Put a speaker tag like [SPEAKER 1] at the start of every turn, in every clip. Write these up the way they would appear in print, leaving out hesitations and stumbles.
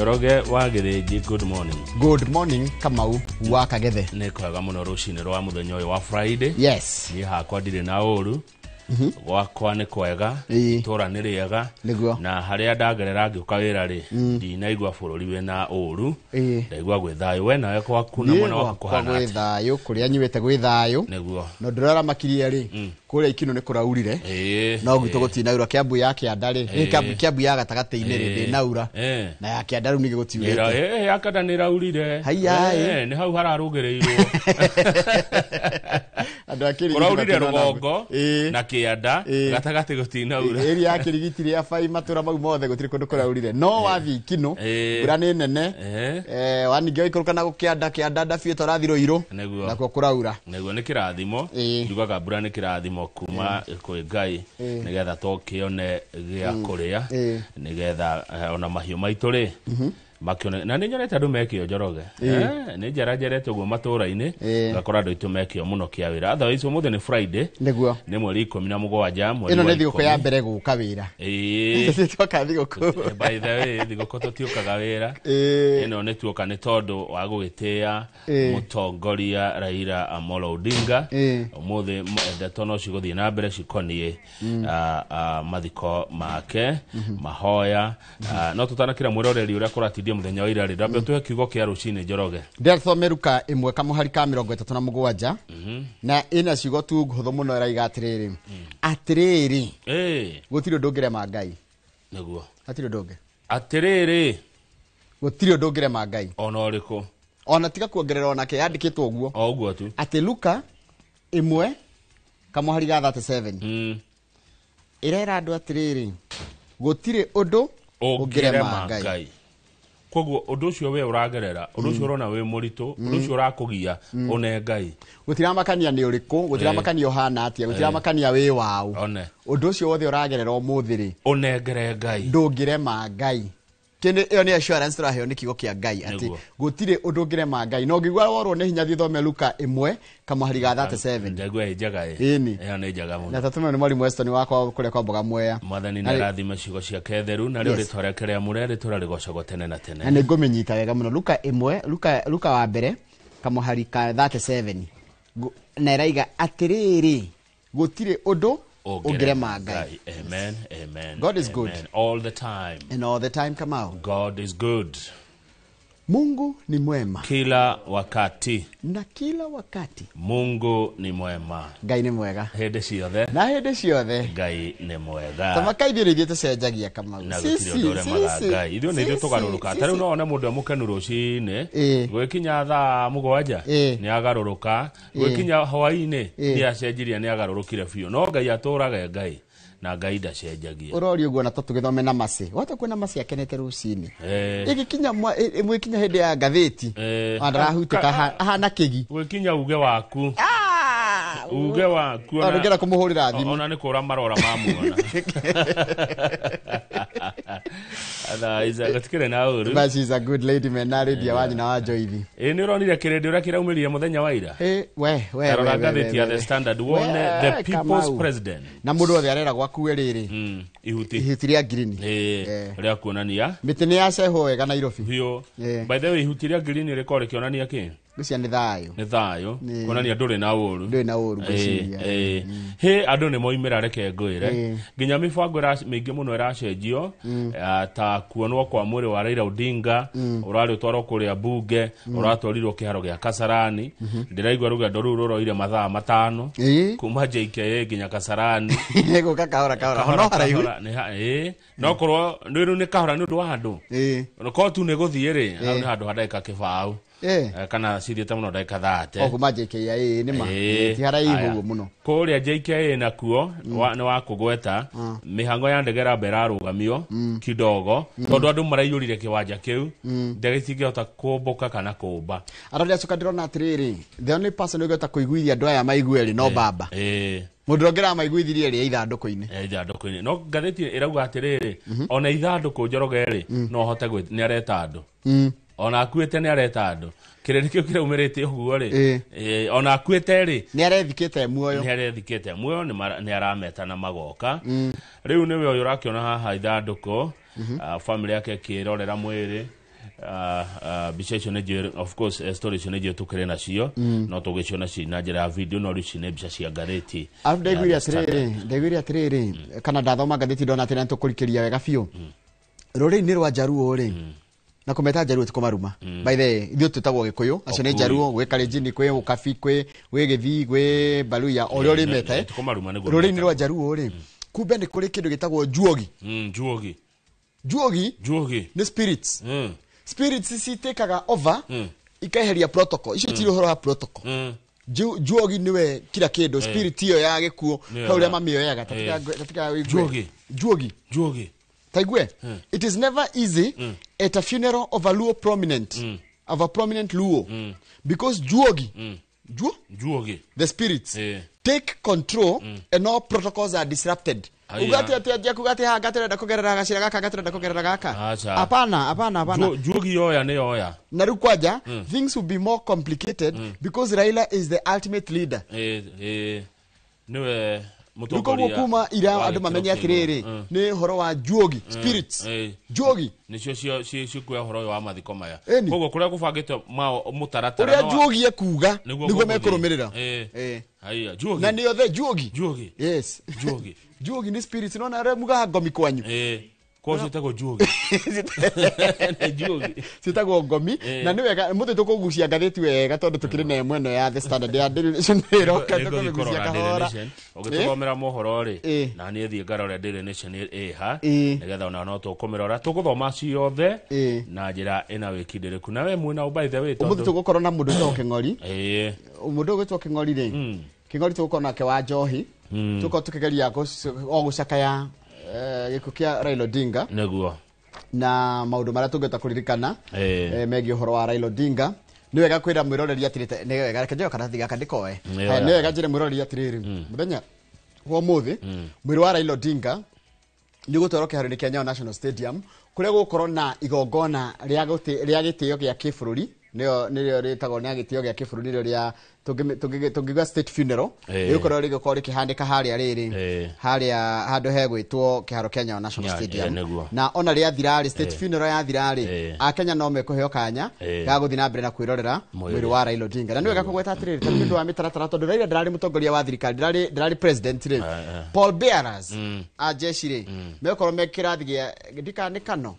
[SPEAKER 1] Njoroge wa Gĩthĩnji, good morning.
[SPEAKER 2] Good morning, Kamau wa Kagethe.
[SPEAKER 1] Nĩ kwega mũno rũcinĩ rwa mũthenya ũyũ wa Friday.
[SPEAKER 2] Yes.
[SPEAKER 1] Niĩ hakwa ndirĩ na ũru, gwakwa nĩ kwega, itũra nĩ rĩega.
[SPEAKER 2] Nĩguo.
[SPEAKER 1] Na harĩa ndagerera ngĩũka wĩra rĩ, ndinaigua bũrũri wĩna ũru, ndaigua gwĩ thayũ. We nawe gwaku na
[SPEAKER 2] Niĩ
[SPEAKER 1] mwena waku
[SPEAKER 2] gwakwa
[SPEAKER 1] kũhana
[SPEAKER 2] gwĩ
[SPEAKER 1] atĩa?
[SPEAKER 2] thayũ, kũrĩa nyuĩte gwĩ thayũ.
[SPEAKER 1] Nĩguo.
[SPEAKER 2] No ndĩraramakirie rĩ, kũrĩa Ikinũ nĩ kũraurire. No gwitũ gũtinaura. Kĩambu ya kĩanda rĩ, Kĩambu ya gatagatĩ-inĩ rĩ, ndĩnaura. Na ya kĩanda rĩu ningĩ gũtiurĩte.
[SPEAKER 1] Ya kĩanda nĩ ĩraurire.
[SPEAKER 2] Haiya, ĩ.
[SPEAKER 1] Nĩ hau hararũgĩrĩirwo.
[SPEAKER 2] Andũ a Kĩrigiti
[SPEAKER 1] Kũraurire
[SPEAKER 2] matinona
[SPEAKER 1] rũgongo na kĩanda, gatagatĩ gũtinaura.
[SPEAKER 2] Ĩria ya Kĩrigiti rĩa bai matũra mau mothe gũtirĩ kũndũ kũraurire. No wathiĩ Ikinũ, mbura nĩ nene. Waningĩ waikũrũka na gũkĩanda, kĩanda ndabiũ tũrathiĩ Rũirũ.
[SPEAKER 1] Nĩguo.
[SPEAKER 2] Nakuo kũraura.
[SPEAKER 1] Nĩguo nĩ kĩrathimo. Njugaga mbura nĩ kĩrathimo kuma kwĩ Ngai, nĩgetha tũkĩone gĩa kũrĩa, nĩgetha ona mahiũ maitũ rĩ makĩone. Na nĩ nyonete andũ mekĩo, Njoroge. Nĩ njeranjerete ũguo matũra-inĩ, ngakora andũ aitũ mekĩo mũno kĩa wĩra. Otherwise ũmũthĩ nĩ Friday.
[SPEAKER 2] Nĩguo.
[SPEAKER 1] Nĩ mweri 17, mweri
[SPEAKER 2] Ĩno
[SPEAKER 1] wa
[SPEAKER 2] nĩ thigũkũ ya
[SPEAKER 1] 10.
[SPEAKER 2] mbere gũka wĩra. Tũtioka thigũkũ.
[SPEAKER 1] By the way, thigũkũ tũtiũkaga wĩra. Ĩno nĩ tuoka nĩ tondũ wa gũgĩtĩĩa mũtongoria Raila Amolo Odinga. Ũmũthĩ ndeto no cigũthiĩ na mbere cikoniĩ mathiko make, mahoya. No tũtanakĩra mwĩroreri ũrĩa kũratindia mũthenya wa ira rĩ, ndambe ũtũhe kiugo kĩa rũcinĩ, Njoroge.
[SPEAKER 2] Ndĩrathome Luka 1 kamũhari ka 37, na ĩna ciugo tu hũthũ mũno, ĩraiga atĩrĩrĩ, atĩrĩrĩ, gũtirĩ ũndũ ũngĩrema Ngai.
[SPEAKER 1] Nĩguo.
[SPEAKER 2] Hatirĩ ũndũ ũngĩ.
[SPEAKER 1] Atĩrĩrĩ,
[SPEAKER 2] gũtirĩ ũndũ ũngĩrema Ngai.
[SPEAKER 1] Ona ũrĩkũ.
[SPEAKER 2] Ona tiga kuongerera onake, yandĩkĩtwo ũguo.
[SPEAKER 1] O ũguo tu.
[SPEAKER 2] Atĩ Luka 1 kamũhari ga 37 ĩrera andũ atĩrĩrĩ, gũtirĩ ũndũ ũngĩrema
[SPEAKER 1] ũngĩrema
[SPEAKER 2] Ngai.
[SPEAKER 1] Ngai. Koguo ũndũ ũcio we ũragerera, ũndũ ũcio ũrona wĩ mũritũ, ũndũ ũcio ũrakũgia, ũne Ngai.
[SPEAKER 2] Gũtiramakania nĩ ũrĩkũ, gũtiramakania ũhana atĩa, gũtiramakania wĩ waũ.
[SPEAKER 1] One.
[SPEAKER 2] Ũndũ ũcio wothe ũragerera ũmũthĩ rĩ,
[SPEAKER 1] ũnengere Ngai.
[SPEAKER 2] Ndũngĩrema Ngai. Kĩndũ ĩyo nĩ assurance tũraheo nĩ kiugo kĩa Ngai atĩ gũtirĩ ũndũ ũngĩrema Ngai. Na ũngĩigua worwo nĩ hinya, thiĩ ũthome Luka 1 kamũhari ga 37.
[SPEAKER 1] Ndaigua ĩ njega ĩ.
[SPEAKER 2] Ĩni.
[SPEAKER 1] Ĩyo nĩ njega mũno.
[SPEAKER 2] Na tatũme nĩ mwarimũ Weston wakwa kũrĩa kwa mboga Mwea.
[SPEAKER 1] Mwathani
[SPEAKER 2] Na
[SPEAKER 1] nĩ arathime ciugo ciake theru, na rĩo rĩtwa rĩake rĩamũre rĩtũra rĩgocagwo tene na tene.
[SPEAKER 2] Na nĩ ngũmĩnyita wega mũno. Luka 1, Luka wa mbere kamũhari ka 37, na ĩraiga atĩrĩrĩ, gũtirĩ ũndũ ũngĩrema Ngai.
[SPEAKER 1] Amen, amen.
[SPEAKER 2] God is good.
[SPEAKER 1] Amen. All the time.
[SPEAKER 2] And all the time, Kamau.
[SPEAKER 1] God is good.
[SPEAKER 2] Mungu ni mwema.
[SPEAKER 1] Kila wakati.
[SPEAKER 2] Na kila wakati.
[SPEAKER 1] Mungu ni mwema.
[SPEAKER 2] Ngai nĩ mwega.
[SPEAKER 1] Hĩndĩ ciothe.
[SPEAKER 2] Na hĩndĩ ciothe.
[SPEAKER 1] Ngai nĩ mwega.
[SPEAKER 2] Tamaka ithuĩ nĩ ithuĩ tũcenjagia, Kamau.
[SPEAKER 1] Na gũtirĩ ũndũ ũremaga Ngai. Ithuĩ nĩ ithuĩ tũgarũrũkaga. Ta rĩu no wone mũndũ e mũkenu rũcinĩ, gwĩkinya thaa 7, nĩ agarũrũka. Gwĩkinya hwaĩ-inĩ, nĩ acenjirie, nĩ agarũrũkire biũ. No Ngai atũraga Ngai, na Ngai ndacenjagia.
[SPEAKER 2] Ũroria ũguo na tũgĩthome na macĩ. Wahota kuona macĩ akenete rũcinĩ. Ĩgĩkinya ĩgĩkinya hĩndĩ ya ngathĩti. Ona ndarahutĩka, ahana kĩgi.
[SPEAKER 1] Gwĩkinya uge waku. Uge waku.
[SPEAKER 2] Ona ndũngĩenda kũmũhũrĩra thimũ.
[SPEAKER 1] Ona nĩ kũra marora mamuona. Otherwise, gũtikĩrĩ na ũru.
[SPEAKER 2] But she's a good lady man, na Lydia wa nyina wa Joithi.
[SPEAKER 1] Ĩ nĩ ũronire kĩrĩndĩ ũrĩa kĩraumĩrire mũthenya wa ira?
[SPEAKER 2] We, we,
[SPEAKER 1] Tarora
[SPEAKER 2] we, we,
[SPEAKER 1] ngathĩti ya
[SPEAKER 2] we,
[SPEAKER 1] The
[SPEAKER 2] we.
[SPEAKER 1] Standard wone
[SPEAKER 2] We,
[SPEAKER 1] the people's
[SPEAKER 2] Kamau.
[SPEAKER 1] president.
[SPEAKER 2] Na mũndũ wothe arera gwakue rĩrĩ.
[SPEAKER 1] Ihuti.
[SPEAKER 2] Ihuti rĩa green.
[SPEAKER 1] Rĩa kuonania.
[SPEAKER 2] Mĩtĩ nĩ yacehwo wega Nairobi.
[SPEAKER 1] Biũ. By the way, ihuti rĩa green rĩkoragwo rĩkĩonania kĩ?
[SPEAKER 2] Ngwĩciria nĩ thayũ.
[SPEAKER 1] Nĩ thayũ. Kuonania ndũrĩ na ũru.
[SPEAKER 2] Ndũrĩ na ũru, ngwĩciria.
[SPEAKER 1] Hĩ, andũ nĩ moimĩra, reke ngwĩre. Nginya mĩbango mĩingĩ mũno ĩracenjio, ta kuonwo kwa mwĩrĩ wa Raila Odinga, ũrarĩ ũtwarwo kũrĩa bunge, ũratwarirwo kĩharo gĩa Kasarani. Ndĩraigua rũgendo rũu rũroire mathaa 5 kuma JKA nginya Kasarani.
[SPEAKER 2] Gũka kahora kahora.
[SPEAKER 1] Kahora
[SPEAKER 2] No haraihu.
[SPEAKER 1] kahora, nĩ No korwo nĩ rĩu nĩ kahora nĩ ũndũ wa andũ. Korwo tu nĩ gũthiĩ rĩ, hau nĩ handũ ha ndagĩka 20. Kana cithiĩte mũno ndagĩka 30.
[SPEAKER 2] O kuma JKIA, nĩ ma. Ti haraihu ũguo mũno.
[SPEAKER 1] Kũrĩa JKIA nakuo, nĩ wa kũgweta, mĩhango ya ndege ĩramba ĩrarũgamio kidogo, tondũ andũ maraiyũrire kĩwanja kĩu, ndege itingĩhota kũmbũka kana kũmba.
[SPEAKER 2] Ara ndĩracoka ndĩrona atĩrĩrĩ, the only person ũngĩhota kũiguithia andũ aya maigue rĩ, no baba. Mũndũ ũrĩa ũngĩramaiguithirie rĩ, ithandũkũ-inĩ.
[SPEAKER 1] Ithandũkũ-inĩ. No ngathĩti ĩrauga atĩrĩrĩ, ona ithandũkũ Njoroge rĩ, no hote nĩ areta andũ. Ona akuĩte nĩ areta andũ. Kĩrĩndĩ kĩu kĩraumĩrĩte ũguo rĩ, ona akuĩte rĩ,
[SPEAKER 2] Nĩ arethikĩte muoyo.
[SPEAKER 1] Nĩ arethikĩte muoyo, nĩ arameta na magoka. Rĩu nĩwe ũyũ ũrakĩona haha ithandũkũ, family yake ĩkĩrorera mwĩrĩ. Mbica icio nĩ njũĩ, of course, story icio nĩ njũĩ tũkĩrĩ nacio, no tũgĩciona ci na njĩra ya video, no rĩu ici nĩ mbica cia ngathĩti
[SPEAKER 2] Arabu
[SPEAKER 1] ya
[SPEAKER 2] ndaiguire
[SPEAKER 1] The Standard.
[SPEAKER 2] atĩrĩrĩ, ndaiguire atĩrĩrĩ, kana ndathoma ngathĩti ndona atĩ nĩtũkũrikĩria wega biũ rũrĩrĩ-inĩ rwa Njaruo rĩ, na kũmeta Njaruo ti kũmaruma, by the way, ithuĩ twĩtagwo Gĩkũyũ, acio nĩ
[SPEAKER 1] Okuyu.
[SPEAKER 2] Njaruo, gwĩ Kalenjin, kwĩ Ũkabi, gwĩ Gĩthii, gwĩ Baluya, o ũrĩa ũrĩmeta,
[SPEAKER 1] Ti kũmaruma nĩguo
[SPEAKER 2] rũrĩrĩ-inĩ
[SPEAKER 1] metagwo.
[SPEAKER 2] rwa Njaruo rĩ, kumbe nĩ kũrĩ kĩndũ gĩtagwo njuogi.
[SPEAKER 1] Njuogi.
[SPEAKER 2] Njuogi.
[SPEAKER 1] Njuogi.
[SPEAKER 2] Nĩ spirits. Spirits citĩkaga over, ikeheria protocol icio, tirĩ ũhoro wa protocol. Njuogi nĩwe kila kĩndũ, spirit ĩyo ya gĩkuũ,
[SPEAKER 1] Nĩyo
[SPEAKER 2] hau ũrĩa mamĩoyaga. Tatika wĩigue.
[SPEAKER 1] Njuogi.
[SPEAKER 2] Njuogi.
[SPEAKER 1] Njuogi.
[SPEAKER 2] Taigue, it is never easy at a funeral of a Luo prominent, of a prominent Luo, because juogi, juo
[SPEAKER 1] Njuogi.
[SPEAKER 2] the spirits take control and all protocols are disrupted.
[SPEAKER 1] Aya.
[SPEAKER 2] Ugati ati anjia kuga ati haha ngatũrenda kũgerera gacĩra gaka, ngatũrenda kũgerera gaka.
[SPEAKER 1] Aca.
[SPEAKER 2] Hapana, hapana, hapana.
[SPEAKER 1] Njuogi yoya nĩ yoya.
[SPEAKER 2] Na rĩu kwanja things will be more complicated because Raila is the ultimate leader.
[SPEAKER 1] Nĩwe
[SPEAKER 2] Rĩu koguo
[SPEAKER 1] mũtongoria
[SPEAKER 2] kuma ira
[SPEAKER 1] wa
[SPEAKER 2] andũ
[SPEAKER 1] gĩkĩro
[SPEAKER 2] mamenye
[SPEAKER 1] kĩa igũrũ.
[SPEAKER 2] atĩrĩrĩ, nĩ ũhoro wa njuogi, spirits. Njuogi.
[SPEAKER 1] Nĩcio cikuoya ũhoro ũyũ wa mathiko maya.
[SPEAKER 2] Ĩni.
[SPEAKER 1] Koguo kũrĩa gũbangĩtwo mũtaratara
[SPEAKER 2] Ũrĩa njuogi ekuga
[SPEAKER 1] nĩguo
[SPEAKER 2] nĩguo
[SPEAKER 1] gũgũthiĩ.
[SPEAKER 2] mekũrũmĩrĩra.
[SPEAKER 1] Haya, njuogi.
[SPEAKER 2] Na nĩ othe njuogi.
[SPEAKER 1] Njuogi.
[SPEAKER 2] Yes.
[SPEAKER 1] Njuogi.
[SPEAKER 2] Njuogi nĩ spirits, nona arĩa mugaga ngomi kwanyu.
[SPEAKER 1] Koguo ciĩtagwo njuogi, nĩ njuogi.
[SPEAKER 2] Ciĩtagwo ngomi. Na nĩ wega mũthĩ tũkũgucia ngathĩti wega, tondũ tũkĩrĩ na ĩmwe ĩno ya The Standard, ya Daily Nation ĩroka,
[SPEAKER 1] Nĩngũthiĩ
[SPEAKER 2] tũkũmĩgucia
[SPEAKER 1] kũrora Daily
[SPEAKER 2] kahora.
[SPEAKER 1] Nation. Ũgĩtũthomera mohoro rĩ, na niĩ thiĩ ngarore Daily Nation ĩha, nĩgetha ona no tũkũmĩrora, tũgũthoma ciothe na njĩra ĩna wĩkindĩrĩku, na we mwĩna by the way
[SPEAKER 2] Ũmũthĩ
[SPEAKER 1] tondũ
[SPEAKER 2] tũgũkorwo na mũndũ wĩtagwo Kĩng'ori. Mũndũ ũgwĩtwo Kĩng'ori rĩ, Kĩng'ori tũgũkorwo nake wa njohi, tũgũkorwo tũkĩgeria o gũcakaya gĩkuũ kĩa Raila Odinga
[SPEAKER 1] nĩguo
[SPEAKER 2] na maũndũ marĩa tũngĩhota kũririkana megiĩ ũhoro wa Raila Odinga. Nĩ wega kwĩra mwĩroreri atĩrĩ, nĩ wega, reke njoe karatathi gaka ndĩkoe.
[SPEAKER 1] Nĩ
[SPEAKER 2] Haya,
[SPEAKER 1] wega.
[SPEAKER 2] nĩ wega njĩre mwĩroreri atĩrĩrĩ, mũthenya wa ũmũthĩ mwĩrĩ wa Raila Odinga nĩ ũgũtwarwo kĩharo-inĩ kĩa Nyayo National Stadium, kũrĩa gũgũkorwo na igongona rĩa gĩtĩo gĩa kĩbũrũri, nĩyo nĩrĩo rĩtagwo nĩ gĩtĩo gĩa kĩbũrũri, nĩrĩo rĩa tũngiuga state funeral. Rĩgũkorwo rĩgũkorwo rĩkĩhanĩka harĩa rĩrĩ, harĩa handũ hegwĩtwo kĩharo kĩa Nyayo National Stadium.
[SPEAKER 1] Nĩguo.
[SPEAKER 2] Na ona rĩathira rĩ, state funeral yathira rĩ, akenya no mekũheo kanya ga gũthiĩ na mbere na kwĩrorera
[SPEAKER 1] Mwĩrĩ.
[SPEAKER 2] mwĩrĩ wa Raila Odinga. Na nĩ wega kũgweta atĩrĩrĩ, tondũ nĩ ũndũ wa mĩtaratara, tondũ Raila ndararĩ mũtongoria wa thirikari, ndararĩ president rĩ, pall bearers a jeshi rĩ, megũkorwo me kĩrathi gĩa ndikana nĩ kano,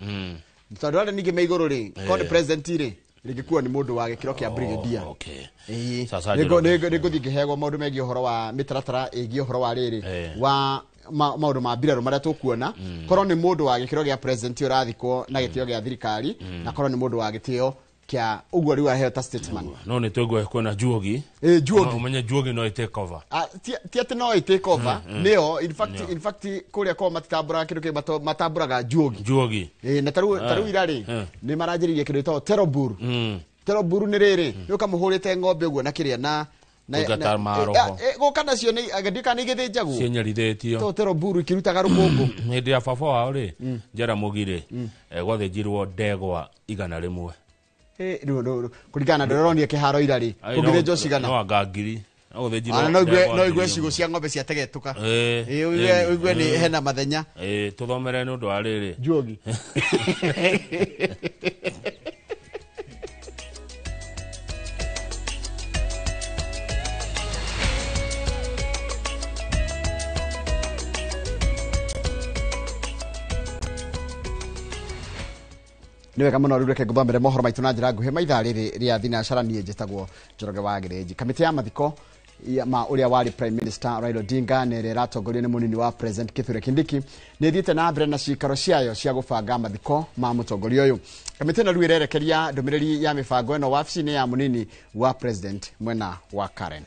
[SPEAKER 2] tondũ arĩa ningĩ me igũrũ rĩ, korwo nĩ president rĩ, rĩngĩkuo nĩ mũndũ wa gĩkĩro kĩa brigadier.
[SPEAKER 1] Okay.
[SPEAKER 2] Ĩĩ.
[SPEAKER 1] Sasa
[SPEAKER 2] Nĩngũ- Nĩngũthiĩ ngĩheagwo maũndũ megiĩ ũhoro wa mĩtaratara ĩgiĩ ũhoro wa rĩrĩ wa maũndũ ma mbirarũ marĩa tũkuona, korwo nĩ mũndũ wa gĩkĩro gĩa president ũrathikwo na gĩtĩo gĩa thirikari, na korwo nĩ mũndũ wa gĩtĩo kĩa ũguo rĩu aheo ta statesman.
[SPEAKER 1] No nĩ tũigua kwĩna njuogi.
[SPEAKER 2] Njuogi.
[SPEAKER 1] Ũmenye njuogi no ĩ take over.
[SPEAKER 2] Ah, ti atĩ no ĩ take over, nĩyo in fact kũrĩa kwao matitambũraga kĩndũ kĩu, matambũraga njuogi.
[SPEAKER 1] Njuogi.
[SPEAKER 2] Ĩ, na tarĩu ira rĩ, nĩ maranjĩrĩirie kĩndũ gĩtagwo teroburu. Teroburu nĩ rĩrĩ, nĩ ũkamũhũrĩte ng'ombe ũguo na kĩrĩa na
[SPEAKER 1] Kũingata maroho.
[SPEAKER 2] Gũka nacio nĩ ndika nĩ igĩthĩnjagwo
[SPEAKER 1] ciĩnyarithĩtio.
[SPEAKER 2] to teroburu ikĩrutaga rũkũngũ.
[SPEAKER 1] Hĩndĩ ya baba wao rĩ, Jaramogi rĩ, gwathĩnjirwo ndegwa 100.
[SPEAKER 2] Rĩu kũringana na ndũrĩa ũronire kĩharo ira rĩ,
[SPEAKER 1] Ai,
[SPEAKER 2] kũngĩthĩnjwo cigana?
[SPEAKER 1] No anga ngiri, no gũthĩnjirwo
[SPEAKER 2] Ona no igue
[SPEAKER 1] ndegwa
[SPEAKER 2] no igue
[SPEAKER 1] ngiri
[SPEAKER 2] ciugũ
[SPEAKER 1] ĩmwe.
[SPEAKER 2] cia ng'ombe ciategetũka. Ũigue nĩ hena mathenya.
[SPEAKER 1] Tũthomere nĩ ũndũ wa rĩrĩ.
[SPEAKER 2] Njuogi. Nĩ wega mũno, rĩu reke ngũthomere mohoro maitũ na njĩra nguhĩ maithaa rĩrĩ rĩa thinacara. Niĩ njĩtagwo Njoroge wa Gĩrĩnji. Kamĩtĩ ya mathiko ma ũrĩa warĩ Prime Minister Raila Odinga, na ĩrĩa ĩratongorio nĩ mũnini wa President Kithure Kindiki, nĩ ĩthiĩte na mbere na cikaro ciayo cia gũbanga mathiko ma mũtongoria ũyũ. Kamĩtĩ ĩno rĩu ĩrerekeria ndũmĩrĩri ya mĩbango ĩno wabici-inĩ ya mũnini wa President mwena wa Karen.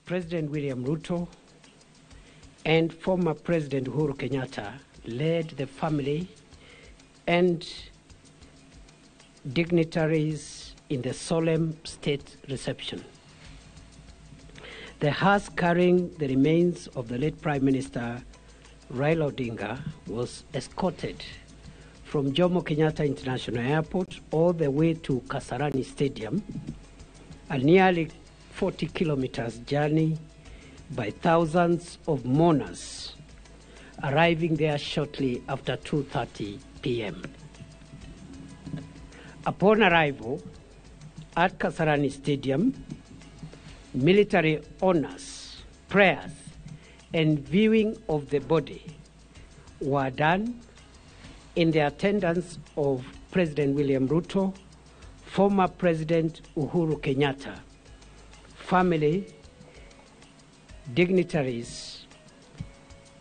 [SPEAKER 3] President William Ruto and former President Uhuru Kenyatta led the family and dignitaries in the solemn state reception. The hearse carrying the remains of the late Prime Minister Raila Odinga was escorted from Jomo Kenyatta International Airport all the way to Kasarani Stadium, a nearly 40 kilometers journey by thousands of mourners, arriving there shortly after 2:30 p.m. Upon arrival at Kasarani Stadium, military honors, prayers, and viewing of the body were done in the attendance of President William Ruto, former President Uhuru Kenyatta, family, dignitaries,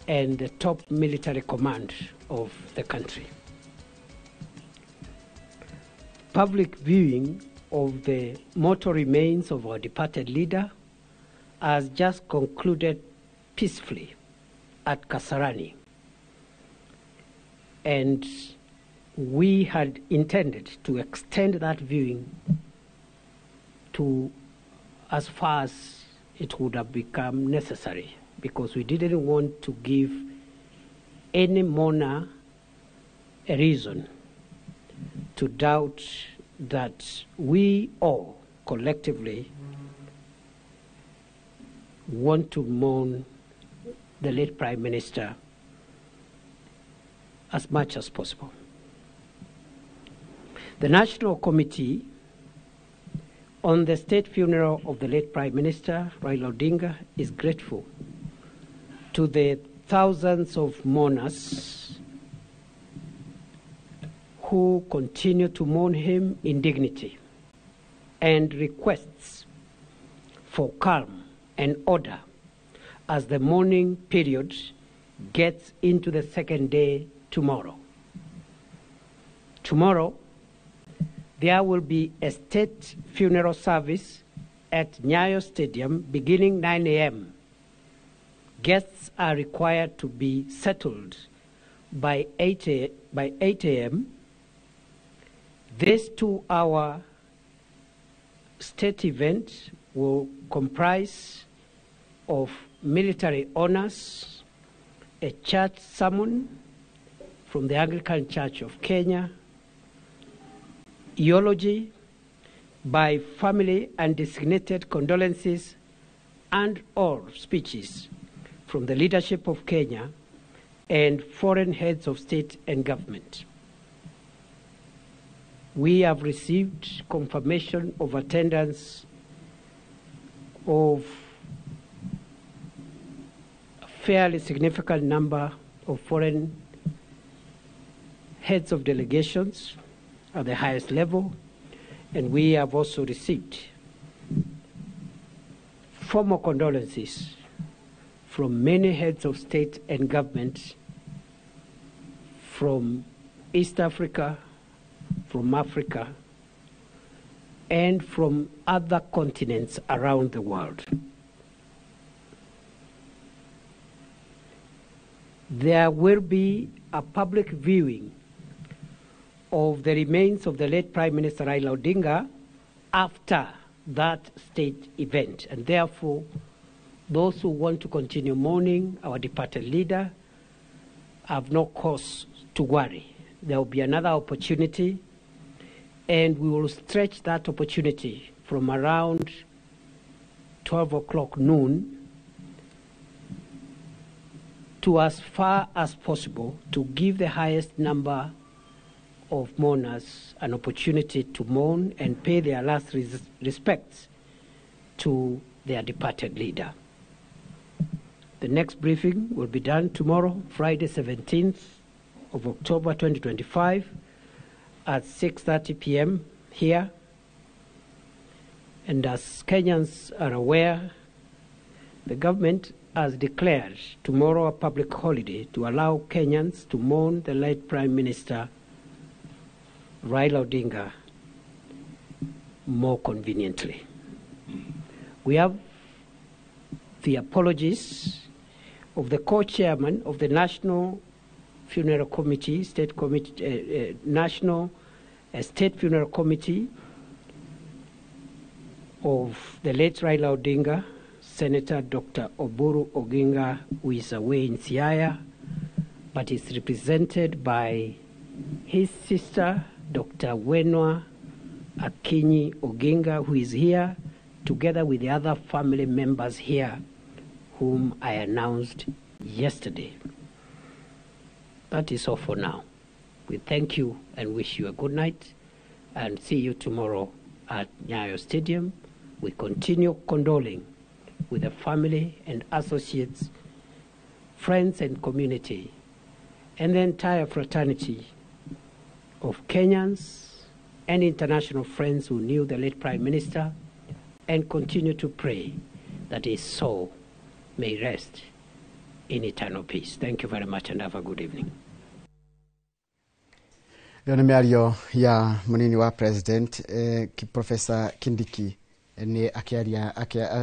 [SPEAKER 3] and the top military command of the country. Public viewing of the mortal remains of our departed leader has just concluded peacefully at Kasarani. And we had intended to extend that viewing to as far as it would have become necessary, because we didn't want to give any mourner a reason to doubt that we all collectively want to mourn the late Prime Minister as much as possible. The National Committee on the state funeral of the late Prime Minister, Raila Odinga, is grateful to the thousands of mourners who continue to mourn him in dignity and requests for calm and order as the mourning period gets into the second day tomorrow. Tomorrow, there will be a state funeral service at Nyayo Stadium beginning 9 a.m. Guests are required to be settled by 8 a.m. This 2-hour state event will comprise of military honors, a church sermon from the Anglican Church of Kenya, eulogy by family and designated condolences and or speeches from the leadership of Kenya and foreign heads of state and government. We have received confirmation of attendance of a fairly significant number of foreign heads of delegations at the highest level, and we have also received formal condolences from many heads of state and government from East Africa, from Africa, and from other continents around the world. There will be a public viewing of the remains of the late Prime Minister Raila Odinga after that state event, and therefore those who want to continue mourning our departed leader have no cause to worry. There will be another opportunity, and we will stretch that opportunity from around 12 o'clock noon to as far as possible to give the highest number of mourners an opportunity to mourn and pay their last respects to their departed leader. The next briefing will be done tomorrow, Friday, 17th of October 2025 at 6:30 p.m. here. And as Kenyans are aware, the government has declared tomorrow a public holiday to allow Kenyans to mourn the late Prime Minister Raila Odinga more conveniently. We have the apologies of the co-chairman of the National Funeral Committee, State Committee, National State Funeral Committee of the late Raila Odinga, Senator Dr. Oburu Oginga, who is away in Siaya, but is represented by his sister, Dr. Wenwa Akinyi Oginga, who is here, together with the other family members here, whom I announced yesterday. That is all for now. We thank you and wish you a good night and see you tomorrow at Nyayo Stadium. We continue condoling with the family and associates, friends and community, and the entire fraternity of Kenyans and international friends who knew the late Prime Minister, and continue to pray that his soul may rest in eternal peace. Thank you very much and have a good evening.
[SPEAKER 2] Ĩyo nĩ mĩario ya mũnini wa president Professor Kindiki nĩ akĩaria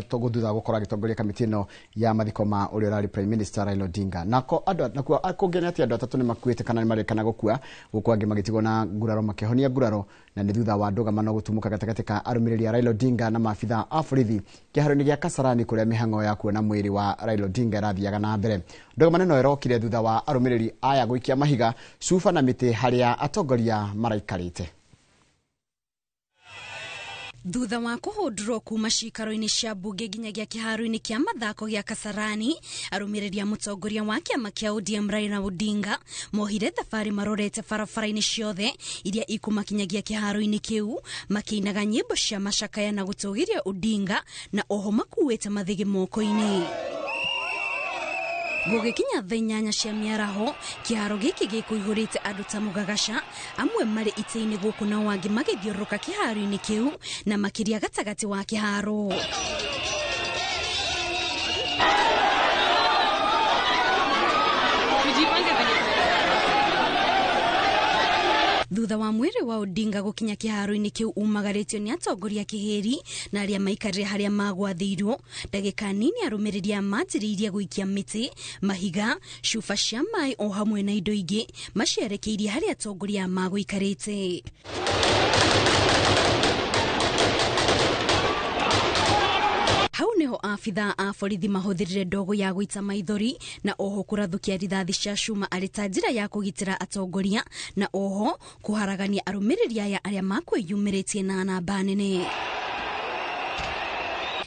[SPEAKER 2] thutha wa gũkorwo agĩtongoria kamĩtĩ ĩno ya mathiko ma ũrĩa ũrarĩ Prime Minister Raila Odinga. Nako andũ nakuo kũngĩ nĩ atĩ andũ atatũ nĩ makuĩte kana nĩ marĩkana gũkua, gũkũ angĩ magĩtigwo na nguraro makĩhonia nguraro, na nĩ thutha wa ndũgamano gũtumũka gatagatĩ ka arũmĩrĩri a Raila Odinga na maabitha a borithi kĩharo-inĩ gĩa Kasarani kũrĩa mĩhang'o ya kuona mwĩrĩ wa Raila Odinga ĩrathiaga na mbere. Ndũgamano ĩno ĩrokire thutha wa arũmĩrĩri aya gũikia mahiga, cuba na mĩtĩ harĩa atongoria maraikarĩte.
[SPEAKER 4] Thutha wa kũhũndũrwo kuma cikaro-inĩ cia mbunge nginyagia kĩharo-inĩ kĩa mathako gĩa Kasarani, arũmĩrĩri a mũtongoria wa kĩama kĩa ODM Raila Odinga mohire thabarĩ marorete barabara-inĩ ciothe iria ikũmakinyagia kĩharo-inĩ kĩu, makĩinaga nyĩmbo cia macakaya na gũtũgĩria Odinga, na oho makuĩte mathĩgĩ moko-inĩ. Gũgĩkinya thaa 8 cia mĩaraho, kĩharo gĩkĩ gĩkũihũrĩte andũ ta mũgagaca, amwe marĩ itĩ-inĩ gũkũ nao angĩ magĩthiũrũrũka kĩharo-inĩ kĩu na makĩria gatagatĩ wa kĩharo. Thutha wa mwĩrĩ wa Odinga gũkinya kĩharo-inĩ kĩu umagarĩtio nĩ atongoria kĩhĩri na arĩa maikarire harĩa magwathĩirwo, ndagĩka nini arũmĩrĩri aya manjĩrĩirie gũikia mĩtĩ, mahiga, cuba cia maĩ o hamwe na indo ingĩ maciarekeirie harĩa atongoria aya magũikarĩte. Hau niho abithaa a borithi mahũthĩrire ndogo ya gũita maithori na oho kũrathũkia rithathi cia cuma arĩ ta njĩra ya kũgitĩra atongoria na oho kũharagania arũmĩrĩri aya arĩa makwĩyumĩrĩtie na namba nene.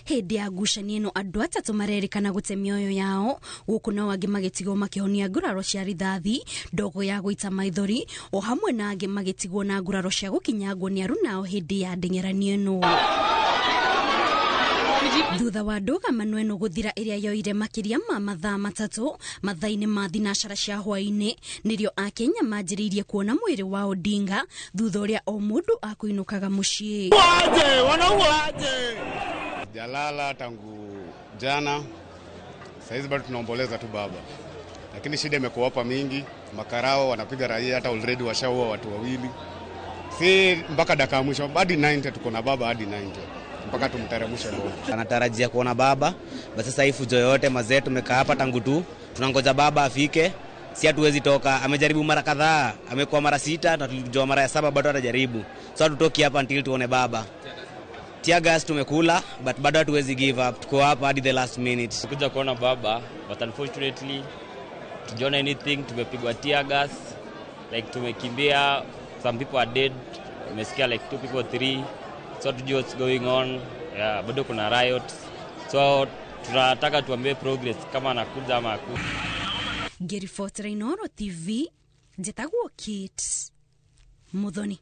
[SPEAKER 4] Hĩndĩ ya ngucanio ĩno andũ atatũ marerĩkana gũte mĩoyo yao, gũkũ nao angĩ magĩtigwo makĩhonia nguraro cia rithathi, ndogo ya gũita maithori o hamwe na angĩ magĩtigwo na nguraro cia gũkinyangwo nĩ arunao hĩndĩ ya ndeng'eranio ĩno. Thutha wa ndũgamano ĩno gũthira ĩrĩa yoire makĩria ma mathaa 3 mathaa-inĩ ma thinacara cia hwaĩ-inĩ, nĩrĩo akenya manjĩrĩirie kuona mwĩrĩ wa Odinga thutha ũrĩa o mũndũ akũinũkaga mũciĩ.
[SPEAKER 5] Jalala tangu jana, saizi bado tunaomboleza tu baba, lakini shida imekuwa hapa mingi. Makarao wanapiga raia, hata already washaua watu wawili, si mpaka dakika mwisho hadi 90 tuko na baba hadi 90 mpaka tumteremshe roho.
[SPEAKER 6] Anatarajia kuona baba, basi sasa hii fujo yote mazee tumekaa hapa tangu tu tunangoja baba afike, si hatuwezi toka. Amejaribu mara kadhaa, amekuwa mara 6 na tulijua mara ya 7 bado atajaribu. So hatutoki hapa until tuone baba. Tear gas tumekula but bado hatuwezi give up, tuko hapa hadi the last minute.
[SPEAKER 7] Kuja kuona baba but unfortunately tujiona anything, tumepigwa tear gas, like tumekimbia, some people are dead, tumesikia like 2 people 3. So tujue what's going on. Yeah, bado kuna riot. So tunataka tuambie progress kama anakuja ama hakuja.
[SPEAKER 4] Ngĩribotera Inooro TV, njĩtagwo Kate Muthoni.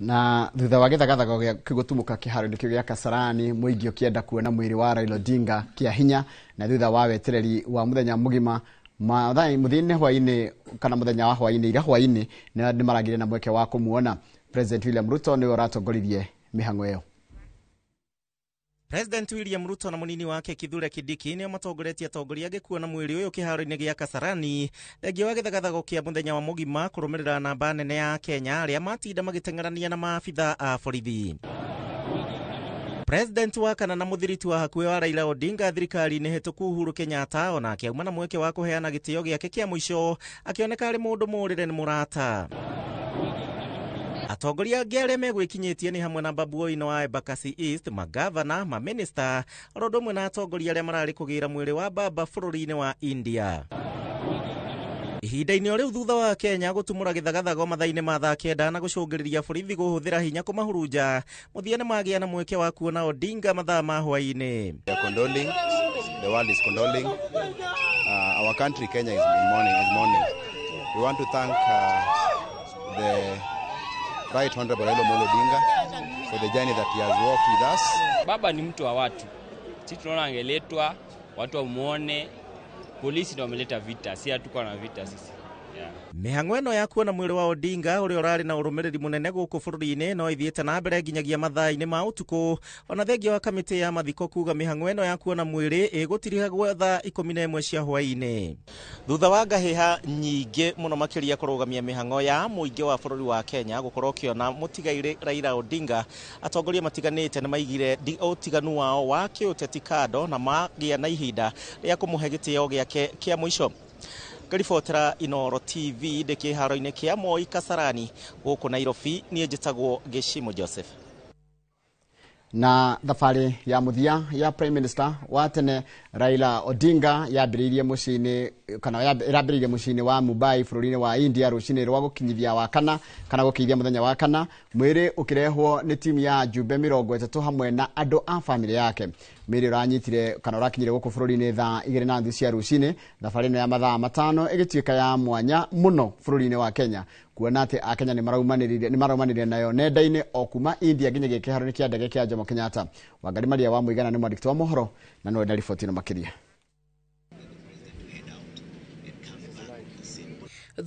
[SPEAKER 2] Na thutha wa gĩthagathago gĩa gũtumũka kĩharo-inĩ kĩu gĩa Kasarani, mũingĩ ũkĩenda kuona mwĩrĩ wa Raila Odinga kĩa hinya, na thutha wa wetereri wa mũthenya mũgima mũthia-inĩ hwaĩ-inĩ kana mũthenya wa hwaĩ-inĩ ira hwaĩ-inĩ nĩ maragire na mweke wa kũmuona. President William Ruto nĩwe ũratongoririe mĩhang'o ĩyo.
[SPEAKER 8] President William Ruto na munini wake Kithure Kindiki nĩo matongoretie atongoria gĩkuona mwĩrĩ ũyũ kĩharo-inĩ gĩa Kasarani thengia wa gĩthagathago kĩa mũthenya wa mũgima kũrũmĩrĩra namba nene ya Kenya arĩa matinda magĩteng'erania na maabitha a borithi. President wa kana na mũthiriti wa hakuhĩ wa Raila Odinga thirikari-inĩ hĩtũku Uhuru Kenyatta onake auma na mweke wa kũheana gĩtĩo gĩake kĩa mũico akĩoneka arĩ mũndũ mũũrĩre nĩ mũrata. Atongoria angĩ arĩa megwĩkinyĩtie nĩ hamwe na Babu Owino wa Embakasi East, magavana, maminista, oro ũndũ ũmwe na atongoria arĩa mararĩ kũgĩra mwĩrĩ wa baba bũrũri-inĩ wa India. Ihinda-inĩ o rĩu thutha wa Kenya gũtumũra gĩthagathago mathaa-inĩ ma thaa 9 na gũcũngĩrĩria borithi kũhũthĩra hinya kũmahurunja, mũthia nĩ magĩa na mweke wa kuona Odinga mathaa ma hwaĩ-inĩ.
[SPEAKER 9] Condoling, the world is condoling. Our country Kenya is mourning. We want to thank the Right Honorable Raila Amolo Odinga for the journey that he has walked with us.
[SPEAKER 7] Baba ni mtu wa watu, sisi tunaona angeletwa watu wamuone. Polisi ndio wameleta vita, si hatuko na vita sisi. Yeah.
[SPEAKER 8] Mĩhang'o ĩno ya kuona mwĩrĩ wa Odinga ũrĩa ũrarĩ na ũrũmĩrĩri mũnene gũkũ bũrũri-inĩ no ĩthiĩte na mbere nginyagia mathaa-inĩ ma ũtukũ, ona thengia wa kamĩtĩ ya mathiko kuga mĩhang'o ĩno ya kuona mwĩrĩ ĩgũtirihagwo thaa 11 cia hwaĩ-inĩ. Thutha wa ngahĩha nyingĩ mũno makĩria kũrũgamia mĩhang'o ya mũingĩ wa bũrũri wa Kenya gũkorwo ũkĩona mũtigairĩ Raila Odinga, atongoria matiganĩte nĩ maigire ũtiganu wao wa kĩũteti kando na magĩa na ihinda rĩa kũmũhe gĩtĩo gĩake kĩa mũico. Ngaribotera Inooro TV ndĩ kĩharo-inĩ kĩa Moi Kasarani gũkũ Nairobi, niĩ njĩtagwo Gĩcimo Joseph.
[SPEAKER 2] Na thabarĩ ya mũthia ya Prime Minister wa tene Raila Odinga yambĩrĩirie mũciĩ-inĩ kana ĩrambĩrĩirie mũciĩ-inĩ wa Mumbai bũrũri-inĩ wa India rũcinĩ rwa gũkinyithia wa kana kana gũkinyithia mũthenya wa kana, mwĩrĩ ũkĩrehwo nĩ timu ya Jumbe 30 hamwe na andũ a famĩlĩ yake. Mwĩrĩ ũranyitire kana ũrakinyire gũkũ bũrũri-inĩ thaa 2:30 cia rũcinĩ. Thabarĩ ĩno ya mathaa 5 ĩgĩtuĩka ya mwanya mũno bũrũri-inĩ wa Kenya, kuona atĩ Akenya nĩ maraumanĩrire nayo nenda-inĩ o kuma India nginyagia kĩharo-inĩ kĩa ndege kĩa Jomo Kenyatta. Wangari Maria wa Mũigana nĩ mwandĩki wa mohoro na nĩwe na riboti ĩno makĩria.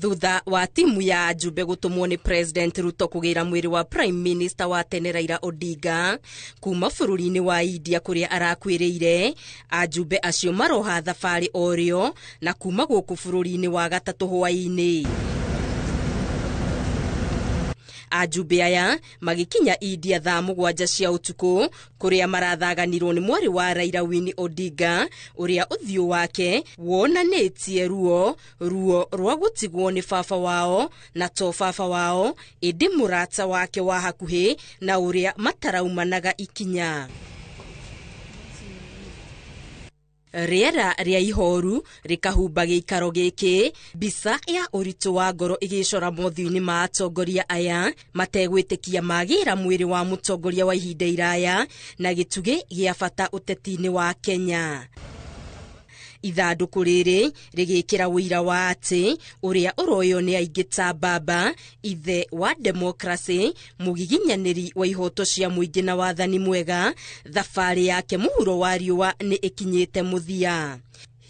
[SPEAKER 10] Thutha wa timu ya Jumbe gũtũmwo nĩ President Ruto kũgĩra mwĩrĩ wa Prime Minister wa tene Raila Odinga kuma bũrũri-inĩ wa India kũrĩa arakuĩrĩire, ajumbe acio maroha thabarĩ orĩo na kuma gũkũ bũrũri-inĩ wa gatatũ hwaĩ-inĩ. Ajumbe aya magĩkinya India thaa 7 cia ũtukũ kũrĩa marathaganirwo nĩ mwarĩ wa Raila Winnie Odinga ũrĩa ũthiũ wake wonanĩtie ruo rwa gũtigwo nĩ baba wao na to baba wao ĩndĩ mũrata wake wa hakuhĩ na ũrĩa mataraumanaga ikinya. Rĩera rĩa ihoru rĩkahumba gĩikaro gĩkĩ, mbica ya ũritũ wa ngoro ĩgĩcora mothiũ-inĩ ma atongoria aya mategwĩtĩkia magĩra mwĩrĩ wa mũtongoria wa ihinda iraya na gĩtugĩ gĩa bata ũteti-inĩ wa Kenya. Ithandũkũ rĩrĩ rĩgĩkĩra ũira wa atĩ ũrĩa ũroywo nĩ aingĩ ta baba, ithe wa demokrasĩ, mũgiginyanĩri wa ihoto cia mũingĩ na wathani mwega, thabarĩ yake mũhuro wa riũa nĩ ĩkinyĩte mũthia.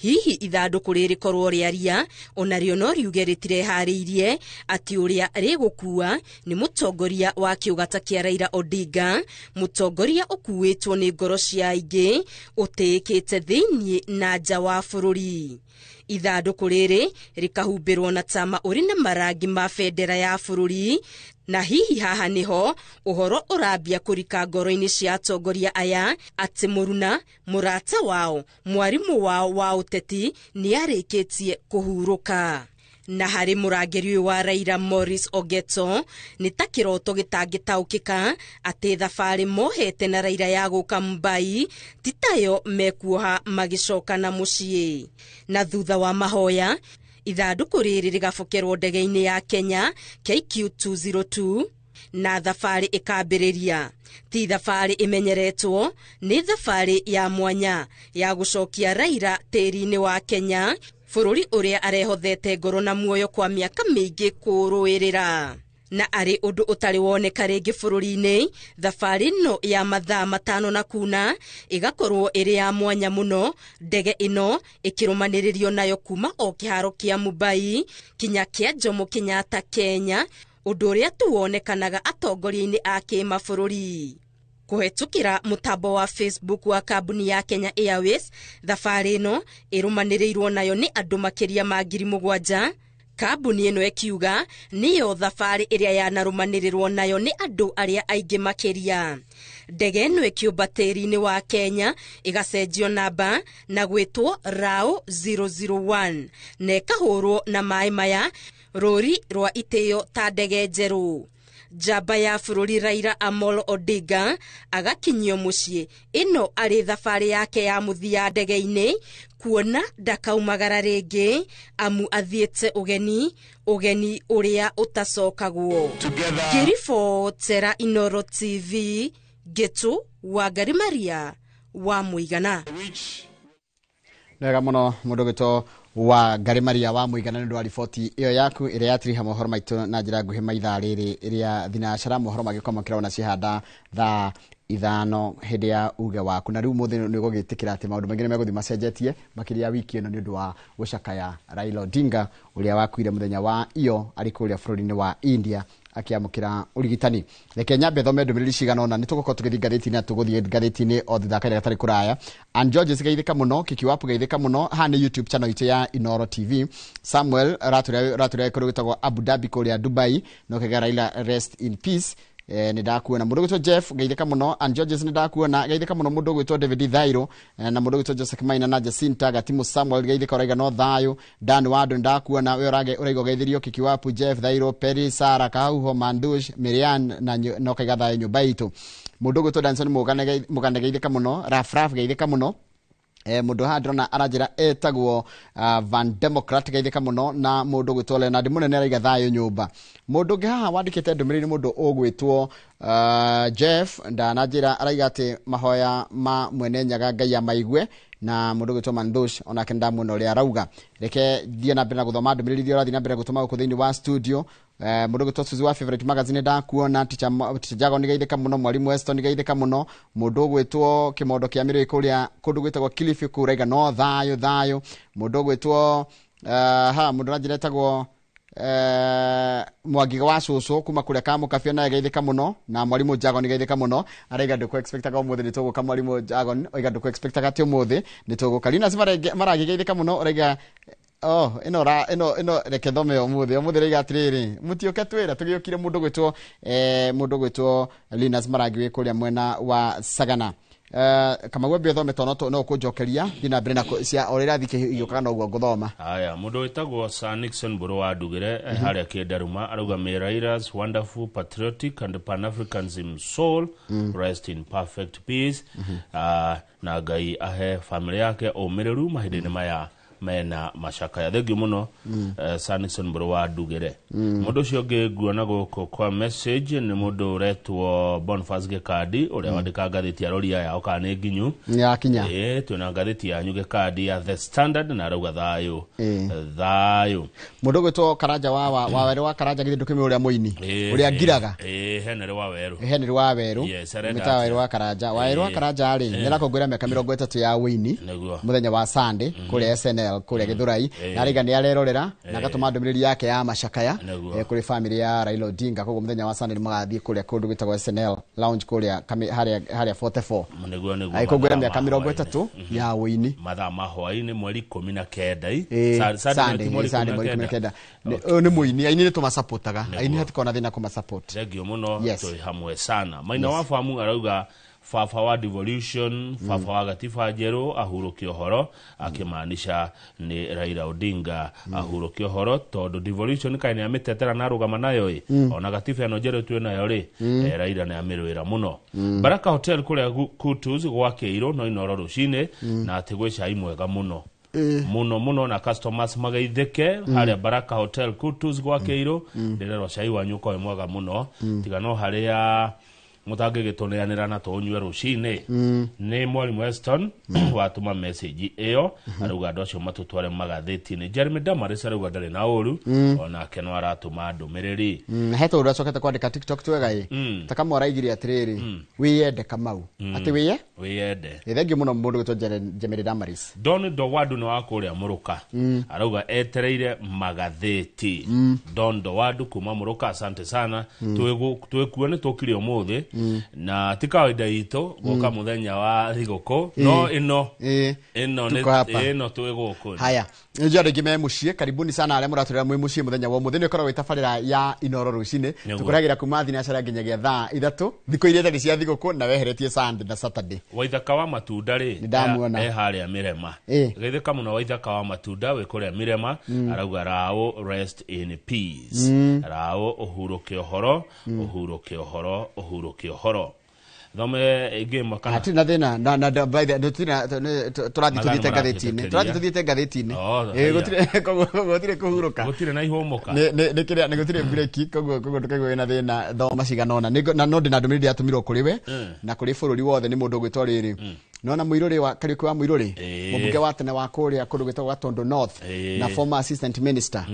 [SPEAKER 10] Hihi ithandũkũ rĩrĩ korwo rĩaria onarĩo no riuge rĩtireharĩirie atĩ ũrĩa rĩgũkua nĩ mũtongoria wa kĩũgata kĩa Raila Odinga, mũtongoria ũkuĩtwo nĩ ngoro cia aingĩ, ũtĩĩkĩte thĩinĩ na nja wa bũrũri. Ithandũkũ rĩrĩ rĩkahumbĩrwo na tama ũrĩ na marangi ma bendera ya bũrũri, na hihi haha nĩho ũhoro ũrambia kũrika ngoro-inĩ cia atongoria aya atĩ mũruna, mũrata wao, mwarimũ wao wa ũteti nĩarĩkĩtie kũhurũka. Na harĩ mũrangĩri ũyũ wa Raila Morris Ogeto nĩ ta kĩroto gĩtangĩtaũkĩka atĩ thabarĩ mohete na Raila ya gũka Mumbai ti tayo mekuoha magĩcoka na mũciĩ. Na thutha wa mahoya ithandũkũ rĩrĩ rĩgabokerwo ndege-inĩ ya Kenya KQ202 na thabarĩ ĩkambĩrĩria. Ti thabarĩ ĩmenyeretwo, nĩ thabarĩ ya mwanya ya gũcokia Raila tĩri-inĩ wa Kenya, bũrũri ũrĩa arehothete ngoro na muoyo kwa mĩaka mĩingĩ kũrũĩrĩra. Na arĩ ũndũ ũtarĩ woneka rĩngĩ bũrũri-inĩ, thabarĩ ĩno ya mathaa 5 na kuna ĩgakorwo ĩrĩ ya mwanya mũno, ndege ĩno ĩkĩrũmanĩrĩrio nayo kuma o kĩharo kĩa Mumbai kinya kĩa Jomo Kenyatta Kenya, ũndũ ũrĩa tu wonekanaga atongoria-inĩ a kĩmabũrũri. Kũhetũkĩra mũtambo wa Facebook wa kambuni ya Kenya Airways, thabarĩ ĩno ĩrũmanĩrĩirwo nayo nĩ andũ makĩria ma 7,000. Kambuni ĩno ĩkiuga nĩyo thabarĩ ĩrĩa yanarũmanĩrĩrwo nayo nĩ andũ arĩa aingĩ makĩria. Ndege ĩno ĩkĩũmba tĩri-inĩ wa Kenya ĩgacenjio namba na gwĩtwo RAO 001 na ĩkahũrwo na maĩ maya rũri rwa itĩo ta ndege njerũ. Njamba ya bũrũri Raila Amolo Odinga agakinyio mũciĩ ĩno arĩ thabarĩ yake ya mũthia ndege-inĩ, kuona ndakaumagara rĩngĩ amu athiĩte ũgeni, ũgeni ũrĩa ũtacokagwo. Ngĩribotera Inooro TV, Ngĩtũ Wangari Maria wa Mũigana.
[SPEAKER 2] Wega mũno mũndũ gwĩtwo Wa Ngari Maria wa Muigana nĩ ũndũ wa riboti ĩyo yaku ĩrĩa yatiriha mohoro maitũ na njĩra nguhĩ maithaa rĩrĩ rĩa thinacara mohoro magĩkwamũkĩra ona cihanda thaa 5 hĩndĩ ya uge waku. Na rĩu mũthĩ nĩ ũgũgĩtĩkĩra atĩ maũndũ maingĩ nĩ megũthiĩ macenjetie makĩria wiki ĩno nĩ ũndũ wa gũcakaya Raila Odinga ũrĩa wakuire mũthenya wa iyo arĩ kũrĩa bũrũri-inĩ wa India akiamũkĩra ũrigitani. Reke nyambe thome ndũmĩrĩri cigana ũna, nĩ tũgũkorwo tũgĩthiĩ ngathĩti-inĩ na tũgũthiĩ ngathĩti-inĩ o thutha kahinda gatarĩ kũraya. Ann Georges geithĩka mũno, Kikiwapu geithĩka mũno, haha nĩ YouTube channel itũ ya Inoro TV. Samuel ratũrĩa kũrĩa gwĩtagwo Abu Dhabi kũrĩa Dubai, no kega Raila rest in peace. Nĩ ndakuona mũndũ gwĩtwo Jeff geithĩka mũno, Ann Georges nĩ ndakuona geithĩka mũno, mũndũ gwĩtwo David Thairo na mũndũ gwĩtwo Joseph Maina na Jacinta Gatimu Samuel geithĩka ũraiga no thayũ. Dan Wado ndakuona we ũraiga ũgeithĩrio Kikiwapu, Jeff Thairo, Perry, Sara Kahuho, Mandush, Mirian na no kaiga thayũ nyũmba itũ. Mũndũ gwĩtwo Danson Mũgane geithĩka mũno, Raf Raf geithĩka mũno. Mũndũ haha ndĩrona aranjĩra etagwo Van Democrat geithĩka mũno, na mũndũ gwĩtwo Leonard Mũnene araiga thayũ nyũmba. Mũndũ ũngĩ haha wandĩkĩte ndũmĩrĩri nĩ mũndũ ũgwĩtwo Jeff ndananjĩra araiga atĩ mahoya ma Mwene Nyaga Ngai amaigue, na mũndũ gwĩtwo Mandush onake ndamuona ũrĩa arauga. Reke thiĩ na mbere na gũthoma ndũmĩrĩri iria ũrathiĩ na mbere gũtũma gũkũ thĩinĩ wa studio. Mũndũ gwĩtwo Suzy wa Favorite Magazine ndakuona, Teacher Jago nĩgeithĩka mũno, Mwalimu Weston nĩgeithĩka mũno, mũndũ ũgwĩtwo Kĩmondo kĩa Mĩrũĩ kũrĩa kũndũ gwĩtagwo Kilifi kũu raiga no thayũ thayũ. Mũndũ ũgwĩtwo ha mũndũ aranjĩra etagwo Mwangi wa Cũcũ kuma kũrĩa Kamũkabia naye geithĩka mũno, na Mwalimu Jago nĩgeithĩka mũno, araiga ndũkũ expectaga ũmũthĩ nĩ tũgũka. Mwalimu Jago oiga ndũkũ expectaga atĩ ũmũthĩ nĩ tũgũka. Linus Maragi geithĩka mũno, ũraiga oh ĩno ra ĩno ĩno reke thome ũmũthĩ ũmũthĩ raiga atĩrĩrĩ mũtiũke twĩra tũgĩũkire mũndũ gwĩtwo mũndũ gwĩtwo Linus Maragi wĩ kũrĩa mwena wa Sagana. Kamau ambia thome tondũ no ũkũnjokeria thiĩ na mbere na cia o rĩrĩa thikĩ igĩũkaga noguo ngũthoma.
[SPEAKER 1] Haya, mũndũ wĩtagwo Sir Nixon Mbũrũ wa Ndugĩre harĩa Kĩndaruma arauga may Raila's wonderful patriotic and pan-Africanism soul rest in perfect peace. Na Ngai ahe family yake ũmĩrĩru mahinda-inĩ maya mena macakaya. Thengiũ mũno Sir Nixon Mbũrũ wa Ndugĩre. Mũndũ ũcio ũngĩ nguona gũkũ kwa message nĩ mũndũ ũretwo Boniface Gĩkandi ũrĩa wandĩka ngathĩti ya Rori yao kana nĩ nginyu.
[SPEAKER 2] Nĩ yakinya.
[SPEAKER 1] Ĩĩ, twĩna ngathĩti yanyu Gĩkandi ya The Standard na arauga thayũ thayũ.
[SPEAKER 2] Mũndũ ũgwĩtwo Karanja wa Werũ wa Karanja githĩ ndũkĩmĩ ũrĩa mũini ũrĩa ngiraga.
[SPEAKER 1] Ĩĩ, Henry wa Werũ.
[SPEAKER 2] Henry wa Werũ.
[SPEAKER 1] Yes, arenda
[SPEAKER 2] mĩtawa
[SPEAKER 1] atĩa?
[SPEAKER 2] Werũ wa Karanja wa Werũ wa Karanja rĩ nĩ arakũngũĩra mĩaka 30 ya ũini mũthenya wa Sunday kũrĩa SNL kũrĩa Gĩthũrai, na araiga nĩ arerorera na agatũma ndũmĩrĩri yake ya macakaya kũrĩ family ya Raila Odinga. Koguo mũthenya wa Sunday nĩ magathiĩ kũrĩa kũndũ gwĩtagwo SNL Lounge kũrĩa harĩa 44
[SPEAKER 1] Nĩguo nĩguo.
[SPEAKER 2] Agĩkũngũĩra
[SPEAKER 1] Mathaa
[SPEAKER 2] mĩaka
[SPEAKER 1] ma
[SPEAKER 2] 30
[SPEAKER 1] hwaĩ-inĩ.
[SPEAKER 2] ya ũini.
[SPEAKER 1] Mathaa ma hwaĩ-inĩ mweri 19.
[SPEAKER 2] Sunday
[SPEAKER 1] ti mweri
[SPEAKER 2] Sunday mweri
[SPEAKER 1] 19.
[SPEAKER 2] 19. Ũyũ nĩ mũini, aini nĩ tũmasapotaga, aini hatikoragwo na thĩna kũmasupport.
[SPEAKER 1] Thengio mũno.
[SPEAKER 2] Yes.
[SPEAKER 1] Twĩ hamwe sana. Maina wa Famu arauga baba wa devolution, baba wa gatiba njerũ ahurũke ũhoro, akĩmaanisha nĩ Raila Odinga ahurũke ũhoro, tondũ devolution kaĩ nĩ amĩtetera na arũgama nayo ĩ, ona gatiba ĩno njerũ twĩ nayo rĩ, Raila nĩ amĩrũĩra mũno. Baraka Hotel kũrĩa Kutus gwakĩirwo no Inoro rũcinĩ na atĩ gwĩ cai mwega mũno mũno mũno na customers mageithĩke harĩa Baraka Hotel Kutus gwakĩirwo. Ndĩrerwo cai wanyu ũkorwo wĩ mwega mũno, tiga no harĩa mũtangĩgĩtũneanĩra na tũũnyue rũcinĩ. Nĩ Mwarimũ Weston watũma message ĩyo, arauga andũ acio matũtware magathĩti-inĩ. Jeremy Damaris arauga ndarĩ na ũru, onake no aratũma ndũmĩrĩri.
[SPEAKER 2] He tondũ acokete kwandĩka TikTok twega ĩ, ta kamwe araigire atĩrĩrĩ, wĩyende Kamau, atĩ wĩye
[SPEAKER 1] wĩyende.
[SPEAKER 2] Ĩ, thengiũ mũno mũndũ gwĩtwo Jeremy Damaris.
[SPEAKER 1] Don Dowadu nĩ wa kũrĩa Mũrũka, arauga etereire magathĩti. Don Dowadu kuma Mũrũka, asante sana. Twĩkuo nĩ tũkire ũmũthĩ na ti kawaida itũ gũka mũthenya wa thigũkũ, no ĩno ĩno
[SPEAKER 2] Tuko hapa.
[SPEAKER 1] Ĩno twĩ gũkũ.
[SPEAKER 2] Haya, nĩnjũĩ andũ aingĩ me mũciĩ, karibuni sana arĩa mũratũrĩra mwĩ mũciĩ mũthenya wa ũmũthĩ. Nĩ ũkoragwo ĩ tabarĩra ya Inoro rũcinĩ. Tũkũrehagĩra kuma thinacara nginyagia thaa 3 thikũ iria itarĩ cia thigũkũ na weheretie Sunday na Saturday.
[SPEAKER 1] Waithaka wa Matunda rĩ
[SPEAKER 2] Nĩ ndamuona.
[SPEAKER 1] e harĩa Mĩrema. Geithĩka mũno Waithaka wa Matunda wĩ kũrĩa Mĩrema. Arauga Rao rest in peace, Rao ũhurũke ũhoro, ũhurũke ũhoro, ũhurũke ũhoro. Thome ĩngĩ ĩmwe kana?
[SPEAKER 2] Hatirĩ na thĩna na by the tũtirĩ na tũrathiĩ
[SPEAKER 1] Mathaa
[SPEAKER 2] tũthiĩte
[SPEAKER 1] nĩ
[SPEAKER 2] ngathĩti-inĩ, tũrathiĩ
[SPEAKER 1] maratwĩtĩkĩria.
[SPEAKER 2] tũthiĩte ngathĩti-inĩ.
[SPEAKER 1] Oh, haya.
[SPEAKER 2] Gũtirĩ koguo gũtirĩ kũhurũka.
[SPEAKER 1] Gũtirĩ na ihũmũka.
[SPEAKER 2] Nĩ kĩrĩa nĩ gũtirĩ breki, koguo ndũkaigua wĩna thĩna. Thoma cigana ũna. Na no ndĩna ndũmĩrĩri yatũmirwo kũrĩ we na kũrĩ bũrũri wothe nĩ mũndũ ũgwĩtwo rĩrĩ. Nona Muiruri wa Kariuki wa Muiruri,
[SPEAKER 1] Ĩĩ.
[SPEAKER 2] Mũmbunge wa tene wa kũrĩa kũndũ gwĩtagwo Gatondo North
[SPEAKER 1] Ĩĩ.
[SPEAKER 2] na former assistant minister,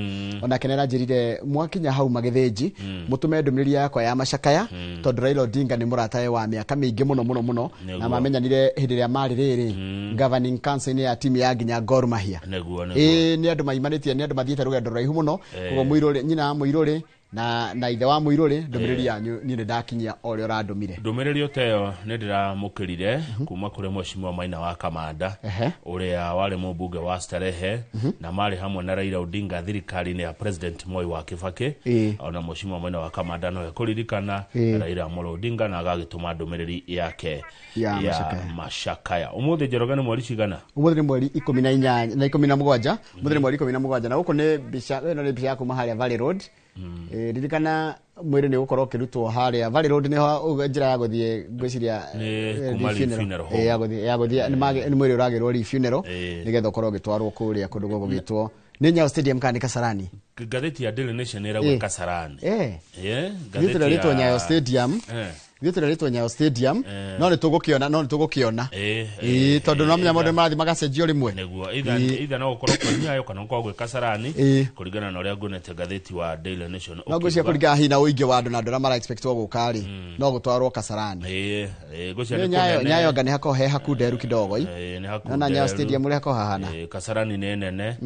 [SPEAKER 2] onake nĩaranjĩrire mwakinya hau Magĩthĩnji mũtũme ndũmĩrĩri yakwa ya macakaya, tondũ Raila Odinga nĩ mũratawe wa mĩaka mĩingĩ mũno mũno mũno, na mamenyanire hĩndĩ ĩrĩa marĩ rĩrĩ governing council-inĩ ya timu ya nginya Gor Mahia.
[SPEAKER 1] Nĩguo, nĩguo.
[SPEAKER 2] Ĩĩ, nĩ andũ maimanĩtie, nĩ andũ mathiĩte rũgendo rũraihu mũno. Koguo Muiruri, nyina wa Muiruri na ithe wa Muiruri, ndũmĩrĩri yanyu niĩ nĩ ndakinyia o ũrĩa ũrandũmire.
[SPEAKER 1] Ndũmĩrĩri o ta ĩyo nĩ ndĩramũkĩrire kuma kũrĩ Mheshimiwa Maina wa Kamanda, ũrĩa warĩ mũmbunge wa Starehe na marĩ hamwe na Raila Odinga thirikari-inĩ ya President Moi wa Kibaki. Ona Mheshimiwa Maina wa Kamanda no ekũririkana Raila Amolo Odinga na agagĩtũma ndũmĩrĩri yake
[SPEAKER 2] ya
[SPEAKER 1] ya
[SPEAKER 2] macakaya.
[SPEAKER 1] Macakaya. Ũmũthĩ, Njoroge, nĩ mweri cigana?
[SPEAKER 2] Ũmũthĩ nĩ mweri 18 na 17. Ũmũthĩ nĩ mweri 17, na gũkũ nĩ mbica ĩno, nĩ mbica ya kuma harĩa Valley Road. Ririkana mwĩrĩ nĩ ũgũkorwo ũkĩrutwo harĩa Valley Road, nĩho njĩra ya gũthiĩ, ngwĩciria
[SPEAKER 1] Nĩ kuma
[SPEAKER 2] Lee
[SPEAKER 1] Lee Funeral Home.
[SPEAKER 2] Ya gũthiĩ nĩ mwĩrĩ ũragĩrwo Lee Funeral nĩgetha ũkorwo ũgĩtwarwo kũrĩa kũndũ gũgũgĩtwo nĩ Nyayo Stadium kana nĩ Kasarani?
[SPEAKER 1] Ngathĩti ya Daily Nation ĩrauga Kasarani.
[SPEAKER 2] Ithuĩ tũrerĩtwo Nyayo Stadium. Ithuĩ tũrerĩtwo Nyayo Stadium, no nĩ tũgũkĩona, no nĩ tũgũkĩona. Ĩĩ, tondũ no menya maũndũ marathiĩ magacenjio rĩmwe.
[SPEAKER 1] Nĩguo, either no gũkorwo kwĩ Nyayo kana gũkorwo gwĩ Kasarani, kũringana na ũrĩa nguonete ngathĩti wa Daily Nation
[SPEAKER 2] No ngwĩciria
[SPEAKER 1] ũkiuga.
[SPEAKER 2] kũringana hihi na ũingĩ wa andũ na andũ arĩa mara expectwo gũka rĩ, no gũtwarwo Kasarani.
[SPEAKER 1] Ĩĩ, ngwĩciria
[SPEAKER 2] Nĩ
[SPEAKER 1] nĩ
[SPEAKER 2] Nyayo.
[SPEAKER 1] kũnene.
[SPEAKER 2] Nyayo anga nĩ hakorwo he hakunderu kidogo i.
[SPEAKER 1] Ĩĩ, nĩ hakunderu.
[SPEAKER 2] Nona Nyayo Stadium ũrĩa hakorwo hahana.
[SPEAKER 1] Ĩĩ, Kasarani nĩ nene.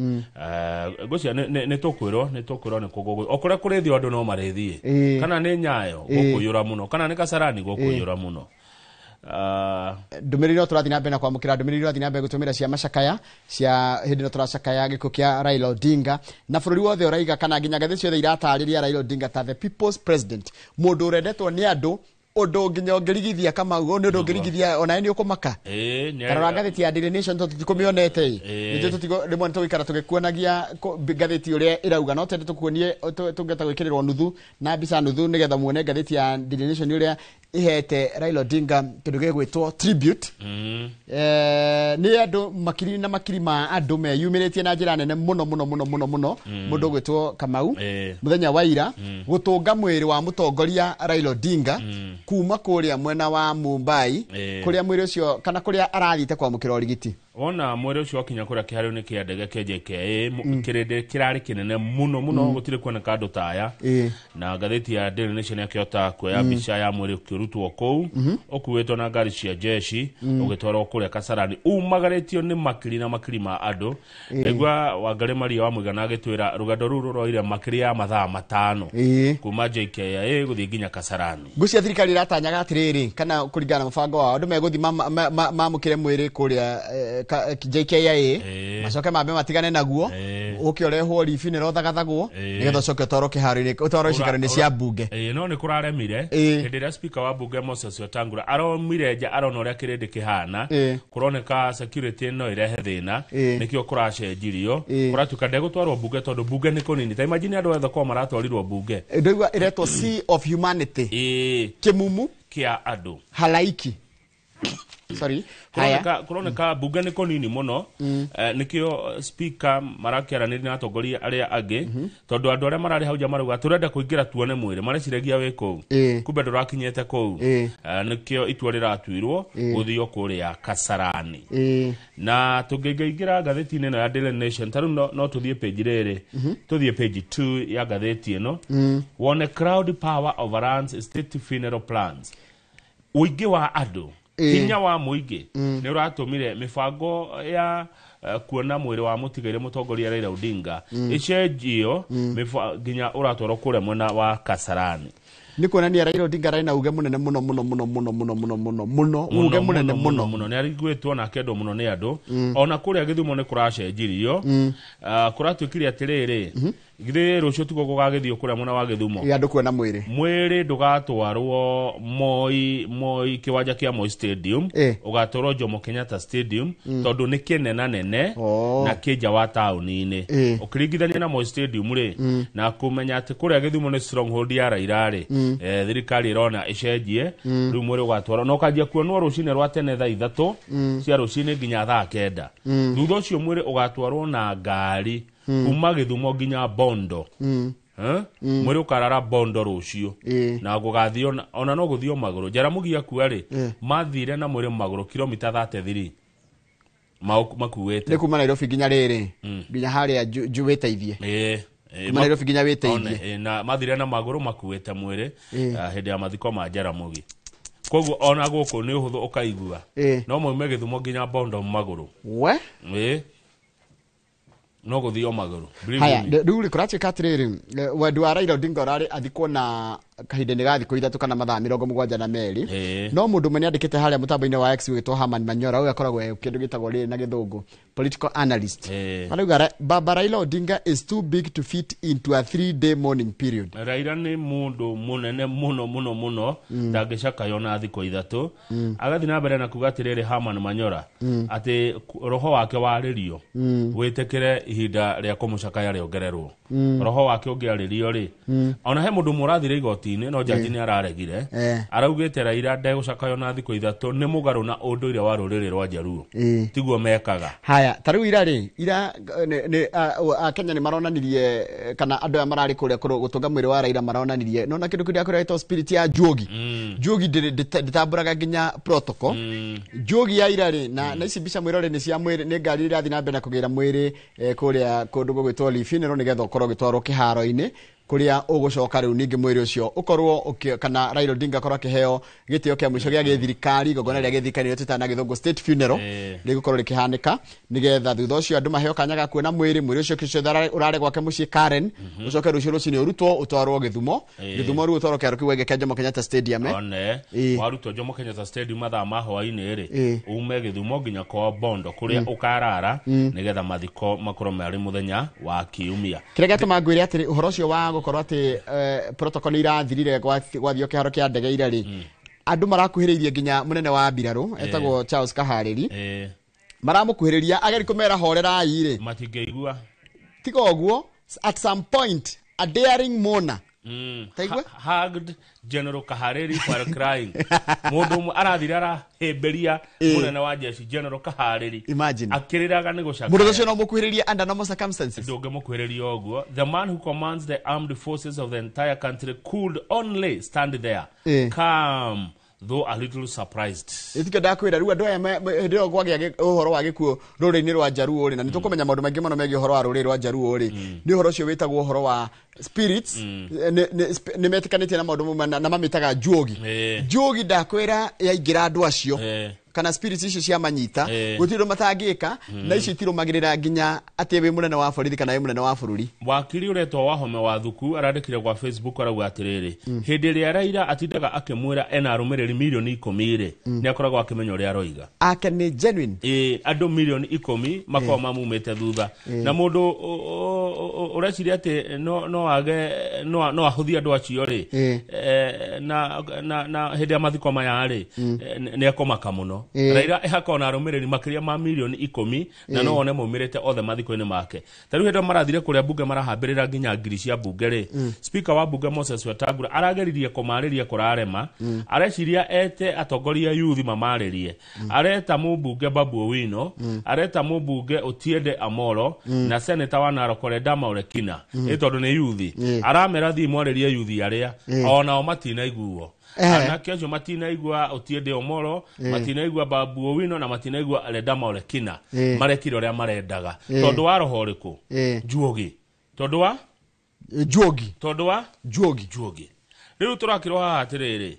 [SPEAKER 1] Ngwĩciria nĩ tũkwĩrwo nĩ kũ o kũrĩa kũrĩthio andũ no marĩthiĩ. Kana nĩ Nyayo gũkũiyũra mũno, kana nĩ Kasarani gũkũiyũra mũno.
[SPEAKER 2] Ndũmĩrĩri no tũrathiĩ na mbere na kwamũkĩra ndũmĩrĩri, ũrathiĩ na mbere gũtũmĩra cia macakaya cia hĩndĩ ĩno tũracakaya gĩkuũ kĩa Raila Odinga, na bũrũri wothe ũraiga kana nginya ngathĩti ciothe iratarĩria Raila Odinga ta the people's president, mũndũ ũrendetwo nĩ andũ, ũndũ nginya ũngĩrigithia Kamau, nĩ ũndũ ũngĩrigithia onawe nĩ ũkũmaka. Tarora ngathĩti ya Daily Nation, tondũ tũtikũmĩonete ĩ. Nĩtũ tũtigo rĩmwe nĩ tũgũikara tũgĩkuonagia ngathĩti ũrĩa ĩrauga, no twende tũkuonie tũngĩhota gwĩkĩrĩrwo nuthu na mbica nuthu nĩgetha muone ngathĩti ya Daily Nation ũrĩa ĩhete Raila Odinga kĩndũ gĩgwĩtwo tribute. Nĩ andũ makiri na makiri ma andũ meyumĩrĩtie na njĩra nene mũno mũno mũno mũno mũno, mũndũ ũgwĩtwo Kamau, mũthenya wa ira gũtũnga mwĩrĩ wa mũtongoria Raila Odinga kuma kũrĩa mwena wa Mumbai, kũrĩa mwĩrĩ ũcio kana kũrĩa arathiĩte kwamũkĩra ũrigiti.
[SPEAKER 1] Wona mwĩrĩ ũcio wakinya kũrĩa kĩharo-inĩ kĩa ndege kĩa JKIA, kĩrĩndĩ kĩrarĩ kĩnene mũno mũno, gũtirĩ kuoneka andũ ta aya. Na ngathĩti ya Daily Nation yakĩhota kuoya mbica ya mwĩrĩ ũkĩrutwo kũu ũkuĩtwo na ngari cia jeshi, ũgĩtwarwo kũrĩa Kasarani umagarĩtio nĩ makiri na makiri ma andũ. Ndaigua Wangarĩ Maria wa Mũigana agĩtwĩra rũgendo rũu rũroire makĩria ya mathaa 5 kuma JKIA gũthiĩ nginya Kasarani.
[SPEAKER 2] Ngwĩciria thirikari ĩratanyaga atĩrĩrĩ, kana kũringana na mũbango wao, andũ megũthiĩ mamũkĩre mwĩrĩ kũrĩa JKIA, macoke mambe matigane naguo, ũke ũrehwo Lee Funeral ũthagathagwo, nĩgetha ũcoke ũtwarwo kĩharo-inĩ, ũtwarwo icikaro-inĩ cia mbunge.
[SPEAKER 1] Ĩĩ, no nĩ kũraremire. Hĩndĩ ĩrĩa speaker wa mbunge Moses Wetangula aromire nja arona ũrĩa kĩrĩndĩ kĩhana, kũroneka security no ĩrehe thĩna. Nĩkĩo kũracenjirio, kũratuĩka ndegũtwarwo mbunge tondũ mbunge nĩ kũnini. Ta imagine andũ othe korwo maratwarirwo mbunge.
[SPEAKER 2] Ndaigua ĩretwo Sea of Humanity, kĩmumu
[SPEAKER 1] kĩa andũ,
[SPEAKER 2] halaiki, sorry, haya.
[SPEAKER 1] Kũroneka mbunge nĩ kũnini mũno. Nĩkĩo speaker marakĩaranĩria na atongoria arĩa angĩ, tondũ andũ arĩa mararĩ hau nja marauga tũrenda kũingĩra tuone mwĩrĩ, mareciragia wĩ kũu, kumbe ndũrakinyĩte kũu. Nĩkĩo itua rĩratuirwo gũthio kũrĩa Kasarani. Na tũngĩingĩra ngathĩti-inĩ ĩno ya Daily Nation ta rĩu, no tũthiĩ page rĩrĩ, tũthiĩ page 2 ya ngathĩti ĩno, wone "Crowd power overruns state funeral plans". Ũingĩ wa andũ, hinya wa mũingĩ nĩ ũratũmire mĩbango ya kuona mwĩrĩ wa mũtigaire mũtongoria Raila Odinga ĩcenjio, nginya ũratwarwo kũrĩa mwena wa Kasarani.
[SPEAKER 2] Nĩ kuonania Raila Odinga arĩ na uge mũnene mũno mũno mũno mũno mũno mũno mũno mũno, uge mũnene mũno.
[SPEAKER 1] Mũno, nĩ ariguĩtwo na akendwo mũno nĩ andũ. Ona kũrĩa Gĩthumo nĩ kũracenjirio. Kũratuĩkire atĩrĩrĩ, githĩ rũciũ tiguo gũgagĩthiĩ kũrĩa mwena wa Gĩthumo?
[SPEAKER 2] Ĩ, andũ kuona mwĩrĩ.
[SPEAKER 1] Mwĩrĩ ndũgatwarwo Moi kĩwanja kĩa Moi Stadium, ũgatwarwo Jomo Kenyatta Stadium, tondũ nĩ kĩnena nene na kĩ nja wa taũni-inĩ ũkĩringithania na Moi Stadium rĩ. Na kũmenya atĩ kũrĩa Gĩthumo nĩ stronghold ya Raila rĩ, thirikari ĩrona ĩcenjie. Rĩu mwĩrĩ ũgatwarwo na ũkanjia kuonwo rũcinĩ rwa tene thaa 3 cia rũcinĩ nginya thaa 9. Thutha ũcio mwĩrĩ ũgatwarwo na ngari kuma Gĩthumo nginya Bondo. Mwĩrĩ ũkarara Bondo rũciũ na gũgathio ona no gũthio magũrũ. Jaramogi akua rĩ, mathire na mwĩrĩ magũrũ kilomita 33 makuĩte.
[SPEAKER 2] Nĩ kuma Nairobi nginya rĩrĩ, nginya harĩa wĩteithie. Kuma Nairobi nginya wĩteithie.
[SPEAKER 1] Na mathire na magũrũ makuĩte mwĩrĩ hĩndĩ ya mathiko ma Jaramogi. Koguo ona gũkũ nĩ ũhũthũ ũkaigua. No maume Gĩthumo nginya Bondo magũrũ.
[SPEAKER 2] We?
[SPEAKER 1] No gũthio magũrũ.
[SPEAKER 2] Haya, rĩu kũratuĩka atĩrĩrĩ, wendi wa Raila Odinga ũrarĩ athikwo na kahinda-inĩ ga thikũ 3 kana mathaa 72. No mũndũ ũmwe nĩandĩkĩte harĩa mũtambo-inĩ wa X wĩtwo Herman Manyora, ũyũ akoragwo kĩndũ gĩtagwo rĩrĩ na gĩthũngũ political analyst. Arauga Baba Raila Odinga is too big to fit into a 3-day mourning period.
[SPEAKER 1] Raila nĩ mũndũ mũnene mũno mũno mũno, ndangĩcakayo na thikũ 3. Agathiĩ na mbere na kuga atĩrĩrĩ Herman Manyora atĩ roho wake warĩrio wĩtĩkĩre ihinda rĩa kũmũcakaya rĩongererwo. Roho wake ũngĩarĩrio rĩ, ona he mũndũ mũrathire igoti-inĩ no jaji nĩ araregire, araugĩte Raila ndegũcakayo na thikũ 3 nĩ mũgarũ na ũndũire wa rũrĩrĩ rwa Jaluo. Tiguo mekaga.
[SPEAKER 2] Haya, ta rĩu ira rĩ, ira Akenya nĩ maronanirie kana andũ aya mararĩ kũrĩa gũtũnga mwĩrĩ wa Raila maronanirie nona kĩndũ kĩrĩa kĩretwo spirit ya Juogi. Juogi ndĩtambũraga nginya protocol. Juogi ya ira rĩ, na ici mbica mwĩrore nĩ cia mwĩrĩ, nĩ ngari irathiĩ na mbere na kũgĩra mwĩrĩ kũrĩa kũndũ gũgwĩtwo Lifinero nĩgetha ũkorwo ũgĩtwarwo kĩharo-inĩ kũrĩa ũgũcoka rĩu ningĩ mwĩrĩ ũcio ũkorwo kana Raila Odinga akorwo akĩheo gĩtĩo kĩa mũico gĩa gĩthirikari, igongona rĩa gĩthirikari rĩrĩa twĩtaga na gĩthũngũ state funeral rĩgũkorwo rĩkĩhanĩka nĩgetha thutha ũcio andũ maheo kanya ga kuona mwĩrĩ. Mwĩrĩ ũcio kĩcio ũrare gwake mũciĩ Karen, ũcoke rũciũ rũcinĩ ũrutwo ũtwarwo Gĩthumo. Gĩthumo rĩu ũtwarwo kĩharo kĩu gĩa Jomo Kenyatta Stadium.
[SPEAKER 1] Warutwo Jomo Kenyatta Stadium mathaa ma hwaĩ-inĩ rĩ, ume Gĩthumo nginya kwa Bondo kũrĩa ũkarara nĩgetha mathiko makorwo marĩ mũthenya wa Kiumia.
[SPEAKER 2] Kĩrĩa gĩatũma ngwĩre atĩrĩ ũhoro ũcio wa gũkorwo atĩ protocol nĩ irathirire gwathio kĩharo kĩa ndege ira rĩ, andũ marakuhĩrĩirie nginya mũnene wa mbirarũ etagwo Charles Kaharĩri, maramũkuhĩrĩria ageri kũmera horerai rĩ,
[SPEAKER 1] matingĩigua.
[SPEAKER 2] Tiga ũguo, at some point a daring mourner
[SPEAKER 1] hugged General Kahariri while crying. Mũndũ ũmwe arathire arahĩmbĩria mũnene wa jeshi General Kahariri akĩrĩraga nĩ gũcakaya.
[SPEAKER 2] Mũndũ ũcio no mũkuhĩrĩrie under normal circumstances.
[SPEAKER 1] Ndũngĩmũkuhĩrĩria ũguo. The man who commands the armed forces of the entire country could only stand there calm though a little surprised.
[SPEAKER 2] Ĩtikĩ ndakwĩra rĩu andũ aya hĩndĩ ĩyo kwagĩa ũhoro wa gĩkuũ rũrĩrĩ-inĩ rwa Jaluo rĩ, na nĩtũkũmenya maũndũ maingĩ mũno megiĩ ũhoro wa rũrĩrĩ rwa Jaluo rĩ, nĩ ũhoro ũcio wĩtagwo ũhoro wa spirits, nĩ metĩkanĩtie na maũndũ na mamĩtaga Juogi. Juogi ndakwĩra yaingĩra andũ acio kana spirits icio cia manyita gũtirĩ ũndũ matangĩka, na icio itirũmagĩrĩra nginya atĩ wĩ mũnene wa borithi kana wĩ mũnene wa bũrũri.
[SPEAKER 1] Wakiri ũretwo Wahome wa Thuku arandĩkire gwa Facebook arauga atĩrĩrĩ, hĩndĩ ĩrĩa Raila atindaga akĩmwĩra ena arũmĩrĩri milioni 10 rĩ, nĩ akoragwo akĩmenya ũrĩa aroiga.
[SPEAKER 2] Ake nĩ genuine.
[SPEAKER 1] Andũ milioni 10 makoragwo mamumĩte thutha. Na mũndũ ũreciria atĩ no age no ahũthie andũ acio rĩ, na hĩndĩ ya mathiko maya rĩ, nĩ ekũmaka mũno. Raila ĩhakorwo na arũmĩrĩri makĩria ma milioni 10 na no one maumĩrĩte othe mathiko-inĩ make. Ta rĩu hĩndĩ marathire kũrĩa bunge marahambĩrĩra nginya ngiri cia bunge rĩ, Speaker wa bunge Moses Wetangula arageririe kũmarĩria kũrarema, areciria ete atongoria youth mamarĩrie, areta mũmbunge Babu Owino, areta mũmbunge Otiende Amolo na senator wa Narok Ledama Olekina, ĩ tondũ nĩ youth, aramera thiĩ mwarĩrie youth arĩa onao matinaiguo. Anake acio matinaigua Otiende Omolo, matinaigua Babu Owino na matinaigua Ledama Olekina, marekire ũrĩa marendaga. Tondũ wa roho ũrĩkũ? Juogi. Tondũ wa
[SPEAKER 2] Juogi.
[SPEAKER 1] Tondũ wa
[SPEAKER 2] Juogi.
[SPEAKER 1] Juogi. Rĩu tũrakĩrwo haha atĩrĩrĩ,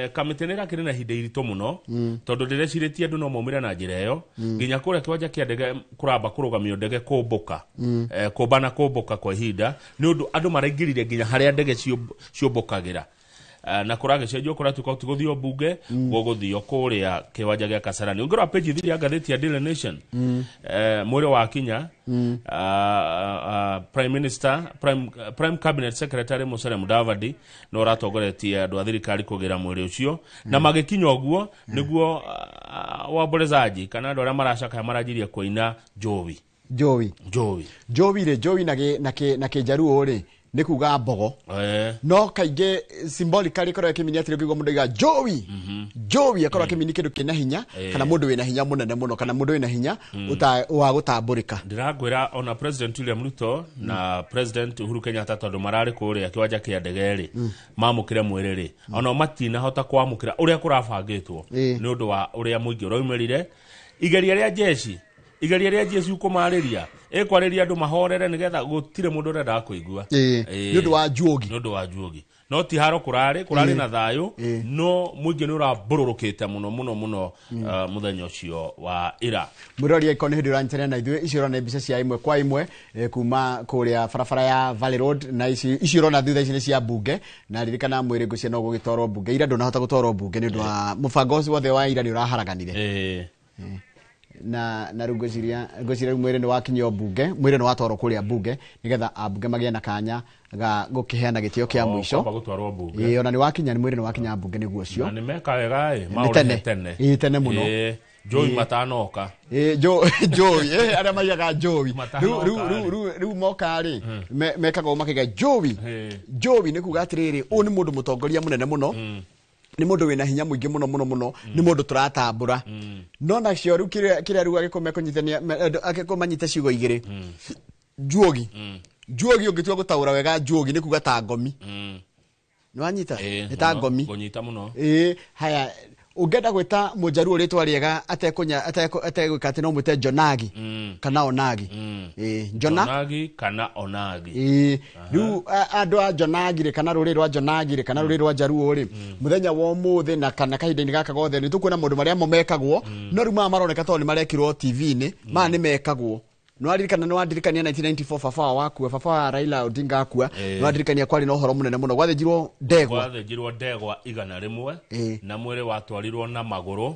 [SPEAKER 1] kamĩtĩ nĩ ĩrakĩrĩ na ihinda iritũ mũno, tondũ ndĩrecirĩtie andũ no maumĩre na njĩra ĩyo, nginya kũrĩa kĩwanja kĩa ndege kũramba kũrũgamio ndege kũmbũka, kũmba na kũmbũka kwa ihinda, nĩ ũndũ andũ maraingĩrire nginya harĩa ndege ciũmbũkagĩra. Na kũragĩcenjio kũratuĩka tigũthio bunge, gũgũthio kũrĩa kĩwanja gĩa Kasarani. Ũngĩrora page 3 ya ngathĩti ya Daily Nation, mwĩrĩ wa kinya Prime Minister, Prime Cabinet Secretary Musalia Mudavadi no ũratongoretie andũ a thirikari kũgĩra mwĩrĩ ũcio, na magĩkinya ũguo nĩguo wamborezaji kana andũ arĩa maracakaya maranjirie kũina Jowi.
[SPEAKER 2] Jowi. Jowi. Jowi rĩ, Jowi na kĩjaruo rĩ, Nĩ kuga mbogo. No kaingĩ symbolically ĩkoragwo ĩkĩmini atĩrĩ, ũkĩigua mũndũ aiga Joey, Joey akorwo akĩmini kĩndũ kĩna hinya, kana mũndũ wĩna hinya mũnene mũno, kana mũndũ wĩna hinya wa gũtambũrĩka.
[SPEAKER 1] Ndĩrakwĩra ona President William Ruto na President Uhuru Kenyatta, tondũ mararĩ kũrĩa kĩwanja kĩa ndege rĩ, mamũkĩre mwĩrĩ rĩ, onao matinahota kwamũkĩra ũrĩa kũrabangĩtwo nĩ ũndũ wa ũrĩa mũingĩ ũraumĩrire. Igeria rĩa jeshi, igeria rĩa jeshi kũmarĩria, ĩkwarĩria andũ mahorere nĩgetha gũtirĩ mũndũ ũrendaga kũigua.
[SPEAKER 2] Nĩ ũndũ wa Juogi.
[SPEAKER 1] Nĩ ũndũ wa Juogi. No ti haro, kũrarĩ na thayũ, no mũingĩ nĩ ũrambũrũrũkĩte mũno mũno mũno mũthenya ũcio wa ira.
[SPEAKER 2] Mwĩrori icon, hĩndĩ ũranyitanĩra na ithuĩ, icio ũrona mbica cia ĩmwe kwa ĩmwe kuma kũrĩa barabara ya Valley Road, na ici ũrona thutha ici nĩ cia mbunge. Na ririkana mwĩrĩ ngũcia no gũgĩtwarwo mbunge ira, ndũnahota gũtwarwo mbunge nĩ ũndũ wa mũbango ũcio wothe wa ira nĩ ũraharaganire. Na rĩu ngwĩciria rĩu mwĩrĩ nĩ wakinyio mbunge, mwĩrĩ nĩ watwarwo kũrĩa mbunge nĩgetha ambunge magĩe na kanya ga gũkĩheana gĩtĩo kĩa mũico.
[SPEAKER 1] Kwamba gũtwarwo mbunge.
[SPEAKER 2] Ĩĩ, ona nĩ wakinya, mwĩrĩ nĩ wakinya mbunge nĩguo ũcio.
[SPEAKER 1] Na nĩ meka wega ĩ.
[SPEAKER 2] Nĩ
[SPEAKER 1] maũrehe
[SPEAKER 2] tene.
[SPEAKER 1] Tene.
[SPEAKER 2] Ĩĩ, tene mũno.
[SPEAKER 1] Joey matanoka.
[SPEAKER 2] Ĩĩ, Joey, arĩa maigaga Joey.
[SPEAKER 1] Matanoka.
[SPEAKER 2] Rĩu rĩu moka rĩ, mekaga ũũ makaiga Joey. Joey nĩ kuga atĩrĩrĩ, ũyũ nĩ mũndũ mũtongoria mũnene mũno, nĩ mũndũ wĩna hinya mũingĩ mũno mũno mũno, nĩ mũndũ tũratambũra. No nacio rĩu kĩrĩa rĩu agĩkũyũ mekũnyitania, agĩkũyũ manyite ciugo igĩrĩ, Juogi. Juogi ũngĩtua gũtaũra wega, Juogi nĩ kuga ta ngomi. Nĩ wanyita? Nĩ ta ngomi.
[SPEAKER 1] Ngũnyita mũno.
[SPEAKER 2] Ĩĩ, haya, ũngĩenda gwĩta mũnjaruo rĩtwa rĩega ategwĩka atĩ, no mwĩte Jonagi kana Onagi. Ĩĩ, Jona.
[SPEAKER 1] Jonagi kana Onagi.
[SPEAKER 2] Ĩĩ, rĩu andũ a Jonagi rĩ, kana rũrĩrĩ rwa Jonagi rĩ, kana rũrĩrĩ rwa Jaruo rĩ, mũthenya wa ũmũthĩ na kana kahinda-inĩ gaka gothe nĩ tũkuona maũndũ marĩa mo mekagwo. No rĩu maya maroneka tondũ nĩ marekirwo TV-inĩ, maya nĩ mekagwo. Nĩwaririkana, nĩwandirikania 1994 baba wao akua, baba wa Raila Odinga akua? Nĩwandirikania kwarĩ na ũhoro mũnene mũno, gwathĩnjirwo ndegwa.
[SPEAKER 1] Gwathĩnjirwo ndegwa 100 na mwĩrĩ watwarirwo na magũrũ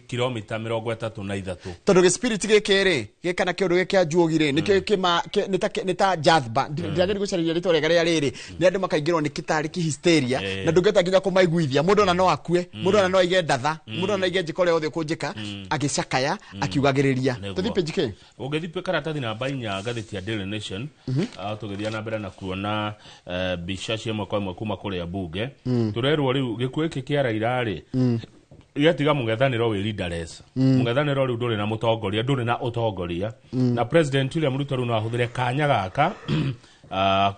[SPEAKER 1] kilomita 33.
[SPEAKER 2] Tondũ gĩspirit gĩkĩ rĩ, gĩkana kĩũndũ gĩkĩ kĩa Juogi rĩ, nĩkĩo nĩ ta jathba. Ndirageria gũcarĩria rĩtwa rĩega rĩa rĩrĩ, nĩ andũ makaingĩrwo nĩ kĩtarĩ kĩhysteria, na ndũngĩhota nginya kũmaiguithia. Mũndũ ona no akue, mũndũ ona no aige ndatha, mũndũ ona no aige njĩka ũrĩa yothe ũkũnjĩka, agĩcakaya akiugagĩrĩria. Tũthiĩ page kĩ?
[SPEAKER 1] Ũngĩthiĩ karatathi namba 4, ngathĩti ya Daily Nation, tũgĩthiĩ na mbere na kuona mbica cia ĩmwe kwa ĩmwe kuma kũrĩa mbunge, tũrerwo rĩu gĩkuũ gĩkĩ kĩa Raila rĩ, gĩatiga mũng'ethanĩro wĩ leaderless. Mũng'ethanĩro rĩu ndũrĩ na mũtongoria, ndũrĩ na ũtongoria, na President William Ruto rĩu no ahũthĩre kanya gaka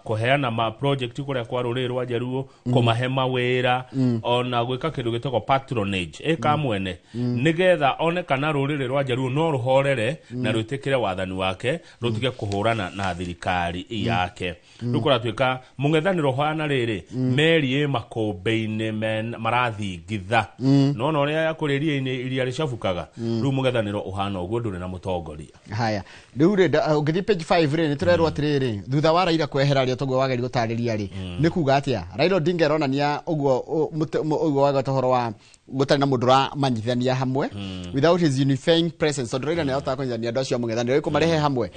[SPEAKER 1] kũheana ma project kũrĩa kwa rũrĩrĩ rwa Jaruo, kũmahe mawĩra, ona gwĩka kĩndũ gĩtagwo patronage ĩka mwene, nĩgetha one kana rũrĩrĩ rwa Jaruo no rũhorere na rwĩtĩkĩre wathani wake, rũtige kũhũrana na thirikari yake. Rĩu kũratuĩka mũng'ethanĩro ũhana rĩrĩ meri ĩ makũmbĩ-inĩ marathingitha, nona ũrĩa kũrĩ iria-inĩ iria rĩcabukaga. Rĩu mũng'ethanĩro ũhana ũguo, ndũrĩ na mũtongoria.
[SPEAKER 2] Haya, rĩu rĩ, ũngĩthiĩ page 5 rĩ, nĩ tũrerwo atĩrĩrĩ, thutha wa Raila kwehera rĩ, toguo wageri gũtarĩria rĩ, nĩ kuga atĩa Raila Odinga ĩronania ũguo ũguo wagweta ũhoro wa gũtarĩ na mũndũ ũramanyitithania hamwe, without his unifying presence, tondũ Raila nĩahotaga kũnyitithania andũ acio a mũng'ethanĩro, kũmarehe hamwe.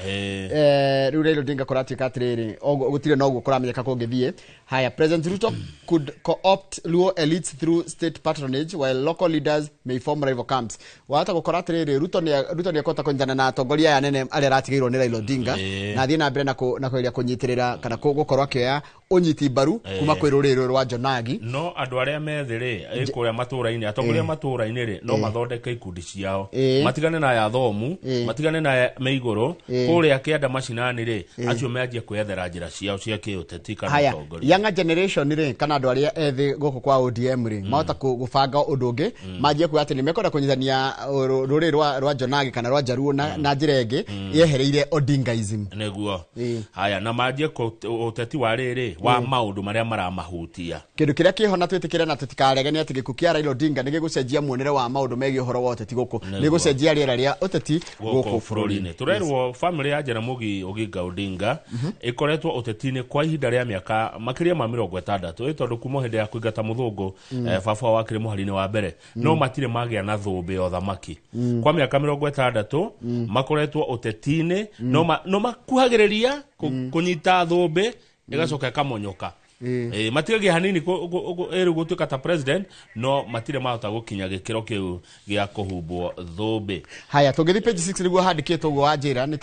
[SPEAKER 2] Rĩu Raila Odinga kũratuĩka atĩrĩrĩ, gũtirĩ na ũguo kũramenyeka kũngĩthiĩ. Haya, President Ruto could co-opt Luo elites through state patronage while local leaders may form rival camps. Wahota gũkora atĩrĩrĩ, Ruto nĩ ekũhota kũnyitana na atongoria aya anene arĩa aratigĩirwo nĩ Raila Odinga, na athiĩ na mbere na kũgeria kũnyitĩrĩra kana gũkorwo akĩoya ũnyiti mbaru kuma kwĩ rũrĩrĩ rũrũ rwa Jonagi.
[SPEAKER 1] No andũ arĩa methĩ rĩ, kũrĩa matũũra-inĩ, atongoria matũũra-inĩ rĩ, no mathondeke ikundi ciao, matigane na aya thomu, matigane na aya me igũrũ kũrĩa kĩanda macinani rĩ, acio manjie kwĩyethera njĩra ciao cia kĩũteti kana
[SPEAKER 2] Haya,
[SPEAKER 1] ũtongoria.
[SPEAKER 2] Younger generation rĩ, kana andũ arĩa ethĩ gũkũ kwa ODM rĩ, mahota gũbanga ũndũ ũngĩ, manjie kuga atĩ nĩ mekwenda kũnyitania rũrĩrĩ rwa Jonagi kana rwa Jaruo na njĩra ĩngĩ yehereire Odingaism.
[SPEAKER 1] Nĩguo. Haya, na manjie ũteti wa rĩrĩ wa maũndũ marĩa maramahutia.
[SPEAKER 2] Kĩndũ kĩrĩa kĩho na twĩtĩkĩre na tũtikarege nĩ atĩ gĩkuũ kĩa Raila Odinga nĩ gĩgũcenjia muonere wa maũndũ megiĩ ũhoro wa ũteti gũkũ, nĩ gũcenjia rĩera rĩa ũteti
[SPEAKER 1] gũkũ bũrũri-inĩ. Tũrerwo family ya Jaramogi Oginga Odinga ĩkoretwo ũteti-inĩ kwa ihinda rĩa mĩaka makĩria ma 60, ĩ tondũ kuma hĩndĩ ya kũingata mũthũngũ, baba wao akĩrĩ mũhari-inĩ wa mbere, no matirĩ magĩa na thũmbĩ ya ũthamaki kwa mĩaka 60. Makoretwo ũteti-inĩ, no makuhagĩrĩria kũnyita thũmbĩ, ĩgacoka ĩkamonyoka. Matigagia hanini ĩrĩ gũtuĩka ta president, no matirĩ mahota gũkinya gĩkĩro kĩu gĩa kũhumbwo thũmbĩ.
[SPEAKER 2] Haya, tũngĩthiĩ page 6 nĩguo handĩkĩtwo ũguo wanjĩra nĩ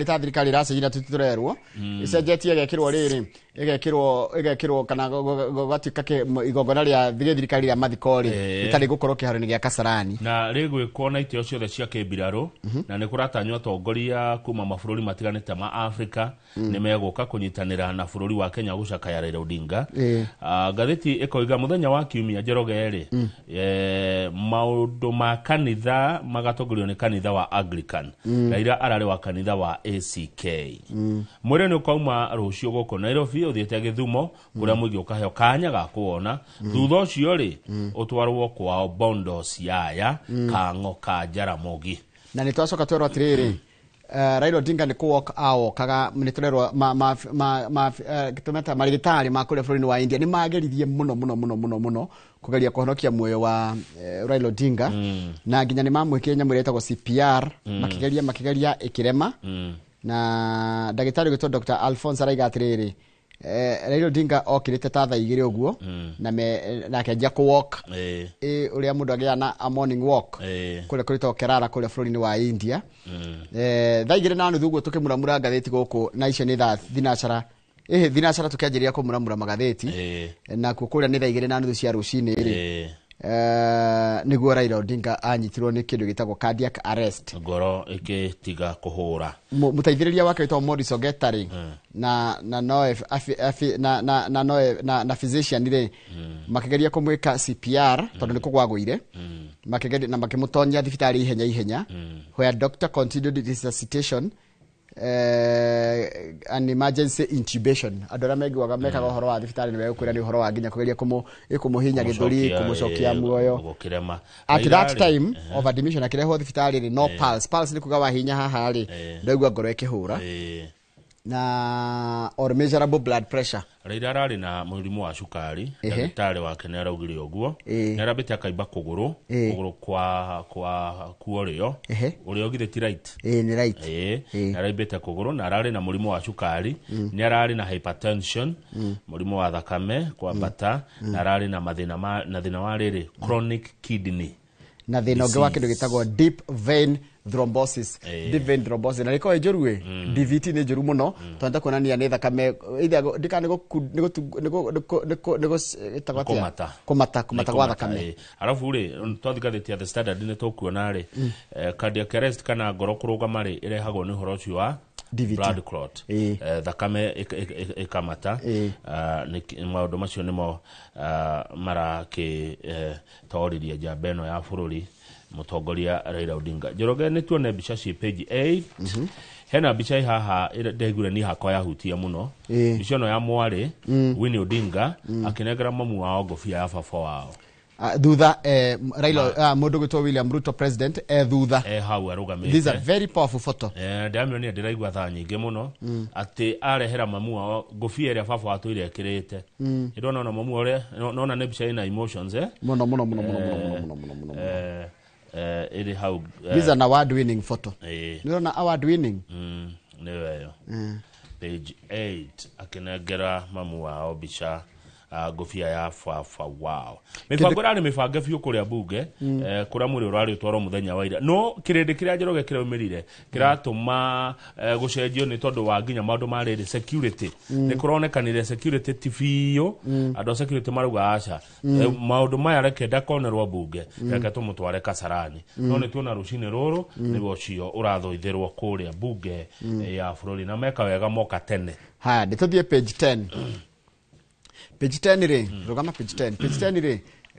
[SPEAKER 2] ta thirikari ĩracenjia na tũtirerwo ĩcenjetie ĩgekĩrwo rĩrĩ ĩgekĩrwo kana gũgatuĩka igongona rĩa thirikari rĩa mathiko rĩ rĩtarĩ gũkorwo kĩharo-inĩ gĩa Kasarani
[SPEAKER 1] na rĩgwĩkwo na itĩo ciothe cia kĩmbirarũ, na nĩ kũratanywo atongoria kuma mabũrũri matiganĩte ma Afrika nĩ megũka kũnyitanĩra na bũrũri wa Kenya gũcakaya Raila Odinga. Ngathĩti ĩkoiga mũthenya wa kiumia Njoroge rĩ, maũndũ ma kanitha magatongorio nĩ kanitha wa Anglican. Raila ararĩ wa kanitha wa ACK. Mwĩrĩ nĩ ũkauma rũciũ gũkũ Nairobi ũthiĩte Gĩthumo kũrĩa mũingĩ ũkaheo kanya ga kũwona. Thutha ũcio rĩ, ũtwarwo kwao Bondo Siaya, Kang'o ka Jaramogi.
[SPEAKER 2] Na nĩ twacoka twerwo atĩrĩrĩ, Raila Odinga nĩ kũwoka awokaga, nĩ tũrerwo tũmeta marĩgĩtarĩ ma kũrĩa bũrũri-inĩ wa India nĩ mageririe mũno mũno mũno mũno mũno kũgeria kũhonokia muoyo wa Raila Odinga, na nginya nĩ mamwĩkire nyamũ ĩrĩa ĩtagwo CPR, makĩgeria ĩkĩrema. Na ndagĩtarĩ ũgĩtwo Dr. Alphonse araiga atĩrĩrĩ, Raila Odinga okĩrĩte ta thaa 2 ũguo na akĩanjia kũwalk ũrĩa mũndũ agĩaga na a morning walk kũrĩa kũrĩtagwo Kerala kũrĩa bũrũri-inĩ wa India. Thaa 2:30 ũguo tũkĩmuramura ngathĩti gũkũ, na icio nĩ thaa thinacara thinacara tũkĩanjĩrĩria kũmuramura magathĩti, nakuo kũrĩa nĩ thaa 2:30 cia rũcinĩ rĩ, nĩguo Raila Odinga anyitirwo nĩ kĩndũ gĩtagwo cardiac arrest,
[SPEAKER 1] ngoro ĩgĩtiga kũhũra.
[SPEAKER 2] Mũteithĩrĩria wake wĩtagwo Morris Ogeta rĩ, na na na no na physician rĩ, makĩgeria kũmwĩka CPR tondũ nĩ kũgwagũire, makĩgeria na makĩmũtonya thibitarĩ ihenya ihenya, where doctor continued resuscitation an emergency intubation. Andũ arĩa maiguaga mekaga ũhoro wa thibitarĩ nĩ megũkwĩra nĩ ũhoro wa nginya kũgeria kũmũhinya gĩthũri, kũmũcokia muoyo. At that time of admission akĩrehwo thibitarĩ rĩ, no pulse. Pulse nĩ kuga wahinya haha rĩ, ndaigua ngoro ĩkĩhũra, na or measurable blood pressure.
[SPEAKER 1] Raila ararĩ na mũrimũ wa cukari, ndagĩtarĩ wake nĩ araugire ũguo, nĩ arambĩte akaimba kũgũrũ, kũgũrũ kwa kuorĩo, ũrĩa ũgithĩ ti right.
[SPEAKER 2] Nĩ right.
[SPEAKER 1] Nĩ araimbĩte kũgũrũ na ararĩ na mũrimũ wa cukari, nĩ ararĩ na hypertension, mũrimũ wa thakame kwambata, na ararĩ na mathĩna na thĩna wa rĩrĩ chronic kidney,
[SPEAKER 2] na thĩna ũngĩ wa kĩndũ gĩtagwo deep vein thrombosis. Deep vein thrombosis na rĩkorwo njũru ĩ, DVT nĩ njũru mũno, tondũ kuonania nĩ thakame ndika nĩ kũmata gwa thakame.
[SPEAKER 1] Arabu rĩ, twathiĩ ngathĩti ya The Standard nĩ tũkuona rĩ, cardiac arrest kana ngoro kũrũgama rĩ, ĩrehagwo nĩ ũhoro ũcio wa
[SPEAKER 2] DVT,
[SPEAKER 1] blood clot, thakame ĩkamata. Maũndũ macio nĩmo marakĩtoririe njamba ĩno ya bũrũri mũtongoria Raila Odinga. Njoroge nĩ tuone mbica ci page 8. Hena mbica haha ndaiguire ni hakwa yahutia mũno, mbica ĩno ya mwarĩ Winnie Odinga akĩnengera mamu wao ngobia ya baba wao.
[SPEAKER 2] Thutha Raila, mũndũ gwĩtwo William Ruto president thutha
[SPEAKER 1] hau arũgamĩte.
[SPEAKER 2] This is a very powerful photo.
[SPEAKER 1] Ndamĩonire ndĩraigua thaa nyingĩ mũno atĩ arehera mamu wao ngobia ĩrĩa baba watũire ekĩrĩte. Ndĩrona ona mamu ũrĩa nona nĩ mbica ĩna emotions
[SPEAKER 2] mũno mũno mũno mũno mũno mũno mũno.
[SPEAKER 1] Ĩrĩ hau.
[SPEAKER 2] This is an award winning photo. Nĩũrona award winning?
[SPEAKER 1] Nĩyo ĩyo. Page 8 akĩnengera mamu wao mbica ngobia ya baba wao. Mĩbango ĩrarĩ mĩbange biũ kũrĩa bunge, kũrĩa mwĩrĩ ũrarĩ ũtwarwo mũthenya wa ira, no kĩrĩndĩ kĩrĩa Njoroge kĩraumĩrire kĩratũma gũcenjio nĩ tondũ wa nginya maũndũ ma rĩrĩ security. Nĩ kũronekanire security ti biũ, andũ a security marauga aca, maũndũ maya reke ndakonerwo bunge, reke tũmũtware Kasarani. No nĩ tuona rũcinĩ rũrũ nĩguo ũcio ũrathũithĩrwo kũrĩa bunge ya bũrũri, na meka wega moka tene.
[SPEAKER 2] Haya, nĩ tũthiĩ page 10. Page 10 rĩ, rũgama page 10. Page 10 rĩ,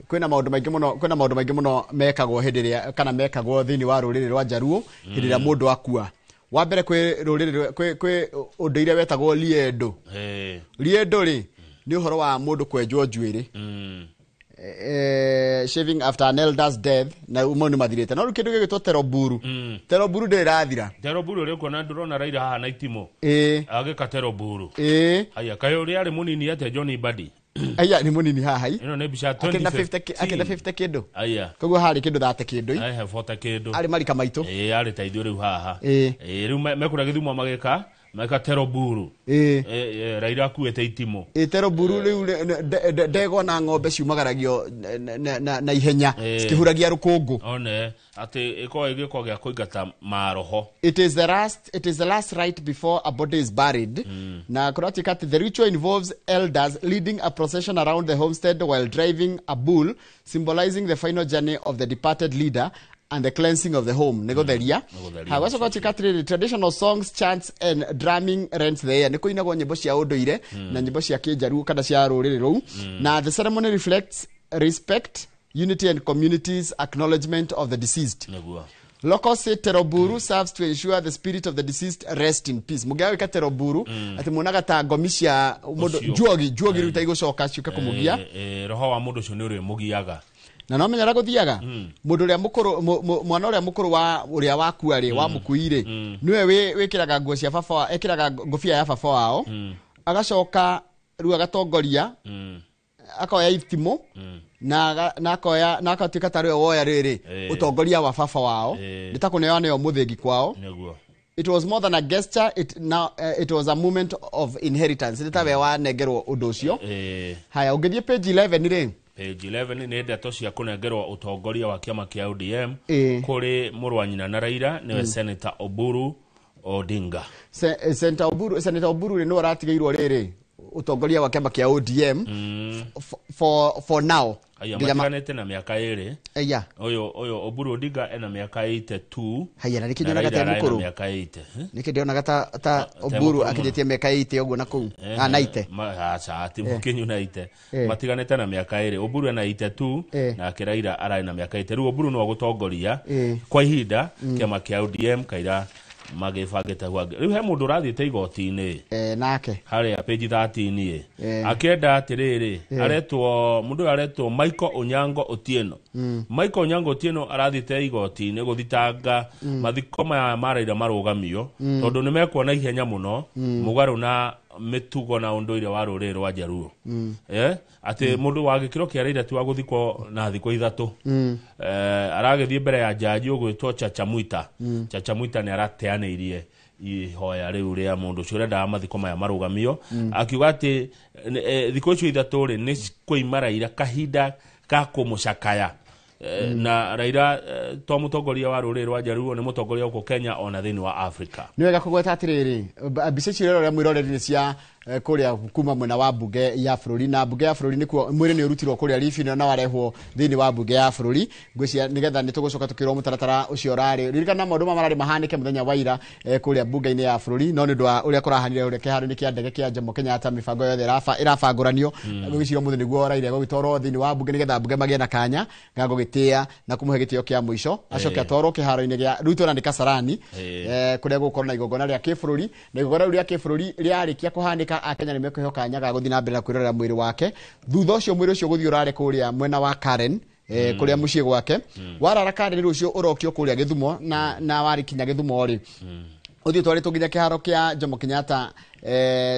[SPEAKER 2] kwĩna maũndũ maingĩ mũno, kwĩna maũndũ maingĩ mũno mekagwo hĩndĩ ĩrĩa kana mekagwo thĩinĩ wa rũrĩrĩ rwa Jaruo hĩndĩ ĩrĩa mũndũ akua. Wa mbere kwĩ rũrĩrĩ kwĩ ũndũire wetagwo liendo. Liendo rĩ nĩ ũhoro wa mũndũ kwenjwo njuĩrĩ. Shaving after an elder's death, na umo nĩ mathirĩte. No rĩu kĩndũ gĩgwĩtwo teroburu. Teroburu ndĩrĩ ĩrathira.
[SPEAKER 1] Teroburu ũrĩa ũkuona ndũrona Raila haha na itimũ. Agĩka teroburu. Haya, kaĩ ũrĩa arĩ mũnini atĩa John Mbadi?
[SPEAKER 2] Aya nĩ mũnini haha.
[SPEAKER 1] Ĩno nĩ mbica 2015.
[SPEAKER 2] Akĩna 50 kĩndũ.
[SPEAKER 1] Aya.
[SPEAKER 2] Koguo harĩ kĩndũ 30 kĩndũ.
[SPEAKER 1] Ehe, 40 kĩndũ.
[SPEAKER 2] Arĩ marika maitũ.
[SPEAKER 1] Arĩ ta ithuĩ rĩu haha. Rĩu mekũrĩa Gĩthumo magĩka Meka teroburu. Raila akuĩte itimũ.
[SPEAKER 2] Teroburu rĩu ndegwa na ng'ombe ciumagaragio na ihenya cikĩhuragia rũkũngũ.
[SPEAKER 1] One atĩ ĩkoragwo ĩgĩko gĩa kũingata maroho.
[SPEAKER 2] It is the last rite before a body is buried. Na kũratuĩka atĩ the ritual involves elders leading a procession around the homestead while driving a bull, symbolizing the final journey of the departed leader and the cleansing of the home. Nĩgũtheria. Hagwacoka gũtuĩka atĩrĩrĩ, traditional songs, chants and drumming rents the air. Nĩ kũinagwo nyĩmbo cia ũndũire na nyĩmbo cia kĩnjaruo kana cia rũrĩrĩ rũu. Na the ceremony reflects respect, unity and community's acknowledgement of the deceased. Locals say teroburu serves to ensure the spirit of the deceased rest in peace. Mũngĩaga teroburu atĩ muonaga ta ngomi cia mũndũ njuogi rĩu ta igũcoka ciũke kũmũgia.
[SPEAKER 1] Roho wa mũndũ ũcio nĩ ũrĩmũgiaga.
[SPEAKER 2] Na no menyera gũthiaga mũndũ ũrĩa mũkũrũ, mwana ũrĩa mũkũrũ wa ũrĩa wakua rĩ, wa mũkui rĩ, nĩwe wĩkĩraga nguo cia baba, ekĩraga ngobia ya baba wao, agacoka rĩu agatongoria, akoya itimũ, na akoya na akatuĩka ta rĩwe woya rĩrĩ ũtongoria wa baba wao, nĩ ta kũneo nĩo mũthĩgi kwao. It was more than a gesture, it was a moment of inheritance. Nĩ ta we wanengerwo ũndũ ũcio. Haya, ũngĩthiĩ page 11 rĩ.
[SPEAKER 1] Page 11 nĩ ndeto cia kũnengerwo ũtongoria wa kĩama kĩa ODM kũrĩ mũrũ wa nyina na Raila, nĩwe Senator Oburu Odinga.
[SPEAKER 2] Senator Oburu nĩwe ũratigĩirwo rĩrĩ ũtongoria wa kĩama kĩa ODM for now.
[SPEAKER 1] Aya matiganĩte na mĩaka 2.
[SPEAKER 2] Aya.
[SPEAKER 1] Ũyũ Oburu Odinga ena mĩaka 82.
[SPEAKER 2] Haya, na nĩkĩ nyonaga ta mũkũrũ?
[SPEAKER 1] Mĩaka 80.
[SPEAKER 2] Nĩkĩ ndionaga ta Oburu akinyĩtie mĩaka 80 ũguo na kũu? Ah, 90.
[SPEAKER 1] Aca, ti mũkinyu 90. Matiganĩte na mĩaka 2. Oburu ena 82 nake Raila ararĩ na mĩaka 80. Rĩu Oburu no agũtongoria kwa ihinda kĩama kĩa ODM kaira magĩbangĩte hau. Rĩu he mũndũ ũrathiĩte igoti-inĩ
[SPEAKER 2] nake
[SPEAKER 1] harĩa page 13 akĩenda atĩrĩrĩ, aretwo mũndũ ũyũ aretwo Michael Onyango Otieno. Michael Onyango Otieno arathiĩte igoti-inĩ gũthitanga mathiko maya ma Raila marũgamio tondũ nĩ mekuona ihenya mũno mũgarũ na mĩtugo na ũndũire wa rũrĩrĩ rwa Jaluo. Atĩ mũndũ wa gĩkĩro kĩa Raila ti wa gũthikwo na thikũ 3. Aragĩthiĩ mbere ya jaji ũgwĩtwo Chacha Mwita. Chacha Mwita nĩ arateanĩirie ihoya rĩu rĩa mũndũ ũcio ũrendaga mathiko maya marũgamio, akiuga atĩ thikũ icio 3 rĩ nĩ kũima Raila kahinda ga kũmũcakaya. Na Raila to mũtongoria wa rũrĩrĩ rwa Jaluo, nĩ mũtongoria gũkũ Kenya ona thĩinĩ wa Africa.
[SPEAKER 2] Nĩ wega kũgweta atĩrĩrĩ, mbica icio ũrĩa mwĩroreri nĩ cia kũrĩa kuma mwena wa mbunge ya bũrũri, na mbunge ya bũrũri nĩkuo mwĩrĩ nĩ ũrutirwo kũrĩa Libi na warehwo thĩinĩ wa mbunge ya bũrũri. Ngwĩciria nĩgetha nĩ tũgũcoka tũkĩrwo mũtaratara ũcio ũrarĩ. Ririkana maũndũ maya mararĩ mahanĩke mũthenya wa ira kũrĩa mbunge-inĩ ya bũrũri, no nĩ ũndũ wa ũrĩa kũrahanire ũrĩa kĩharo-inĩ kĩa ndege kĩa Jomo Kenyatta mĩbango yothe ĩrabangũranio. Ngwĩciria ũmũthĩ nĩguo Raila egũgĩtwarwo thĩinĩ wa mbunge nĩgetha mbunge magĩe na kanya ga gũgĩtĩa na kũmũhe gĩtĩo kĩa mũico, acoke atwarwo kĩharo-inĩ gĩa rĩu tũrona nĩ Kasarani, kũrĩa gũgũkorwo na igongona rĩa kĩbũrũri, na igongona rĩu rĩa kĩbũrũri rĩarĩkia kũhanĩka Akenya nĩ mekũheo kanya ga gũthiĩ na mbere na kwĩrorera mwĩrĩ wake. Thutha ũcio mwĩrĩ ũcio gũthiĩ ũrare kũrĩa mwena wa Karen, kũrĩa mũciĩ gwake. Warara Karen rũciũ ũrokio kũrĩa Gĩthumo, na warĩkinya Gĩthumo rĩ, ũthiĩ ũtwarĩtwo nginya kĩharo kĩa Jomo Kenyatta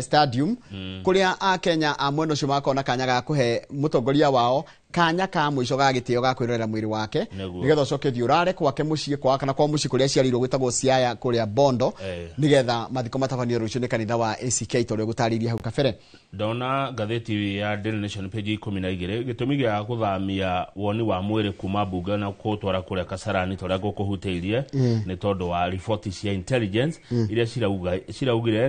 [SPEAKER 2] Stadium, kũrĩa Akenya a mwena ũcio magakorwo na kanya ga kũhe mũtongoria wao kanya ka mũico ga gĩtĩo ga kwĩrorera mwĩrĩ wake, nĩgetha ũcoke ũthiĩ ũrare kwake mũciĩ kwa kana kwa mũciĩ kũrĩa aciarĩirwo gwĩtagwo Siaya kũrĩa Bondo, nĩgetha mathiko matabanio rũciũ nĩ kanitha wa ACK ta ũrĩa gũtarĩirie hau kabere.
[SPEAKER 1] Ndona ngathĩti ya Daily Nation page 12 gĩtũmi gĩa gũthamia woni wa mwĩrĩ kuma mbunge na kũũtwara kũrĩa Kasarani ta ũrĩa ngũkũhutĩirie nĩ tondũ wa riboti cia intelligence iria ciraugire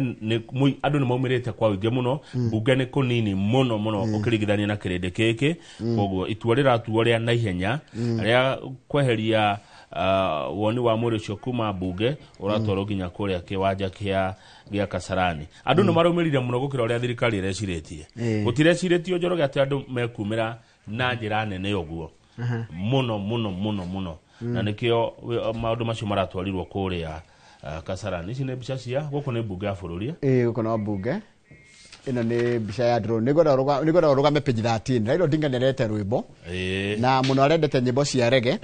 [SPEAKER 1] andũ nĩ maumĩrĩte kwa ũingĩ mũno, mbunge nĩ kũnini mũno mũno ũkĩringithania na kĩrĩndĩ gĩkĩ. Koguo itua rĩratuo rĩa naihenya rĩa kweheria woni wa mwĩrĩ ũcio kuma mbunge ũratwarwo nginya kũrĩa kĩwanja kĩa Kasarani. Andũ nĩ marũmĩrĩire mũno gũkĩra ũrĩa thirikari ĩrecirĩtie. Gũtirecirĩtio Njoroge atĩ andũ mekumĩra na njĩra nene ũguo mũno mũno mũno mũno, na nĩkĩo maũndũ macio maratwarirwo kũrĩa Kasarani. Ici nĩ mbica cia gũkũ nĩ mbunge ya bũrũri.
[SPEAKER 2] Gũkũ no mbunge. Ĩno nĩ mbica ya drone. Nĩngwenda ũrũgame page 13. Raila Odinga nĩarete rwĩmbo na mũno arendete nyĩmbo cia reggae.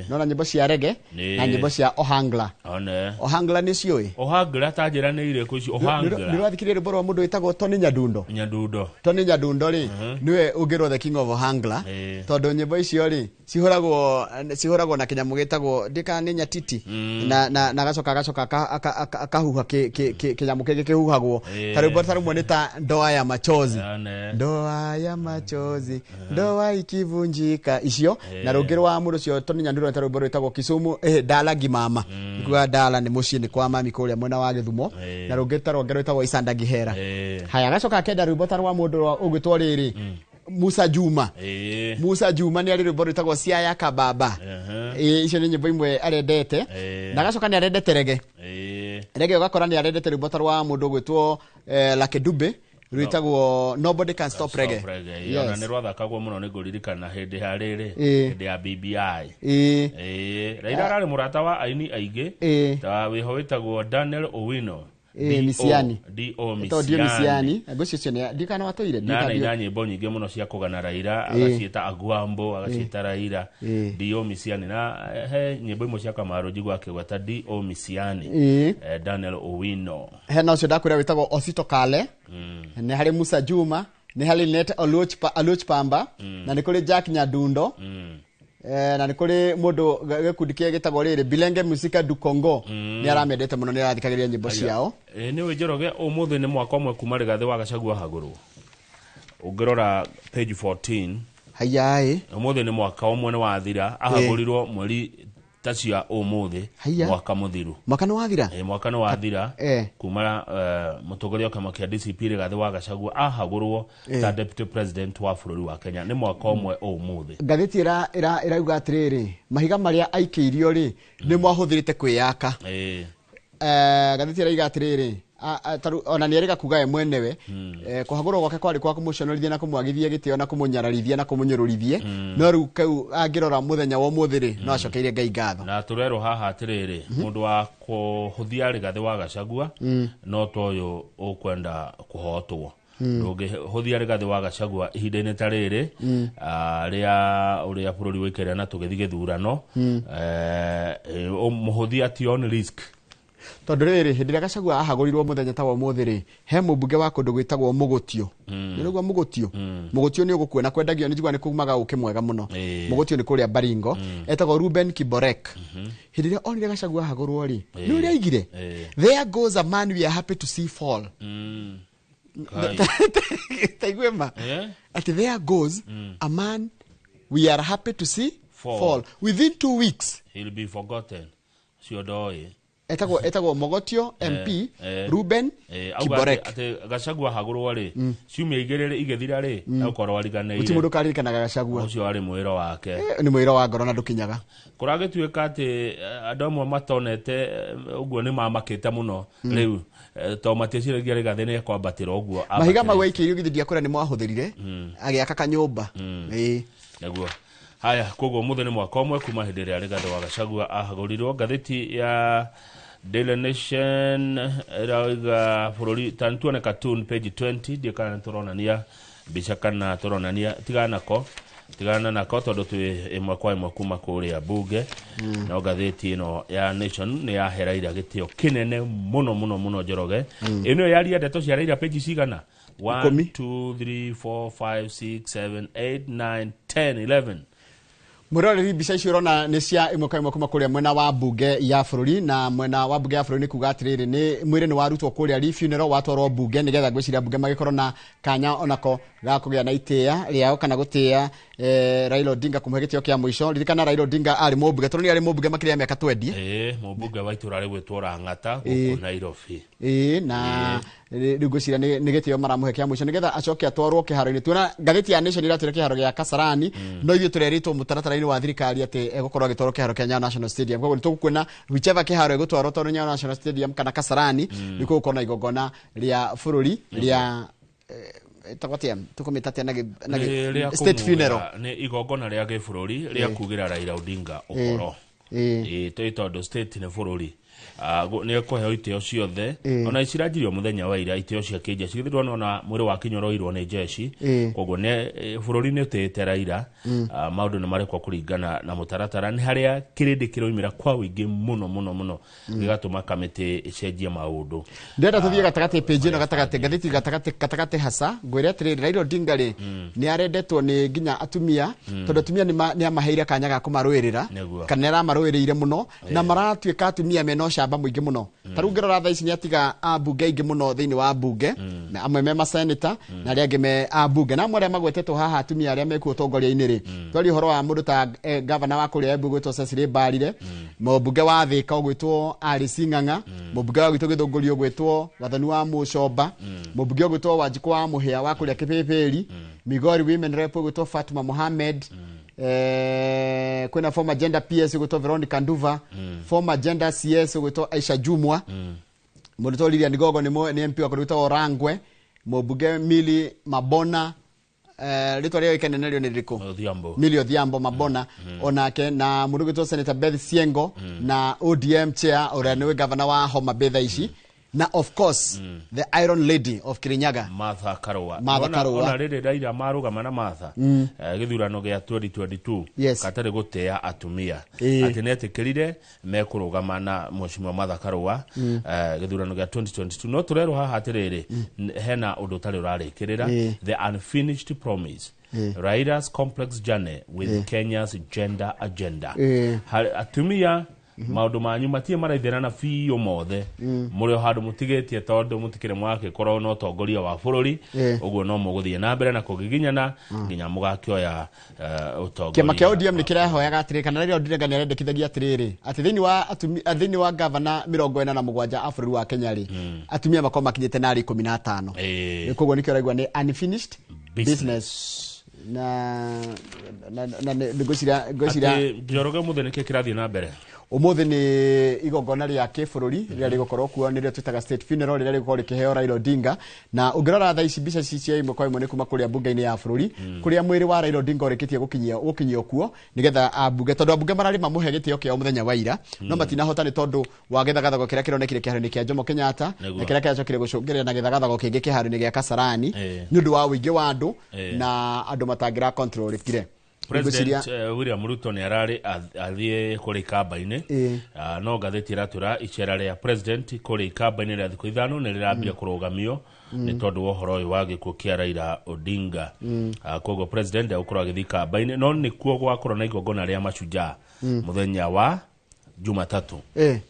[SPEAKER 2] Nona nyĩmbo cia reggae na nyĩmbo cia ohangla.
[SPEAKER 1] One.
[SPEAKER 2] Ohangla nĩ ciũĩ?
[SPEAKER 1] Ohangla ta njĩra nĩ irĩkũ icio ohangla?
[SPEAKER 2] Nĩ ũrathikĩrĩria rwĩmbo rwa mũndũ wĩtagwo Tony Nyadundo.
[SPEAKER 1] Nyadundo.
[SPEAKER 2] Tony Nyadundo rĩ nĩwe ũngĩrwo the king of ohangla, tondũ nyĩmbo icio rĩ cihũragwo na kĩnyamũ gĩtagwo ndika nĩ nyatiti na agacoka akahuha kĩnyamũ kĩngĩ kĩhuhagwo. Ta rwĩmbo ta rũmwe nĩ ta ndoa ya machozi. Ndoa ya machozi, ndoa ikivunjika icio. Na rũngĩ rwa mũndũ ũcio Tony Nyadundo ta rwĩmbo rwĩtagwo Kisumu Dala Gimama. Nĩkuga Dala nĩ mũciĩ nĩ kwa mami kũrĩa mwena wa Gĩthumo. Na rũngĩ ta rwangĩ rwĩtagwo Icandagihera. Haya agacoka akenda rwĩmbo ta rwa mũndũ ũgwĩtwo rĩrĩ Musa Juma. Musa Juma nĩ arĩ rwĩmbo rwĩtagwo Siaya Kababa. Icio nĩ nyĩmbo imwe arendete. Na agacoka nĩ arendete rege. Rege ũgakora nĩ arendete rwĩmbo ta rwa mũndũ ũgwĩtwo Lucky Dube rwĩtagwo Nobody Can Stop Reggae.
[SPEAKER 1] Ona nĩ rwathakagwo mũno nĩ ngũririkana hĩndĩ ya rĩrĩ, hĩndĩ ya BBI. Raila ararĩ mũrata wa aini aingĩ ta wĩho wĩtagwo Daniel Owino.
[SPEAKER 2] Misiani.
[SPEAKER 1] D.O.
[SPEAKER 2] Misiani. Ngwĩciria ũcio ndikana watũire.
[SPEAKER 1] Na anaina nyĩmbo nyingĩ mũno cia kũgana Raila, agaciĩta Agwambo, agaciĩta Raila, D.O. Misiani. Na he nyĩmbo imwe cia Kamaru njigua akĩgweta D.O. Misiani, Daniel Owino.
[SPEAKER 2] Hena ũcio ndakwĩra wĩtagwo Osito Kale, nĩ harĩ Musa Juma, nĩ harĩ Net Oluoch Pamba, na nĩ kũrĩ Jack Nyadundo. Na nĩ kũrĩ mũndũ gĩkundi kĩrĩa gĩtagwo rĩrĩ Bilenge Musika du Congo. Nĩ aramendete mũno, nĩ arathikagĩrĩria nyĩmbo ciao.
[SPEAKER 1] Nĩ Njoroge ũmũthĩ nĩ mwaka ũmwe kuma Rigathĩ wa Gachagua hagũrwo. Ũngĩrora page 14.
[SPEAKER 2] Haiya.
[SPEAKER 1] Ũmũthĩ nĩ mwaka ũmwe nĩ wathira, ahagũrirwo mweri ta cia ũmũthĩ, mwaka mũthiru.
[SPEAKER 2] Mwaka nĩ wathira?
[SPEAKER 1] Mwaka nĩ wathira kuma mũtongoria wa kĩama kĩa DCP Rigathĩ wa Gachagua ahagũrwo ta deputy president wa bũrũri wa Kenya. Nĩ mwaka ũmwe ũmũthĩ.
[SPEAKER 2] Ngathĩti ĩrauga atĩrĩrĩ, mahiga marĩa aikĩirio rĩ nĩ mwahũthĩrĩte kwĩyaka. Ngathĩti ĩrauga atĩrĩrĩ, ona nĩ erĩga kuga ye mwenewe, kũhagũrwo gwake kwarĩ kwa kũmũconorithia na kũmwagithia gĩtĩo na kũmũnyararithia na kũmũnyũrũrithia. No rĩu kau angĩrora mũthenya wa ũmũthĩ rĩ, no acokeire Ngai ngatho.
[SPEAKER 1] Na tũrerwo haha atĩrĩrĩ, mũndũ wa kũhũthia Rigathĩ wa Gachagua no ta ũyũ ũkwenda kũhotwo. Ndũngĩhũthia Rigathĩ wa Gachagua ihinda-inĩ ta rĩrĩ rĩa ũrĩa bũrũri ũikaire na tũgĩthiĩ gĩthurano, mũhũthia ti on risk.
[SPEAKER 2] Tondũ rĩrĩ, hĩndĩ ĩrĩa Gachagua ahagũrirwo mũthenya ta wa ũmũthĩ rĩ, he mũmbunge wa kũndũ gwĩtagwo Mũgũtio. Nĩ ũguo Mũgũtio? Mũgũtio nĩ ũgũkua na kwendagio nĩ njiguaga nĩ kumaga ũkĩ mwega mũno. Mũgũtio nĩ kũrĩa Baringo. Etagwo Ruben Kiborek. Hĩndĩ ĩrĩa onire Gachagua ahagũrwo rĩ, nĩ ũrĩa aigire? There goes a man we are happy to see fall. Taigue ma. Ati there goes a man we are happy to see fall. Within 2 weeks
[SPEAKER 1] he'll be forgotten. Cio ndoĩ.
[SPEAKER 2] Etagwo Mogotio MP Ruben Kiborek.
[SPEAKER 1] Ati Gachagua hagũrwo rĩ, ciumia igĩrĩ igĩthira rĩ, egũkorwo ariganĩire.
[SPEAKER 2] Gũtirĩ mũndũ ũkaririkanaga Gachagua.
[SPEAKER 1] Ũcio arĩ mwĩro wake.
[SPEAKER 2] Nĩ mwĩro wa ngoro na ndũkinyaga.
[SPEAKER 1] Kũragĩtuĩka atĩ andũ amwe matonete ũguo nĩ mamakĩte mũno rĩu, to matieciragia Rigathĩ nĩ ekwambatĩra ũguo.
[SPEAKER 2] Mahiga mau aikĩirio githĩ ndiakwĩra nĩ mwahũthĩrire agĩaka kanyũmba.
[SPEAKER 1] Nĩguo. Haya, koguo ũmũthĩ nĩ mwaka ũmwe kuma hĩndĩ ĩrĩa Rigathĩ wa Gachagua ahagũrirwo. Ngathĩti ya Daily Nation ĩrauga bũrũri ta tuone cartoon page 20, ndiĩ kana nĩ tũronania mbica kana tũronania, tigana nako tondũ twĩ ĩmwe kwa ĩmwe kuma kũrĩa bunge. No ngathĩti ĩno ya Nation nĩ yahe Raila gĩtĩo kĩnene mũno mũno mũno Njoroge. Ĩno yaria ndeto cia Raila page cigana? 1 2 3 4 5 6 7 8 9 10 11.
[SPEAKER 2] Mũroreri mbica icio ũrona nĩ cia ĩmwe kwa ĩmwe kuma kũrĩa mwena wa bunge ya bũrũri. Na mwena wa bunge ya bũrũri nĩ kuga atĩrĩrĩ, nĩ mwĩrĩ nĩ warutwo kũrĩa funeral watwarwo bunge nĩgetha ngwĩciria bunge magĩkorwo na kanya onako ga kũgĩa na itĩĩa rĩao kana gũtĩĩa Raila Odinga kũmũhe gĩtĩo kĩa mũico. Ririkana Raila Odinga arĩ mũmbunge, tondũ nĩ arĩ mũmbunge makĩria ya mĩaka 20.
[SPEAKER 1] Mũmbunge wa itũũra rĩgwĩtwo Lang'ata gũkũ Nairobi.
[SPEAKER 2] Na rĩu ngwĩciria nĩ gĩtĩo maramũhe kĩa mũico nĩgetha acoke atwarwo kĩharo-inĩ. Tuona ngathĩti ya Nation ĩratwĩra kĩharo gĩa Kasarani, no ithuĩ tũrerĩtwo mũtaratara-inĩ wa thirikari atĩ egũkorwo agĩtwarwo kĩharo kĩa Nyayo National Stadium. Koguo nĩtũgũkuona whichever kĩharo egũtwarwo, tondũ Nyayo National Stadium kana Kasarani nĩkuo gũkorwo na igongona rĩa bũrũri rĩa state funeral.
[SPEAKER 1] Nĩ igongona rĩa gĩbũrũri rĩa kugĩra Raila Odinga ũhoro. Tondũ state nĩ bũrũri. Nĩ ekũheo itĩo ciothe ona iciranjirio mũthenya wa ira itĩo cia kĩnjeshi githĩ ndwona mwĩrĩ wa kinyoroirwo nĩ jeshi. Koguo nĩ bũrũri nĩ ũtĩĩte Raila. Maũndũ nĩ marekwo kũringana na mũtaratara, nĩ harĩa kĩrĩndĩ kĩroimĩra kwa ũingĩ mũno mũno mũno gĩgatũma kamĩtĩ ĩcenjie maũndũ.
[SPEAKER 2] Ndĩrenda tũthiĩ gatagatĩ page ĩno gatagatĩ ngathĩti gatagatĩ gatagatĩ hasa ngwĩre atĩrĩrĩ, Raila Odinga rĩ nĩ arendetwo nĩ nginya atumia tondũ atumia nĩ amaheire kanya ga kũmarũĩrĩra kana nĩ aramarũĩrĩire mũno na maratuĩka atumia mena ũcamba mũingĩ mũno. Ta rĩu ngĩrora thaa ici nĩ atiga ambunge aingĩ mũno thĩinĩ wa mbunge, na amwe me maseneta na arĩa angĩ me ambunge, na amwe arĩa magwetetwo haha atumia arĩa mekuo ũtongoria-inĩ rĩ, twaria ũhoro wa mũndũ ta gavana wa kũrĩa Embu gwĩtwo Cecily Mbarire, mũmbunge wa Thĩka ũgwĩtwo Alice Ng'ang'a, mũmbunge wa gwitũ Gĩthũngũri ũgwĩtwo Gathoni wa Mũcomba, mũmbunge ũgwĩtwo Wanjikũ wa Mũhĩa wa kũrĩa Kĩbĩbĩri, Migori Women Rep ũgwĩtwo Fatuma Mohamed, kwĩna former gender PS ũgwĩtwo Veronica Nduva, former gender CS ũgwĩtwo Aisha Jumwa, mũndũ ũtwo Lilian Gogo nĩ MP wa kũndũ gwĩtagwo Rangwe, mũmbunge Milly Mabona, rĩtwa rĩao ikenene narĩo nĩ rĩrĩkũ?
[SPEAKER 1] Odhiambo.
[SPEAKER 2] Milly Odhiambo Mabona onake, na mũndũ ũgwĩtwo Senator Beth Siengo na ODM chair ũrĩa nĩwe governor wa Homa Bay thaa ici, na of course the Iron Lady of Kirinyaga
[SPEAKER 1] Martha Karua.
[SPEAKER 2] Martha Karua.
[SPEAKER 1] Ona rĩrĩ Raila marũgama na Martha gĩthurano gĩa 2022 katarĩ gũtĩa atumia atĩ nĩetĩkĩrire mekũrũgama na Mheshimiwa Martha Karua gĩthurano gĩa 2022. No tũrerwo haha atĩrĩrĩ, hena ũndũ ũtarĩ ũrarĩkĩrĩra, the unfinished promise, Raila's complex journey with Kenya's gender agenda. Atumia maũndũ manyu matirĩ maraithĩrana biũ mothe, mũrĩ o handũ mũtigĩtie tondũ mũtikĩrĩ mwagĩkorwo na ũtongoria wa bũrũri, ũguo no mũgũthiĩ na mbere na kũgiginyana nginya mũgakĩoya ũtongoria.
[SPEAKER 2] Kĩama kĩa ODM nĩ kĩrahoyaga atĩrĩ, kana Raila Odinga nĩ arendekithagia atĩrĩrĩ, atĩ thĩinĩ wa atumia, thĩinĩ wa gavana 47 a bũrũri wa Kenya rĩ, atumia makorwo makinyĩte narĩ 15. Koguo nĩkĩo ũraigua nĩ unfinished business. Na ngwĩciria
[SPEAKER 1] Atĩ Njoroge ũmũthĩ nĩkĩ kĩrathiĩ na mbere?
[SPEAKER 2] Ũmũthĩ nĩ igongona rĩa kĩbũrũri rĩrĩa rĩgũkorwo kuo, nĩrĩo twĩtaga state funeral, rĩrĩa rĩgũkorwo rĩkĩheo Raila Odinga. Na ũngĩrora thaa ici mbica ici cia ĩmwe kwa ĩmwe nĩ kuma kũrĩa mbunge-inĩ ya bũrũri, kũrĩa mwĩrĩ wa Raila Odinga ũrĩkĩtie gũkinyio kuo nĩgetha ambunge, tondũ ambunge mararĩ mamũhe gĩtĩo kĩao mũthenya wa ira, no matinahota nĩ tondũ wa gĩthagathago kĩrĩa kĩronekire kĩharo-inĩ kĩa Jomo Kenyatta na kĩrĩa kĩracokire gũcũngĩrĩria na gĩthagathago kĩngĩ kĩharo-inĩ gĩa Kasarani nĩ ũndũ wa ũingĩ wa andũ na andũ matangĩra control kire.
[SPEAKER 1] President William Ruto nĩ ararĩ athiĩ kũrĩ ikamba-inĩ, no ngathĩti ĩratwĩra icera rĩa president kũrĩ ikamba-inĩ rĩa thikũ 5 nĩ rĩrambire kũrũgamio nĩ tondũ wa ũhoro ũyũ wa gĩkuũ kĩa Raila Odinga. Koguo president egũkorwo agĩthiĩ ikamba-inĩ, no nĩkuo gwakorwo na igongona rĩa mashujaa mũthenya wa Jumatatu.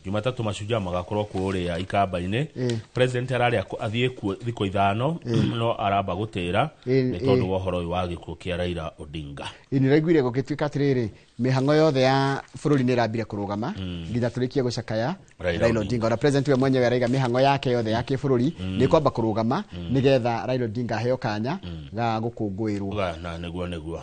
[SPEAKER 1] Jumatatu mashujaa magakorwo kũrĩa ikamba-inĩ. President ararĩ athiĩ kuo thikũ 5, no aramba gũtĩra nĩ tondũ wa ũhoro ũyũ wa gĩkuũ kĩa Raila Odinga.
[SPEAKER 2] Nĩraiguire gũgĩtuĩka atĩrĩrĩ, mĩhang'o yothe ya bũrũri nĩ ĩrambire kũrũgama nginya tũrĩkie gũcakaya Raila Odinga. Ona president we mwenyewe araiga mĩhang'o yake yothe ya kĩbũrũri nĩ kwamba kũrũgama nĩgetha Raila Odinga aheo kanya ga gũkũngũĩrwo.
[SPEAKER 1] Na nĩguo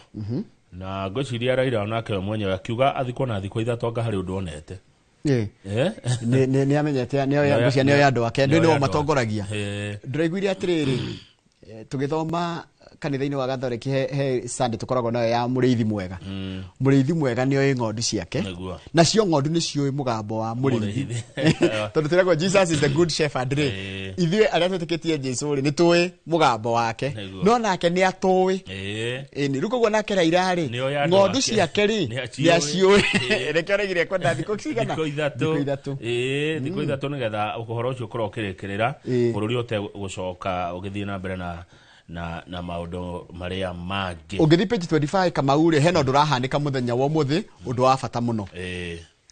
[SPEAKER 1] na ngwĩciria Raila onake we mwenyewe akiuga athikwo na thikũ 3 anga harĩ ũndũ onete.
[SPEAKER 2] Nĩ amenyete ngwĩciria nĩoĩ andũ ake, nĩo matongoragia. Ndĩraiguire atĩrĩrĩ, tũgĩthoma kanitha-inĩ wa Gathoreki he Sunday tũkoragwo nayo ya mũrĩithi mwega. Mũrĩithi mwega nĩoĩ ng'ondu ciake, nacio ng'ondu nĩciũĩ mũgambo wa mũrĩithi, tondũ tũragwo Jesus is the good shepherd rĩ, ithuĩ arĩa twĩtĩkĩtie Jesũ rĩ nĩtũĩ mũgambo wake, no nake nĩ atũĩ. Rĩu koguo nake Raila rĩ, ng'ondu ciake rĩ nĩaciũĩ. Nĩkĩo araigire kwenda thikũ cigana?
[SPEAKER 1] Thikũ 3. Thikũ 3 nĩgetha ũhoro ũcio ũkorwo ũkĩrĩkĩrĩra bũrũri ũte gũcoka ũgĩthiĩ na mbere na maũndũ marĩa mangĩ.
[SPEAKER 2] Ũngĩthiĩ page 25 Kamau rĩ, hena ũndũ ũrahanĩka mũthenya wa ũmũthĩ, ũndũ wa bata mũno.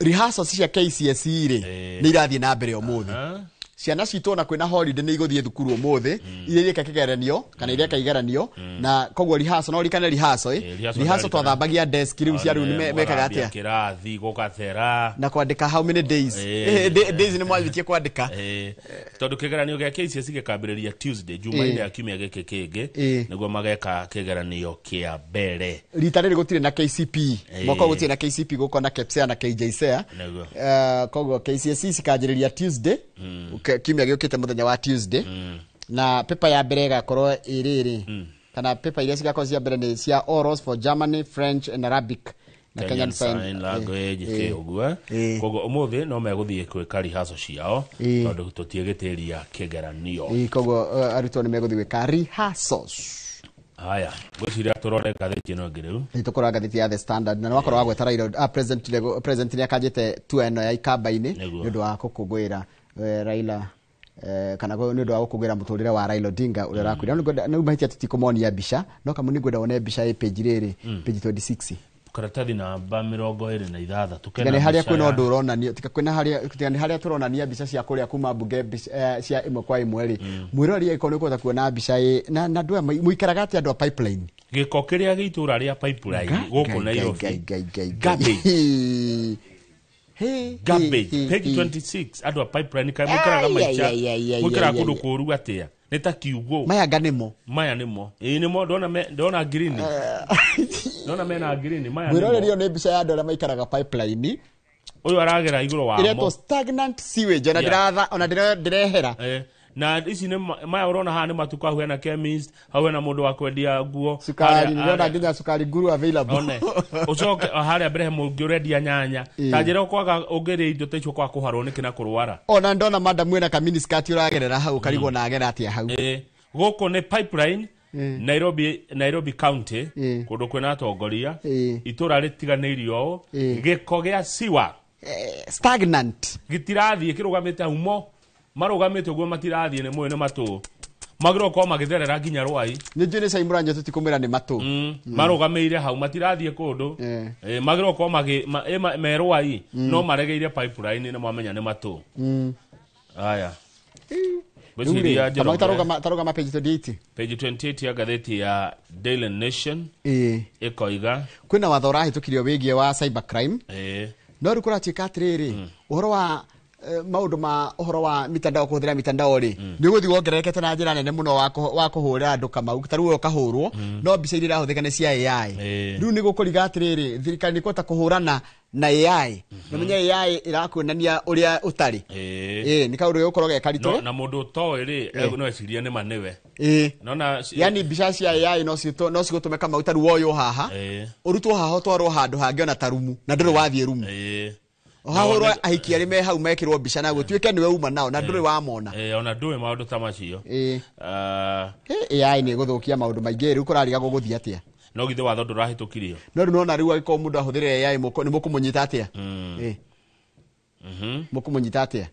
[SPEAKER 2] Rehearsals cia KCSE rĩ nĩ irathiĩ na mbere ũmũthĩ. Ciana citũ ona kwĩna holiday nĩ igũthiĩ thukuru ũmũthĩ, iria ireka kĩgeranio kana ireka igeranio, na koguo rehearsal no ũririkane rehearsal, rehearsal twathambagia desk rĩu cia rĩu mekaga atĩa?
[SPEAKER 1] Kĩrathi gũgathera
[SPEAKER 2] na kwandĩka how many days? Days nĩ mwambĩtie kwandĩka.
[SPEAKER 1] Tondũ kĩgeranio gĩa KCSE gĩkambĩrĩria Tuesday, Jumaine ya kiumia gĩkĩ kĩngĩ, nĩguo mageka kĩgeranio kĩa mbere.
[SPEAKER 2] Rita rĩrĩ gũtirĩ na KCP, mwaka ũyũ gũtirĩ na KCP, gũkorwo na KPSEA na KJSEA. Koguo KCSE cikanjĩrĩria Tuesday, kiumia gĩũkĩte mũthenya wa Tuesday, na paper ya mbere ĩgakorwo ĩrĩrĩ, kana paper iria cigakorwo cia mbere nĩ cia orals for Germany, French and Arabic. Na
[SPEAKER 1] Kenyan Sign Language kä ũguo. Koguo ũmũthĩ no megũthiĩ gwĩka rehearsal ciao tondũ tũtiĩgĩtĩria kĩgeranio.
[SPEAKER 2] Ĩĩ, koguo arutwo nĩ megũthiĩ gwĩka rehearsals.
[SPEAKER 1] Haya, ngwĩciria tũrore ngathĩti ĩno ĩngĩ rĩu.
[SPEAKER 2] Nĩ tũkũrora ngathĩti ya The Standard na nĩ wakorwo wagweta Raila, president nĩ akanjĩte tua ĩno ya Ikamba-inĩ nĩ ũndũ wa gũkũngũĩra Raila, kana nĩ ũndũ wa gũkũngũĩra mũtũrĩre wa Raila Odinga ũrĩa ũrakuire. Nĩ mahĩtia tũtikũmonia mbica, no kamũ nĩ ngwenda wone mbica ĩ page rĩrĩ, page 26.
[SPEAKER 1] Karatathi namba 26.
[SPEAKER 2] Tiga nĩ harĩa kwĩna ũndũ ũronanio, tiga kwĩna harĩa, tiga nĩ harĩa tũronania mbica cia kũrĩa kuma mbunge, cia ĩmwe kwa ĩmwe rĩ. Mwĩrori angĩkorwo nĩ ũkũhota kuona mbica ĩ na andũ aya mũikaraga atĩa andũ a Pipeline?
[SPEAKER 1] Gĩko kĩrĩa gĩ itũra rĩa Pipeline gũkũ Nairobi. Garbage. Garbage. Page 26 andũ a Pipeline kaĩ mũikaraga maica. Mũikaraga kũndũ kũũru atĩa? Nĩ ta kiugũ.
[SPEAKER 2] Maya nga nĩmo.
[SPEAKER 1] Maya nĩmo. Ĩĩ nĩmo, ndona green. Ndona mena green, maya nĩmo.
[SPEAKER 2] Mwĩroreri ũyũ nĩ mbica ya andũ arĩa maikaraga Pipeline.
[SPEAKER 1] Ũyũ aragera igũrũ wa mo.
[SPEAKER 2] Ĩretwo stagnant sewage, ona ndĩratha, ona ndĩrehera.
[SPEAKER 1] Na ici nĩ maya ũrona haha nĩ matuka, hau hena chemist, hau hena mũndũ wa kwendia nguo.
[SPEAKER 2] Cukari, ndĩrona nginya cukari nguru available.
[SPEAKER 1] One. Ũcoke harĩa mbere he mũngĩ ũrendia nyanya. Ta njĩra ũkwaga ũngĩrĩa indo ta icio kwaga kũharwo nĩkĩ na kũrwara.
[SPEAKER 2] Ona ndona madam wĩna ka mini skirt ũragerera hau, ũkarigwo na agera atĩa hau.
[SPEAKER 1] Gũkũ nĩ Pipeline, Nairobi County, kũndũ kwĩna atongoria, itũra rĩtiganĩirio ũũ, gĩko gĩa siwa.
[SPEAKER 2] Stagnant.
[SPEAKER 1] Gĩtirathiĩ kĩrũgamĩte hau mo. Marũgamĩte ũguo matirathiĩ nĩ mũĩ nĩ matũ. Magĩrĩirwo gũkorwo magĩtherera nginya Rwai.
[SPEAKER 2] Nĩ njũĩ nĩ cai mũranyua tũtikũmwĩra nĩ matũ.
[SPEAKER 1] Marũgamĩire hau matirathiĩ kũndũ. Magĩrĩirwo gũkorwo me Rwai, no maregeire Pipeline nĩ mwamenya nĩ matũ. Haya. Ngwĩciria Njoroge.
[SPEAKER 2] Tarũgama page 28.
[SPEAKER 1] Page 28 ya ngathĩti ya Daily Nation. Ĩkoiga
[SPEAKER 2] kwĩna watho ũrahĩtũkirio wĩgiĩ wa cyber crime. No rĩu kũratuĩka atĩrĩrĩ, ũhoro wa maũndũ ma ũhoro wa mitandao, kũhũthĩra mitandao rĩ, nĩ ũgũthiĩ wongererekete na njĩra nene mũno wa kũhũra andũ Kamau, ta rĩu ũyũ ũkahũrwo, no mbica iria irahũthĩka nĩ cia AI. Rĩu nĩ gũkũriga atĩrĩrĩ, thirikari nĩ ĩkũhota kũhũrana na AI. Na menya AI ĩrakuonania ũrĩa ũtarĩ. Nĩ kaũndũ gegũkorwo ge karitũ.
[SPEAKER 1] Na mũndũ ũtoĩ rĩ, no ecirie nĩ ma nĩwe. Nona
[SPEAKER 2] Yani mbica cia AI no cigũtũme Kamau ta rĩu woywo haha, ũrutwo haha ũtwarwo handũ hangĩ ona ta rumu, na ndũrĩ wathiĩ rumu. Hahũrwo ahiki arĩa me hau mekĩrwo mbica na gũtuĩke nĩwe uma nao na ndũrĩ wamona.
[SPEAKER 1] Ona ndũĩ maũndũ ta macio.
[SPEAKER 2] AI nĩ ĩgũthũkia maũndũ maingĩ, rĩu kũrariga gũgũthiĩ atĩa?
[SPEAKER 1] No githĩ watho ndũrahĩtũkirio?
[SPEAKER 2] No rĩu nona rĩu angĩkorwo mũndũ ahũthĩre AI nĩ mũkũmũnyita atĩa? Mũkũmũnyita atĩa?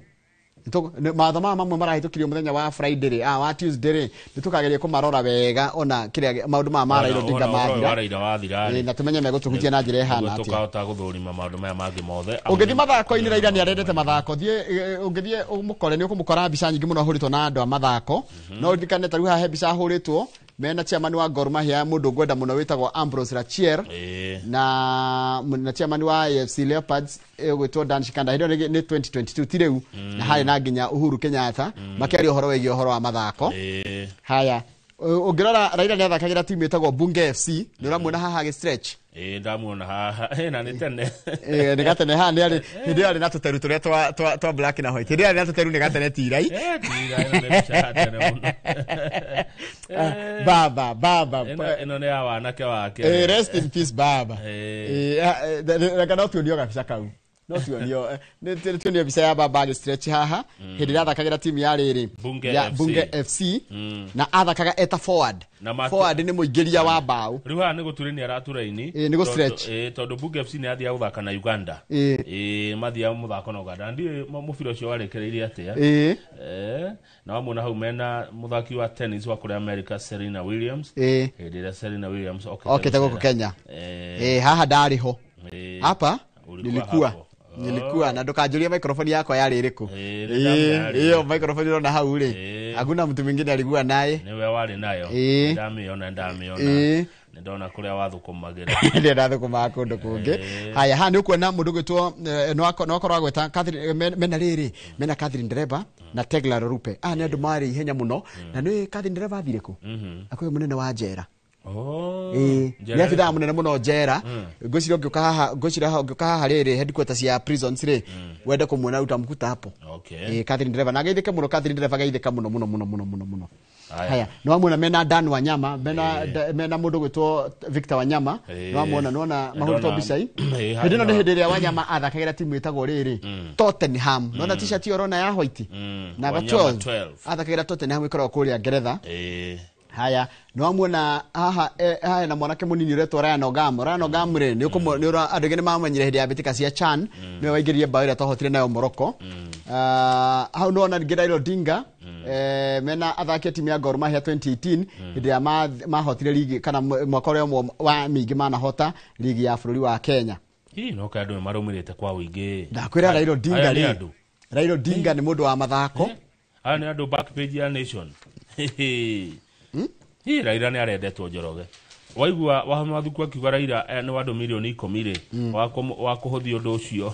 [SPEAKER 2] Mawatho maya mamwe marahĩtũkirio mũthenya wa Friday rĩ, wa Tuesday rĩ, nĩ tũkageria kũmarora wega ona kĩrĩa maũndũ maya ma Raila Odinga mathira.
[SPEAKER 1] Raila wathira rĩ.
[SPEAKER 2] Na tũmenye megũtũhutia na njĩra ĩhana atĩa.
[SPEAKER 1] Tũkahota gũthũrima maũndũ maya mangĩ mothe.
[SPEAKER 2] Ũngĩthiĩ mathako-inĩ, Raila nĩ arendete mathako. Thiĩ ũngĩthiĩ ũmũkore, nĩ ũkũmũkora mbica nyingĩ mũno ahũrĩtwo na andũ a mathako. No ũririkane ta rĩu haha he mbica ahũrĩtwo mena chairman wa Gor Mahia, mũndũ ngwenda mũno wĩtagwo Ambrose Rachier, na chairman wa AFC Leopards ũgwĩtwo Dan Shikanda. Hĩndĩ ĩyo nĩ 2022 ti rĩu, na harĩ na nginya Uhuru Kenyatta makĩaria ũhoro wĩgiĩ ũhoro wa mathako. Haya, ũngĩrora Raila nĩ athakagĩra timu ĩtagwo Bunge FC, nĩ ũramuona haha agĩ stretch.
[SPEAKER 1] Ndamuona haha. Na nĩ tene.
[SPEAKER 2] Nĩ gatene haha, nĩ arĩ hĩndĩ ĩyo arĩ na tũteru tũrĩa twa black na white. Hĩndĩ ĩyo arĩ na tũteru nĩ gatene tirai.
[SPEAKER 1] Tirai, ĩno nĩ mbica ya tene mũno.
[SPEAKER 2] Baba, baba.
[SPEAKER 1] Ĩno nĩ ya wanake wake.
[SPEAKER 2] Rest in peace baba. Reke no tuonio gabica kau. No tuonio, nĩ tuonio mbica ya baba agĩ stretch haha. Hĩndĩ ĩrĩa athakagĩra timu ya rĩrĩ, ya Bunge FC, na athakaga eta forward. Forward nĩ mũingĩria wa mbaũ.
[SPEAKER 1] Rĩu haha nĩ gũturania araturaini.
[SPEAKER 2] Nĩ gũ stretch.
[SPEAKER 1] Tondũ Bunge FC nĩ athiaga gũthaka na Uganda. Mathiaga mũthako na Uganda. Ndiũĩ mũbira ũcio warĩkĩrĩirie atĩa. Na wamuona hau mena mũthaki wa tennis wa kũrĩa America, Serena Williams. Hĩndĩ ĩrĩa Serena Williams
[SPEAKER 2] okĩte gũkũ Kenya. Haha ndarĩ ho. Hapa nilikuwa. Nilikuwa na ndukanjurie microphone yakwa yarĩ ĩrĩkũ. Iyo microphone ũrona hau rĩ, hakuna mtu mwingine alikuwa naye.
[SPEAKER 1] Niwe warĩ nayo. Ndamĩona, ndamĩona. Nĩ ndona kũrĩa wathũkũmagĩra.
[SPEAKER 2] Nĩ ndathũkũmaga kũndũ kũngĩ. Haya, haha nĩ ũkuona mũndũ ũgwĩtwo, no akorwo agweta Catherine, mena rĩrĩ, mena Catherine Ndereba na Tegla Lorupe. Aya nĩ andũ marĩ ihenya mũno. Na nĩ Catherine Ndereba athire kũ? Akwĩ mũnene wa njera. Nĩ abithaa mũnene mũno njera. Ngwĩciria ũngĩũka haha, ngwĩciria ũngĩũka haha rĩrĩ headquarters ya prisons rĩ, wende kũmuona utamkuta hapo. Catherine Ndereba. Na geithĩke mũno, Catherine Ndereba geithĩka mũno mũno mũno mũno mũno mũno. Haya, no amona mena Dan Wanyama, mena mundu gwitwo Victor Wanyama, no amona nona mahurutwo mbica i. Hĩndĩ ĩno nĩ hĩndĩ ĩrĩa Wanyama athakagĩra timu ĩtagwo rĩrĩ Tottenham. Nona t-shirt ĩyo ũrona ya white. Namba 12. Athakagĩra Tottenham ĩkoragwo kũrĩa Ngeretha. Haya, no amwona haha haya na mwanake munini uretwo Ryan Ogam. Ryan Ogam rĩ nĩ andũ aingĩ nĩ mamũmenyire hĩndĩ ya mbĩtĩka cia CHAN, nĩwe waingĩririe mbaũ ĩrĩa twahotire nayo Morocco. Hau nĩwona ningĩ Raila Odinga mena athaki a timu ya Gor Mahia 2018 hĩndĩ ĩrĩa mahotire ligi kana mwaka ũrĩa ũmwe wa mĩingĩ manahota ligi ya bũrũri wa Kenya.
[SPEAKER 1] Ii no ka andũ nĩ marũmĩrĩte kwa ũingĩ.
[SPEAKER 2] Ndakwĩra Raila Odinga rĩ, Raila Odinga nĩ mũndũ wa mathako.
[SPEAKER 1] Aya nĩ andũ back page ya Nation. Hii Raila nĩ arendetwo Njoroge. Waigua Wahome Wathuku akiuga Raila nĩ wa andũ milioni 10 rĩ wa kũhũthia ũndũ ũcio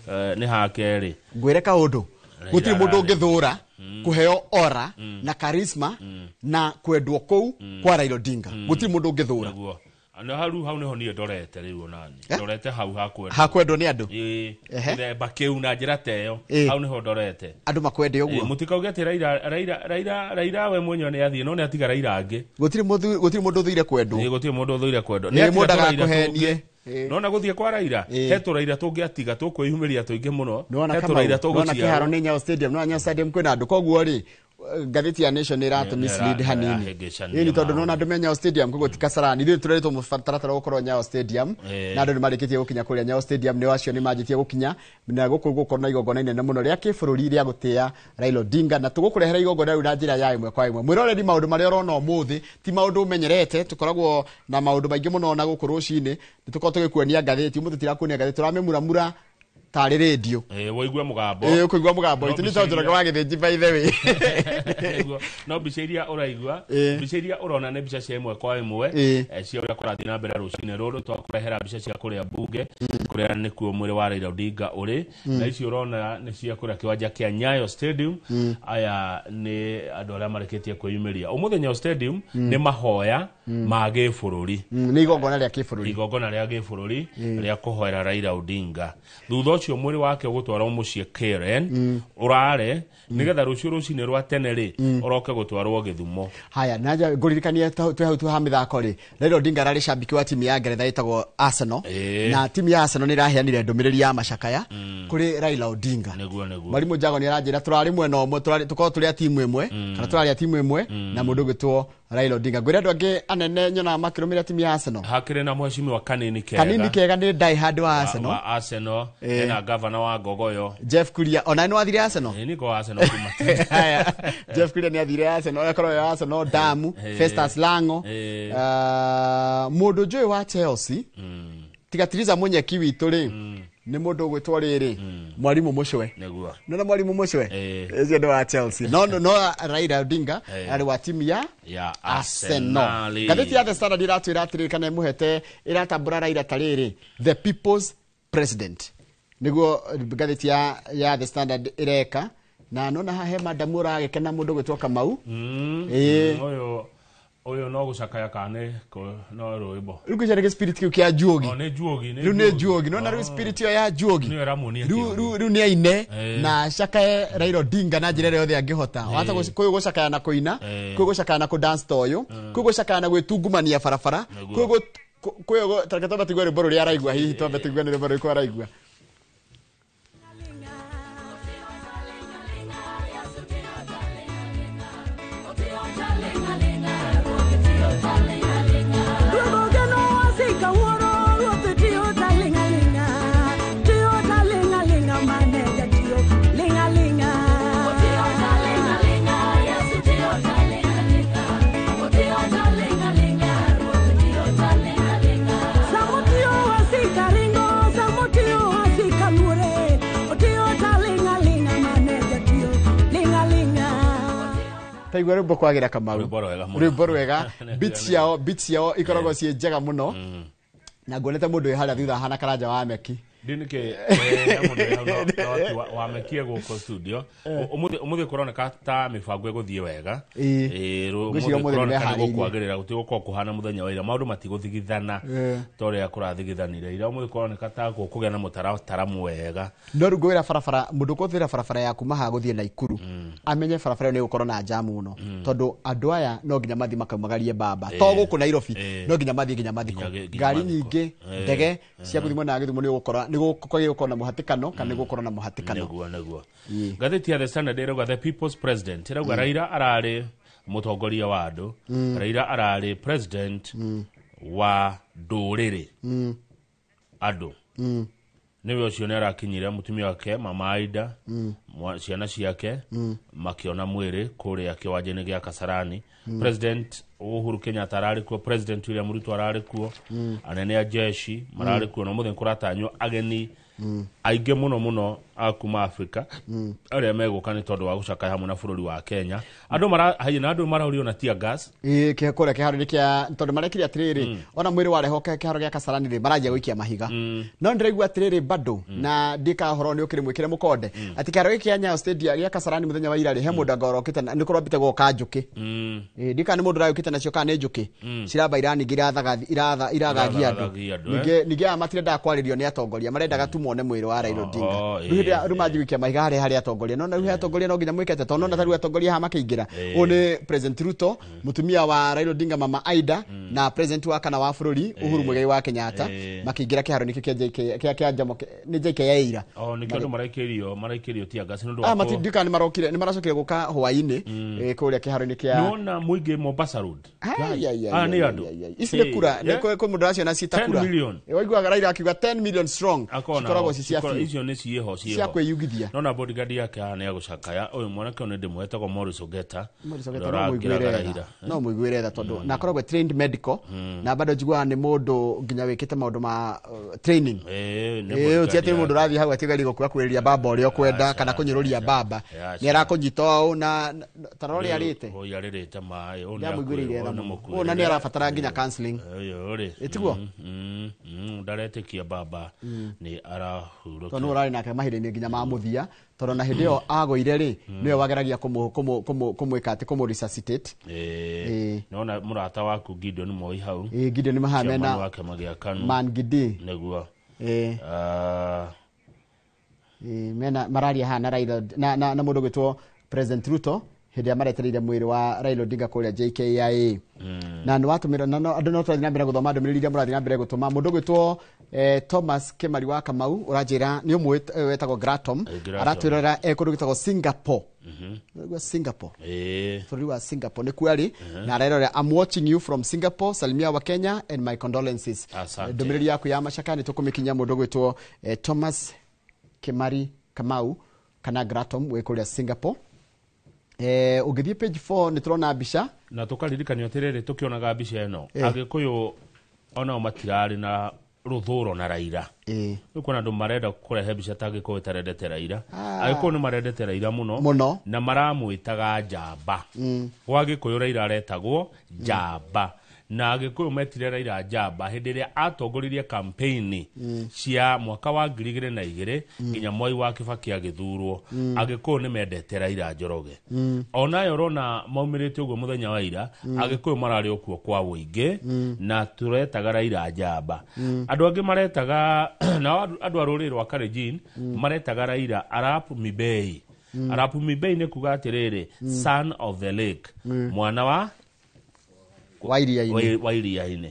[SPEAKER 1] nĩ hake rĩ.
[SPEAKER 2] Ngwĩre kaũndũ, gũtirĩ mũndũ ũngĩthũra kũheo ora na charisma na kwendwo kũu kwa Raila Odinga. Gũtirĩ mũndũ ũngĩthũra.
[SPEAKER 1] Na hau nĩho niĩ ndorete rĩu onani. Ndorete hau hakwendwo.
[SPEAKER 2] Hakwendwo nĩ andũ.
[SPEAKER 1] Gĩthemba kĩu na njĩra ta ĩyo hau nĩho ndorete.
[SPEAKER 2] Andũ makwende ũguo.
[SPEAKER 1] Mũtikauge atĩ Raila we mwenyewe nĩ athiĩ no nĩ atiga Raila angĩ.
[SPEAKER 2] Gũtirĩ mũndũ ũthũire kwendwo.
[SPEAKER 1] Gũtirĩ mũndũ ũthũire kwendwo.
[SPEAKER 2] Nĩ mũndũ agakũhenie.
[SPEAKER 1] Nona gũthiĩ kwa Raila he tũraira tũngĩatiga tũkwĩyumĩria tũingĩ mũno. He tũraira tũgũciarwo.
[SPEAKER 2] Nona kĩharo nĩ Nyayo Stadium, nona Nyayo Stadium kwĩna andũ koguo rĩ ngathĩti ya Nation ĩratũ mislead hanini. Ĩni tondũ nona andũ me Nyayo Stadium koguo ti Kasarani. Ithuĩ tũreretwo mũtaratara gũkorwo Nyayo Stadium na andũ nĩ marĩkĩtie gũkinya kũrĩa Nyayo Stadium, nĩ acio nĩ manjĩtie gũkinya na gũkũ gũkorwo na igongona inene mũno rĩa kĩbũrũri rĩa gũtĩa Raila Odinga, na tũgũkũrehera igongona rĩu na njĩra ya ĩmwe kwa ĩmwe. Mwĩroreri, maũndũ marĩa ũrona ũmũthĩ ti maũndũ ũmenyerete, tũkoragwo na maũndũ maingĩ mũno na gũkũ rũcinĩ nĩ tũkoragwo tũgĩkuonia ngathĩti. Ũmũthĩ tirakuonia ngathĩti, tũramĩmuramura tarĩ radio.
[SPEAKER 1] Waigua mũgambo.
[SPEAKER 2] Ũkũigua mũgambo. Itu nĩ tondũ Njoroge wa Gĩthĩnji by the way.
[SPEAKER 1] No mbica iria ũraigua, mbica iria ũrona nĩ mbica cia ĩmwe kwa ĩmwe cia ũrĩa kũrathiĩ na mbere rũcinĩ rũrũ. Twakũrehera mbica cia kũrĩa mbunge kũrĩa nĩkuo mwĩrĩ wa Raila Odinga ũrĩ, na ici ũrona nĩ cia kũrĩa kĩwanja kĩa Nyayo Stadium. Aya nĩ andũ arĩa marĩkĩtie kwĩyumĩria ũmũthĩ Nyayo Stadium. Nĩ mahoya ma gĩbũrũri,
[SPEAKER 2] nĩ igongona rĩa kĩbũrũri,
[SPEAKER 1] igongona rĩa gĩbũrũri rĩa kũhoera Raila Odinga. Thutha ũcio mwĩrĩ wake ũgũtwarwo mũciĩ Karen ũrare nĩgetha rũciũ rũcinĩ rwa tene rĩ ũroke gũtwarwo Gĩthumo.
[SPEAKER 2] Haya, na ngũririkanie twĩ hau ha mĩthako rĩ, Raila Odinga ararĩ cambiki wa timu ya Ngeretha ĩtagwo Arsenal, na timu ya Arsenal nĩ ĩraheanire ndũmĩrĩri ya macakaya kũrĩ Raila Odinga. Mwarimũ Njago nĩ aranjĩra tũrarĩ mwena ũmwe, tũkorwo tũrĩ a timu ĩmwe kana tũrarĩ a timu ĩmwe na mũndũ ũgwĩtwo Raila Odinga. Ngwĩra andũ angĩ anene nyonaga makĩrũmĩrĩra timu ya Arsenal.
[SPEAKER 1] Hakĩrĩ na mheshimiwa Kanini Kega.
[SPEAKER 2] Kanini Kega nĩ die hard wa Arsenal.
[SPEAKER 1] Wa Arsenal, hena gavana wa Ngogoyo
[SPEAKER 2] Jeff Kuria, ona nĩ wathire Arsenal?
[SPEAKER 1] Nĩ Arsenal kuma.
[SPEAKER 2] Haya, Jeff Kuria nĩ athire Arsenal, akorwo ya Arsenal, Damu, Festus Lango, mũndũ njũĩ wa Chelsea, tiga Tiriza Munyeki witũ rĩ, nĩ mũndũ ũgwĩtwo rĩrĩ Mwalimu Mucwe.
[SPEAKER 1] Nĩguo.
[SPEAKER 2] Nona Mwalimu Mucwe ũcio nĩ wa Chelsea. No Raila Odinga arĩ wa timu ya Arsenal. Ngathĩti ya The Standard ĩratwĩra atĩrĩrĩ, kana ĩmũhete ĩratambũra Raila ta rĩrĩ the people's president, nĩguo ngathĩti ya The Standard ĩreka. Na nona haha he madamu ũragĩkena mũndũ ũgwĩtwo Kamau.
[SPEAKER 1] Ũyũ no gũcakaya kana no rwĩmbo.
[SPEAKER 2] Rĩu kĩca nĩ spirit kĩu kĩa Njuogi.
[SPEAKER 1] Nĩ Njuogi.
[SPEAKER 2] Rĩu nĩ Njuogi. Nona rĩu spirit ĩyo ya Njuogi.
[SPEAKER 1] Nĩyo ĩramuonia
[SPEAKER 2] kĩo. Rĩu nĩ aine na acakaye Raila Odinga na njĩra ĩrĩa yothe angĩhota. Wahota kwĩ gũcakaya na kũina, kwĩ gũcakaya na kũ dance ta ũyũ, kwĩ gũcakaya na gwĩtungumania barabara, kwĩ tareke twambe tũigue rwĩmbo rũrĩa araigua, hihi twambe tũigue nĩ rwĩmbo rũrĩkũ araigua. Taigua rwĩmbo kwagira Kamau, rwĩmbo rwega, beat ciao ikoragwo ciĩ njega mũno, na nguonete mũndũ wĩ harĩa thutha ahana Karanja wa Meki.
[SPEAKER 1] Ndinike wamekie gũkũ studio ũmũthĩ kũroneka ta mĩbango ĩgũthiĩ wega.
[SPEAKER 2] Ngwĩciria ũmũthĩ
[SPEAKER 1] Kũroneka nĩ
[SPEAKER 2] nĩmeharĩirie.
[SPEAKER 1] gũkwagĩrĩra gũtigũkorwo kũhana mũthenya wa ira, maũndũ matigũthigithana ta ũrĩa kũrathigithanire ira. Ũmũthĩ kũroneka ta gũkũgĩa na mũtaratara mwega.
[SPEAKER 2] No rĩu ngwĩra barabara mũndũ ũkũhũthĩra barabara ya kuma haha gũthiĩ Naikuru amenye barabara ĩyo nĩ ĩgũkorwo na jamu mũno, tondũ andũ aya no nginya mathiĩ makaumagarie baba to gũkũ Nairobi, no nginya mathiĩ nginya mathiko,
[SPEAKER 1] Nginya
[SPEAKER 2] ngari
[SPEAKER 1] mathiko.
[SPEAKER 2] nyingĩ, ndege cia gũthiĩ mwena wa Gĩthumo nĩ ũgũkora nĩ gũkorwo na mũhatĩkano kana nĩ gũkorwo na mũhatĩkano.
[SPEAKER 1] Nĩguo ngathĩti ya The Standard ĩrauga the people's president, ĩrauga Raila ararĩ mũtongoria wa andũ, Raila ararĩ president wa ndũrĩrĩ andũ. Nĩwe ũcio nĩ arakinyire mũtumia wake Mama Aida, ciana ciake makĩona mwĩrĩ kũrĩa kĩwanja-inĩ gĩa Kasarani. President Uhuru Kenyatta ararĩ kuo, President William Ruto ararĩ kuo, anene a jeshi mararĩ kuo, na ũmũthĩ nĩkũratanywo ageni aingĩ mũno mũno a kuma Africa arĩa megũka nĩ tondũ wa gũcakaya hamwe na bũrũri wa Kenya. Andũ mara hayi na andũ marahũrio na tear gas.
[SPEAKER 2] Ĩĩ, kũrĩa kĩharo-inĩ kĩa tondũ marekire atĩrĩrĩ, ona mwĩrĩ warehwo kĩharo gĩa Kasarani rĩ, maranjia gũikia mahiga. No ndĩraigua atĩrĩrĩ bado na ndika ũhoro nĩ ũkĩrĩ mwĩkĩre mũkonde atĩ kĩharo gĩkĩ kĩa Nyayo Stadium gĩa Kasarani mũthenya wa ira rĩ, he mũndũ anga ũrokĩte na nĩ kũrambĩte gũka njũkĩ. Ĩĩ, ndika nĩ mũndũ ũragĩũkĩte nacio kana nĩ njũkĩ ciramba iraningĩ irathagia andũ.
[SPEAKER 1] Irathagia andũ.
[SPEAKER 2] Ningĩ aya matirendaga kwarĩrio nĩ atongoria, marendaga tu mone mwĩrĩ wa Raila Odinga. Rĩu hĩndĩ ĩrĩa rĩu manjia gũikia mahiga harĩa harĩ atongoria, no rĩu he atongoria no nginya mwĩke atĩa, tondũ nona ta rĩu atongoria haha makĩingĩra, ũyũ nĩ President Ruto, mũtumia wa Raila Odinga Mama Aida, na president wa kana wa bũrũri Uhuru Muigai wa Kenyatta makĩingĩra kĩharo-inĩ kĩu kĩa JK kĩa Jomo nĩ JKIA ira.
[SPEAKER 1] O nĩkĩo andũ maraikĩrio tear gas nĩ ũndũ wa
[SPEAKER 2] Ndika nĩ marokire, nĩ maracokire gũka hwaĩ-inĩ kũrĩa kĩharo-inĩ kĩa
[SPEAKER 1] Nĩwona mũingĩ Mombasa Road.
[SPEAKER 2] Ai, ai, ai,
[SPEAKER 1] Aya nĩ
[SPEAKER 2] ai,
[SPEAKER 1] andũ.
[SPEAKER 2] ai, ai. Ici nĩ kura, nĩ kwĩ mũndũ ũraciona ciĩ ta
[SPEAKER 1] 10
[SPEAKER 2] kura.
[SPEAKER 1] million.
[SPEAKER 2] Waiguaga Raila akiuga 10 million strong.
[SPEAKER 1] Akona
[SPEAKER 2] Cikoragwo ci cia biũ.
[SPEAKER 1] Icio nĩ ciĩho
[SPEAKER 2] Cia
[SPEAKER 1] ciĩho
[SPEAKER 2] kwĩyugithia.
[SPEAKER 1] Nona bodyguard yake haha nĩ agũcakaya. Ũyũ mwanake ũyũ nĩ ndĩmwetagwo Morris Ogeta.
[SPEAKER 2] Morris Ogeta
[SPEAKER 1] Ũrĩa
[SPEAKER 2] no mũiguĩre
[SPEAKER 1] ũrangĩraga
[SPEAKER 2] tha.
[SPEAKER 1] Raila.
[SPEAKER 2] No mũiguĩre tha tondũ na akoragwo e trained medical na bado njiguaga nĩ mũndũ nginya wĩkĩte maũndũ ma training.
[SPEAKER 1] Nĩ
[SPEAKER 2] Ĩĩ, ti
[SPEAKER 1] bodyguard
[SPEAKER 2] atĩ mũndũ
[SPEAKER 1] yake.
[SPEAKER 2] ũrathiĩ hau atigarie gũkuhakuhĩrĩria baba ũrĩa ũkwenda
[SPEAKER 1] Aca,
[SPEAKER 2] kana kũnyũrũria
[SPEAKER 1] aca,
[SPEAKER 2] baba.
[SPEAKER 1] aca.
[SPEAKER 2] Nĩ arakũnyita ũũ na ta rora ũrĩa arĩte.
[SPEAKER 1] Ũyũ arĩrĩte maĩ. Ũyũ nĩ
[SPEAKER 2] Ndamũiguĩrĩire tha
[SPEAKER 1] ũyũ nĩ
[SPEAKER 2] mũno.
[SPEAKER 1] mũkuĩrĩre.
[SPEAKER 2] Ũyũ na nĩ arabatara nginya counseling.
[SPEAKER 1] Ũyũ rĩ.
[SPEAKER 2] Ĩ, tiguo?
[SPEAKER 1] Ndaretĩkia baba nĩ arahurũka.
[SPEAKER 2] Tondũ nĩwe ũrarĩ nake mahinda-inĩ nginya ma mũthia, tondũ na hĩndĩ ĩyo agũire rĩ, nĩwe wageragia kũmwĩka atĩ kũmũ resuscitate.
[SPEAKER 1] Nona mũrata waku Gideon Moi hau.
[SPEAKER 2] Ĩĩ, Gideon maha
[SPEAKER 1] Chairman
[SPEAKER 2] mena
[SPEAKER 1] wa kĩama gĩa KANU.
[SPEAKER 2] Man Gidi.
[SPEAKER 1] Nĩguo.
[SPEAKER 2] Ĩĩ, mena mararia haha na Raila na mũndũ ũgwĩtwo President Ruto hĩndĩ ĩrĩa maretereire mwĩrĩ wa Raila Odinga kũrĩa JKIA. Na nĩ watũmĩra na no andũ no tũrathiĩ na mbere gũthoma ndũmĩrĩri iria mũrathiĩ na mbere gũtũma. Mũndũ ũgwĩtwo Thomas Kĩmari wa Kamau ũranjĩra nĩ ũmwe wetagwo Gratom.
[SPEAKER 1] Gratom.
[SPEAKER 2] Aratwĩrora kũndũ gwĩtagwo Singapore. Ũraigua Singapore? Bũrũri wa Singapore nĩkuo arĩ, na arerora I'm watching you from Singapore, salimia wa Kenya and my condolences.
[SPEAKER 1] Asante.
[SPEAKER 2] Ndũmĩrĩri yaku ya macaka nĩ tũkũmĩkinyia mũndũ ũgwĩtwo Thomas Kĩmari Kamau kana Gratom wĩ kũrĩa Singapore. Ũngĩthiĩ page 4 nĩ tũrona mbica.
[SPEAKER 1] Na tũkaririkanio atĩrĩrĩ, tũkĩonaga mbica ĩno, Agĩkũyũ onao matirarĩ na rũthũro na Raila. Rĩu kwĩna andũ marenda kũrehe mbica ta Agĩkũyũ ĩtarendete Raila. Agĩkũyũ nĩ marendete Raila mũno.
[SPEAKER 2] Mũno.
[SPEAKER 1] Na maramwĩtaga njamba. Gwa Gĩkũyũ Raila aretagwo njamba. Na Agĩkũyũ metire Raila njamba hĩndĩ ĩrĩa atongoririe campaign cia mwaka wa 2002 nginya Mwai wa Kibaki agĩthurwo. Agĩkũyũ nĩ mendete Raila Njoroge. Onayo ũrona maumĩrĩte ũguo mũthenya wa ira, Agĩkũyũ mararĩ o kuo kwa ũingĩ na tũretaga Raila njamba. Andũ angĩ maretaga nao andũ a rũrĩrĩ rwa Kalenjin maretaga Raila Arap Mibei. Arap Mibei nĩ kuga atĩrĩrĩ, son of the lake, mwana wa
[SPEAKER 2] wa iria-inĩ.
[SPEAKER 1] Wa iria-inĩ.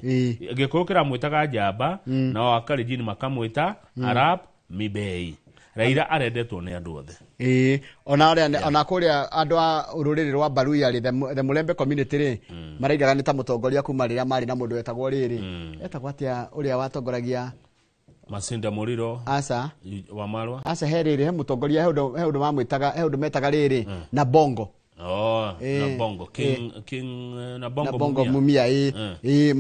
[SPEAKER 1] Gĩkũyũ kĩramwĩtaga njamba, nao Akalenjin makamwĩta Arap Mibei. Raila arendetwo nĩ andũ othe.
[SPEAKER 2] Ĩĩ, ona arĩa ona kũrĩa andũ a rũrĩrĩ rwa Baruya rĩ, the Mulembe community rĩ, maraigaga nĩ ta mũtongoria kuma rĩrĩa marĩ na mũndũ wetagwo rĩrĩ, etagwo atĩa ũrĩa watongoragia
[SPEAKER 1] Masinda Muriro.
[SPEAKER 2] Aca.
[SPEAKER 1] Wa Marwa.
[SPEAKER 2] Aca, he rĩrĩ, he mũtongoria, he ũndũ mamwĩtaga, he ũndũ metaga rĩrĩ na Bongo.
[SPEAKER 1] Oh, na Bongo King na Bongo.
[SPEAKER 2] Na Bongo Mumia, ĩĩ. Ĩĩ,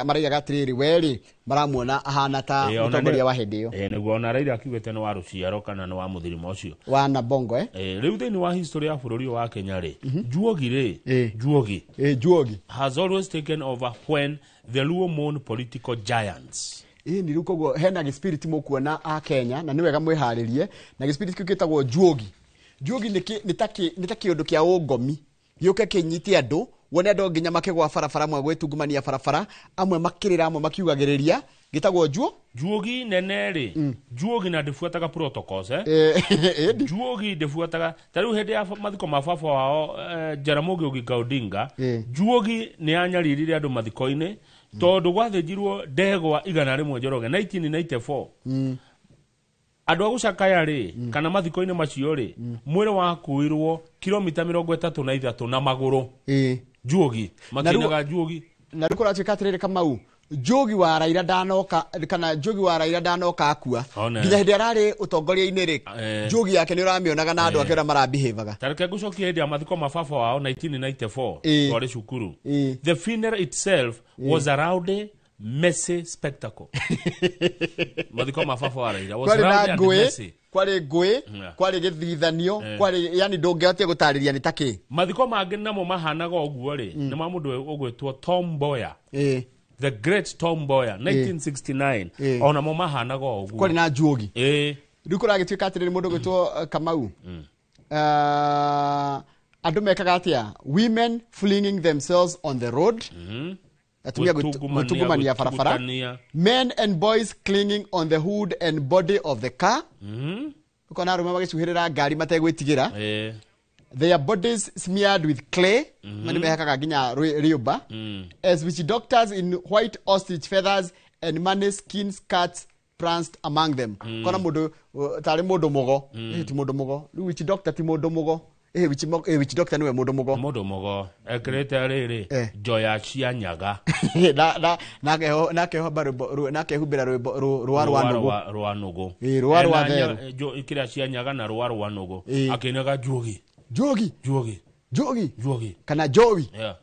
[SPEAKER 2] maraigaga atĩrĩrĩ, we rĩ maramuona ahana ta mũtongoria wa hĩndĩ ĩyo.
[SPEAKER 1] Nĩguo ona Raila akiugĩte nĩ wa rũciaro kana nĩ wa mũthirima ũcio
[SPEAKER 2] wa na Bongo.
[SPEAKER 1] Rĩu thĩinĩ wa history ya bũrũri ũyũ wa Kenya rĩ, Juogi rĩ, Juogi
[SPEAKER 2] Juogi
[SPEAKER 1] has always taken over when the Luo mourn political giants.
[SPEAKER 2] Ĩni rĩu koguo hena gĩspirit mũkuona a Kenya na nĩ wega mwĩharĩrie na gĩspirit kĩu gĩtagwo juogi. Juogi nĩ ta kĩũndũ kĩa ũngomi gĩũke kĩnyite andũ wone andũ nginya makĩgwa barabara amwe gwĩtungumania barabara amwe makĩrĩra amwe makiugagĩrĩria gĩtagwo juo
[SPEAKER 1] juogi nene rĩ. Juogi na ndĩbuataga protocols juogi ndĩbuataga ta rĩu hĩndĩ ya mathiko ma baba wao Jaramogi Oginga Odinga juogi nĩ anyaririre andũ mathiko-inĩ tondũ gwathĩnjirwo ndegwa 100 Njoroge 1994. Andũ a gũcakaya rĩ kana mathiko-inĩ macio rĩ mwĩrĩ wakuirwo kilomita 33 na magũrũ. Juogi makinaga juogi
[SPEAKER 2] na rĩu kũratuĩka atĩrĩrĩ Kamau Njogi wa Raila ndanoka kana Njogi wa Raila ndanoka akua nginya hĩndĩ ararĩ ũtongoria-inĩ rĩ Njogi yake nĩ ũramĩonaga na andũ ake ũrĩa marabehavaga.
[SPEAKER 1] Tareke ngũcokie hĩndĩ ya mathiko ma baba wao 1994 twarĩ cukuru. The funeral itself was a rowdy messy spectacle. Mathiko ma baba wa Raila was rowdy and messy.
[SPEAKER 2] Kwarĩ ngũĩ, kwarĩ gĩthithanio, kwarĩ yani ndũngĩhotia gũtarĩria nĩ ta kĩ.
[SPEAKER 1] Mathiko mangĩ namo mahanaga ũguo rĩ nĩ ma mũndũ ũgwĩtwo Tom Mboya. The great Tom Mboya 1969 ona mo mahanaga ũguo
[SPEAKER 2] kwarĩ na njuogi. Rĩu kũragĩtuĩka atĩrĩrĩ mũndũ ũgwĩtwo Kamau andũ mekaga atĩa? Women flinging themselves on the road, atumia gũtungumania barabara, men and boys clinging on the hood and body of the car, ũkona arũme magĩcuhĩrĩra ngari mategwĩtigĩra, their bodies smeared with clay, mani mehakaga nginya rĩũmba, as witch doctors in white ostrich feathers and money skin skirts pranced among them. Kona mũndũ tarĩ mũndũ mũgo, ti mũndũ mũgo, rĩu witch doctor ti mũndũ mũgo. Witch doctor niwe mũndũ mũgo.
[SPEAKER 1] Mũndũ mũgo ekĩrĩte rĩrĩ njoya cia nyaga
[SPEAKER 2] na akehumbĩra rũa rwa nũgũ.
[SPEAKER 1] Rũa nũgũ.
[SPEAKER 2] Rũa rwa therũ.
[SPEAKER 1] Kĩrĩa cia nyaga na rũa rwa nũgũ. Akĩinaga njuogi.
[SPEAKER 2] Njuogi.
[SPEAKER 1] Njuogi.
[SPEAKER 2] Njuogi.
[SPEAKER 1] Njuogi.
[SPEAKER 2] Kana njowi.
[SPEAKER 1] Yeah.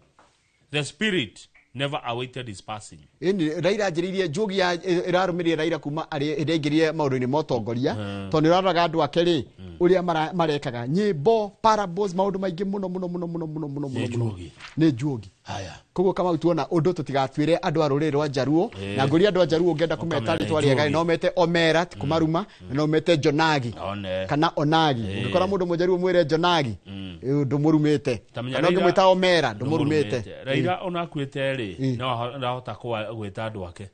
[SPEAKER 1] The spirit never awaited his passing.
[SPEAKER 2] Ĩni Raila anjĩrĩirie njuogi ĩrarũmĩrĩire Raila kuma hĩndĩ aingĩrire maũndũ-inĩ ma ũtongoria tondũ nĩ ũraroraga andũ ake rĩ ũrĩa marekaga nyĩmbo parables maũndũ maingĩ mũno mũno mũno mũno mũno mũno mũno nĩ njuogi.
[SPEAKER 1] Haya.
[SPEAKER 2] Koguo Kamau tuona ũndũ tũtigatuĩre andũ a rũrĩrĩ rwa Njaruo na ngũria andũ a Njaruo ũngĩenda kũmeta rĩtwa rĩega no mete Omera ti kũmaruma na no mete Jonagi kana Onagi. Ũngĩkora mũndũ Mũnjaruo mwĩre Jonagi ndũmũrumĩte, kana ũngĩmwĩta Omera ndũmũrumĩte.
[SPEAKER 1] Raila ona akuĩte rĩ no arahota gwĩta andũ ake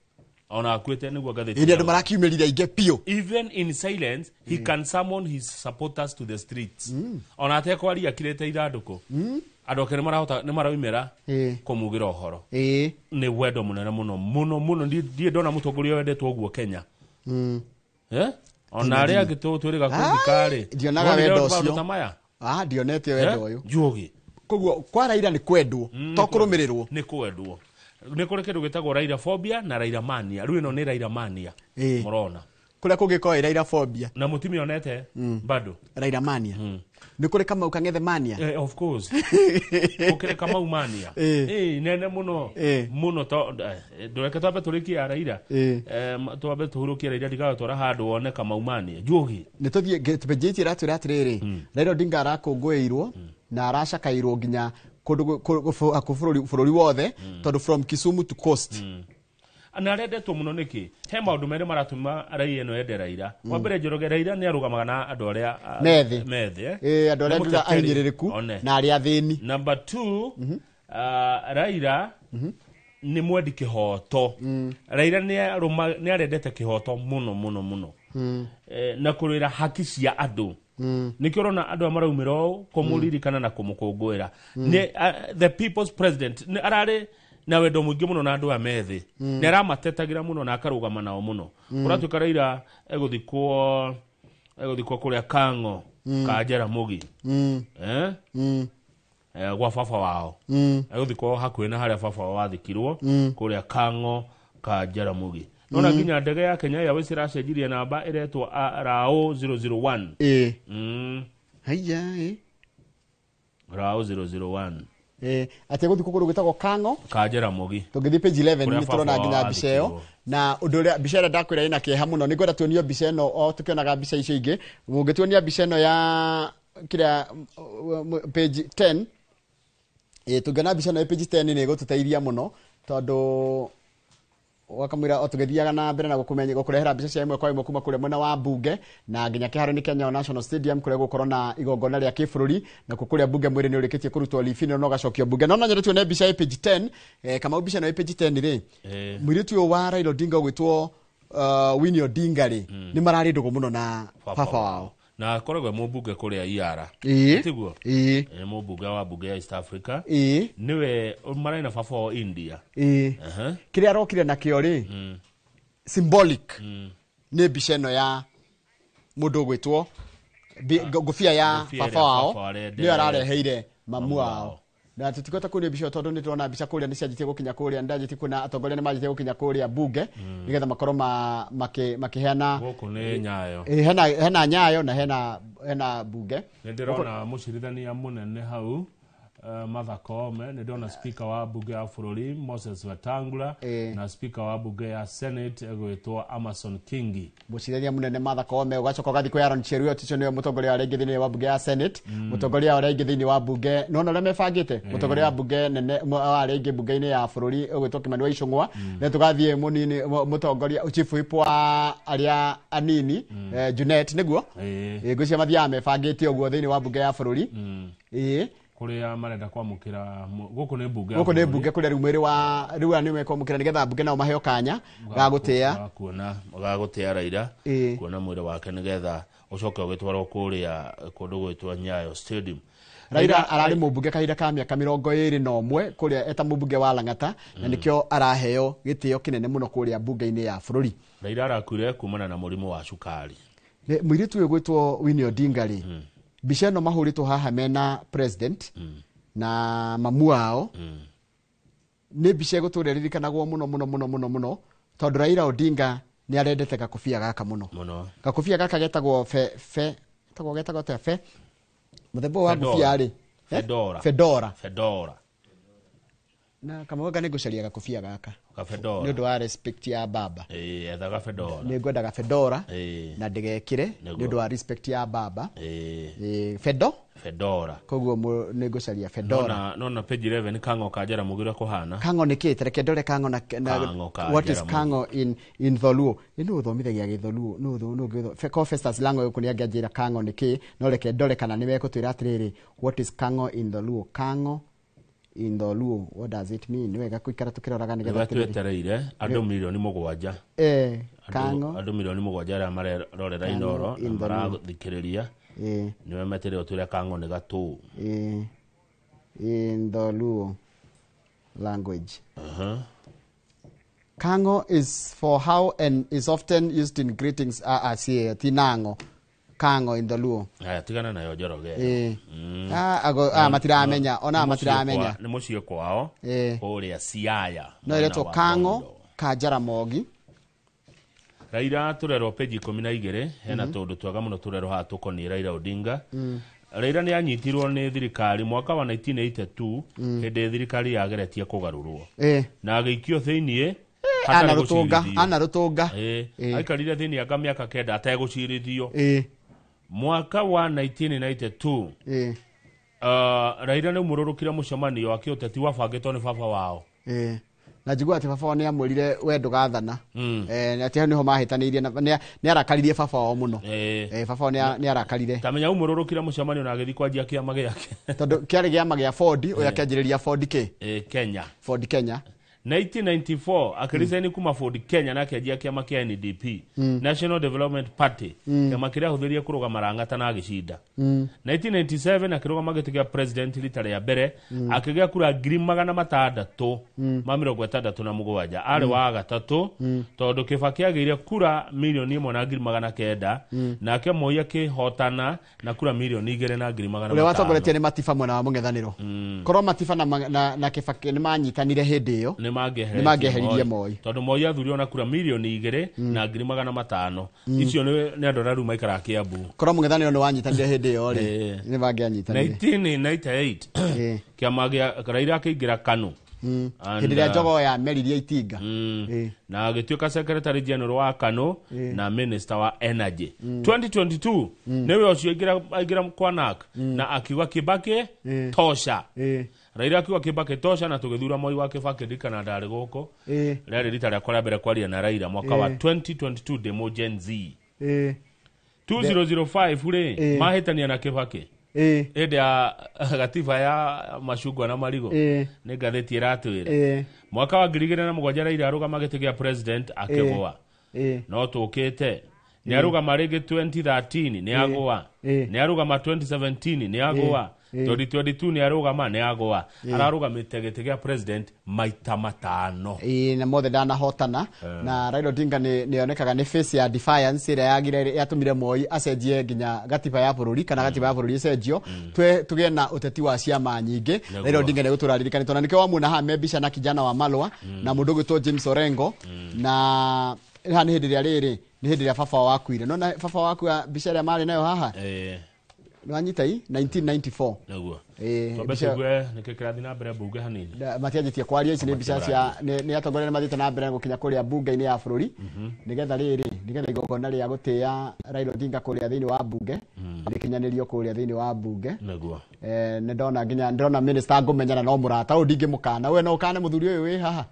[SPEAKER 1] ona akuĩte nĩguo ngathĩti
[SPEAKER 2] ĩrĩa andũ marakiumĩrire aingĩ biũ.
[SPEAKER 1] Even in silence he can summon his supporters to the streets. Ona atekwaria akirĩte ithandũkũ andũ ake nĩ maraumĩra kũmugĩra ũhoro. Nĩ wendo mũnene mũno mũno mũno, ndiĩ ndona mũtongoria wendetwo ũguo Kenya. Ona arĩa angĩ twĩrĩga kũthika rĩ
[SPEAKER 2] ndionaga wendo ũcio. Ndionete wendo ũyũ
[SPEAKER 1] njuogi.
[SPEAKER 2] Koguo kwa Raila nĩ kwendwo to kũrũmĩrĩrwo.
[SPEAKER 1] Nĩ kwendwo. Nĩ kũrĩ kĩndũ gĩtagwo Raila phobia na Raila mania. Rĩu ĩno nĩ Raila mania mũrona
[SPEAKER 2] kũrĩa kũngĩkorwo ĩ Raila phobia
[SPEAKER 1] na mũtimionete bado
[SPEAKER 2] Raila mania. Nĩ kũrĩ Kamau Kang'ethe mania.
[SPEAKER 1] Of course gũkĩrĩ Kamau mania nene mũno mũno. Ndũreke twambe tũrĩkie Raila, twambe tũhurũkie Raila ndigagatwara handũ wone Kamau mania njuogi.
[SPEAKER 2] Nĩ tũthiĩ page ĩratwĩra atĩrĩrĩ Raila Odinga arakũngũĩirwo na aracakairwo nginya kũndũ bũrũri wothe tondũ from Kisumu to coast.
[SPEAKER 1] Na arendetwo mũno nĩkĩ? He maũndũ merĩ maratũma raia ĩno ende Raila. Wa mbere Njoroge, Raila nĩ arũgamaga na andũ arĩa methĩ,
[SPEAKER 2] andũ arĩa ahinyĩrĩrĩku na arĩa athĩni.
[SPEAKER 1] Number 2, Raila nĩ mwendi kĩhoto. Raila nĩ arendete kĩhoto mũno mũno mũno na kũrũĩra haki cia andũ. Nĩkĩo ũrona andũ aya maraumĩra ũũ kũmũririkana na kũmũkũngũĩra. The people's president nĩ ararĩ na wendo mũingĩ mũno na andũ aya methĩ, nĩ aramatetagĩra mũno na akarũgama nao mũno. Kũratuĩka Raila egũthikwo kũrĩa Kang'o ka Jaramogi gwa baba wao, egũthikwo hakuhĩ na harĩa baba wao athikirwo kũrĩa Kang'o ka Jaramogi. Nona nginya ndege ya Kenya Airways ĩracenjirie namba ĩretwo Rao 001.
[SPEAKER 2] Haiya
[SPEAKER 1] Rao 001
[SPEAKER 2] atĩ gũthikwo kũndũ gwĩtagwo Kang'o
[SPEAKER 1] ka Jaramogi.
[SPEAKER 2] Tũngĩthiĩ page 11 nĩ tũrona nginya mbica ĩyo na ũndũ ũrĩa mbica ĩrĩa ndakwĩra ĩna kĩeha mũno. Nĩ ngwenda tuonio mbica ĩno o tũkĩonaga mbica icio ingĩ. Mũngĩtuonia mbica ĩno ya kĩrĩa page 10, tũngĩona mbica ĩno ya page 10 nĩ ĩgũtũteithia mũno tondũ Wakamwira o tũgĩthiaga na mbere na gũkũmenya gũkũrehera mbica cia ĩmwe kwa ĩmwe kuma kũrĩa mwena wa mbunge na nginya kĩharo-inĩ kĩa Nyayo National Stadium kũrĩa gũkorwo na igongona rĩa kĩbũrũri na kuo kũrĩa mbunge mwĩrĩ nĩ ũrĩkĩtie kũrutwo libini no ũgacokio mbunge. No no nyende tuone mbica ĩ page 10, Kamau, mbica ĩno ĩ page 10 rĩ, mũirĩtu ũyũ wa Raila Odinga ũgwĩtwo Winnie Odinga rĩ, nĩ mararĩ ndũgũ mũno na baba wao.
[SPEAKER 1] Na akoragwo e mũmbunge kũrĩa Iara. Tiguo?
[SPEAKER 2] Ĩĩ.
[SPEAKER 1] Nĩ mũmbunge wa mbunge ya East Africa.
[SPEAKER 2] Ĩĩ.
[SPEAKER 1] Nĩwe mararĩ na baba wao India.
[SPEAKER 2] Ĩĩ. Kĩrĩa arokire nakĩo rĩ, symbolic, nĩ mbica ĩno ya mũndũ ũgwĩtwo ngũbia ya
[SPEAKER 1] Ngũbia
[SPEAKER 2] baba
[SPEAKER 1] ĩrĩa
[SPEAKER 2] wao,
[SPEAKER 1] baba arendete.
[SPEAKER 2] nĩyo arareheire mamu wao. Na tũtikũhota kuonia mbica ĩyo tondũ nĩ tũrona mbica kũrĩa nĩ cianjĩtie gũkinya kũrĩa, nĩ ndanjĩtie kuona atongoria nĩ manjĩtie gũkinya kũrĩa mbunge nĩgetha makorwo makĩheana.
[SPEAKER 1] Gũkũ nĩ Nyayo.
[SPEAKER 2] Ĩĩ, hena Nyayo na hena mbunge.
[SPEAKER 1] Nĩ ndĩrona mũcirithania mũnene hau, Martha Koome, nĩ ndĩrona speaker wa mbunge ya bũrũri Moses Wetangula, na speaker wa mbunge ya Senate egwĩtwo Amason Kingi.
[SPEAKER 2] Mũcirithania mũnene Martha Koome, ũgacoka ũgathiĩ kwĩ Aaron Cheruiyot, ũcio nĩwe mũtongoria wa arĩa aingĩ thĩinĩ wa mbunge ya Senate. Mũtongoria wa arĩa aingĩ thĩinĩ wa mbunge, nĩwona ũrĩa mebangĩte, mũtongoria wa mbunge nene wa arĩa aingĩ mbunge-inĩ ya bũrũri ũgwĩtwo Kimani wa Ichung'wa. Then tũgathiĩ mũnini mũtongoria chief whip wa arĩa anini, Junet, nĩguo?
[SPEAKER 1] Ĩĩ.
[SPEAKER 2] Ĩĩ, ngwĩciria mathiaga mebangĩte ũguo thĩinĩ wa mbunge ya bũrũri. Ĩĩ.
[SPEAKER 1] Kũrĩa marenda kwamũkĩra gũkũ nĩ mbunge ya
[SPEAKER 2] Gũkũ nĩ
[SPEAKER 1] bũrũri.
[SPEAKER 2] mbunge kũrĩa rĩu mwĩrĩ wa rĩu aya nĩ mekwamũkĩra nĩgetha mbunge nao maheo kanya ga gũtĩa.
[SPEAKER 1] Ga kuona, ga gũtĩa Raila, kuona mwĩrĩ wake nĩgetha ũcoke ũgĩtwarwo kũrĩa kũndũ gwĩtwo Nyayo Stadium.
[SPEAKER 2] Raila ararĩ mũmbunge kahinda ka mĩaka 21 kũrĩa eta mũmbunge wa Lang'ata, na nĩkĩo araheo gĩtĩo kĩnene mũno kũrĩa mbunge-inĩ ya bũrũri.
[SPEAKER 1] Raila arakuire kumana na mũrimũ wa cukari.
[SPEAKER 2] Nĩ mũirĩtu ũyũ gwĩtwo Winnie Odinga rĩ, mbica ĩno mahũrĩtwo haha mena president na mamu wao, nĩ mbica ĩgũtũra ĩririkanagwo mũno mũno mũno mũno mũno, tondũ Raila Odinga nĩ arendete gakũbia gaka mũno.
[SPEAKER 1] Mũno.
[SPEAKER 2] Gakũbia gaka getagwo fe, fe, getagwo, getagwo atĩa? Fe, mũthemba ũyũ wa
[SPEAKER 1] Fedora.
[SPEAKER 2] ngũbia rĩ?
[SPEAKER 1] Fedora.
[SPEAKER 2] Fedora.
[SPEAKER 1] Fedora.
[SPEAKER 2] Na Kamau, nĩ ngũcaria gakũbia gaka.
[SPEAKER 1] Ka fedora.
[SPEAKER 2] Nĩ ũndũ wa respect ya baba.
[SPEAKER 1] Ĩĩ, ethaga fedora.
[SPEAKER 2] Nĩ ngwendaga fedora na ndĩgekĩre
[SPEAKER 1] Nĩguo.
[SPEAKER 2] nĩ ũndũ wa respect ya baba.
[SPEAKER 1] Ĩĩ.
[SPEAKER 2] Ĩĩ, fedo?
[SPEAKER 1] Fedora.
[SPEAKER 2] Koguo nĩ ngũcaria fedora.
[SPEAKER 1] Nona page 11 kang'o ka Jaramogi ũrĩa kũhana.
[SPEAKER 2] Kang'o nĩ kĩ? Tareke ndore kang'o na
[SPEAKER 1] Kang'o ka
[SPEAKER 2] what is
[SPEAKER 1] Jaramogi.
[SPEAKER 2] Kang'o in Dholuo? Ĩ nũ ũthomithagia gĩtholuo? Nũ nũ ko Festus Lango gũkũ nĩ angĩanjĩra kang'o nĩ kĩ? No reke ndore kana nĩ mekũtwĩra atĩrĩrĩ, what is kang'o in Dholuo? Kang'o in Dholuo, what does it mean? Nĩ wega gũikara tũkĩroraga nĩgetha
[SPEAKER 1] Nĩwe
[SPEAKER 2] atĩrĩrĩ.
[SPEAKER 1] twetereire andũ 7,000,000.
[SPEAKER 2] Kang'o.
[SPEAKER 1] Andũ 7,000,000 arĩa marerorera
[SPEAKER 2] Kang'o
[SPEAKER 1] Inooro na
[SPEAKER 2] in Dholuo.
[SPEAKER 1] marathikĩrĩria. Nĩwe metereire ũtwĩre kang'o nĩ gatũ.
[SPEAKER 2] In Dholuo language. Kang'o is for how and is often used in greetings. See, tinango. Kang'o in Dholuo.
[SPEAKER 1] Haya, tigana nayo Njoroge.
[SPEAKER 2] Ago, matiramenya, ona
[SPEAKER 1] Nĩ mũciĩ
[SPEAKER 2] matiramenya.
[SPEAKER 1] nĩ mũciĩ kwao kũrĩa Siaya.
[SPEAKER 2] No iretwo
[SPEAKER 1] Mwena wa
[SPEAKER 2] Kang'o
[SPEAKER 1] Bondo.
[SPEAKER 2] ka Jaramogi.
[SPEAKER 1] Raila tũrerwo page 12, hena tũndũ twega mũno tũrerwo haha tũkoniĩ Raila Odinga. Raila nĩ anyitirwo nĩ thirikari mwaka wa 1982, hĩndĩ thirikari yageretie kũgarũrwo, na agĩikio thĩiniĩ hatarĩ
[SPEAKER 2] Ana rũtũnga,
[SPEAKER 1] gũcirithio.
[SPEAKER 2] ana rũtũnga.
[SPEAKER 1] Aikarire thĩiniĩ anga mĩaka 9 ategũcirithio. Mwaka wa 1992, Raila nĩ aumũrũrũkire mũcemanio wa kĩũteti wabangĩtwo nĩ baba wao.
[SPEAKER 2] Na njigua atĩ baba wao nĩ amwĩrire we ndũgathana. Na atĩ hau nĩho mahĩtanĩirie na nĩ arakaririe baba wao mũno. Baba wao nĩ arakarire.
[SPEAKER 1] Ta menya aumũrũrũkire mũcemanio na agĩthiĩ kwanjia kĩama gĩake.
[SPEAKER 2] Tondũ kĩarĩ kĩama gĩa Ford, ũyũ akĩanjĩrĩria Ford kĩ?
[SPEAKER 1] Kenya.
[SPEAKER 2] Ford Kenya.
[SPEAKER 1] 1994 akĩresign kuma Ford Kenya na akĩanjia kĩama kĩa NDP, National Development Party, kĩama kĩrĩa ahũthĩrire kũrũgama Lang'ata na agĩcinda. 1997 akĩrũgama gĩtĩ kĩa president rita rĩa mbere, akĩgĩa kura 667,067, arĩ wa gatatũ, tondũ Kibaki agĩire kura 1,900,000, nake Moi akĩhotana na kura 2,500,000.
[SPEAKER 2] Ũrĩa watongoretie nĩ Matiba mwena wa mũng'ethanĩro. Korwo Matiba na Kibaki nĩ manyitanire hĩndĩ ĩyo,
[SPEAKER 1] nĩ mangĩeheririe
[SPEAKER 2] nĩ mangĩeheririe Moi.
[SPEAKER 1] Tondũ Moi athurirwo na kura 2,500,000. Icio nĩ andũ arĩa rĩu maikaraga Kiambu.
[SPEAKER 2] Korwo mũng'ethanĩro nĩ wanyitanire hĩndĩ ĩyo rĩ, nĩ mangĩanyitanire.
[SPEAKER 1] 1998 kĩama gĩa Raila akĩingĩra KANU.
[SPEAKER 2] Hĩndĩ ĩrĩa Njogoo ya meririe itinga.
[SPEAKER 1] Na agĩtuĩka secretary general wa KANU na minister wa energy. 2022 nĩwe ũcio aingĩra kwa NAC na akiuga Kibaki tosha. Raila akiuga Kibaki tosha na tũgĩthura Moi wa Kibaki ndikana ndarĩ gũkũ. Rĩarĩ rita rĩakwa rĩa mbere kwaria na Raila mwaka wa 2022 demo Gen Z. 2005 rĩ mahĩtania na Kibaki. Hĩndĩ ya gatiba ya macungwa na marigũ nĩ ngathĩti ĩratwĩra mwaka wa 2007 Raila arũgama gĩtĩ gĩa president akĩgũa. No tũkĩte nĩ arũgama rĩngĩ 2013 nĩ agũa, nĩ arũgama 2017 nĩ agũa, 2022 nĩ arũgama nĩ agũa. Ararũgamĩte gĩtĩ gĩa president maita matano.
[SPEAKER 2] Na mothe ndanahotana. Na Raila Odinga nĩ onekaga nĩ face ya defiance ĩrĩa yagire yatũmire Moi acenjie nginya gatiba ya bũrũri kana gatiba ya bũrũri ĩcenjio tũgĩe na ũteti wa ciama nyingĩ. Raila Odinga nĩ gũtũraririkanĩtwo na nĩkĩo wamuona haha me mbica na kijana wa Malwa na mũndũ ũgwĩtwo James Orengo. Na haha nĩ hĩndĩ ĩrĩa rĩrĩ nĩ hĩndĩ ĩrĩa baba wakuire. No na baba waku mbica ĩrĩa marĩ nayo haha nĩwanyita i 1994.
[SPEAKER 1] Nĩguo. Twambe tũigue nĩkĩ kĩrathiĩ na mbere mbunge hanini.
[SPEAKER 2] Matianjĩtie kwaria, ici nĩ mbica cia nĩ atongoria nĩ mathiĩte na mbere gũkinya kũrĩa mbunge-inĩ ya bũrũri nĩgetha rĩrĩ nĩgetha igongona rĩa gũtĩĩa Raila Odinga kũrĩa thĩinĩ wa mbunge rĩkinyanĩrio kũrĩa thĩinĩ wa mbunge.
[SPEAKER 1] Nĩguo.
[SPEAKER 2] Nĩ ndona nginya ndĩrona minister ngũmenyana no mũrata ũyũ ndingĩmũkana. We no ũkane mũthuri ũyũ wĩ haha?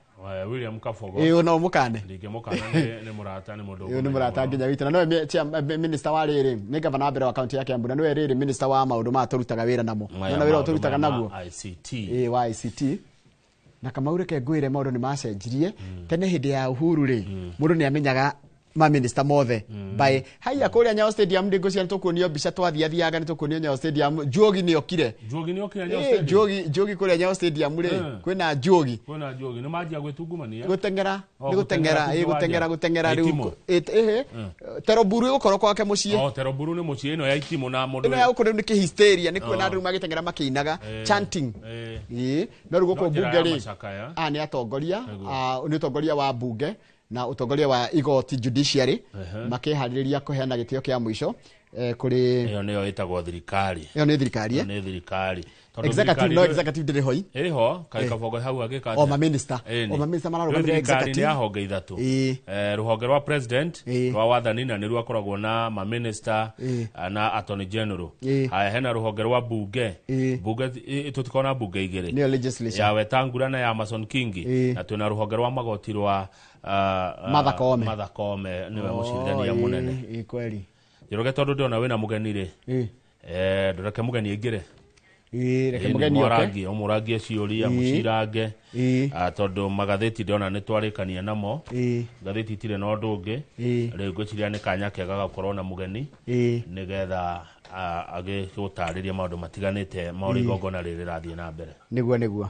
[SPEAKER 1] William Kabogo.
[SPEAKER 2] No mũkane.
[SPEAKER 1] Ndingĩmũkana nĩ mũrata, nĩ mũndũ.
[SPEAKER 2] Nĩ mũrata nginya witũ. Na nowe minister wa rĩrĩ nĩ gavana wa mbere wa kaunti ya Kiambu na nowe rĩrĩ minister wa maũndũ maya tũrutaga wĩra namo. Na wĩra tũrutaga naguo
[SPEAKER 1] ICT.
[SPEAKER 2] Wa ICT. Na Kamau reke ngwĩre maũndũ nĩ macenjirie. Tene hĩndĩ ya Uhuru rĩ mũndũ nĩ amenyaga ma minister mothe by haya kũrĩa Nyayo Stadium ndĩngũcia nĩtũkuonio mbica twathiathiaga nĩtũkuonio Nyayo Stadium. Njuogi nĩ okire.
[SPEAKER 1] Njuogi nĩ okire Nyayo Stadium.
[SPEAKER 2] Njuogi kũrĩa Nyayo Stadium rĩ kwĩna Njuogi.
[SPEAKER 1] Kwĩna Njuogi nĩ manjia gwĩtungumania.
[SPEAKER 2] Gũteng'era nĩ gũteng'era gũteng'era gũteng'era rĩu Teroburu ĩgũkorwo kwake mũciĩ.
[SPEAKER 1] Teroburu nĩ mũciĩ ĩno ya itimũ na mũndũ.
[SPEAKER 2] Ĩno ya gũkũ rĩu nĩ kĩhysteria nĩ kuona andũ rĩu magĩteng'era makĩinaga chanting. No rĩu gũkũ mbunge rĩ nĩ atongoria nĩ ũtongoria wa mbunge na ũtongoria wa igoti judiciary makĩharĩrĩria kũheana gĩtĩo kĩa mũico kũrĩ
[SPEAKER 1] ĩyo nĩyo ĩtagwo thirikari.
[SPEAKER 2] Ĩyo nĩ thirikari.
[SPEAKER 1] Nĩ thirikari.
[SPEAKER 2] Executive no executive ndĩrĩ hoi.
[SPEAKER 1] Ĩrĩ ho kaĩ Kabogo hau agĩka
[SPEAKER 2] o ma minister. O ma minister mararũgamĩrĩra executive.
[SPEAKER 1] Nĩ ya honge ithatũ. Rũhonge rwa president rwa wathani na nĩruo akoragwo na ma minister na attorney general. Haya hena rũhonge rwa bunge. Bunge tũtikoragwo na bunge igĩrĩ.
[SPEAKER 2] Nĩyo legislature.
[SPEAKER 1] Ya Wetangula na ya Amason Kingi. Na twĩna rũhonge rwa magoti rwa
[SPEAKER 2] Martha Koome.
[SPEAKER 1] Martha Koome nĩwe mũcirithania mũnene.
[SPEAKER 2] Kweli.
[SPEAKER 1] Njoroge tondũ ndĩrona wĩna mũgeni rĩ. Ndũreke mũgeni aingĩre.
[SPEAKER 2] Reke mũgeni oke.
[SPEAKER 1] Ũmũrangie ciũria mũcirange. Tondũ magathĩti ndĩrona nĩ twarĩkania namo. Ngathĩti itirĩ na ũndũ ũngĩ. Rĩu ngwĩciria nĩ kanya kega gũkorwo na mũgeni nĩgetha agĩgũtarĩria maũndũ matiganĩte ma ũrĩa igongona rĩrĩ rĩrathiĩ na mbere.
[SPEAKER 2] Nĩguo nĩguo.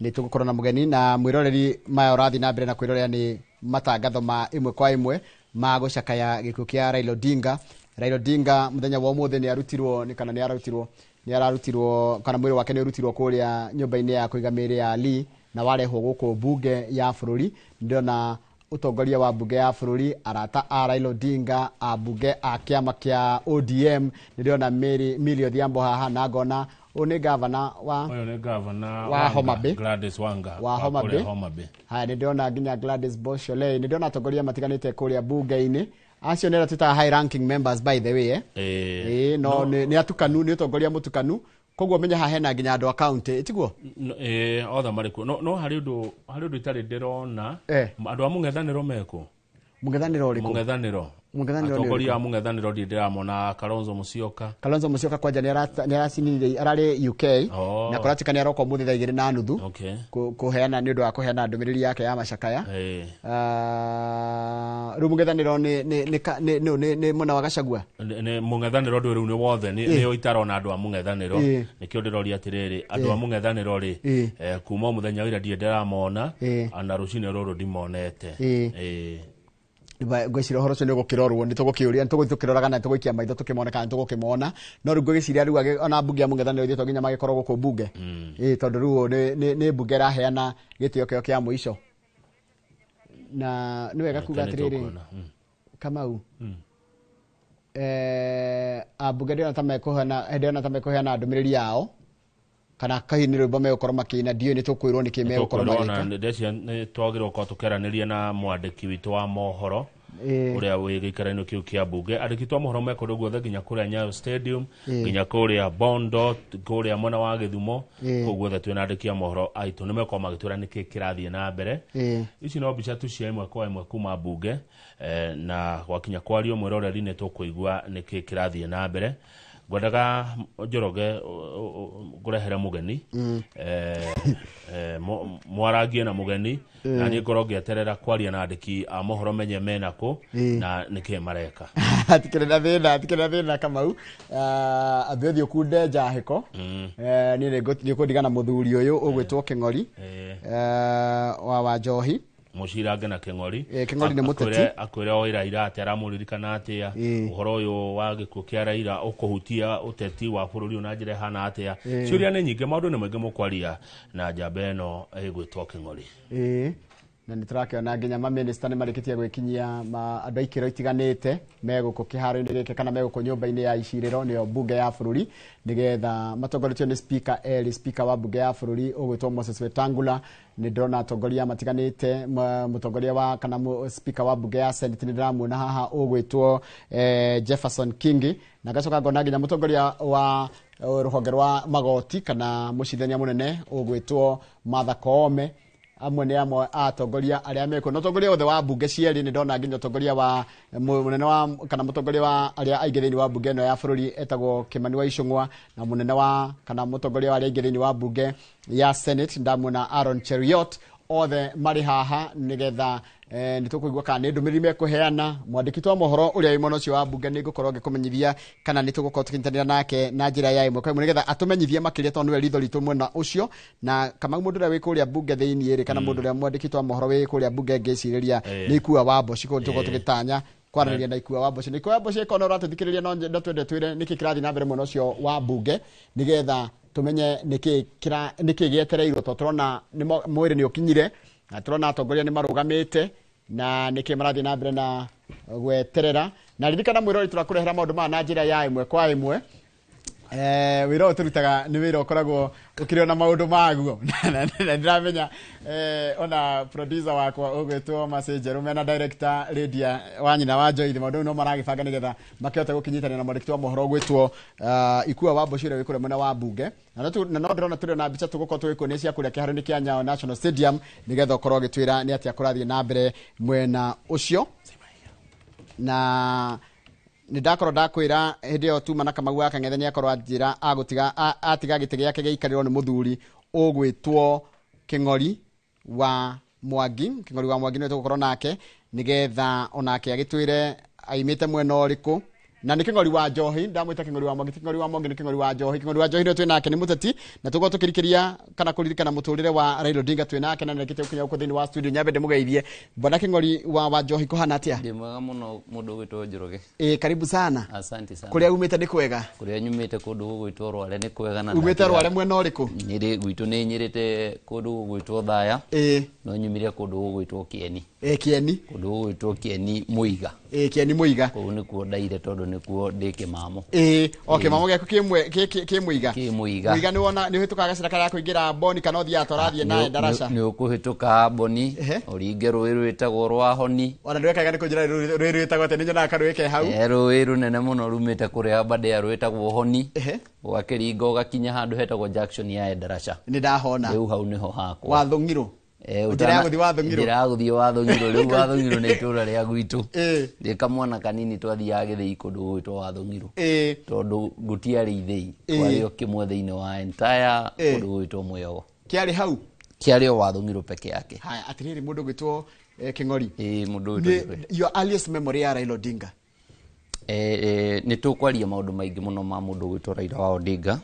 [SPEAKER 2] Nĩ tũgũkorwo na mũgeni na mwĩroreri maya ũrathiĩ na mbere na kwĩrorera nĩ matangatho ma ĩmwe kwa ĩmwe ma gũcakaya gĩkuũ kĩa Raila Odinga. Raila Odinga mũthenya wa ũmũthĩ nĩ arutirwo nĩ kana nĩ ararutirwo nĩ ararutirwo kana mwĩrĩ wake nĩ ũrutirwo kũrĩa nyũmba-inĩ ya kũiga mĩĩrĩ ya Lee na warehwo gũkũ mbunge ya bũrũri. Ndĩrona ũtongoria wa mbunge ya bũrũri, arata a Raila Odinga, ambunge a kĩama kĩa ODM. Nĩndĩrona Millie Odhiambo haha na ngona ũyũ nĩ gavana wa
[SPEAKER 1] ũyũ nĩ gavana
[SPEAKER 2] wa Homa Bay,
[SPEAKER 1] Gladys Wanga
[SPEAKER 2] wa Homa Bay. Haya nĩndĩrona nginya Gladys Bosholei, nĩndĩrona atongoria matiganĩte kũrĩa mbunge-inĩ. Acio nĩ arĩa twĩtaga high ranking members by the way. No nĩ atukanu, nĩ ũtongoria mũtukanu. Koguo menya haha hena nginya andũ a county tiguo?
[SPEAKER 1] Othe marĩ kuo. No harĩ ũndũ itarĩ ndĩrona andũ a mũng'ethanĩro mekuo.
[SPEAKER 2] Mũng'ethanĩro ũrĩkũ?
[SPEAKER 1] Mũng'ethanĩro. Atongoria a mũng'ethanĩro ndirĩ ndĩramona Kalonzo Musyoka.
[SPEAKER 2] Kalonzo Musyoka kwanja nĩ aracinire ararĩ UK na kũratika nĩ aroka ũmũthĩ thaa 2:30 kũheana nĩ ũndũ wa kũheana ndũmĩrĩri yake ya macakaya. Rĩu mũng'ethanĩro nĩ mwena wa Gachagua?
[SPEAKER 1] Nĩ mũng'ethanĩro ndũ rĩu nĩ wothe nĩyo itarona andũ a mũng'ethanĩro. Nĩkĩo ndĩroria atĩrĩrĩ andũ a mũng'ethanĩro rĩ kuma mũthenya wa ira ndirĩ ndĩramona na rũcinĩ rũrũ ndimonete.
[SPEAKER 2] Ngwĩciria ũhoro ũcio nĩ ũgũkĩrorwo nĩ tũgũkĩũria nĩ tũgũthiĩ tũkĩroraga na tũgũikia maitho tũkĩmona kana tũgũkĩmona. No rĩu ngwĩciria rĩu ona mbunge ya mũng'ethanĩro ithuĩ to nginya magĩkorwo gũkũ mbunge. Tondũ rĩu nĩ mbunge ĩraheana gĩtĩo kĩo kĩa mũico. Na nĩ wega kuga atĩrĩrĩ Kamau, ambunge ndĩrona ta mekũheana ndũmĩrĩri yao. Kana kahi nĩ rwĩmbo megũkorwo makĩina, ndiũĩ nĩ tũkwĩrwo nĩkĩ megũkorwo magĩka.
[SPEAKER 1] Ndeciria nĩ twagĩrĩirwo gũkorwo tũkĩaranĩria na mwandĩki witũ wa mohoro ũrĩa wĩ gĩikaro-inĩ kĩu kĩa mbunge. Andĩki twa mohoro me kũndũ guothe, nginya kũrĩa Nyayo Stadium, nginya kũrĩa Bondo, kũrĩa mwena wa Gĩthumo, kũu guothe twĩna andĩki a mohoro aitũ, nĩ mekorwo magĩtwĩra nĩkĩ kĩrathiĩ na mbere. Ici no mbica tu cia ĩmwe kwa ĩmwe kuma mbunge, na gwakinya kwario mwĩroreri nĩ tũkũigua nĩkĩ kĩrathiĩ na mbere. Ngwendaga Njoroge ngũrehere mũgeni, mwarangie na mũgeni, na niĩ ngorwo ngĩeterera kwaria na andĩki a mohoro menye mena kũ na nĩkĩ mareka.
[SPEAKER 2] Hatikĩrĩ na thĩna, hatikĩrĩ na thĩna Kamau. Ambe ũthiĩ ũkunde njahĩko. Niĩ nĩ ũkũndigana mũthuri ũyũ ũgwĩtwo Kĩng'ori wa Wanjohi.
[SPEAKER 1] Mũcirange na Kĩng'ori.
[SPEAKER 2] Kĩng'ori nĩ mũteti.
[SPEAKER 1] Akwĩre oĩ Raila atĩa, aramũririkana atĩa, ũhoro ũyũ wa gĩkuũ kĩa Raila ũkũhutia ũteti wa bũrũri ũyũ na njĩra ĩhana atĩa. Ciũria nĩ nyingĩ, maũndũ nĩ maingĩ mũkwaria na njamba ĩno ĩgwĩtwo Kĩng'ori.
[SPEAKER 2] Na nĩ tũrakĩona nginya mamĩnĩsta nĩ marĩkĩtie gwĩkinyia andũ a ikĩro itiganĩte me gũkũ kĩharo-inĩ gĩkĩ kana me gũkũ nyũmba-inĩ ya icirĩro nĩyo mbunge ya bũrũri, nĩgetha matongoretio nĩ speaker erĩ, speaker wa mbunge ya bũrũri ũgwĩtwo Moses Wetangula. Nĩ ndĩrona atongoria matiganĩte, mũtongoria wa kana speaker wa mbunge ya Senate nĩ ndĩramuona haha ũgwĩtwo Jefferson Kingi, na ngacoka ngona nginya mũtongoria wa rũhonge rwa magoti kana mũcirithania mũnene ũgwĩtwo Martha Koome. Amwe nĩ amwe a atongoria arĩa mekuo, na ũtongoria wothe wa mbunge cierĩ nĩ ndona nginya ũtongoria wa mũnene wa kana mũtongoria wa arĩa aingĩ thĩinĩ wa mbunge ĩno ya bũrũri etagwo Kimani wa Ichung'wa, na mũnene wa kana mũtongoria wa arĩa aingĩ thĩinĩ wa mbunge ya Senate ndamuona Aaron Cheruiyot. Othe marĩ haha nĩgetha nĩ tũkũigua kana nĩ ndũmĩrĩri mekũheana. Mwandĩki twa mohoro ũrĩa wĩ mwena ũcio wa mbunge nĩ ngũkorwo ngĩkũmenyithia kana nĩ tũgũkorwo tũkĩnyitanĩra nake na njĩra ya ĩmwe kwa ĩmwe nĩgetha atũmenyithie makĩria, tondũ nĩwe ritho ritũ mwena ũcio. Na Kamau, mũndũ ũrĩa wĩ kũrĩa mbunge thĩinĩ rĩ, kana mũndũ ũrĩa mwandĩki twa mohoro wĩ kũrĩa mbunge ngĩcirĩria nĩ Ikua wa Mboci, kũu tũgũkorwo tũgĩtanya kwaranĩria na Ikua wa Mboci. Na Ikua wa Mboci ĩkorwo no ũratũthikĩrĩria, no twende twĩre nĩkĩ kĩrathiĩ na mbere mwena ũcio wa mbunge, nĩgetha tumenye nĩkĩ nĩkĩ gĩetereirwo, tondũ tũrona mwĩrĩ nĩ ũkinyire na tũrona atongoria nĩ marũgamĩte na nĩkĩ marathiĩ na mbere na gweterera. Na ririkana mwĩrori, tũrakũrehera maũndũ maya na njĩra ya ĩmwe kwa ĩmwe. Wĩra ũyũ tũrutaga nĩ wĩra ũkoragwo ũkĩrĩ ona maũndũ maguo, na ndĩramenya ona producer wakwa ũgwĩtwo Mercy Njerũ mena director Lydia wa nyina wa Joyce, maũndũ no maragĩbanga nĩgetha makĩhote gũkĩnyitanĩra na mwandĩki wa mohoro ũgwĩtwo Ikua wa Mboci ũrĩa wĩ kũrĩa mwena wa mbunge. Na no ndĩrona tũrĩ na mbica tũgũkorwo tũgĩkuonia cia kũrĩa kĩharo-inĩ kĩa Nyayo National Stadium, nĩgetha ũkorwo ũgĩtwĩra nĩ atĩa kũrathiĩ na mbere mwena ũcio. Na nĩ ndakorwo ndakwĩra hĩndĩ ĩyo tuma na Kamau wa Kang'ethe nĩ akorwo anjĩra agũtiga atiga gĩtĩ gĩake gĩikarĩrwo nĩ mũthuri ũgwĩtwo Kĩng'ori wa Mwangi. Kĩng'ori wa Mwangi nĩwe tũgũkorwo nake nĩgetha onake agĩtwĩre aimĩte mwena ũrĩkũ, na nĩ Kĩng'ori wa Njohi. Ndamwĩta Kĩng'ori wa Mwangi, Kĩng'ori wa Mwangi nĩ Kĩng'ori wa Njohi. Kĩng'ori wa Njohi nĩwe twĩ nake, nĩ mũteti, na tũgũkorwo tũkĩrikĩria kana kũririkana mũtũrĩre wa Raila Odinga twĩ nake, na nĩrekĩte gũkinya gũkũ thĩinĩ wa studio. Nyambe ndĩmũgeithie bwana Kĩng'ori wa Njohi, kũhana atĩa?
[SPEAKER 11] Ndĩ mwega mũno mũndũ ũgwĩtwo Njoroge.
[SPEAKER 2] Karibu sana.
[SPEAKER 11] Asante sana.
[SPEAKER 2] Kũrĩa umĩte nĩ kwega?
[SPEAKER 11] Kũrĩa nyumĩte kũndũ gũgwĩtwo Rware nĩ kwega. Na
[SPEAKER 2] umĩte Rware mwena ũrĩkũ?
[SPEAKER 11] Nyĩrĩ gwitũ nĩ nyĩrĩte kũndũ gũgwĩtwo Thaya. No nyumire kũndũ gũgwĩtwo Kĩeni.
[SPEAKER 2] Kĩeni.
[SPEAKER 11] Kũndũ gũgwĩtwo Kĩeni Mũiga.
[SPEAKER 2] Kĩeni Mũiga.
[SPEAKER 11] Kũu nĩkuo ndaire tondũ nĩkuo ndĩ kĩmamo.
[SPEAKER 2] O kĩmamo gĩaku kĩ Mũiga.
[SPEAKER 11] Kĩ Mũiga.
[SPEAKER 2] Mũiga nĩwona nĩ ũhĩtũkaga gacĩra karĩa kũingĩra Boni kana ũthiaga tũrathiĩ na ndaraca?
[SPEAKER 11] Nĩ ũkũhĩtũka Boni, ũringe rũĩ rwĩtagwo rwa Honi.
[SPEAKER 2] Ona ndwekaga nĩ kũnjĩra rũĩ rwĩtagwo atĩa, nĩ nyonaga karũĩ ke hau.
[SPEAKER 11] Rũĩ rũnene mũno rumĩte kũrĩa Aberdare rwĩtagwo Honi. Ũgakĩringa ũgakinya handũ hetagwo junction ya Ndaraca.
[SPEAKER 2] Nĩ ndahona.
[SPEAKER 11] Rĩu hau nĩho hakwa.
[SPEAKER 2] Wathũng'irũ. Njĩra ya gũthiĩ Wathũng'irũ.
[SPEAKER 11] Njĩra ya gũthiĩ Wathũng'irũ. Rĩu Wathũng'irũ nĩ itũũra rĩa gwitũ. Ndĩ kamwana kanini twathiaga gĩthĩi kũndũ gũgwĩtwo Wathũng'irũ. Tondũ gũtiarĩ ithĩi, kwarĩ o kĩmwe thĩinĩ wa entire kũndũ gũgwĩtwo Mwĩogo.
[SPEAKER 2] Kĩarĩ hau?
[SPEAKER 11] Kĩarĩ o Wathũng'irũ peke yake.
[SPEAKER 2] Haya, atĩrĩrĩ mũndũ ũgwĩtwo Kĩng'ori.
[SPEAKER 11] Mũndũ ũgwĩtwo Kĩng'ori.
[SPEAKER 2] Your earliest memory ya Raila Odinga?
[SPEAKER 11] Nĩ tũkwaria maũndũ maingĩ mũno ma mũndũ ũgwĩtwo Raila wa Odinga.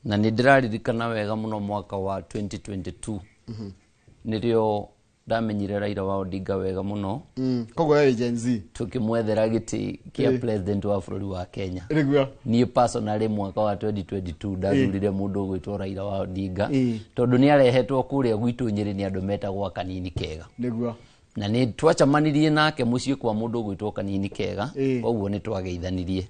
[SPEAKER 11] Na nĩ ndĩraririkana wega mũno mwaka wa 2022. Nĩrĩo ndamenyire Raila wa Odinga wega mũno.
[SPEAKER 2] Koguo we Gen Z.
[SPEAKER 11] Tũkĩmwethera gĩtĩ kĩa president wa bũrũri wa Kenya.
[SPEAKER 2] Nĩguo.
[SPEAKER 11] Niĩ personally mwaka wa 2022 ndathurire mũndũ ũgwĩtwo Raila wa Odinga, tondũ nĩ arehetwo kũrĩa gwitũ Nyĩrĩ nĩ andũ metagwo Kanini Kega.
[SPEAKER 2] Nĩguo.
[SPEAKER 11] Na nĩ twacemanirie nake mũciĩ kwa mũndũ ũgwĩtwo Kanini Kega, koguo nĩ twageithanirie.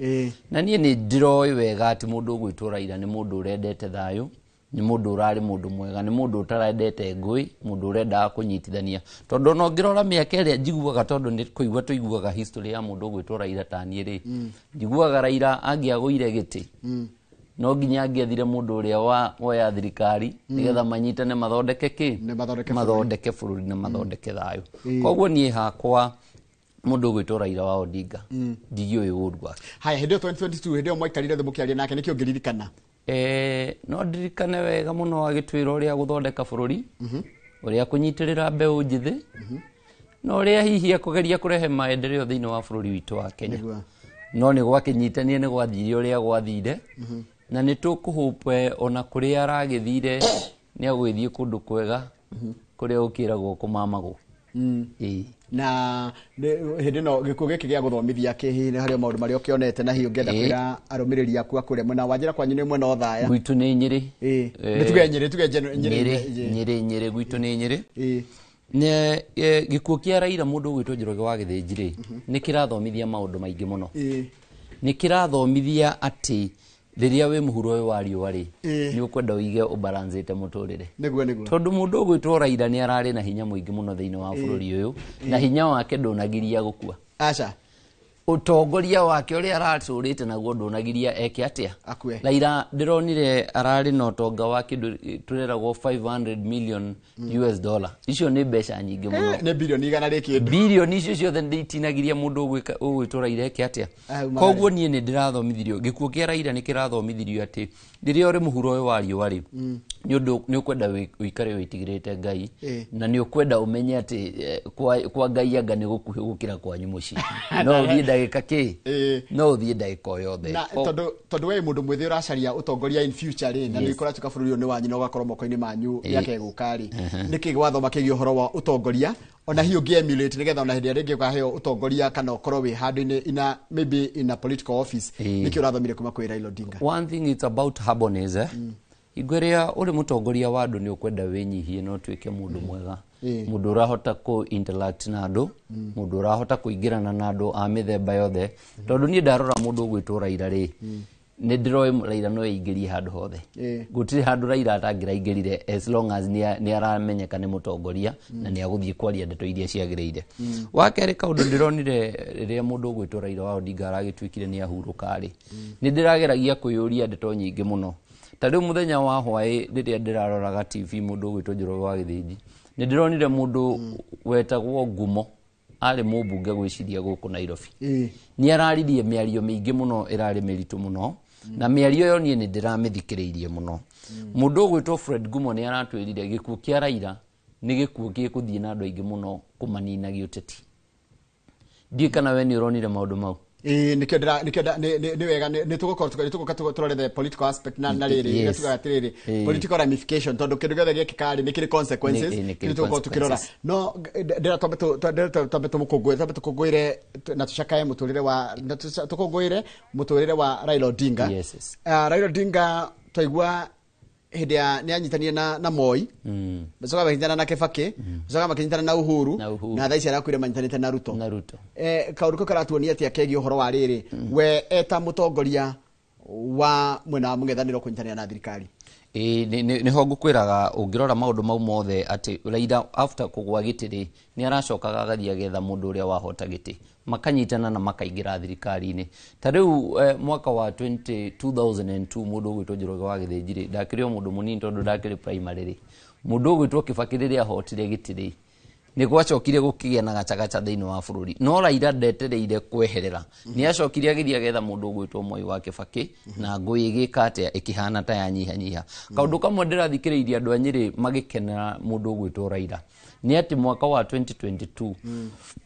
[SPEAKER 11] Na niĩ nĩ ndĩroĩ wega atĩ mũndũ ũgwĩtwo Raila nĩ mũndũ ũrendete thayũ, Nĩ mũndũ ũrarĩ mũndũ mwega, nĩ mũndũ ũtarendete ngũĩ, mũndũ ũrendaga kũnyitithania, tondũ ona ũngĩrora mĩaka ĩrĩa njiguaga, tondũ nĩ kũigua tũiguaga history ya mũndũ ũgwĩtwo Raila taniĩ rĩ, njiguaga Raila angĩagũire gĩtĩ no nginya angĩethire mũndũ ũrĩa wa woya thirikari nĩgetha manyitane mathondeke kĩ, mathondeke bũrũri na mathondeke thayũ. Koguo niĩ hakwa mũndũ ũgwĩtwo Raila wa Odinga ndigiũĩ ũru wake.
[SPEAKER 2] Haya, hĩndĩ ĩyo 2022, hĩndĩ ĩyo mwaikarire thĩ mũkĩaria nake, nĩkĩ ũngĩririkana?
[SPEAKER 11] No ndirikane wega mũno agĩtwĩra ũrĩa gũthondeka bũrũri, ũrĩa kũnyitĩrĩra mbeũ njĩthĩ, na ũrĩa hihi akũgeria kũrehe maendeleo thĩinĩ wa bũrũri witũ wa Kenya. No nĩ gwakĩnyitania, nĩ gwathire ũrĩa gwathire, na nĩ tũkũhũpe ona kũrĩa aragĩthire nĩ agũgĩthiĩ kũndũ kwega kũrĩa gũkĩragwo kũmamagwo.
[SPEAKER 2] Na hĩndĩ ĩno gĩkuũ gĩkĩ gĩa gũthomithia kĩ hihi nĩ harĩ maũndũ marĩa ũkĩonete na hihi ũngĩenda kwĩra arũmĩrĩri aku a kũrĩa mwena wa njĩra kwanyu nĩ mwena Othaya?
[SPEAKER 11] Gwitũ nĩ Nyĩrĩ.
[SPEAKER 2] Nĩ tuge Nyĩrĩ, tuge
[SPEAKER 11] Nyĩrĩ, Nyĩrĩ, Nyĩrĩ, gwitũ nĩ Nyĩrĩ. Gĩkuũ kĩa Raila mũndũ ũgwĩtwo Njoroge wa Gĩthĩnji rĩ, nĩ kĩrathomithia maũndũ maingĩ mũno. Nĩ kĩrathomithia atĩ rĩrĩa wĩ mũhuro ũyũ wa riũa rĩ, nĩ ũkwenda ũige ũbalancĩte mũtũrĩre.
[SPEAKER 2] Nĩguo, nĩguo.
[SPEAKER 11] Tondũ mũndũ ũgwĩtwo Raila nĩ ararĩ na hinya mũingĩ mũno thĩinĩ wa bũrũri ũyũ, na hinya wake ndũnagiria gũkua.
[SPEAKER 2] Aca.
[SPEAKER 11] Ũtongoria wake ũrĩa aratũrĩte naguo ndũnagiria eke atĩa?
[SPEAKER 2] Akue.
[SPEAKER 11] Raila ndĩronire ararĩ na ũtonga wa kĩndũ tũreragwo 500 million US dollar. Icio nĩ mbeca nyingĩ mũno.
[SPEAKER 2] Nĩ bilioni igana rĩ kĩndũ.
[SPEAKER 11] Bilioni icio ciothe nditinagiria mũndũ ũgwĩtwo Raila eke atĩa. Koguo niĩ nĩ ndĩrathomithirio, gĩkuũ kĩa Raila nĩ kĩrathomithirio atĩ rĩrĩa ũrĩ mũhuro ũyũ wa riũa rĩ, nĩ ũndũ nĩ ũkwenda ũikare wĩtigĩrĩte Ngai, na nĩ ũkwenda ũmenye atĩ kwa Ngai anga nĩ gũkuhĩ gũkĩra kwanyu mũciĩ. No ũthiĩ ndagĩka kĩ? No ũthiĩ ndagĩka o yothe.
[SPEAKER 2] Na tondũ we mũndũ mwĩthĩ ũracaria ũtongoria in future rĩ, na nĩ ũkoratuĩka bũrũri ũyũ nĩ wanyu na ũgakorwo moko-inĩ manyu mĩaka ĩgũka rĩ, nĩkĩ gwathoma kĩgiĩ ũhoro wa ũtongoria ona hihi ũngĩ emulate nĩgetha ona hĩndĩ ĩrĩa rĩngĩ ũkaheo ũtongoria kana ũkorwo wĩ handũ-inĩ in a, maybe in a political office, nĩkĩ ũrathomire kuma kwĩ Raila Odinga?
[SPEAKER 11] One thing, it's about humbleness, eh? Hingo ĩrĩa ũrĩ mũtongoria wa andũ nĩ ũkwenda wĩnyihie na ũtuĩke mũndũ mwega, mũndũ ũrahota kũ interact na andũ, mũndũ ũrahota kũingĩrana na andũ a mĩthemba yothe. Tondũ niĩ ndarora mũndũ ũgwĩtwo Raila rĩ, nĩ ndĩroĩ Raila no eingĩrie handũ hothe. Gũtirĩ handũ Raila atangĩraingĩrire as long as nĩ aramenyeka nĩ mũtongoria na nĩ agũthiĩ kwaria ndeto iria ciagĩrĩire. Wa kerĩ, kaũndũ ndĩronire rĩrĩa mũndũ ũgwĩtwo Raila wa Odinga aragĩtuĩkire nĩ ahurũka rĩ, nĩ ndĩrageragia kwĩyũria ndeto nyingĩ mũno. Ta rĩu mũthenya wa hwaĩ rĩrĩa ndĩraroraga TV mũndũ ũgwĩtwo Njoroge wa Gĩthĩnji, nĩ ndĩronire mũndũ wetagwo Ngumo, arĩ mũmbunge gwĩciria gũkũ Nairobi. Nĩ araririe mĩario mĩingĩ mũno ĩrarĩ mĩritũ mũno, na mĩario ĩyo niĩ nĩ ndĩramĩthikĩrĩirie mũno. Mũndũ ũgwĩtwo Fred Ngumo nĩ aratwĩrire gĩkuũ kĩa Raila nĩ gĩkuũ gĩkũthiĩ na andũ aingĩ mũno kũmanina gĩũteti. Ndiũĩ kana we nĩ ũronire maũndũ mau.
[SPEAKER 2] Nĩkĩo ndĩra nĩkĩo nĩ wega nĩ tũgũkorwo nĩ tũgũka tũrore the political aspect na rĩrĩ tugaga atĩrĩrĩ political ramification, tondũ kĩndũ gĩothe gĩekĩka rĩ nĩ kĩrĩ consequences,
[SPEAKER 11] nĩ kĩrĩ
[SPEAKER 2] nĩ tũgũkorwo tũkĩrora.
[SPEAKER 11] Consequences.
[SPEAKER 2] No ndĩra twambe tũmũkũngũĩre, twambe tũkũngũĩre na tũcakae mũtũrĩre wa na tũkũngũĩre mũtũrĩre wa Raila Odinga.
[SPEAKER 11] Yes.
[SPEAKER 2] Raila Odinga twaigua hĩndĩ ya nĩ anyitanire na Moi, macoka makĩnyitana na Kibaki, macoka makĩnyitana na Uhuru,
[SPEAKER 11] Na Uhuru.
[SPEAKER 2] Na thaa ici arakuire manyitanĩte na Ruto.
[SPEAKER 11] Na Ruto.
[SPEAKER 2] Kaũndũ kau karatuonia atĩa kegiĩ ũhoro wa rĩrĩ we eta mũtongoria wa mwena wa mũng'ethanĩro kũnyitanĩra na thirikari?
[SPEAKER 11] Ĩĩ, nĩho ngũkwĩraga ũngĩrora maũndũ mau mothe atĩ Raila after kũgwa gĩtĩ rĩ, nĩ aracokaga agathiĩ agetha mũndũ ũrĩa wahota gĩtĩ, makanyitana na makaingĩra thirikari-inĩ. Ta rĩu mwaka wa 2002 mũndũ ũgwĩtwo Njoroge wa Gĩthĩnji rĩ, ndakĩrĩ o mũndũ mũnini tondũ ndakĩrĩ primary rĩ, mũndũ ũgwĩtwo Kibaki rĩrĩa ahotire gĩtĩ rĩ, nĩ gwacokire gũkĩgĩa na gacagaca thĩinĩ wa bũrũri, no Raila ndetereire kweherera, nĩ acokire agĩthiĩ agetha mũndũ ũgwĩtwo Moi wa Kibaki, na ngũĩ ĩgĩka atĩa, ĩkĩhana ta yanyihanyiha. Kaũndũ kamwe ndĩrathikĩrĩirie andũ a Nyĩrĩ magĩkenera mũndũ ũgwĩtwo Raila nĩ atĩ mwaka wa 2022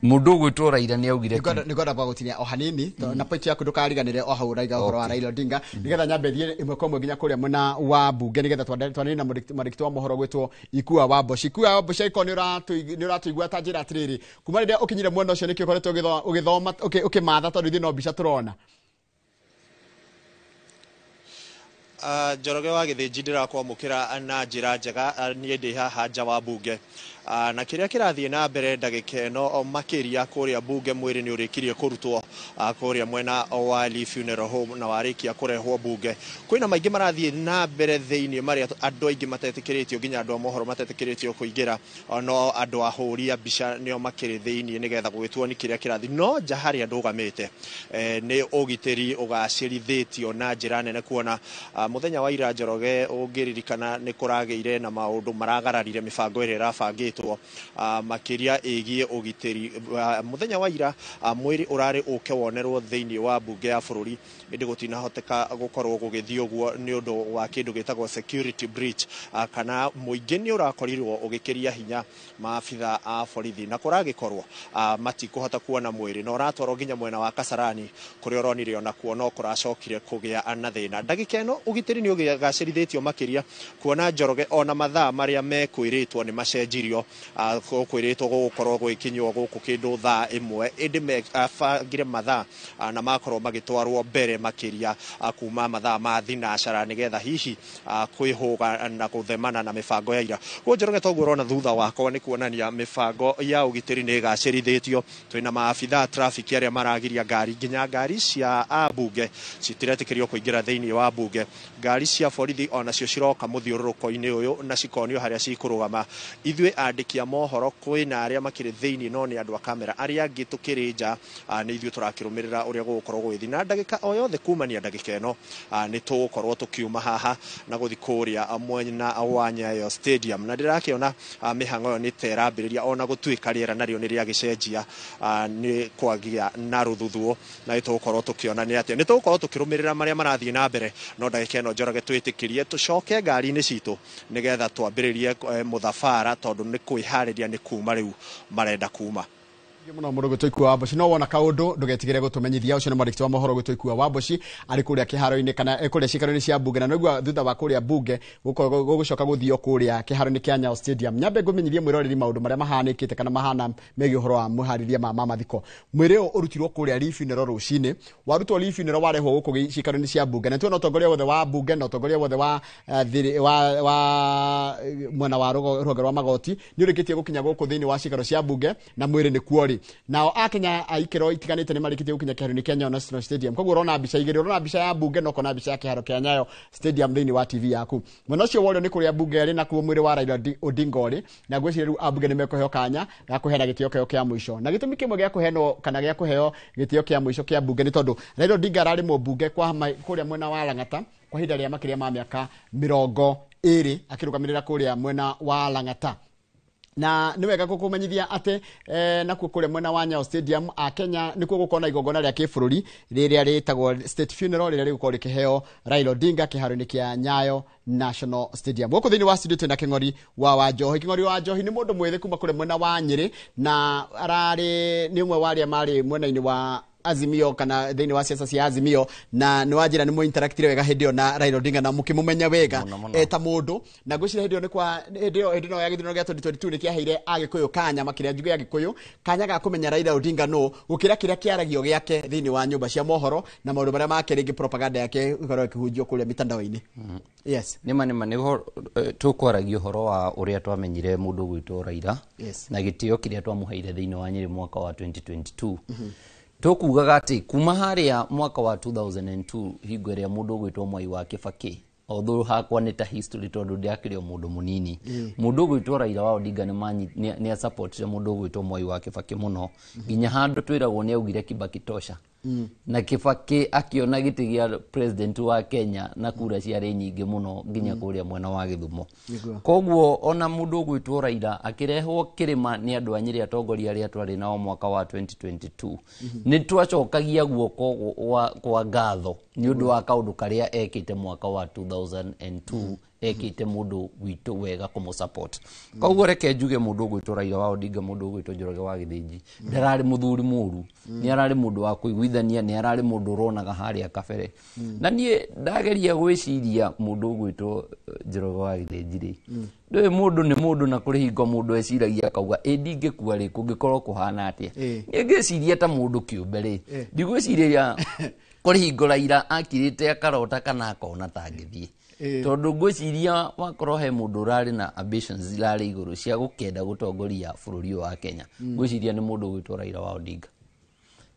[SPEAKER 11] mũndũ ũgwĩtwo Raila nĩ augire
[SPEAKER 2] Nĩ ngwenda gũtinia o hanini na point yaku ndũkariganĩre o hau ũraiga ũhoro wa Raila Odinga, nĩgetha nyambe thiĩ ĩmwe kwa ĩmwe nginya kũrĩa mwena wa mbunge, nĩgetha twanĩrĩrie na mwandĩki wa mohoro gwĩtwo Ikua wa Mboci. Ikua wa Mboci, angĩkorwo nĩ ũratũigua, ta njĩra atĩrĩrĩ, kuma rĩrĩa ũkinyire mwena ũcio nĩkĩ ũkoretwo ũgĩthoma ũkĩmatha, tondũ ithuĩ no mbica tũrona?
[SPEAKER 12] Njoroge wa Gĩthĩnji, ndĩrakwamũkĩra na njĩra njega. Niĩ ndĩ haha nja wa bunge na kĩrĩa kĩrathiĩ na mbere ndagĩka ĩno makĩria kũrĩa bunge, mwĩrĩ nĩ ũrĩkirie kũrutwo kũrĩa mwena wa Lee Funeral Home na warĩkia kũrehwo bunge. Kwĩna maingĩ marathiĩ na mbere thĩinĩ marĩa andũ aingĩ matetĩkĩrĩtio, nginya andũ a mohoro matetĩkĩrĩtio kũingĩra, no andũ ahũri a mbica nĩo makĩrĩ thĩinĩ nĩgetha gũgĩtuo nĩ kĩrĩa kĩrathiĩ. No nja harĩa ndũgamĩte nĩ ũgitĩri ũgacĩrithĩtio na njĩra nene, kuona mũthenya wa ira, Njoroge, ũngĩririkana, nĩ kũragĩire na maũndũ maragararire mĩbango ĩrĩa ĩrabangĩtwo makĩria ĩgiĩ ũgitĩri. Mũthenya wa ira mwĩrĩ ũrarĩ ũke wonerwo thĩinĩ wa bunge ya bũrũri, ĩndĩ gũtinahoteka gũkorwo gũgĩthiĩ ũguo nĩ ũndũ wa kĩndũ gĩtagwo security breach, kana mũingĩ nĩ ũrakorirwo ũgĩkĩria hinya maabitha a borithi na kũragĩkorwo matikũhota kuona mwĩrĩ na ũratwarwo nginya mwena wa Kasarani kũrĩa ũronire onakuo no kũracokire kũgĩa na thĩna. Ndagĩka ĩno ũgitĩri nĩ ũgacĩrithĩtio makĩria, kuona, Njoroge, ona mathaa marĩa mekwĩrĩtwo nĩ macenjirio. Gũkwĩrĩtwo gũgũkorwo gwĩkinywo gũkũ kĩndũ thaa 1, ĩndĩ mebangire mathaa na makorwo magĩtwarwo mbere makĩria kuma mathaa ma thinacara nĩgetha hihi kwĩhũga na gũthemana na mĩbango ya ira. Koguo, Njoroge, toguo ũrona thutha wakwa nĩ kuonania mĩbango ya ũgitĩri nĩ ĩgacĩrithĩtio. Twĩna maabitha a traffic arĩa maragiria ngari, nginya ngari cia ambunge citiretĩkĩrio kũingĩra thĩinĩ wa bunge. Ngari cia borithi onacio ciroka mũthiũrũrũko-inĩ ũyũ na cikonio harĩa cikũrũgama. Ithuĩ andĩki a mohoro, kwĩna arĩa makĩrĩ thĩinĩ no nĩ andũ a kamera, arĩa angĩ tũkĩrĩ nja, nĩ ithuĩ tũrakĩrũmĩrĩra ũrĩa gũgũkorwo gũgĩthiĩ. Na ndagĩka o yothe kumania ndagĩka ĩno nĩ tũgũkorwo tũkiuma haha na gũthiĩ kũrĩa mwena wa Nyayo Stadium, na ndĩrakĩona mĩhang'o ĩyo nĩ ta ĩrambĩrĩria, ona gũtuĩka rĩera narĩo nĩ rĩagĩcenjia, nĩ kwagĩa na rũthuthuo, na nĩ tũgũkorwo tũkĩona nĩ atĩa. Nĩ tũgũkorwo tũkĩrũmĩrĩra marĩa marathiĩ na mbere, no ndagĩka ĩno, Njoroge, twĩtĩkĩrie tũcoke ngari-inĩ citũ nĩgetha twambĩrĩrie mũthabara, tondũ nĩ kwĩharĩria nĩ kuma rĩu marenda kuma.
[SPEAKER 2] Muno mũndũ gwĩtwo Ikua Wamboci, no wona kaũndũ ndũgetigĩre gũtũmenyithia. Ũcio nĩ mwandĩki wa mohoro gwĩtwo Ikua Wamboci arĩ kũrĩa kĩharo-inĩ kana kũrĩa ciikaro-inĩ cia bunge, na nĩguo thutha wa kũrĩa bunge gũgũcoka gũthio kũrĩa kĩharo-inĩ kĩa Nyayo Stadium. Nyambe ngũmenyithie mwĩroreri maũndũ marĩa mahanĩkĩte kana mahana megiĩ ũhoro wa mũharĩria ma mathiko. Mwĩrĩ ũyũ ũrutirwo kũrĩa Lee Funeral rũcinĩ, warutwo Lee Funeral warehwo gũkũ ciikaro-inĩ cia bunge, na tuona ũtongoria wothe wa bunge na ũtongoria wothe wa wa mwena wa rũhonge rwa magoti nĩ ũrĩkĩtie gũkinya gũkũ thĩinĩ wa ciikaro cia bunge na mwĩrĩ nĩ kuo rĩ. Nao akenya a ikĩro itiganĩte nĩ marĩkĩtie gũkinya kĩharo-inĩ kĩa Nyayo National Stadium. Koguo ũrona mbica igĩrĩ, ũrona mbica ya bunge na ũkona mbica ya kĩharo kĩa Nyayo Stadium thĩinĩ wa TV yaku. Mwena ũcio worĩo nĩ kũrĩa bunge ĩrĩ, nakuo mwĩrĩ wa Raila Odinga ũrĩ, na ngwĩciria rĩu ambunge nĩ mekũheo kanya ga kũheana gĩtĩo kĩao kĩa mũico. Na gĩtũmi kĩmwe gĩa kũheanwo kana gĩa kũheo gĩtĩo kĩa mũico kĩa bunge nĩ tondũ Raila Odinga ararĩ mũmbunge kwa kũrĩa mwena wa Lang'ata kwa ihinda rĩa makĩria ma mĩaka 20 akĩrũgamĩrĩra kũrĩa mwena wa Lang'ata. Na nĩ wega gũkũmenyithia atĩ nakuo kũrĩa mwena wa Nyayo Stadium a Kenya nĩkuo gũkorwo na igongona rĩa kĩbũrũri rĩrĩa rĩtagwo state funeral, rĩrĩa rĩgũkorwo rĩkĩheo Raila Odinga kĩharo-inĩ kĩa Nyayo National Stadium. Gũkũ thĩinĩ wa studio twĩna Kĩng'ori wa Wanjohi. Kĩng'ori wa Wanjohi nĩ mũndũ mwĩthĩ kuma kũrĩa mwena wa Nyĩrĩ, na ararĩ nĩ ũmwe wa arĩa marĩ mwena-inĩ wa Azimio kana thĩinĩ wa siasa cia Azimio, na nĩ wanjĩra nĩ mũinteractire wega hĩndĩ ĩyo na Raila Odinga na mũkĩmũmenya wega eta mũndũ. Na ngwĩciria hĩndĩ ĩyo nĩ kwa hĩndĩ ĩyo, hĩndĩ ĩno ya gĩthurano gĩa 2022, nĩ kĩaheire Agĩkũyũ kanya makĩria, njugũ ya Gĩkũyũ kanya ga kũmenya Raila Odinga nũ gũkĩra kĩrĩa kĩaragio gĩake thĩinĩ wa nyũmba cia mohoro na maũndũ marĩa make rĩngĩ propaganda yake ĩkorwo ĩkĩhunjio kũrĩa mitandao-inĩ. Yes.
[SPEAKER 11] Nĩma nĩ tũkwaragia ũhoro wa ũrĩa twamenyire mũndũ gwĩtwo Raila na gĩtĩo kĩrĩa twamũheire thĩinĩ wa Nyĩrĩ mwaka wa 2022. Tũkugaga atĩ kuma harĩa mwaka wa 2002, hingo ĩrĩa mũndũ ũgwĩtwo Mwai wa Kĩbakĩ, although hakwa nĩ ta history tondũ ndĩakĩrĩ o mũndũ mũnini, mũndũ ũgwĩtwo Raila wa Odinga nĩ asupportire mũndũ ũgwĩtwo Mwai wa Kĩbakĩ mũno, nginya handũ twĩragwo nĩ augire "Kibaki tosha", na Kĩbakĩ akĩona gĩtĩ gĩa president wa Kenya na kura ciarĩ nyingĩ mũno nginya kũrĩa mwena wa Gĩthumo. Koguo ona mũndũ ũgwĩtwo Raila akĩrehwo kĩrĩma nĩ andũ a Nyĩrĩ, atongoria arĩa twarĩ nao mwaka wa 2022, nĩ twacokagia guoko kwa ngatho nĩ ũndũ wa kaũndũ karĩa ekĩte mwaka wa 2002. Ekĩte mũndũ witũ wega kũmũ support. Koguo reke njuge mũndũ ũgwĩtwo Raila wa Odinga, mũndũ ũgwĩtwo Njoroge wa Gĩthĩnji, ndararĩ mũthuri mũru, nĩ ararĩ mũndũ wa kũiguithania, nĩ ararĩ mũndũ ũronaga harĩa kabere. Na niĩ ndageria gwĩciria mũndũ ũgwĩtwo Njoroge wa Gĩthĩnji rĩ, ndũĩ mũndũ nĩ mũndũ, na kũrĩ hingo mũndũ eciragia akauga ĩ ndingĩkua rĩ, kũngĩkorwo kũhana atĩa? Niĩ ngĩciria ta mũndũ kĩũmbe rĩ, ndigwĩciria kũrĩ hingo Raila akirĩte akarota kana akona ta angĩthiĩ, tondũ ngwĩciria wakorwo he mũndũ ũrarĩ na ambitions irarĩ igũrũ cia gũkenda gũtongoria bũrũri ũyũ wa Kenya, ngwĩciria nĩ mũndũ ũgwĩtwo Raila wa Odinga.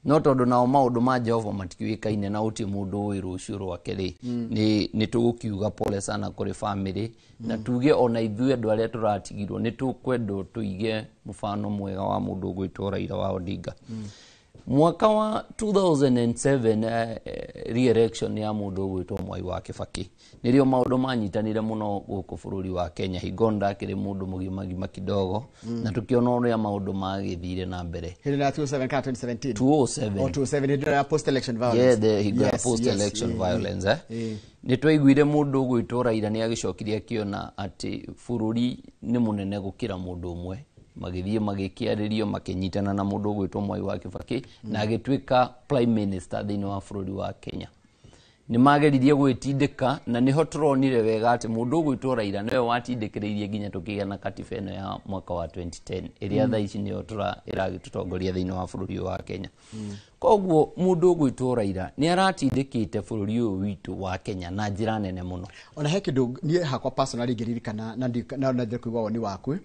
[SPEAKER 11] No tondũ nao maũndũ ma Jehova matikĩũĩkaine na gũtirĩ mũndũ ũĩ rũciũ rwake rĩ, nĩ tũgũkiuga pole sana kũrĩ family, na tuge ona ithuĩ andũ arĩa tũratigirwo nĩ tũkwendwo tũige mũbano mwega wa mũndũ ũgwĩtwo Raila wa Odinga. Mwaka wa 2007, re-election ya mũndũ ũgwĩtwo Mwai wa Kibaki, nĩrĩo maũndũ manyitanire mũno gũkũ bũrũri wa Kenya. Hingo ndakĩrĩ mũndũ mũgima gima kidogo, na tũkĩona ũrĩa maũndũ magĩthire na mbere.
[SPEAKER 2] Hĩndĩ ya 2007 kana 2017?
[SPEAKER 11] 2007.
[SPEAKER 2] O 2007, hĩndĩ ya post election violence.
[SPEAKER 11] Yeah, the hingo ya post election violence, eh? Nĩ twaiguire mũndũ ũgwĩtwo Raila nĩ agĩcokire akĩona atĩ bũrũri nĩ mũnene gũkĩra mũndũ ũmwe. Magĩthiĩ magĩkĩarĩrio, makĩnyitana na mũndũ ũgwĩtwo Mwai wa Kibaki, na agĩtuĩka prime minister thĩinĩ wa bũrũri wa Kenya. Nĩ mageririe gwĩtindĩka, na nĩho tũronire wega atĩ mũndũ ũgwĩtwo Raila nĩwe watindĩkĩrĩirie nginya tũkĩgĩa na katiba ĩno ya mwaka wa 2010, ĩrĩa thaa ici nĩyo ĩragĩtũtongoria thĩinĩ wa bũrũri ũyũ wa Kenya. Koguo mũndũ ũgwĩtwo Raila nĩ aratindĩkĩte bũrũri ũyũ witũ wa Kenya na njĩra nene mũno.
[SPEAKER 2] Ona he kĩndũ niĩ hakwa personally ngĩririkana na ndire kũigua woni waku,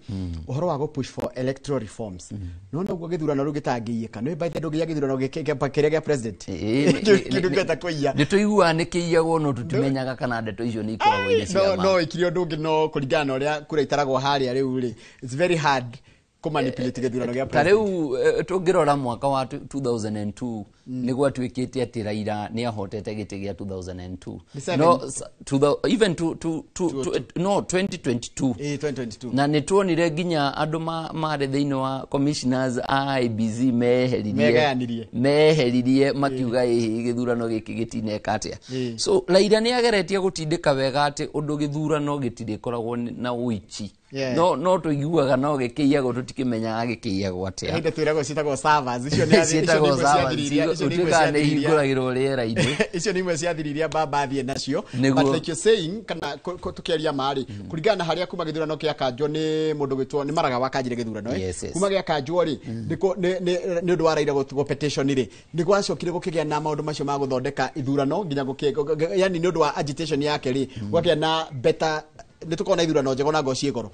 [SPEAKER 2] ũhoro wa gũ push for electoral reforms. No noguo gĩthurano rĩu gĩtangĩiyĩka, nĩ by the ndũngĩiya gĩthurano kĩrĩa gĩa president, kĩndũ kĩenda kũiya.
[SPEAKER 11] Nĩ tũiguaga nĩ kĩiyagwo, no tũtimenyaga kana ndeto icio nĩ ikoragwo irĩ cia
[SPEAKER 2] no
[SPEAKER 11] ma.
[SPEAKER 2] No ĩkire ũndũ ũngĩ, no kũringana na ũrĩa kura itaragwo harĩa rĩu rĩ, it's very hard kũmanipulate gĩthurano gĩa
[SPEAKER 11] Ta
[SPEAKER 2] president.
[SPEAKER 11] rĩu tũngĩrora mwaka wa 2002, nĩ gwatuĩkĩte atĩ Raila nĩ ahotete gĩtĩ gĩa 2002.
[SPEAKER 2] Nĩ seven.
[SPEAKER 11] No even to, no, 2022.
[SPEAKER 2] 2022.
[SPEAKER 11] Na nĩ tuonire nginya andũ marĩ thĩinĩ wa commissioners a IEBC meheririe.
[SPEAKER 2] Megayanirie.
[SPEAKER 11] Meheririe makiuga ĩhĩ gĩthurano gĩkĩ gĩtineka atĩa. So Raila nĩ ageretie gũtindĩka wega atĩ ũndũ gĩthurano gĩtirĩkoragwo na ũici. No tũiguaga no gĩkĩiyagwo, tũtikĩmenyaga gĩkĩiyagwo atĩa.
[SPEAKER 2] Hĩndĩ twĩragwo ciĩtagwo servers, icio nĩ icio nĩ
[SPEAKER 11] ciĩtagwo
[SPEAKER 2] imwe cia thiri iria-
[SPEAKER 11] servers,
[SPEAKER 2] icio nĩ imwe
[SPEAKER 11] ũtuĩkaga
[SPEAKER 2] cia
[SPEAKER 11] nĩ
[SPEAKER 2] thiri iria-
[SPEAKER 11] ihingũragĩrwo rĩera-inĩ.
[SPEAKER 2] Icio nĩ imwe cia thiri iria baba athiĩ nacio.
[SPEAKER 11] Nĩguo.
[SPEAKER 2] But like you're saying, kana tũkĩaria marĩ kũringana na harĩa kuma gĩthurano gĩakanjwo nĩ mũndũ gwĩtwo nĩ Maraga wakanjire gĩthurano, eh?
[SPEAKER 11] Yes.
[SPEAKER 2] Kuma gĩakanjwo rĩ, nĩ ũndũ wa Raila gũtigwo petition rĩ, nĩ gwacokire gũkĩgĩa na maũndũ macio ma gũthondeka ithurano nginya yani nĩ ũndũ wa agitation yake rĩ, gwakĩa na better, nĩ tũkorwo na ithurano njega ona ngo ciĩ goro.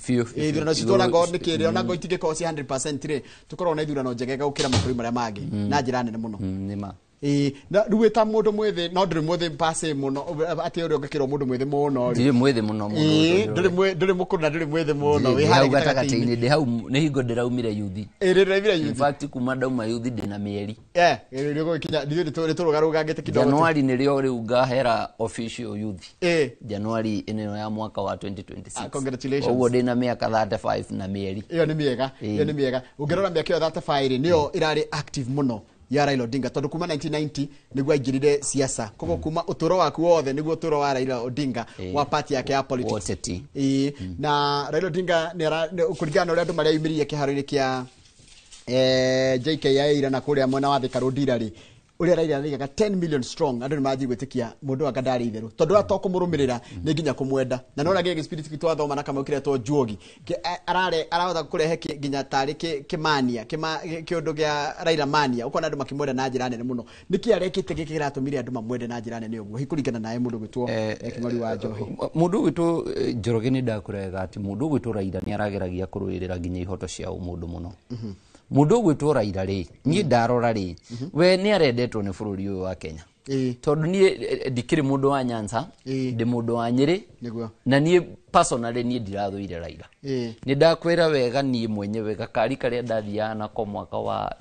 [SPEAKER 11] Biũ, biũ.
[SPEAKER 2] Ithurano citũ ona ngo nĩ kĩrĩ ona ngo itingĩkorwo ci 100% rĩ, tũkorwo na ithurano njegega gũkĩra mabũrũri marĩa mangĩ na njĩra nene mũno.
[SPEAKER 11] Nĩ ma.
[SPEAKER 2] Ĩĩ, na rĩu wĩ ta mũndũ mwĩthĩ, no ndũrĩ mwĩthĩ pase mũno atĩ ũrĩa ũngĩkĩrwo mũndũ mwĩthĩ mũno rĩ.
[SPEAKER 11] Ndirĩ mwĩthĩ mũno mũno.
[SPEAKER 2] Ĩĩ, ndũrĩ mũkũrũ na ndũrĩ mwĩthĩ mũno, wĩ
[SPEAKER 11] Ndĩ hau
[SPEAKER 2] harĩa gatagatĩ-inĩ.
[SPEAKER 11] gatagatĩ-inĩ, ndĩ hau nĩ hingo ndĩraumire yuthi.
[SPEAKER 2] Ĩĩ, rĩraumire
[SPEAKER 11] In
[SPEAKER 2] yuthi.
[SPEAKER 11] fact, kuma ndauma yuthi ndĩna mĩeri.
[SPEAKER 2] Rĩu gũgĩkinya ithuĩ nĩ tũrũgarũgangĩte kidogo.
[SPEAKER 11] Januari nĩrĩo rĩu ngahera official youth. Januari ĩno ya mwaka wa 2026.
[SPEAKER 2] Ah, congratulations.
[SPEAKER 11] Koguo ndĩna mĩaka 35 na mĩeri.
[SPEAKER 2] Ĩyo nĩ mĩega. Ĩyo nĩ mĩega. Ũngĩrora mĩaka ĩyo 35 rĩ, nĩyo ĩrarĩ active mũno ya Raila Odinga, tondũ kuma 1990 nĩguo aingĩrire siasa. Koguo kuma ũtũũro waku wothe nĩguo ũtũũro wa Raila Odinga wa party yake ya politics.
[SPEAKER 11] Woteti.
[SPEAKER 2] Ĩĩ, na Raila Odinga kũringana na ũrĩa andũ mareyumĩririe kĩharo-inĩ kĩa JKIA ira na kũrĩa mwena wa Thika Road ira rĩ, ũrĩa Raila araigaga 10 million strong, andũ nĩ manjie gwĩtĩkia mũndũ anga ndarĩ itherũ, tondũ ũrĩa to kũmũrũmĩrĩra nĩ nginya kũmwenda, na nona gĩgĩ spirit twathoma na kamau kĩretwo Juogi arare arahota kũrehe nginya tarĩ kĩmania kĩũndũ gĩa Raila mania, ũkona andũ makĩmwenda na njĩra nene mũno. Nĩkĩ arekĩte gĩkĩ kĩratũmire andũ mamwende na njĩra nene ũguo, hihi kũringana nawe mũndũ gwĩtwo Kĩng'ori wa Njohi?
[SPEAKER 11] Mũndũ ũgwĩtwo Njoroge, nĩ ndakwĩra atĩ mũndũ ũgwĩtwo Raila nĩ arageragia kũrũĩrĩra nginya ihoto cia ũmũndũ mũno. Mũndũ ũgwĩtwo Raila rĩ, niĩ ndarora rĩ, we nĩ arendetwo nĩ bũrũri ũyũ wa Kenya, tondũ niĩ ndikĩrĩ mũndũ wa Nyanza, ndĩ mũndũ wa Nyĩrĩ. Na niĩ personally niĩ ndirathũire Raila. Nĩ ndakwĩra wega, niĩ mwenyewe gakari karĩa ndathiaga nako mwaka wa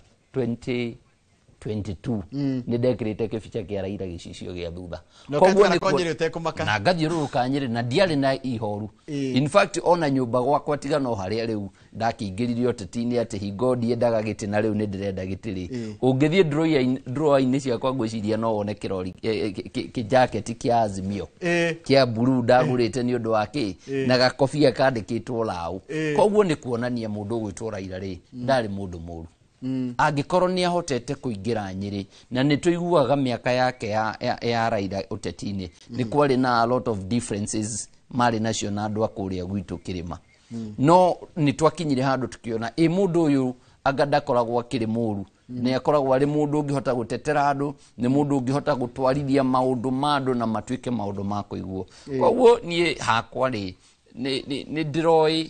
[SPEAKER 11] 2022 nĩ ndekĩrĩte kĩbica kĩa Raila gĩcicio gĩa thutha.
[SPEAKER 2] Na
[SPEAKER 11] Koguo
[SPEAKER 2] ũkatwara
[SPEAKER 11] nĩ
[SPEAKER 2] kwa Nyĩrĩ ũtekũmaka.
[SPEAKER 11] Na ngathiũrũrũka Nyĩrĩ na ndiarĩ na ihoru. In fact, ona nyũmba gwakwa tiga no harĩa rĩu ndakĩingĩririe ũteti-inĩ atĩ hingo ndiendaga gĩtĩ na rĩu nĩ ndĩrenda gĩtĩ rĩ, ũngĩthiĩ drawer-inĩ ciakwa ngwĩciria no wone kĩrori kĩjaketi kĩa Azimio kĩa blue ndagũrĩte nĩ ũndũ wa kĩ na gakobia kandĩkĩtwo Lau. Koguo nĩ kuonania mũndũ ũgwĩtwo Raila rĩ, ndarĩ mũndũ mũru. Angĩkorwo nĩ ahotete kũingĩra Nyĩrĩ, na nĩ tũiguaga mĩaka yake ya Raila ũteti-inĩ nĩ kwarĩ na a lot of differences marĩ nacio na andũ a kũrĩa gwitũ kĩrĩma, no nĩ twakinyire handũ tukiona ĩ mũndũ ũyũ anga ndakoragwo akĩrĩ mũru, nĩ akoragwo arĩ mũndũ ũngĩhota gũtetera andũ, nĩ mũndũ ũngĩhota gũtwarithia maũndũ ma andũ na matuĩke maũndũ ma kũiguo. Koguo niĩ hakwa rĩ, nĩ ndĩroĩ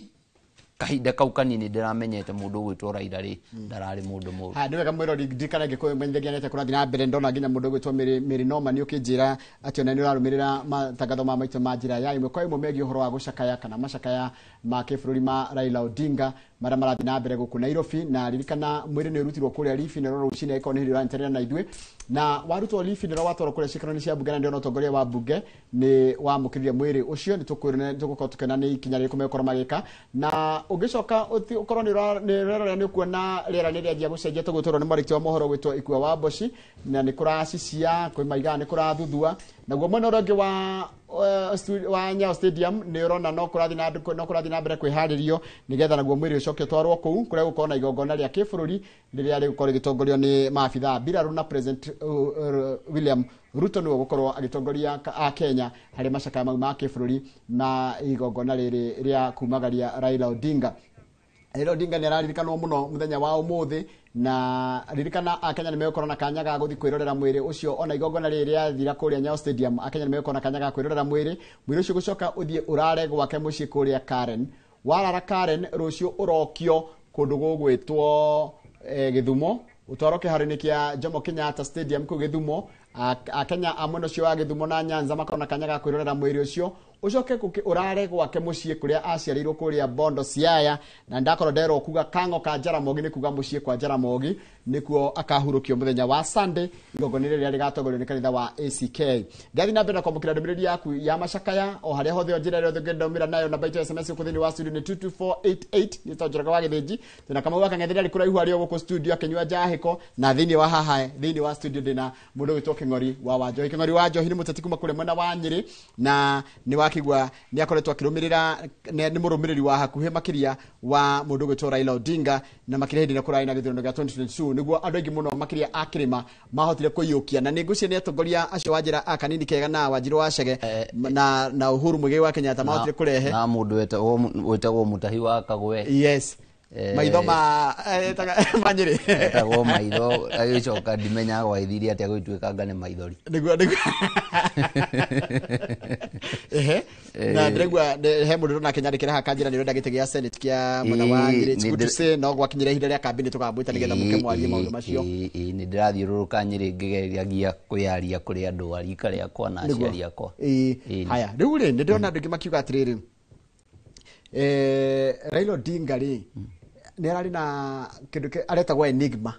[SPEAKER 11] kahinda kau kanini ndĩramenyete mũndũ ũgwĩtwo Raila rĩ, ndararĩ mũndũ mũru.
[SPEAKER 2] Ha, nĩ wega mwĩrori, ndirikana ngĩkũmenyithagia nĩ atĩa kũrathiĩ na mbere. Ndona nginya mũndũ ũgwĩtwo Mary Noma nĩ ũkĩnjĩra atĩ ona nĩ ũrarũmĩrĩra matangatho ma maitũ ma njĩra ya ĩmwe kwa ĩmwe megiĩ ũhoro wa gũcakaya kana macakaya ma kĩbũrũri ma Raila Odinga marĩa marathiĩ na mbere gũkũ Nairobi. Na ririkana mwĩrĩ nĩ ũrutirwo kũrĩa Lee Funeral rũcinĩ, angĩkorwo nĩ hĩndĩ ũranyitanĩra na ithuĩ, na warutwo Lee Funeral watwarwo kũrĩa ciikaro-inĩ cia mbunge, na ndĩrona ũtongoria wa mbunge nĩ wamũkĩrire mwĩrĩ ũcio. Nĩ tũgũkorwo tũkĩona nĩ ikinya rĩrĩkũ megũkorwo magĩka, na ũngĩcoka ũkorwo nĩ ũrerorera nĩ ũkuona rĩera nĩ rĩanjia gũcenjia. Tũgwĩtũrwo nĩ mwandĩki wa mohoro gwĩtwo Ikua wa Mboci, na nĩ kũracicia kwĩ maigaa nĩ kũrathuthua. Naguo mwena ũrĩa ũngĩ wa Nyayo Stadium nĩ ũrona no kũrathiĩ na mbere kwĩharĩrio nĩgetha naguo mwĩrĩ ũcoke ũtwarwo kũu kũrĩa gũkorwo na igongona rĩa kĩbũrũri rĩrĩa rĩgũkorwo rĩgĩtongorio nĩ maabitha a mbirarũ, na President William Ruto nĩwe ũgũkorwo agĩtongoria a Kenya harĩ macakaya mau ma kĩbũrũri na igongona rĩrĩ rĩa kumagaria Raila Odinga. Raila Odinga nĩ araririkanwo mũno mũthenya wa ũmũthĩ, na ririkana akenya nĩ megũkorwo na kanya ga gũthiĩ kwĩrorera mwĩrĩ ũcio ona igongona rĩrĩ rĩathira kũrĩa Nyayo Stadium. Akenya nĩ megũkorwo na kanya ga kwĩrorera mwĩrĩ ũcio, gũcoka ũthiĩ ũrare gwake mũciĩ kũrĩa Karen. Warara Karen, rũciũ ũrokio kũndũ gũgwĩtwo Gĩthumo, ũtwarwo kĩharo-inĩ kĩa Jomo Kenyatta Stadium kũu Gĩthumo. Akenya a mwena ũcio wa Gĩthumo na Nyanza makorwo na kanya ga kwĩrorera mwĩrĩ ũcio, ũcoke ũrare gwake mũciĩ kũrĩa aciarĩirwo kũrĩa Bondo Siaya, na ndakorwo nderwo kuga Kang'o ka Jaramogi nĩ kuga mũciĩ kwa Jaramogi nĩkuo akahurũkio mũthenya wa Sunday, igongona rĩrĩa rĩgatongorio nĩ kanitha wa ACK. Ngathiĩ na mbere na kwamũkĩra ndũmĩrĩri yaku ya macakaya o harĩa hothe o njĩra ĩrĩa ũngĩndũmĩra nayo. Namba itũ ya SMS gũkũ thĩinĩ wa studio nĩ 22488. Nĩ ta Njoroge wa Gĩthĩnji, twĩna Kamau wa Kang'ethe arĩ kũraihu arĩ o gũkũ studio akĩnyua njahĩko, na thĩinĩ wa haha thĩinĩ wa studio ndĩna mũndũ ũgwĩtwo Kĩng'ori wa Wanjohi. Kĩng'ori wa Njohi nĩ mũteti kuma kũrĩa mwena wa Nyĩrĩ, na nĩ wakĩigua nĩ akoretwo akĩrũmĩrĩra, nĩ mũrũmĩrĩri wa hakuhĩ makĩria wa mũndũ ũgwĩtwo Raila Odinga, na makĩria hĩndĩ ĩrĩa kũrarĩ na gĩthurano gĩa 2022 nĩguo andũ aingĩ mũno makĩria a kĩrĩma mahotire kũiyũkia. Na nĩ ngwĩciria nĩ atongoria acio wa njĩra a Kanini Kega na Wanjirũ wa Chege na Uhuru Muigai wa Kenyatta mahotire kũrehe
[SPEAKER 11] na mũndũ wetagwo Mutahi wa Kagwe.
[SPEAKER 2] Yes, maitho ma ma Nyĩrĩ
[SPEAKER 11] etagwo maitho, agĩcoka ndimenyaga gwaithirie atĩa gũgĩtuĩka nĩ maithori.
[SPEAKER 2] Nĩguo ehe, na ndĩraigua he mũndũ ndona akĩnyandĩkĩra haha kanjĩra nĩ ũrenda gĩtĩ gĩa Senate kĩa mwena wa Nyĩrĩ. It's good to say no gwakinyĩra ihinda rĩa kambĩini tũkamwĩta nĩgetha mũke mwarie maũndũ macio.
[SPEAKER 11] Nĩ ndĩrathiũrũrũka Nyĩrĩ ngĩgeragia kwĩyaria kũrĩ andũ a rika rĩakwa na aciari akwa.
[SPEAKER 2] Haya, rĩu rĩ nĩ ndĩrona andũ aingĩ makiuga atĩrĩrĩ, Raila Odinga rĩ nĩ ararĩ na kĩndũ aretagwo enigma.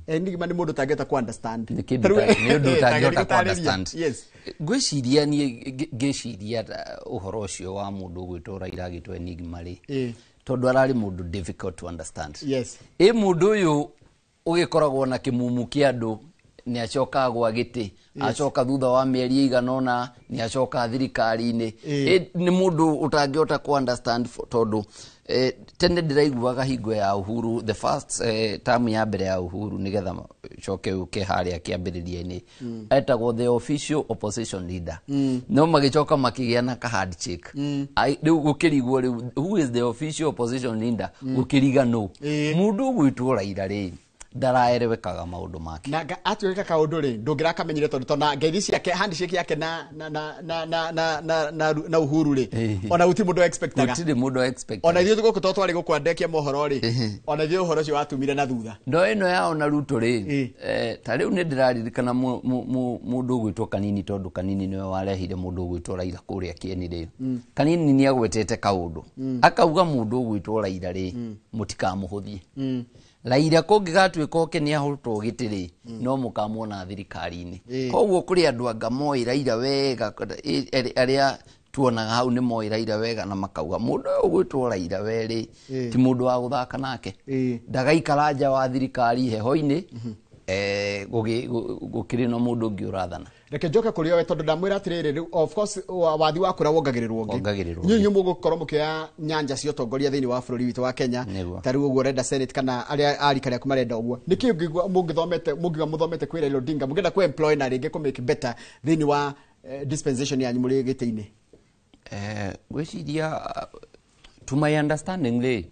[SPEAKER 2] Enigma nĩ mũndũ ũtangĩhota ku understand.
[SPEAKER 11] Nĩ ũndũ ũtangĩhota ku understand.
[SPEAKER 2] Yes.
[SPEAKER 11] Ngwĩciria niĩ ngĩciria ũhoro ũcio wa mũndũ ũgwĩtwo Raila agĩtwo enigma rĩ, tondũ ararĩ mũndũ difficult to understand.
[SPEAKER 2] Yes.
[SPEAKER 11] Ĩ mũndũ ũyũ ũgĩkoragwo na kĩmumu kĩa andũ nĩ acokaga gwa gĩtĩ, acoka thutha wa mĩeri ĩigana ũna nĩ acoka thirikari-inĩ. Nĩ mũndũ ũtangĩhota ku understand tondũ tene ndĩraiguaga hingo ya Uhuru, the first term ya mbere ya Uhuru, nĩgetha coke ũke harĩa kĩambĩrĩria-inĩ, etagwo the official opposition leader. No magĩcoka makĩgĩa na ka handshake. Rĩu gũkĩrigwo rĩu who is the official opposition leader, gũkĩriga no mũndũ ũgwĩtwo Raila rĩ ndaraerewekaga maũndũ make.
[SPEAKER 2] Na atuĩka kaũndũ rĩ ndũngĩrakamenyire tondũ tona ngeithi ciake handshake yake na na na na na na na na na Uhuru rĩ ona gũtirĩ mũndũ expectaga.
[SPEAKER 11] Gũtirĩ mũndũ expectaga.
[SPEAKER 2] Ona ithuĩ gũkũ to twarĩ gũkwandekia mohoro rĩ ona ithuĩ ũhoro ũcio watumire na thutha.
[SPEAKER 11] No ĩno yao na Ruto rĩ ta rĩu nĩ ndĩraririkana mũndũ ũgwĩtwo Kanini, tondũ Kanini nĩwe warehire mũndũ ũgwĩtwo Raila kũrĩa kĩeni rĩ. Kanini nĩ agwetete kaũndũ akauga mũndũ ũgwĩtwo Raila rĩ mũtikamũhũthie. Raila kũngĩgatuĩka oke nĩ ahotwo gĩtĩ rĩ, no mũkamuona thirikari-inĩ. Koguo kũrĩ andũ anga moĩ Raila wega, arĩa tuonaga hau nĩ moĩ Raila wega na makauga mũndũ ũyũ ũgwĩtwo Raila werĩ ti mũndũ wa gũthaka nake, ndagaikara nja wa thirikari heho-inĩ, gũkĩrĩ na mũndũ ũngĩ ũrathana.
[SPEAKER 2] Reke njoke kũrĩ owe tondũ ndamwĩra atĩrĩrĩ, rĩu of course wathi wa kũra wongagĩrĩrwo ũngĩ. Inyuĩ mũgũkorwo mũkĩoya nyanja cia ũtongoria thĩinĩ wa bũrũri witũ wa Kenya, ta rĩu ũguo ũrenda Senate kana arĩa a rika rĩaku marenda ũguo, nĩkĩ mũngĩthomete, mũngiuga mũthomete kwĩ Raila Odinga, mũngĩenda kũ employ na rĩngĩ kũ make better thĩinĩ wa dispensation yanyu mũrĩ gĩtĩ-inĩ?
[SPEAKER 11] Ngwĩciria to my understanding rĩ,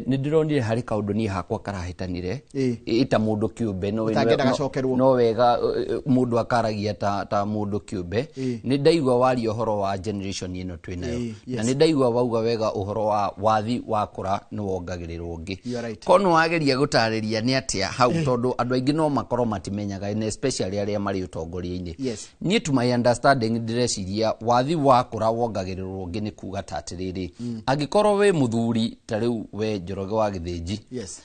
[SPEAKER 11] nĩ ndĩronire harĩ kaũndũ niĩ hakwa karahĩtanire ĩ ta mũndũ kĩũmbe, no wega mũndũ akaragia ta mũndũ kĩũmbe. Nĩ ndaigua waria ũhoro wa generation ĩno twĩ nayo, na nĩ ndaigua wauga wega ũhoro wa wathi wakũra nĩ wongagĩrĩrwo ũngĩ. Korwo nĩ wageria gũtarĩria nĩ atĩa hau, tondũ andũ aingĩ no makorwo matimenyaga, and especially arĩa marĩ ũtongoria-inĩ. Niĩ to my understanding ndĩreciria wathi wakũra wongagĩrĩrwo ũngĩ nĩ kuga ta atĩrĩrĩ, angĩkorwo wĩ mũthuri ta rĩu we Njoroge wa Gĩthĩnji,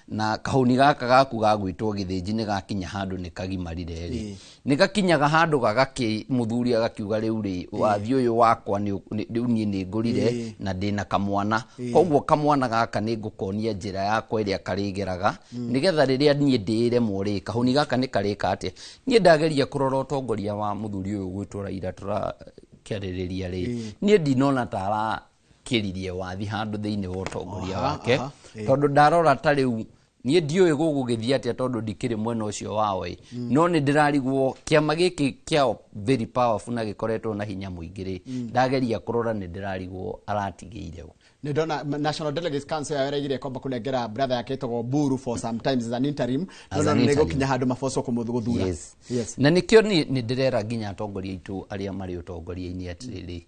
[SPEAKER 11] na kahũni gaka gaku ga gwĩtwo Gĩthĩnji nĩ gakinya handũ nĩ kagimarire rĩ, nĩ gakinyaga handũ gagakĩ mũthuri agakiuga rĩu rĩ, wathi ũyũ wakwa rĩu niĩ nĩ ngũrire na ndĩna kamwana, koguo kamwana gaka nĩ ngũkonia njĩra yakwa ĩrĩa karĩgeraga, nĩgetha rĩrĩa niĩ ndĩremwo rĩ, kahũni gaka nĩ karĩka atĩa. Niĩ ndageria kũrora ũtongoria wa mũthuri ũyũ gwĩtwo Raila tũrakĩarĩrĩria rĩ, niĩ ndinona ta arakĩririe wathi handũ thĩinĩ wa ũtongoria wake, tondũ ndarora ta rĩu niĩ ndiũĩ gũgũgĩthiĩ atĩa tondũ ndikĩrĩ mwena ũcio wao ĩ, no nĩ ndĩrarigwo kĩama gĩkĩ kĩao very powerful na gĩkoretwo na hinya mũingĩ rĩ, ndageria kũrora nĩ ndĩrarigwo aratigĩire ũ.
[SPEAKER 2] Nĩ ndona National Delegates Council yao ĩraigire kwamba kũnengera brother yake ĩtagwo Buru for sometimes as an interim, no no nĩ gũkinya handũ mabocwo kũmũgũthura.
[SPEAKER 11] Na nĩkĩo nĩ ndĩrera nginya atongoria aitũ arĩa marĩ ũtongoria-inĩ atĩrĩrĩ,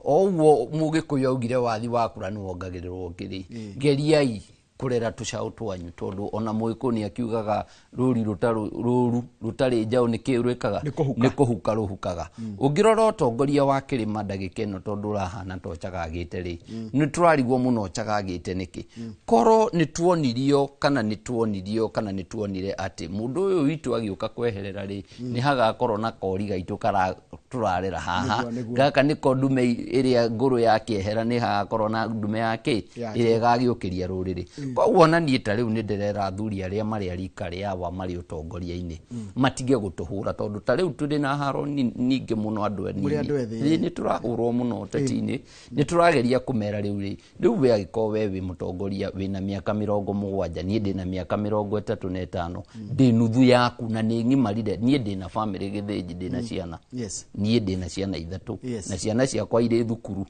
[SPEAKER 11] oguo mũgĩkũyũ augire wathi wakũra nĩ wongagĩrĩrwo ũngĩ rĩ, geriai kũrera tũcaũ twanyu, tondũ ona mũgĩkũyũ nĩ akiugaga rũri rũru rũtarĩ njaũ nĩ kĩ rwĩkaga, nĩ kũhuka rũhukaga. Ũngĩrora ũtongoria wa kĩrĩma ndagĩka ĩno tondũ ũrahana ta ũcagagĩte rĩ, nĩ tũrarigwo mũno ũcagagĩte nĩkĩ. Korwo nĩ tuonirio kana nĩ tuonirio kana nĩ tuonire atĩ mũndũ ũyũ witũ agĩũka kweherera rĩ, nĩ hagakorwo na kori gaitũ tũrarera haha, gaka nĩko ndume ĩrĩa ngũrũ yakĩehera, nĩ hagakorwo na ndume yake ĩrĩa ĩgagĩũkĩria rũrĩrĩ. Koguo ona niĩ ta rĩu nĩ ndĩrera athuri arĩa marĩ a rika rĩawa marĩ ũtongoria-inĩ matige gũtũhũra, tondũ ta rĩu tũrĩ na haro nyingĩ mũno andũ anini, nĩ tũrahũrwo mũno ũteti-inĩ, nĩ tũrageria kũmera rĩu rĩ, rĩu we angĩkorwo we wĩ mũtongoria wĩna mĩaka 70, niĩ ndĩna mĩaka 35, ndĩ nuthu yaku na nĩ ng'imarire, niĩ ndĩna famĩlĩ Gĩthĩnji, ndĩna ciana, niĩ ndĩna ciana 3 na ciana ciakwa irĩ thukuru,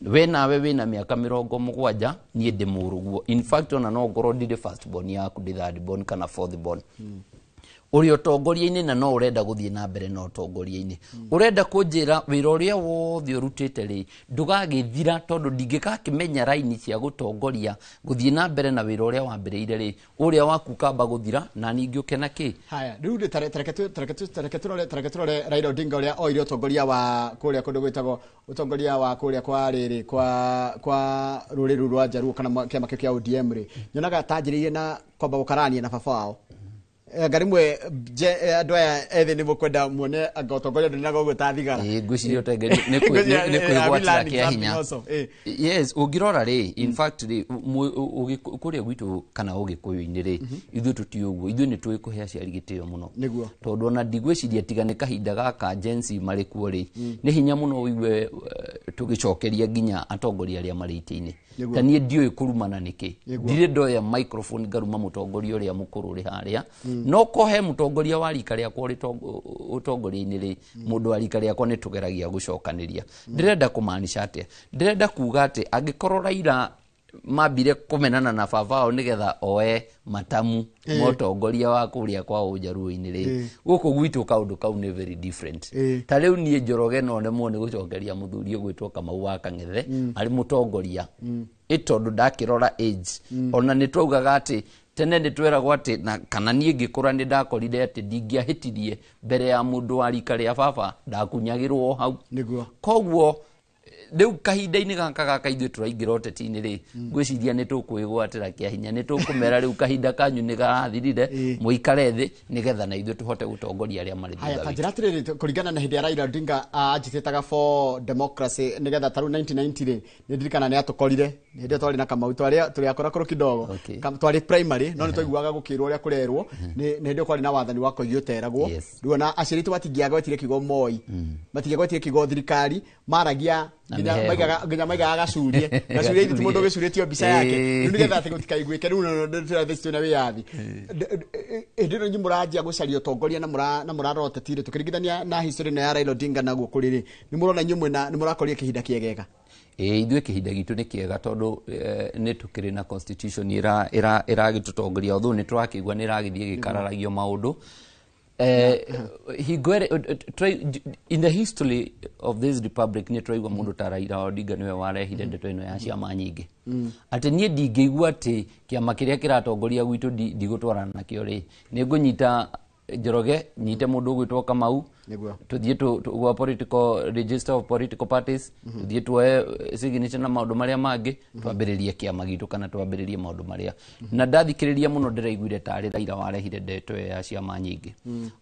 [SPEAKER 11] we nawe wĩna mĩaka 70, niĩ ndĩ mũrũguo, in fact ona no ngorwo ndirĩ first born yaku, ndĩ third born kana fourth born, ũrĩ ũtongoria-inĩ na no ũrenda gũthiĩ na mbere na ũtongoria-inĩ, ũrenda kũnjĩra wĩra ũrĩa wothe ũrutĩte rĩ ndũgagĩthira, tondũ ndingĩgakĩmenya raini cia gũtongoria gũthiĩ na mbere na wĩra ũrĩa wambĩrĩire rĩ, ũrĩa waku kamba gũthira na ningĩ ũke na kĩ.
[SPEAKER 2] Haya, rĩu rĩ, tareke tũrore Raila Odinga ũrĩa oire ũtongoria wa kũrĩa kũndũ gwĩtagwo ũtongoria wa kũrĩa kwa rĩrĩ kwa rũrĩrĩ rũu rwa Njaruo kana kĩama kĩu kĩa ODM rĩ, nyonaga tanjĩrĩirie na kwamba gũkarania na baba wao. Anga rĩmwe andũ aya ethĩ nĩ mũkwenda muone anga ũtongoria ndũnaga ũguo ta thigara.
[SPEAKER 11] Ngwĩciria ũtengeri nĩ kwĩgwatĩra kĩa hinya. Yes, ũngĩrora rĩ, in fact rĩ, kũrĩa gwitũ kana ũgĩkũyũ-inĩ rĩ, ithuĩ tũtiĩ ũguo, ithuĩ nĩ tũĩ kũhe aciari gĩtĩo mũno, tondũ ona ndigwĩciria tiga nĩ kahinda gaka Gen Z marĩ kuo rĩ, nĩ hinya mũno ũigue tũgĩcokeria nginya atongoria arĩa marĩ itĩ-inĩ. Ta niĩ ndiũĩ kũrumana nĩkĩ, ndirĩ ndoya microphone ngaruma mũtongoria ũrĩa mũkũrũ ũrĩ harĩa, no ko he mũtongoria wa rika rĩakwa ũrĩ ũtongoria-inĩ rĩ, mũndũ wa rika rĩakwa nĩ tũgeragia gũcokanĩria. Ndĩrenda kũmaanisha atĩa? Ndĩrenda kuga atĩ angĩkorwo Raila mambire kũmenana na baba wao nĩgetha oe matamu ma ũtongoria wa kũrĩa kwa ũnjaruo-inĩ rĩ, gũkũ gwitũ kaũndũ kau nĩ very different. Ta rĩu niĩ Njoroge no nemwo nĩ gũcokeria mũthuri ũgwĩtwo Kamau wa Kang'ethe arĩ mũtongoria, ĩ tondũ ndakĩrora age, ona nĩ twaugaga atĩ tene nĩ tweragwo atĩ na kana niĩ ngĩkũra nĩ ndakorire atĩ ndingĩahĩtirie mbere ya mũndũ wa rika rĩa baba, ndakunyagĩrwo o hau. Koguo Rĩu kahinda-inĩ gaka gaka ithuĩ tũraingĩra ũteti-inĩ rĩ, ngwĩciria nĩ tũkwĩgwatĩra kĩa hinya, nĩ tũkũmera rĩu kahinda kanyu nĩ garathirire, mũikare thĩ nĩgetha na ithuĩ tũhote gũtongoria arĩa marĩ
[SPEAKER 2] Haya,
[SPEAKER 11] thutha
[SPEAKER 2] ta
[SPEAKER 11] witũ.
[SPEAKER 2] njĩra atĩrĩrĩ, kũringana na hĩndĩ ya Raila Odinga agitated for democracy, nĩgetha ta rĩu 1990 rĩ, nĩ ndirikana nĩ atũkorire hĩndĩ ĩyo twarĩ na Kamau, twarĩ tũrĩ akũrakũrũ kidogo. Twarĩ primary, no nĩ twaiguaga gũkĩrwo ũrĩa kũrerwo nĩ hĩndĩ ĩyo kwarĩ na wathani wa koigi ũteragwo. Rĩu ona aciari aitũ matingĩagwetire kiugo Moi, matingĩagwetire kiugo thirikari, maragia
[SPEAKER 11] Na
[SPEAKER 2] nginya
[SPEAKER 11] mĩheehũ.
[SPEAKER 2] maigaga, nginya maigaga gacurie, gacurie ithi ti mũndũ ũgĩcurĩtio mbica yake. Rĩu nĩgetha atĩ gũtikaiguĩke rĩu tũrathiĩ twĩna wĩyathi. Hĩndĩ ĩno inyuĩ mũranjia gũcaria ũtongoria na mũrarora ũteti rĩ, tũkĩringithania na history ĩno ya Raila Odinga na guo kũrĩ rĩ, nĩ mũrona inyuĩ mwĩna nĩ mũrakoria kĩhinda kĩegega?
[SPEAKER 11] Ĩĩ, ithuĩ kĩhinda gitũ nĩ kĩega tondũ nĩ tũkĩrĩ na constitution ĩragĩtũtongoria, although nĩ tũrakĩigua nĩ ĩragĩthiĩ ĩgĩkararagio maũndũ. Hingo in the history of this republic nĩ tũraigua mũndũ ta Raila Odinga nĩwe warehire ndeto ĩno ya ciama nyingĩ, atĩ niĩ ndingĩigua atĩ kĩama kĩrĩa kĩratongoria gwitũ ndigũtwarana nakĩo rĩ, nĩ ngũnyita Njoroge, nyite mũndũ ũgwĩtwo Kamau, tũthiĩ gwa political register of political parties, tũthiĩ tuoe signature na maũndũ marĩa mangĩ, twambĩrĩrie kĩama gitũ kana twambĩrĩrie maũndũ marĩa. Na ndathikĩrĩria mũno ndĩraiguire tarĩ Raila warehire ndeto ĩyo ya ciama nyingĩ.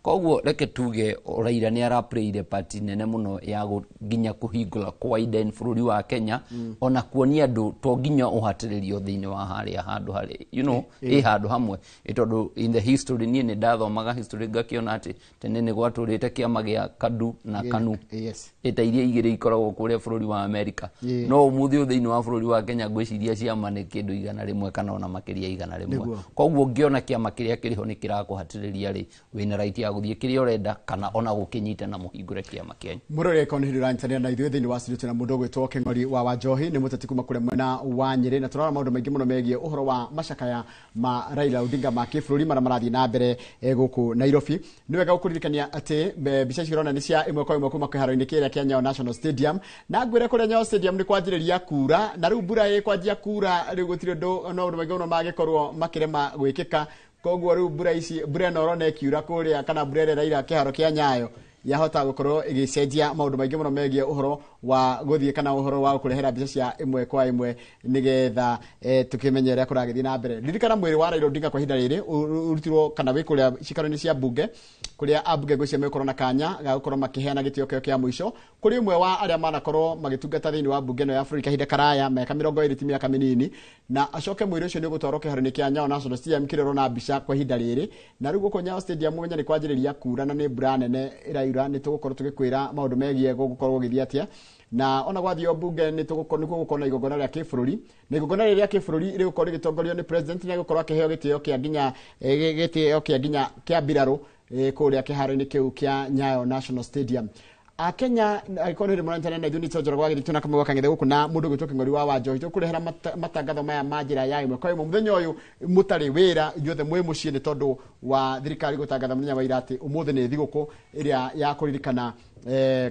[SPEAKER 11] Koguo reke tuge Raila nĩ araplayire part nene mũno ya nginya kũhingũra widen bũrũri wa Kenya, ona kuonia andũ to nginya ũhatĩrĩrio thĩinĩ wa harĩa handũ harĩ ĩ handũ hamwe. Ĩ tondũ in the history, niĩ nĩ ndathomaga history ngakĩona atĩ tene nĩ gwatũrĩte kĩama gĩa KADU na KANU, ĩta iria igĩrĩ ikoragwo kũrĩa bũrũri wa Amerika. No ũmũthĩ ũyũ thĩinĩ wa bũrũri wa Kenya ngwĩciria ciama nĩ kĩndũ 100 kana ona makĩria 100. Koguo ũngĩona kĩama kĩrĩa kĩrĩho nĩ kĩrakũhatĩrĩria rĩ, wĩna right ya gũthiĩ kĩrĩa ũrenda kana ona gũkĩnyita na mũhingũre kĩama kĩanyu.
[SPEAKER 2] Mũrore korwo nĩ hĩndĩ ũranyitanĩra na ithuĩ thĩinĩ wa studio, twĩna mũndũ ũgwĩtwo Kĩng'ori wa Wanjohi, nĩ mũteti kuma kũrĩa mwena wa Nyĩrĩ, na tũrarora maũndũ maingĩ mũno megiĩ ũhoro wa macakaya ma Raila Odinga ma kĩbũrũri marĩa marathiĩ na mbere gũkũ Nairobi. Nĩ wega gũkũririkania atĩ mbica icio ũrona nĩ cia ĩmwe kwa ĩmwe kuma kĩharo-inĩ kĩrĩa kĩa Nyayo National Stadium, na ngwĩre kũrĩa Nyayo Stadium nĩ kwanjĩrĩria kura, na rĩu mbura ĩkwanjia kura rĩu gũtirĩ ũndũ, no maũndũ maingĩ mũno mangĩkorwo makĩrema gwĩkĩka. Koguo rĩu mbura ici, mbura ĩno ũrona ĩkiura kũrĩa kana mbura ĩrĩa ĩraira kĩharo kĩa Nyayo yahota gũkorwo ĩgĩcenjia maũndũ maingĩ mũno megiĩ ũhoro wa gũthiĩ kana ũhoro wa gũkũrehera mbica cia ĩmwe kwa ĩmwe nĩgetha tũkĩmenye ũrĩa kũragĩthiĩ na mbere. Ririkana mwĩrĩ wa Raila Odinga kwa ihinda rĩrĩ ũrutirwo kana wĩ kũrĩa cikaro-inĩ cia mbunge, kũrĩa ambunge ngwĩciria megũkorwo na kanya ga gũkorwo makĩheana gĩtĩo kĩao kĩa mũico kũrĩ ũmwe wa arĩa manakorwo magĩtungata thĩinĩ wa mbunge ĩno ya bũrũri kahinda karaya, mĩaka 20 ti mĩaka mĩnini. Na acoke mwĩrĩ ũcio nĩ ũgũtwarwo kĩharo-inĩ kĩa Nyayo National Stadium kĩrĩa ũrona mbica kwa ihinda rĩrĩ. Na rĩu gũkũ Nyayo Stadium mũmenye nĩ kwanjĩrĩria kura na nĩ mbura nene ĩraura. Nĩ tũgũkorwo tũgĩkwĩra maũndũ megiĩ gũgũkorwo gũgĩthiĩ atĩa, na ona gwathiĩ mbunge nĩ tũgũkorwo nĩ gũgũkorwo na igongona rĩa kĩbũrũri, na igongona rĩrĩ rĩa kĩbũrũri rĩgũkorwo rĩgĩtongorio nĩ president, nĩ egũkorwo akĩheo gĩtĩo kĩa nginya gĩtĩo kĩa nginya kĩa mbirarũ kũrĩa kĩharo-inĩ kĩu kĩa Nyayo National Stadium. Akenya, angĩkorwo nĩ hĩndĩ mũranyitanĩra na ithuĩ, nĩ Njoroge wa Gĩthitu na Kamau wa Kang'ethe gũkũ na mũndũ ũgwĩtwo Kĩng'ori wa Wanjohi, tũkũrehera matangatho maya ma njĩra ya ĩmwe kwa ĩmwe mũthenya ũyũ mũtarĩ wĩra, inyuothe mwĩ mũciĩ, nĩ tondũ wa thirikari gũtangatha mũthenya wa ira atĩ ũmũthĩ nĩ thigũkũ ĩrĩa ya kũririkana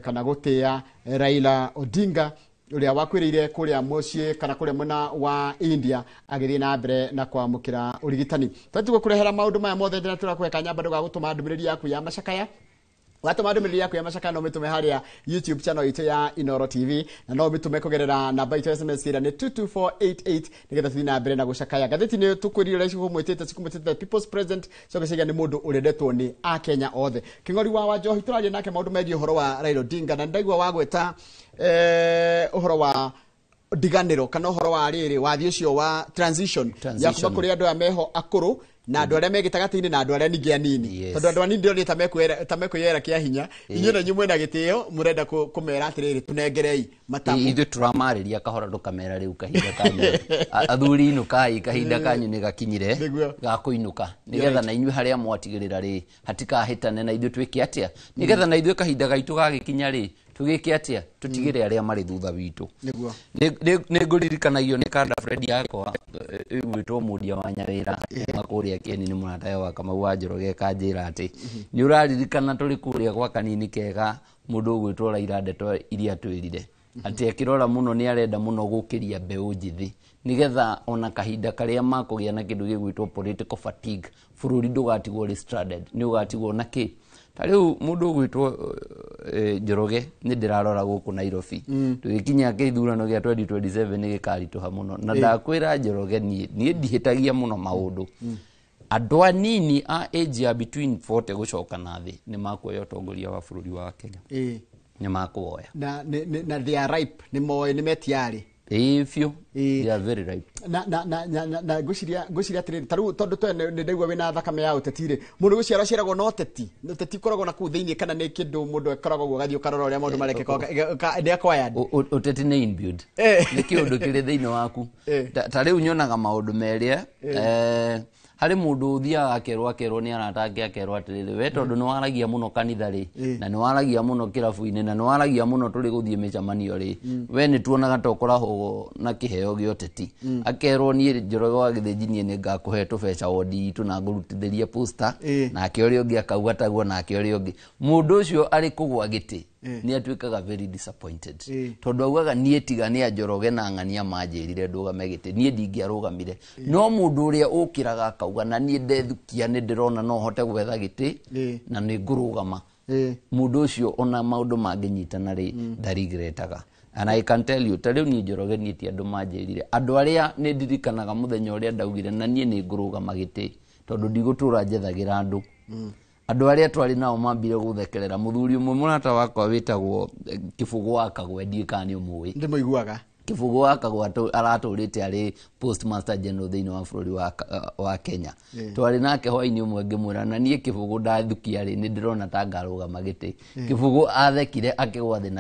[SPEAKER 2] kana gũtĩa Raila Odinga ũrĩa wakuĩrĩire kũrĩa mũciĩ kana kũrĩa mwena wa India agĩthiĩ na mbere na kwamũkĩra ũrigitani. Tũgũkũrehera maũndũ maya mothe ndĩra tũrakũhe kanya bado ga gũtũma ndũmĩrĩri yaku ya macakaya. Watũma ndũmĩrĩri yaku ya macakaya no ũmĩtũme harĩa YouTube channel itũ ya Inoro TV, na no ũmĩtũme kũgerera namba itũ ya SMS ĩrĩa nĩ 22488 nĩgetha tũthiĩ na mbere na gũcakaya. Ngathĩti nĩ tũkwĩrire ũrĩa cikũmwĩtĩte the People's President, coke ciga nĩ mũndũ ũrendetwo nĩ Akenya othe. Kĩng'ori wa Wanjohi, tũraria nake maũndũ megiĩ ũhoro wa Raila Odinga, na ndaigua wagweta ũhoro wa ndiganĩro kana ũhoro wa rĩrĩ wathiĩ ũcio wa transition ya
[SPEAKER 11] Transition.
[SPEAKER 2] kuma kũrĩ andũ aya meho akũrũ na andũ arĩa me gĩtagatĩ-inĩ na andũ arĩa ningĩ anini, tondũ andũ anini ndĩronire ta mekwĩyera kĩa hinya. Inyuĩ na inyuĩ mwĩna gĩtĩo mũrenda kũmera atĩrĩrĩ, tũnengerei matamu.
[SPEAKER 11] Ithuĩ tũramarĩria kahora, tũkamera rĩu kahinda kanyu, athuri, inũkai, kahinda kanyu nĩ gakinyire ga kũinũka, nĩgetha na inyuĩ harĩa mwatigĩrĩra rĩ hatikahĩtane, na ithuĩ twĩke atĩa nĩgetha na ithuĩ kahinda gaitũ gagĩkinya rĩ tũgĩke atĩa, tũtigĩre arĩa marĩ thutha witũ. Nĩ ngũririkanagio nĩ kanda Fred yakwa ĩgwĩtwo Mũndia wa Nyawĩra kuma kũrĩa Kĩeni, nĩ mũratawe wa Kamau wa Njoroge, kanjĩra atĩ nĩ ũraririkana tũrĩ kũrĩa gwa kanini kega mũndũ ũgwĩtwo Raila ndeto iria twĩrire atĩ akĩrora mũno nĩ arenda mũno gũkĩria mbeũ njĩthĩ. Nigetha ona kahinda karia makũgĩa na kĩndũ gĩgwĩtwo political fatigue, bũrũri ndũgatigwo ũrĩ stranded, nĩ ũgatigwo na kĩ. Ta rĩu mũndũ ũgwĩtwo Njoroge nĩ ndĩrarora gũkũ Nairobi, tũgĩkinya gĩthurano gĩa 2027 nĩ gĩkaritũha mũno. Na ndakwĩra Njoroge, niĩ ndihĩtagia mũno maũndũ. Andũ anini a age ya between 40 gũcoka na thĩ nĩ makuoya ũtongoria wa bũrũri wa Kenya. Nĩ makuoya.
[SPEAKER 2] Na they are ripe, nĩ moĩ, nĩ metiarĩ.
[SPEAKER 11] Ĩĩ biũ, they are very ripe.
[SPEAKER 2] Na ngwĩciria atĩrĩrĩ, ta rĩu tondũ twe nĩ ndaigua wĩna thakame ya ũteti rĩ, mũndũ gũciarwo aciaragwo na ũteti, ũteti ũkoragwo na kũu thĩiniĩ, kana nĩ kĩndũ mũndũ akoragwo ũguo agathiĩ ũkarora ũrĩa maũndũ marekĩka, nĩ acquired?
[SPEAKER 11] Ũteti nĩ inbuilt, nĩ kĩũndũ kĩrĩ thĩinĩ waku. Ta rĩu nyonaga maũndũ merĩ, harĩ mũndũ ũthiaga akerwo nĩ arata ake, akerwo atĩrĩrĩ, we tondũ nĩ waragia mũno kanitha rĩ, na nĩ waragia mũno kĩrabu-inĩ, na nĩ waragia mũno tũrĩ gũthiĩ mĩcemanio rĩ, we nĩ tuonaga ta ũkoragwo na kĩheo gĩa ũteti. Akerwo niĩ Njoroge wa Gĩthĩnji niĩ nĩ ngakũhe tũbeca wondi itũ na ngũrutithĩrie poster, nake ũrĩa ũngĩ akauga taguo, nake ũrĩa ũngĩ. Mũndũ ũcio arĩ kũgwa gĩtĩ nĩ atuĩkaga very disappointed, tondũ augaga niĩ tiga nĩ a Njoroge na ng'ania manjĩrire ndũgame gĩtĩ, niĩ ndingĩarũgamire. No mũndũ ũrĩa ũkĩraga akauga na niĩ ndethukia nĩ ndĩrona no hote gwetha gĩtĩ na nĩ ngũrũgama, mũndũ ũcio ona maũndũ mangĩnyitana rĩ, ndarigretaga. And I can tell you, ta rĩu niĩ Njoroge niĩ ti andũ manjĩrire, andũ arĩa nĩ ndirikanaga mũthenya ũrĩa ndaugire na niĩ nĩ ngũrũgama gĩtĩ tondũ ndigũtũra njethagĩra andũ. Andũ arĩa twarĩ nao mambire gũthekerera. Mũthuri ũmwe mũrata wakwa wĩtagwo Kĩbũgũ wa Kagwe, ndiũĩ kana nĩ ũmũĩ.
[SPEAKER 2] Ndĩmũiguaga.
[SPEAKER 11] Kĩbũgũ wa Kagwe aratũrĩte arĩ postmaster general thĩinĩ wa bũrũri wa Kenya. Twarĩ nake hwainĩ ũmwe ngĩmwĩra na niĩ Kĩbũgũ ndathukia rĩ, nĩ ndĩrona ta ngarũgama gĩtĩ. Kĩbũgũ athekire akĩgwa thĩ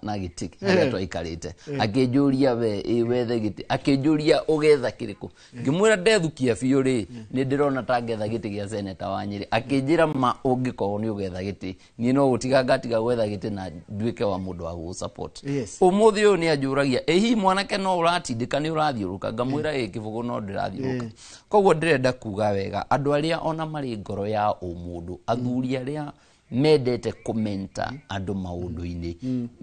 [SPEAKER 11] na gĩtĩ harĩa twaikarĩte. Akĩnjũria we ĩ wethe gĩtĩ, akĩnjũria ũgetha kĩrĩkũ. Ngĩmwĩra ndethukia biũ rĩ, nĩ ndĩrona ta ngetha gĩtĩ gĩa seneta wa Nyĩrĩ. Akĩnjĩra ma ũngĩkorwo nĩ ũgetha gĩtĩ, niĩ no gũtiga ngatiga gwetha gĩtĩ na nduĩke wa mũndũ wa gũgũ support. Ũmũthĩ ũyũ nĩ anjũragia, ĩ hihi mwanake no ũratindĩka nĩ ũrathiũrũka? Ngamwĩra ĩ Kĩbũgũ no ndĩrathiũrũka. Koguo ndĩrenda kuga wega, andũ arĩa ona marĩ ngoro ya ũmũndũ, athuri arĩa mendete kũmenta andũ maũndũ-inĩ,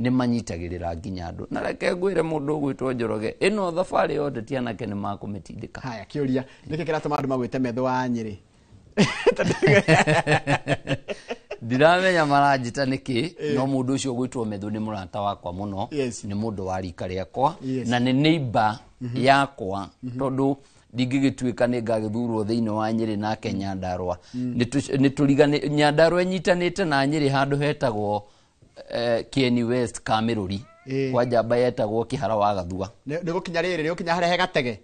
[SPEAKER 11] nĩ manyitagĩrĩra nginya andũ. Na reke ngwĩre mũndũ ũgwĩtwo Njoroge, ĩno thabarĩ yothe ti anake nĩ makũmĩtindĩka.
[SPEAKER 2] Haya, kĩũria, nĩkĩ kĩratũma andũ magwĩte metho wa Nyĩrĩ?
[SPEAKER 11] Ndiramenya maranjĩta nĩkĩ, no mũndũ ũcio ũgwĩtwo Methu nĩ mũrata wakwa mũno, nĩ mũndũ wa rika rĩakwa, na nĩ neighbor yakwa, tondũ ndingĩgĩtuĩka nĩ ngagĩthurwo thĩinĩ wa Nyĩrĩ nake Nyandarũa. Nĩ Nyandarũa ĩnyitanĩte na Nyĩrĩ handũ hetagwo Kieni West Kamĩrũri, kwa njamba yetagwo Kĩhara wa Gathua.
[SPEAKER 2] Nĩ gũkinya rĩrĩ, nĩ gũkinya harĩa he Gatege,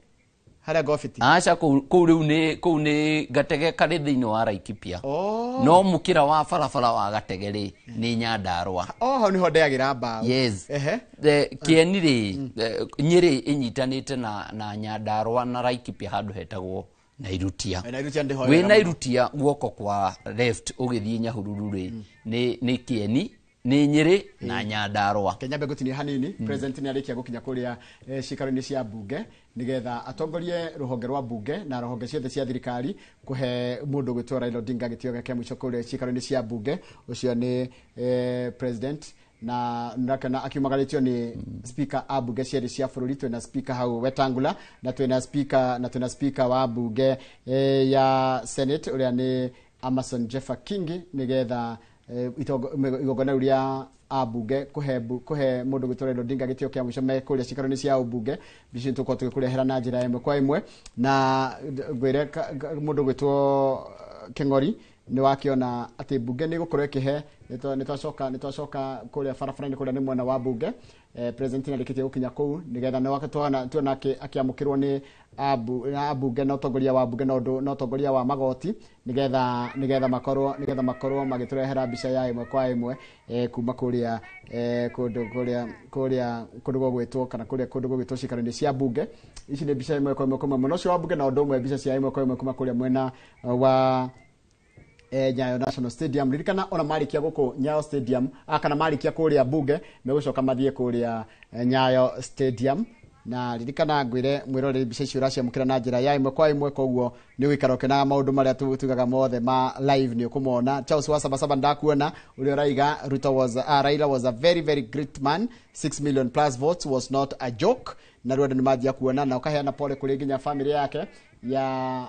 [SPEAKER 2] harĩa Ngobiti.
[SPEAKER 11] Aca, kũu rĩu nĩ kũu nĩ Gatege karĩ thĩinĩ wa Laikipia. No mũkĩra wa barabara wa Gatege rĩ, nĩ Nyandarũa.
[SPEAKER 2] Hau nĩho ndeyagĩra mbaũ.
[SPEAKER 11] Yes. Kieni rĩ, Nyĩrĩ ĩnyitanĩte na Nyandarũa na Laikipia handũ hetagwo Nairutia.
[SPEAKER 2] Nairutia ndĩho
[SPEAKER 11] Wĩ
[SPEAKER 2] wega mũno.
[SPEAKER 11] Nairutia guoko kwa left ũgĩthiĩ Nyahururu rĩ, nĩ Kieni, nĩ Nyĩrĩ na Nyandarũa.
[SPEAKER 2] Kenya mbe ngũtinie hanini, president nĩ arĩkia gũkinya kũrĩa ciikaro-inĩ cia mbunge nĩgetha atongorie rũhonge rwa mbunge na rũhonge ciothe cia thirikari kũhe mũndũ ũgwĩtwo Raila Odinga gĩtĩo gĩake mũico kũrĩa ciikaro-inĩ cia mbunge. Ũcio nĩ president, na ndakena akiumagarĩtio nĩ speaker a mbunge cierĩ cia bũrũri. Twĩna speaker hau Wetangula, na twĩna speaker, na twĩna speaker wa mbunge ya Senate ũrĩa nĩ Amason Jeffa Kingi, nĩgetha igongona rĩu rĩa ambunge kũhe mũndũ gwĩtwo Raila Odinga gĩtĩo kĩa mũico me kũrĩa ciikaro-inĩ cia ũmbunge. Mbica ici tũkorwo tũgĩkũrehera na njĩra ĩmwe kwa ĩmwe, na ngwĩre mũndũ gwĩtwo Kĩng'ori nĩ wakĩona atĩ mbunge nĩ ĩgũkorwo ĩkĩhe, nĩ twacoka kũrĩa barabara-inĩ kũrĩa nĩ mwena wa mbunge. President nĩ arĩkĩtie gũkinya kũu nĩgetha nĩ wake tuona akĩamũkĩrwo nĩ ambunge na ũtongoria wa mbunge na ũndũ, na ũtongoria wa magoti, nĩgetha makorwo magĩtũrehera mbica ya ĩmwe kwa ĩmwe, kuma kũrĩa, kũndũ kũrĩa, kũrĩa kũndũ gũgwĩtwo kana kũrĩa kũndũ gũgwĩtwo ciikaro-inĩ cia mbunge. Ici nĩ mbica ĩmwe kwa ĩmwe kuma mwena ũcio wa mbunge, na ũndũ ũmwe mbica cia ĩmwe kwa ĩmwe kuma kũrĩa mwena wa Nyayo National Stadium. Ririkana ona marĩkia gũkũ Nyayo Stadium, kana marĩkia kũrĩa mbunge, megũcoka mathiĩ kũrĩa Nyayo Stadium. Na ririkana ngwĩre mwĩroreri mbica icio ũraciamũkĩra na njĩra ya ĩmwe kwa ĩmwe, koguo nĩ ũgũikara ũkĩonaga maũndũ marĩa tugaga mothe ma live nĩ ũkũmona. Charles wa Sabasaba ndakuona ũrĩa ũraiga Ruto was, Raila was a very very great man, 6 million plus votes was not a joke. Na rĩu andũ nĩ manjia kuona na ũkaheana pole kũrĩ nginya family yake ya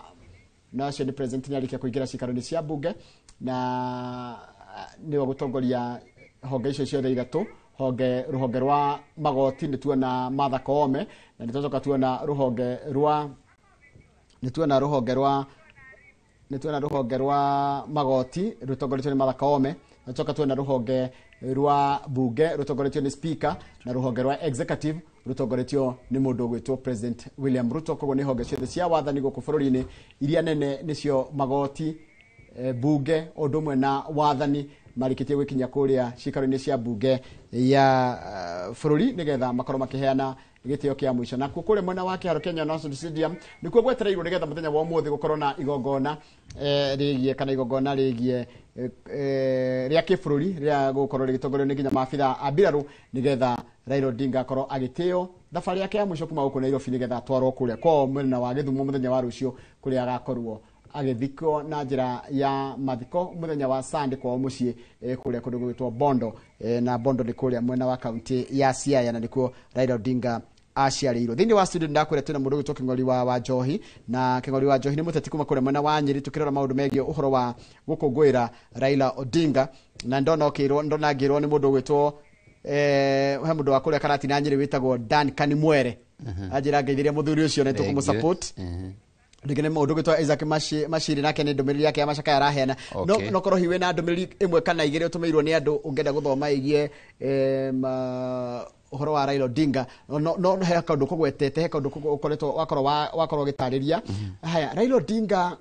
[SPEAKER 2] na ũcio nĩ president nĩ arĩkia kũingĩra ciikaro-inĩ cia bunge na nĩwe gũtongoria honge icio ciothe ithatũ. Honge rũhonge rwa magoti nĩ tuona Martha Koome, na nĩ twacoka tuona rũhonge rwa nĩ tuona rũhonge rwa nĩ tuona rũhonge rwa magoti rũtongoretio nĩ Martha Koome, na twacoka tuona rũhonge rwa bunge rũtongoretio nĩ speaker, na rũhonge rwa executive rũtongoretio nĩ mũndũ ũgwĩtwo President William Ruto. Koguo nĩ honge ciothe cia wathani gũkũ bũrũri-inĩ iria nene nĩcio magoti, bunge ũndũ ũmwe na wathani marĩkĩtie gwĩkinya kũrĩa ciikaro-inĩ cia bunge ya bũrũri nĩgetha makorwo makĩheana gĩtĩo kĩa mũico. Nakuo kũrĩa mwena wa kĩharo kĩa Nyayo National Stadium nĩkuo gwetereirwo nĩgetha mũthenya wa ũmũthĩ gũkorwo na igongona rĩgiĩ kana igongona rĩgiĩ rĩa kĩbũrũri rĩa gũkorwo rĩgĩtongorio nĩ nginya maabitha a mbirarũ nĩgetha Raila Odinga akorwo agĩtĩo thabarĩ yake ya mũico kuma gũkũ Nairobi nĩgetha atwarwo kũrĩa kwao mwena wa Gĩthumo mũthenya wa rũciũ kũrĩa agakorwo agĩthikwo na njĩra ya mathiko mũthenya wa Sunday kwao mũciĩ kũrĩa kũndũ gũgwĩtwo Bondo, na Bondo nĩ kũrĩa mwena wa kaunti ya Siaya na nĩkuo Raila Odinga aciarĩirwo. Thĩinĩ wa studio ndakwĩra twĩna mũndũ ũgwĩtwo Kĩng'ori wa Njohi, na Kĩng'ori wa Njohi nĩ mũteti kuma kũrĩa mwena wa Nyĩrĩ, tũkĩrora maũndũ megiĩ ũhoro wa gũkũngũĩra Raila Odinga. Na ndona ũkĩrwo ndona ngĩrwo nĩ mũndũ ũgwĩtwo he mũndũ wa kũrĩa Karatina Nyĩrĩ wĩtagwo Dan Kanimwere, anjĩra ngeithĩria mũthuri ũcio na tũkũmũ support. Rĩngĩ nĩ mũndũ ũgwĩtwo Isaac Mashiri, nake nĩ ndũmĩrĩri yake ya macakaya araheana. No korwo hihi wĩna ndũmĩrĩri ĩmwe kana igĩrĩ ũtũmĩirwo nĩ andũ ũngĩenda gũthoma ĩgiĩ ũhoro wa Raila Odinga, no he kaũndũ kũgwetete, he kaũndũ ũkoretwo wakorwo ũgĩtarĩria. Haya, Raila Odinga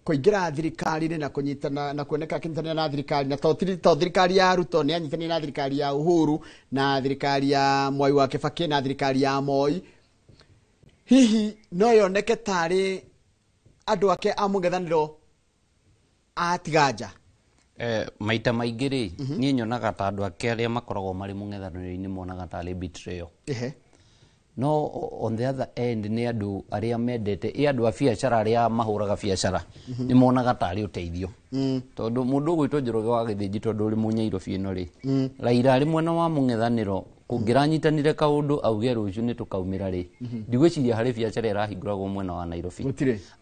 [SPEAKER 2] kũingĩra thirikari-inĩ na kũnyitana na kuoneka akĩnyitanĩra na thirikari, na to thirikari ya Ruto nĩ anyitanĩire na thirikari ya Uhuru na thirikari ya Mwai wa Kibaki na thirikari ya Moi, hihi no yoneke tarĩ andũ ake a mũng'ethanĩro atiganja?
[SPEAKER 11] Maita maingĩ rĩ, niĩ nyonaga ta andũ ake arĩa makoragwo marĩ mũng'ethanĩro-inĩ monaga tarĩ betrayal. No on the other end nĩ andũ arĩa mendete andũ a biacara arĩa mahũraga biacara nĩ monaga tarĩ ũteithio. Tondũ mũndũ ũgwĩtwo Njoroge wa Gĩthĩnji, tondũ ũrĩ mũnyairobi ĩno rĩ, Raila arĩ mwena wa mũng'ethanĩro kũngĩranyitanire kaũndũ auge rũciũ nĩ tũkaumĩra rĩ, ndigwĩciria harĩ biacara ĩrahingũragwo mwena wa Nairobi.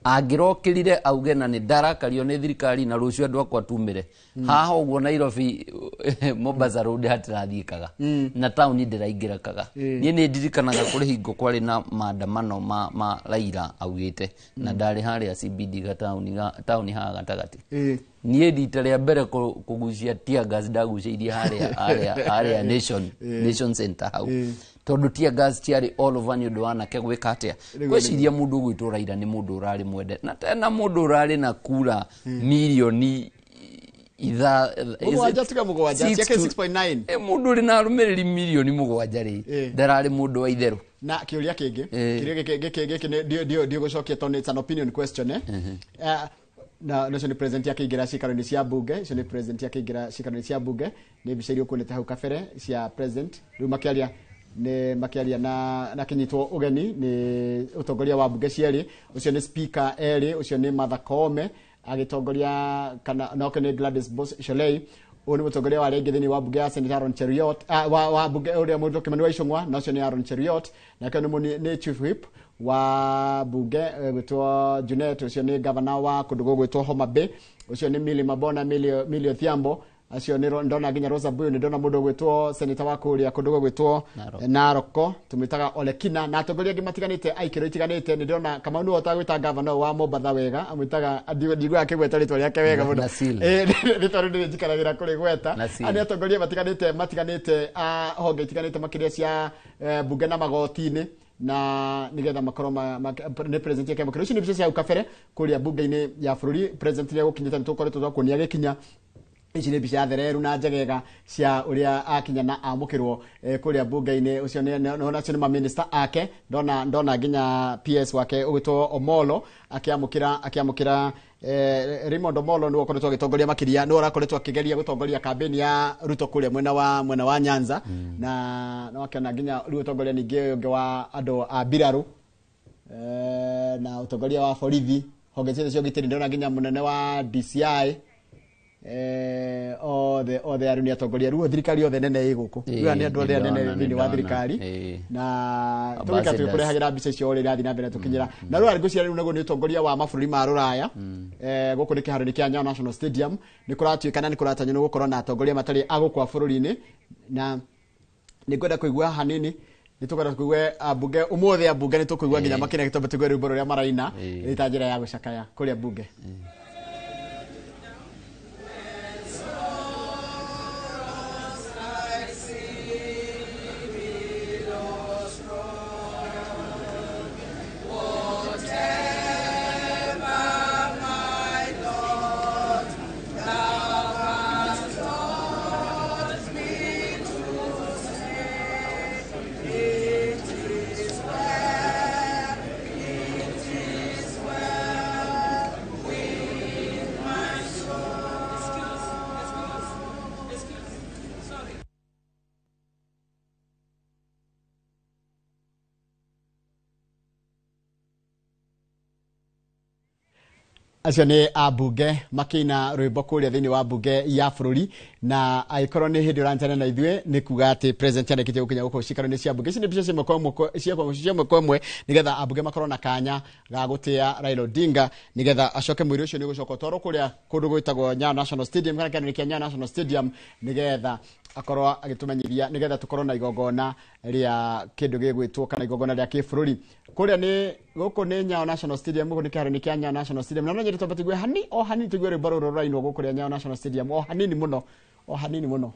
[SPEAKER 11] Angĩrokĩrire auge na nĩ ndarakario nĩ thirikari na rũciũ andũ akwa tumĩre haha ũguo Nairobi Mombasa Road hatirathiĩkaga na taũni ndĩraingĩrakaga. Niĩ nĩ ndirikanaga kũrĩ hingo kwarĩ na maandamano ma Raila augĩte na ndarĩ harĩa CBD ga taũni haha gatagatĩ. Niĩ rita rĩa mbere kũgucia tear gas ndagucĩirie harĩa Nation Center hau, tondũ tear gas ciarĩ all over nĩ ũndũ wa anake gwĩka atĩa. Ngwĩciria mũndũ ũgwĩtwo Raila nĩ mũndũ ũrarĩ mwende na tena mũndũ ũrarĩ na kura mirioni
[SPEAKER 2] mũgwanja tiga mũgwanja ciake 6.9,
[SPEAKER 11] mũndũ ũrĩ na arũmĩrĩri mirioni 7 rĩ, ndararĩ mũndũ wa itherũ.
[SPEAKER 2] Na kĩũria kĩngĩ, kĩũria gĩkĩ gĩkĩ ndiũgũcokia tondũ it's an opinion question. Na ũcio nĩ president akĩingĩra ciikaro-inĩ cia bunge, ũcio nĩ president akĩingĩra ciikaro-inĩ cia bunge, nĩ mbica iria ũkuonete hau kabere cia president rĩu makĩaria nĩ makĩaria na kĩnyitwo ũgeni nĩ ũtongoria wa bunge cierĩ, ũcio nĩ speaker erĩ, ũcio nĩ Martha Koome agĩtongoria kana nake nĩ Gladys Shollei, ũyũ nĩ mũtongoria wa rĩngĩ thĩinĩ wa bunge ya Senator Aaron Cheruiyot, wa bunge ũrĩa mũndũ Kimani wa Ichung'wa, na ũcio nĩ Aaron Cheruiyot, nake nĩ chief whip wa bunge gwĩtwo Junet, ũcio nĩ governor wa kũndũ gũgwĩtwo Homa Bay, ũcio nĩ Millie Mabona, Millie Odhiambo, acio nĩ ndona nginya Rosa Buyu, nĩ ndona mũndũ ũgwĩtwo senator wa kũrĩa kũndũ gũgwĩtwo Naroko, tũmwĩtaga Olekina, na atongoria angĩ matiganĩte a ikĩro itiganĩte. Nĩ ndĩrona Kamau nĩwe ũtagwĩta governor wa Mombatha wega, amwĩtaga ndiguaga akĩgweta rĩtwa rĩake wega mũno, nĩ tondũ nĩ njikaragĩra kũrĩgweta. Nĩ atongoria matiganĩte a honge itiganĩte makĩria cia bunge na magoti-inĩ, na nigetha makorwo nĩ president yake makĩria. Icio nĩ mbica cia hau kabere kũrĩa bunge-inĩ ya bũrũri, president nĩ egũkinyĩte, nĩ tũkoretwo twakuonia agĩkinya. Ici nĩ mbica ya thereru na njegega cia ũrĩa akinya na amũkĩrwo kũrĩa bunge-inĩ. Ũcio nĩ acio nĩ maminista ake, ndona nginya PS wake ũgwĩtwo Omolo akĩamũkĩra Raymond Omolo nĩwe ũkoretwo agĩtongoria makĩria, nĩwe ũrakoretwo akĩgeria gũtongoria kambĩni ya Ruto kũrĩa mwena wa Nyanza, na no akĩona nginya rĩu ũtongoria ningĩ ũngĩ wa andũ a mbirarũ na ũtongoria wa borithi, honge ciothe cia ũgitĩri, ndĩrona nginya mũnene wa DCI Othe othe arĩ nĩ atongoria rĩu thirikari yothe nene ĩ gũkũ. Rĩu nĩ andũ othe anene thĩinĩ wa thirikari na tũgĩka tũgĩkũrehagĩra mbica icio ũrĩa irathiĩ na mbere tũkinyĩra na rũraya ngwĩciria rĩu naguo nĩ ũtongoria wa mabũrũri ma rũraya. Gũkũ nĩ kĩharo-inĩ kĩa Nyayo National Stadium nĩ kũratuĩka na nĩ kũratanywo nĩ gũkorwo na atongoria matarĩ a gũkũ a bũrũri-inĩ na nĩ ngwenda kũigua hanini nĩ tũkwenda kũigua ambunge ũmũthĩ ambunge nĩ tũkũigua nginya makĩria gĩtombe tũigue rwĩmbo rũrĩa maraina nĩ ta njĩra ya gũcakaya kũrĩa mbunge. Acio nĩ ambunge makĩina rwĩmbo kũrĩa thĩinĩ wa mbunge ya bũrũri na angĩkorwo nĩ hĩndĩ ũranjana na ithuĩ nĩ kuga atĩ president arĩkĩtie gũkinya gũkũ ciikaro-inĩ cia mbunge. Ici nĩ mbica cia ĩmwe kwa ĩmwe nĩgetha ambunge makorwo na kanya ga gũtĩa Raila Odinga nĩgetha acoke mwĩrĩ ũcio nĩ ũgũcoka ũtwarwo kũrĩa kũndũ gwĩtagwo Nyayo National Stadium kana kĩharo-inĩ kĩa Nyayo National Stadium nĩgetha akorwo agĩtũmenyithia nĩgetha tũkorwo na igongona rĩa kĩndũ gĩgwĩtwo kana igongona rĩa kĩbũrũri. Kũrĩa nĩ gũkũ nĩ Nyayo National Stadium, gũkũ nĩ kĩharo-inĩ kĩa Nyayo National Stadium na no nyende twambe tũigue hani o hanini tũigue rwĩmbo rũrũ rũrainwo gũkũ rĩa Nyayo National Stadium o hanini mũno o hanini mũno.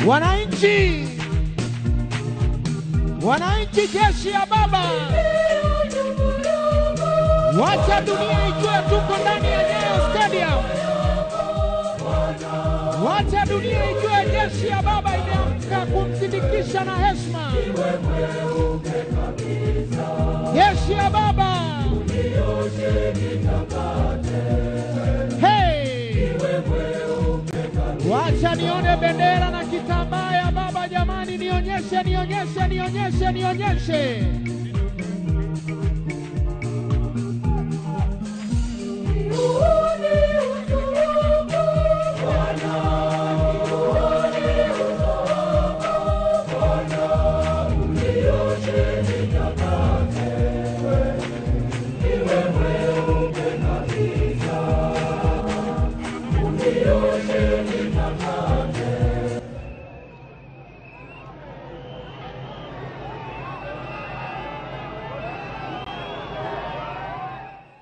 [SPEAKER 13] Wananchi, wananchi, jeshi ya baba, wacha dunia ijue tuko ndani ya Nyayo Stadium. Wacha dunia ijue jeshi ya baba imeamka kumsindikisha na heshima. Jeshi ya baba, hey, wacha nione bendera na kitambaa ya baba jamani, nionyeshe, nionyeshe, nionyeshe, nionyeshe.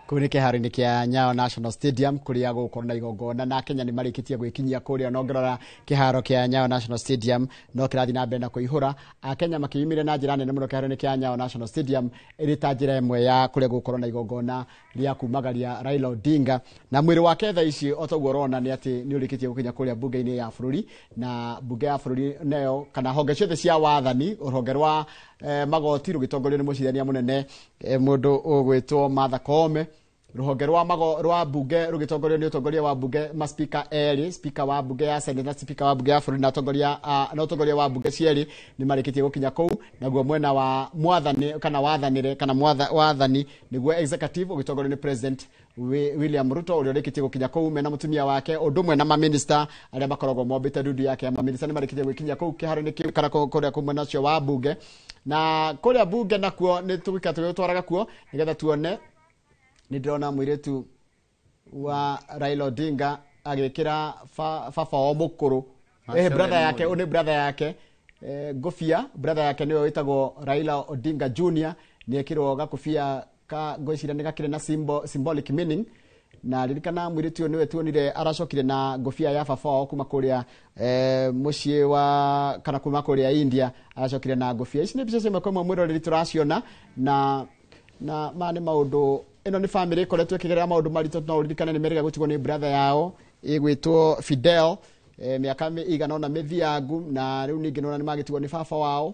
[SPEAKER 2] Kũu nĩ kĩharo-inĩ kĩa Nyayo National Stadium kũrĩa gũgũkorwo na igongona na Kenya nĩ marĩkĩtie gwĩkinyia kũrĩa na ũngĩrora kĩharo kĩa Nyayo National Stadium no kĩrathiĩ na mbere na kũihũra. Akenya makĩyumĩria na njĩra nene mũno kĩharo-inĩ kĩa Nyayo National Stadium ĩrĩ ta njĩra ĩmwe ya kũrĩa gũgũkorwo na igongona rĩa kumagaria Raila Odinga na mwĩrĩ wake thaa ici o toguo ũrona nĩ atĩ nĩ ũrĩkĩtie gũkinya kũrĩa mbunge-inĩ ya bũrũri na mbunge ya bũrũri nayo kana honge ciothe cia wathani rũhonge rwa magoti rũgĩtongorio nĩ mũcirithania mũnene mũndũ ũgwĩtwo Martha Koome, rũhonge rwa mbunge rũgĩtongorio nĩ ũtongoria wa mbunge maspika erĩ, spika wa mbunge ya Senate na spika wa mbunge ya bũrũri na ũtongoria wa mbunge cierĩ nĩ marĩkĩtie gũkinya kũu. Naguo mwena wa mwathani kana wathanĩre kana wathani nĩguo executive ũgĩtongorio nĩ President William Ruto ũrĩa ũrĩkĩtie gũkinya kũu mena mũtumia wake ũndũ ũmwe na maminista arĩa makoragwo mombĩte ndundu yake ya maminista nĩ marĩkĩtie gwĩkinyia kũu kĩharo-inĩ kĩu kana kũrĩa kũu mwena ũcio wa mbunge na kũrĩa mbunge nakuo nĩ tũgĩka tũgĩtwaraga kuo nĩgetha tuone. Nĩ ndĩrona mũirĩtu wa Raila Odinga agĩkĩra baba wao mũkũrũ brother yake, ũyũ nĩ brother yake ngũbia, brother yake nĩwe wĩtagwo Raila Odinga Junior nĩ ekĩrwo gakũbia ka ngwĩciria nĩ gakĩrĩ na symbolic meaning na ririkana mũirĩtu ũyũ nĩwe tuonire aracokire na ngũbia ya baba wao kuma kũrĩa mũciĩ wa kana kuma kũrĩa India aracokire na ngũbia. Ici nĩ mbica cia ĩmwe kwa ĩmwe mwĩroreri tũraciona na maya nĩ maũndũ ĩno nĩ family ĩkoretwo ĩkĩgerera maũndũ maritũ no ũririkane nĩ merĩga gũtigwo nĩ brother yao ĩgwĩtwo Fidel mĩaka ĩigana ũna mĩthiangu na rĩu ningĩ nĩwona nĩ magĩtigwo nĩ baba wao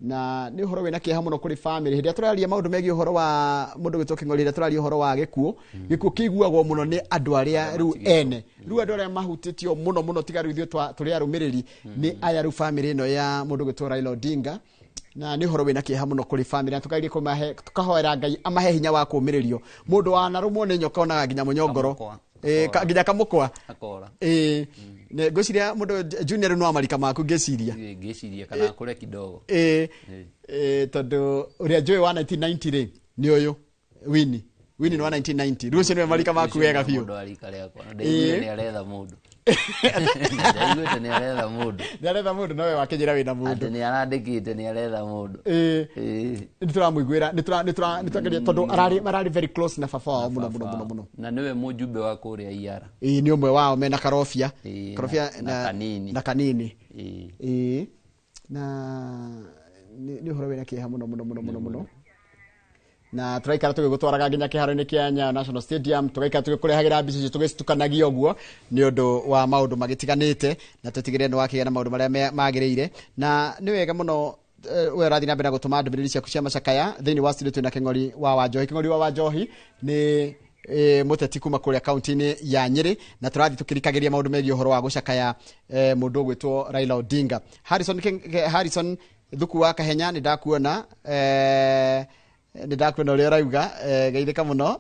[SPEAKER 2] Na nĩ ũhoro wĩna kĩeha mũno kũrĩ family. Hĩndĩ ĩrĩa tũraria maũndũ megiĩ ũhoro wa mũndũ gwĩtwo Kĩng'ori, rĩrĩa tũraria ũhoro wa gĩkuũ, gĩkuũ kĩiguagwo mũno nĩ andũ arĩa rĩu ene, rĩu andũ arĩa mahutĩtio mũno mũno, tiga rĩu ithuĩ tũrĩ arũmĩrĩri, nĩ aya rĩu family ĩno ya mũndũ gwĩtwo Raila Odinga. Na nĩ ũhoro wĩna kĩeha mũno kũrĩ family, na tũkageria kũmahe, tũkahoera Ngai amahe hinya wa kũũmĩrĩrio. Mũndũ wanarũmwo nĩ nyoka onaga nginya mũnyongoro.
[SPEAKER 11] Kamũkwa.
[SPEAKER 2] Nginya kamũkwa
[SPEAKER 11] akora.
[SPEAKER 2] Ngwĩciria mũndũ Junior rĩu no amarika maku, ngĩciria.
[SPEAKER 11] Ngĩciria kana akũre kidogo.
[SPEAKER 2] Tondũ ũrĩa njũĩ wa 1990 rĩ nĩ ũyũ Winnie. Winnie nĩ wa 1990, rĩu ũcio nĩwe marika maku wega biũ.
[SPEAKER 11] Mũndũ wa rika rĩakwa na ndaiguire nĩ aretha mũndũ, ndaiguĩte nĩ aretha mũndũ.
[SPEAKER 2] Nĩ aretha mũndũ, nowe wakĩnjĩra wĩna mũndũ.
[SPEAKER 11] Atĩ nĩ arandĩkĩte nĩ aretha mũndũ.
[SPEAKER 2] Nĩ tũramũiguĩra, nĩ tũrageria tondũ mararĩ very close na baba wao mũno mũno mũno mũno.
[SPEAKER 11] Na nĩwe mũjumbe wa kũrĩa Iara.
[SPEAKER 2] Nĩ ũmwe wao mena Karobia. Karobia.
[SPEAKER 11] Na Kanini.
[SPEAKER 2] Na Kanini. Na nĩ ũhoro wĩna kĩeha mũno mũno mũno mũno mũno, na tũraikara tũgĩgũtwaraga nginya kĩharo-inĩ kĩa Nyayo National Stadium, tũgaikara tũgĩkũrehagĩra mbica icio, tũgĩcitukanagia ũguo nĩ ũndũ wa maũndũ magĩtiganĩte, na tũtigĩrĩre nĩ wakĩgĩa na maũndũ marĩa magĩrĩire. Na nĩ wega mũno, we ũrathiĩ na mbere na gũtũma ndũmĩrĩri ciaku cia macakaya. Thĩinĩ wa studio twĩna Kĩng'ori wa Wanjohi. Kĩng'ori wa Wanjohi nĩ mũteti kuma kũrĩa kaunti-inĩ ya Nyĩrĩ, na tũrathiĩ tũkĩrikagĩria maũndũ megiĩ ũhoro wa gũcakaya mũndũ ũgwĩtwo Raila Odinga. Harrison, Harrison Thuku wa Kahenya, nĩ ndakuona, nĩ ndakuona ũrĩa ũrauga, geithĩka mũno.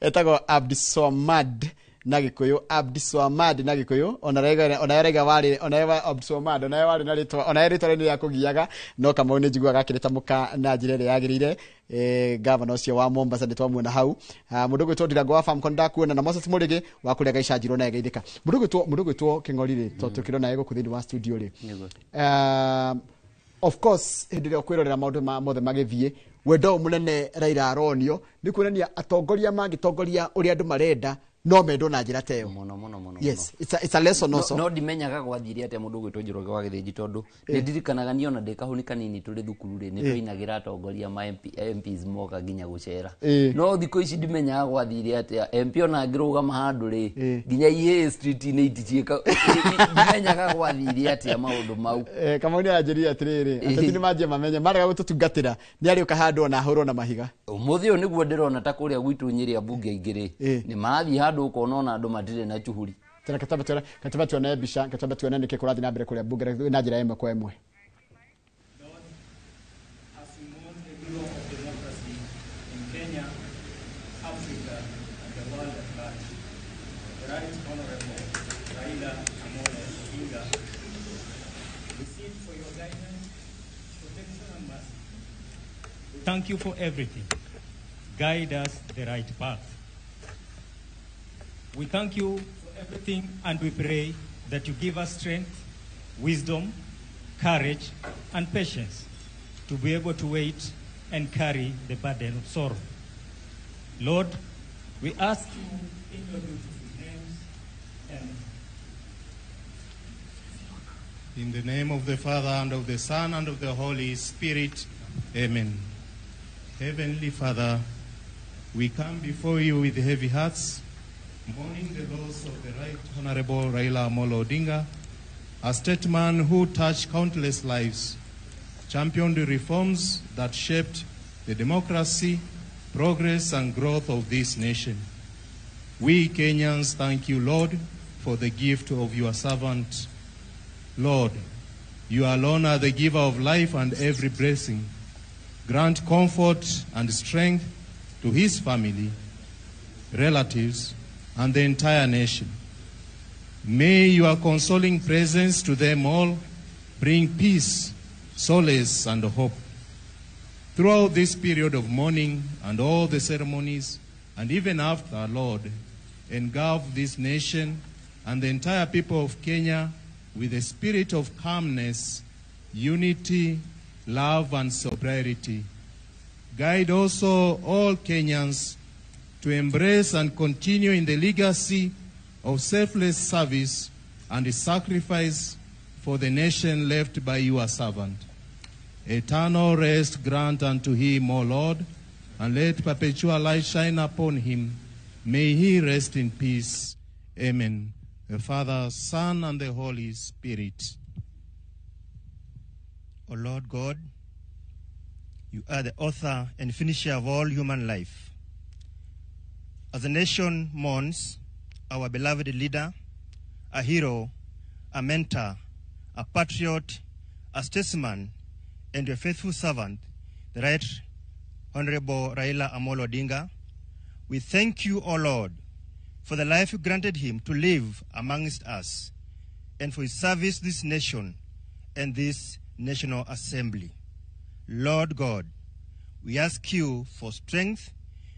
[SPEAKER 2] Etagwo Abdiswamad na Gĩkũyũ, Abdiswamad na Gĩkũyũ. Ona raiga, ona raiga warĩ, ona wa Abdiswamad, ona warĩ na rĩtwa, ona rĩtwa rĩu nĩ rĩa kũgiaga, no Kamau nĩ njiguaga akĩrĩtamũka na njĩra ĩrĩa yagĩrĩire. Gavana ũcio wa Mombasa nĩ twamuona hau. Mũndũ ũgwĩtwo Ndirango wa Famcon ndakuona, na Moses Mũrĩgĩ wa kũrĩa Gaicanjirwo naye geithĩka. Mũndũ ũgwĩtwo Kĩng'ori rĩ, tondũ tũkĩrona gũkũ thĩinĩ wa studio rĩ, of course hĩndĩ ĩrĩa ũkwĩrorera maũndũ ma mothe magĩthiĩ, wendo ũyũ mũnene Raila aronio nĩ kuonania atongoria mangĩtongoria ũrĩa andũ marenda, no mendwo na njĩra ta ĩyo.
[SPEAKER 11] Mũno mũno mũno.
[SPEAKER 2] Yes, it's a lesson also.
[SPEAKER 11] No ndimenyaga gwathire atĩa, mũndũ ũgwĩtwo Njoroge wa Gĩthĩnji, tondũ nĩ ndirikanaga niĩ ona ndĩ kahũni kanini tũrĩ thukuru rĩ, nĩ twainagĩra atongoria ma MP, MPs moka nginya gũcera. No thikũ ici ndimenyaga gwathire atĩa MP ona angĩrũgama handũ rĩ, nginya ihĩĩ street-inĩ iticiĩka. Ndimenyaga gwathire atĩa maũndũ mau.
[SPEAKER 2] Kamau nĩ aranjĩrire atĩrĩrĩ, ateti nĩ manjie mamenye marega gũtũtungatĩra nĩ arĩũka handũ ona ahũrwo na mahiga.
[SPEAKER 11] Ũmũthĩ ũyũ nĩguo ndĩrona ta kũrĩa gwitũ Nyĩrĩ ambunge aingĩ rĩ, nĩ marathiĩ handũ ũkona ona andũ matirĩ na cuhuri.
[SPEAKER 2] Tena katamba tuone mbica, katamba tuone nĩkĩ kũrathiĩ na mbere kũrĩa mbunge na njĩra ĩmwe kwa ĩmwe.
[SPEAKER 14] As we mourn the hero of democracy in Kenya, Africa, and the world at large, the Right Honorable Raila Amolo Odinga, we seek for your guidance, protection, and mercy. Thank you for everything. Guide us the right path. We thank you for everything and we pray that you give us strength, wisdom, courage, and patience to be able to wait and carry the burden of sorrow. Lord, we ask you in your beautiful names. Amen.
[SPEAKER 15] In the name of the Father, and of the Son, and of the Holy Spirit. Amen. Heavenly Father, we come before you with heavy hearts, mourning the loss of the Right Honorable Raila Amolo Odinga, a statesman who touched countless lives, championed the reforms that shaped the democracy, progress, and growth of this nation. We Kenyans thank you, Lord, for the gift of your servant. Lord, you alone are the giver of life and every blessing. Grant comfort and strength to his family, relatives, and the entire nation. May your consoling presence to them all bring peace, solace, and hope. Throughout this period of mourning and all the ceremonies, and even after, Lord, engulf this nation and the entire people of Kenya with a spirit of calmness, unity, love, and sobriety. Guide also all Kenyans to embrace and continue in the legacy of selfless service and sacrifice for the nation left by your servant. Eternal rest grant unto him, O Lord, and let perpetual light shine upon him. May he rest in peace. Amen. The Father, Son, and the Holy Spirit. O Lord God, you are the author and finisher of all human life. As the nation mourns our beloved leader, a hero, a mentor, a patriot, a statesman, and your faithful servant, the Right Honorable Raila Amolo Odinga, we thank you, O Lord, for the life you granted him to live amongst us and for his service to this nation and this National Assembly. Lord God, we ask you for strength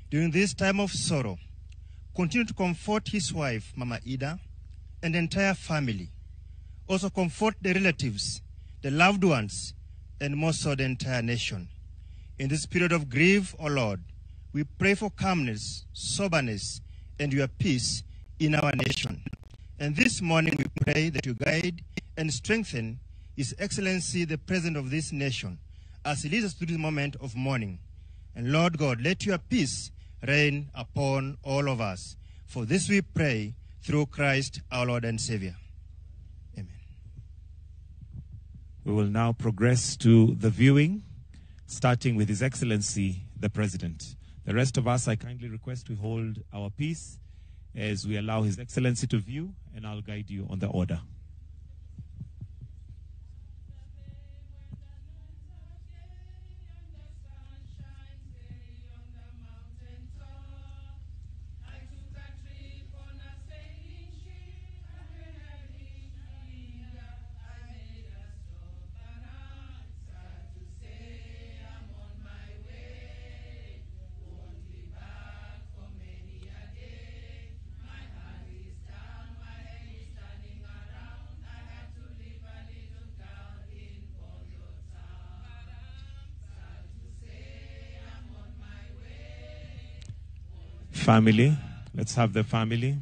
[SPEAKER 15] during this time of sorrow. Continue to comfort his wife, Mama Ida, and the entire family. Also comfort the relatives, the loved ones, and more so the entire nation. In this period of grief, O Lord, we pray for calmness, soberness, and your peace in our nation. And this morning we pray that you guide and strengthen His Excellency, the President of this nation, as he leads us through this moment of mourning. And Lord God, let your peace reign upon all of us. For this we pray through Christ our Lord and Savior. Amen.
[SPEAKER 16] We will now progress to the viewing, starting with His Excellency, the President. The rest of us, I kindly request we hold our peace as we allow His Excellency to view, and I'll guide you on the order. Family, let's have the family.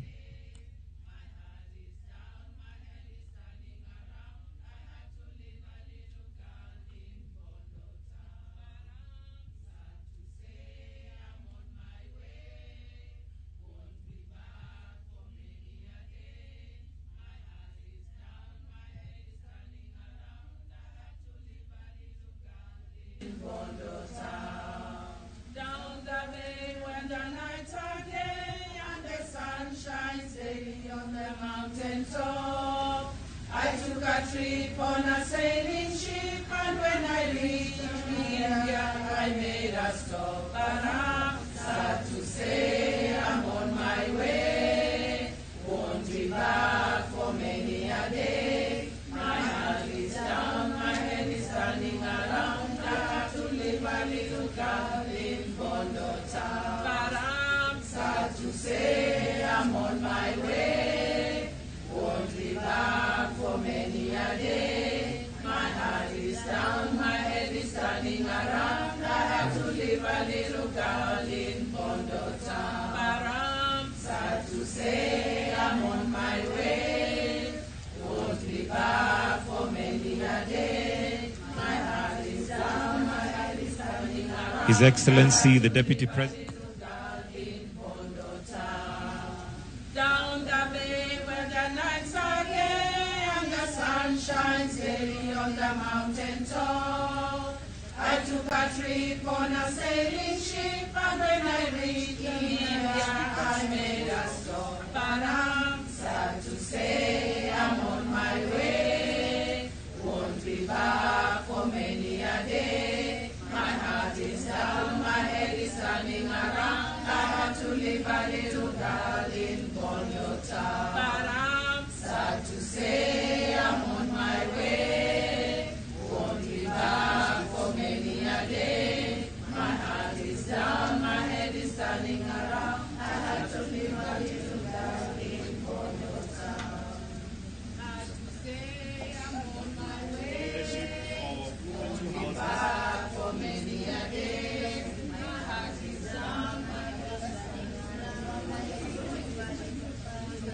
[SPEAKER 16] His Excellency, the Deputy President.
[SPEAKER 17] Down the bay where the nights are gay and the sun shines daily on the mountain top. I took a trip on a sailing ship, and when I reached India, I made a stop. But I'm sad to say I'm on my way. Won't be back for many a day. My heart is down, my head is turning around. I had to leave a little girl in Bondo Town. But I'm sad to say I'm on my way. Won't be back for many a day. My heart is down, my head is turning around. I had to leave a little girl in Bondo Town. Sad to say I'm on my way. Won't be back for many a day. My heart is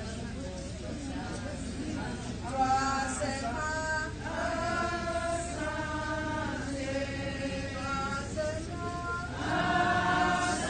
[SPEAKER 17] down, my head is turning around.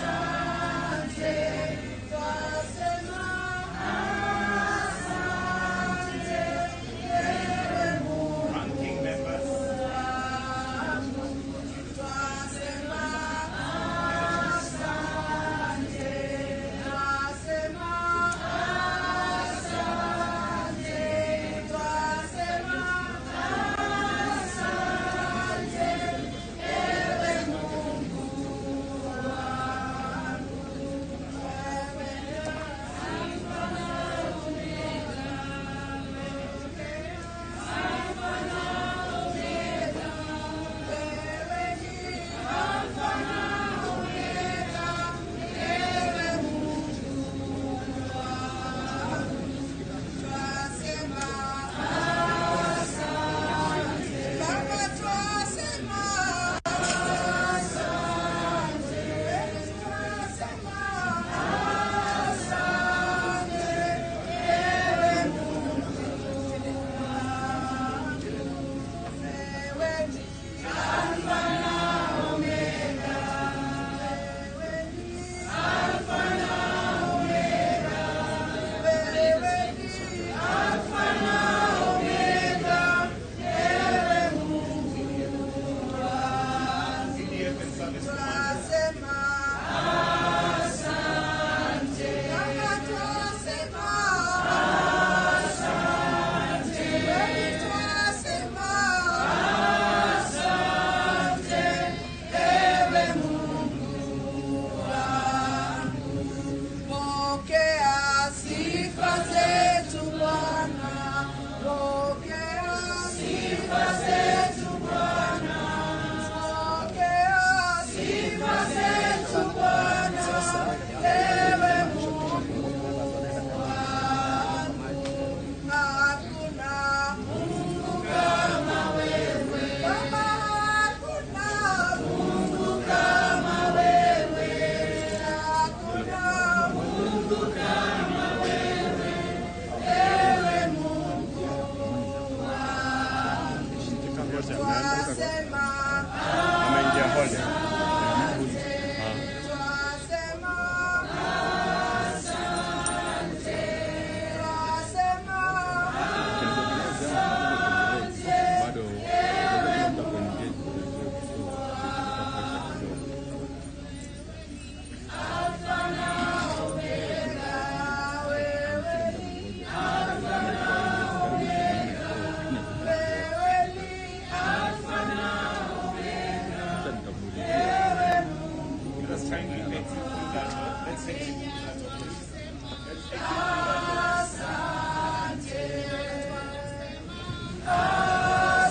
[SPEAKER 17] Asante,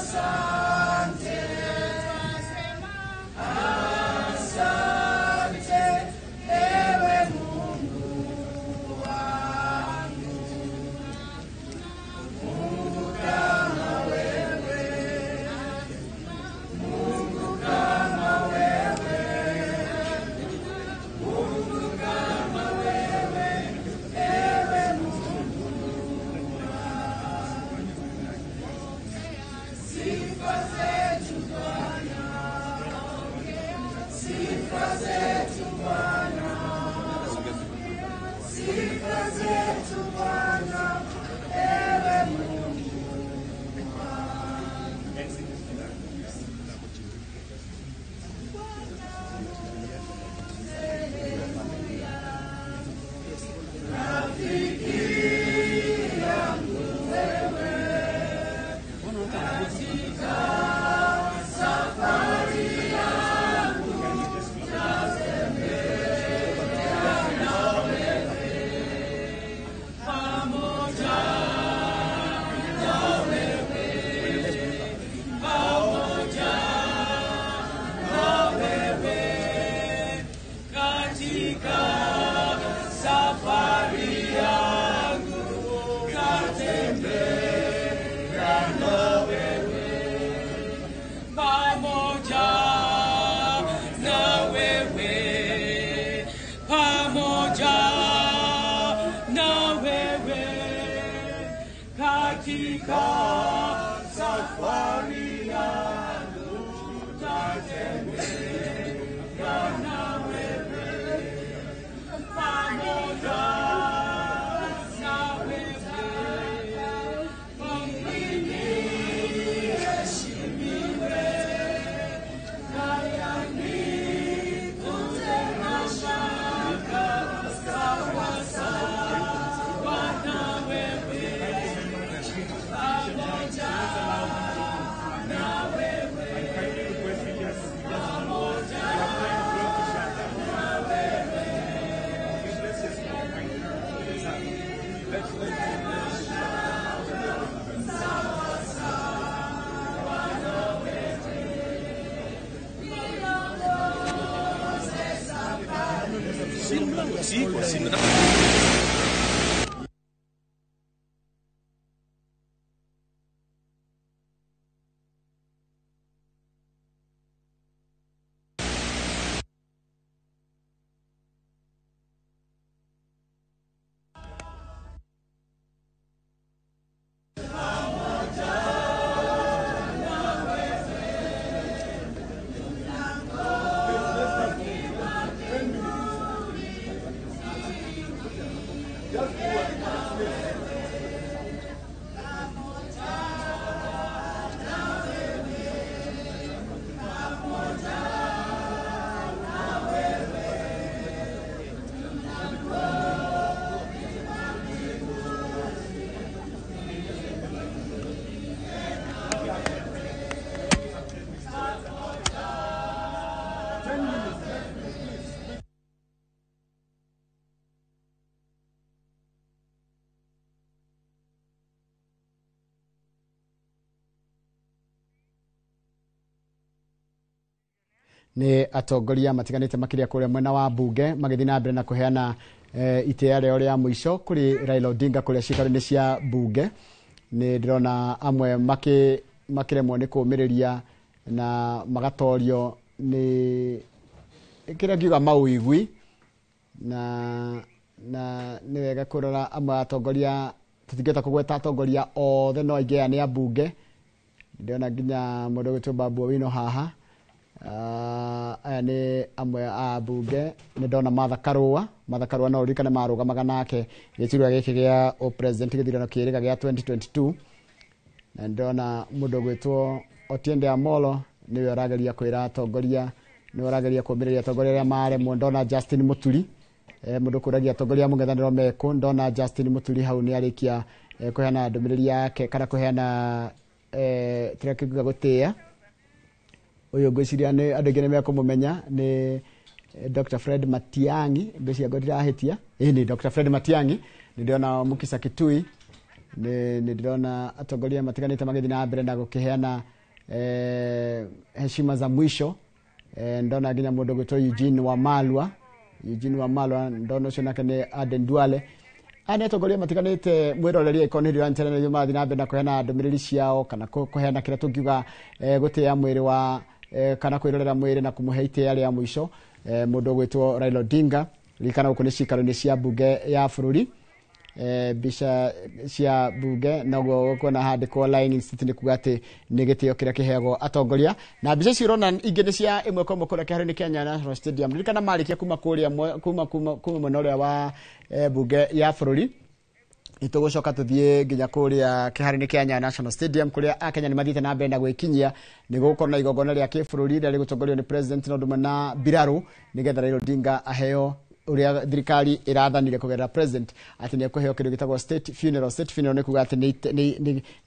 [SPEAKER 17] asante, asante, ewe Mungu wangu. Mungu kama wewe, Mungu kama wewe, Mungu kama wewe, ewe Mungu wangu. Sifa zetu Bwana, sifa zetu Bwana, sifa zetu Bwana, ewe Mungu wangu. Rafiki yangu wewe, katika safari yangu natembea na wewe, pamoja na wewe, pamoja na wewe, katika safari yangu natembea na wewe, pamoja na wewe, pamoja na wewe, katika safari yangu natembea na wewe, pamoja na wewe, niheshimiwe na yanikute mashaka, sawa sawa na wewe, pamoja na wewe, pamoja na wewe.
[SPEAKER 2] Nĩ atongoria matiganĩte makĩria kũrĩa mwena wa bunge magĩthiĩ na mbere na kũheana itĩĩa rĩao rĩa mũico kũrĩ Raila Odinga kũrĩa ciikaro-inĩ cia bunge. Nĩ ndĩrona amwe makĩremwo nĩ kũũmĩrĩria na magatorio nĩ kĩrĩa ngiuga mauigui, na nĩ wega kũrora amwe atongoria, tũtingĩhota kũgweta atongoria othe no aingĩ aya nĩ ambunge. Ndĩrona nginya mũndũ ũgwĩtwo Babu Owino haha. Aya nĩ amwe a ambunge. Nĩ ndona Martha Karua, Martha Karua no ũririkane marũgamaga nake gĩturwa gĩkĩ gĩa ũpresident gĩthurano kĩrĩga gĩa 2022. Na ndĩrona mũndũ ũgwĩtwo Otiende Amolo nĩwe ũrageria kwĩra atongoria, nĩwe ũrageria kũũmĩrĩria atongoria arĩa maremwo. Ndona Justin Muturi, mũndũ kũragia atongoria mũng'ethanĩro mekũ. Ndona Justin Muturi hau nĩ arĩkia kũheana ndũmĩrĩri yake kana kũheana kĩrĩa kĩngiuga gũtĩĩa. Ũyũ ngwĩciria nĩ andũ aingĩ nĩ mekũmũmenya nĩ Dr. Fred Matiang'i, ngwĩciria ngo ndirahĩtia, ĩĩ nĩ Dr. Fred Matiang'i. Nĩ ndĩrona Mukisa Kitui, nĩ ndĩrona atongoria matiganĩte magĩthiĩ na mbere na gũkĩheana heshima za mwisho. Ndona nginya mũndũ gwĩtwo Eugene Wamalwa, Eugene Wamalwa ndona ũcio nake nĩ Aden Duale. Aya nĩ atongoria matiganĩte mwĩroreri ĩkorwo nĩ rĩo nĩ marathiĩ na mbere na kũheana ndũmĩrĩri ciao kana kũheana kĩrĩa tũngiuga gũtĩĩa mwĩrĩ wa kana kwĩrorera mwĩrĩ na kũmũhe itĩĩa rĩa mũico mũndũ ũgwĩtwo Raila Odinga. Ririkana gũkũ nĩ ciikaro-inĩ cia mbunge ya bũrũri, mbica cia mbunge noguo ũkuona handĩkwo lying in state, nĩ kuga atĩ nĩ gĩtĩo kĩrĩa kĩheagwo atongoria. Na mbica icio ũrona ingĩ nĩ cia ĩmwe kwa ĩmwe kũrĩa kĩharo-inĩ kĩa Nyayo National Stadium. Ririkana marĩkia kuma kũrĩa kuma mwena ũrĩa wa mbunge ya bũrũri, nĩtũgũcoka tũthiĩ nginya kũrĩa kĩharo-inĩ kĩa Nyayo National Stadium kũrĩa akenya nĩ mathiĩte na mbere na gwĩkinyia nĩ gũgũkorwo na igongona rĩa kĩbũrũri rĩrĩa rĩgũtongorio nĩ president na ũndũ ũmwe na mbirarũ, nĩgetha Raila Odinga aheo ũrĩa thirikari ĩrathanire kũgerera president atĩ nĩ ekũheo kĩndũ gĩtagwo state funeral. State funeral nĩ kuga atĩ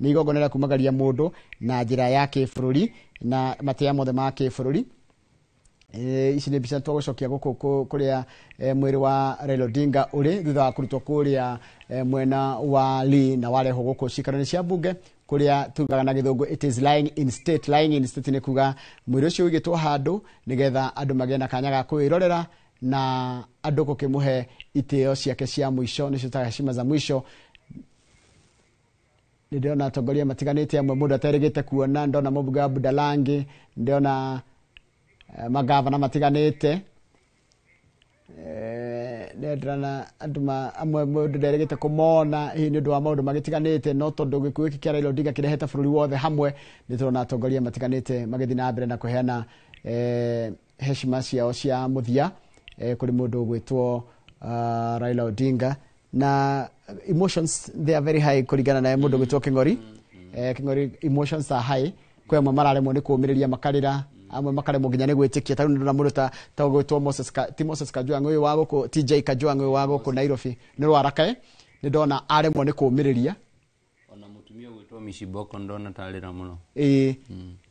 [SPEAKER 2] nĩ igongona rĩa kumagaria mũndũ na njĩra ya kĩbũrũri na matĩa mothe ma kĩbũrũri. Ici nĩ mbica twagũcokia gũkũ kũrĩa mwĩrĩ wa Raila Odinga ũrĩ thutha wa kũrutwo kũrĩa mwena wa Lee na warehwo gũkũ ciikaro-inĩ cia mbunge kũrĩa tugaga na gĩthũngũ it is lying in state. Lying in state nĩ kuga mwĩrĩ ũcio ũigĩtwo handũ nĩgetha andũ magĩe na kanya ga kwĩrorera na andũ gũkĩmũhe itĩo ciake cia mũico, nĩcio ta heshima za mwisho. Nĩ ndĩrona atongoria matiganĩte amwe mũndũ aterĩgĩte kuona, ndona mũmbunge wa Budalangi, ndĩrona magavana matiganĩte, ndĩrona andũ amwe mũndũ nderĩgĩte kũmona hihi nĩ ũndũ wa maũndũ magĩtiganĩte, no tondũ gĩkuũ gĩkĩ kĩa Raila Odinga kĩrehete bũrũri wothe hamwe, nĩ tũrona atongoria matiganĩte magĩthiĩ na mbere na kũheana heshima ciao cia mũthia kũrĩ mũndũ ũgwĩtwo Raila Odinga. Na emotions they are very high kũringana na mũndũ ũgwĩtwo Kĩng'ori. Kĩng'ori emotions are high, kwĩ amwe mararemwo nĩ kũũmĩrĩria makarĩra, amwe makaremwo nginya nĩ gwĩtĩkia. Ta rĩu nĩ ndĩrona mũndũ ta ũgwĩtwo Moses ti Moses Kajwang' ũyũ wa gũkũ, TJ Kajwang' ũyũ wa gũkũ Nairobi nĩ rwarakae, nĩ ndona aremwo nĩ kũũmĩrĩria.
[SPEAKER 11] Ona mũtumia ũgwĩtwo Mishiboko ndona tarĩra mũno.
[SPEAKER 2] Ĩĩ,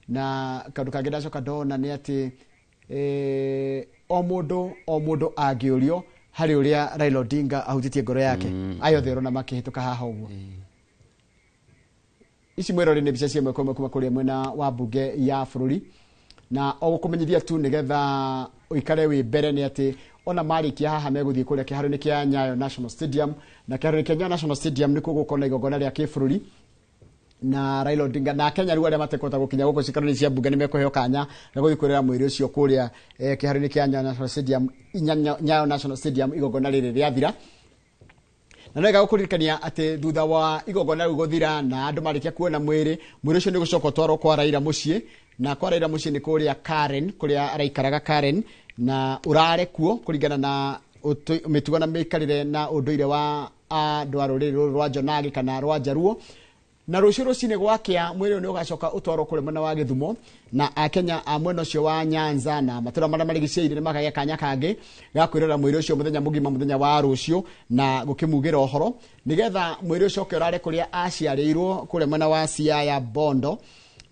[SPEAKER 2] na kaũndũ kangĩ ndacoka ndona nĩ atĩ o mũndũ angĩũrio harĩ ũrĩa Raila Odinga ahutĩtie ngoro yake, aya othe ũrona makĩhĩtũka haha ũguo. Ici mwĩrore nĩ mbica cia ĩmwe kwa ĩmwe kuma kũrĩa mwena wa mbunge ya bũrũri, na o gũkũmenyithia tu nĩgetha ũikare wĩ mbere nĩ atĩ ona marĩkia haha megũthiĩ kũrĩa kĩharo-inĩ kĩa Nyayo National Stadium, na kĩharo-inĩ kĩa Nyayo National Stadium nĩkuo gũgũkorwo na igongona rĩa kĩbũrũri na Raila Odinga na Kenya rĩu arĩa matekũhota gũkinya gũkũ ciikaro-inĩ cia mbunge nĩ mekũheo kanya ga gũthiĩ kwĩrorera mwĩrĩ ũcio kũrĩa kĩharo-inĩ kĩa Nyayo National Stadium, Nyayo National Stadium igongona rĩrĩ rĩathira. Na nĩ wega gũkũririkania atĩ thutha wa igongona rĩu gũthira na andũ marĩkia kuona mwĩrĩ, mwĩrĩ ũcio nĩ ũgũcoka ũtwarwo kwa Raila mũciĩ, na kwa Raila mũciĩ nĩ kũrĩa Karen, kũrĩa araikaraga Karen, na ũrare kuo kũringana na mĩtugo na mĩikarĩre na ũndũire wa andũ a rũrĩrĩ rũrũ rwa Jonagi kana rwa Jaruo. Na rũciũ rũcinĩ gwakĩa mwĩrĩ ũyũ nĩ ũgacoka ũtwarwo kũrĩa mwena wa Gĩthumo, na akenya a mwena ũcio wa Nyanza na matũra marĩa marigicĩirie nĩ makagĩa kanya kangĩ ga kwĩrorera mwĩrĩ ũcio mũthenya mũgima mũthenya wa rũciũ na gũkĩmugĩra ũhoro, nĩgetha mwĩrĩ ũcoke ũrare kũrĩa aciarĩirwo kũrĩa mwena wa Siaya Bondo,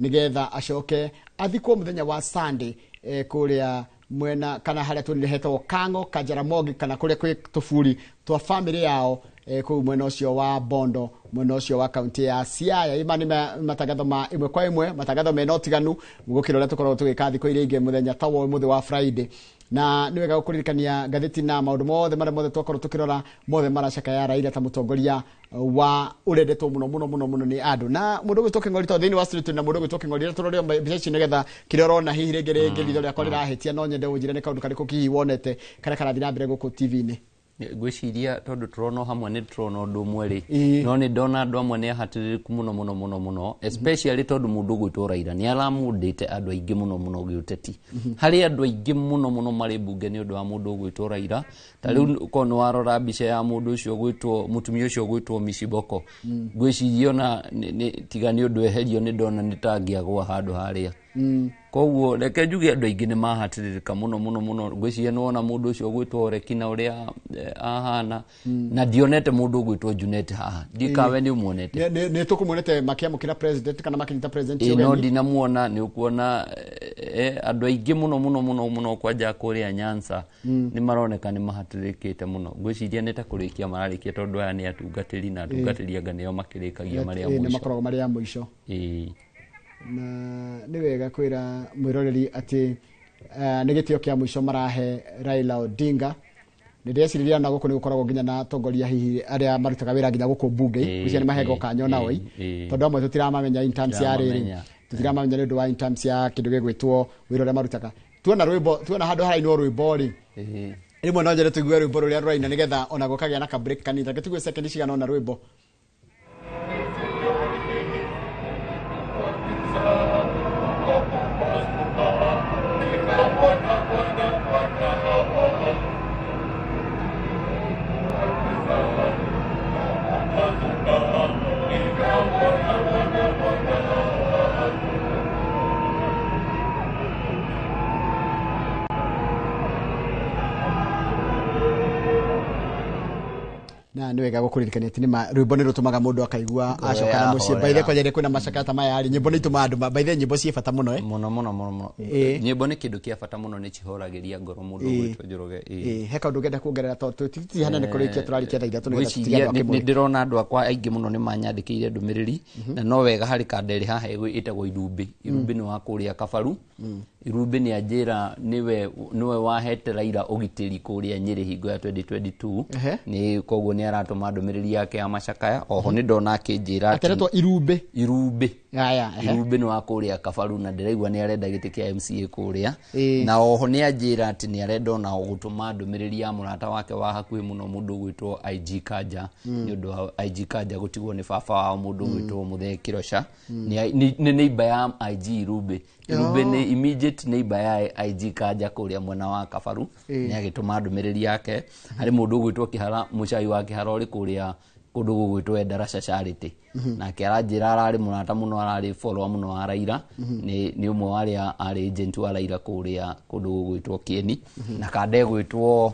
[SPEAKER 2] nĩgetha acoke athikwo mũthenya wa Sunday kũrĩa mwena kana harĩa tuonire hetagwo Kang'o Kajaramogi, kana kũrĩa kwĩ tũburi twa famĩlĩ yao kũu mwena ũcio wa Bondo, mwena ũcio wa kaunti ya Siaya. Ima nĩ matangatho ma ĩmwe kwa ĩmwe, matangatho mena ũtiganu gũkĩra ũrĩa tũkoragwo tũgĩka thikũ iria ingĩ mũthenya ta wa ũmũthĩ wa Friday. Na nĩ wega gũkũririkania ngathĩti na maũndũ mothe marĩa mothe twakorwo tũkĩrora mothe maracakaya Raila ta mũtongoria wa ũrendetwo mũno mũno mũno mũno nĩ andũ. Na mũndũ ũgwĩtwo Kĩng'ori tondũ thĩinĩ wa studio na mũndũ ũgwĩtwo Kĩng'ori tũrore mbica ici nĩgetha kĩrĩa ũrona hihi rĩngĩ rĩngĩ ritho rĩakwa rĩrahĩtia, no nyende ũnjĩre nĩ kaũndũ karĩkũ hihi wonete karĩa karathiĩ na mbere gũkũ TV-inĩ.
[SPEAKER 11] Ngwĩciria tondũ tũrona hamwe nĩ tũrona ũndũ ũmwe rĩ, no nĩ ndona andũ amwe nĩ ahatĩrĩrĩku mũno mũno mũno mũno, especially tondũ mũndũ ũgwĩtwo Raila nĩ aramũndĩte andũ aingĩ mũno mũno gĩũteti. Harĩ andũ aingĩ mũno mũno marĩ mbunge nĩ ũndũ wa mũndũ ũgwĩtwo Raila. Ta rĩu korwo nĩ warora mbica ya mũndũ ũcio ũgwĩtwo mũtumia ũcio ũgwĩtwo Mishiboko, ngwĩciria ona tiga nĩ ũndũ eherio nĩ ndona nĩ ta angĩagwa handũ harĩa. Koguo reke njuge andũ aingĩ nĩ mahatĩrĩrĩka mũno mũno mũno. Ngwĩciria nĩ wona mũndũ ũcio ũgwĩtwo Rekina ũrĩa ahana, na ndionete mũndũ ũgwĩtwo Junet haha, ndikawe nĩ ũmuonete.
[SPEAKER 2] Nĩ tũkũmuonete makĩamũkĩra president kana makĩnyita president
[SPEAKER 11] Ĩ, no
[SPEAKER 2] ũgeni.
[SPEAKER 11] Ndinamuona. Nĩ ũkuona andũ aingĩ mũno mũno mũno mũno kwanja kũrĩa Nyanza nĩ maroneka nĩ mahatĩrĩrĩkĩte mũno. Ngwĩciria nĩ ta kũrĩkia mararĩkia, tondũ aya nĩ atungatĩri, na atungatĩri anga nĩo makĩrĩkagia marĩa
[SPEAKER 2] Nĩ
[SPEAKER 11] mũico.
[SPEAKER 2] Makoragwo marĩ a mũico.
[SPEAKER 11] Ĩ.
[SPEAKER 2] Na nĩ wega kwĩra mwĩroreri atĩ nĩ gĩtĩo kĩa mũico marahe Raila Odinga. Nĩ ndĩrecirĩria na gũkũ nĩ gũkoragwo nginya na atongoria hihi arĩa marutaga wĩra nginya gũkũ mbunge. Ngwĩciria nĩ mahengwo kanya onao ĩ, tondũ amwe tũtiramamenya in terms ya rĩrĩ,
[SPEAKER 11] Tũtiramamenya.
[SPEAKER 2] tũtiramamenya nĩ ũndũ wa in terms ya kĩndũ gĩgwĩtwo wĩra ũrĩa marutaga. Tuona rwĩmbo, tuona handũ harainwo rwĩmbo rĩ, rĩmwe no nyende tũigue rwĩmbo rũrĩa rũraina, nĩgetha ona gũkagĩa na ka break kanini. Reke tũigue sekendi cigana ũna rwĩmbo. Na nĩ wega gũkũririkania atĩ nĩma rwĩmbo nĩ rũtũmaga mũndũ akaigua
[SPEAKER 11] Ngoro
[SPEAKER 2] acoka na mũciĩ.
[SPEAKER 11] yahorera.
[SPEAKER 2] Baithe kwanja rĩ kwĩna macakaya ta maya rĩ, nyĩmbo nĩ itũmaga andũ baithe nyĩmbo ciĩ bata mũno, eh?
[SPEAKER 11] Mũno mũno mũno mũno. Nyĩmbo nĩ kĩndũ kĩa bata mũno, nĩ cihoragĩria ngoro mũndũ ũgwĩtwo Njoroge.
[SPEAKER 2] Ĩ, he kaũndũ ũngĩenda kuongerera, tondũ tũtirĩ hanene kũrĩkia, tũrarĩkia thaa 3 nĩgetha tũtige
[SPEAKER 11] Ngwĩciria
[SPEAKER 2] andũ a
[SPEAKER 11] nĩ
[SPEAKER 2] Kĩmũrĩ.
[SPEAKER 11] ndĩrona andũ akwa aingĩ mũno nĩ manyandĩkĩire ndũmĩrĩri, na no wega harĩ kanda ĩrĩ haha ĩtagwo Irumbĩ. Irumbĩ nĩ wa kũrĩa Kabaru. Irumbĩ nĩ anjĩra nĩwe wahete Raila ũgitĩri kũrĩa Nyĩrĩ hingo ya 2022. Nĩ koguo nĩ aratũma ndũmĩrĩri yake ya macakaya. Oho nĩ ndona akĩnjĩra atĩ-
[SPEAKER 2] Akeretwo Irumbĩ?
[SPEAKER 11] Irumbĩ.
[SPEAKER 2] Aya, ehe.
[SPEAKER 11] Irumbĩ nĩ wa kũrĩa Kabaru, na ndĩraigua nĩ arenda gĩtĩ kĩa MCA kũrĩa. Na oho nĩ anjĩra atĩ nĩ arenda ona gũtũma ndũmĩrĩri ya mũrata wake wa hakuhĩ mũno, mũndũ ũgwĩtwo IG Kanja, nĩ ũndũ wa IG Kanja gũtigwo nĩ baba wao, mũndũ ũgwĩtwo Mũthee Kĩroca. Nĩ neighbor ya IG Irumbĩ. Irumbĩ nĩ immediate neighbor ya IG Kanja kũrĩa mwena wa Kabaru. Nĩ agĩtũma ndũmĩrĩri yake harĩ mũndũ ũgwĩtwo Kĩhara, mũcai wa Kĩhara, ũrĩ kũrĩa kũndũ gũgwĩtwo Endarasha Charity. Nake aranjĩra ararĩ mũrata mũno, ararĩ follower mũno wa Raila. Nĩ ũmwe wa arĩa arĩ agent wa Raila kũrĩa kũndũ gũgwĩtwo Kieni. Na kanda ĩgwĩtwo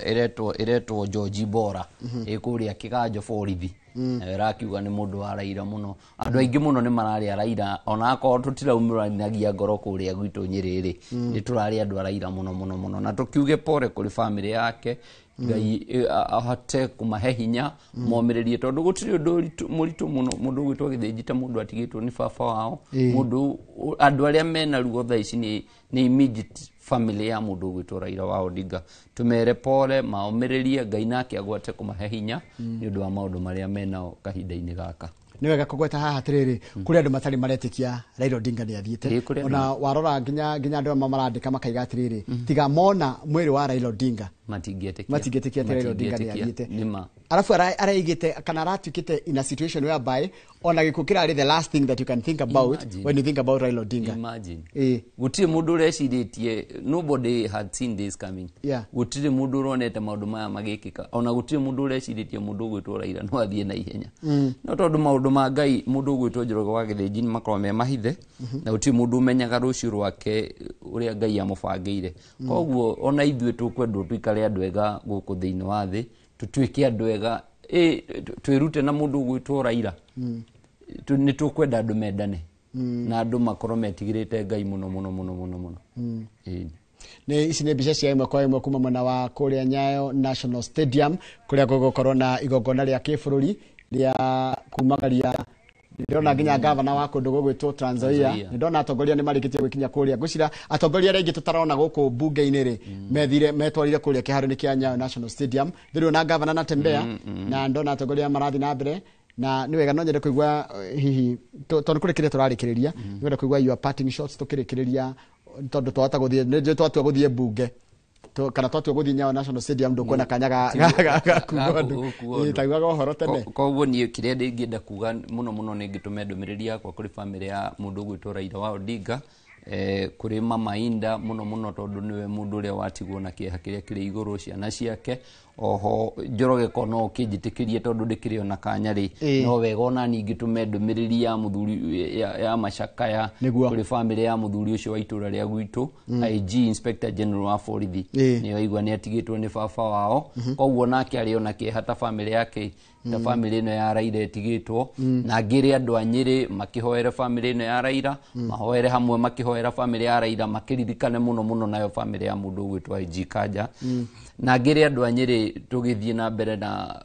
[SPEAKER 11] ĩretwo George Bora, ĩ kũrĩa Kĩganjo borithi. Nayo ĩrakiuga nĩ mũndũ wa Raila mũno. Andũ aingĩ mũno nĩ mararĩa Raila, ona akorwo tũtiraumĩranagia ngoro kũrĩa gwitũ Nyĩrĩ rĩ, nĩ tũrarĩ andũ a Raila mũno mũno mũno, na tũkiuge pole kũrĩ family yake. Ngai ahote kũmahe hinya momĩrĩrie, tondũ gũtirĩ ũndũ mũritũ mũno, mũndũ ũgwĩtwo Gĩthĩnji, ta mũndũ atigĩtwo nĩ baba wao. Mũndũ andũ arĩa mena ruo thaa ici nĩ immediate family ya mũndũ ũgwĩtwo Raila wa Odinga. Tũmere pole, maomĩrĩrie, Ngai nake agwate kũmahe hinya nĩ ũndũ wa maũndũ marĩa menao kahinda-inĩ gaka.
[SPEAKER 2] Nĩ wega kũgweta haha atĩrĩrĩ, kũrĩ andũ matarĩ maretĩkia Raila Odinga nĩ athiĩte.
[SPEAKER 11] Ĩ, kũrĩ andũ.
[SPEAKER 2] Ona warora nginya andũ amwe marandĩka makaiga atĩrĩrĩ, tiga mona mwĩrĩ wa Raila Odinga,
[SPEAKER 11] matingĩtĩkia.
[SPEAKER 2] Matingĩtĩkia atĩ Raila Odinga nĩ
[SPEAKER 11] Matingĩtĩkia.
[SPEAKER 2] athiĩte.
[SPEAKER 11] Nĩ ma.
[SPEAKER 2] Arabu araigĩte kana aratuĩkĩte in a situation whereby ona gĩkuũ kĩrarĩ the last thing that you can think about
[SPEAKER 11] Imagine.
[SPEAKER 2] when you think about Raila Odinga.
[SPEAKER 11] Imagine.
[SPEAKER 2] Ĩ.
[SPEAKER 11] Gũtirĩ mũndũ ũrecirĩtie, nobody had seen this coming. Gũtirĩ mũndũ ũronete maũndũ maya magĩkĩka, ona gũtirĩ mũndũ ũrecirĩtie mũndũ ũgwĩtwo Raila no athiĩ na ihenya. No tondũ maũndũ ma Ngai, mũndũ ũgwĩtwo Njoroge wa Gĩthĩnji, nĩ makoragwo me mahithe, na gũtirĩ mũndũ ũmenyaga rũciũ rwake ũrĩa Ngai amũbangĩire. Koguo ona ithuĩ tũkwendwo tũikare andũ ega gũkũ thĩinĩ wa thĩ, tũtuĩke andũ ega. Ĩ, twĩrute na mũndũ ũgwĩtwo Raila. Nĩ tũkwenda andũ mendane na andũ makorwo metigĩrĩte Ngai mũno mũno mũno mũno mũno. Ĩĩ.
[SPEAKER 2] Nĩ ici nĩ mbica cia ĩmwe kwa ĩmwe kuma mwena wa kũrĩa Nyayo National Stadium, kũrĩa gũgũkorwo na igongona rĩa kĩbũrũri rĩa kumagaria. Ndĩrona nginya gavana wa kũndũ gũgwĩtwo Trans Nzoia.
[SPEAKER 11] Trans Nzoia.
[SPEAKER 2] Nĩ ndona atongoria nĩ marĩkĩtie gwĩkinya kũrĩa. Ngwĩciria atongoria arĩa aingĩ tũtarona gũkũ mbunge-inĩ rĩ, methire metwarire kũrĩa kĩharo-inĩ kĩa Nyayo National Stadium. Ndĩrona gavana Natembeya, na ndona atongoria marathiĩ na mbere, na nĩ wega no nyende kũigua hihi tondũ kũrĩ kĩrĩa tũrarĩkĩrĩria, nĩ wenda kũigua your parting shots tũkĩrĩkĩrĩria, tondũ twahota gũthiĩ, nĩ njũĩ twatua gũthiĩ mbunge kana twatua gũthiĩ Nyayo National Stadium, ndũkuona kanya ga kuga ũndũ.
[SPEAKER 11] Gũkuga
[SPEAKER 2] Ĩ,
[SPEAKER 11] ũndũ.
[SPEAKER 2] taiguaga ũhoro tene.
[SPEAKER 11] Koguo niĩ kĩrĩa ndĩngĩenda kuga mũno mũno, nĩ ngĩtũme ndũmĩrĩri yakwa kũrĩ family ya mũndũ ũgwĩtwo Raila wa Odinga. Kũrĩ mama Inda mũno mũno tondũ nĩwe mũndũ ũrĩa watigwo na kĩeha kĩrĩa kĩrĩ igũrũ ciana ciake. Oho Njoroge ko no ũkĩnjĩtĩkĩrie tondũ ndĩkĩrĩ ona kanya rĩ, no wega ona niĩ ngĩtũme ndũmĩrĩri ya mũthuri ya macakaya kũrĩ bamĩrĩ ya mũthuri ũcio wa itũra rĩa gwitũ, IG Inspector General wa borithi, nĩ waigua nĩ atigĩtwo nĩ baba wao. Koguo nake arĩ ona kĩeha ta bamĩrĩ yake, ta bamĩrĩ ĩno ya Raila ĩtigĩtwo. Na ngĩrĩ andũ a Nyĩrĩ makĩhoere bamĩrĩ ĩno ya Raila, mahoere hamwe makĩhoera bamĩrĩ ya Raila, makĩririkane mũno mũno nayo bamĩrĩ ya mũndũ ũgwĩtwo IG Kanja. Na ngĩrĩ andũ a Nyĩrĩ tũgĩthiĩ na mbere na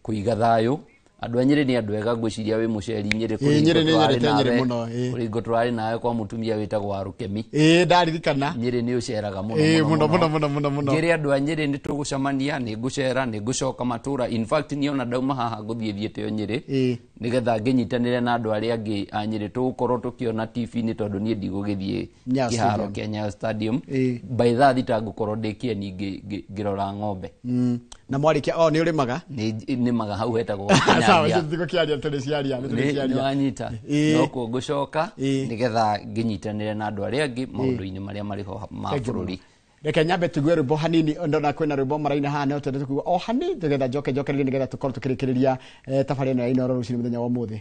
[SPEAKER 11] kũiga thayũ. Andũ a Nyĩrĩ nĩ andũ ega, ngwĩciria wĩ mũceri Nyĩrĩ, kũrĩ ngo tũrarĩ nawe kwa mũtumia wĩtagwo Warũkemi.
[SPEAKER 2] Ndaririkana.
[SPEAKER 11] Nyĩrĩ nĩ ũceraga mũno
[SPEAKER 2] mũno mũno mũno mũno.
[SPEAKER 11] Ngĩrĩ andũ a Nyĩrĩ nĩ tũgũcemania, nĩ ngũcera, nĩ ngũcoka matũra. In fact niĩ ona ndauma haha ngũthiĩ thiĩte o Nyĩrĩ nĩgetha ngĩnyitanĩre na andũ arĩa angĩ a Nyĩrĩ tũgũkorwo tũkĩona TV-inĩ tondũ niĩ ndigũgĩthiĩ kĩharo kĩa Nyayo Stadium. By thaa thita ngũkorwo ndĩ kĩeni ngĩrora ng'ombe.
[SPEAKER 2] Na mwarĩkia o nĩ ũrĩmaga?
[SPEAKER 11] Nĩ nĩmaga hau hetagwo.
[SPEAKER 2] Sawa, tũtigũkĩaria tũrĩ ciaria, nĩ tũrĩ ciaria.
[SPEAKER 11] Nĩ wanyita. No kuo ngũcoka nĩgetha ngĩnyitanĩre na andũ arĩa angĩ maũndũ-inĩ marĩa marĩ ho ma bũrũri.
[SPEAKER 2] Reke nyambe tuigue rwĩmbo hanini, ndona kwĩna rwĩmbo maraina haha, no twende tũkũigua o hanini tũgetha njoke njokererie nĩgetha tũkorwo tũkĩrĩkĩrĩria tabarĩra ĩno ya Inooro rũcinĩ mũthenya wa ũmũthĩ.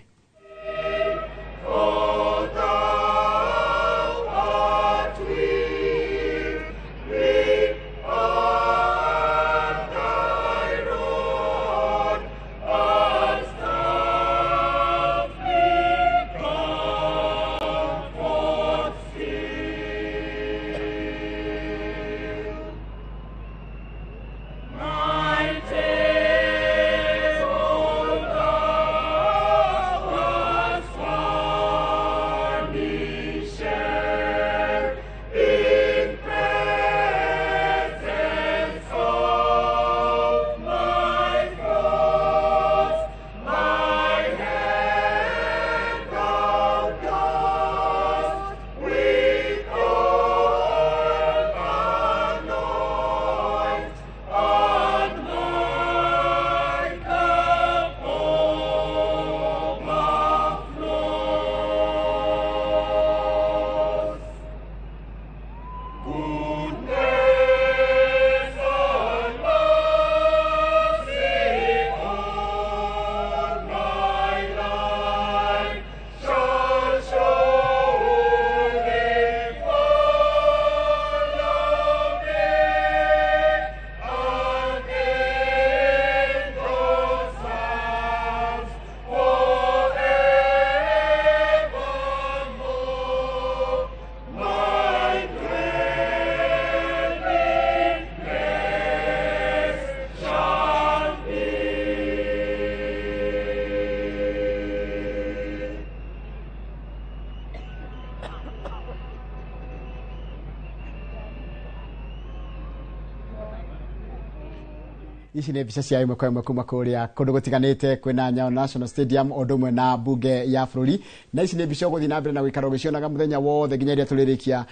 [SPEAKER 2] Ici nĩ mbica cia ĩmwe kwa ĩmwe kuma kũrĩa kũndũ gũtiganĩte kwĩna Nyayo National Stadium o ũndũ ũmwe na mbunge ya bũrũri, na ici nĩ mbica ũgũthiĩ na mbere na gũikara ũgĩcionaga mũthenya wothe nginya rĩrĩa tũrĩrĩkia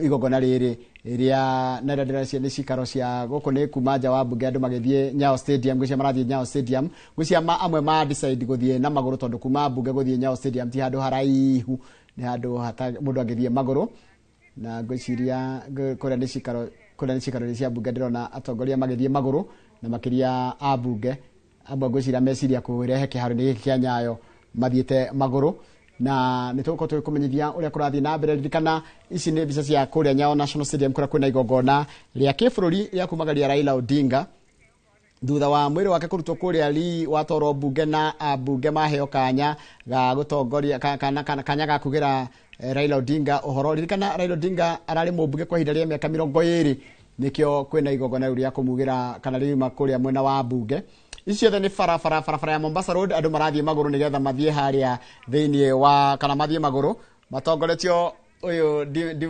[SPEAKER 2] igongona rĩrĩ rĩa na rĩrĩa ndĩracia nĩ cikaro cia gũkũ nĩ kuma nja wa mbunge andũ magĩthiĩ Nyayo Stadium, ngwĩciria marathiĩ Nyayo Stadium, ngwĩciria amwe ma decide gũthiĩ na magũrũ tondũ kuma mbunge gũthiĩ Nyayo Stadium ti handũ haraihu, nĩ handũ mũndũ angĩthiĩ magũrũ. Na ngwĩciria kũrĩa nĩ cikaro, kũrĩa nĩ cikaro cia mbunge ndĩrona atongoria magĩthiĩ magũrũ na makĩria a mbunge amwe ngwĩciria meciria kũrehe kĩharo-inĩ gĩkĩ kĩa Nyayo mathiĩte magũrũ. Na nĩ tũgũkorwo tũgĩkũmenyithia ũrĩa kũrathiĩ na mbere. Ririkana ici nĩ mbica cia kũrĩa Nyayo National Stadium kũrĩa kwĩna igongona rĩa kĩbũrũri rĩa kumagaria Raila Odinga thutha wa mwĩrĩ wake kũrutwo kũrĩa Lee watwarwo mbunge na ambunge maheo kanya ga gũtongoria kanya ga kugĩra Raila Odinga ũhoro. Ririkana Raila Odinga ararĩ mũmbunge kwa ihinda rĩa mĩaka 20, nĩkĩo kwĩna igongona rĩu rĩa kũmugĩra kana rĩuma kũrĩa mwena wa mbunge. Ici ciothe nĩ barabara ya Mombasa Road, andũ marathiĩ magũrũ nĩgetha mathiĩ harĩa thĩinĩ wa kana mathiĩ magũrũ matongoretio ũyũ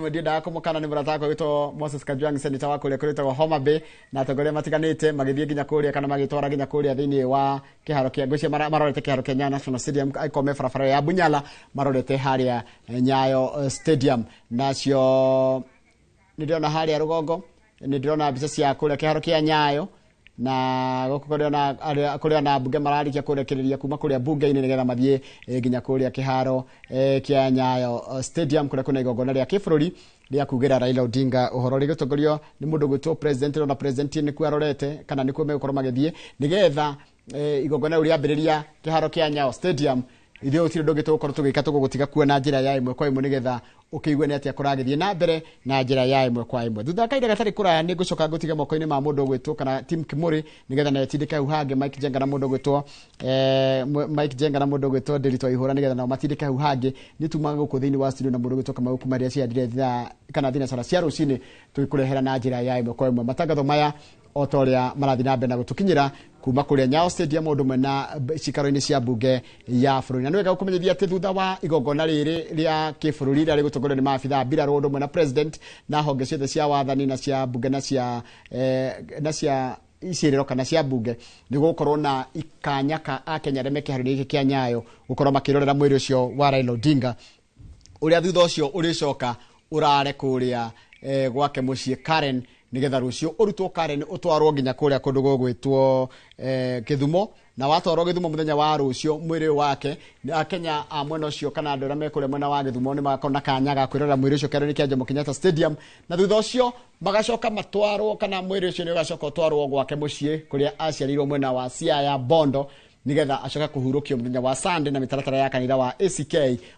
[SPEAKER 2] ndiendaga kũmũkana nĩ mũrata wakwa wĩtwo Moses Kajwang, senator wa kũrĩa kũrĩtagwo Homa Bay, na atongoria matiganĩte magĩthiĩ nginya kũrĩa kana magĩtwara nginya kũrĩa thĩinĩ wa kĩharo kĩa ngwĩciria marorete kĩharo kĩa Nyayo National Stadium, angĩkorwo me barabara ya Bunyala marorete harĩa Nyayo Stadium. Nacio nĩ ndĩrona harĩa rũgongo, nĩ ndĩrona mbica cia kũrĩa kĩharo kĩa Nyayo Na gũkũ kũrĩ ona mbunge mararĩkia kũrekereria kuma kũrĩa mbunge-inĩ nĩgetha mathiĩ nginya kũrĩa kĩharo kĩa Nyayo Stadium kũrĩa kwĩna igongona rĩa kĩbũrũri rĩa kugĩra Raila Odinga ũhoro rĩgĩtongorio nĩ mũndũ gwĩtwo president na president nĩkuo arorete kana nĩkuo megũkorwo magĩthiĩ nĩgetha igongona rĩu rĩambĩrĩria kĩharo kĩa Nyayo Stadium. Ithuĩ gũtirĩ ũndũ ũngĩ tũgũkorwo tũgĩka tũgũgũtiga kuo na njĩra ya ĩmwe kwa ĩmwe nĩgetha ũkĩigue nĩ atĩa kũragĩthiĩ na mbere na njĩra ya ĩmwe kwa ĩmwe. Thutha wa kahinda gatarĩ kũraya nĩ ngũcoka ngũtige moko-inĩ ma mũndũ ũgwĩtwo kana Tim Kimuri nĩgetha nayo tindĩke hau hangĩ Mike Jenga na mũndũ ũgwĩtwo Mike Jenga na mũndũ ũgwĩtwo Ndiritu Waihũra nĩgetha nao matindĩke hau hangĩ. Nĩ tumaga gũkũ thĩinĩ wa studio na mũndũ ũgwĩtwo Kamau kuma rĩrĩa ciandire thaa kana thinacara cia rũcinĩ tũgĩkũrehera na njĩra ya ĩmwe kwa ĩmwe matangatho maya o ta ũrĩa marathiĩ na mbere na gũtũkinyĩra kuma kũrĩa Nyayo Stadium ũndũ ũmwe na cikaro-inĩ cia mbunge ya bũrũri. Na nĩ wega gũkũmenyithia atĩ thutha wa igongona rĩrĩ rĩa kĩbũrũri rĩrĩa rĩgũtongorio nĩ maabithaa a mbirarũ ũndũ ũmwe na president na honge ciothe cia wathani na cia mbunge na cia na cia icirĩro kana cia mbunge, nĩ gũgũkorwo na ikanya ka akenya arĩa me kĩharo-inĩ gĩkĩ kĩa Nyayo gũkorwo makĩrorera mwĩrĩ ũcio wa Raila Odinga ũrĩa thutha ũcio ũrĩcoka ũrare kũrĩa gwake mũciĩ Karen nigetha rũciũ ũrutwo Karen ũtwarwo nginya kũrĩa kũndũ gũgwĩtwo Gĩthumo, na watwarwo Gĩthumo mũthenya wa rũciũ mwĩrĩ wake akenya a mwena ũcio kana andũ arĩa me kũrĩa mwena wa Gĩthumo nĩ magakorwo na kanya ga kwĩrorera mwĩrĩ ũcio kĩharo-inĩ kĩa Jomo Kenyatta Stadium, na thutha ũcio magacoka matwarwo kana mwĩrĩ ũcio nĩ ũgacoka ũtwarwo gwake mũciĩ kũrĩa aciarĩirwo mwena wa Siaya Bondo nigetha acoka kũhurũkio mũthenya wa Sunday na mĩtaratara ya kanitha wa ACK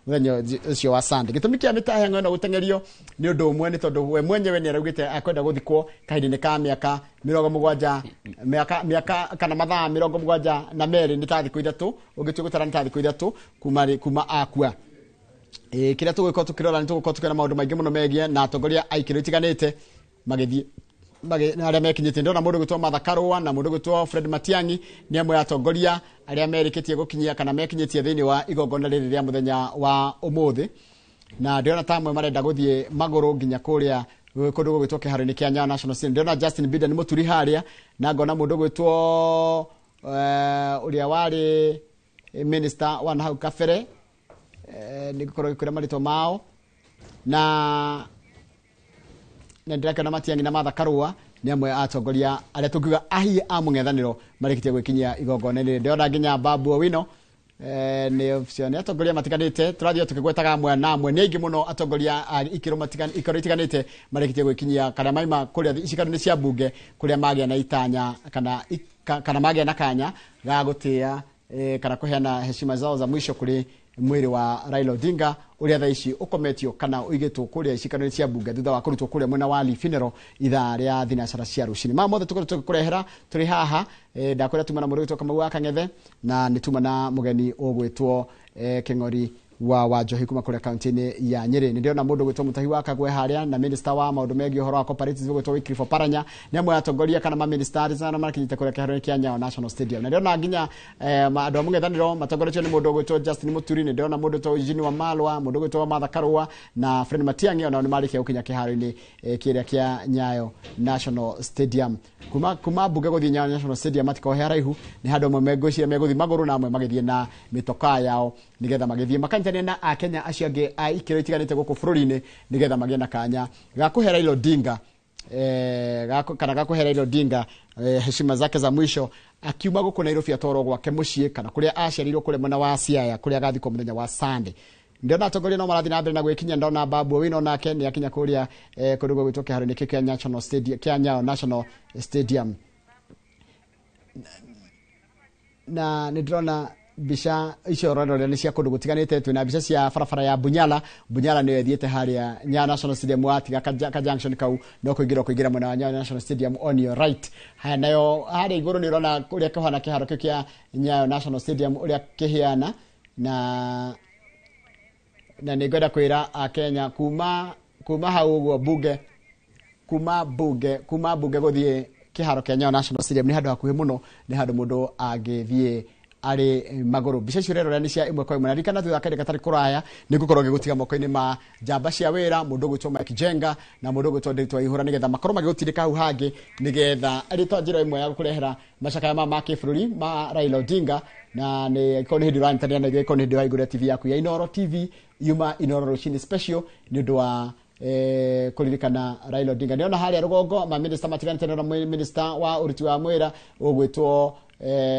[SPEAKER 2] mũthenya ũcio wa Sunday. Gĩtũmi kĩa mĩtaheng'o ĩno gũteng'erio nĩ ũndũ ũmwe nĩ tondũ we mwenyewe nĩ araugĩte akwenda gũthikwo kahinda-inĩ ka mĩaka 70 mĩaka kana mathaa 72 nĩ ta thikũ 3 ũngĩtua gũtara nĩ ta thikũ 3 kuma akua. Kĩrĩa tũgũkorwo tũkĩrora nĩ tũgũkorwo tũkĩona maũndũ maingĩ mũno megiĩ na atongoria a ikĩro itiganĩte magĩthiĩ arĩa mekinyĩtie. Ndĩrona mũndũ gwĩtwo Martha Karua na mũndũ gwĩtwo Fred Matiang'i nĩ amwe a atongoria arĩa merĩkĩtie gũkinyia kana mekinyĩtie thĩinĩ wa igongona rĩrĩ rĩa mũthenya wa ũmũthĩ, na ndĩrona ta amwe marenda gũthiĩ magũrũ nginya kũrĩa kũndũ gũgwĩtwo kĩharo-inĩ kĩa Nyayo National Stadium. Ndĩrona Justin Bieber nĩ mũturi harĩa, na ngona mũndũ gwĩtwo ũrĩa warĩ minister wa nahau kabere nĩ ngũkorwo ngĩkwĩra marĩtwa mao, na ndĩrakĩona Matiang'i na Martha Karua nĩ amwe a atongoria arĩa tũngiuga ahiĩ a mũng'ethanĩro marĩkĩtie gwĩkinyia igongona-inĩ. Ndĩrona nginya Babu Owino nĩ atongoria matiganĩte, tũrathiĩ tũkĩgwetaga amwe na amwe, nĩ aingĩ mũno atongoria a ikĩro itiganĩte marĩkĩtie gwĩkinyia kana maima kũrĩa icikaro-inĩ cia mbunge kũrĩa magĩa na itanya kana magĩa na kanya ga gũtĩa kana kũheana heshima zao za mwisho kũrĩ mwĩrĩ wa Raila Odinga ũrĩa thaa ici ũkometio kana ũigĩtwo kũrĩa icikaro-inĩ cia mbunge thutha wa kũrutwo kũrĩa mwena wa Lee Funeral ithaa rĩa thinacara cia rũcinĩ. Maya mothe tũkoretwo tũgĩkũrehera tũrĩ haha. Ndakwĩra tuma na mũndũ ũgwĩtwo Kamau wa Kang'ethe na nĩ tuma na mũgeni ũgwĩtwo Kĩng'ori wa Wanjohi kuma kũrĩa kaunti-inĩ ya Nyĩrĩ. Nĩ ndĩrona mũndũ ũgwĩtwo Mutahi wa Kagwe harĩa na minister wa maũndũ megiĩ ũhoro wa cooperatives ũgwĩtwo Wycliffe Oparanya nĩ amwe a atongoria kana maministers arĩa marakinyĩte kũrĩa kĩharo-inĩ kĩa Nyayo National Stadium. Na ndĩrona nginya andũ a mũng'ethanĩro matongoretio nĩ mũndũ ũgwĩtwo Justin Muturi, nĩ ndĩrona mũndũ ũgwĩtwo Eugene Wamalwa, mũndũ ũgwĩtwo Martha Karua na Fred Matiang'i onao nĩ marĩkia gũkinya kĩharo-inĩ kĩrĩa kĩa Nyayo National Stadium. Kuma mbunge gũthiĩ Nyayo National Stadium matikorwo he haraihu, nĩ handũ amwe mengwĩciria megũthiĩ magũrũ na amwe magĩthiĩ na mĩtokaa yao nĩgetha magĩthiĩ makanyitanĩre na akenya acio angĩ a ikĩro itiganĩte gũkũ bũrũri-inĩ nĩgetha magĩe na kanya ga kũhe Raila Odinga kana ga kũhe Raila Odinga heshima zake za mwisho akiuma gũkũ Nairobi atwarwo gwake mũciĩ kana kũrĩa aciarĩirwo kũrĩa mwena wa Siaya kũrĩa agathikwo mũthenya wa Sunday. Ndĩrona atongoria no marathiĩ na mbere na gwĩkinyia, ndona Babu Owino nake nĩ akinya kũrĩa kũndũ gũgwĩtwo kĩharo-inĩ kĩu kĩa National Stadium kĩa Nyayo National Stadium, na nĩ ndĩrona mbica icio ũrorera nĩ cia kũndũ gũtiganĩte. Twĩna mbica cia barabara ya Bunyala. Bunyala nĩyo ĩthiĩte harĩa Nyayo National Stadium, watiga ka junction kau no kũingĩra mwena wa Nyayo National Stadium on your right. Haya, nayo harĩa igũrũ nĩ ũrona ũrĩa kĩhana kĩharo kĩu kĩa Nyayo National Stadium ũrĩa kĩhiana, na nĩ ngwenda kwĩra akenya kuma hau ũguo bunge kuma bunge gũthiĩ kĩharo kĩa Nyayo National Stadium nĩ handũ hakuhĩ mũno, nĩ handũ mũndũ angĩthiĩ arĩ magũrũ. Mbica icio ũrerora nĩ cia ĩmwe kwa ĩmwe, na ririkana thutha wa kahinda gatarĩ kũraya nĩ ngũkorwo ngĩgũtiga moko-inĩ ma njamba cia wĩra mũndũ ũgwĩtwo Mike Jenga na mũndũ ũgwĩtwo Ndiritu Waihũra nĩgetha makorwo magĩgũtindĩka hau hangĩ nĩgetha arĩ ta njĩra ĩmwe ya gũkũrehera macakaya maya ma kĩbũrũri ma Raila Odinga. Na nĩ angĩkorwo nĩ hĩndĩ ũranyitanĩra na ithuĩ, angĩkorwo nĩ hĩndĩ ũrahingũrĩra TV yaku ya Inooro TV yuma Inooro rũcinĩ special nĩ ũndũ wa Kuririkana Raila Odinga. Ndĩrona harĩa rũgongo ma minister matiganĩte, ndĩrona minister wa ũruti wa mwĩra ũgwĩtwo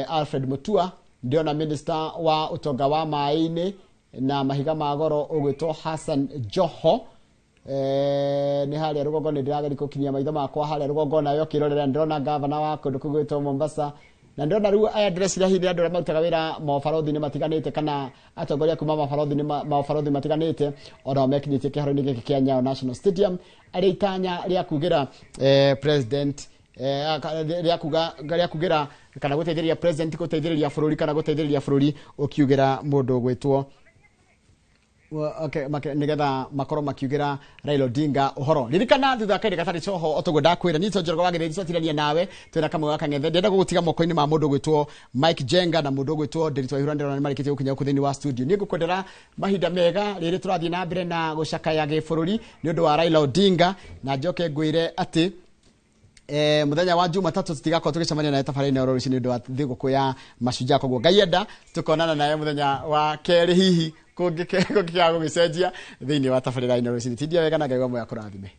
[SPEAKER 2] Alfred Mutua, ndĩrona minister wa ũtonga wa maĩ-inĩ na mahiga ma goro ũgwĩtwo Hassan Joho. Nĩ harĩa rũgongo nĩ ndĩrageria gũkinyia maitho makwa harĩa rũgongo nayo kĩrorera, ndĩrona gavana wa kũndũ kũu gwĩtwo Mombasa, na ndĩrona rĩu aya ndĩreciria hihi nĩ andũ arĩa marutaga wĩra maũbarothi-inĩ matiganĩte kana atongoria kuma maũbarothi matiganĩte onao mekinyĩtie kĩharo-inĩ gĩkĩ kĩa Nyayo National Stadium arĩ itanya rĩa kugĩra president rĩa kugĩra kana gũteithĩrĩria president gũteithĩrĩria bũrũri kana gũteithĩrĩria bũrũri ũkiugĩra mũndũ ũgwĩtwo okay, nigetha makorwo makiugĩra Raila Odinga ũhoro. Ririkana thutha wa kahinda gatarĩ coho otoguo ndakwĩra niĩ Njoroge wa Gĩthĩnji twatirania nawe twĩna Kamau wa Kang'ethe. Ndĩrenda gũgũtiga moko-inĩ ma mũndũ ũgwĩtwo Mike Jenga na mũndũ ũgwĩtwo Ndiritu Waihura, ndĩrona nĩ marĩkĩtie gũkinya gũkũ thĩinĩ wa studio. Niĩ ngũkwendera mahinda mega rĩrĩ tũrathiĩ na mbere na gũcakaya gĩbũrũri nĩ ũndũ wa Raila Odinga, na njoke ngwĩre atĩ muthenya wa Jumatatu tutigakorwo tugicemania naye tabarĩra-inĩ oro rũcinĩ nĩ ũndũ wa thigũkũ ya Mashujaa. Koguo Ngai enda tukonana naye muthenya wa kerĩ hihi kũngĩkĩaga gũgĩcenjia thĩinĩ wa tabarĩra ĩno rũcinĩ. Tindia wega na Ngai wa muoyo akũrathime.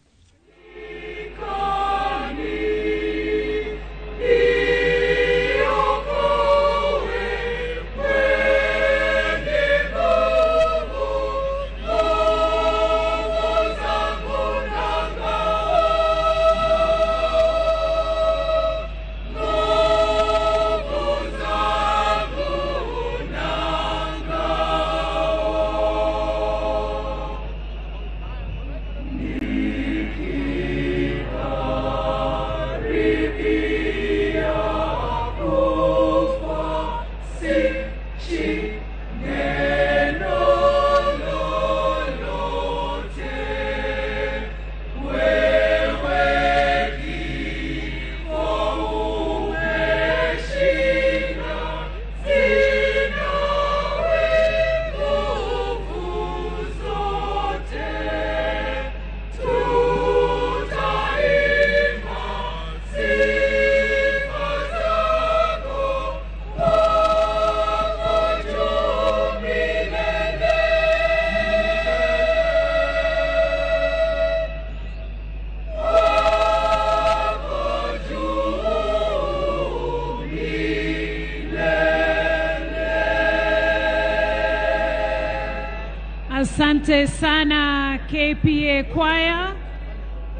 [SPEAKER 17] Asante sana KPA Choir.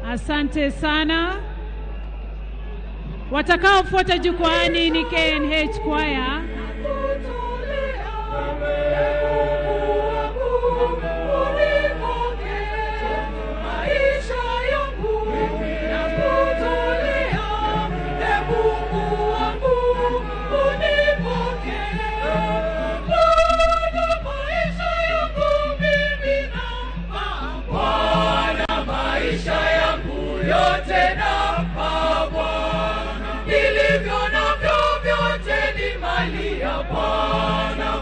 [SPEAKER 17] Asante sana. Watakaofuata jukwaani ni KNH Choir.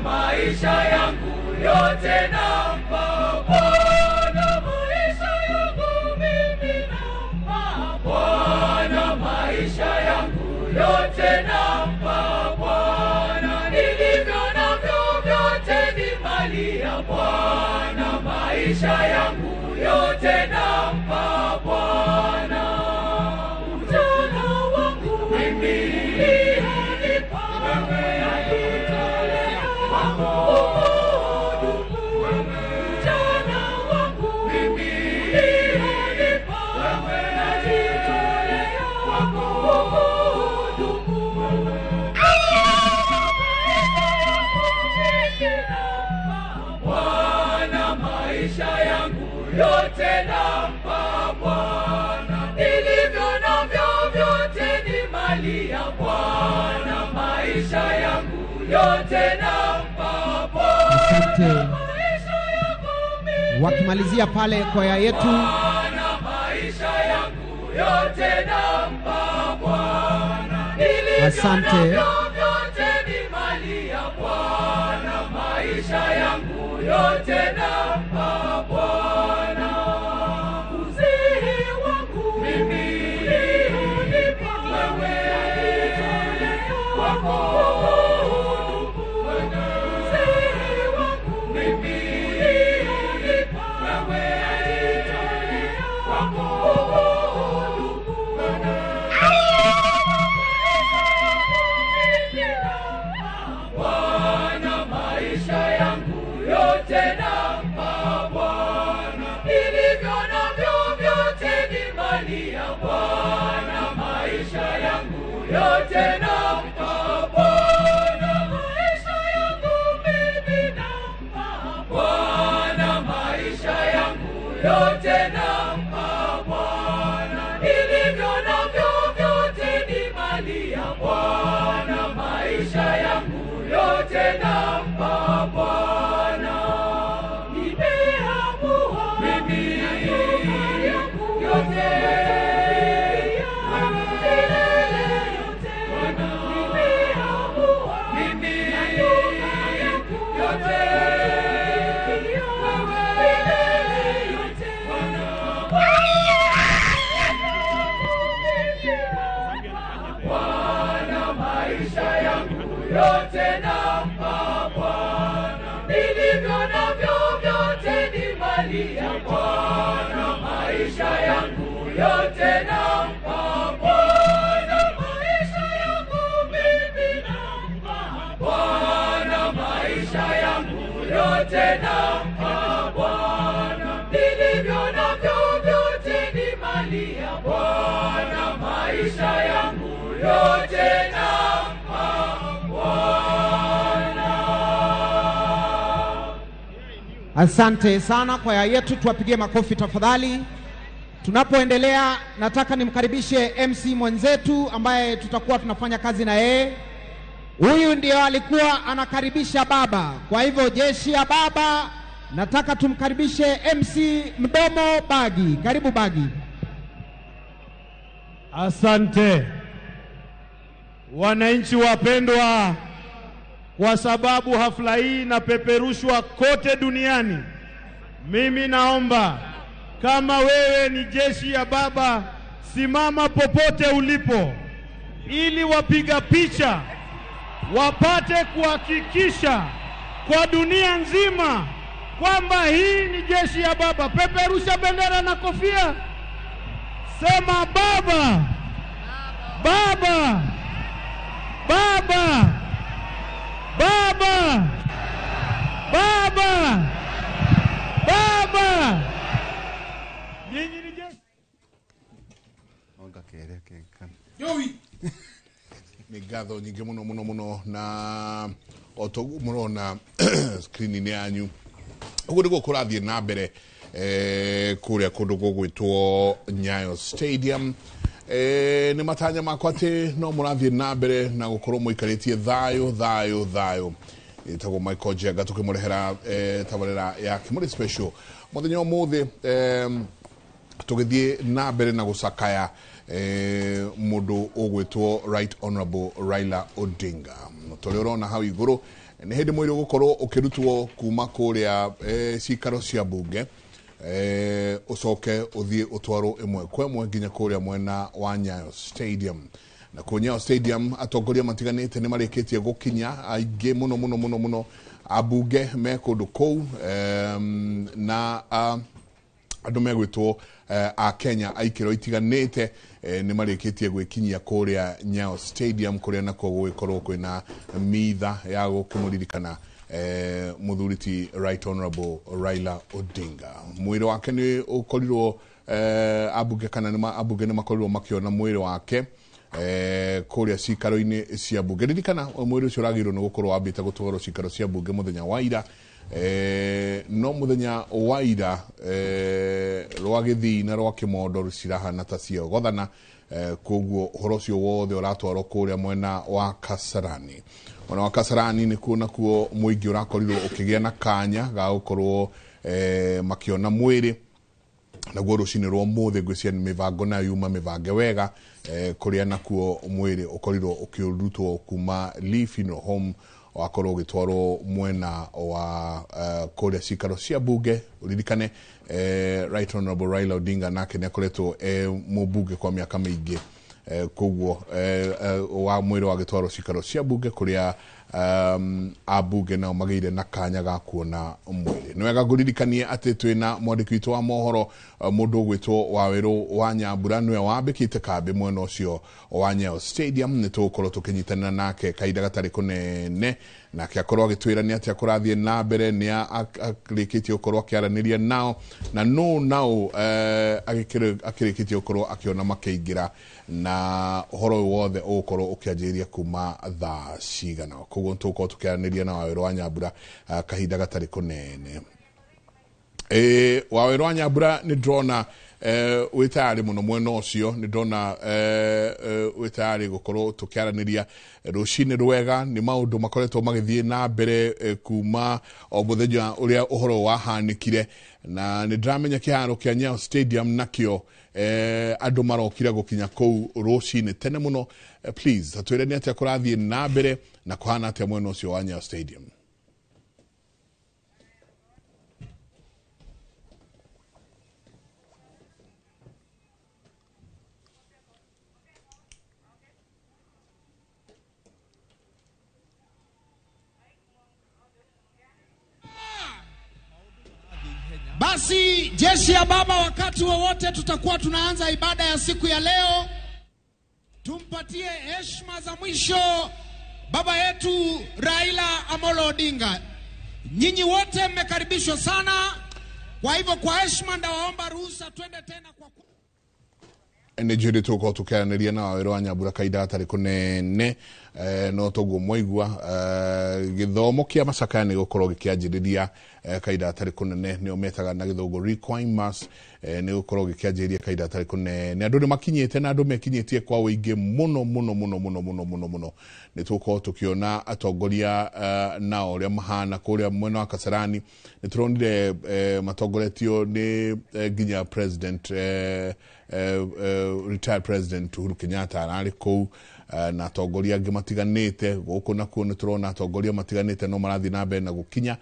[SPEAKER 18] Maisha yangu yote nampa Bwana, maisha yangu mimi nampa Bwana, maisha yangu yote nampa Bwana, nilivyo navyo vyote ni mali ya Bwana, maisha yangu yote nampa Bwana. Ujana wangu mimi ulinipa Bwana, maisha yangu yote nampa Bwana, nilivyo navyo vyote ni mali ya Bwana, maisha yangu yote nampa Bwana.
[SPEAKER 13] Asante. Wakimalizia pale kwaya yetu.
[SPEAKER 18] Bwana, maisha yangu yote nampa Bwana, nilivyo
[SPEAKER 13] Asante.
[SPEAKER 18] navyo vyote ni mali ya Bwana, maisha yangu yote nampa Bwana. Uzee wangu mimi ulinipa wewe, kwako uzee wangu mimi ulinipa wewe, yote nampa Bwana, maisha yangu mimi nampa Bwana, maisha yangu yote nampa Bwana, nilivyo navyo vyote ni mali ya Bwana, maisha yangu yote nampa Bwana. Nimeamua mimi yote yote nampa Bwana, nilivyo navyo vyote ni mali ya Bwana, maisha yangu yote nampa Bwana, maisha yangu mimi nampa Bwana, maisha yangu yote nampa Bwana, nilivyo navyo vyote ni mali ya Bwana, maisha yangu yote nampa Bwana.
[SPEAKER 13] Asante sana kwaya yetu, tuwapigie makofi tafadhali. Tunapoendelea, nataka nimkaribishe MC mwenzetu ambaye tutakuwa tunafanya kazi na yeye. Huyu ndio alikuwa anakaribisha baba, kwa hivyo jeshi ya baba, nataka tumkaribishe MC Mdomo Bagi. Karibu Bagi.
[SPEAKER 19] Asante wananchi wapendwa, kwa sababu hafla hii inapeperushwa kote duniani, mimi naomba kama wewe ni jeshi ya baba, simama popote ulipo, ili wapiga picha wapate kuhakikisha kwa dunia nzima kwamba hii ni jeshi ya baba. Peperusha bendera na kofia, sema baba, baba, baba, baba, baba, baba. Nyinyi ni jeshi.
[SPEAKER 20] Nĩ ngatho nyingĩ mũno mũno mũno, na o toguo mũrona screen-inĩ yanyu ũguo nĩguo kũrathiĩ na mbere kũrĩa kũndũ gũgwĩtwo Nyayo Stadium. Nĩ matanya makwa atĩ no mũrathiĩ na mbere na gũkorwo mũikarĩtie thayũ thayũ thayũ. Ĩtagwo Michael Njenga tũkĩmũrehera tabarĩra ya Kĩmũrĩ Special mũthenya ũmũthĩ, tũgĩthiĩ na mbere na gũcakaya mũndũ ũgwĩtwo Right Honorable Raila Odinga. Tũrĩa ũrona hau igũrũ nĩ hĩndĩ mwĩrĩ ũgũkorwo ũkĩrutwo kuma kũrĩa cikaro cia bunge, ũcoke ũthiĩ ũtwarwo ĩmwe kwa ĩmwe nginya kũrĩa mwena wa Nyayo Stadium. Na kũu Nyayo Stadium atongoria matiganĩte nĩ marĩkĩtie gũkinya, aingĩ mũno mũno mũno mũno ambunge me kũndũ kũu, na andũ megwĩtwo a Kenya aikĩro itiganĩte nĩ marĩkĩtie gwĩkinyia kũrĩa Nyayo Stadium, kũrĩa nakuo gũgĩkorwo kwĩna mitha ya gũkĩmũririkana mũthuri ti Right Honorable Raila Odinga. Mwĩrĩ wake nĩ ũkorirwo ambunge kana nĩ ambunge nĩ makorirwo makĩona mwĩrĩ wake kũrĩa cikaro-inĩ cia bunge. Ririkana mwĩrĩ ũcio ũragĩrĩirwo nĩ gũkorwo wambĩte gũtwarwo cikaro cia bunge mũthenya wa ira, no mũthenya wa ira rwa gĩthii na rwa kĩmondo cirahana ta ciogothana, koguo ũhoro ũcio wothe ũratwarwo kũrĩa mwena wa Kasarani. Mwena wa Kasarani nĩkuo nakuo mũingĩ ũrakorirwo ũkĩgĩa na kanya ga gũkorwo makĩona mwĩrĩ, naguo rũcinĩ rwa ũmũthĩ ngwĩciria nĩ mĩbango nayo yuma mĩbange wega, kũrĩa nakuo mwĩrĩ ũkorirwo ũkĩrutwo kuma Lee Funeral Home wakorwo ũgĩtwarwo mwena wa kũrĩa cikaro cia bunge. Ũririkane Right Honorable Raila Odinga nake nĩ akoretwo mũmbunge kwa mĩaka mĩingĩ, koguo wa mwĩrĩ wagĩtwarwo cikaro cia bunge kũrĩa Ambunge nao magĩire na kanya ga kuona mwĩrĩ. Nĩ wega ngũririkanie atĩ twĩna mwandĩki witũ wa mohoro, mũndũ ũgwĩtwo Wawerũ wa Nyambura, nĩwe wambĩkĩte kambĩ mwena ũcio wa Nyayo Stadium. Nĩ tũgũkorwo tũkĩnyitanĩra nake kahinda gatarĩ kũnene, nake akorwo agĩtwĩra nĩ atĩa kũrathiĩ na mbere, nĩ arĩkĩtie gũkorwo akĩaranĩria nao na no nao akĩrĩkĩtie gũkorwo akĩona makĩingĩra, na ũhoro ũyũ wothe ũgũkorwo ũkĩanjĩrĩria kuma thaa cigana. Koguo tũgũkorwo tũkĩaranĩria na Wawerũ wa Nyambura kahinda gatarĩ kũnene. Wawerũ wa Nyambura, nĩ ndĩrona wĩ tayarĩ mũno mwena ũcio, nĩ ndĩrona wĩ tayarĩ gũkorwo tũkĩaranĩria rũcinĩ rwega. Nĩ maũndũ makoretwo magĩthiĩ na mbere kuma o mũthenya ũrĩa ũhoro wahanĩkire, na nĩ ndĩramenya kĩharo kĩa Nyayo Stadium nakĩo andũ marokire gũkinya kũu rũcinĩ tene mũno. Please twĩre nĩ atĩa kũrathiĩ na mbere na kũhana atĩa mwena ũcio wa Nyayo Stadium.
[SPEAKER 13] Basi jeshi ya baba, wakati wowote tutakuwa tunaanza ibada ya siku ya leo. Tumpatie heshima za mwisho baba yetu Raila Amolo Odinga. Nyinyi wote mmekaribishwa sana. Kwa hivyo kwa heshima ndawaomba ruhusa twende tena kwa
[SPEAKER 20] nä njå rä tå korwo tå kä aranä na Wawerũ wa Nyambura kahinda gatarä kå nene. No toguo mwaigua, gĩthomo kĩa macakaya nĩ gũkorwo gĩkĩanjĩrĩria kahinda gatarĩ kũnene, nĩo metaga na gĩthũngũ requiem mass, nĩ gũkorwo gĩkĩanjĩrĩria kahinda gatarĩ kũnene. Andũ nĩ makinyĩte na andũ mekinyĩtie kwa ũingĩ mũno mũno mũno mũno mũno mũno mũno. Nĩ tũgũkorwo tũkĩona atongoria nao ũrĩa mahana kũrĩa mwena wa Kasarani. Nĩ tũronire matongoretio nĩ nginya president, retired President Uhuru Kenyatta ararĩ kũu, na atongoria angĩ matiganĩte gũkũ na kuo. Nĩ tũrona atongoria matiganĩte no marathiĩ na mbere na gũkinya,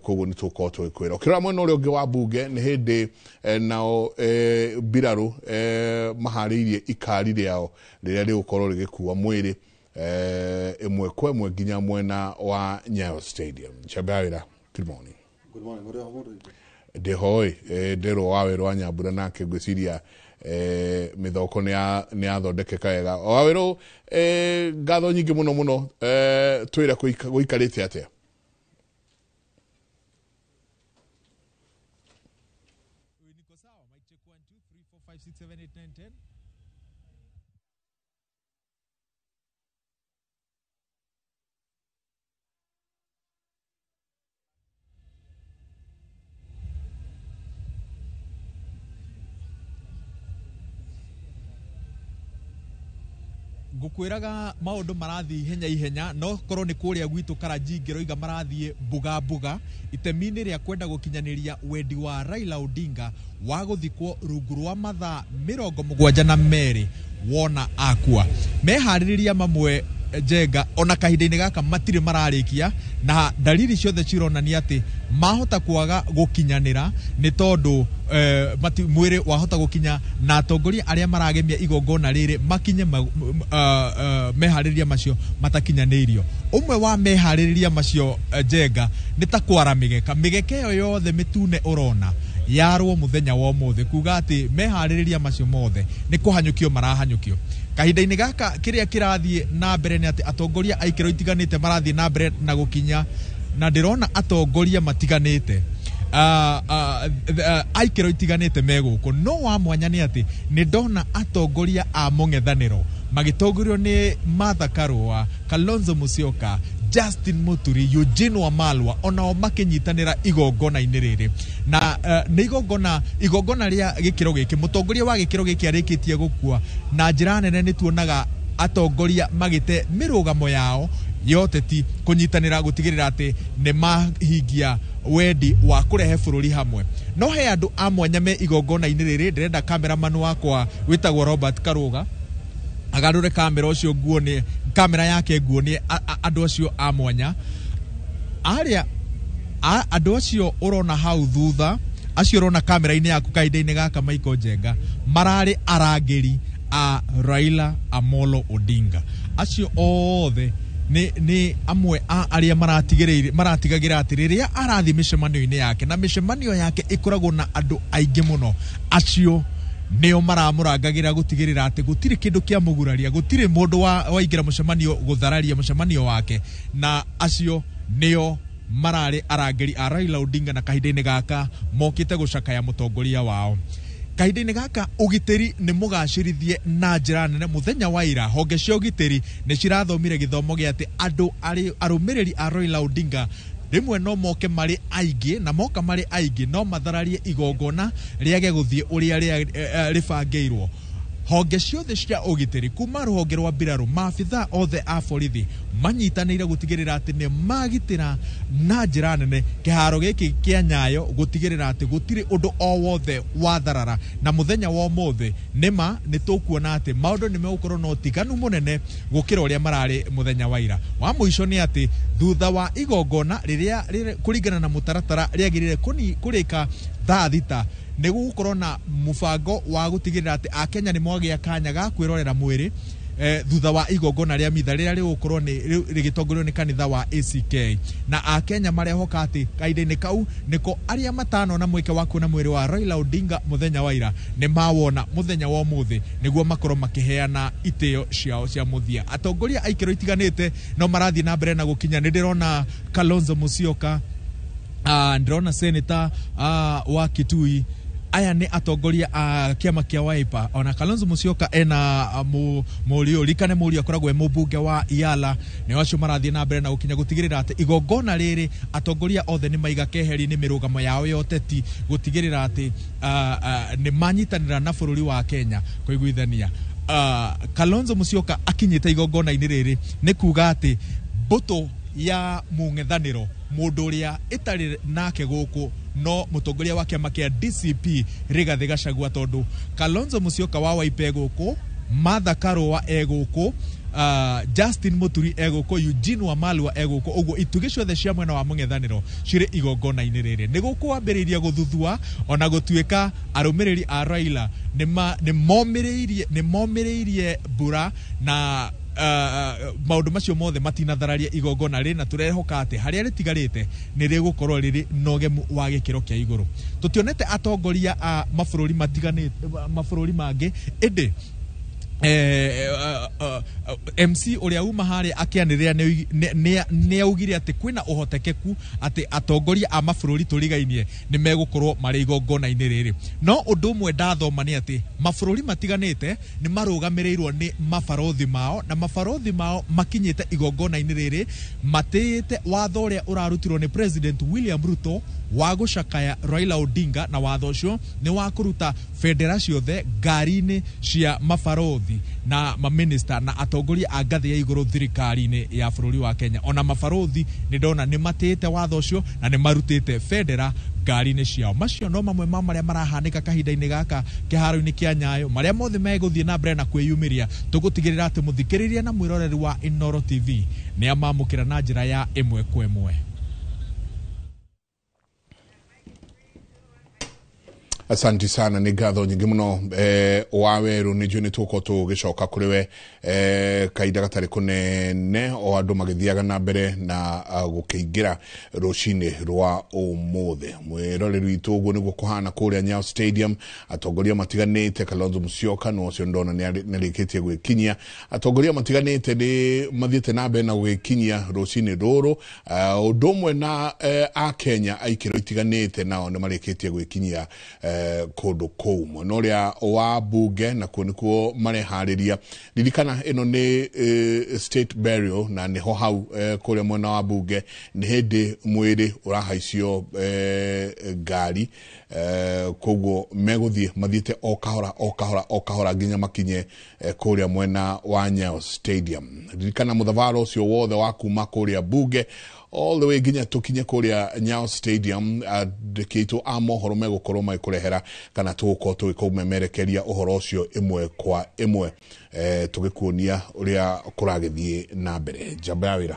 [SPEAKER 20] koguo nĩ tũgũkorwo tũgĩkwĩra. Ũkĩrora mwena ũrĩa ũngĩ wa mbunge, nĩ hĩndĩ nao mbirarũ maharĩirie ikari rĩao rĩrĩa rĩgũkorwo rĩgĩkua mwĩrĩ ĩmwe kwa ĩmwe nginya mwena wa Nyayo Stadium. Chabawira, good morning.
[SPEAKER 21] Good morning.
[SPEAKER 20] Ndĩhoĩ ndĩrwo Wawerũ wa Nyambura nake ngwĩciria mĩthoko nĩ yathondekeka wega. Wawerũ, ngatho nyingĩ mũno mũno, twĩre gũikarĩte atĩa?
[SPEAKER 16] Niko sawa. Mic check 1 2 3 4 5 6 7 8 9 10. Ngukwiraga maundu marathi ihenya ihenya, no korwo ni kuria gwitu Karanjingi ngiroiga marathie mbuga mbuga itemi-inĩ rĩa kwenda gũkinyanĩria wendi wa Raila Odinga wa gũthikwo rungu rwa mathaa 72 wona akua. Meharĩrĩria mamwe Njenga ona kahinda-inĩ gaka matirĩ mararĩkia, na dalili ciothe cironania atĩ mahota kwaga gũkinyanĩra nĩ tondũ mwĩrĩ wahota gũkinya na atongoria arĩa maragemia igongona rĩrĩ makinye meharĩrĩria macio matakinyanĩirio. Ũmwe wa meharĩrĩria macio Njenga nĩ ta kwara mĩgeka. Mĩgeka ĩyo yothe mĩtune ũrona yarwo mũthenya wa ũmũthĩ, kuga atĩ meharĩrĩria macio mothe nĩ kũhanyũkio marahanyũkio. Kahinda-inĩ gaka kĩrĩa kĩrathiĩ na mbere nĩ atĩ atongoria a ikĩro itiganĩte marathiĩ na mbere na gũkinya, na ndĩrona atongoria matiganĩte a ikĩro itiganĩte me gũkũ. No wa mwanya nĩ atĩ nĩ ndona atongoria a mũng'ethanĩro magĩtongorio nĩ Martha Karua, Kalonzo Musyoka, Justin Muturi, Eugene Wamalwa, onao makĩnyitanĩra igongona-inĩ rĩrĩ. Na nĩ igongona rĩa gĩkĩro gĩkĩ, mũtongoria wa gĩkĩro gĩkĩ arĩkĩtie gũkua na njĩra nene. Nĩ tuonaga atongoria magĩte mĩrũgamo yao ya ũteti kũnyitanĩra gũtigĩrĩra atĩ nĩ mahingia wendi wa kũrehe bũrũri hamwe. No he andũ a mwanya me igongona-inĩ rĩrĩ. Ndĩrenda cameraman wakwa wĩtagwo Robert Karuga agarũre kamera ũcio nguonie, kamera yake nguonie andũ acio a mwanya arĩa andũ acio ũrona hau thutha, acio ũrona kamera-inĩ yaku kahinda-inĩ gaka Michael Njenga, mararĩ arangĩri a Raila Amolo Odinga. Acio othe
[SPEAKER 21] Nĩ amwe a arĩa maratigĩrĩire maratigagĩra atĩ rĩrĩa arathiĩ mĩcemanio-inĩ yake, na mĩcemanio yake ĩkoragwo na andũ aingĩ mũno, acio nĩo maramũrangagĩra gũtigĩrĩra atĩ gũtirĩ kĩndũ kĩa mũguraria, gũtirĩ mũndũ waingĩra mũcemanio gũthararia mũcemanio wake, na acio nĩo mararĩ arangĩri a Raila Odinga na kahinda-inĩ gaka mokĩte gũcakaya mũtongoria wao. Kahinda-inĩ gaka ũgitĩri nĩ mũgacĩrithie na njĩra nene. Mũthenya wa ira honge cia ũgitĩri nĩ cirathomire gĩthomo gĩa atĩ andũ arũmĩrĩri a Raila Odinga rĩmwe no moke marĩ aingĩ, na moka marĩ aingĩ no mathararie igongona rĩage gũthiĩ ũrĩa rĩbangĩirwo. Honge ciothe cia ũgitĩri kuma rũhonge rwa mbirarũ, maabitha othe a borithi manyitanĩire gũtigĩrĩra atĩ nĩ magitĩra na njĩra nene kĩharo gĩkĩ kĩa Nyayo, gũtigĩrĩra atĩ gũtirĩ ũndũ o wothe watharara. Na mũthenya wa ũmũthĩ nĩma nĩ tũkuona atĩ maũndũ nĩ megũkorwo na ũtiganu mũnene gũkĩra ũrĩa mararĩ mũthenya wa ira. Wa mũico nĩ atĩ thutha wa igongona rĩrĩa kũringana na mũtaratara rĩagĩrĩire kũrĩka thaa 6, nĩ gũgũkorwo na mũbango wa gũtigĩrĩra atĩ Akenya nĩ mwagĩa kanya ga kwĩrorera mwĩrĩ thutha wa igongona rĩa mitha rĩrĩa rĩgũkorwo nĩ rĩgĩtongorio nĩ kanitha wa ACK, na Akenya marehoka atĩ kahinda-inĩ kau nĩko arĩa matanona mweke wa kuona mwĩrĩ wa Raila Odinga mũthenya wa ira nĩ mawona mũthenya wa ũmũthĩ, nĩguo makorwo makĩheana itĩo ciao cia mũthia. Atongoria a ikĩro itiganĩte no marathiĩ na mbere na gũkinya. Nĩ ndĩrona Kalonzo Musyoka, ndĩrona Senator wa Kitui. Aya nĩ atongoria a kĩama kĩa Wiper. Ona Kalonzo Musyoka ena mũriũ rikane mũriũ akoragwo e mũmbunge wa Iala. Nĩ acio marathiĩ na mbere na gũkinya gũtigĩrĩra atĩ igongona rĩrĩ atongoria othe nĩ maiga keheri-inĩ mĩrũgamo yao ya ũteti, gũtigĩrĩra atĩ nĩ manyitanĩra na bũrũri wa Kenya kũiguithania. Kalonzo Musyoka akinyĩte igongona-inĩ rĩrĩ nĩ kuga atĩ mbũtũ ya mũng'ethanĩro mũndũ ũrĩa ĩtarĩ nake gũkũ no mũtongoria wa kĩama kĩa DCP Rigathi Gachagua, tondũ Kalonzo Musyoka wa Wiper gũkũ, Martha Karua e gũkũ, Justin Muturi e gũkũ, Eugene Wamalwa e gũkũ, ũguo itugĩ ciothe cia mwena wa mũng'ethanĩro cirĩ igongona-inĩ rĩrĩ. Nĩ gũkũ wambĩrĩirie gũthuthua, ona gũtuĩka arũmĩrĩri a Raila nĩ momĩrĩirie mbura na maũndũ macio mothe matinathararia igongona rĩ, na tũrehoka atĩ harĩa rĩtigarĩte nĩ rĩgũkorwo rĩrĩ na ũgemu wa gĩkĩro kĩa igũrũ. Tũtionete atongoria a mabũrũri matiganĩte, mabũrũri mangĩ, ĩndĩ MC ũrĩa uma harĩa akĩanĩrĩra nĩ augire atĩ kwĩna ũhotekeku atĩ atongoria a mabũrũri tũrigainie nĩ megũkorwo marĩ igongona-inĩ rĩrĩ. No ũndũ ũmwe ndathoma nĩ atĩ mabũrũri matiganĩte nĩ marũgamĩrĩirwo nĩ mabarothi mao, na mabarothi mao makinyĩte igongona-inĩ rĩrĩ matĩĩte watho ũrĩa ũrarutirwo nĩ President William Ruto wa gũcakaya Raila Odinga, na watho ũcio nĩ wa kũruta bendera ciothe ngari-inĩ cia mabarothi na maminista na atongoria a ngathĩ ya igũrũ thirikari-inĩ ya bũrũri wa Kenya. Ona mabarothi nĩ ndona nĩ matĩĩte watho ũcio na nĩ marutĩte bendera ngari-inĩ ciao. Macio no mamwe ma marĩa marahanĩka kahinda-inĩ gaka kĩharo-inĩ kĩa Nyayo, marĩa mothe megũthiĩ na mbere na kwĩyumĩria. Tũgũtigĩrĩra atĩ mũthikĩrĩria na mwĩroreri wa Inooro TV nĩ amamũkĩra na njĩra ya ĩmwe kwa ĩmwe.
[SPEAKER 20] Asante sana, nĩ ngatho nyingĩ mũno wa werũ. Nĩ njũĩ nĩ tũgũkorwo tũgĩcoka kũrĩ we kahinda gatarĩ kũnene, o andũ magĩthiaga na mbere na gũkĩingĩra rũcinĩ rwa ũmũthĩ. Mwĩroreri witũ, ũguo nĩguo kũhana kũrĩa Nyayo Stadium. Atongoria matiganĩte, Kalonzo Musyoka no ũcio ndona nĩ arĩkĩtie gwĩkinyia. Atongoria matiganĩte nĩ mathiĩte na mbere na gwĩkinyia rũcinĩ rũrũ, ũndũ ũmwe na Akenya a ikĩro itiganĩte nao nĩ marĩkĩtie gwĩkinyia kũndũ kũu mwena ũrĩa wa bunge, na kuo nĩkuo mareharĩria. Ririkana ĩno nĩ state burial, na nĩho hau kũrĩa mwena wa bunge nĩ hĩndĩ mwĩrĩ ũrahaicio ngari, koguo megũthiĩ mathiĩte o kahora o kahora o kahora nginya makinye kũrĩa mwena wa Nyayo Stadium. Ririkana mũthabara ũcio wothe wa kuma kũrĩa bunge all the way nginya tukinye kũrĩa Nyayo Stadium, andĩki aitũ a mohoro megũkorwo magĩkũrehera kana tũgũkorwo tũgĩkũmemerekeria ũhoro ũcio ĩmwe kwa ĩmwe, tũgĩkuonia ũrĩa kũragĩthiĩ na mbere. Njamba ya wĩra.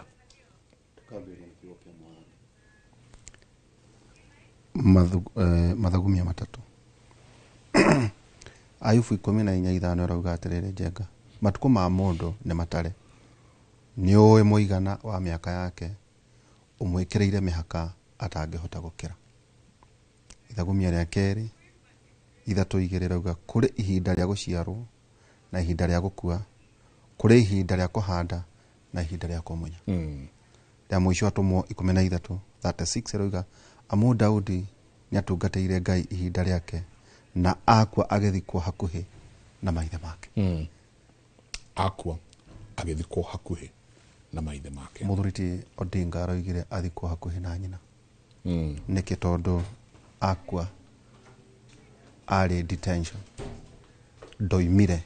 [SPEAKER 22] Mathagumia matatũ. Ayubu 14:5 ĩrauga atĩrĩrĩ, Njenga, matukũ ma mũndũ nĩ matare
[SPEAKER 3] Nĩ ũĩ mũigana wa mĩaka yake, ũmwĩkĩrĩire mĩhaka atangĩhota gũkĩra. Ithagumia rĩa kerĩ 3:2 rauga kũrĩ ihinda rĩa gũciarwo na ihinda rĩa gũkua, kũrĩ ihinda rĩa kũhanda na ihinda rĩa kũmunya. Rĩa mũico atũmwo 13:36 rauga amu Daudi nĩatungatĩire Ngai ihinda rĩake na akua agĩthikwo hakuhĩ na maithe make.
[SPEAKER 20] Akua agĩthikwo hakuhĩ na maithe make.
[SPEAKER 3] Mũthuri ti Odinga aroigire athikwo hakuhĩ na nyina. Nĩkĩ? Tondũ akua arĩ detention, ndoimire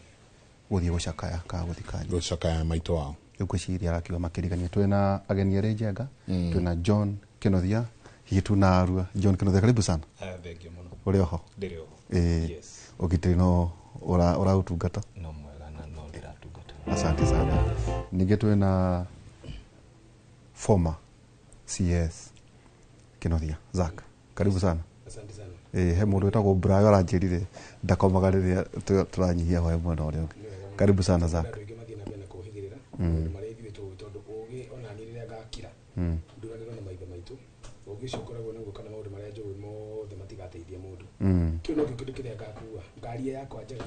[SPEAKER 3] gũthiĩ gũcakaya kana gũthika nyina.
[SPEAKER 20] Gũcakaya maitũ wao.
[SPEAKER 3] Rĩu ngwĩciria arakiuga makĩrigania. Twĩna ageni erĩ njenga. Twĩna John Kinothia, hihi tuna arua. John Kinothia, karibu sana.
[SPEAKER 22] Thengiũ mũno.
[SPEAKER 3] Ũrĩ oho?
[SPEAKER 22] Ndĩrĩ oho.
[SPEAKER 3] Yes. Ũgitĩri no ũraũtungata?
[SPEAKER 22] No mwega na no ndĩratungata.
[SPEAKER 3] Asante sana. Ningĩ twĩna former CS Kinothia Zack, karibu sana.
[SPEAKER 22] Asante sana.
[SPEAKER 3] He mũndũ wĩtagwo Brayo aranjĩrire ndakomaga rĩrĩa tũranyihia hwaĩ mwena ũrĩa ũngĩ. Karibu sana Zack.
[SPEAKER 22] Andũ aingĩ mathiĩ na mbere na kũhĩgĩrĩra maũndũ marĩa ithuĩ tũĩ, tondũ ũgĩ ona niĩ rĩrĩa ngakira nduranĩrwo na maithe maitũ, ũgĩ ũcio ngoragwo naguo kana maũndũ marĩa njũĩ mothe matigateithia mũndũ. Kĩu nokĩo kĩndũ kĩrĩa ngakua, ngari yakwa njega,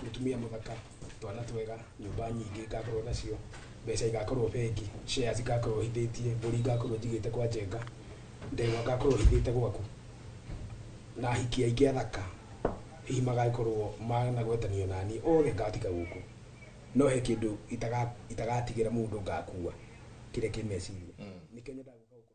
[SPEAKER 22] mũtumia mũthaka, twana twega, nyũmba nyingĩ ngakorwo nacio, mbeca igakorwo bengi, shares ngakorwo hithĩtie, mbũri ngakorwo njigĩte kwa njenga, ndegwa ngakorwo hithĩte gwaku, na ahiki aingĩ athaka hihi magagĩkorwo managwetanio nani, othe ngatiga gũkũ. No he kĩndũ itagatigĩra mũndũ ngakua kĩrĩa kĩ meciria. Nĩkĩo nyendaga gũka gũkũ.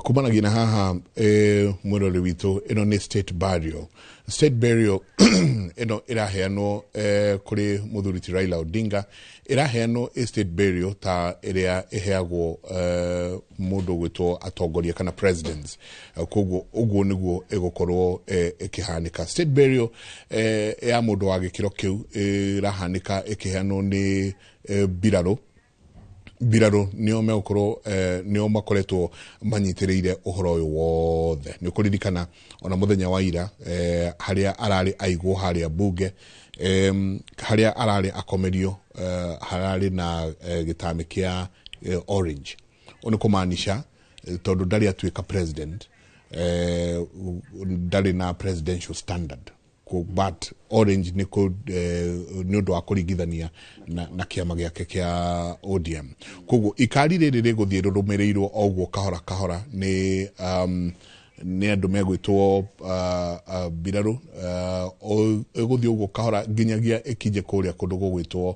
[SPEAKER 20] Kumanagia na haha mwirori witũ, ĩno nĩ state burial. State burial ĩno ĩraheanwo kũrĩ mũthuri ti Raila Odinga, ĩraheanwo ĩ state burial ta ĩrĩa ĩheagwo mũndũ ũgwĩtwo atongoria kana presidents. Koguo ũguo nĩguo ĩgũkorwo ĩkĩhanĩka. State burial ya mũndũ wa gĩkĩro kĩu ĩrahanĩka ĩkĩheanwo nĩ mbirarũ. Mbirarũ nĩo megũkorwo nĩo makoretwo manyitĩrĩire ũhoro ũyũ wothe. Nĩ ũkũririkana ona mũthenya wa ira harĩa ararĩ aigwo harĩa bunge, harĩa ararĩ akomerio, hararĩ na gĩtami kĩa orange. Ũũ nĩ kũmaanisha tondũ ndarĩ atuĩka president, ndarĩ na presidential standard. But orange nĩ ũndũ wa kũringithania na kĩama gĩake kĩa ODM. Koguo ikari rĩrĩ rĩgũthiĩ rĩrũmĩrĩirwo o ũguo kahora kahora nĩ andũ megwĩtwo mbirarũ, ĩgũthiĩ ũguo kahora nginyagia ĩkinye kũrĩa kũndũ gũgwĩtwo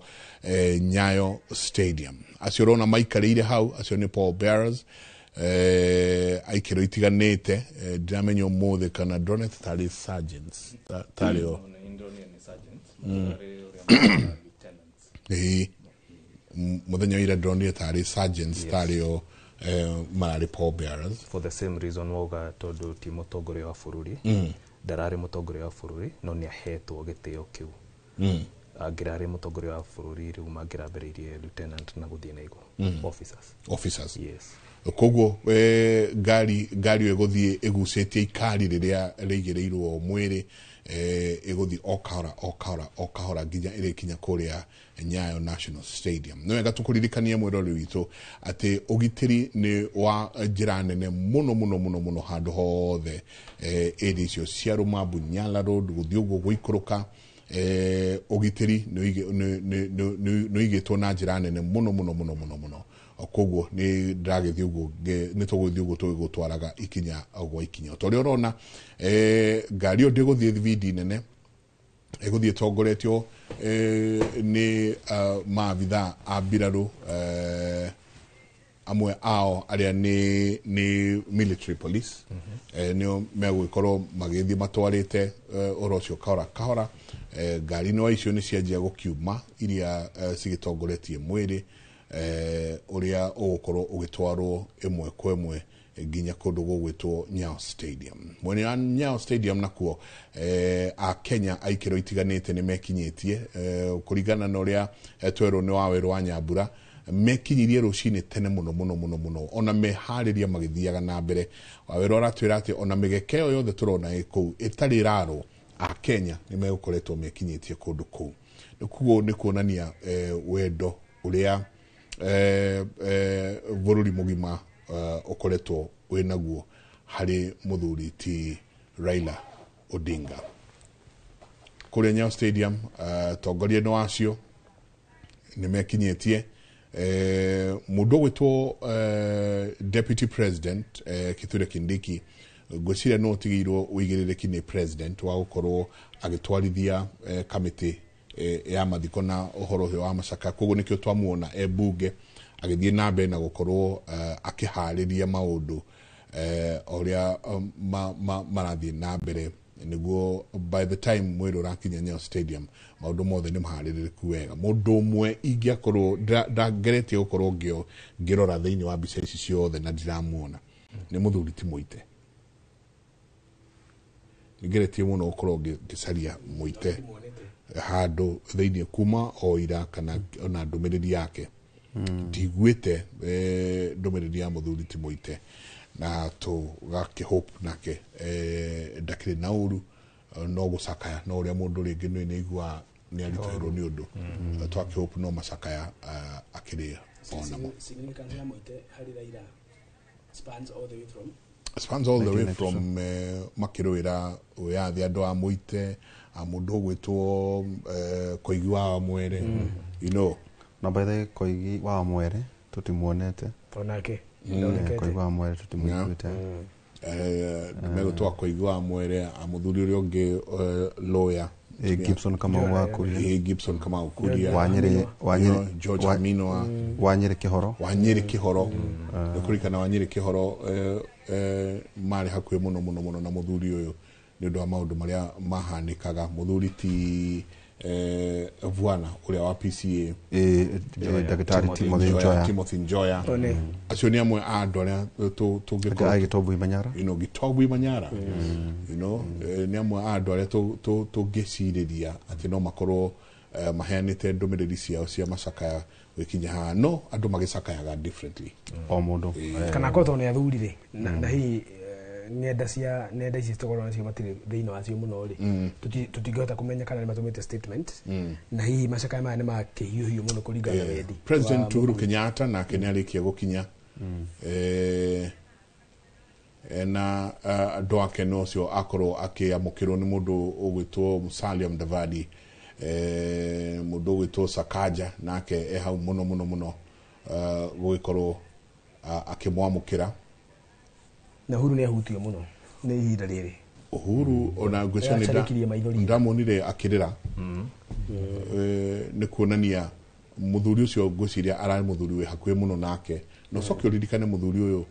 [SPEAKER 20] Nyayo Stadium. Acio ũrona maikarĩire hau, acio nĩ Paul Bearers, aikĩro itiganĩte. Ndiramenya ũmũthĩ kana ndĩronete tarĩ sergeants tarĩ o mũthenya wa ira ndĩronire tarĩ sergeants tarĩ o mararĩ Paul Bearers.
[SPEAKER 22] For the same reason wauga, tondũ ti mũtongoria wa bũrũri, ndararĩ mũtongoria wa bũrũri, no nĩ ahetwo gĩtĩo kĩu. Angĩrarĩ mũtongoria wa bũrũri rĩu mangĩrambĩrĩirie lieutenant na gũthiĩ na igũrũ. Officers.
[SPEAKER 20] Officers.
[SPEAKER 22] Yes.
[SPEAKER 20] Koguo ngari ĩyo ĩgũthiĩ ĩgucĩtie ikari rĩrĩa rĩigĩrĩirwo mwĩrĩ, ĩgũthiĩ o kahora o kahora o kahora nginya ĩrĩkinya kũrĩa Nyayo National Stadium. Nĩ wega tũkũririkanie mwĩrori witũ atĩ ũgitĩri nĩ wa njĩra nene mũno mũno mũno mũno handũ hothe, area icio cia Rũmambu, Nyala Road, gũthiĩ ũguo gũikũrũka, ũgitĩri nĩ ũigĩtwo na njĩra nene mũno mũno mũno mũno mũno. Koguo nĩ ndĩragĩthiĩ ũguo, nĩ tũgũthiĩ ũguo tũgĩgũtwaraga ikinya gwa ikinya. Ta ũrĩa ũrona ngari ĩyo ndĩgũthiĩ thibindi nene, ĩgũthiĩ ĩtongoretio nĩ maabithaa a mbirarũ, amwe ao arĩa nĩ military police, nĩo megũgĩkorwo magĩthiĩ matwarĩte ũhoro ũcio kahora kahora. Ngari no icio nĩ cianjia gũkiuma iria cigĩtongoretie mwĩrĩ, ũrĩa ũgũkorwo ũgĩtwarwo ĩmwe kwa ĩmwe nginya kũndũ gũgwĩtwo Nyayo Stadium. Mwena wa Nyayo Stadium nakuo a Kenya aikĩro itiganĩte nĩ mekinyĩtie kũringana na ũrĩa twerwo nĩ Wawerũ wa Nyambura mekinyirie rũcinĩ tene mũno mũno mũno mũno ona meharĩria magĩthiaga na mbere. Wawerũ aratwĩra atĩ ona mĩgeke ĩyo yothe tũrona ĩ kũu ĩtarĩ ĩrarwo a Kenya nĩ megũkoretwo mekinyĩtie kũndũ kũu. Koguo nĩ kuonania wendo ũrĩa bũrũri mũgima ũkoretwo wĩnaguo harĩ mũthuri ti Raila Odinga. Kũrĩa Nyayo Stadium tongoria nĩ wacio nĩ mekinyĩtie mũndũ ũgwĩtwo Deputy President Kithure Kindiki ngwĩciria no ũtigĩirwo ũigĩrĩrĩki nĩ president wa gũkorwo agĩtwarithia kamĩtĩ ya mathiko na ũhoro ũyũ wa macaka. Koguo nĩkĩo twamuona e bunge agĩthiĩ na mbere na gũkorwo akĩharĩria maũndũ ũrĩa marathiĩ na mbere nĩguo by the time mwĩrĩ ũrakinya Nyayo Stadium maũndũ mothe nĩ maharĩrĩku wega. Mũndũ ũmwe ingĩakorwo ndangeretie gũkorwo ngĩrora thĩinĩ wa mbica ici ciothe na ndiramuona nĩ mũthuri ti Mũite. Nĩngeretie mũno gũkorwo ngĩcaria Mũite handũ thĩinĩ kuma o ira kana ona ndũmĩrĩri yake ndiguĩte ndũmĩrĩri ya mũthuri ti Mũite na tũgakĩhope nake ndakĩrĩ na ũru no gũcakaya no ũrĩa mũndũ rĩngĩ nĩ aigua nĩ aritũhĩrwo nĩ ũndũ twakĩhope no macakaya akĩrĩ onamo.
[SPEAKER 22] Significance ya Mũite harĩ Raila spans all the way from
[SPEAKER 20] spans all the way from makĩrũĩra wĩyathi andũ a Mũite a mũndũ ũgwĩtwo Koigi wa Mwere you know.
[SPEAKER 3] Na by the way Koigi wa Mwere tutimuonete
[SPEAKER 22] onake
[SPEAKER 3] Koigi wa Mwere tutimuiguĩte
[SPEAKER 20] megũtwa Koigi wa Mwere a mũthuri ũrĩa ũngĩ lawyer
[SPEAKER 3] Gibson Kamau wa Kuria
[SPEAKER 20] Gibson Kamau Kuria
[SPEAKER 3] Wanyere
[SPEAKER 20] George Amino
[SPEAKER 3] Wanyere Kihoro
[SPEAKER 20] Wanyere Kihoro nĩkũririkana Wanyere Kihoro marĩ hakuhĩ mũno mũno mũno na mũthuri ũyũ nĩ ũndũ wa maũndũ marĩa mahanĩkaga. Mũthuri ti Vwana ũrĩa wa PCA
[SPEAKER 3] Daktari
[SPEAKER 20] Timothy Njoya acio nĩ amwe a andũ arĩa tũngĩkorwo
[SPEAKER 3] Gitobu Imanyara
[SPEAKER 20] you know Gitobu Imanyara you know nĩ amwe a andũ arĩa tũngĩcirĩria atĩ no makorwo maheanĩte ndũmĩrĩri ciao cia macakaya gũkinya haha no andũ magĩcakayaga differently
[SPEAKER 3] o mũndũ
[SPEAKER 22] kana korwo tondũ nĩ athuri rĩ na hihi ng'enda cia nenda ici tũkorwo nacio matirĩ thĩinĩ wacio mũno rĩ tũtingĩhota kũmenya kana nĩ matũmĩte statement na hihi macakaya maya nĩ makĩhiũhiũ mũno kũringana na wendi.
[SPEAKER 20] President Uhuru Kenyatta nake nĩ arĩkia gũkinya na andũ ake no ũcio akorwo akĩamũkĩrwo nĩ mũndũ ũgwĩtwo Musalia Mudavadi mũndũ ũgwĩtwo Sakaja nake e hau mũno mũno mũno gũgĩkorwo akĩmwamũkĩra.
[SPEAKER 22] Na Uhuru nĩ ahutio mũno nĩ ihinda rĩrĩ.
[SPEAKER 20] Uhuru ona ngwĩciria ndamuonire akĩrĩra nĩ kuonania mũthuri ũcio ngwĩciria ararĩ mũthuri wĩ hakuhĩ mũno nake na ũcoke ũririkane mũthuri ũyũ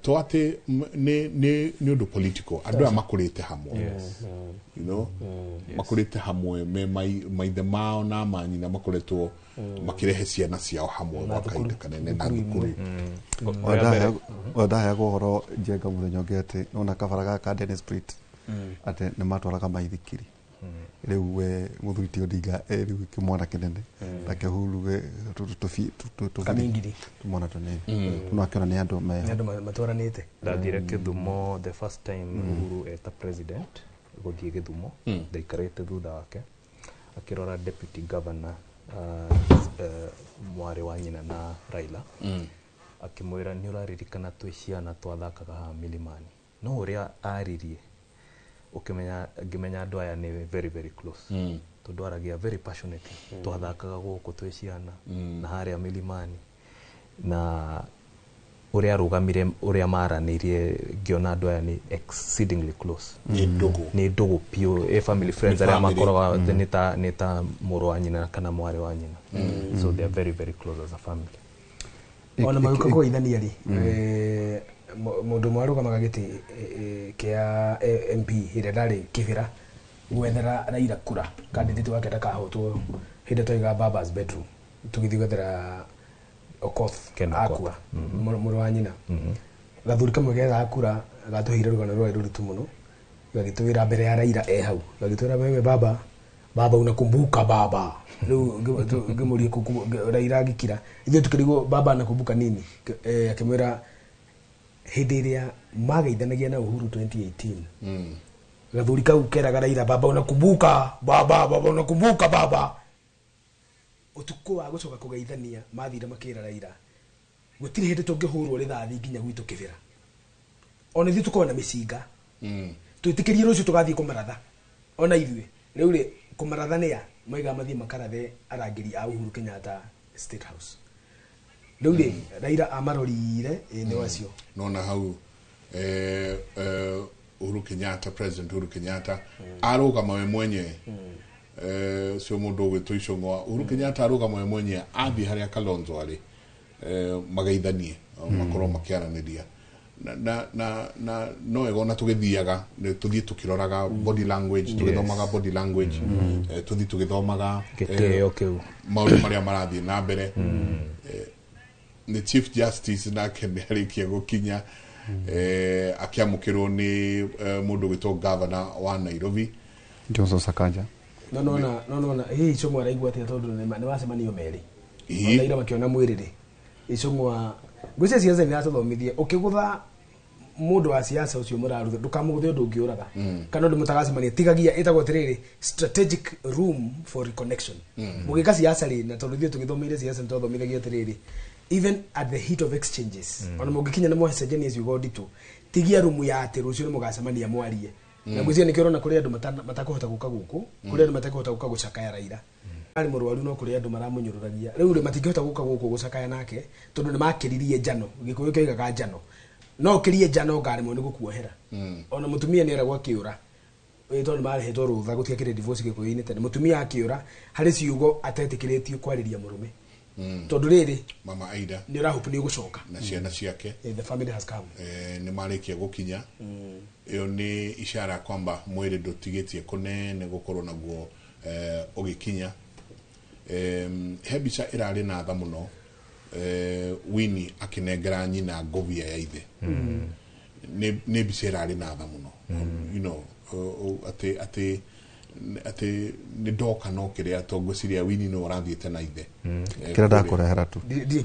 [SPEAKER 20] to atĩ nĩ ũndũ political andũ aya makũrĩte hamwe you know makũrĩte hamwe me maithe mao na manyina makoretwo makĩrehe ciana ciao hamwe gwa kahinda kanene na thukuru.
[SPEAKER 3] Ndaheagwo ũhoro Njenga mũthenya ũngĩ atĩ nona kabara gaka Dennis Pritt atĩ nĩ matwaraga maithikiri rĩu we mũthuri ti Odinga rĩu kĩmwana kĩnene nake Uhuru
[SPEAKER 22] Kamingiri
[SPEAKER 3] tũmwana tũnini no akĩona nĩ andũ
[SPEAKER 22] nĩ andũ matwaranĩte.
[SPEAKER 5] Ndathire Kĩthumo the first time Uhuru eta president gũthiĩ Gĩthumo ndaikarĩte thutha wake akĩrora deputy governor mwarĩ wa nyina na Raila akĩmwĩra nĩ ũraririkana twĩ ciana twathakaga haha milimani no ũrĩa aririe ũkĩmenya ngĩmenya andũ aya nĩ very very close tondũ aragia very passionately twathakaga gũkũ twĩ ciana na harĩa milimani na ũrĩa arũgamire ũrĩa maranĩirie ngĩona andũ aya nĩ exceedingly close nĩ ndũgũ biũ ĩ family friends arĩa makoragwo nĩ ta mũrũ wa nyina kana mwarĩ wa nyina so they are very very close as a family.
[SPEAKER 22] Ona magĩũka kũgeithania rĩ mũndũ ũmwe arũgamaga gĩtĩ kĩa MP ĩrĩa ndarĩ Kĩbĩra gwethera Raila kura candidate wake ndakahotwo hĩndĩ twaiga Baba's bedroom tũgĩthiĩ gwethera Okoth akua mũrũ wa nyina Gathuri kamwe gethaga kura gatũheire rũgano rwarĩ rũritũ mũno, gagĩtwĩra mbere ya Raila e hau, gagĩtwĩra wewe baba, baba unakumbuka baba. Rĩu ngĩmũria Raila agĩkira, ithuĩ tũkĩrigwo baba anakumbuka nini? Akĩmwĩra hĩndĩ ĩrĩa mageithanagia na Uhuru 2018 gathuri kau keraga Raila baba unakumbuka baba, baba unakumbuka baba. Ũtukũ wa gũcoka kũgeithania mathire makĩra Raila gũtirĩ hĩndĩ tũngĩhũrwo rithathi nginya gwitũ Kĩbĩra, ona ithuĩ tũkorwo na mĩcinga twĩtĩkĩrie rũciũ tũgathiĩ kũmaratha ona ithuĩ. Rĩu rĩ kũmaratha nĩa maiga mathiĩ makarathe arangĩri a Uhuru Kenyatta State House. Rĩu rĩ Raila amarorire nĩ wacio
[SPEAKER 20] nona hau Uhuru Kenyatta, President Uhuru Kenyatta arũgama we mwenye cio mũndũ ũgwĩtwo Icũng'wa. Uhuru Kenyatta arũgama we mwenye athiĩ harĩa Kalonzo arĩ magaithanie makorwo makĩaranĩria na no wega ona tũgĩthiaga tũthiĩ tũkĩroraga body language, tũgĩthomaga body language, tũthiĩ tũgĩthomaga
[SPEAKER 5] gĩtĩo kĩu
[SPEAKER 20] maũndũ marĩa marathiĩ na mbere. Nĩ Chief Justice nake nĩ arĩkia gũkinya akĩamũkĩrwo nĩ mũndũ ũgwĩtwo Governor wa Nairobi
[SPEAKER 3] Johnson Sakaja.
[SPEAKER 22] No hihi Icũng'wa araigua atĩa tondũ nĩ wacemanio merĩ Raila makĩona mwĩrĩ rĩ Icũng'wa ngwĩciria ciaca nĩratũthomithia ũkĩgũtha mũndũ wa siasa ũcio mũrarutha ndũkamũgũthe ũndũ ũngĩũraga kana ũndũ mũtagacemania, tigagia ĩtagwo atĩrĩrĩ strategic room for reconnection. Mũgĩka siasa rĩ, na tondũ ithuĩ tũgĩthomeire siasa nĩtwathomithagia atĩrĩrĩ even at the heat of exchanges ona mũngĩkinya nĩ mwacenjania ciugo nditũ, tigia rumu ya atĩ rũciũ nĩ mũgacemania mwarie. Na ngwĩciria nĩkĩo ũrona kũrĩ andũ matakũhota gũka gũkũ, kũrĩ andũ matakũhota gũka gũcakaya Raila arĩ mũrwaru, no kũrĩ andũ maramũnyũrũragia. Rĩu rĩ matingĩhota gũka gũkũ gũcakaya nake tondũ nĩ makĩririe njano. Gĩkũyũ kĩoigaga njano, no ũkĩrie njano ngaremwo nĩ gũkuohera. Ona mũtumia nĩ eragwo akĩũra tondũ nĩ marehetwo rũtha gũtiakĩrĩ divorce gĩkũyũ-inĩ tene, mũtumia akĩũra harĩ ciugo atetĩkĩrĩtio kwarĩria mũrũme tondũ rĩrĩ
[SPEAKER 20] Mama Aida
[SPEAKER 22] nĩ ũrahope nĩ ũgũcoka
[SPEAKER 20] na ciana ciake,
[SPEAKER 22] the family has come,
[SPEAKER 20] nĩ marĩkia gũkinya. Ĩyo nĩ ishara kwamba mwĩrĩ ndũtigĩtie kũnene gũkorwo naguo ũgĩkinya. He mbica ĩrarĩ na tha mũno, Winnie akĩnengera nyina ngobia ya ithe. Nĩ mbica ĩrarĩ na tha mũno, you know, atĩ nĩ ndoka no kĩrĩa to ngwĩciria Winnie nĩ ũrathiĩte na ithe
[SPEAKER 3] kĩrĩa ndakũrehera tu
[SPEAKER 22] ndirĩ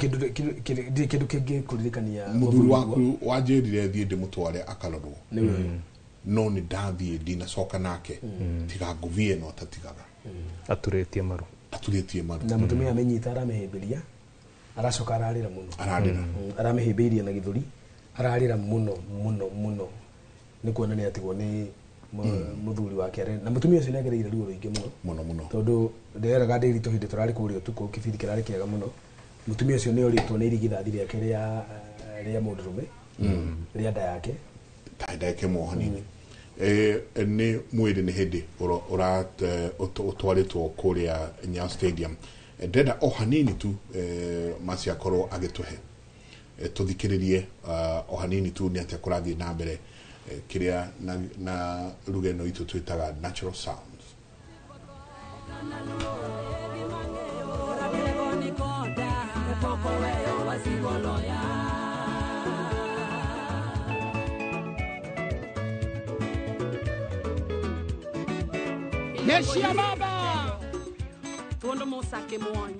[SPEAKER 22] kĩndũ kĩngĩ kũririkania
[SPEAKER 20] mũthuri waku wanjĩrire thiĩ ndĩmũtware akarorwo no nĩ ndathiĩ ndinacoka nake tiga ngobia ĩno atatigaga
[SPEAKER 5] aturĩtie maru
[SPEAKER 22] na mũtumia amenyita aramĩhĩmbĩria aracoka ararĩra mũno aramĩhĩmbĩirie na gĩthũri ararĩra mũno mũno mũno nĩ kuona nĩ atigwo nĩ mũthuri wake na mũtumia ũcio nĩagereire ruo rũingĩ mũno
[SPEAKER 20] mũno mũno
[SPEAKER 22] tondũ ndĩreraga Ndĩritũ hĩndĩ tũrarĩ kũrĩa ũtukũ kĩbindi kĩrarĩ kĩega mũno. Mũtumia ũcio nĩ orĩtwo nĩ irigithathi rĩake rĩa mũndũrũme rĩa nda yake
[SPEAKER 20] ndake mwoho hanini. Nĩ mwĩrĩ nĩ hĩndĩ ũtwarĩtwo kũrĩa Nyayo Stadium. Ndĩrenda o hanini tu Mercy akorwo agĩtũhe tũthikĩrĩrie o hanini tu nĩ atĩa kũrathiĩ na mbere kĩrĩa na ruga ĩno itũ twĩtaga natural sounds.
[SPEAKER 17] Yeshia baba Tondo mosake mwonyi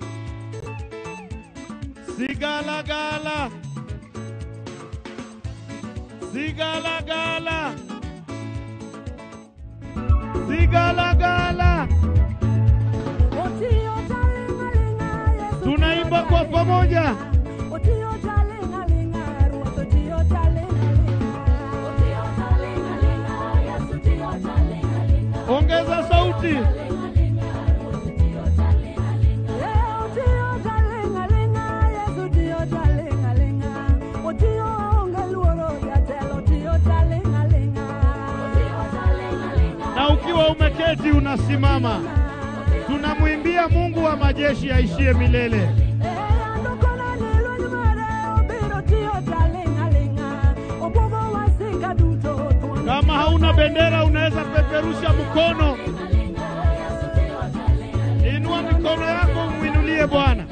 [SPEAKER 19] Sigala gala Sigala gala Sigala gala. Tunaimba kwa pamoja. Ongeza sauti. Na ukiwa umeketi unasimama. Tunamwimbia Mungu wa majeshi aishie milele. Kama hauna bendera unaweza peperusha mkono. Inua mikono yako umuinulie Bwana.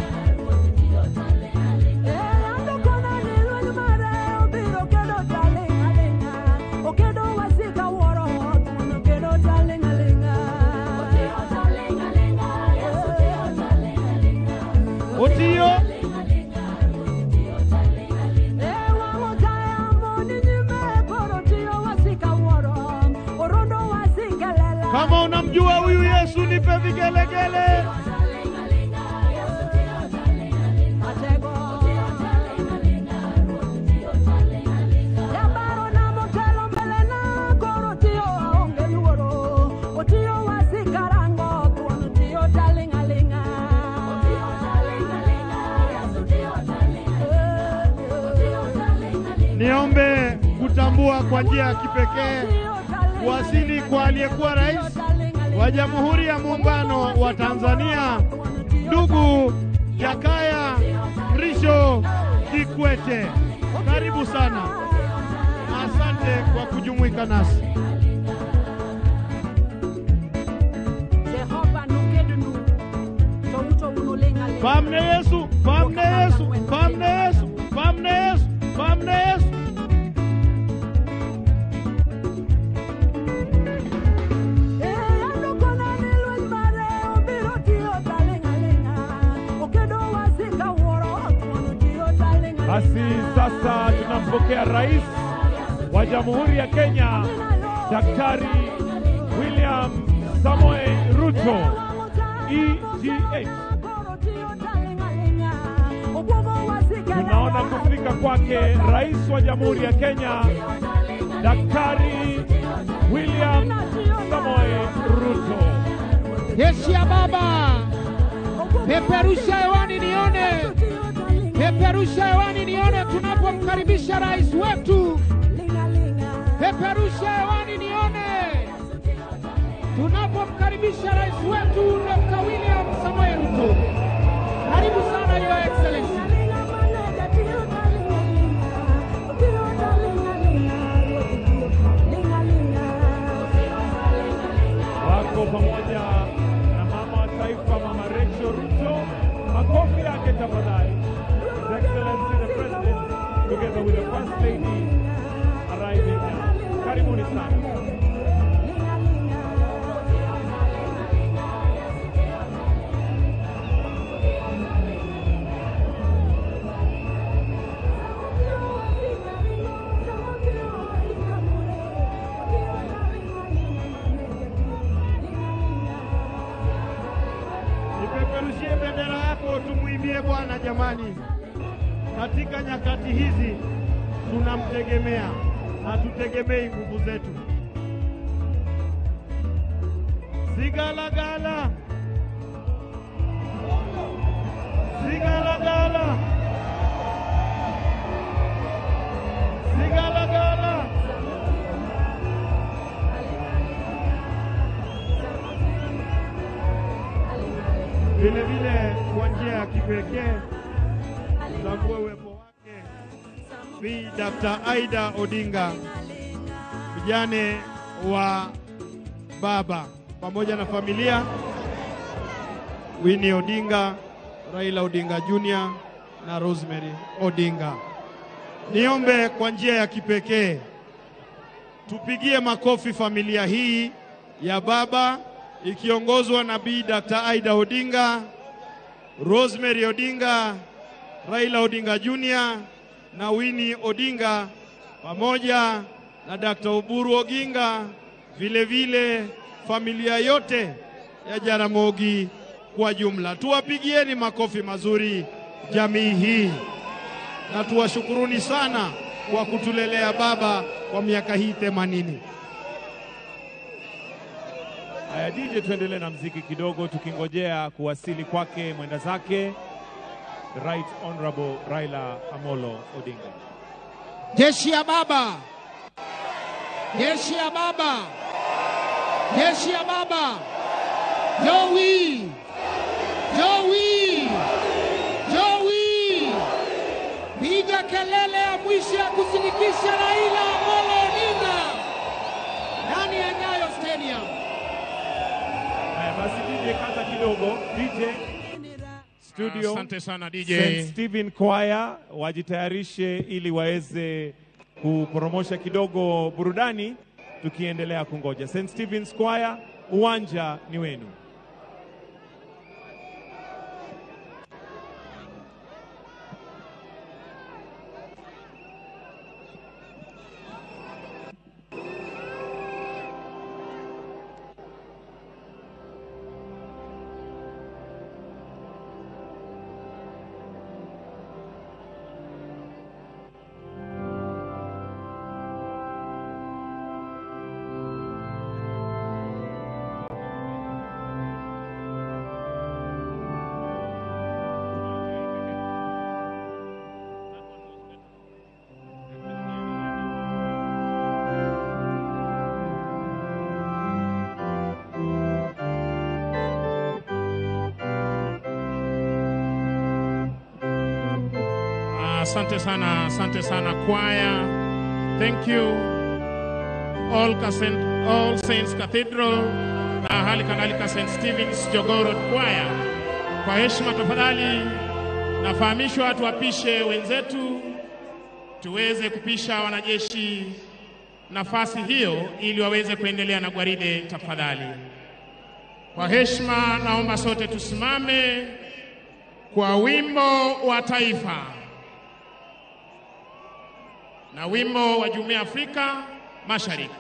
[SPEAKER 19] unamjua huyu Yesu nipe vigelegele. Niombe kutambua kwa njia ya kipekee kuwasili kwa aliyekuwa rais wa Jamhuri ya Muungano wa Tanzania, ndugu Jakaya Mrisho Kikwete. Karibu sana. Asante kwa kujumuika nasi. Pamne Yesu, pamne Yesu, pamne Yesu, pamne Yesu, pamne Yesu.
[SPEAKER 16] Basi sasa tunampokea Rais wa Jamhuri ya Kenya, Daktari William Samoei Ruto, EGH. Tunaona kufika kwake Rais wa Jamhuri ya Kenya, Daktari William Samoei Ruto.
[SPEAKER 13] Jeshi ya baba, peperusha hewani nione. Peperusha hewani nione tunapomkaribisha rais wetu. Peperusha hewani nione tunapomkaribisha rais wetu Dr. William Samoei Ruto. Karibu sana Your Excellency.
[SPEAKER 16] Wako pamoja na mama wa taifa, Mama Rachel Ruto. Makofi yake tafadhali. His Excellency the President, together with the First Lady, arriving now. Karibuni sana.
[SPEAKER 19] Nipeperushie bendera yako tumuimbie Bwana jamani. Katika nyakati hizi tunamtegemea, hatutegemei nguvu zetu. Sigalagala, sigalagala, sigalagala. Vile vile kwa njia ya kipekee tambue uwepo wake Bi Dr. Aida Odinga, mjane wa baba, pamoja na familia Winnie Odinga, Raila Odinga Jr. na Rosemary Odinga. Niombe kwa njia ya kipekee tupigie makofi familia hii ya baba ikiongozwa na Bi Dr. Aida Odinga, Rosemary Odinga, Raila Odinga Jr. na Winnie Odinga, pamoja na Dr. Oburu Oginga, vile vile familia yote ya Jaramogi kwa jumla. Tuwapigieni makofi mazuri jamii hii, na tuwashukuruni sana kwa kutulelea baba kwa miaka hii 80.
[SPEAKER 16] Haya DJ, tuendelee na mziki kidogo tukingojea kuwasili kwake mwenda zake Right Honorable Raila Amolo Odinga.
[SPEAKER 13] Jeshi ya baba, jeshi ya baba, jeshi ya baba. Joey, Joey, Joey, piga kelele ya mwisho ya kusindikisha Raila Amolo Odinga ndani ya Nyayo Stadium.
[SPEAKER 16] Haya basi DJ, kata kidogo DJ. Studio.
[SPEAKER 15] Asante sana DJ.
[SPEAKER 16] St. Stephen Choir wajitayarishe ili waweze kupromosha kidogo burudani tukiendelea kungoja. St. Stephen's Choir, uwanja ni wenu.
[SPEAKER 19] Asante sana, asante sana kwaya. Thank you All Saints Cathedral na hali kadhalika St. Stephen's Jogoo Road Choir. Kwa heshima tafadhali, nafahamishwa tuwapishe wenzetu tuweze kupisha wanajeshi nafasi hiyo ili waweze kuendelea na gwaride tafadhali. Kwa heshima naomba sote tusimame kwa wimbo wa taifa na wimbo wa Jumuiya ya Afrika Mashariki.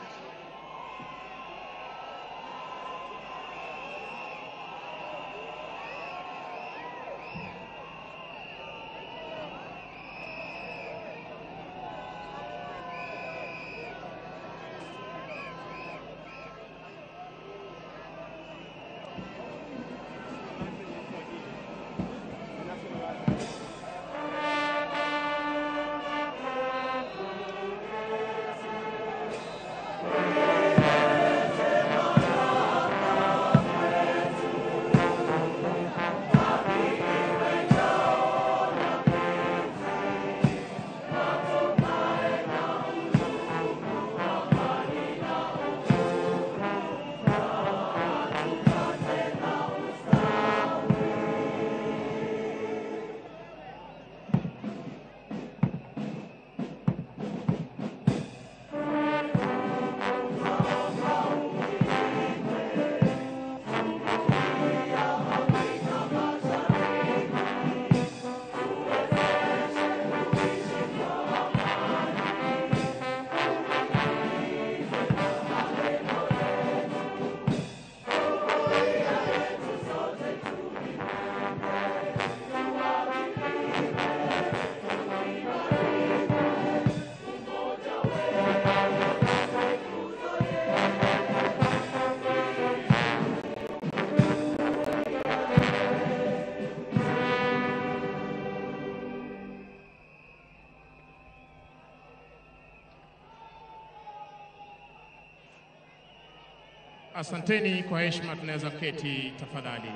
[SPEAKER 19] Asanteni kwa heshima, tunaweza kuketi tafadhali.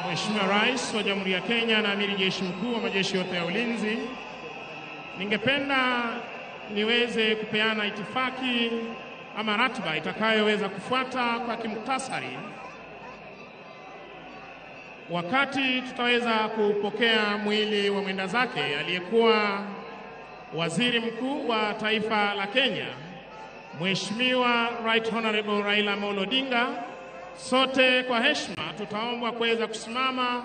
[SPEAKER 19] Mheshimiwa Rais wa Jamhuri ya Kenya na Amiri Jeshi Mkuu wa majeshi yote ya ulinzi, ningependa niweze kupeana itifaki ama ratiba itakayoweza kufuata kwa kimuktasari wakati tutaweza kupokea mwili wa mwenda zake aliyekuwa Waziri Mkuu wa Taifa la Kenya, Mheshimiwa Right Honorable Raila Amolo Odinga. Sote kwa heshima tutaombwa kuweza kusimama,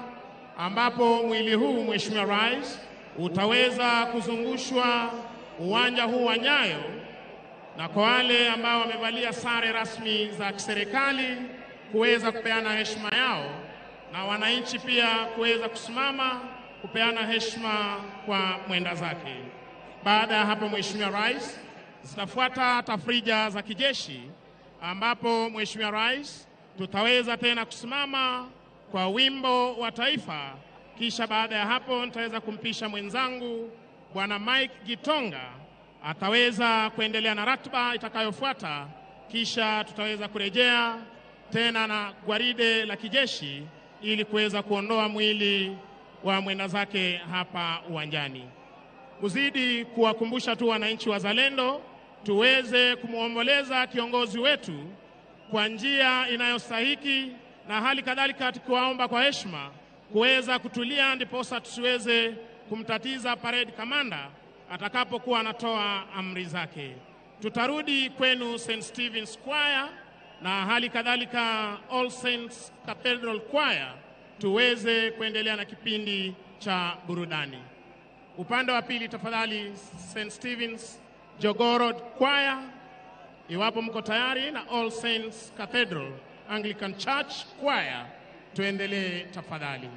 [SPEAKER 19] ambapo mwili huu Mheshimiwa Rais utaweza kuzungushwa uwanja huu wa Nyayo, na kwa wale ambao wamevalia sare rasmi za kiserikali kuweza kupeana heshima yao, na wananchi pia kuweza kusimama kupeana heshima kwa mwenda zake. Baada ya hapo, Mheshimiwa Rais, zitafuata tafrija za kijeshi, ambapo Mheshimiwa Rais tutaweza tena kusimama kwa wimbo wa taifa. Kisha baada ya hapo nitaweza kumpisha mwenzangu Bwana Mike Gitonga, ataweza kuendelea na ratiba itakayofuata. Kisha tutaweza kurejea tena na gwaride la kijeshi ili kuweza kuondoa mwili wa mwenda zake hapa uwanjani. Kuzidi kuwakumbusha tu wananchi wazalendo tuweze kumuomboleza kiongozi wetu kwa njia inayostahiki, na hali kadhalika tukiwaomba kwa heshima kuweza kutulia ndiposa tusiweze kumtatiza parade commander atakapokuwa anatoa amri zake. Tutarudi kwenu St. Stephen's Choir na hali kadhalika All Saints Cathedral Choir tuweze kuendelea na kipindi cha burudani. Upande wa pili tafadhali St. Stephen's Jogoo Road Choir, iwapo mko tayari, na All Saints Cathedral Anglican Church Choir, tuendelee tafadhali.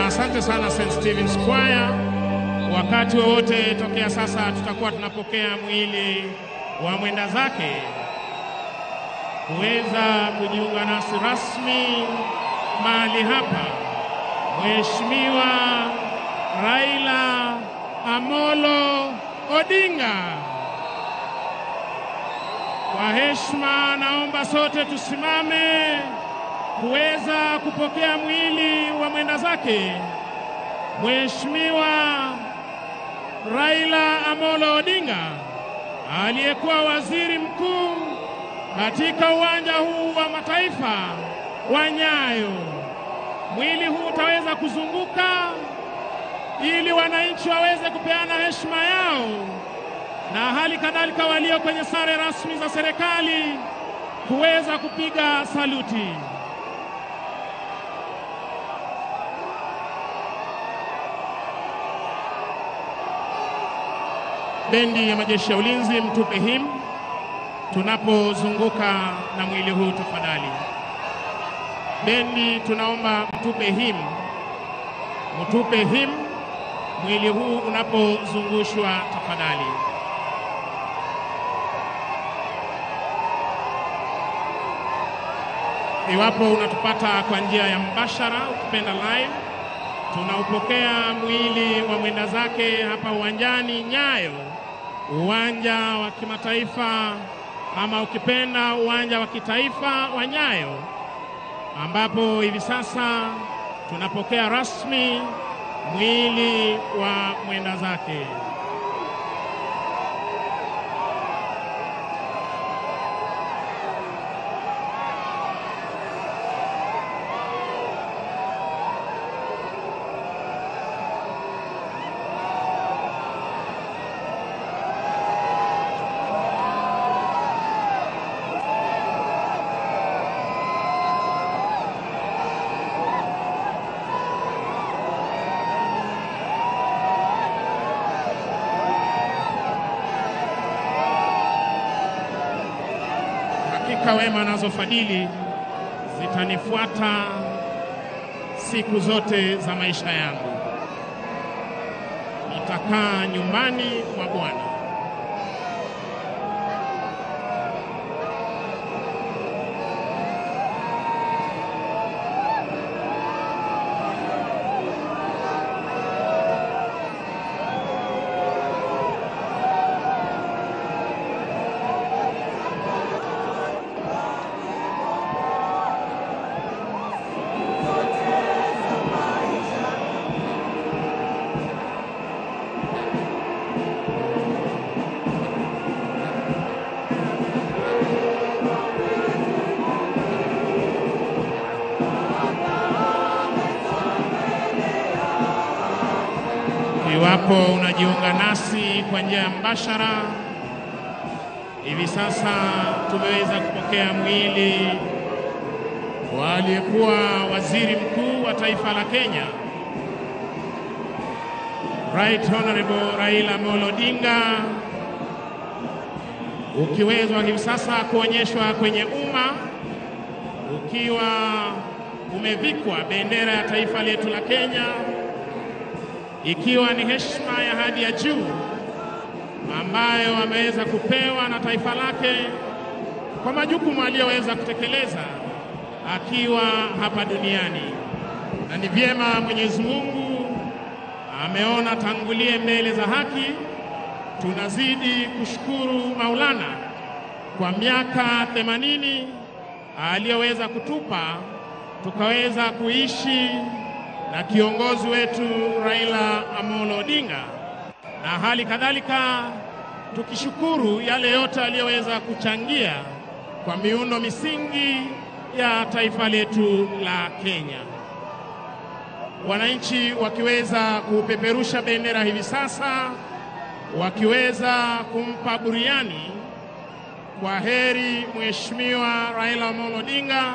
[SPEAKER 4] Asante sana St. Stephen's Choir. Wakati wowote tokea sasa tutakuwa tunapokea mwili wa mwenda zake kuweza kujiunga nasi rasmi mahali hapa, Mheshimiwa Raila Amolo Odinga. Kwa heshima naomba sote tusimame kuweza kupokea mwili wa mwenda zake Mheshimiwa Raila Amolo Odinga, aliyekuwa waziri mkuu katika uwanja huu wa mataifa wa Nyayo. Mwili huu utaweza kuzunguka ili wananchi waweze kupeana heshima yao, na hali kadhalika walio kwenye sare rasmi za serikali kuweza kupiga saluti. Bendi ya majeshi ya ulinzi, mtupe him tunapozunguka na mwili huu tafadhali. Bendi, tunaomba mtupe him, mtupe him mwili huu unapozungushwa tafadhali. Iwapo unatupata kwa njia ya mbashara, ukipenda live, tunaupokea mwili wa mwenda zake hapa uwanjani Nyayo, uwanja wa kimataifa ama ukipenda uwanja wa kitaifa wa Nyayo, ambapo hivi sasa tunapokea rasmi mwili wa mwenda zake. Hakika wema nazo fadhili zitanifuata siku zote za maisha yangu. Nitakaa nyumbani mwa Bwana. Iwapo unajiunga nasi kwa njia ya mbashara, hivi sasa tumeweza kupokea mwili wa aliyekuwa waziri mkuu wa taifa la Kenya, Right Honorable Raila Amolo Odinga, ukiwezwa hivi sasa kuonyeshwa kwenye umma ukiwa umevikwa bendera ya taifa letu la Kenya, ikiwa ni heshima ya hadhi ya juu ambayo ameweza kupewa na taifa lake kwa majukumu aliyoweza kutekeleza akiwa hapa duniani. Na ni vyema Mwenyezi Mungu ameona tangulie mbele za haki. Tunazidi kushukuru Maulana kwa miaka 80 aliyoweza kutupa tukaweza kuishi na kiongozi wetu Raila Amolo Odinga, na hali kadhalika tukishukuru yale yote aliyoweza kuchangia kwa miundo misingi ya taifa letu la Kenya. Wananchi wakiweza kupeperusha bendera hivi sasa, wakiweza kumpa buriani kwa heri Mheshimiwa Raila Amolo Odinga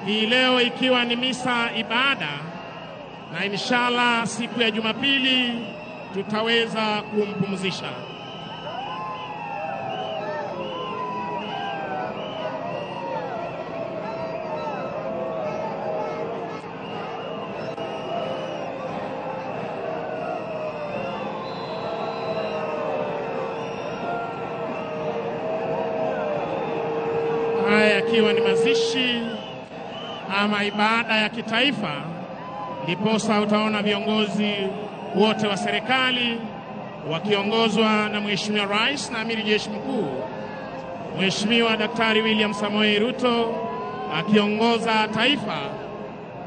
[SPEAKER 4] hii leo, ikiwa ni misa ibada, na inshallah siku ya Jumapili tutaweza kumpumzisha. Haya yakiwa ni mazishi ama ibada ya kitaifa, ndiposa utaona viongozi wote wa serikali wakiongozwa na Mheshimiwa Rais na Amiri Jeshi Mkuu Mheshimiwa Daktari William Samoei Ruto akiongoza taifa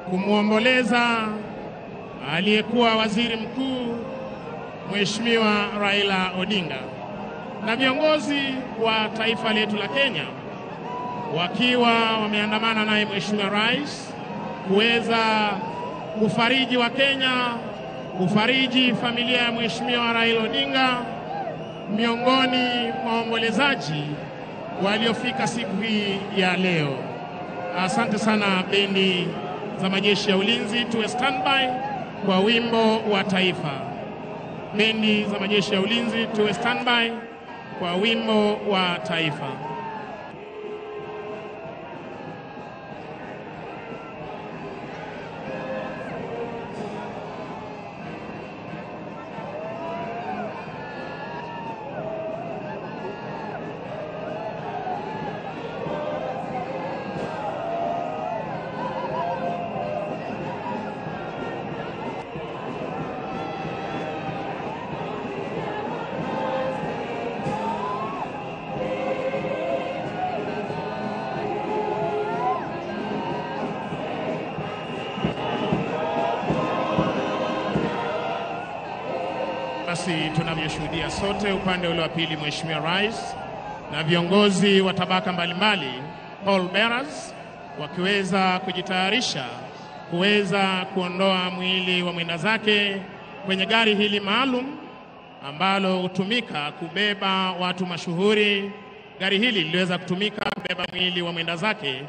[SPEAKER 4] kumwomboleza aliyekuwa Waziri Mkuu Mheshimiwa Raila Odinga, na viongozi wa taifa letu la Kenya wakiwa wameandamana naye Mheshimiwa Rais kuweza kufariji wa Kenya, kufariji familia ya Mheshimiwa Raila Odinga, miongoni mwa waombolezaji waliofika siku hii ya leo. Asante sana bendi za majeshi ya ulinzi, tuwe standby kwa wimbo wa taifa. Bendi za majeshi ya ulinzi, tuwe standby kwa wimbo wa taifa. Basi tunavyoshuhudia sote upande ule wa pili, Mheshimiwa Rais na viongozi wa tabaka mbalimbali, all bearers, wakiweza kujitayarisha kuweza kuondoa mwili wa mwenda zake kwenye gari hili maalum ambalo hutumika kubeba watu mashuhuri. Gari hili liliweza kutumika kubeba mwili wa mwenda zake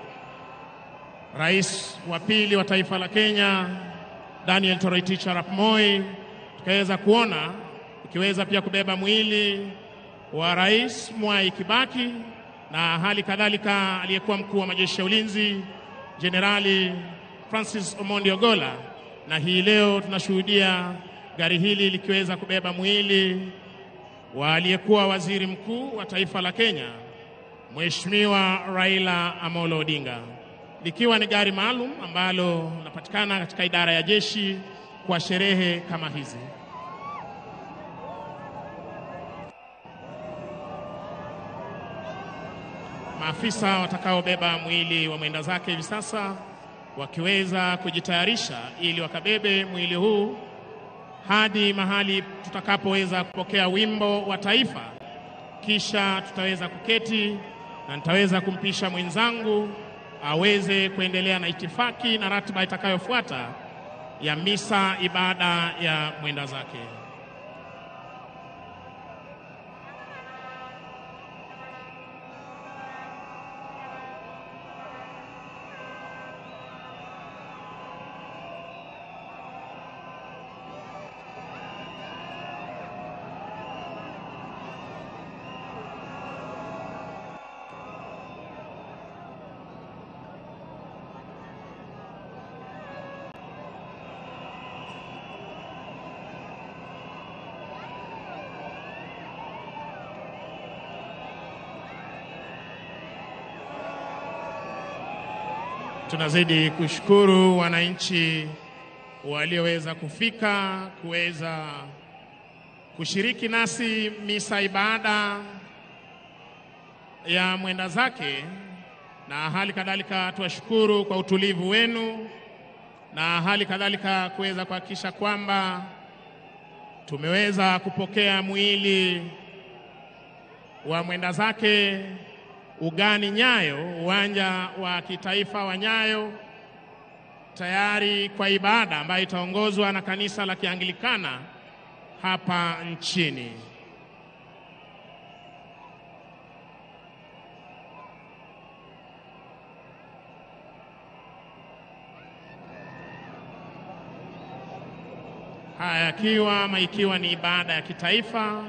[SPEAKER 4] Rais wa pili wa taifa la Kenya Daniel Toroitich arap Moi, tukaweza kuona ikiweza pia kubeba mwili wa Rais Mwai Kibaki na hali kadhalika aliyekuwa mkuu wa majeshi ya ulinzi Jenerali Francis Omondi Ogolla. Na hii leo tunashuhudia gari hili likiweza kubeba mwili wa aliyekuwa waziri mkuu wa taifa la Kenya Mheshimiwa Raila Amolo Odinga, likiwa ni gari maalum ambalo linapatikana katika idara ya jeshi kwa sherehe kama hizi. Maafisa watakaobeba mwili wa mwenda zake hivi sasa wakiweza kujitayarisha ili wakabebe mwili huu hadi mahali tutakapoweza kupokea wimbo wa taifa, kisha tutaweza kuketi na nitaweza kumpisha mwenzangu aweze kuendelea na itifaki na ratiba itakayofuata ya misa ibada ya mwenda zake. Tunazidi kushukuru wananchi walioweza kufika kuweza kushiriki nasi misa ibada ya mwenda zake, na hali kadhalika tuwashukuru kwa utulivu wenu, na hali kadhalika kuweza kuhakikisha kwamba tumeweza kupokea mwili wa mwenda zake ugani Nyayo, uwanja wa kitaifa wa Nyayo, tayari kwa ibada ambayo itaongozwa na kanisa la Kianglikana hapa nchini. Haya akiwa ikiwa ni ibada ya kitaifa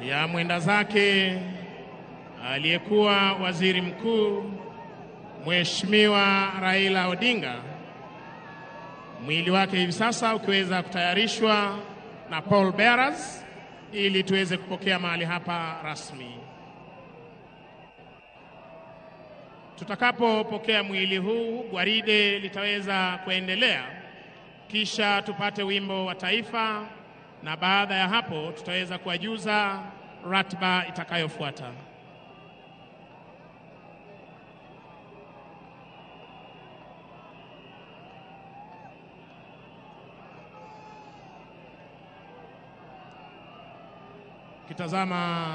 [SPEAKER 4] ya mwenda zake aliyekuwa waziri mkuu Mheshimiwa Raila Odinga, mwili wake hivi sasa ukiweza kutayarishwa na Paul Bearers ili tuweze kupokea mahali hapa rasmi. Tutakapopokea mwili huu, gwaride litaweza kuendelea, kisha tupate wimbo wa taifa, na baada ya hapo tutaweza kuwajuza ratiba itakayofuata. Kitazama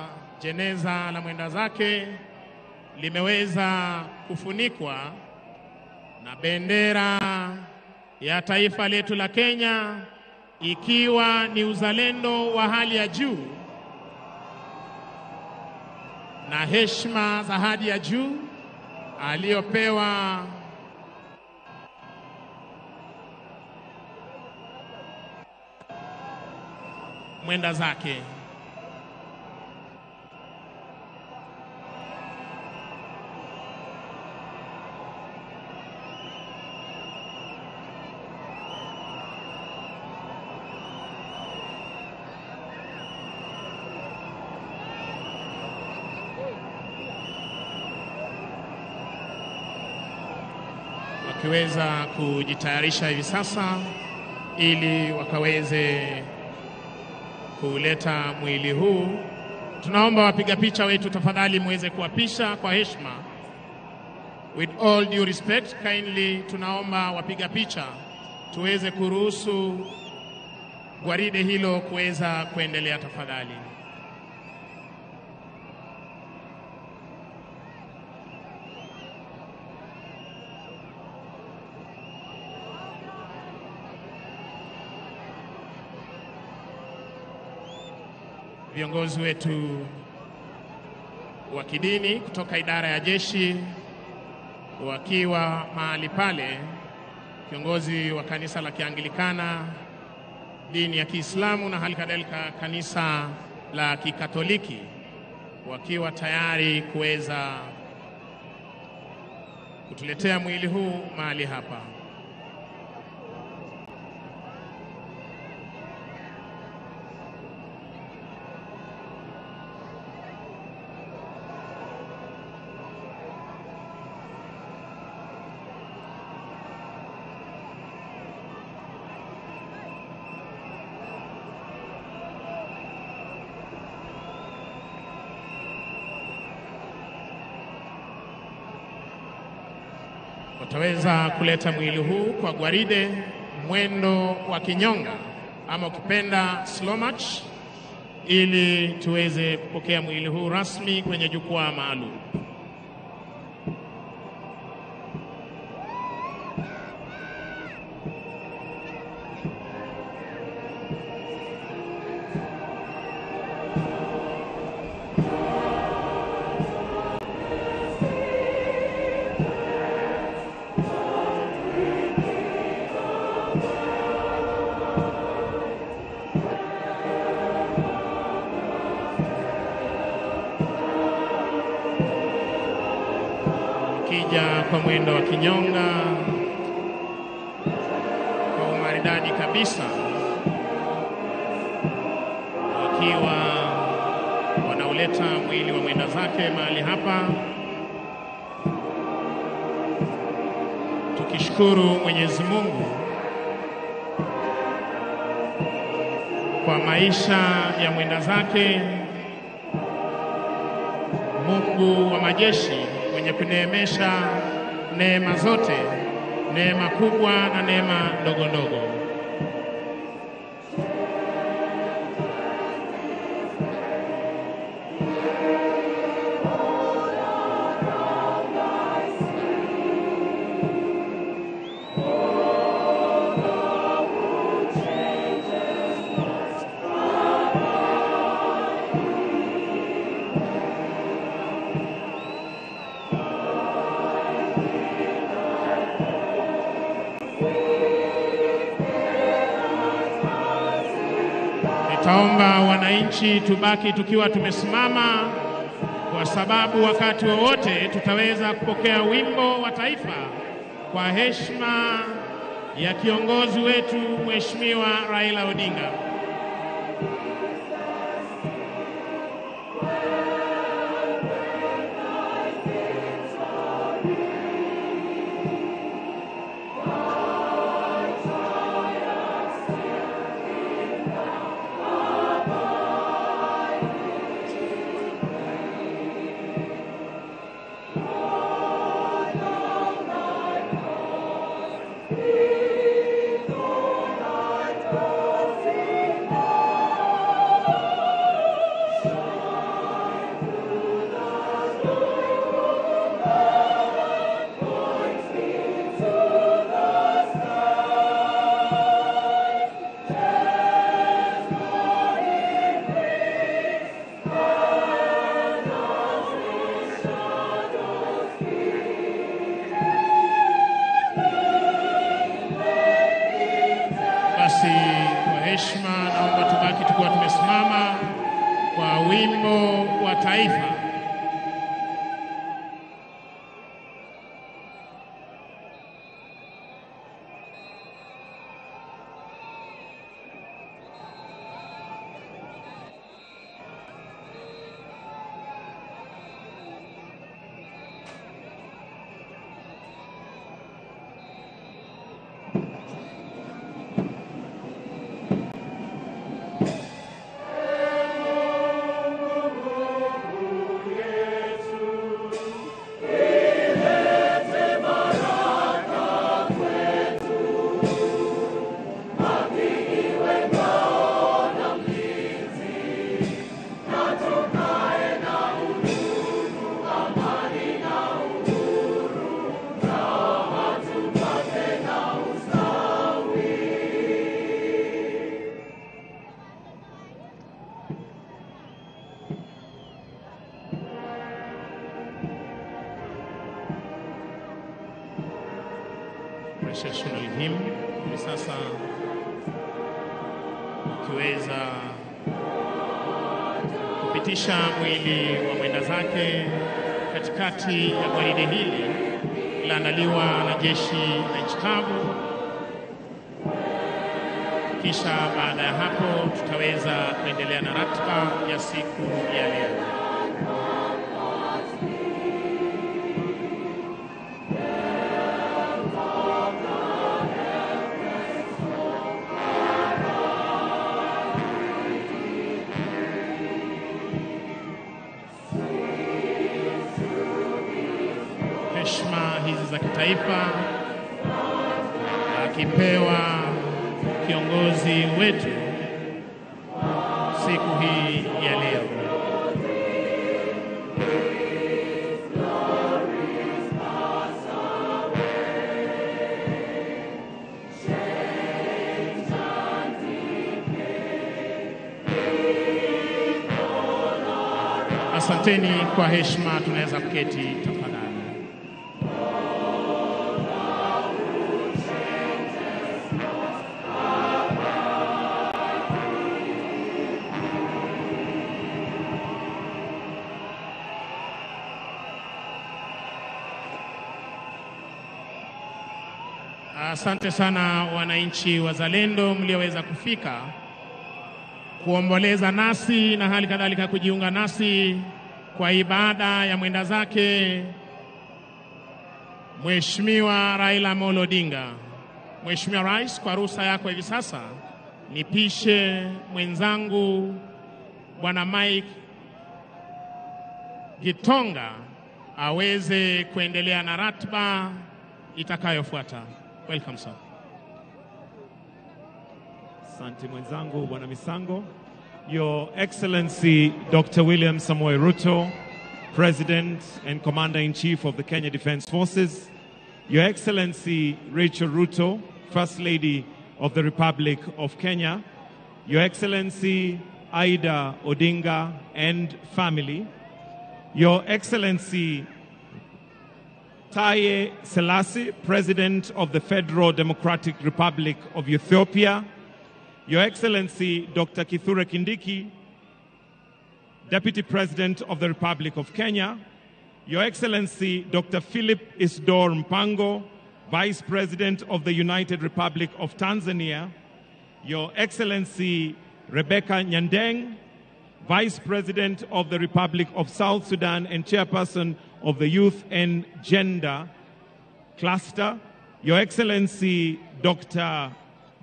[SPEAKER 4] jeneza la mwenda zake limeweza kufunikwa na bendera ya taifa letu la Kenya, ikiwa ni uzalendo wa hali ya juu na heshima za hali ya juu aliyopewa mwenda zake. Wakiweza kujitayarisha hivi sasa ili wakaweze kuleta mwili huu. Tunaomba wapiga picha wetu tafadhali muweze kuwapisha kwa heshima. With all due respect, kindly tunaomba wapiga picha tuweze kuruhusu gwaride hilo kuweza kuendelea tafadhali. Viongozi wetu wa kidini kutoka idara ya jeshi wakiwa mahali pale, kiongozi wa kanisa la Kianglikana, dini ya Kiislamu na hali kadhalika kanisa la Kikatoliki, wakiwa tayari kuweza kutuletea mwili huu mahali hapa. Wataweza kuleta mwili huu kwa gwaride mwendo wa kinyonga ama ukipenda slow march, ili tuweze kupokea mwili huu rasmi kwenye jukwaa maalum. Kija kwa mwendo wa kinyonga kwa umaridadi kabisa, wakiwa wanauleta mwili wa mwenda zake mahali hapa, tukishukuru Mwenyezi Mungu kwa maisha ya mwenda zake, Mungu wa majeshi mwenye kuneemesha neema zote, neema kubwa na neema ndogo ndogo. Taomba wananchi tubaki tukiwa tumesimama, kwa sababu wakati wowote tutaweza kupokea wimbo wa taifa kwa heshima ya kiongozi wetu Mheshimiwa Raila Odinga. Basi kwa heshima naomba tubaki tukiwa tumesimama kwa wimbo wa taifa. Processional hymn hivi sasa, ukiweza kupitisha mwili wa mwenda zake katikati ya gwaride hili laandaliwa na jeshi la nchi kavu. Kisha baada ya hapo tutaweza kuendelea na ratiba ya siku ya leo. Heshima hizi za kitaifa akipewa kiongozi wetu siku hii ya leo. Asanteni kwa heshima, tunaweza kuketi tafadhali. Asante sana wananchi wazalendo mlioweza kufika kuomboleza nasi na hali kadhalika kujiunga nasi kwa ibada ya mwenda zake Mheshimiwa Raila Amolo Odinga. Mheshimiwa Rais, kwa ruhusa yako hivi sasa nipishe mwenzangu Bwana Mike Gitonga aweze kuendelea na ratiba itakayofuata. Welcome, sir.
[SPEAKER 16] Asante mwenzangu Bwana Misango. Your Excellency Dr. William Samoei Ruto, President and Commander-in-Chief of the Kenya Defence Forces. Your Excellency Rachel Ruto, First Lady of the Republic of Kenya. Your Excellency Ida Odinga and family. Your Excellency Taye Selassie, President of the Federal Democratic Republic of Ethiopia. Your Excellency Dr. Kithure Kindiki, Deputy President of the Republic of Kenya, Your Excellency Dr. Philip Isdor Mpango, Vice President of the United Republic of Tanzania, Your Excellency Rebecca Nyandeng, Vice President of the Republic of South Sudan and Chairperson of the Youth and Gender Cluster, Your Excellency Dr.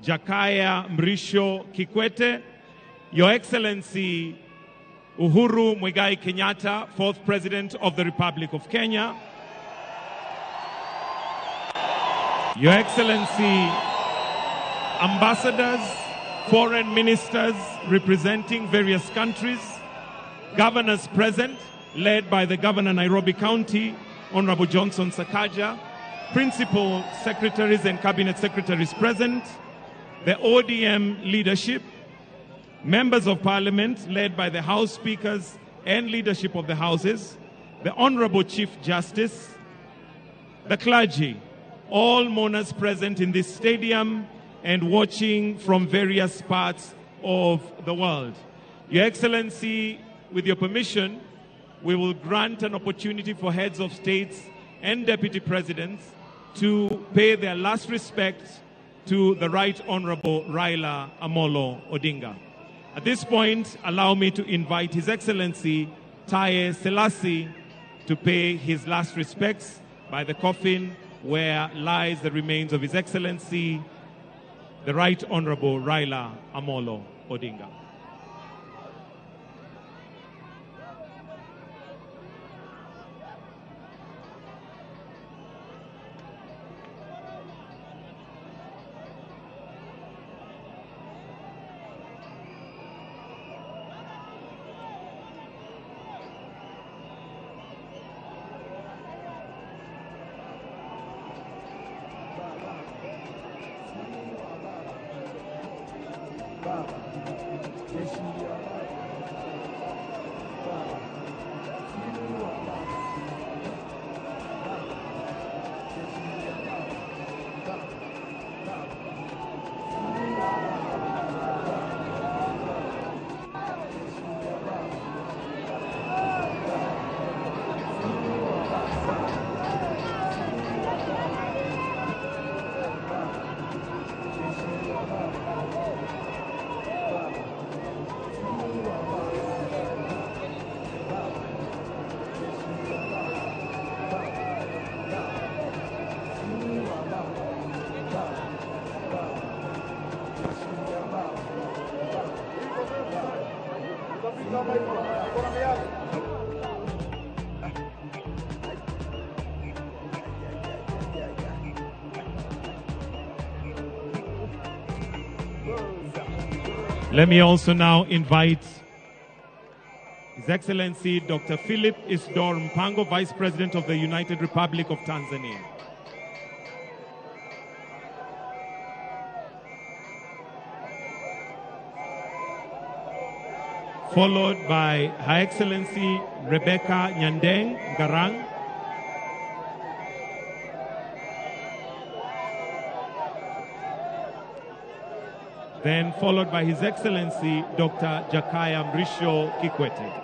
[SPEAKER 16] Jakaya Mrisho Kikwete, Your Excellency Uhuru Muigai Kenyatta, fourth President of the Republic of Kenya, Your Excellency, ambassadors, foreign ministers representing various countries, governors present, led by the Governor Nairobi County, Honorable Johnson Sakaja, principal secretaries and cabinet secretaries present, the ODM leadership, members of parliament led by the House speakers and leadership of the houses, the Honorable Chief Justice, the clergy, all mourners present in this stadium and watching from various parts of the world. Your Excellency, with your permission, we will grant an opportunity for heads of states and deputy presidents to pay their last respects to the Right Honorable Raila Amolo Odinga. At this point, allow me to invite His Excellency Taye Selassie to pay his last respects by the coffin where lies the remains of His Excellency, the Right Honorable Raila Amolo Odinga. Let me also now invite His Excellency Dr. Philip Isdor Mpango, Vice President of the United Republic of Tanzania. Followed by Her Excellency Rebecca Nyandeng Garang. Then followed by His Excellency Dr. Jakaya Mrisho Kikwete.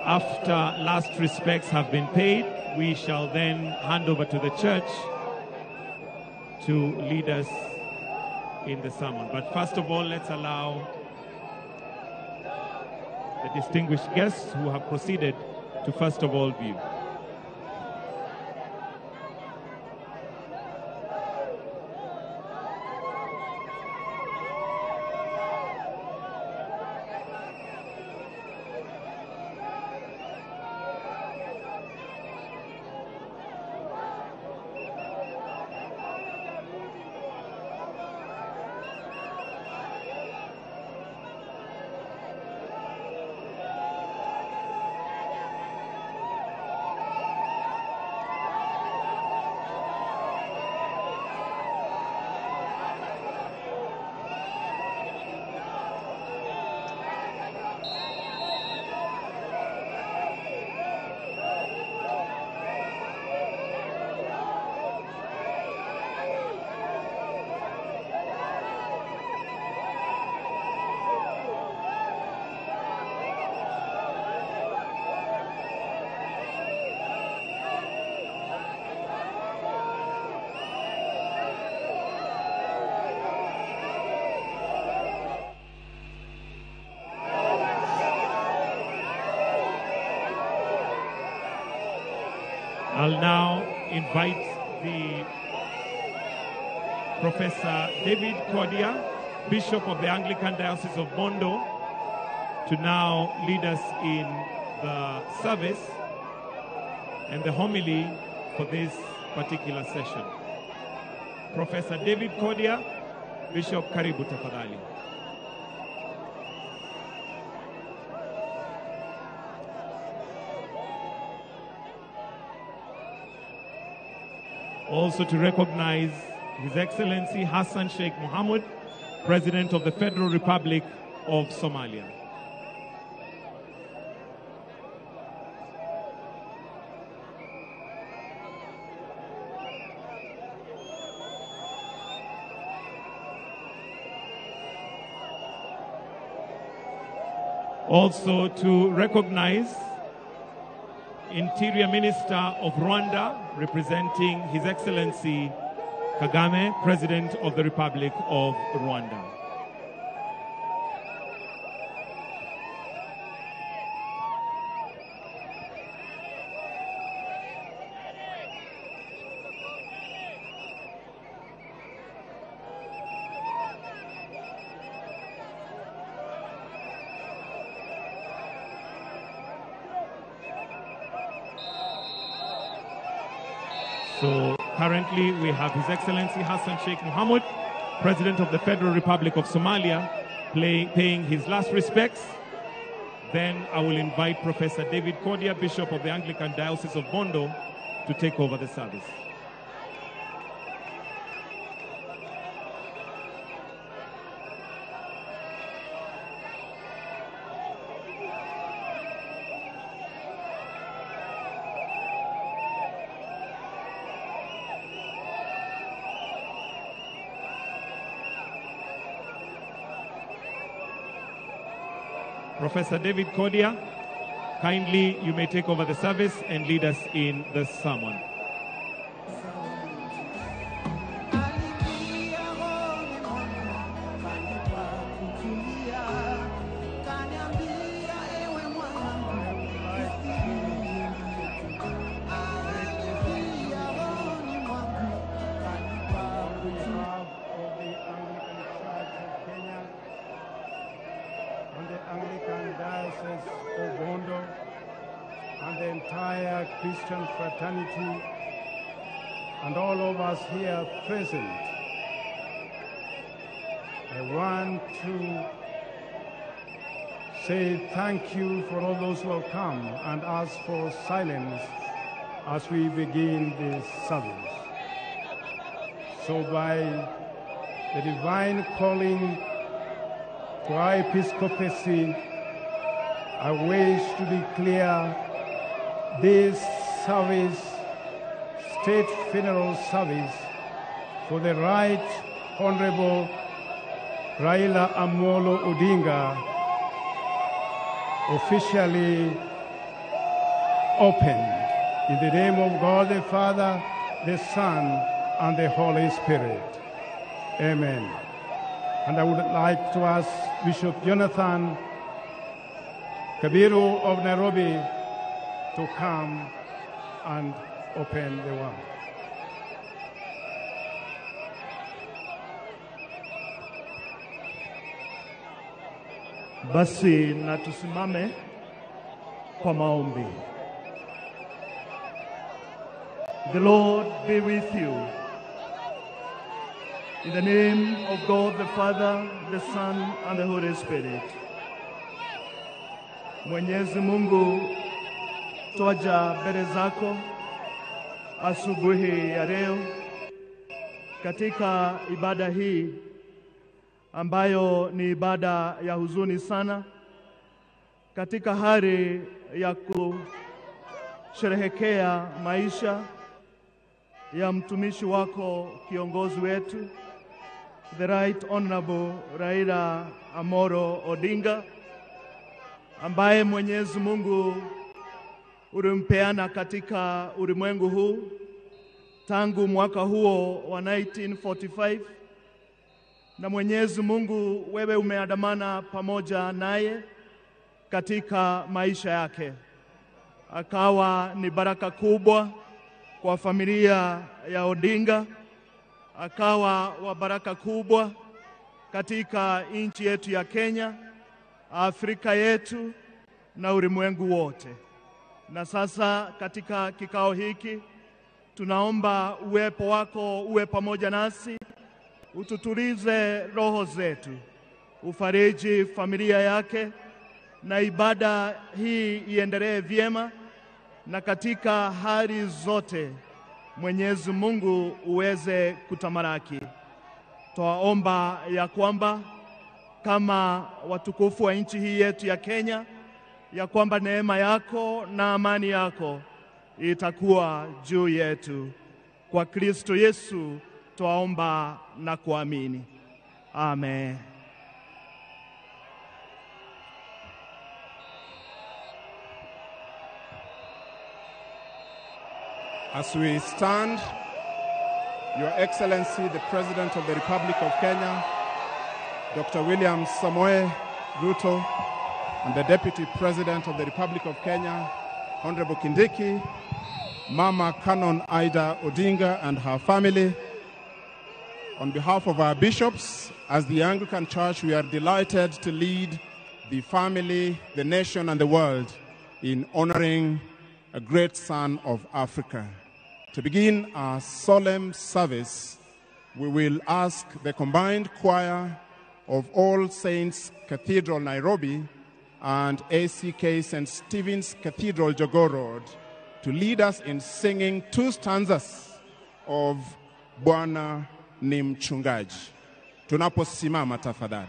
[SPEAKER 16] After last respects have been paid, we shall then hand over to the church to lead us in the sermon. But first of all, let's allow the distinguished guests who have proceeded to first of all view. I'll now invite the Professor David Kodia, Bishop of the Anglican Diocese of Bondo, to now lead us in the service and the homily for this particular session. Professor David Kodia, Bishop, karibu tafadhali. Also to recognize His Excellency Hassan Sheikh Mohamud, President of the Federal Republic of Somalia. Also to recognize Interior Minister of Rwanda, representing His Excellency Kagame, President of the Republic of Rwanda. So currently we have His Excellency Hassan Sheikh Mohamud, President of the Federal Republic of Somalia, paying his last respects. Then I will invite Professor David Kodia, Bishop of the Anglican Diocese of Bondo, to take over the service. Professor David Kodia, kindly you may take over the service and lead us in the sermon.
[SPEAKER 6] Christian fraternity and all of us here present, I want to say thank you for all those who have come and ask for silence as we begin this service. So by the divine calling to our episcopacy, I wish to declare this service, state funeral service, for the Right Honorable Raila Amolo Odinga officially opened. In the name of God the Father, the Son, and the Holy Spirit. Amen. And I would like to ask Bishop Jonathan Kabiru of Nairobi to come and open the work.
[SPEAKER 9] Basi na tusimame kwa maombi. The Lord be with you. In the name of God the Father, the Son, and the Holy Spirit. Mwenyezi Mungu, twaja mbele zako asubuhi ya leo katika ibada hii ambayo ni ibada ya huzuni sana, katika hali ya kusherehekea maisha ya mtumishi wako, kiongozi wetu, the Right Honorable Raila Amolo Odinga, ambaye Mwenyezi Mungu ulimpeana katika ulimwengu huu tangu mwaka huo wa 1945, na Mwenyezi Mungu wewe umeandamana pamoja naye katika maisha yake, akawa ni baraka kubwa kwa familia ya Odinga, akawa wa baraka kubwa katika nchi yetu ya Kenya, Afrika yetu na ulimwengu wote. Na sasa katika kikao hiki tunaomba uwepo wako uwe pamoja nasi, ututulize roho zetu, ufariji familia yake, na ibada hii iendelee vyema, na katika hali zote Mwenyezi Mungu uweze kutamalaki. Twaomba ya kwamba kama watukufu wa nchi hii yetu ya Kenya, ya kwamba neema yako na amani yako itakuwa juu yetu. Kwa Kristo Yesu twaomba na kuamini. Amen.
[SPEAKER 15] As we stand, Your Excellency, the President of the Republic of Kenya, Dr. William Samoei Ruto, and the Deputy President of the Republic of Kenya, Honorable Kindiki, Mama Canon Ida Odinga and her family, on behalf of our bishops, as the Anglican Church, we are delighted to lead the family, the nation, and the world in honoring a great son of Africa. To begin our solemn service, we will ask the combined choir of All Saints Cathedral, Nairobi, and ACK St. Stephen's Cathedral, Jogoo Road, to lead us in singing two stanzas of Bwana ni Mchungaji. Tunaposimama tafadhali.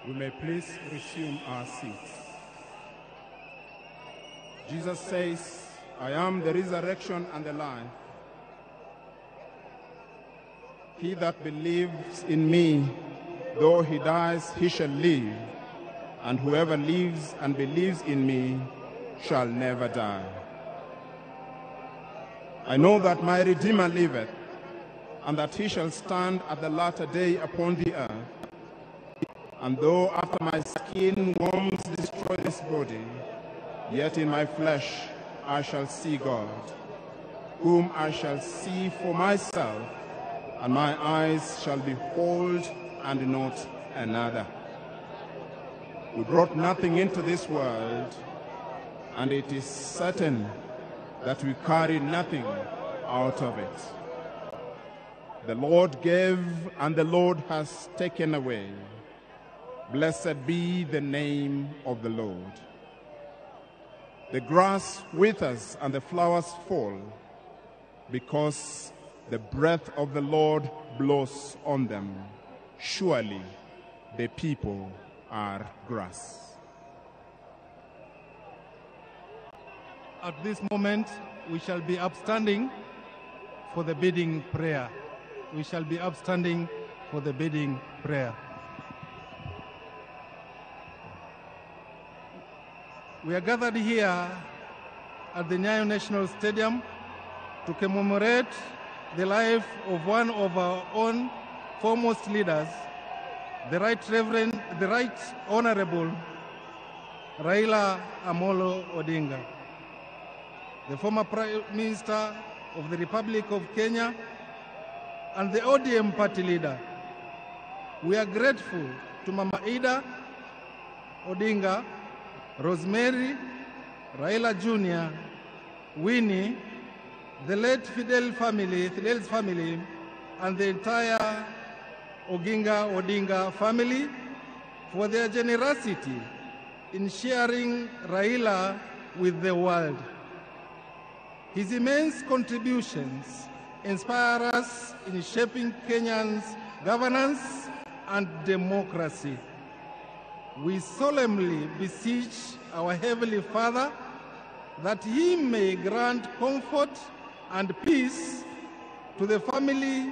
[SPEAKER 15] We may please resume our seats. Jesus says, I am the resurrection and the life. He that believes in me, though he dies, he shall live. And whoever lives and believes in me shall never die. I know that my Redeemer liveth, and that he shall stand at the latter day upon the earth. And though after my skin worms destroy this body, yet in my flesh I shall see God, whom I shall see for myself, and my eyes shall behold and not another. We brought nothing into this world, and it is certain that we carry nothing out of it. The Lord gave, and the Lord has taken away. Blessed be the name of the Lord. The grass withers and the flowers fall, because the breath of the Lord blows on them. Surely the people are grass.
[SPEAKER 6] At this moment, we shall be upstanding for the bidding prayer. We shall be upstanding for the bidding prayer. We are gathered here at the Nyayo National Stadium to commemorate the life of one of our own foremost leaders, the Right Honorable Raila Amolo Odinga, the former Prime Minister of the Republic of Kenya and the ODM party leader. We are grateful to Mama Ida Odinga, Rosemary, Raila Jr., Winnie, the late Fidel's family, and the entire Oginga Odinga family for their generosity in sharing Raila with the world. His immense contributions inspire us in shaping Kenya's governance and democracy. We solemnly beseech our Heavenly Father that he may grant comfort and peace to the family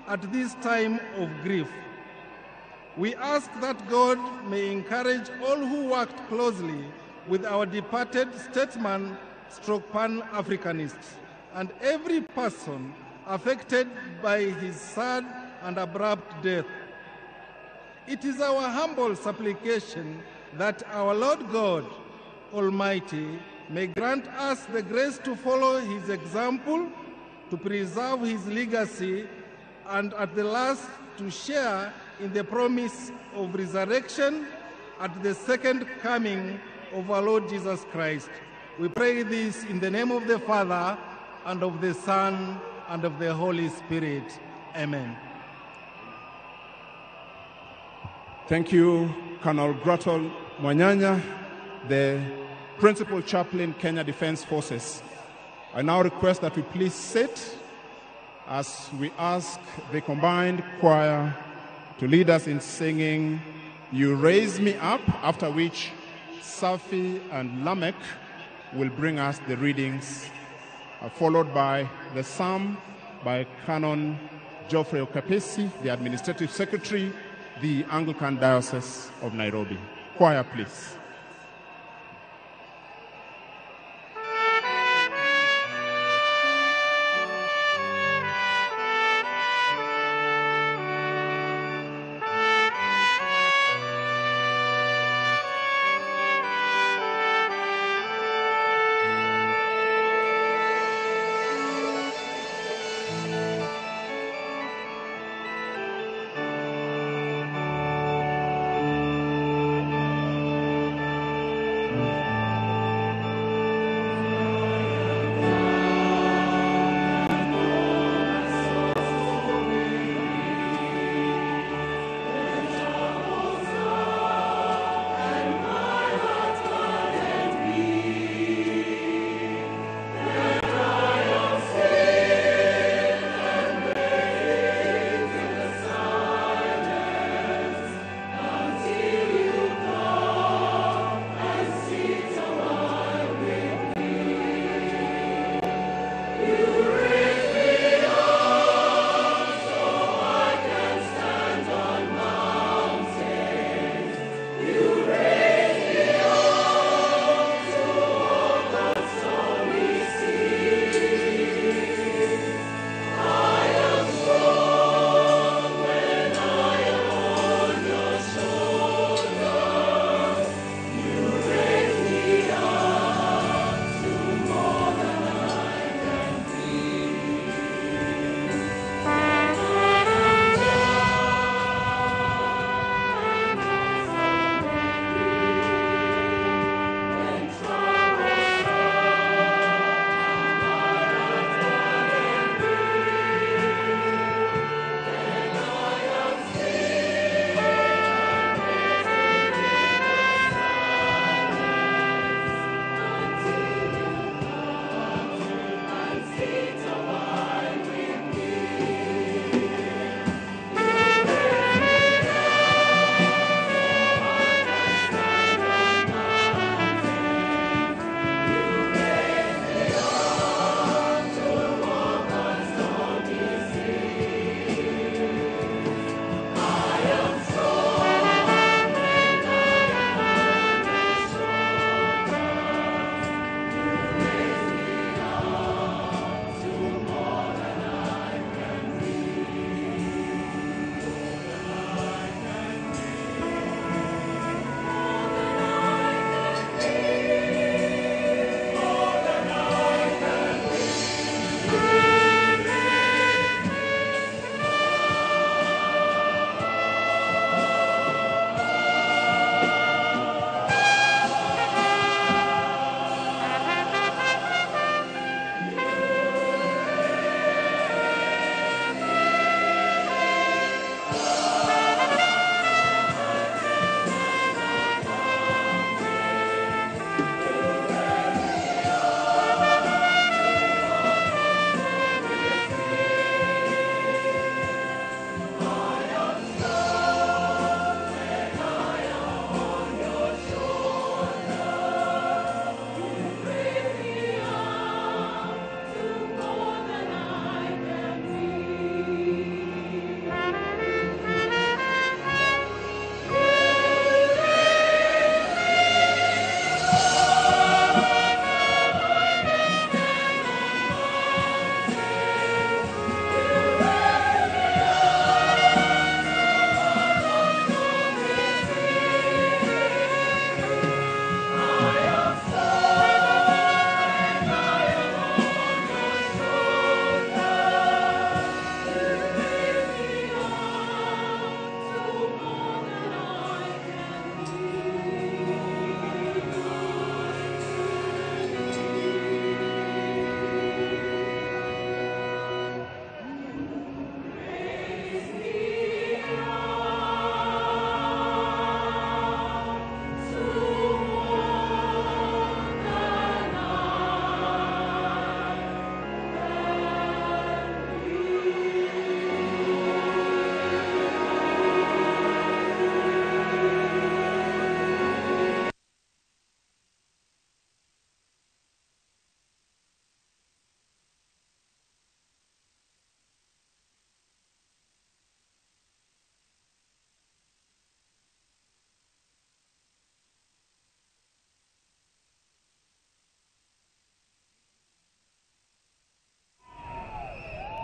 [SPEAKER 6] at this time of grief. We ask that God may encourage all who worked closely with our departed statesman stroke Pan-Africanist and every person affected by his sad and abrupt death. It is our humble supplication that our Lord God Almighty may grant us the grace to follow his example, to preserve his legacy, and at the last to share in the promise of resurrection at the second coming of our Lord Jesus Christ. We pray this in the name of the Father, and of the Son, and of the Holy Spirit. Amen.
[SPEAKER 15] Thank you, Colonel Grotto Mwanyanya, the Principal Chaplain, Kenya Defense Forces. I now request that we please sit as we ask the combined choir to lead us in singing You Raise Me Up, after which Safi and Lamek will bring us the readings, followed by the Psalm by Canon Geoffrey Okapesi, the Administrative Secretary, the Anglican Diocese of Nairobi. Choir, please.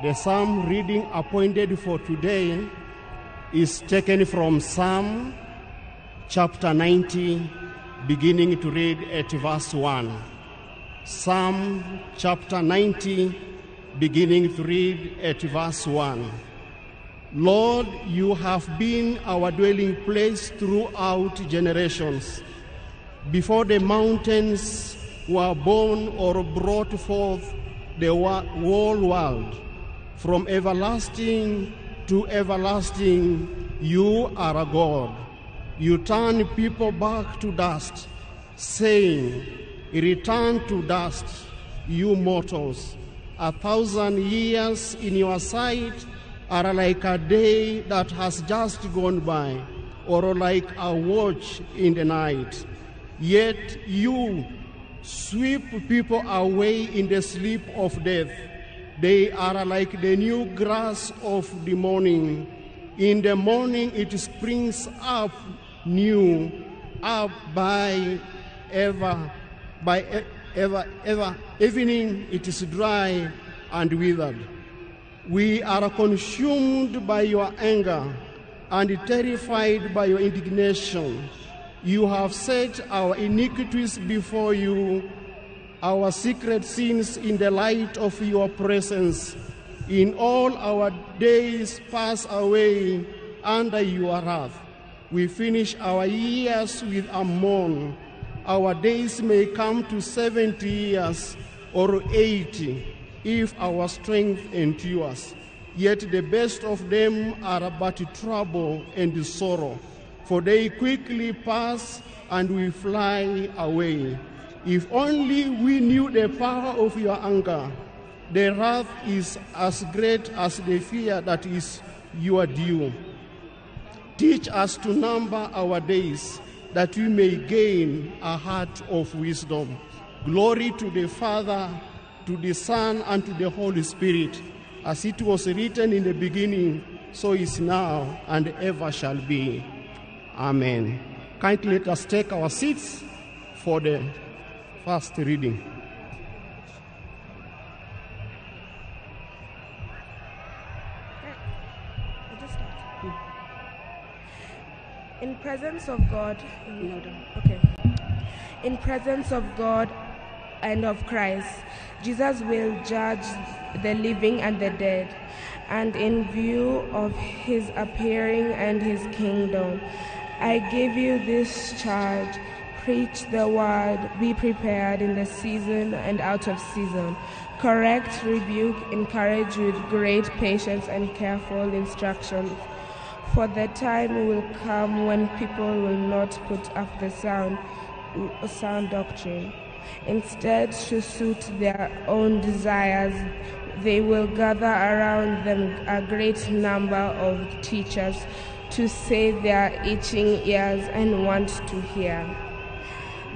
[SPEAKER 7] The psalm reading appointed for today is taken from Psalm chapter 90, beginning to read at verse 1. Psalm chapter 90, beginning to read at verse 1. Lord, you have been our dwelling place throughout generations. Before the mountains were born or brought forth the whole world, from everlasting to everlasting, you are a God. You turn people back to dust, saying, Return to dust, you mortals. 1,000 years in your sight are like a day that has just gone by, or like a watch in the night. Yet you sweep people away in the sleep of death. They are like the new grass of the morning. In the morning it springs up new, up by ever, evening it is dry and withered. We are consumed by your anger and terrified by your indignation. You have set our iniquities before you, our secret sins in the light of your presence. In all our days pass away under your wrath. We finish our years with a moan. Our days may come to 70 years or 80, if our strength endures. Yet the best of them are but trouble and sorrow, for they quickly pass and we fly away. If only we knew the power of your anger. The wrath is as great as the fear that is your due. Teach us to number our days, that we may gain a heart of wisdom. Glory to the Father, to the Son, and to the Holy Spirit, as it was written in the beginning, so is now, and ever shall be. Amen. Kindly let us take our seats for the first reading.
[SPEAKER 8] In presence of God, okay. In presence of God and of Christ, Jesus will judge the living and the dead, and in view of his appearing and his kingdom, I give you this charge: preach the word, be prepared in the season and out of season, correct, rebuke, encourage with great patience and careful instructions. For the time will come when people will not put up the sound doctrine. Instead, to suit their own desires, they will gather around them a great number of teachers to save their itching ears and want to hear.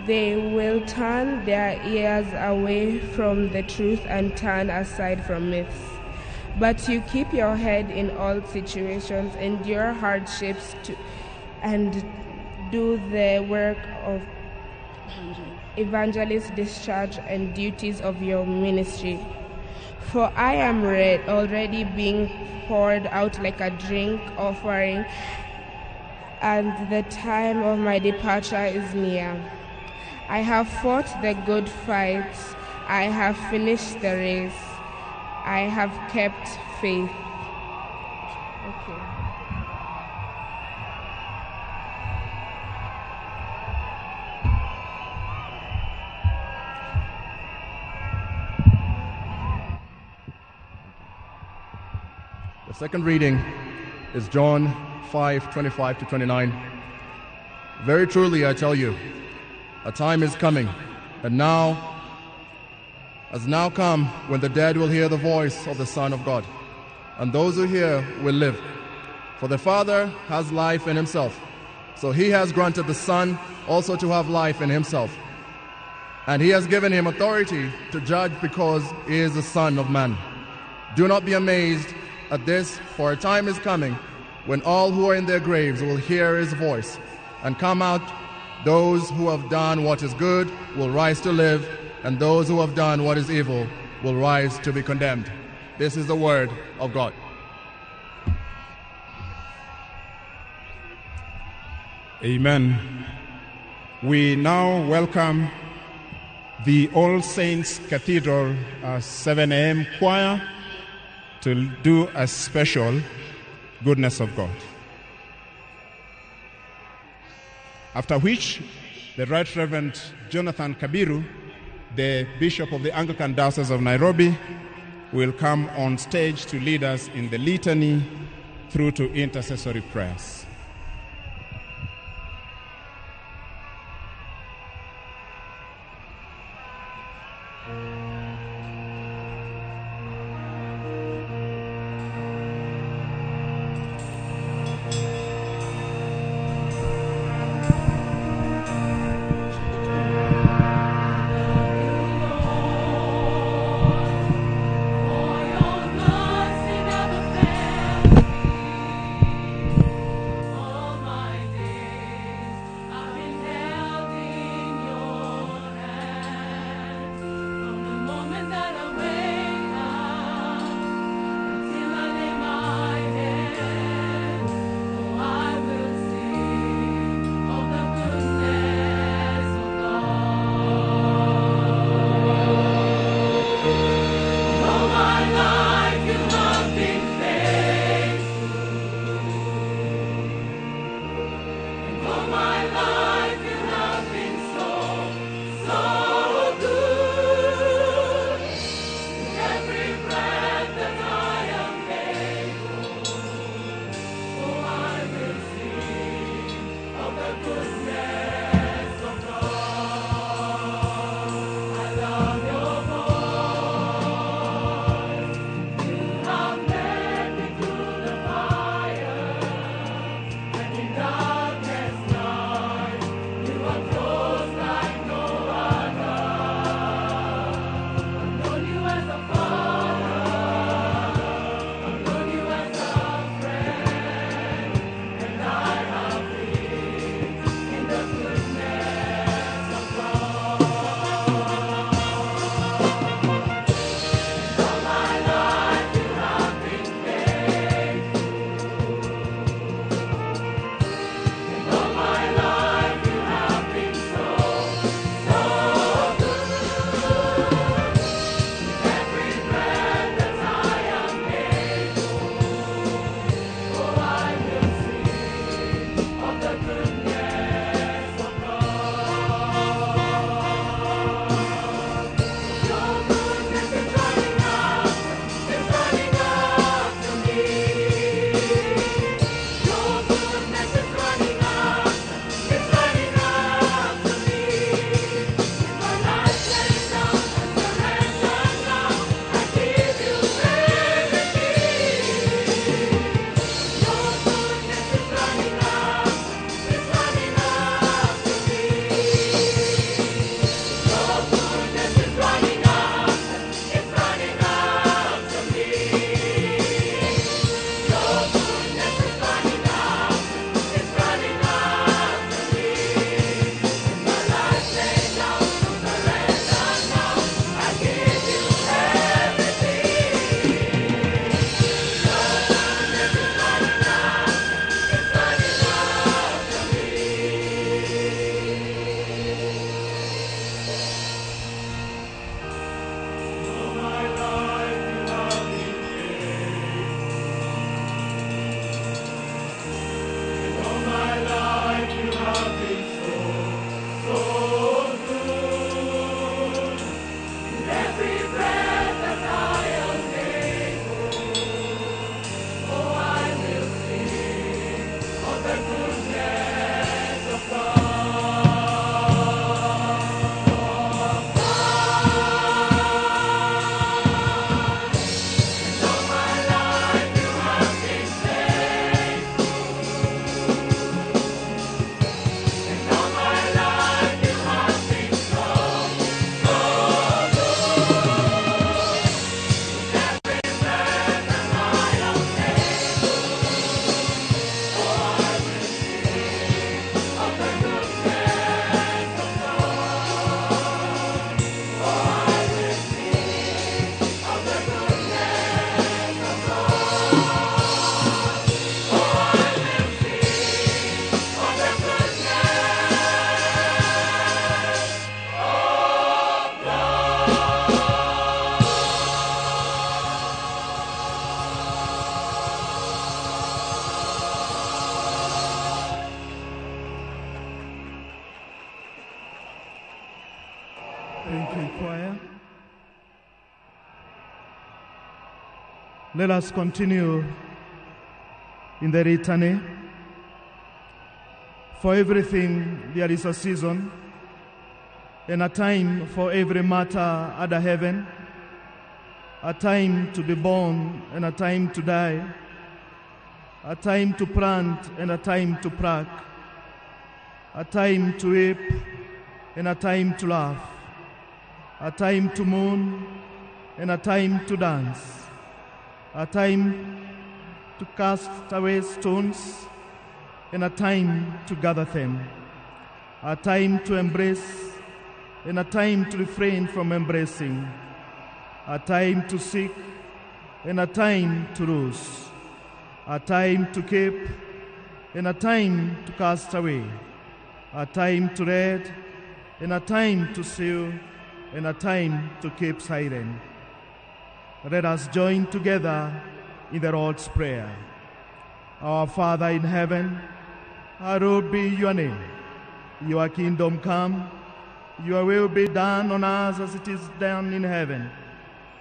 [SPEAKER 8] They will turn their ears away from the truth and turn aside from myths. But you keep your head in all situations, endure hardships, and do the work of evangelist, discharge and duties of your ministry. For I am already being poured out like a drink offering, and the time of my departure is near. I have fought the good fight, I have finished the race, I have kept faith. Okay.
[SPEAKER 9] The second reading is John 5:25 to 29. Very truly I tell you, a time is coming, and now has now come, when the dead will hear the voice of the Son of God, and those who hear will live. For the Father has life in himself, so he has granted the Son also to have life in himself. And he has given him authority to judge, because he is the Son of Man. Do not be amazed at this, for a time is coming when all who are in their graves will hear his voice and come out. Those who have done what is good will rise to live, and those who have done what is evil will rise to be condemned. This is the word of God.
[SPEAKER 15] Amen. We now welcome the All Saints Cathedral 7 a.m. choir to do a special Goodness of God. After which, the Right Reverend Jonathan Kabiru, the Bishop of the Anglican Diocese of Nairobi, will come on stage to lead us in the litany through to intercessory prayers.
[SPEAKER 18] For your mercy never fails me.
[SPEAKER 1] you, choir. Let us continue in the litany. For everything there is a season, and a time for every matter under heaven, a time to be born and a time to die, a time to plant and a time to pluck, a time to weep and a time to laugh, a time to mourn and a time to dance, a time to cast away stones and a time to gather them, a time to embrace and a time to refrain from embracing, a time to seek and a time to lose, a time to keep and a time to cast away, a time to read and a time to seal and a time to keep silent. Let us join together in the Lord's Prayer. Our Father in heaven, hallowed be your name. Your kingdom come, your will be done on earth as it is done in heaven.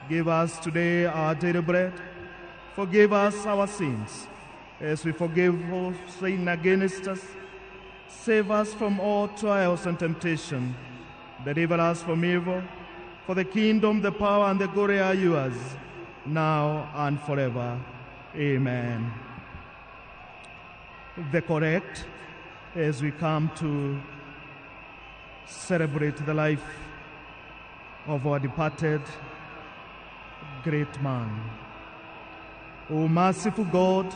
[SPEAKER 1] Give us today our daily bread. Forgive us our sins, as we forgive all sin against us. Save us from all trials and temptation. Deliver us from evil. For the kingdom, the power, and the glory are yours, now and forever. Amen. The correct, as we come to celebrate the life of our departed great man. O merciful God,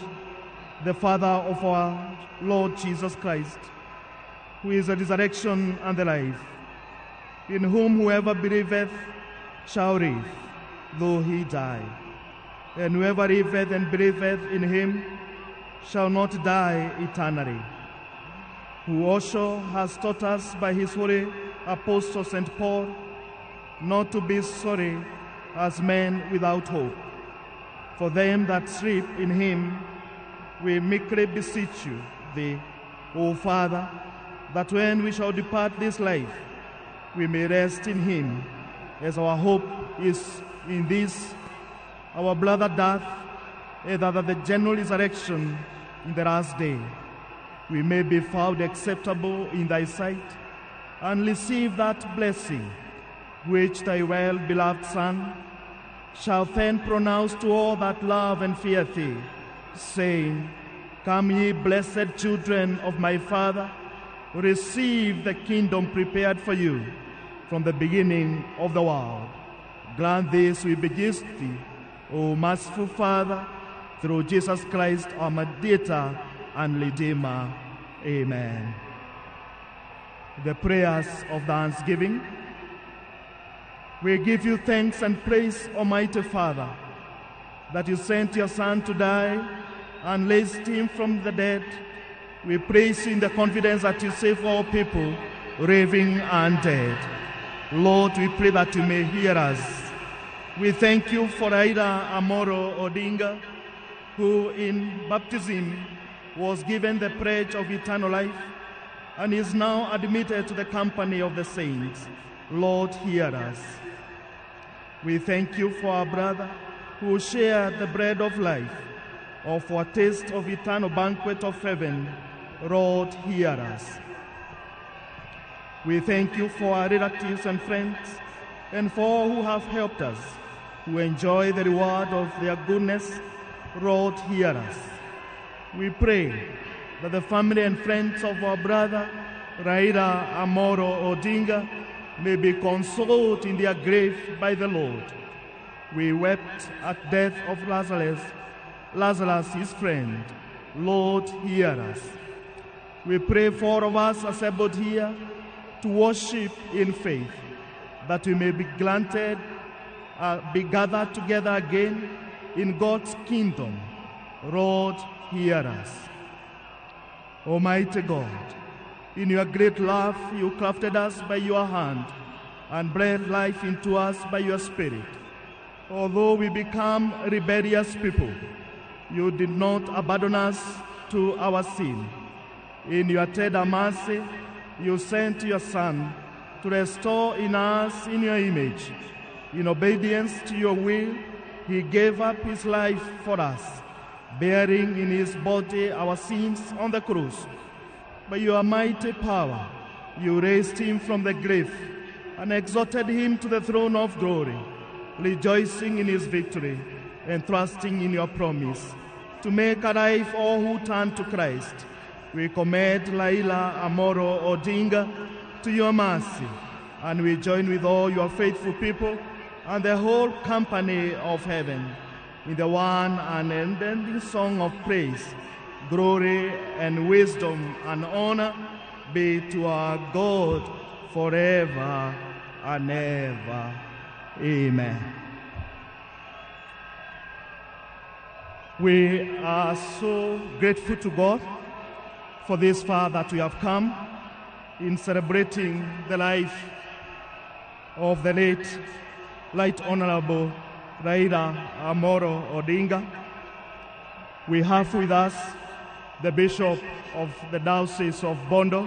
[SPEAKER 1] the Father of our Lord Jesus Christ, who is the resurrection and the life, in whom whoever believeth shall live, though he die. And whoever liveth and believeth in him shall not die eternally. Who also has taught us by his holy apostle St. Paul not to be sorry as men without hope. For them that sleep in him, we meekly beseech you, thee, O Father, that when we shall depart this life, we may rest in him, as our hope is in this, our brother death, and that the general resurrection in the last day, we may be found acceptable in thy sight, and receive that blessing which thy well-beloved Son shall then pronounce to all that love and fear thee, saying, Come ye blessed children of my Father, receive the kingdom prepared for you from the beginning of the world. Grant this, we beseech thee, O merciful Father, through Jesus Christ, our Mediator and Redeemer. Amen. The prayers of thanksgiving. We give you thanks and praise, Almighty Father, that you sent your Son to die and raised him from the dead. We praise you in the confidence that you save all people, living and dead. Lord, we pray that you may hear us. We thank you for Raila Amolo Odinga, who in baptism was given the pledge of eternal life and is now admitted to the company of the saints. Lord, hear us. We thank you for our brother who shared the bread of life, or for a taste of eternal banquet of heaven. Lord, hear us. We thank you for our relatives and friends, and for all who have helped us, who enjoy the reward of their goodness. Lord, hear us. We pray that the family and friends of our brother, Raila Amolo Odinga, may be consoled in their grave by the Lord. We wept at death of Lazarus, his friend. Lord, hear us. We pray for all of us assembled here to worship in faith, that we may be granted, be gathered together again in God's kingdom. Lord, hear us. Almighty God, in your great love, you crafted us by your hand and breathed life into us by your Spirit. Although we become rebellious people, you did not abandon us to our sin. In your tender mercy, you sent your Son to restore in us in your image. In obedience to your will, he gave up his life for us, bearing in his body our sins on the cross. By your mighty power, you raised him from the grave and exalted him to the throne of glory, rejoicing in his victory and trusting in your promise to make alive all who turn to Christ. We commit Raila Amolo Odinga to your mercy, and we join with all your faithful people and the whole company of heaven in the one and unending song of praise, glory and wisdom and honor be to our God forever and ever. Amen. We are so grateful to God for this far that we have come in celebrating the life of the late Right Honorable Raila Amolo Odinga. We have with us the Bishop of the Diocese of Bondo,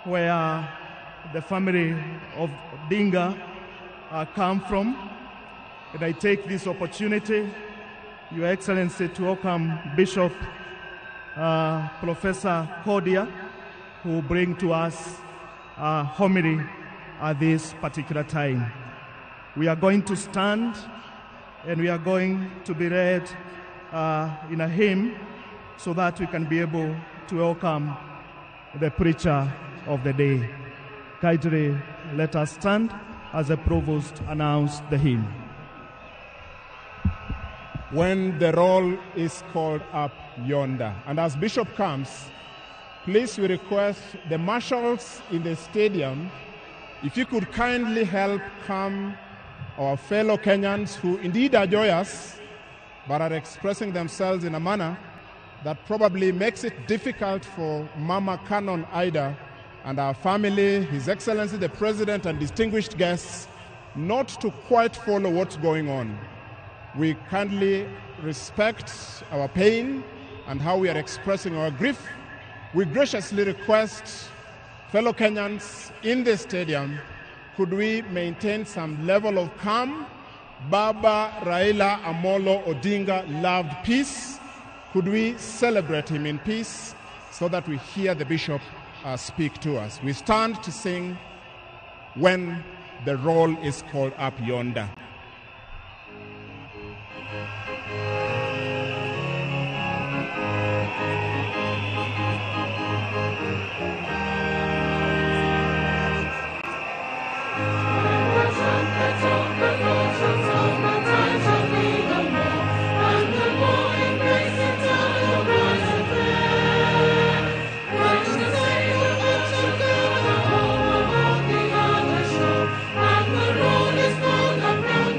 [SPEAKER 1] where the family of Odinga come from. And I take this opportunity, Your Excellency, to welcome Bishop Professor Kodia, who will bring to us a homily at this particular time. We are going to stand and we are going to be read in a hymn so that we can be able to welcome the preacher of the day. Kindly let us stand as the provost announced the hymn.
[SPEAKER 15] When the roll is called up yonder. And as Bishop comes, please we request the marshals in the stadium, if you could kindly help come our fellow Kenyans who indeed are joyous, but are expressing themselves in a manner that probably makes it difficult for Mama Canon Ida and our family, His Excellency the President and distinguished guests, not to quite follow what's going on. We kindly respect our pain and how we are expressing our grief. We graciously request fellow Kenyans in the stadium, could we maintain some level of calm? Baba Raila Amolo Odinga loved peace. Could we celebrate him in peace so that we hear the bishop speak to us? We stand to sing When the Roll is Called Up Yonder.
[SPEAKER 18] And the roll is called up.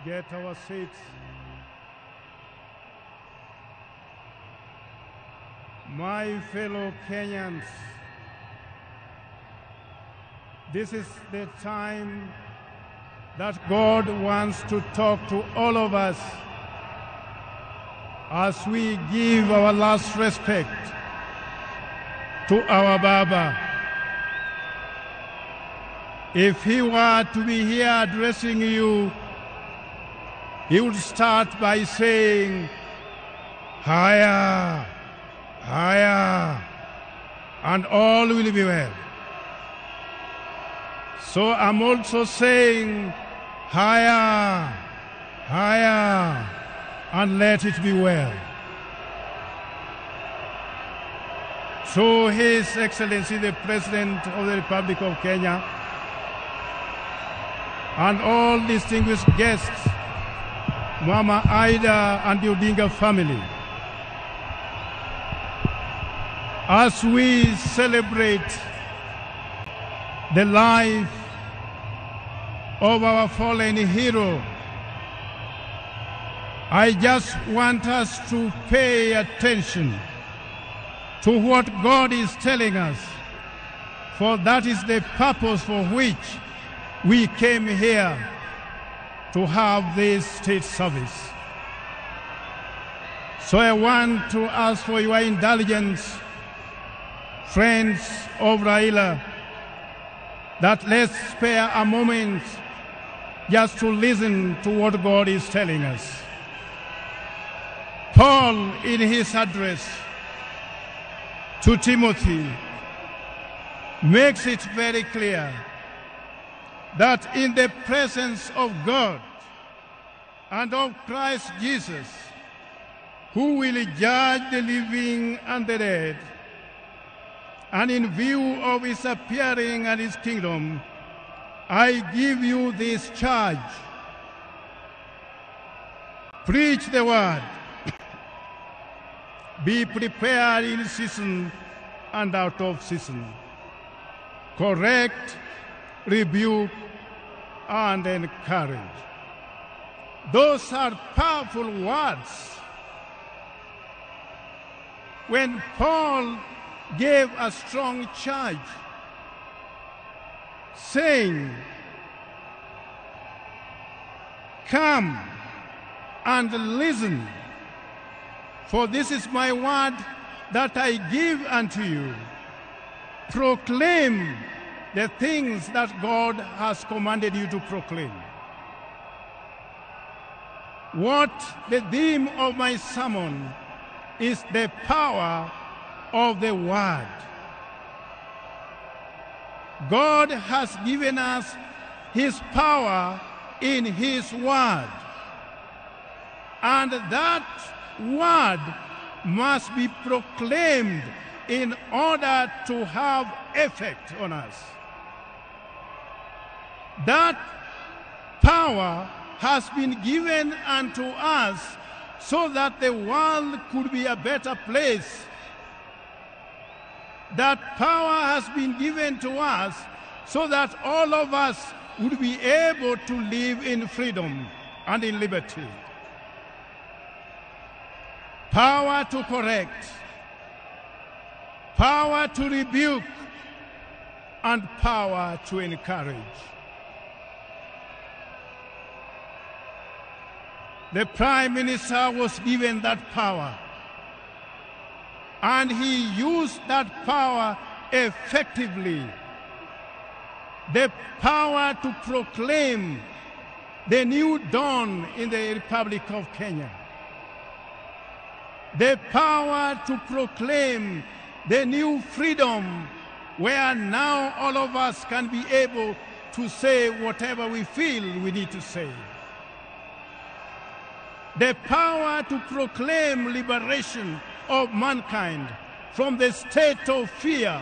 [SPEAKER 10] get our seats. My fellow Kenyans, this is the time that God wants to talk to all of us as we give our last respect to our Baba. If he were to be here addressing you, he would start by saying, "Higher, higher," and all will be well. So I'm also saying, higher, higher, and let it be well. To His Excellency the President of the Republic of Kenya, and all distinguished guests, Mama Ida and the Odinga family, as we celebrate the life of our fallen hero, I just want us to pay attention to what God is telling us, for that is the purpose for which we came here to have this state service. So I want to ask for your indulgence, friends of Raila, that let's spare a moment just to listen to what God is telling us. Paul, in his address to Timothy, makes it very clear that in the presence of God and of Christ Jesus, who will judge the living and the dead, and in view of his appearing and his kingdom, I give you this charge. Preach the word. Be prepared in season and out of season. Correct, rebuke, and encourage. Those are powerful words. When Paul gave a strong charge, saying, "Come and listen, for this is my word that I give unto you. Proclaim the things that God has commanded you to proclaim." What the theme of my sermon is the power of the word. God has given us his power in his word. And that word must be proclaimed in order to have effect on us. That power has been given unto us so that the world could be a better place. That power has been given to us so that all of us would be able to live in freedom and in liberty. Power to correct, power to rebuke, and power to encourage. The Prime Minister was given that power, and he used that power effectively. The power to proclaim the new dawn in the Republic of Kenya. The power to proclaim the new freedom where now all of us can be able to say whatever we feel we need to say. The power to proclaim liberation of mankind from the state of fear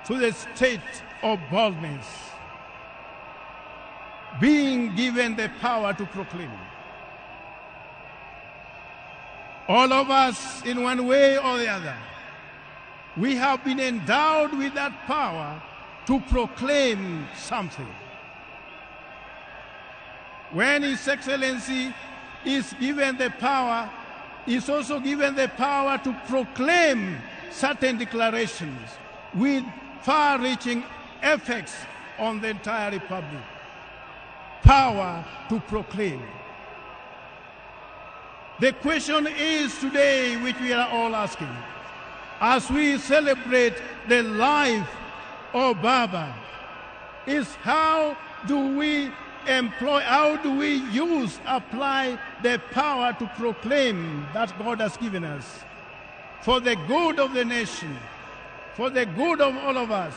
[SPEAKER 10] to the state of boldness. Being given the power to proclaim. All of us, in one way or the other, we have been endowed with that power to proclaim something. When His Excellency is given the power, is also given the power to proclaim certain declarations with far-reaching effects on the entire republic. Power to proclaim. The question is today, which we are all asking, as we celebrate the life of Baba, is how do we employ, how do we use, apply the power to proclaim that God has given us for the good of the nation, for the good of all of us,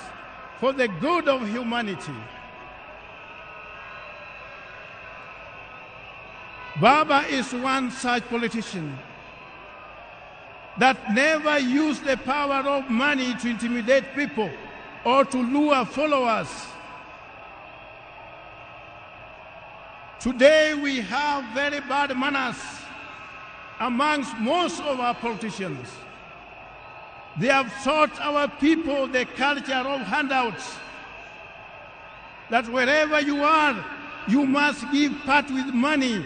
[SPEAKER 10] for the good of humanity. Baba is one such politician that never used the power of money to intimidate people or to lure followers. Today we have very bad manners amongst most of our politicians. They have taught our people the culture of handouts, that wherever you are, you must give part with money.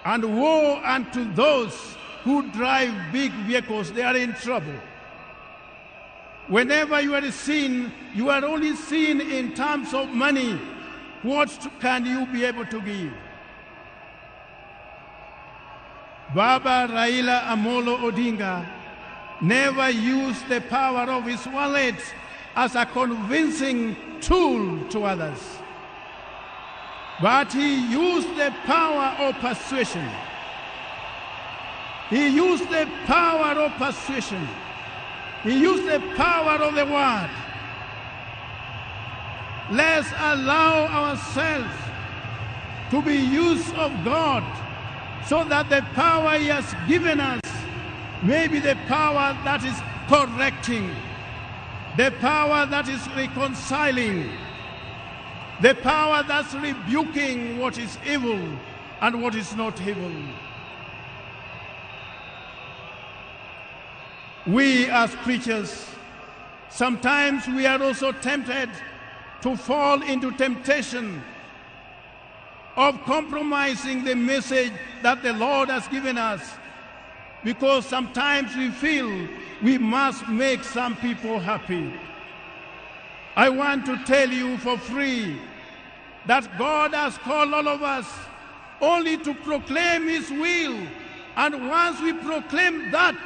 [SPEAKER 10] And woe unto those who drive big vehicles, they are in trouble. Whenever you are seen, you are only seen in terms of money. What can you be able to give? Baba Raila Amolo Odinga never used the power of his wallet as a convincing tool to others. But he used the power of persuasion. He used the power of persuasion. He used the power of the word. Let's allow ourselves to be used of God so that the power he has given us may be the power that is correcting, the power that is reconciling, the power that's rebuking what is evil and what is not evil. We as preachers, sometimes we are also tempted to fall into temptation of compromising the message that the Lord has given us, because sometimes we feel we must make some people happy. I want to tell you for free that God has called all of us only to proclaim His will. And once we proclaim that,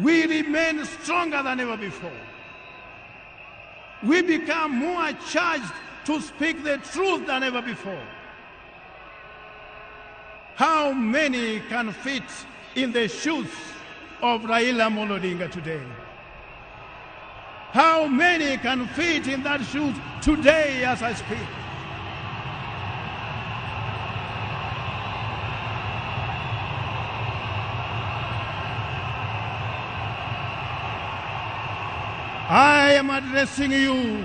[SPEAKER 10] we remain stronger than ever before. We become more charged to speak the truth than ever before. How many can fit in the shoes of Raila Amolo Odinga today? How many can fit in that shoes today as I speak? I am addressing you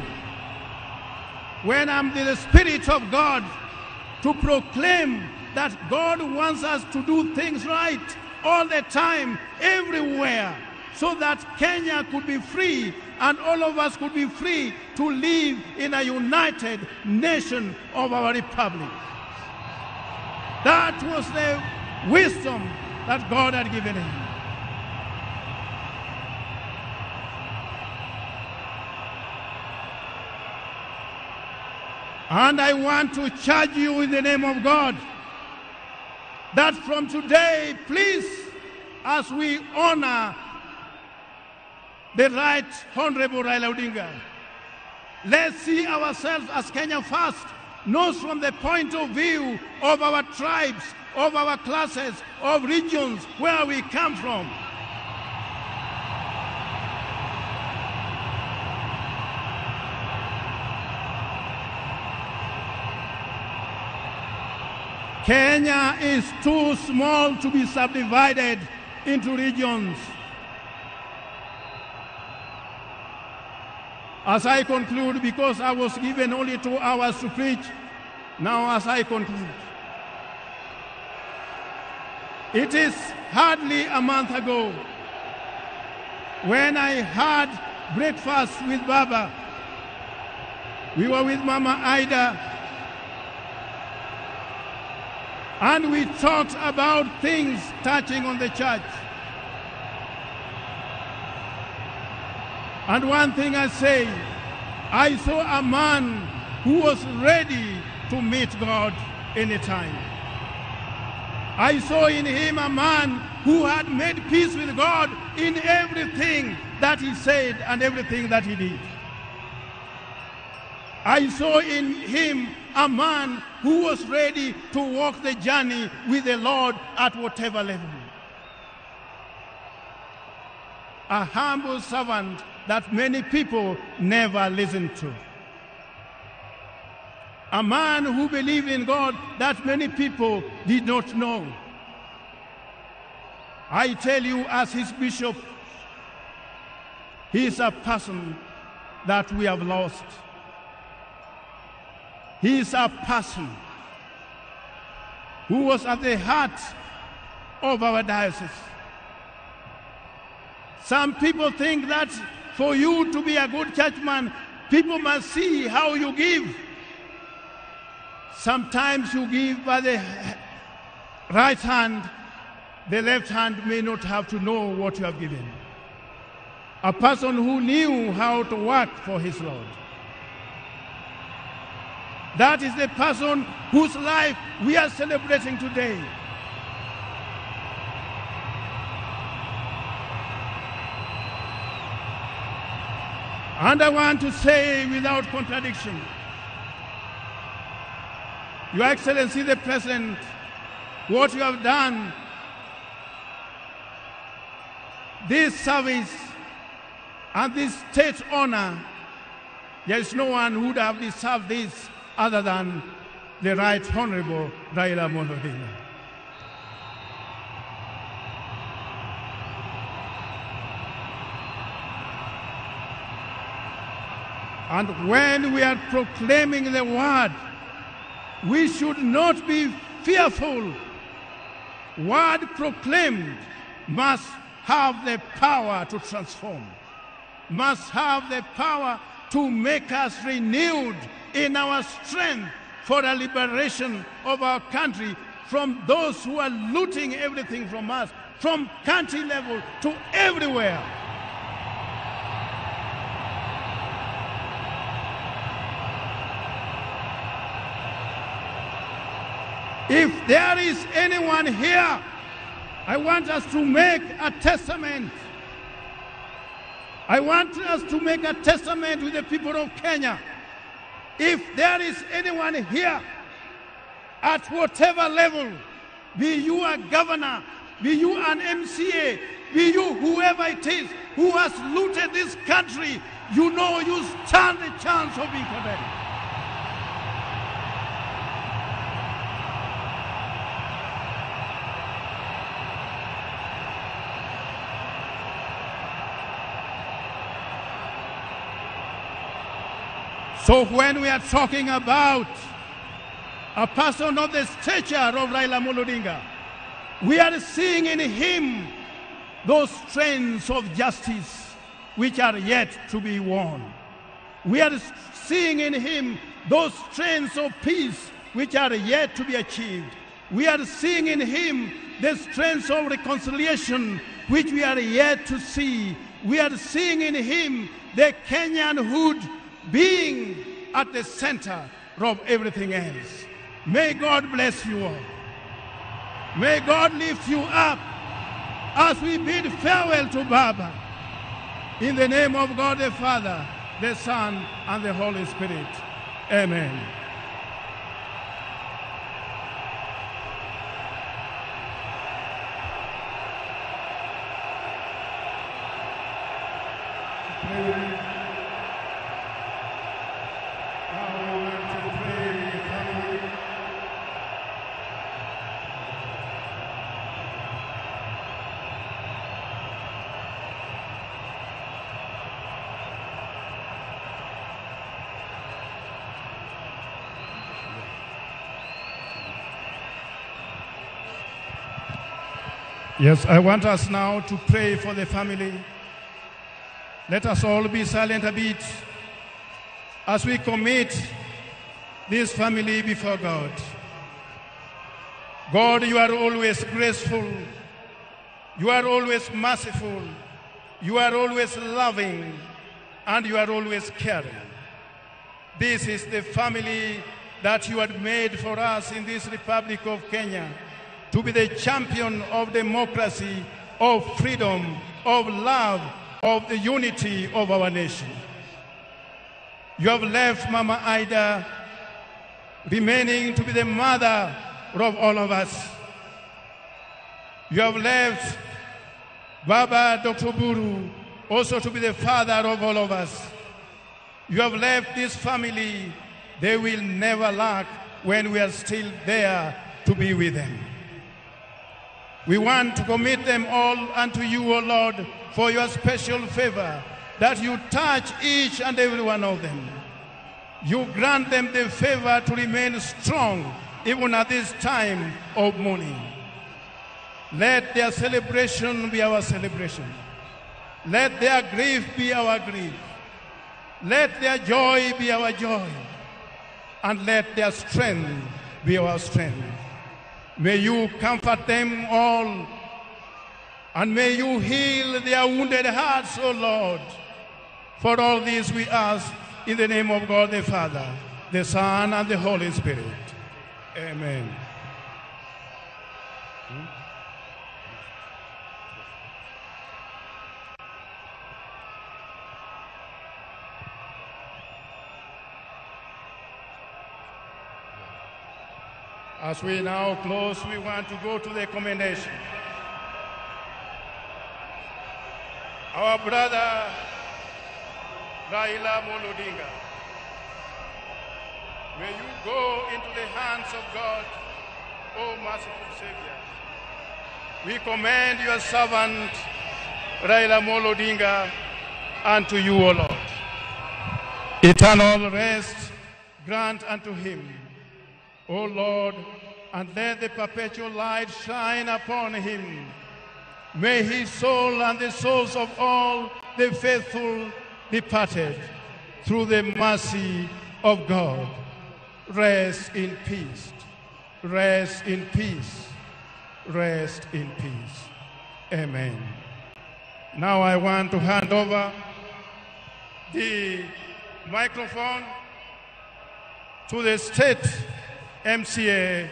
[SPEAKER 10] when I'm the Spirit of God to proclaim that God wants us to do things right all the time, everywhere, so that Kenya could be free and all of us could be free to live in a united nation of our republic. That was the wisdom that God had given him. And I want to charge you in the name of God that from today, please, as we honor the Right Honorable Raila Odinga, let's see ourselves as Kenya first, not from the point of view of our tribes, of our classes, of regions where we come from. Kenya is too small to be subdivided into regions. As I conclude, because I was given only 2 hours to preach, now as I conclude, it is hardly a month ago when I had breakfast with Baba. We were with Mama Ida. And we talked about things touching on the church. And one thing I say, I saw a man who was ready to meet God anytime. I saw in him a man who had made peace with God in everything that he said and everything that he did. I saw in him a man who was ready to walk the journey with the Lord at whatever level. A humble servant that many people never listened to. A man who believed in God that many people did not know. I tell you, as his bishop, he is a person that we have lost. He is a person who was at the heart of our diocese. Some people think that for you to be a good churchman, people must see how you give. Sometimes you give by the right hand, the left hand may not have to know what you have given. A person who knew how to work for his Lord. That is the person whose life we are celebrating today. And I want to say without contradiction, Your Excellency the President, what you have done, this service and this state honor, there is no one who would have deserved this other than the Right Honorable Raila Amolo Odinga. And when we are proclaiming the word, we should not be fearful. Word proclaimed must have the power to transform, must have the power to make us renewed in our strength for the liberation of our country from those who are looting everything from us, from country level to everywhere. If there is anyone here, I want us to make a testament. I want us to make a testament with the people of Kenya. If there is anyone here, at whatever level, be you a governor, be you an MCA, be you whoever it is who has looted this country, you know you stand the chance of being condemned. So when we are talking about a person of the stature of Raila Amolo Odinga, we are seeing in him those strains of justice which are yet to be won. We are seeing in him those strains of peace which are yet to be achieved. We are seeing in him the strengths of reconciliation which we are yet to see. We are seeing in him the Kenyanhood being at the center of everything else. May God bless you all. May God lift you up as we bid farewell to Baba. In the name of God the Father, the Son, and the Holy Spirit. Amen. Yes, I want us now to pray for the family. Let us all be silent a bit as we commit this family before God. God, you are always graceful. You are always merciful. You are always loving. And you are always caring. This is the family that you had made for us in this Republic of Kenya to be the champion of democracy, of freedom, of love, of the unity of our nation. You have left Mama Ida remaining to be the mother of all of us. You have left Baba Dr. Oburu also to be the father of all of us. You have left this family. They will never lack when we are still there to be with them. We want to commit them all unto you, O Lord, for your special favor, that you touch each and every one of them. You grant them the favor to remain strong even at this time of mourning. Let their celebration be our celebration. Let their grief be our grief. Let their joy be our joy. And let their strength be our strength. May you comfort them all, and may you heal their wounded hearts, O Lord. For all this we ask in the name of God the Father, the Son, and the Holy Spirit. Amen. As we now close, we want to go to the commendation. Our brother, Raila Amolo Odinga, may you go into the hands of God, O merciful Savior. We commend your servant, Raila Amolo Odinga, unto you, O Lord. Eternal rest grant unto him, O Lord, and let the perpetual light shine upon him. May his soul and the souls of all the faithful departed, through the mercy of God, rest in peace. Rest in peace. Rest in peace. Amen. Now I want to hand over the microphone to the state MCA,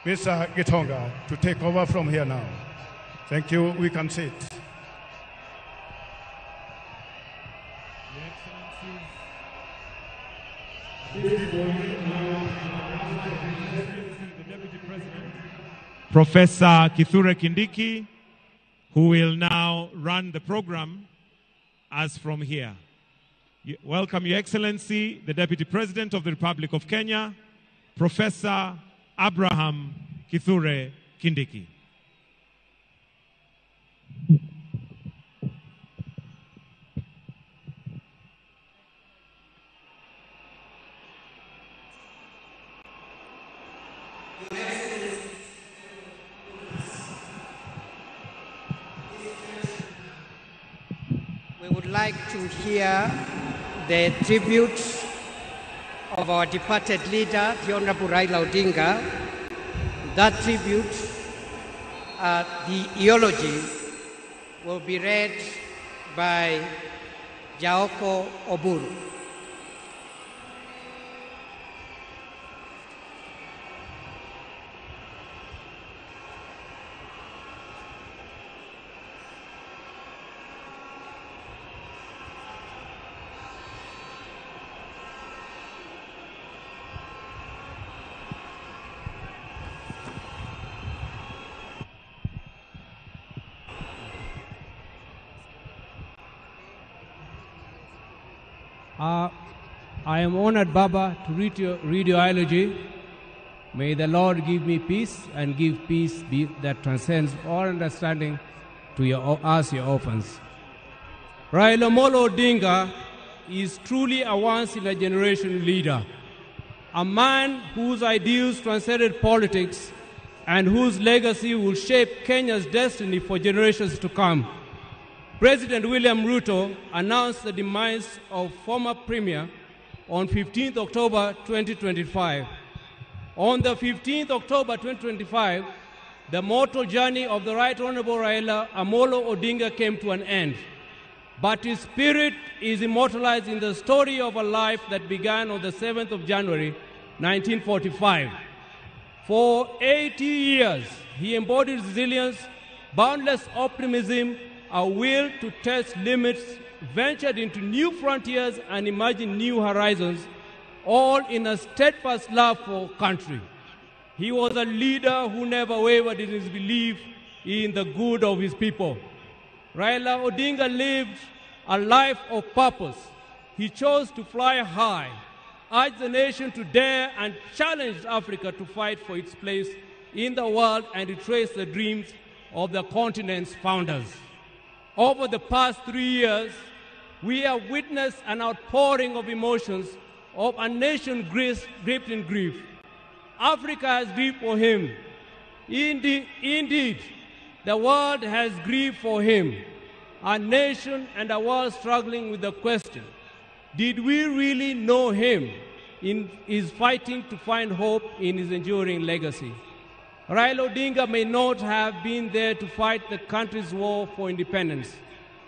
[SPEAKER 10] Mr. Gitonga, to take over from here now. Thank you. We can sit.
[SPEAKER 16] Professor Kithure Kindiki, who will now run the program as from here. Welcome, Your Excellency, the Deputy President of the Republic of Kenya, Professor Abraham Kithure Kindiki.
[SPEAKER 12] We would like to hear the tribute of our departed leader, the Honorable Raila Odinga. That tribute, the eulogy, will be read by Jaoko Oburu.
[SPEAKER 14] I am honored, Baba, to read your eulogy. May the Lord give me peace and give peace that transcends all understanding to us, your orphans. Raila Amolo Odinga is truly a once-in-a-generation leader, a man whose ideals transcended politics and whose legacy will shape Kenya's destiny for generations to come. President William Ruto announced the demise of former Premier on 15th October 2025. On the 15th October 2025, the mortal journey of the Right Honorable Raila Amolo Odinga came to an end. But his spirit is immortalized in the story of a life that began on the 7th of January, 1945. For 80 years, he embodied resilience, boundless optimism, a will to test limits, ventured into new frontiers and imagined new horizons, all in a steadfast love for country. He was a leader who never wavered in his belief in the good of his people. Raila Odinga lived a life of purpose. He chose to fly high, urged the nation to dare, and challenged Africa to fight for its place in the world and retrace the dreams of the continent's founders. Over the past 3 years, we have witnessed an outpouring of emotions of a nation gripped in grief. Africa has grieved for him. Indeed, the world has grieved for him. A nation and a world struggling with the question, did we really know him? In his fighting to find hope in his enduring legacy. Raila Odinga may not have been there to fight the country's war for independence,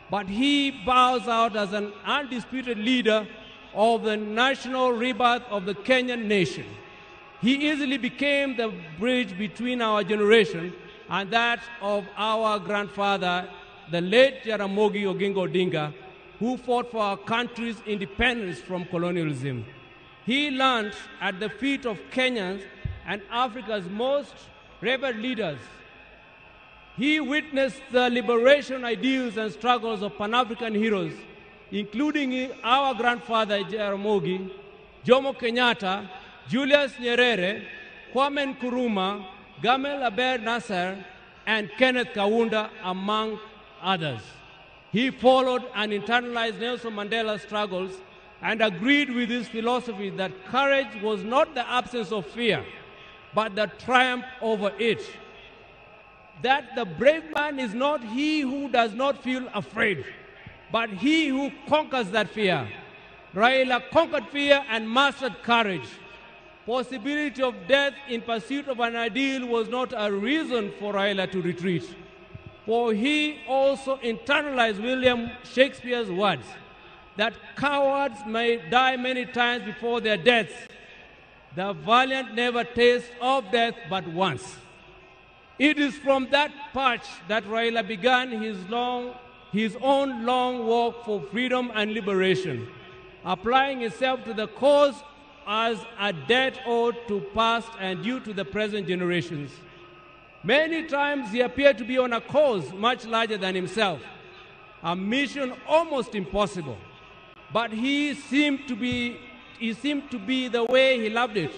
[SPEAKER 14] but he bows out as an undisputed leader of the national rebirth of the Kenyan nation. He easily became the bridge between our generation and that of our grandfather, the late Jaramogi Oginga Odinga, who fought for our country's independence from colonialism. He learned at the feet of Kenyans and Africa's most revered leaders. He witnessed the liberation ideals and struggles of Pan-African heroes, including our grandfather Jaramogi, Jomo Kenyatta, Julius Nyerere, Kwame Nkrumah, Gamal Abdel Nasser, and Kenneth Kaunda, among others. He followed and internalized Nelson Mandela's struggles and agreed with his philosophy that courage was not the absence of fear, but the triumph over it. That the brave man is not he who does not feel afraid, but he who conquers that fear. Raila conquered fear and mastered courage. Possibility of death in pursuit of an ideal was not a reason for Raila to retreat, for he also internalized William Shakespeare's words that cowards may die many times before their deaths. The valiant never taste of death but once. It is from that perch that Raila began his own long walk for freedom and liberation, applying himself to the cause as a debt owed to past and due to the present generations. Many times he appeared to be on a cause much larger than himself, a mission almost impossible. But he seemed to be the way he loved it.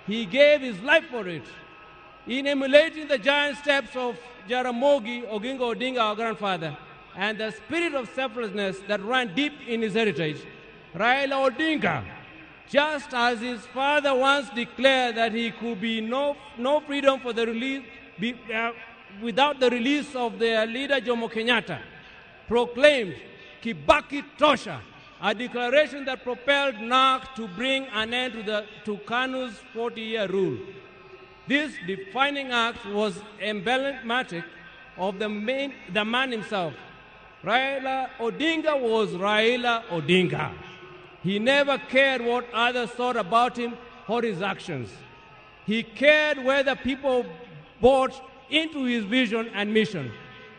[SPEAKER 14] He gave his life for it. In emulating the giant steps of Jaramogi Oginga Odinga, our grandfather, and the spirit of selflessness that ran deep in his heritage, Raila Odinga, just as his father once declared that he could be no freedom for the release without the release of their leader Jomo Kenyatta, proclaimed Kibaki Tosha, a declaration that propelled NARC to bring an end to KANU's 40-year rule. This defining act was emblematic of the man himself. Raila Odinga was Raila Odinga. He never cared what others thought about him or his actions. He cared whether people bought into his vision and mission.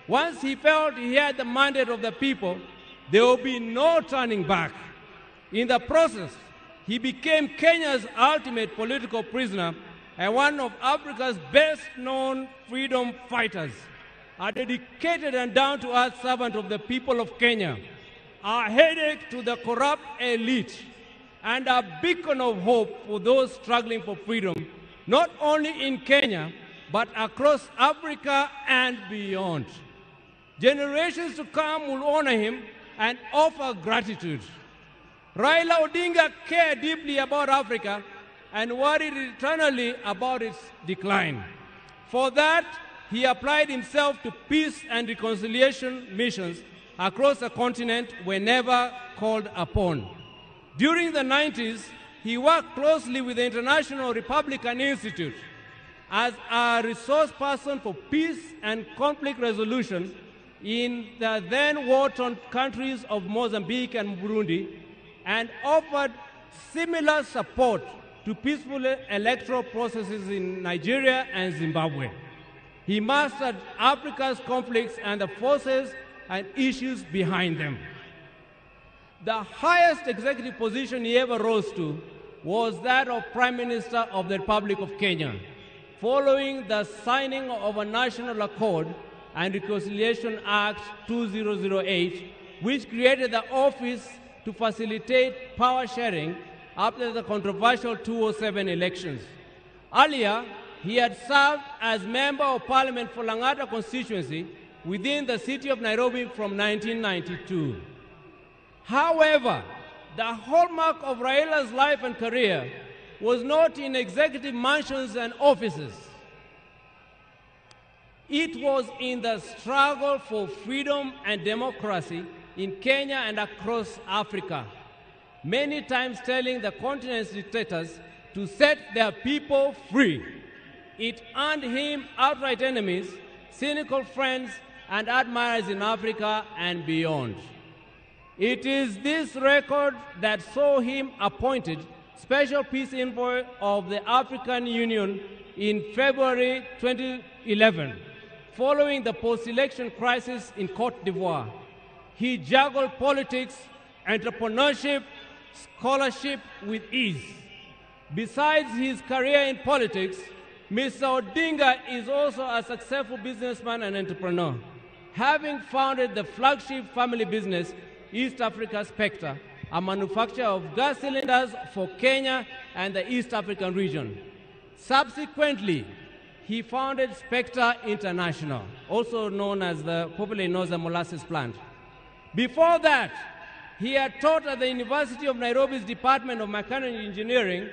[SPEAKER 14] Once he felt he had the mandate of the people, there would be no turning back. In the process, he became Kenya's ultimate political prisoner and one of Africa's best-known freedom fighters, a dedicated and down-to-earth servant of the people of Kenya, a headache to the corrupt elite, and a beacon of hope for those struggling for freedom, not only in Kenya, but across Africa and beyond. Generations to come will honor him and offer gratitude. Raila Odinga cared deeply about Africa and worried eternally about its decline. For that, he applied himself to peace and reconciliation missions across the continent whenever called upon. During the 90s, he worked closely with the International Republican Institute as a resource person for peace and conflict resolution in the then war-torn countries of Mozambique and Burundi, and offered similar support to peaceful electoral processes in Nigeria and Zimbabwe. He mastered Africa's conflicts and the forces and issues behind them. The highest executive position he ever rose to was that of Prime Minister of the Republic of Kenya, following the signing of a national accord and Reconciliation Act 2008, which created the office to facilitate power sharing after the controversial 2007 elections. Earlier, he had served as Member of Parliament for Lang'ata constituency within the city of Nairobi from 1992. However, the hallmark of Raila's life and career was not in executive mansions and offices. It was in the struggle for freedom and democracy in Kenya and across Africa, many times telling the continent's dictators to set their people free. It earned him outright enemies, cynical friends, and admirers in Africa and beyond. It is this record that saw him appointed Special Peace Envoy of the African Union in February 2011, following the post-election crisis in Cote d'Ivoire. He juggled politics, entrepreneurship, scholarship with ease. Besides his career in politics, Mr. Odinga is also a successful businessman and entrepreneur, having founded the flagship family business, East Africa Spectre, a manufacturer of gas cylinders for Kenya and the East African region. Subsequently, he founded Spectre International, also known as the popularly known as the molasses plant. Before that, he had taught at the University of Nairobi's Department of Mechanical Engineering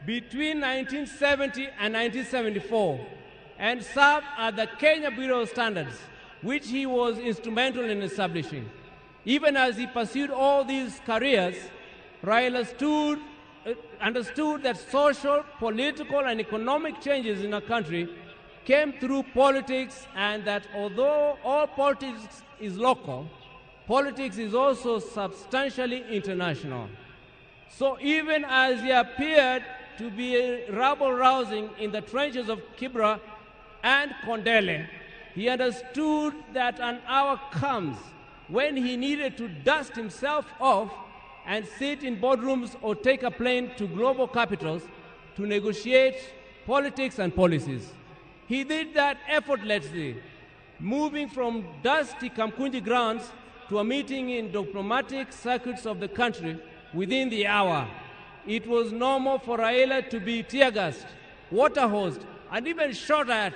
[SPEAKER 14] between 1970 and 1974, and served at the Kenya Bureau of Standards, which he was instrumental in establishing. Even as he pursued all these careers, Raila understood that social, political, and economic changes in a country came through politics, and that although all politics is local, politics is also substantially international. So even as he appeared to be rabble-rousing in the trenches of Kibra and Kondele, he understood that an hour comes when he needed to dust himself off and sit in boardrooms or take a plane to global capitals to negotiate politics and policies. He did that effortlessly, moving from dusty Kamkunji grounds to a meeting in diplomatic circuits of the country within the hour. It was normal for Raila to be tear-gassed, water-hosed, and even shot at,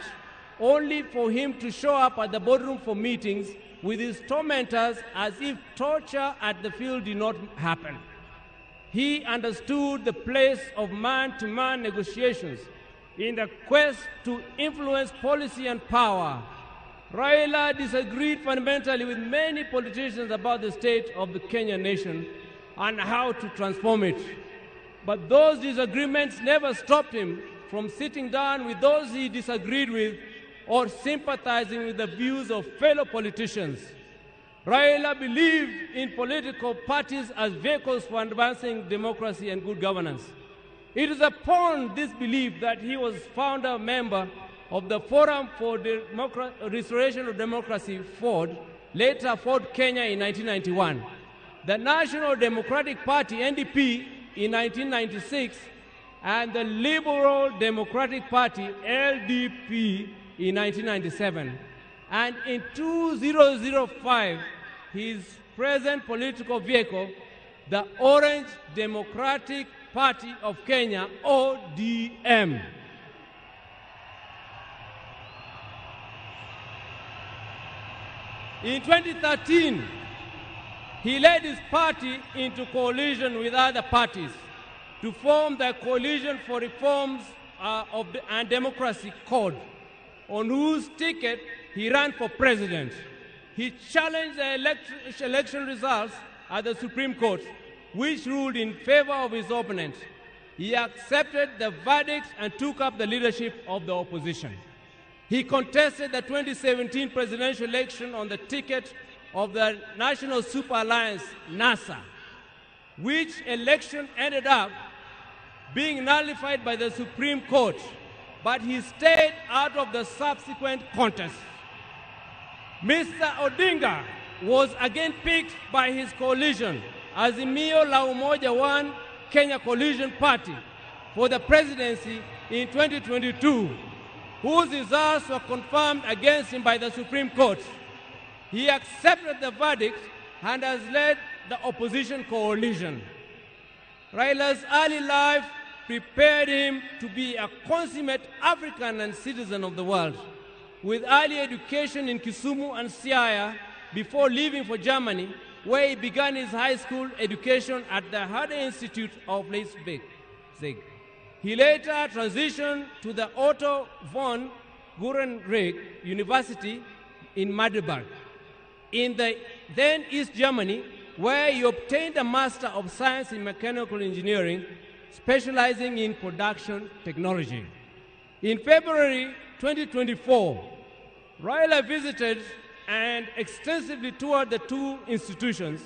[SPEAKER 14] only for him to show up at the boardroom for meetings with his tormentors as if torture at the field did not happen. He understood the place of man-to-man negotiations in the quest to influence policy and power. Raila disagreed fundamentally with many politicians about the state of the Kenyan nation and how to transform it. But those disagreements never stopped him from sitting down with those he disagreed with or sympathizing with the views of fellow politicians. Raila believed in political parties as vehicles for advancing democracy and good governance. It is upon this belief that he was founder member of the Forum for Restoration of Democracy, FORD, later FORD Kenya in 1991, the National Democratic Party, NDP, in 1996, and the Liberal Democratic Party, LDP, in 1997. And in 2005, his present political vehicle, the Orange Democratic Party of Kenya, ODM. In 2013, he led his party into coalition with other parties to form the Coalition for Reforms and Democracy, CORD, on whose ticket he ran for president. He challenged the election results at the Supreme Court which ruled in favor of his opponent. He accepted the verdict and took up the leadership of the opposition. He contested the 2017 presidential election on the ticket of the National Super Alliance, NASA, which election ended up being nullified by the Supreme Court, but he stayed out of the subsequent contest. Mr. Odinga was again picked by his coalition, Azimio La Umoja One Kenya Coalition Party, for the presidency in 2022, whose results were confirmed against him by the Supreme Court. He accepted the verdict and has led the opposition coalition. Raila's early life prepared him to be a consummate African and citizen of the world, with early education in Kisumu and Siaya before leaving for Germany, where he began his high school education at the Herder Institute of Leipzig. He later transitioned to the Otto von Guericke University in Magdeburg, in the then East Germany, where he obtained a Master of Science in Mechanical Engineering, specializing in production technology. In February 2024, Raila visited and extensively toured the two institutions,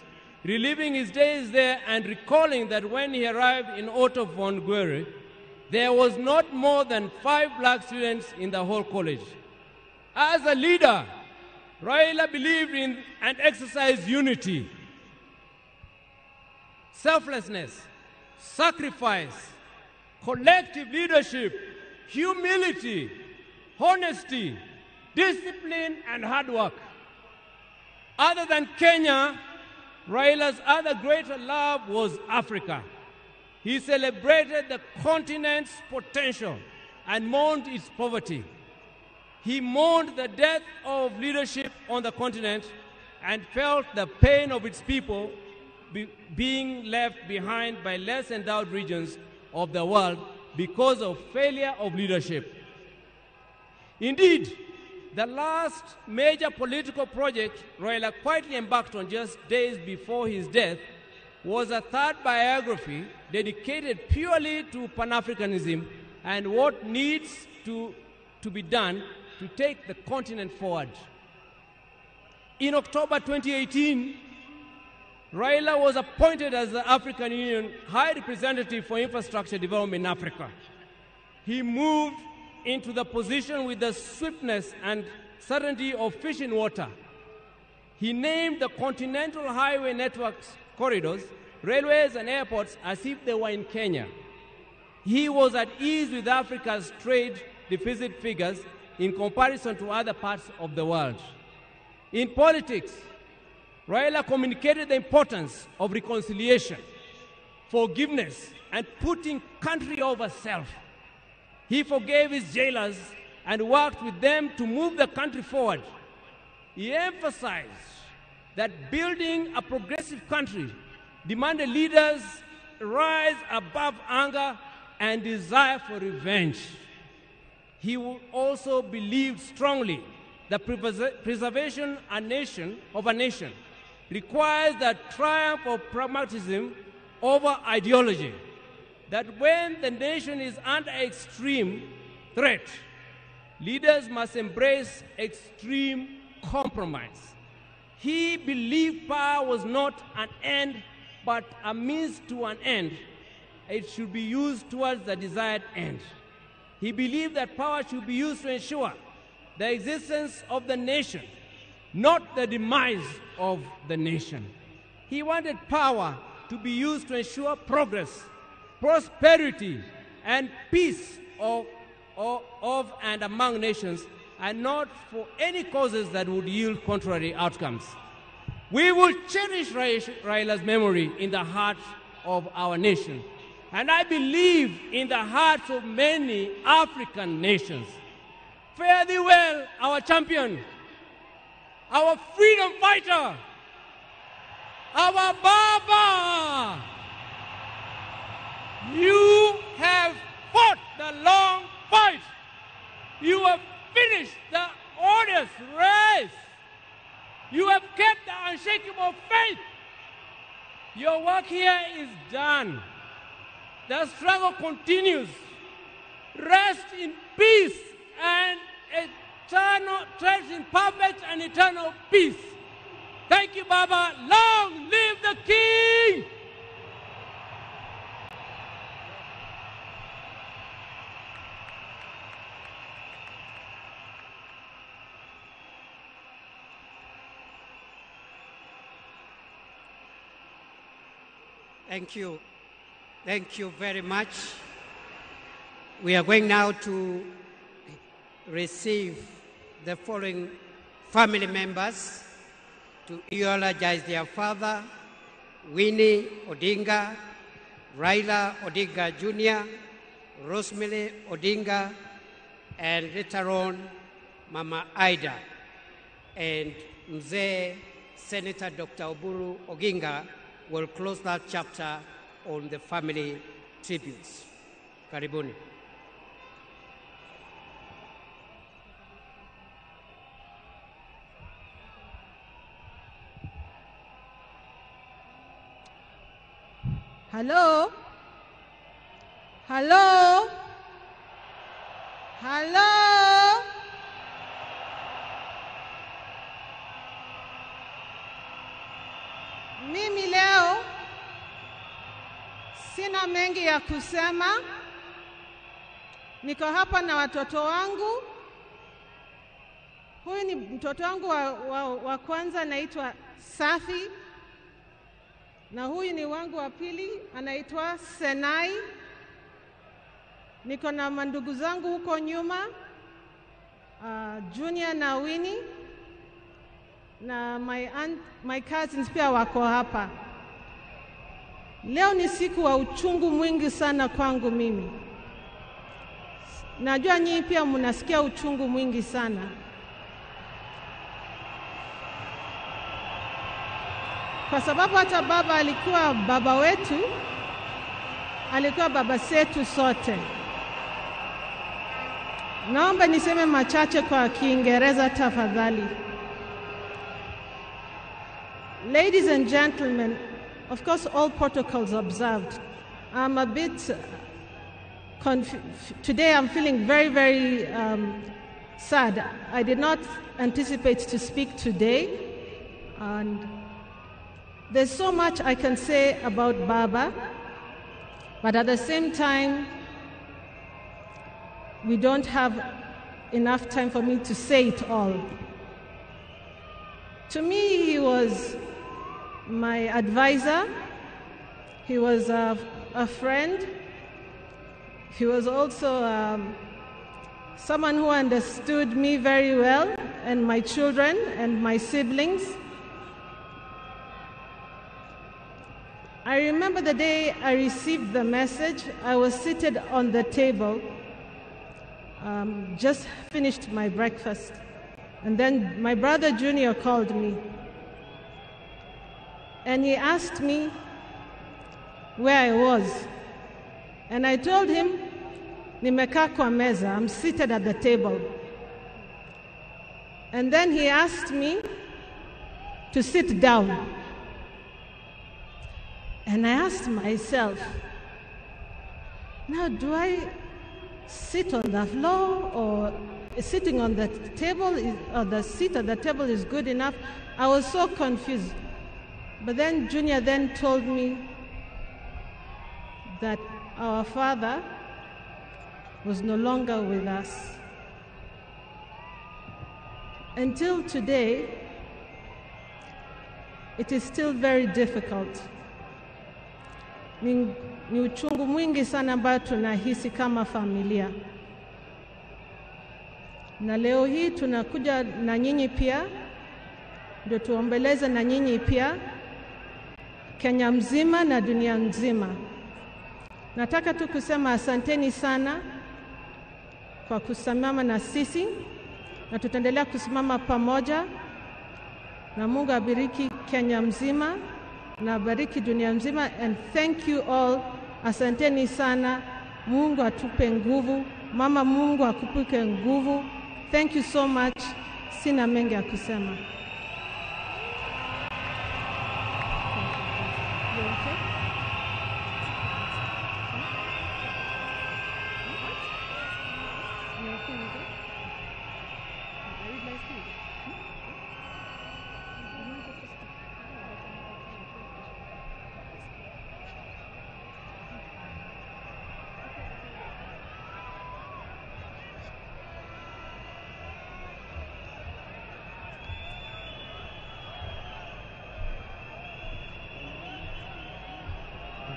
[SPEAKER 14] reliving his days there and recalling that when he arrived in Otto von Guericke, there was not more than 5 black students in the whole college. As a leader, Raila believed in and exercised unity, selflessness, sacrifice, collective leadership, humility, honesty, discipline, and hard work. Other than Kenya, Raila's other greater love was Africa. He celebrated the continent's potential and mourned its poverty. He mourned the death of leadership on the continent and felt the pain of its people being left behind by less endowed regions of the world because of failure of leadership. Indeed, the last major political project Raila quietly embarked on just days before his death was a third biography dedicated purely to Pan-Africanism and what needs to be done to take the continent forward. In October 2018, Raila was appointed as the African Union High Representative for Infrastructure Development in Africa. He moved into the position with the swiftness and certainty of fish in water. He named the continental highway networks corridors, railways and airports as if they were in Kenya. He was at ease with Africa's trade deficit figures in comparison to other parts of the world. In politics, Raila communicated the importance of reconciliation, forgiveness, and putting country over self. He forgave his jailers and worked with them to move the country forward. He emphasized that building a progressive country demanded leaders rise above anger and desire for revenge. He also believed strongly that preservation of a nation requires the triumph of pragmatism over ideology, that when the nation is under extreme threat, leaders must embrace extreme compromise. He believed power was not an end, but a means to an end. It should be used towards the desired end. He believed that power should be used to ensure the existence of the nation, not the demise of the nation. He wanted power to be used to ensure progress, prosperity, and peace of and among nations, and not for any causes that would yield contrary outcomes. We will cherish Raila's memory in the heart of our nation, and I believe in the hearts of many African nations. Fare thee well, our champion, our freedom fighter, our Baba. You have fought the long fight. You have finished the honest race. You have kept the unshakable faith. Your work here is done. The struggle continues. Rest in peace and eternal, rest in perfect and eternal peace. Thank you, Baba. Long live the King!
[SPEAKER 12] Thank you. Thank you very much. We are going now to receive the following family members to eulogize their father, Winnie Odinga, Raila Odinga Jr., Rosemary Odinga, and later on, Mama Ida, and Mzee Senator Dr. Oburu Oginga will close that chapter on the family tributes. Karibuni.
[SPEAKER 2] Hello? Hello? Hello? Mimi leo sina mengi ya kusema. Niko hapa na watoto wangu. Huyu ni mtoto wangu wa kwanza anaitwa Safi. Na huyu ni wangu wa pili anaitwa Senai. Niko na mandugu zangu huko nyuma, Junior na Winnie, na my aunt, my cousins pia wako hapa. Leo ni siku wa uchungu mwingi sana kwangu mimi. Najua nyinyi pia mnasikia uchungu mwingi sana. Kwa sababu hata baba alikuwa baba wetu, alikuwa baba setu sote. Naomba niseme machache kwa Kiingereza tafadhali. Ladies and gentlemen, of course all protocols observed. I'm a bit today I'm feeling very, very sad. I did not anticipate to speak today, and there's so much I can say about Baba, but at the same time, we don't have enough time for me to say it all. To me, he was my advisor. He was a friend. He was also someone who understood me very well, and my children and my siblings. I remember the day I received the message. I was seated on the table, just finished my breakfast. And then my brother Junior called me. And he asked me where I was. And I told him, nimekaa kwa meza, I'm seated at the table. And then he asked me to sit down. And I asked myself, now do I sit on the floor, or sitting on the table, or the seat at the table is good enough? I was so confused. But then Junior then told me that our father was no longer with us. Until today, it is still very difficult. Ni uchungu mwingi sana ambayo tunahisi kama familia. Na leo hii tunakuja na nyinyi pia, ndio tuombeleze na nyinyi pia, Kenya mzima na dunia nzima. Nataka tu kusema asanteni sana kwa kusimama na sisi, na tutaendelea kusimama pamoja, na Mungu abariki Kenya mzima na bariki dunia mzima. And thank you all. Asanteni sana. Mungu atupe nguvu. Mama, Mungu akupe nguvu. Thank you so much. Sina mengi ya kusema. You okay? You okay with it? I read my speech.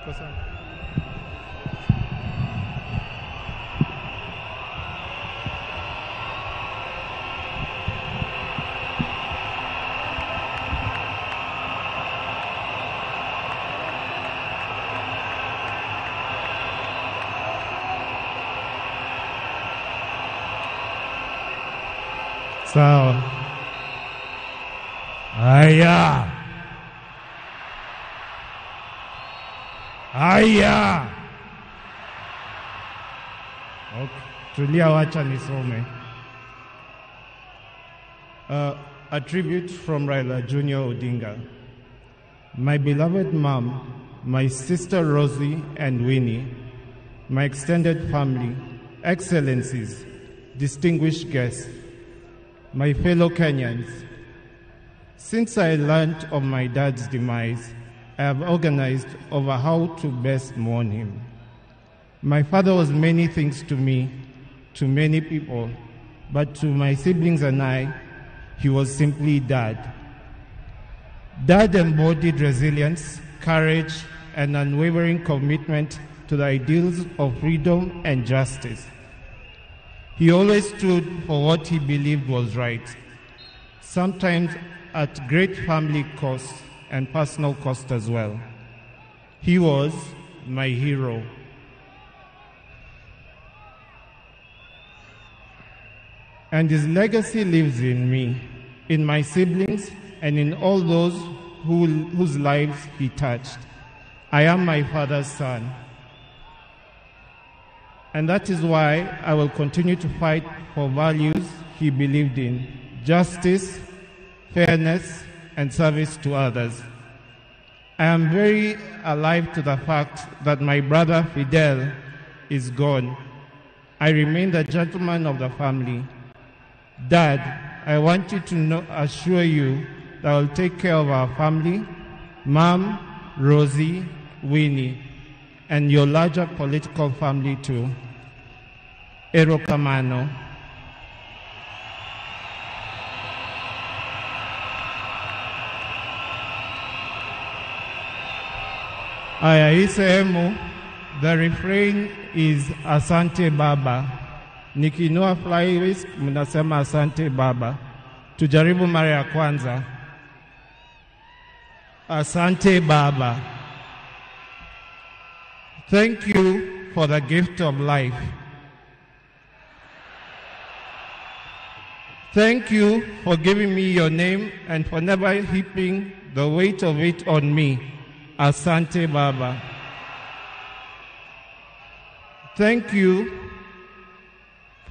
[SPEAKER 15] Iko sawa.
[SPEAKER 10] Sawa. Haya. Haya. Okay. Tulia, wacha nisome. A tribute from Raila Jr. Odinga. My beloved mom, my sister Rosie and Winnie, my extended family, excellencies, distinguished guests, my fellow Kenyans. Since I learned of my dad's demise, I have organized over how to best mourn him. My father was many things to me, to many people, but to my siblings and I, he was simply Dad. Dad embodied resilience, courage, and unwavering commitment to the ideals of freedom and justice. He always stood for what he believed was right, sometimes at great family cost and personal cost as well. He was my hero. And his legacy lives in me, in my siblings, and in all those whose lives he touched. I am my father's son. And that is why I will continue to fight for values he believed in: justice, fairness, and service to others. I am very alive to the fact that my brother Fidel is gone. I remain the gentleman of the family. Dad, I want you to know, assure you that I will take care of our family, Mom, Rosie, Winnie, and your larger political family too. Erokamano. Aya, hii sehemu, the refrain is Asante Baba. Nikiinua fly whisk, mnasema Asante Baba. Tujaribu mara ya kwanza. Asante Baba. Thank you for the gift of life. Thank you for giving me your name and for never heaping the weight of it on me. Asante Baba. Thank you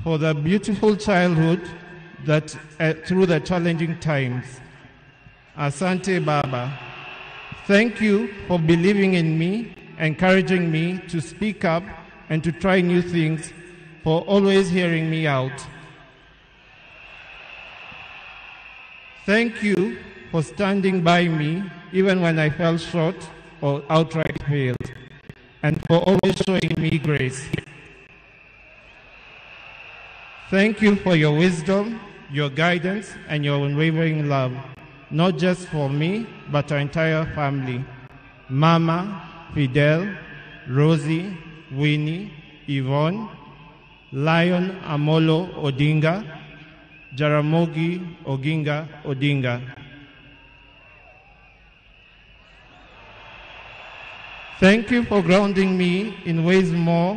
[SPEAKER 10] for the beautiful childhood that through the challenging times. Asante Baba. Thank you for believing in me, encouraging me to speak up and to try new things, for always hearing me out. Thank you for standing by me even when I fell short or outright failed, and for always showing me grace. Thank you for your wisdom, your guidance, and your unwavering love, not just for me, but our entire family. Mama, Fidel, Rosie, Winnie, Yvonne, Lion Amolo Odinga, Jaramogi Oginga Odinga. Thank you for grounding me in ways more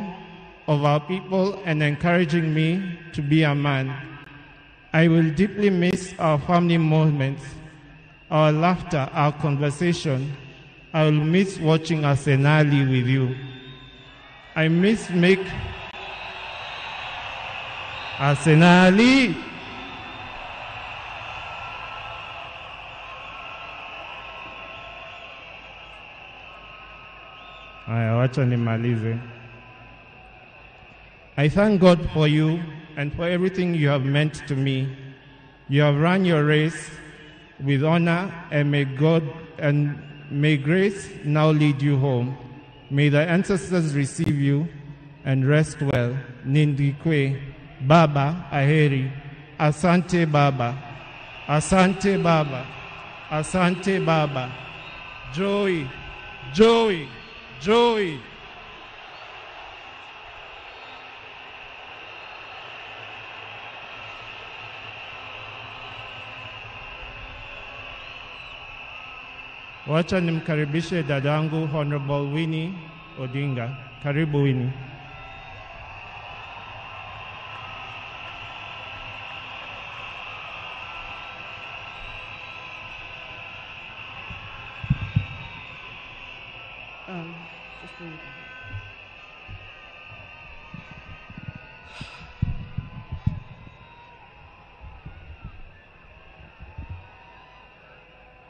[SPEAKER 10] of our people and encouraging me to be a man. I will deeply miss our family moments, our laughter, our conversation. I will miss watching Arsenali with you. I miss make Arsenali.
[SPEAKER 11] Wacha nimalize. I thank God for you and for everything you have meant to me. You have run your race with honor, and may God and may grace now lead you home. May the ancestors receive you and rest well. Nindikwe, Baba Aheri. Asante Baba. Asante Baba. Asante Baba. Joey, Joey, Joey. Wacha nimkaribishe dadangu Honorable Winnie Odinga. Karibu Winnie.
[SPEAKER 21] Just bring it down.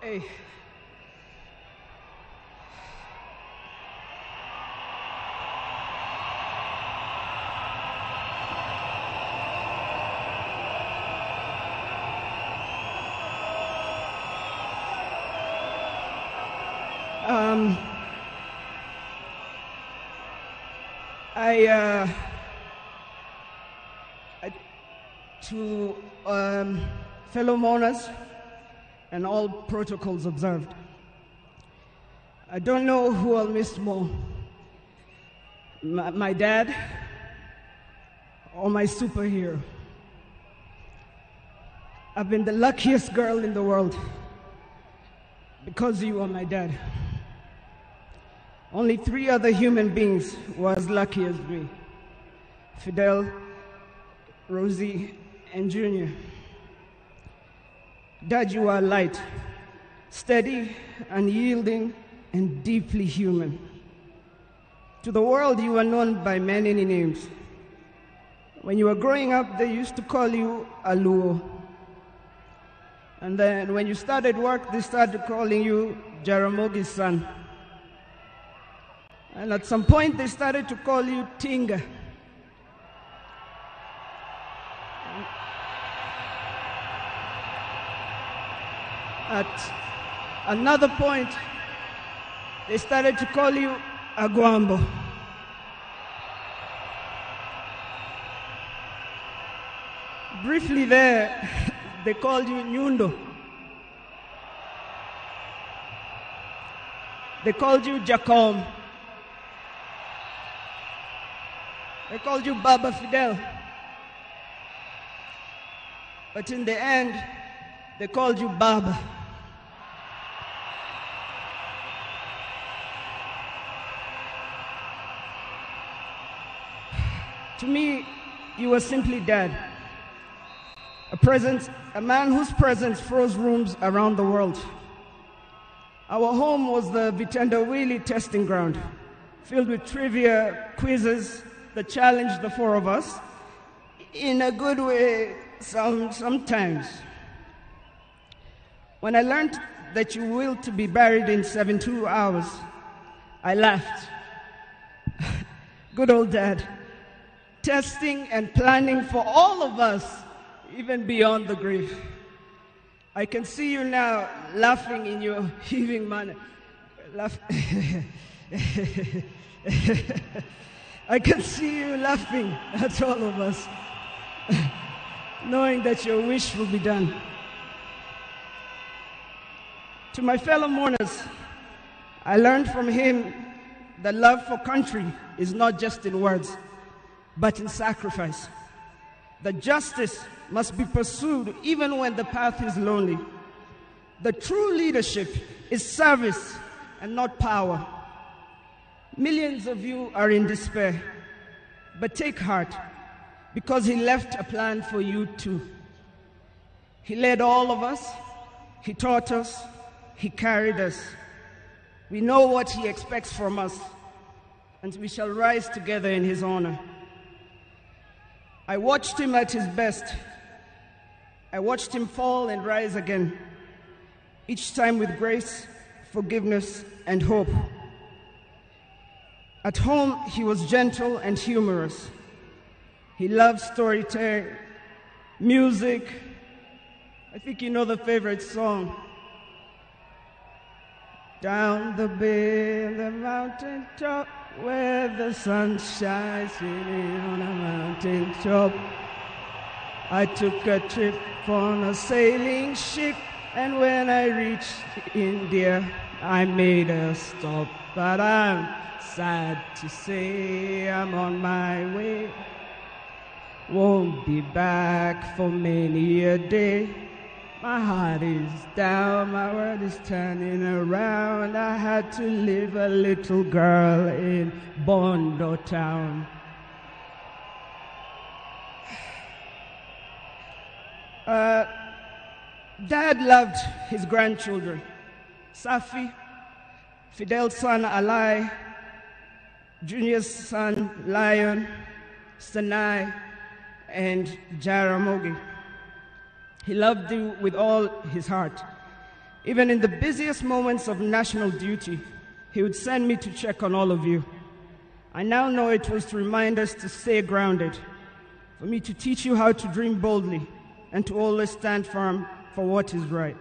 [SPEAKER 21] Hey. To fellow mourners and all protocols observed, I don't know who I'll miss more, my dad or my superhero. I've been the luckiest girl in the world because you are my dad. Only 3 other human beings were as lucky as me: Fidel, Rosie, and Junior. Dad, you are light, steady, unyielding, and deeply human. To the world, you were known by many names. When you were growing up, they used to call you Aluo. And then when you started work, they started calling you Jaramogi's son. And at some point, they started to call you Tinga. At another point, they started to call you Aguambo. Briefly there, they called you Nyundo. They called you Jacom. They called you Baba Fidel. But in the end, they called you Baba. To me, you were simply Dad. A man whose presence froze rooms around the world. Our home was the Vitendawili testing ground, filled with trivia, quizzes that challenged the 4 of us in a good way sometimes. When I learned that you willed to be buried in 72 hours, I laughed. Good old Dad, testing and planning for all of us, even beyond the grave. I can see you now laughing in your heaving manner. Laugh. I can see you laughing at all of us, knowing that your wish will be done. To my fellow mourners, I learned from him that love for country is not just in words, but in sacrifice. That justice must be pursued even when the path is lonely. The true leadership is service and not power. Millions of you are in despair, but take heart, because he left a plan for you too. He led all of us, he taught us, he carried us. We know what he expects from us, and we shall rise together in his honor. I watched him at his best. I watched him fall and rise again, each time with grace, forgiveness, and hope. At home, he was gentle and humorous. He loved storytelling, music. I think you know the favorite song. Down the bay and the mountain top, where the sun shines on a mountain top. I took a trip on a sailing ship, and when I reached India, I made a stop. But I'm sad to say I'm on my way. Won't be back for many a day. My heart is down, my world is turning around. I had to leave a little girl in Bondo Town. Dad loved his grandchildren, Safi, Fidel's son Alai, Junior's son Lion, Sanai, and Jaramogi. He loved you with all his heart. Even in the busiest moments of national duty, he would send me to check on all of you. I now know it was to remind us to stay grounded, for me to teach you how to dream boldly and to always stand firm for what is right.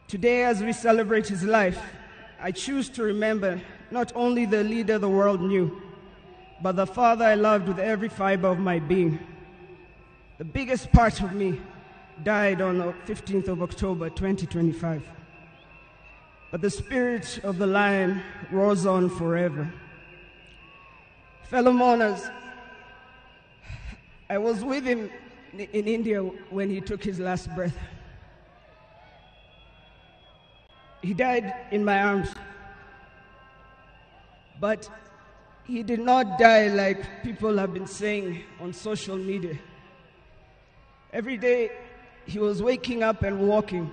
[SPEAKER 21] Today, as we celebrate his life, I choose to remember not only the leader the world knew, but the father I loved with every fiber of my being. The biggest part of me died on the 15th of October, 2025. But the spirit of the lion roars on forever. Fellow mourners, I was with him in India when he took his last breath. He died in my arms. But he did not die like people have been saying on social media. Every day he was waking up and walking.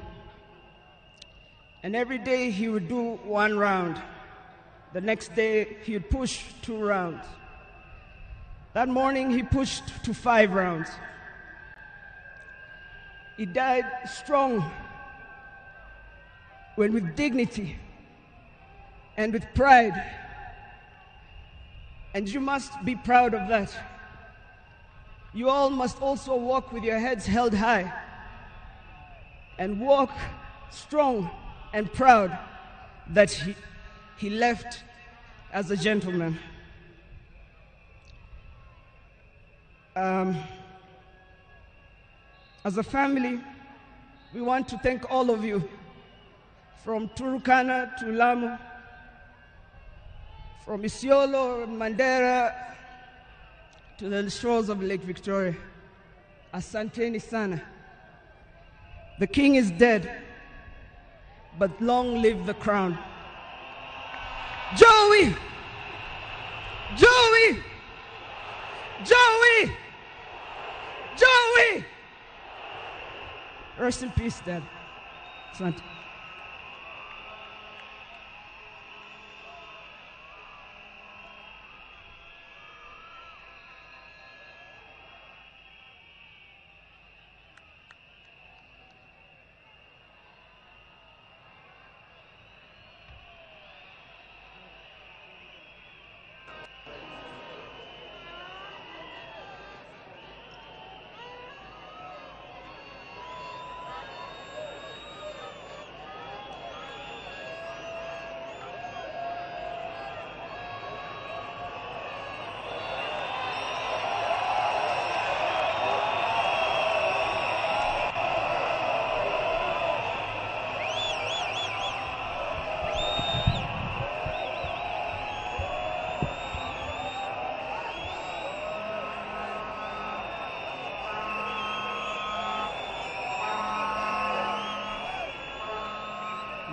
[SPEAKER 21] And every day he would do one round. The next day he would push 2 rounds. That morning he pushed to 5 rounds. He died strong, when with dignity and with pride. And you must be proud of that. You all must also walk with your heads held high and walk strong and proud that he left as a gentleman. As a family, we want to thank all of you, from Turkana to Lamu, from Isiolo and Mandera to the shores of Lake Victoria. Asanteni sana. The king is dead, but long live the crown. Joey! Joey! Joey! Joey! Rest in peace, Dad. Asante.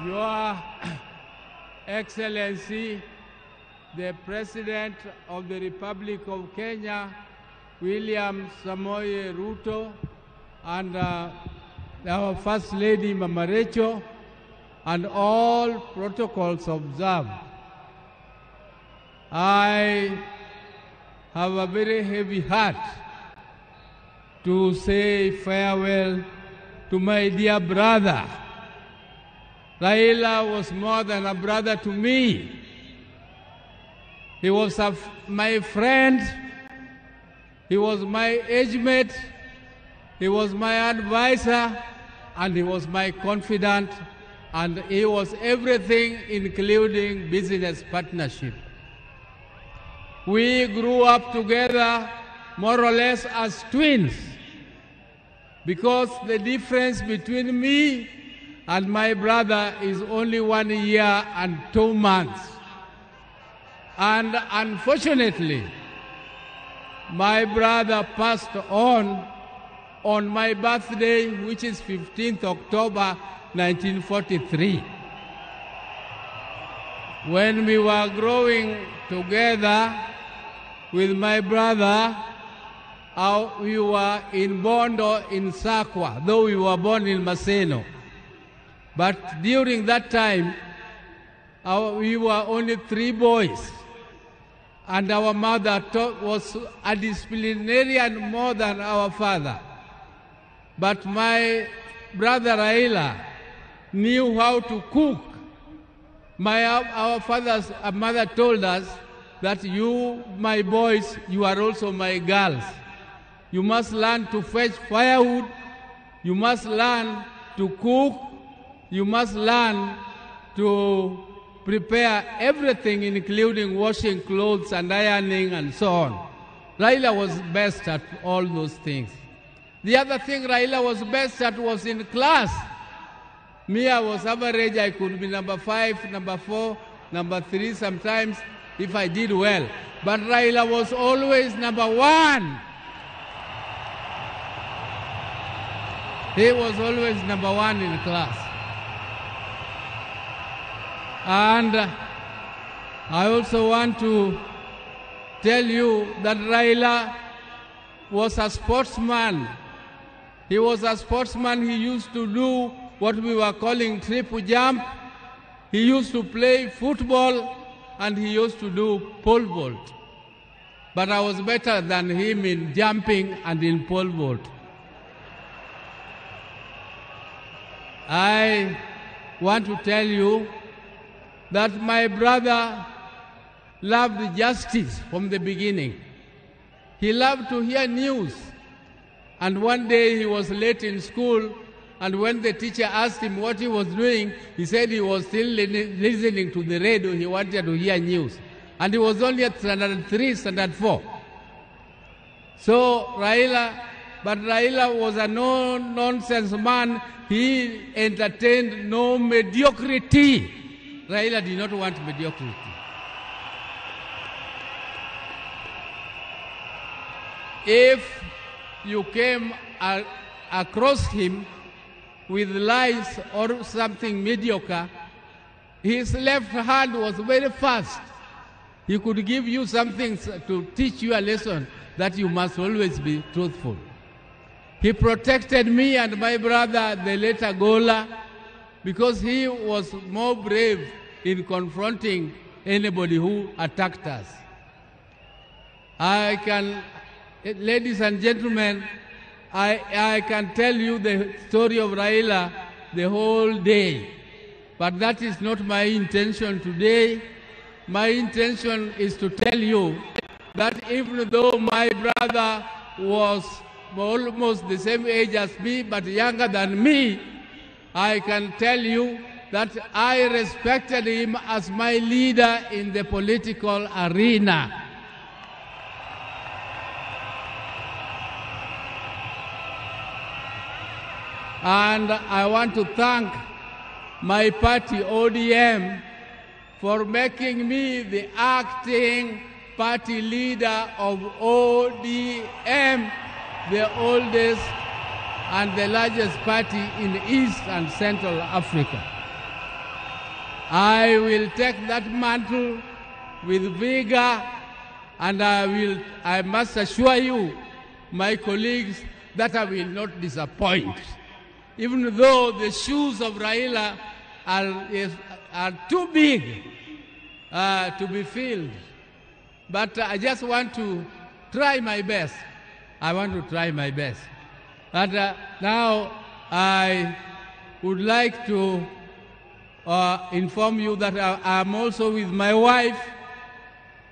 [SPEAKER 3] Your Excellency, the President of the Republic of Kenya, William Samoei Ruto, and our First Lady, Mama Rachel, and all protocols observed. I have a very heavy heart to say farewell to my dear brother. Raila was more than a brother to me. He was my friend. He was my age mate. He was my advisor, and he was my confidant, and he was everything, including business partnership. We grew up together more or less as twins, because the difference between me and my brother is only 1 year and 2 months. And unfortunately, my brother passed on my birthday, which is 15th October 1943. When we were growing together with my brother, we were in Bondo in Sakwa, though we were born in Maseno. But during that time, we were only 3 boys. And our mother was a disciplinarian more than our father. But my brother Raila knew how to cook. Our father's mother told us that you, my boys, you are also my girls. You must learn to fetch firewood. You must learn to cook. You must learn to prepare everything, including washing clothes and ironing and so on. Raila was best at all those things. The other thing Raila was best at was in class. Me, I was average. I could be number 5, number 4, number 3 sometimes if I did well. But Raila was always number 1. He was always number 1 in class. And I also want to tell you that Raila was a sportsman. He was a sportsman. He used to do what we were calling triple jump. He used to play football, and he used to do pole vault. But I was better than him in jumping and in pole vault. I want to tell you that my brother loved justice from the beginning. He loved to hear news. And one day he was late in school, and when the teacher asked him what he was doing, he said he was still listening to the radio. He wanted to hear news. And he was only at standard 3, standard 4. So Raila was a no-nonsense man. He entertained no mediocrity. Raila did not want mediocrity. If you came across him with lies or something mediocre, his left hand was very fast. He could give you something to teach you a lesson that you must always be truthful. He protected me and my brother, the late Agola, because he was more brave in confronting anybody who attacked us. Ladies and gentlemen, I can tell you the story of Raila the whole day, but that is not my intention today. My intention is to tell you that even though my brother was almost the same age as me, but younger than me, I can tell you that I respected him as my leader in the political arena. And I want to thank my party, ODM, for making me the acting party leader of ODM, the oldest and the largest party in East and Central Africa. I will take that mantle with vigor, and I must assure you, my colleagues, that I will not disappoint. Even though the shoes of Raila are too big to be filled. But I just want to try my best. I want to try my best. But now I would like to inform you that I'm also with my wife,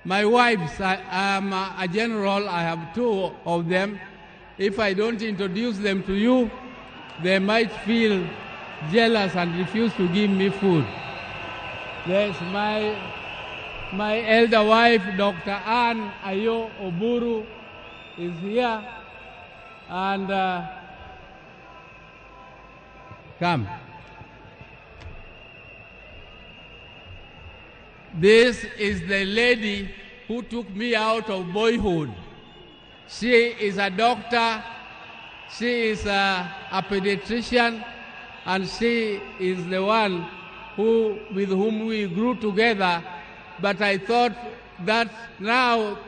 [SPEAKER 3] My wives, I am a general, I have two of them. If I don't introduce them to you, they might feel jealous and refuse to give me food. There's my elder wife, Dr. Ann Ayo Oburu, is here. And come. This is the lady who took me out of boyhood. She is a doctor, she is a pediatrician, and she is the one with whom we grew together. But I thought that now,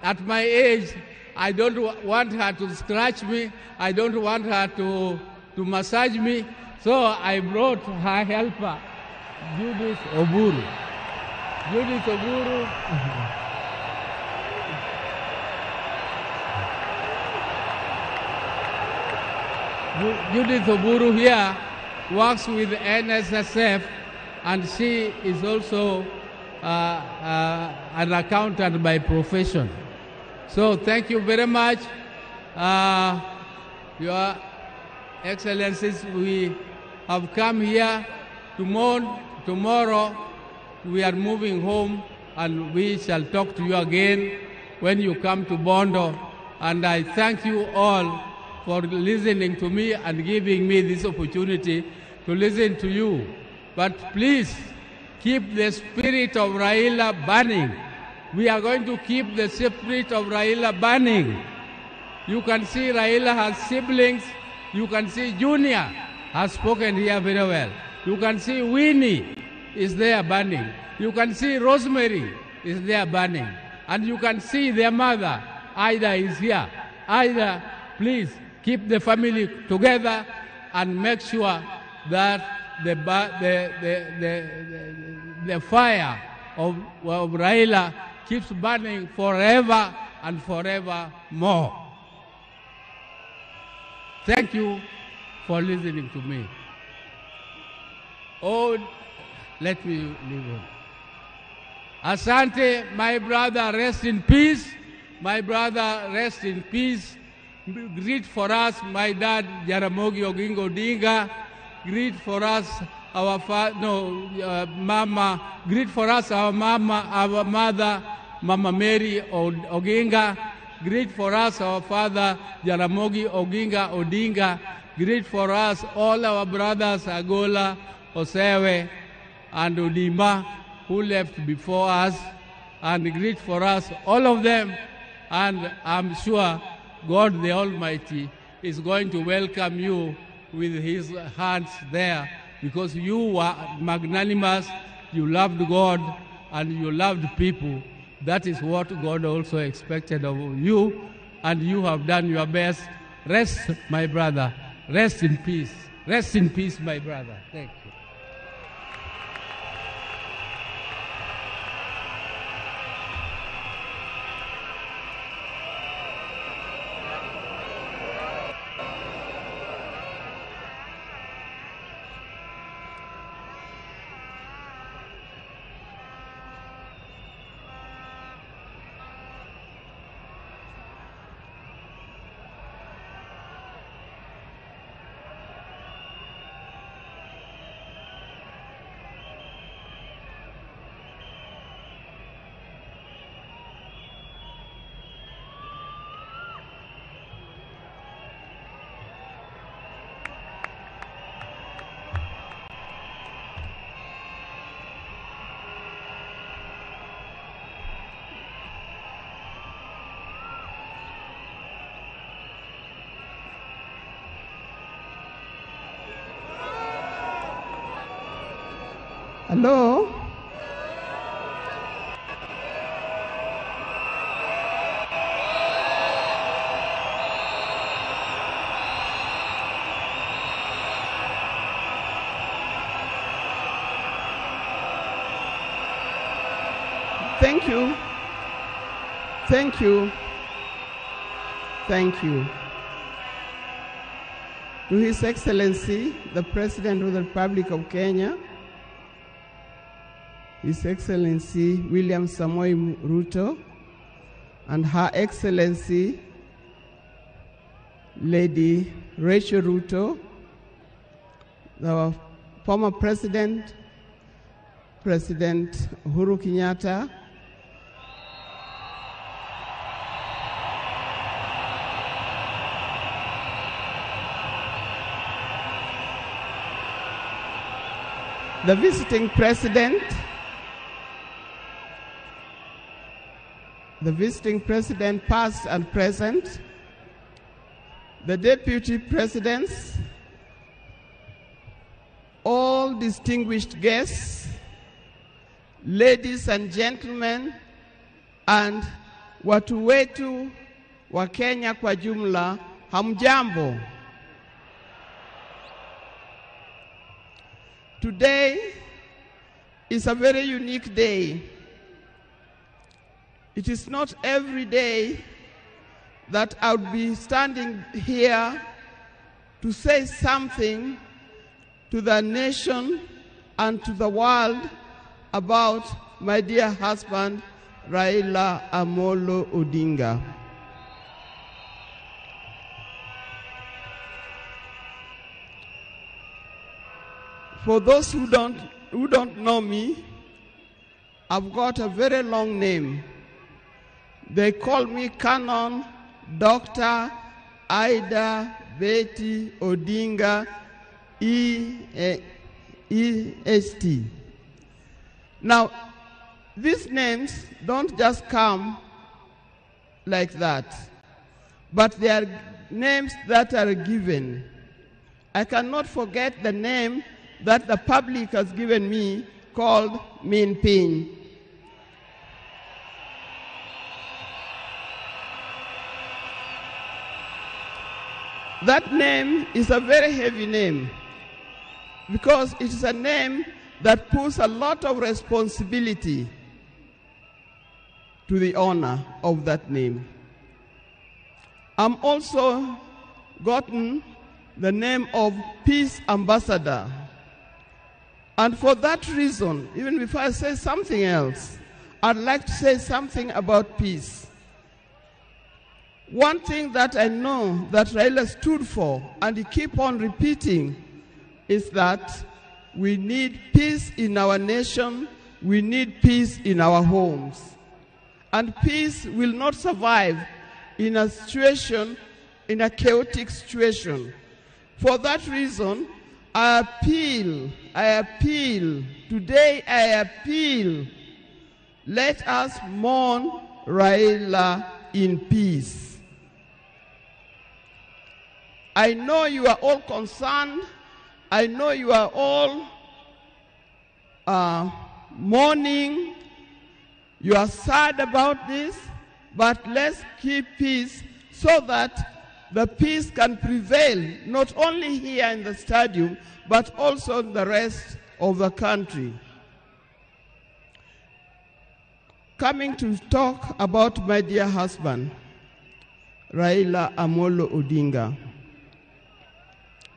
[SPEAKER 3] at my age, I don't want her to scratch me, I don't want her to massage me, so I brought her helper, Judith Oburu. Judith Oburu. Judith Oburu here works with NSSF, and she is also an accountant by profession. So thank you very much. Your Excellencies, we have come here to mourn. Tomorrow we are moving home, and we shall talk to you again when you come to Bondo. And I thank you all for listening to me and giving me this opportunity to listen to you. But please keep the spirit of Raila burning. We are going to keep the spirit of Raila burning. You can see Raila has siblings. You can see Junior has spoken here very well. You can see Winnie is there burning. You can see Rosemary is there burning. And you can see their mother, Ida, is here. Ida, please keep the family together and make sure that the fire of Raila keeps burning forever and forever more. Thank you for listening to me. Oh, let me leave on. Asante, my brother, rest in peace. My brother, rest in peace. Greet for us, my dad, Jaramogi Oginga Odinga. Greet for us, our mama. Greet for us, our mama, our mother, Mama Mary Oginga. Greet for us, our father, Jaramogi Oginga Odinga. Greet for us, all our brothers, Agola, Osewe, and Odima, who left before us. And greet for us, all of them. And I'm sure God the Almighty is going to welcome you with his hands there, because you were magnanimous, you loved God, and you loved people. That is what God also expected of you, and you have done your best. Rest, my brother. Rest in peace. Rest in peace, my brother. Thank you.
[SPEAKER 21] Hello? Thank you. Thank you. Thank you. To His Excellency, the President of the Republic of Kenya,
[SPEAKER 5] His Excellency William Samoei Ruto, and Her Excellency Lady Rachel Ruto, our former President, President Uhuru Kenyatta, the visiting president, past and present, the deputy presidents, all distinguished guests, ladies and gentlemen, and watu wetu wa Kenya kwa jumla, hamjambo. Today is a very unique day. It is not every day that I would be standing here to say something to the nation and to the world about my dear husband, Raila Amolo Odinga. For those who don't know me, I've got a very long name. They call me Canon Dr. Ida Betty Odinga, E-S-T. Now, these names don't just come like that, but they are names that are given. I cannot forget the name that the public has given me called Min Pin. That name is a very heavy name because it is a name that puts a lot of responsibility to the owner of that name. I'm also gotten the name of Peace Ambassador. And for that reason, even before I say something else, I'd like to say something about peace. One thing that I know that Raila stood for, and he keep on repeating, is that we need peace in our nation, we need peace in our homes. And peace will not survive in a situation, in a chaotic situation. For that reason, I appeal, today I appeal, let us mourn Raila in peace. I know you are all concerned. I know you are all mourning. You are sad about this, but let's keep peace so that the peace can prevail, not only here in the stadium, but also in the rest of the country. Coming to talk about my dear husband, Raila Amolo Odinga.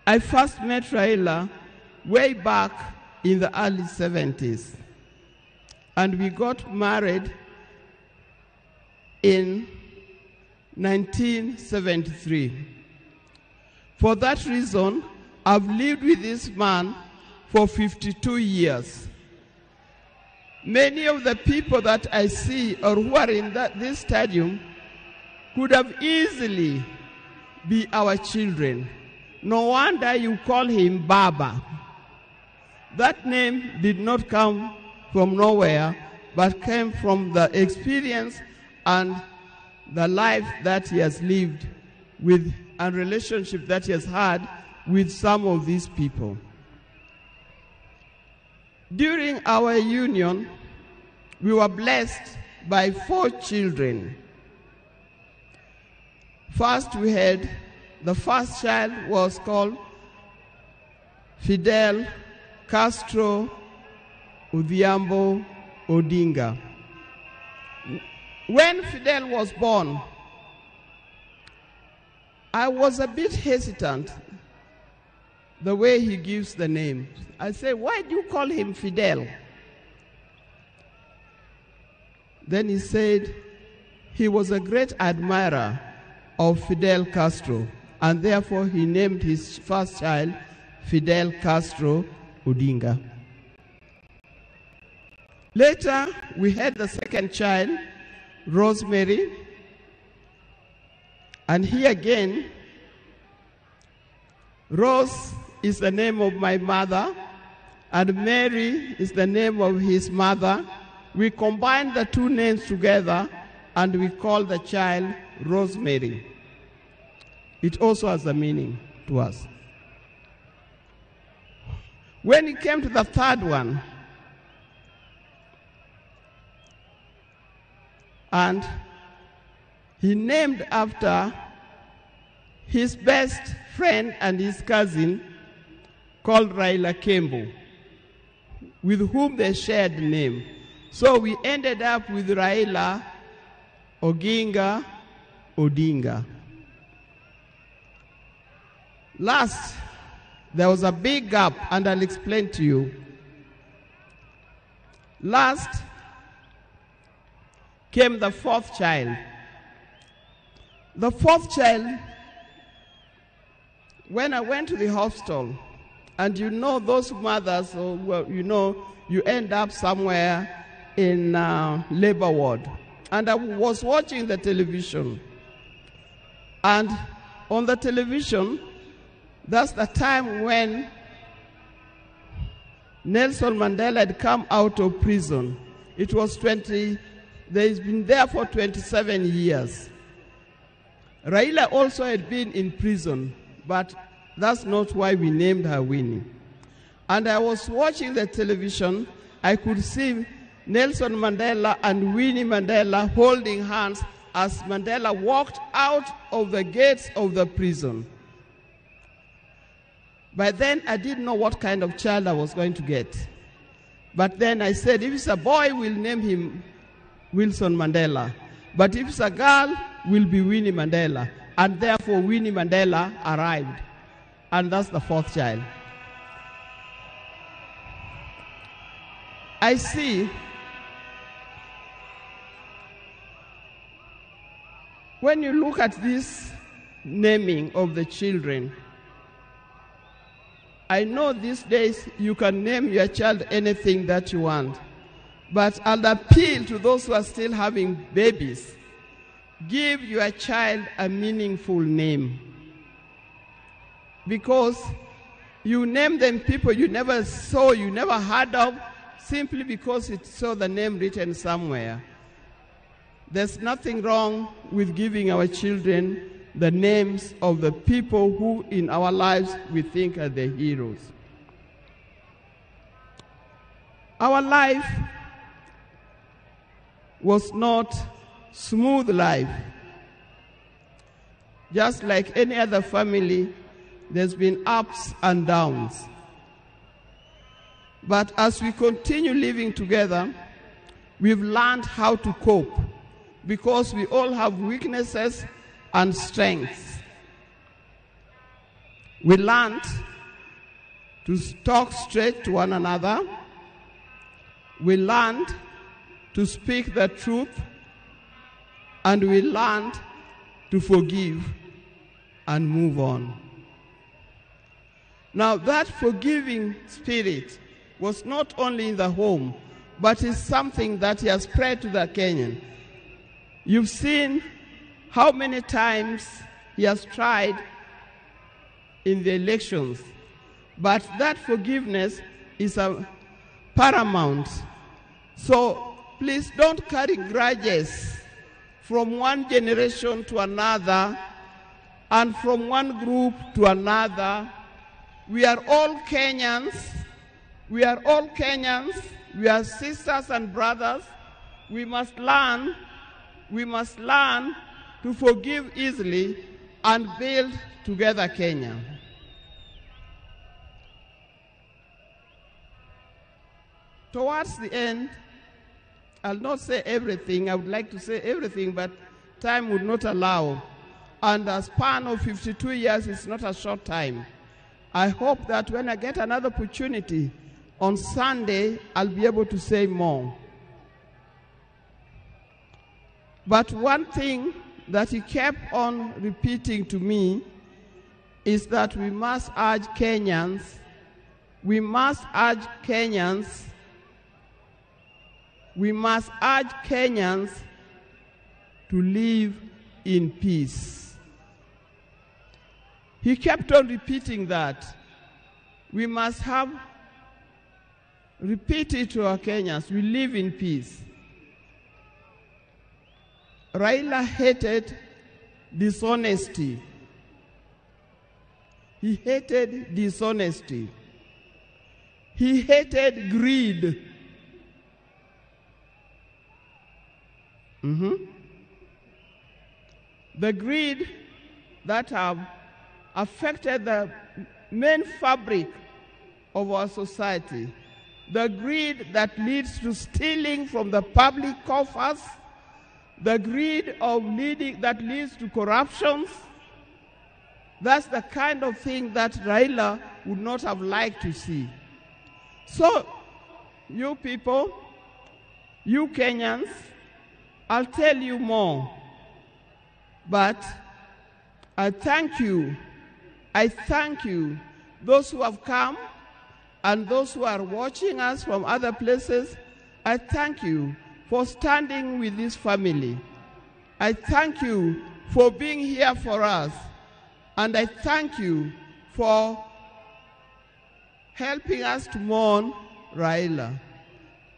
[SPEAKER 5] I first met Raila way back in the early 70s, and we got married in 1973. For that reason, I've lived with this man for 52 years. Many of the people that I see or who are in this stadium could have easily be our children. No wonder you call him Baba. That name did not come from nowhere, but came from the experience and the life that he has lived with and relationship that he has had with some of these people. During our union, we were blessed by 4 children. First, we had the first child was called Fidel Castro Odhiambo Odinga. When Fidel was born, I was a bit hesitant the way he gives the name. I say, why do you call him Fidel? Then he said he was a great admirer of Fidel Castro, and therefore he named his first child Fidel Castro Odinga. Later, we had the second child, Rosemary, and here again, Rose is the name of my mother, and Mary is the name of his mother. We combined the two names together, and we call the child Rosemary. It also has a meaning to us. When it came to the third one, and he named after his best friend and his cousin called Raila Kembo, with whom they shared name. So we ended up with Raila Oginga Odinga. Last, there was a big gap, and I'll explain to you. Last came the fourth child. The fourth child, when I went to the hospital, and you know those mothers, you know, you end up somewhere in labor ward. And I was watching the television. And on the television, that's the time when Nelson Mandela had come out of prison. It was 20, he's been there for 27 years. Raila also had been in prison, but that's not why we named her Winnie. And I was watching the television, I could see Nelson Mandela and Winnie Mandela holding hands as Mandela walked out of the gates of the prison. By then, I didn't know what kind of child I was going to get. But then I said, if it's a boy, we'll name him Wilson Mandela. But if it's a girl, we'll be Winnie Mandela. And therefore, Winnie Mandela arrived. And that's the fourth child. I see when you look at this naming of the children, I know these days you can name your child anything that you want, but I'll appeal to those who are still having babies. Give your child a meaningful name. Because you name them people you never saw, you never heard of, simply because it saw the name written somewhere. There's nothing wrong with giving our children the names of the people who in our lives we think are the heroes. Our life was not smooth life. Just like any other family, there's been ups and downs. But as we continue living together, we've learned how to cope because we all have weaknesses and strengths. We learned to talk straight to one another. We learned to speak the truth, and we learned to forgive and move on. Now, that forgiving spirit was not only in the home, but is something that he has spread to the Kenyan. You've seen how many times he has tried in the elections, but that forgiveness is a paramount. So please don't carry grudges from one generation to another and from one group to another. We are all Kenyans. We are all Kenyans. We are sisters and brothers. We must learn. We must learn to forgive easily and build together Kenya. Towards the end, I'll not say everything. I would like to say everything, but time would not allow. And a span of 52 years is not a short time. I hope that when I get another opportunity on Sunday, I'll be able to say more. But one thing that he kept on repeating to me is that we must urge Kenyans, we must urge Kenyans, we must urge Kenyans to live in peace. He kept on repeating that. We must have, repeat it to our Kenyans, we live in peace. Raila hated dishonesty. He hated dishonesty. He hated greed. The greed that have affected the main fabric of our society. The greed that leads to stealing from the public coffers. The greed of leading that leads to corruptions. That's the kind of thing that Raila would not have liked to see. So, you people, you Kenyans, I'll tell you more. But I thank you. I thank you, those who have come and those who are watching us from other places. I thank you for standing with this family. I thank you for being here for us. And I thank you for helping us to mourn Raila.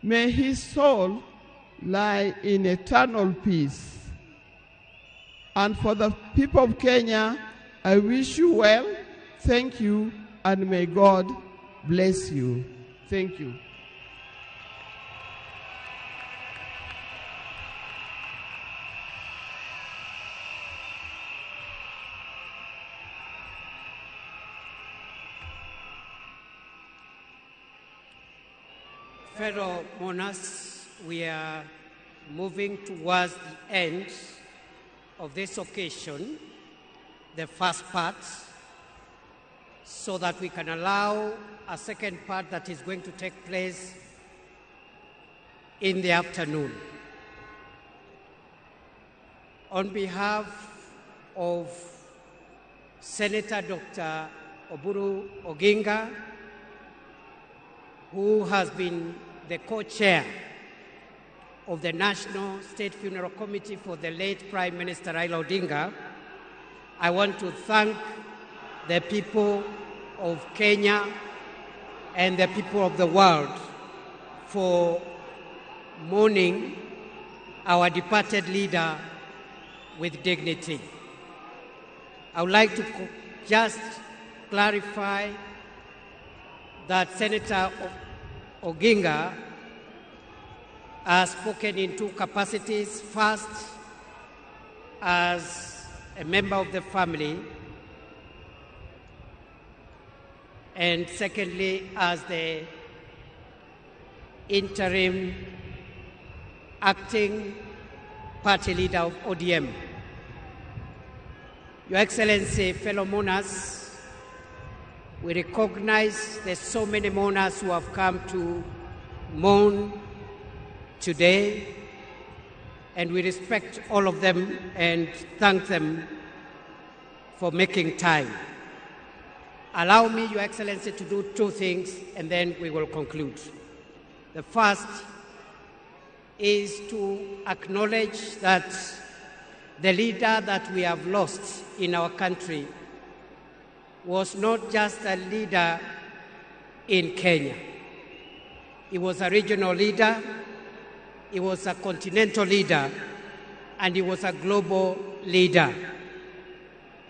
[SPEAKER 5] May his soul lie in eternal peace. And for the people of Kenya, I wish you well. Thank you, and may God bless you. Thank you.
[SPEAKER 12] Fellow mourners, we are moving towards the end of this occasion, the first part, so that we can allow a second part that is going to take place in the afternoon. On behalf of Senator Dr. Oburu Oginga, who has been the co-chair of the National State Funeral Committee for the late Prime Minister Raila Odinga, I want to thank the people of Kenya and the people of the world for mourning our departed leader with dignity. I would like to just clarify that Senator Oginga has spoken in two capacities. First, as a member of the family, and secondly, as the interim acting party leader of ODM. Your Excellency, fellow mourners, we recognize there's so many mourners who have come to mourn today, and we respect all of them and thank them for making time. Allow me, Your Excellency, to do two things, and then we will conclude. The first is to acknowledge that the leader that we have lost in our country was not just a leader in Kenya. He was a regional leader, he was a continental leader, and he was a global leader.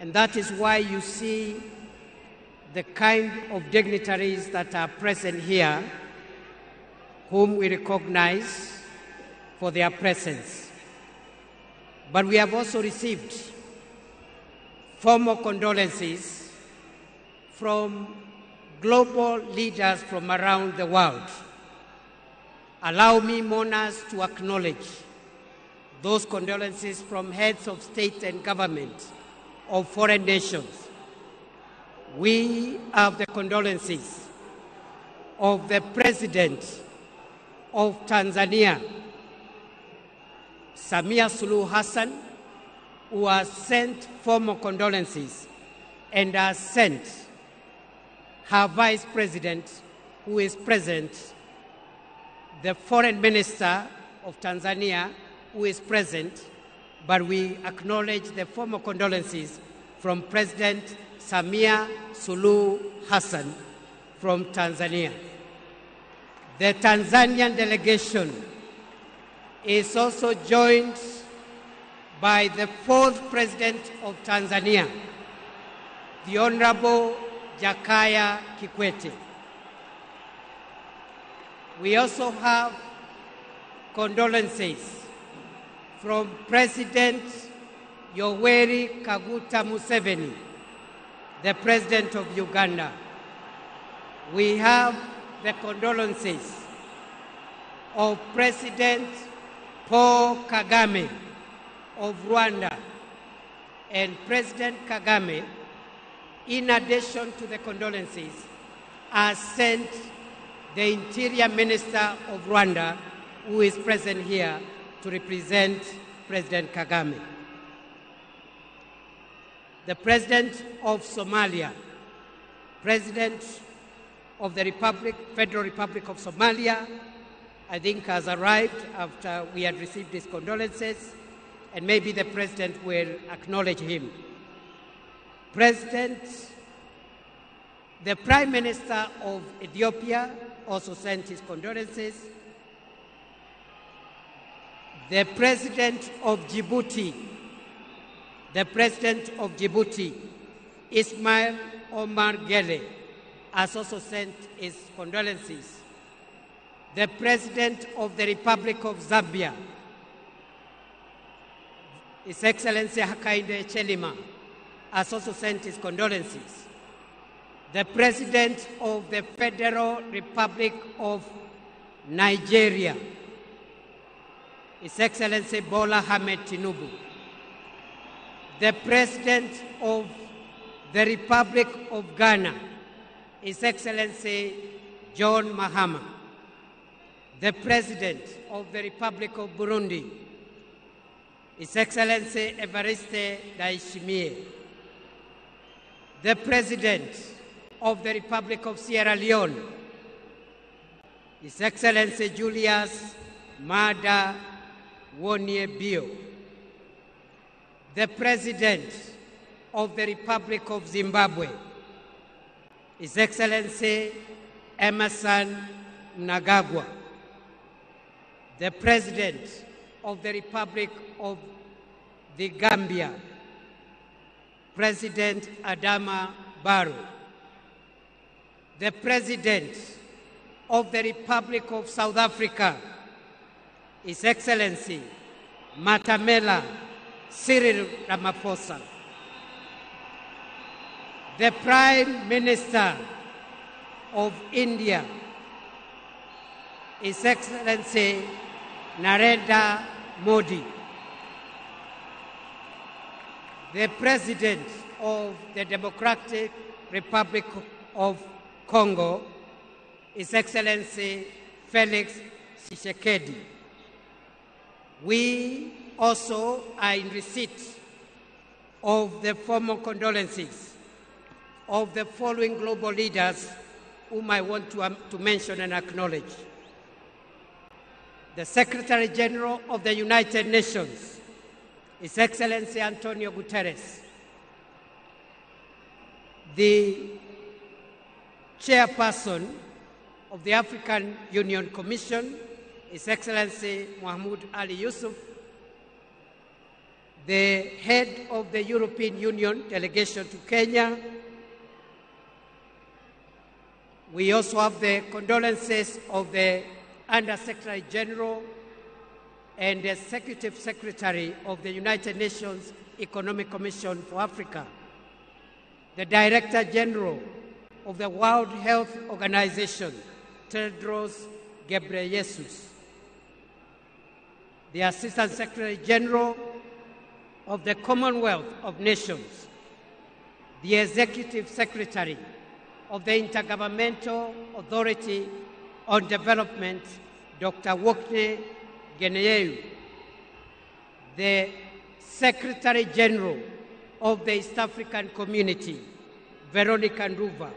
[SPEAKER 12] And that is why you see the kind of dignitaries that are present here, whom we recognize for their presence. But we have also received formal condolences from global leaders from around the world. Allow me, mourners, to acknowledge those condolences from heads of state and government of foreign nations. We have the condolences of the President of Tanzania, Samia Suluhu Hassan, who has sent formal condolences and has sent her vice president, who is present, the foreign minister of Tanzania, who is present, but we acknowledge the formal condolences from President Samia Suluhu Hassan from Tanzania. The Tanzanian delegation is also joined by the fourth president of Tanzania, the Honorable Jakaya Kikwete. We also have condolences from President Yoweri Kaguta Museveni, the President of Uganda. We have the condolences of President Paul Kagame of Rwanda, and President Kagame, in addition to the condolences, has sent the Interior Minister of Rwanda, who is present here to represent President Kagame. The President of Somalia, President of the Federal Republic of Somalia, I think has arrived after we had received his condolences, and maybe the President will acknowledge him. The Prime Minister of Ethiopia also sent his condolences. The President of Djibouti, Ismail Omar Guelleh, has also sent his condolences. The President of the Republic of Zambia, His Excellency Hakainde Hichilema, has also sent his condolences. The President of the Federal Republic of Nigeria, His Excellency Bola Ahmed Tinubu. The President of the Republic of Ghana, His Excellency John Mahama. The President of the Republic of Burundi, His Excellency Evariste Ndayishimiye. The President of the Republic of Sierra Leone, His Excellency Julius Maada Wonie Bio. The President of the Republic of Zimbabwe, His Excellency Emmerson Mnangagwa. The President of the Republic of the Gambia, President Adama Barrow. The President of the Republic of South Africa, His Excellency Matamela Cyril Ramaphosa. The Prime Minister of India, His Excellency Narendra Modi. The President of the Democratic Republic of Congo, His Excellency Felix Tshisekedi. We also are in receipt of the formal condolences of the following global leaders whom I want to mention and acknowledge. The Secretary General of the United Nations, His Excellency Antonio Guterres. The Chairperson of the African Union Commission, His Excellency Mahmoud Ali Youssouf. The head of the European Union delegation to Kenya. We also have the condolences of the Under Secretary General and the Executive Secretary of the United Nations Economic Commission for Africa, the Director General of the World Health Organization, Tedros Ghebreyesus, the Assistant Secretary General of the Commonwealth of Nations, the Executive Secretary of the Intergovernmental Authority on Development, Dr. Workneh Gebeyehu, the Secretary General of the East African Community, Veronica Nduva.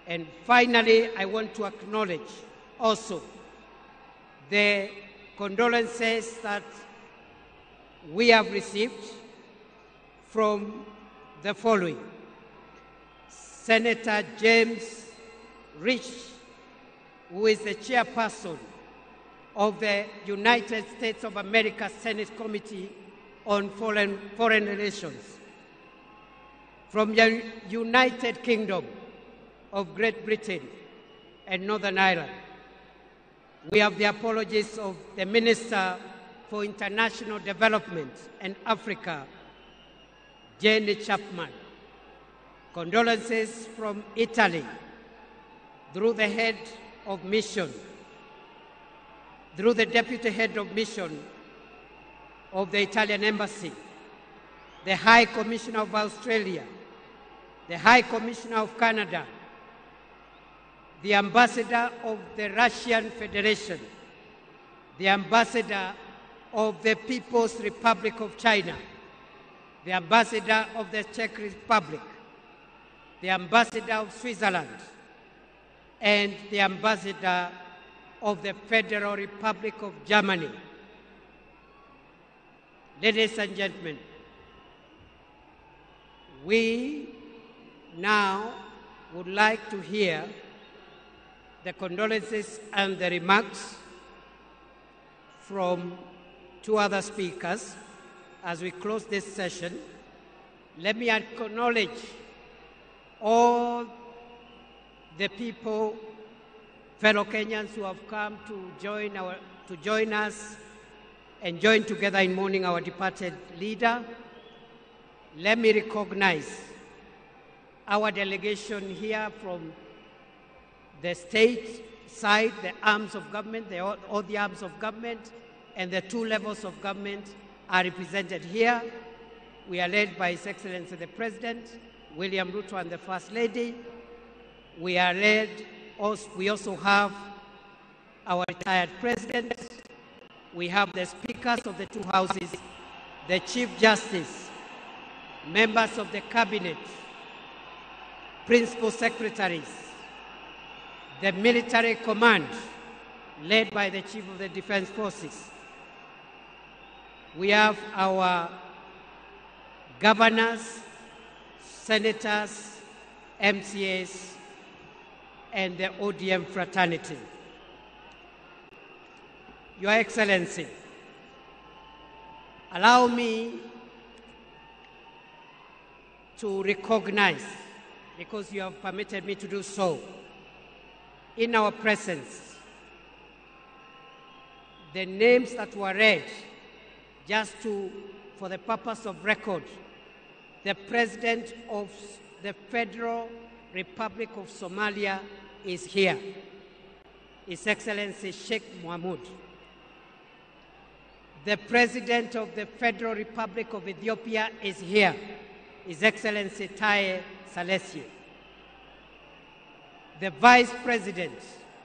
[SPEAKER 12] And finally, I want to acknowledge also the condolences that we have received from the following: Senator James Risch, who is the chairperson of the United States of America Senate Committee on Foreign Relations. From the United Kingdom of Great Britain and Northern Ireland, we have the apologies of the Minister for International Development and Africa, Jenny Chapman. Condolences from Italy through the head of mission, through the deputy head of mission of the Italian Embassy, the High Commissioner of Australia, the High Commissioner of Canada, the Ambassador of the Russian Federation, the Ambassador of the People's Republic of China, the Ambassador of the Czech Republic, the Ambassador of Switzerland, and the Ambassador of the Federal Republic of Germany. Ladies and gentlemen, we now would like to hear the condolences and the remarks from two other speakers as we close this session. Let me acknowledge all the people, fellow Kenyans who have come to join us and join together in mourning our departed leader. Let me recognize our delegation here from the state side, the arms of government, all the arms of government, and the two levels of government are represented here. We are led by His Excellency the President, William Ruto, and the First Lady. We are led, we also have our retired president. We have the speakers of the two houses, the Chief Justice, members of the cabinet, principal secretaries, the military command led by the Chief of the Defense Forces. We have our governors, senators, MCAs, and the ODM fraternity. Your Excellency, allow me to recognize, because you have permitted me to do so, in our presence, the names that were read, just for the purpose of record, the President of the Federal Republic of Somalia is here, His Excellency Sheikh Mohamud. The President of the Federal Republic of Ethiopia is here, His Excellency Taye Salesi. The Vice President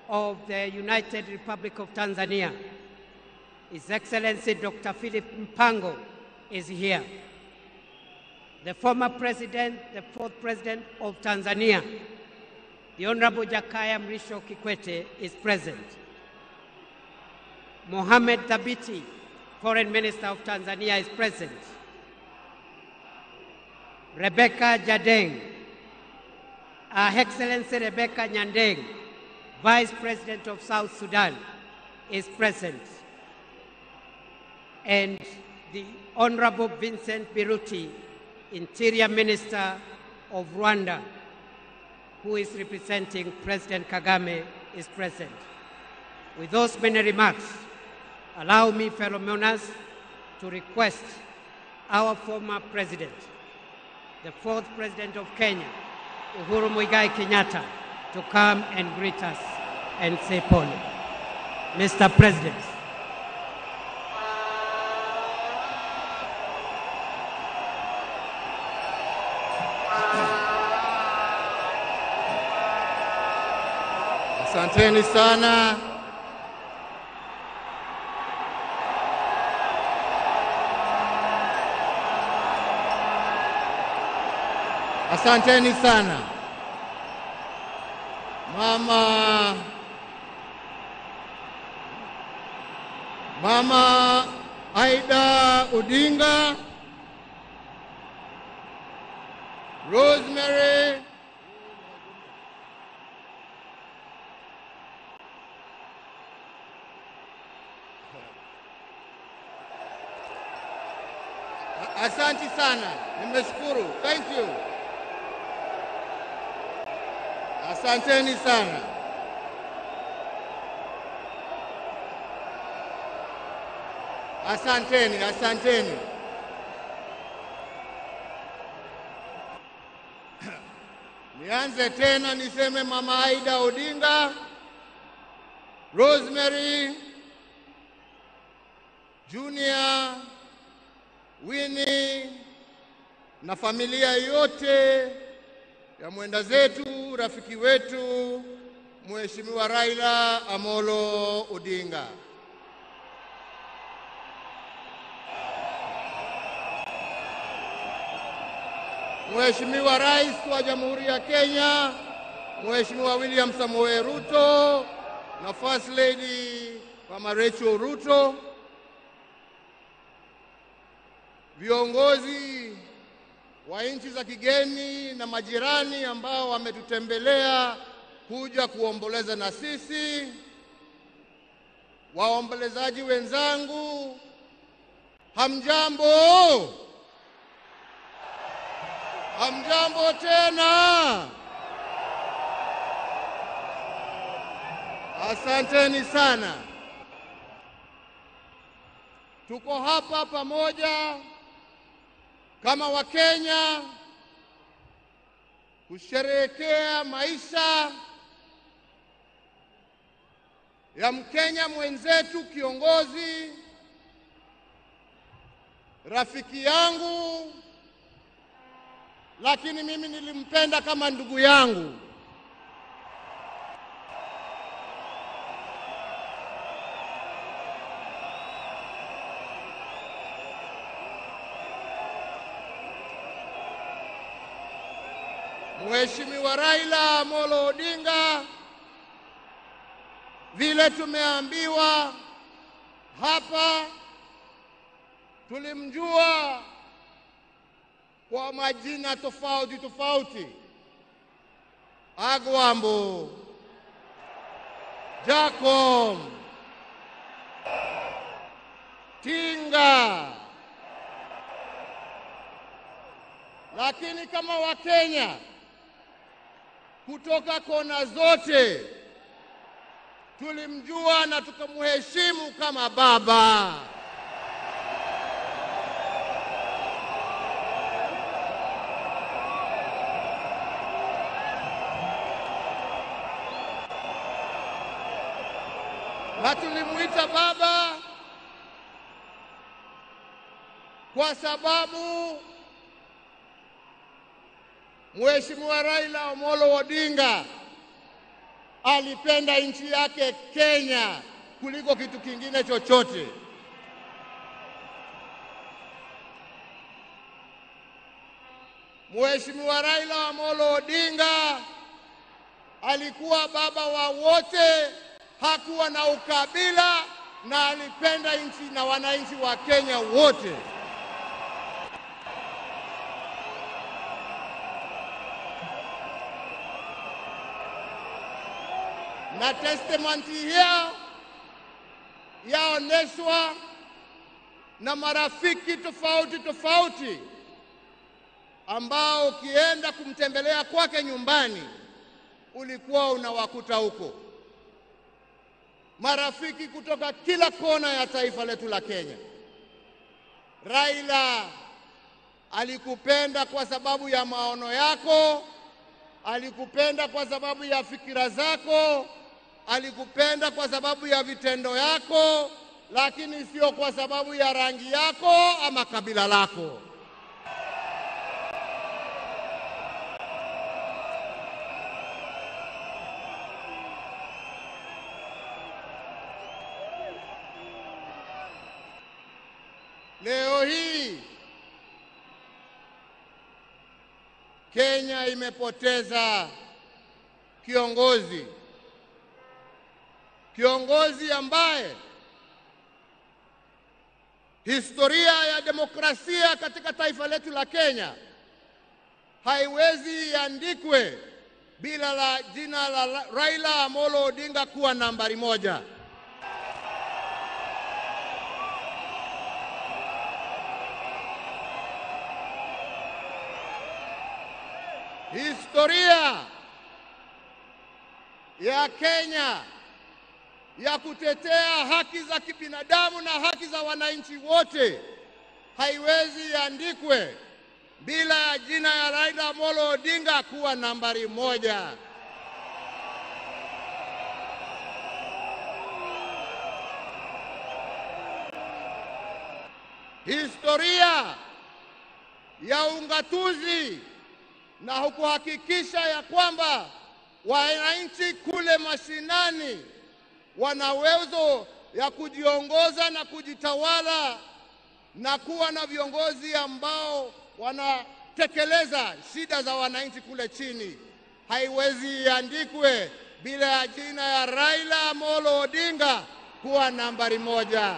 [SPEAKER 12] of the United Republic of Tanzania, His Excellency Dr. Philip Mpango, is here. The former president, the fourth president of Tanzania, the Honorable Jakaya Mrisho Kikwete, is present. Mohamed Thabiti, Foreign Minister of Tanzania, is present. Rebecca Jadeng, Her Excellency Rebecca Nyandeng, Vice President of South Sudan, is present. And the Honorable Vincent Biruti, Interior Minister of Rwanda, who is representing President Kagame, is present. With those many remarks, allow me, fellow mourners, to request our former president, the fourth president of Kenya, Uhuru Muigai Kenyatta, to come and greet us and say pole. Mr. President.
[SPEAKER 6] Asanteni sana.
[SPEAKER 20] Asanteni sana. Mama Aida Odinga, Rosemary, Asante sana, nimeshukuru. Thank you. Asanteni sana. Asanteni, asanteni. Nianze tena niseme Mama Aida Odinga, Rosemary, Junior, Winnie na familia yote ya mwenda zetu, rafiki wetu Mheshimiwa Raila Amolo Odinga. Mheshimiwa Rais wa Jamhuri ya Kenya, Mheshimiwa William Samoei Ruto na First Lady Mama Rachel Ruto, viongozi wa nchi za kigeni na majirani ambao wametutembelea kuja kuomboleza na sisi, waombolezaji wenzangu, hamjambo? Hamjambo tena? Asanteni sana. Tuko hapa pamoja kama Wakenya kusherehekea maisha ya Mkenya mwenzetu, kiongozi, rafiki yangu, lakini mimi nilimpenda kama ndugu yangu. Mheshimiwa Raila Amolo Odinga, vile tumeambiwa hapa, tulimjua kwa majina tofauti tofauti: Agwambo, Jacom, Tinga. Lakini kama Wakenya kutoka kona zote tulimjua na tukamheshimu kama baba. Na tulimuita baba kwa sababu Mheshimiwa Raila Amolo Odinga alipenda nchi yake Kenya kuliko kitu kingine chochote. Mheshimiwa Raila Amolo Odinga alikuwa baba wa wote, hakuwa na ukabila na alipenda nchi na wananchi wa Kenya wote. Na testament hiyo yaoneshwa na marafiki tofauti tofauti ambao ukienda kumtembelea kwake nyumbani ulikuwa unawakuta huko. Marafiki kutoka kila kona ya taifa letu la Kenya. Raila alikupenda kwa sababu ya maono yako, alikupenda kwa sababu ya fikira zako, alikupenda kwa sababu ya vitendo yako, lakini sio kwa sababu ya rangi yako ama kabila lako. Leo hii Kenya Kenya imepoteza kiongozi, kiongozi ambaye historia ya demokrasia katika taifa letu la Kenya haiwezi iandikwe bila la jina la Raila Amolo Odinga kuwa nambari moja. Historia ya Kenya ya kutetea haki za kibinadamu na haki za wananchi wote haiwezi iandikwe bila ya jina ya Raila Amolo Odinga kuwa nambari moja. Historia ya ungatuzi na kuhakikisha ya kwamba wananchi kule mashinani wana uwezo ya kujiongoza na kujitawala na kuwa na viongozi ambao wanatekeleza shida za wananchi kule chini, haiwezi iandikwe bila ya jina ya Raila Amolo Odinga kuwa nambari moja.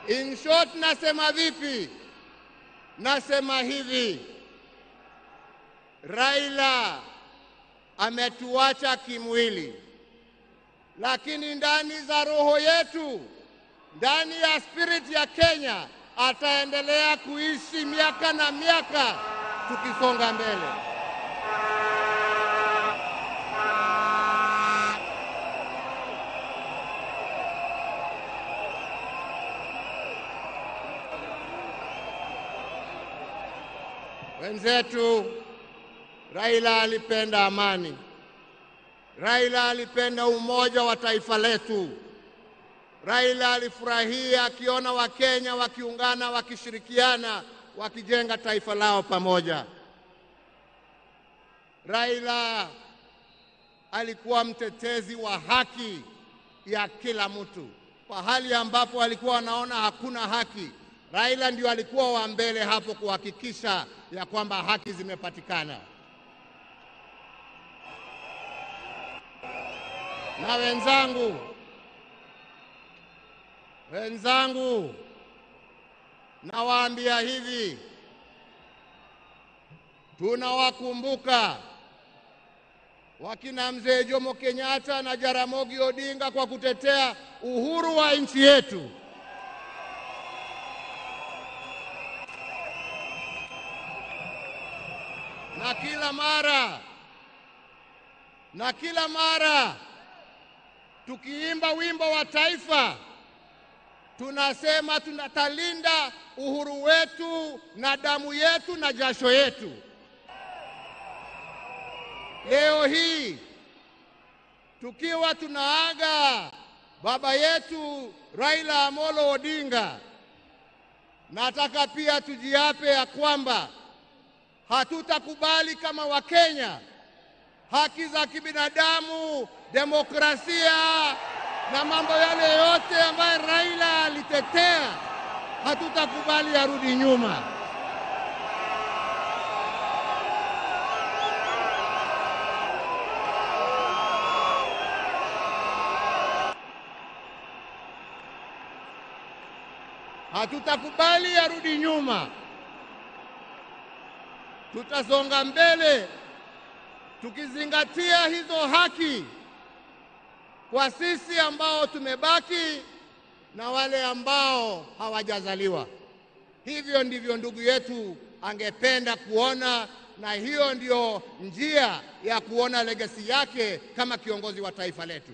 [SPEAKER 20] In short, nasema vipi? Nasema hivi, Raila ametuacha kimwili, lakini ndani za roho yetu, ndani ya spirit ya Kenya, ataendelea kuishi miaka na miaka tukisonga mbele. Wenzetu, Raila alipenda amani. Raila alipenda umoja wa taifa letu. Raila alifurahia akiona Wakenya wakiungana, wakishirikiana, wakijenga taifa lao pamoja. Raila alikuwa mtetezi wa haki ya kila mtu. Pahali ambapo alikuwa anaona hakuna haki, Raila ndio alikuwa wa mbele hapo kuhakikisha ya kwamba haki zimepatikana. Na wenzangu, nawaambia hivi, tunawakumbuka wakina Mzee Jomo Kenyatta na Jaramogi Odinga kwa kutetea uhuru wa nchi yetu. Na kila mara tukiimba wimbo wa taifa tunasema tunatalinda uhuru wetu na damu yetu na jasho yetu. Leo hii tukiwa tunaaga baba yetu Raila Amolo Odinga, nataka pia tujiape ya kwamba hatutakubali kama Wakenya haki za kibinadamu, demokrasia na mambo yale yote ambayo Raila alitetea, hatutakubali yarudi nyuma. Hatutakubali yarudi nyuma. Tutasonga mbele tukizingatia hizo haki kwa sisi ambao tumebaki na wale ambao hawajazaliwa. Hivyo ndivyo ndugu yetu angependa kuona, na hiyo ndio njia ya kuona legacy yake kama kiongozi wa taifa letu.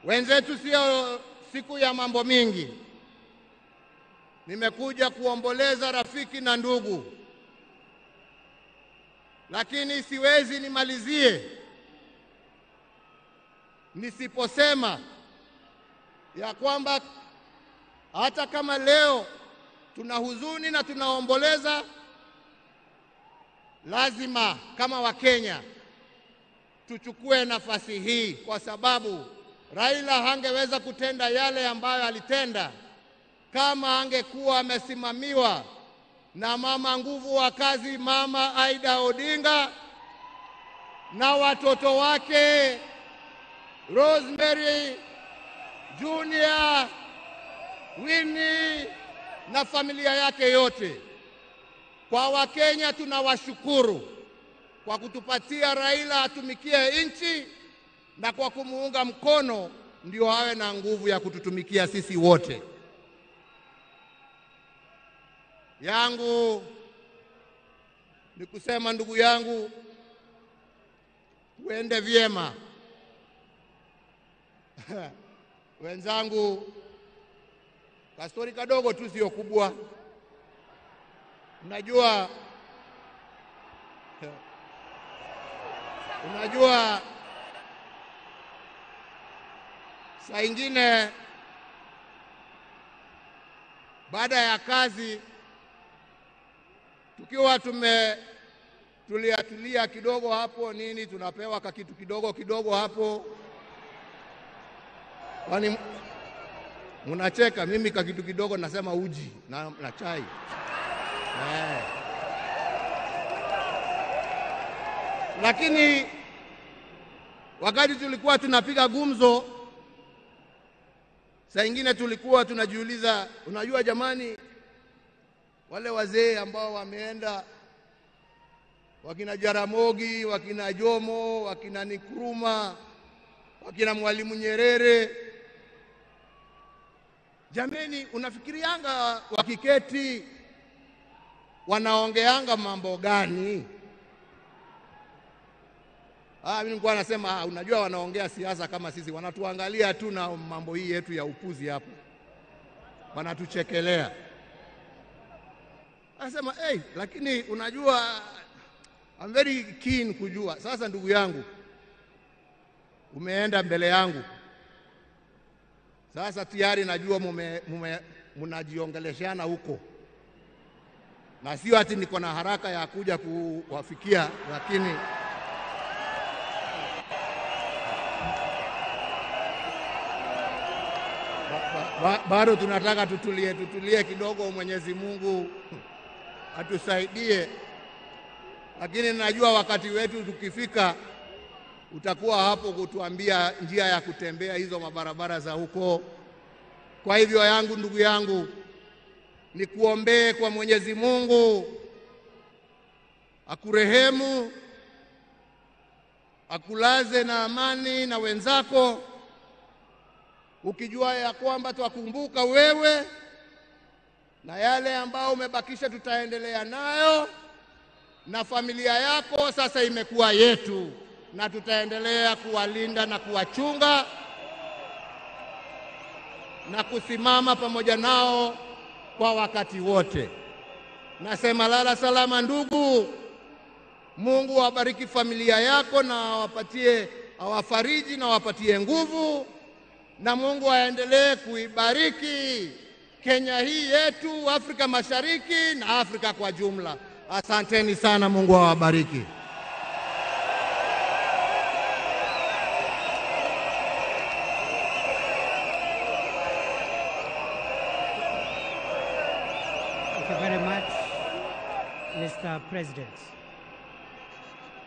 [SPEAKER 20] Wenzetu, sio siku ya mambo mingi. Nimekuja kuomboleza rafiki na ndugu, lakini siwezi nimalizie nisiposema ya kwamba hata kama leo tuna huzuni na tunaomboleza, lazima kama Wakenya tuchukue nafasi hii, kwa sababu Raila hangeweza kutenda yale ambayo alitenda kama angekuwa amesimamiwa na mama nguvu wa kazi, Mama Aida Odinga, na watoto wake Rosemary, Junior, Winnie na familia yake yote. Kwa Wakenya tunawashukuru kwa kutupatia Raila atumikie nchi na kwa kumuunga mkono ndio awe na nguvu ya kututumikia sisi wote. Yangu ni kusema, ndugu yangu, tuende vyema. Wenzangu, kastori kadogo tu, sio kubwa. Unajua saa ingine baada ya kazi tukiwa tumetulia tulia kidogo hapo nini, tunapewa kakitu kidogo kidogo hapo. Kwani mnacheka? Mimi kakitu kidogo nasema uji na chai. Lakini wakati tulikuwa tunapiga gumzo, saa ingine tulikuwa tunajiuliza, unajua jamani, wale wazee ambao wameenda, wakina Jaramogi, wakina Jomo, wakina Nkrumah, wakina Mwalimu Nyerere, jameni, unafikirianga wakiketi wanaongeanga mambo gani? Mimi nilikuwa nasema, unajua wanaongea siasa kama sisi, wanatuangalia tu na mambo hii yetu ya upuzi hapo, wanatuchekelea. Anasema, hey, lakini unajua I'm very keen kujua. Sasa ndugu yangu, umeenda mbele yangu. Sasa tayari najua mnajiongeleshana huko. Na sio ati niko na haraka ya kuja kuwafikia, lakini bado tunataka tutulie kidogo, Mwenyezi Mungu atusaidie. Lakini najua wakati wetu tukifika utakuwa hapo kutuambia njia ya kutembea hizo mabarabara za huko. Kwa hivyo yangu, ndugu yangu, nikuombee kwa Mwenyezi Mungu akurehemu, akulaze na amani na wenzako, ukijua ya kwamba twakumbuka wewe na yale ambao umebakisha tutaendelea nayo, na familia yako sasa imekuwa yetu, na tutaendelea kuwalinda na kuwachunga na kusimama pamoja nao kwa wakati wote. Nasema lala salama ndugu. Mungu awabariki familia yako na awapatie, awafariji na awapatie nguvu, na Mungu aendelee kuibariki Kenya hii yetu, Afrika Mashariki na Afrika kwa jumla. Asanteni sana, Mungu awabariki.
[SPEAKER 12] Thank you very much, Mr. President.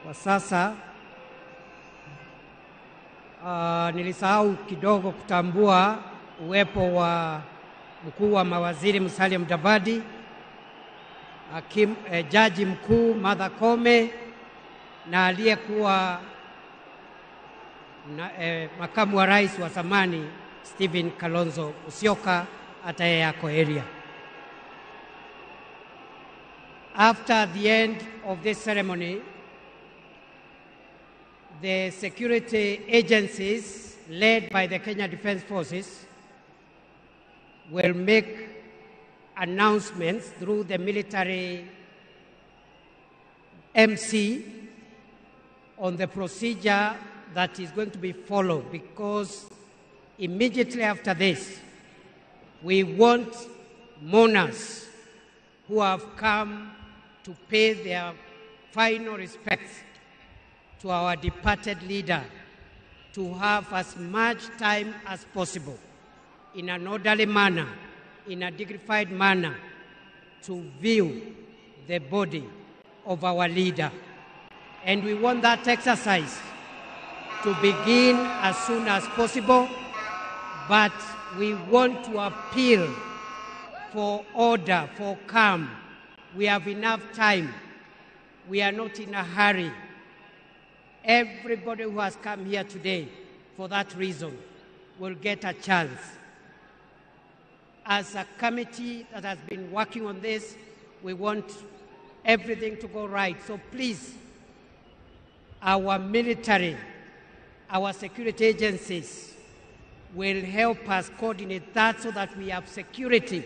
[SPEAKER 12] Kwa sasa nilisahau kidogo kutambua uwepo wa mkuu wa mawaziri Musalia Mudavadi, jaji mkuu Martha Koome, na aliyekuwa makamu wa rais wa zamani Stephen Kalonzo Musyoka, hata yeye ako area. After the end of this ceremony, the security agencies led by the Kenya Defence Forces will make announcements through the military MC on the procedure that is going to be followed, because immediately after this, we want mourners who have come to pay their final respects to our departed leader to have as much time as possible in an orderly manner, in a dignified manner, to view the body of our leader. And we want that exercise to begin as soon as possible, but we want to appeal for order, for calm. We have enough time. We are not in a hurry. Everybody who has come here today for that reason will get a chance. As a committee that has been working on this, we want everything to go right. So please, our military, our security agencies will help us coordinate that so that we have security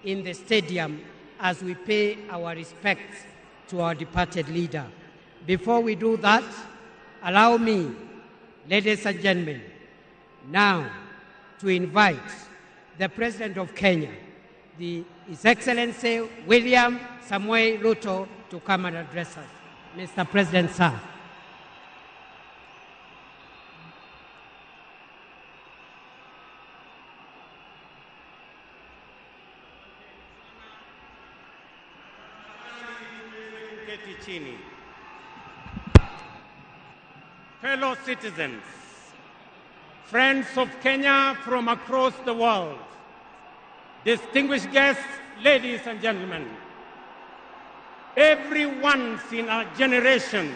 [SPEAKER 12] in the stadium as we pay our respects to our departed leader. Before we do that, allow me, ladies and gentlemen, now to invite the President of Kenya, His Excellency William Samoei Ruto, to come and address us. Mr. President, sir.
[SPEAKER 17] Chini. Fellow citizens, friends of Kenya from across the world, distinguished guests, ladies and gentlemen, every once in a generation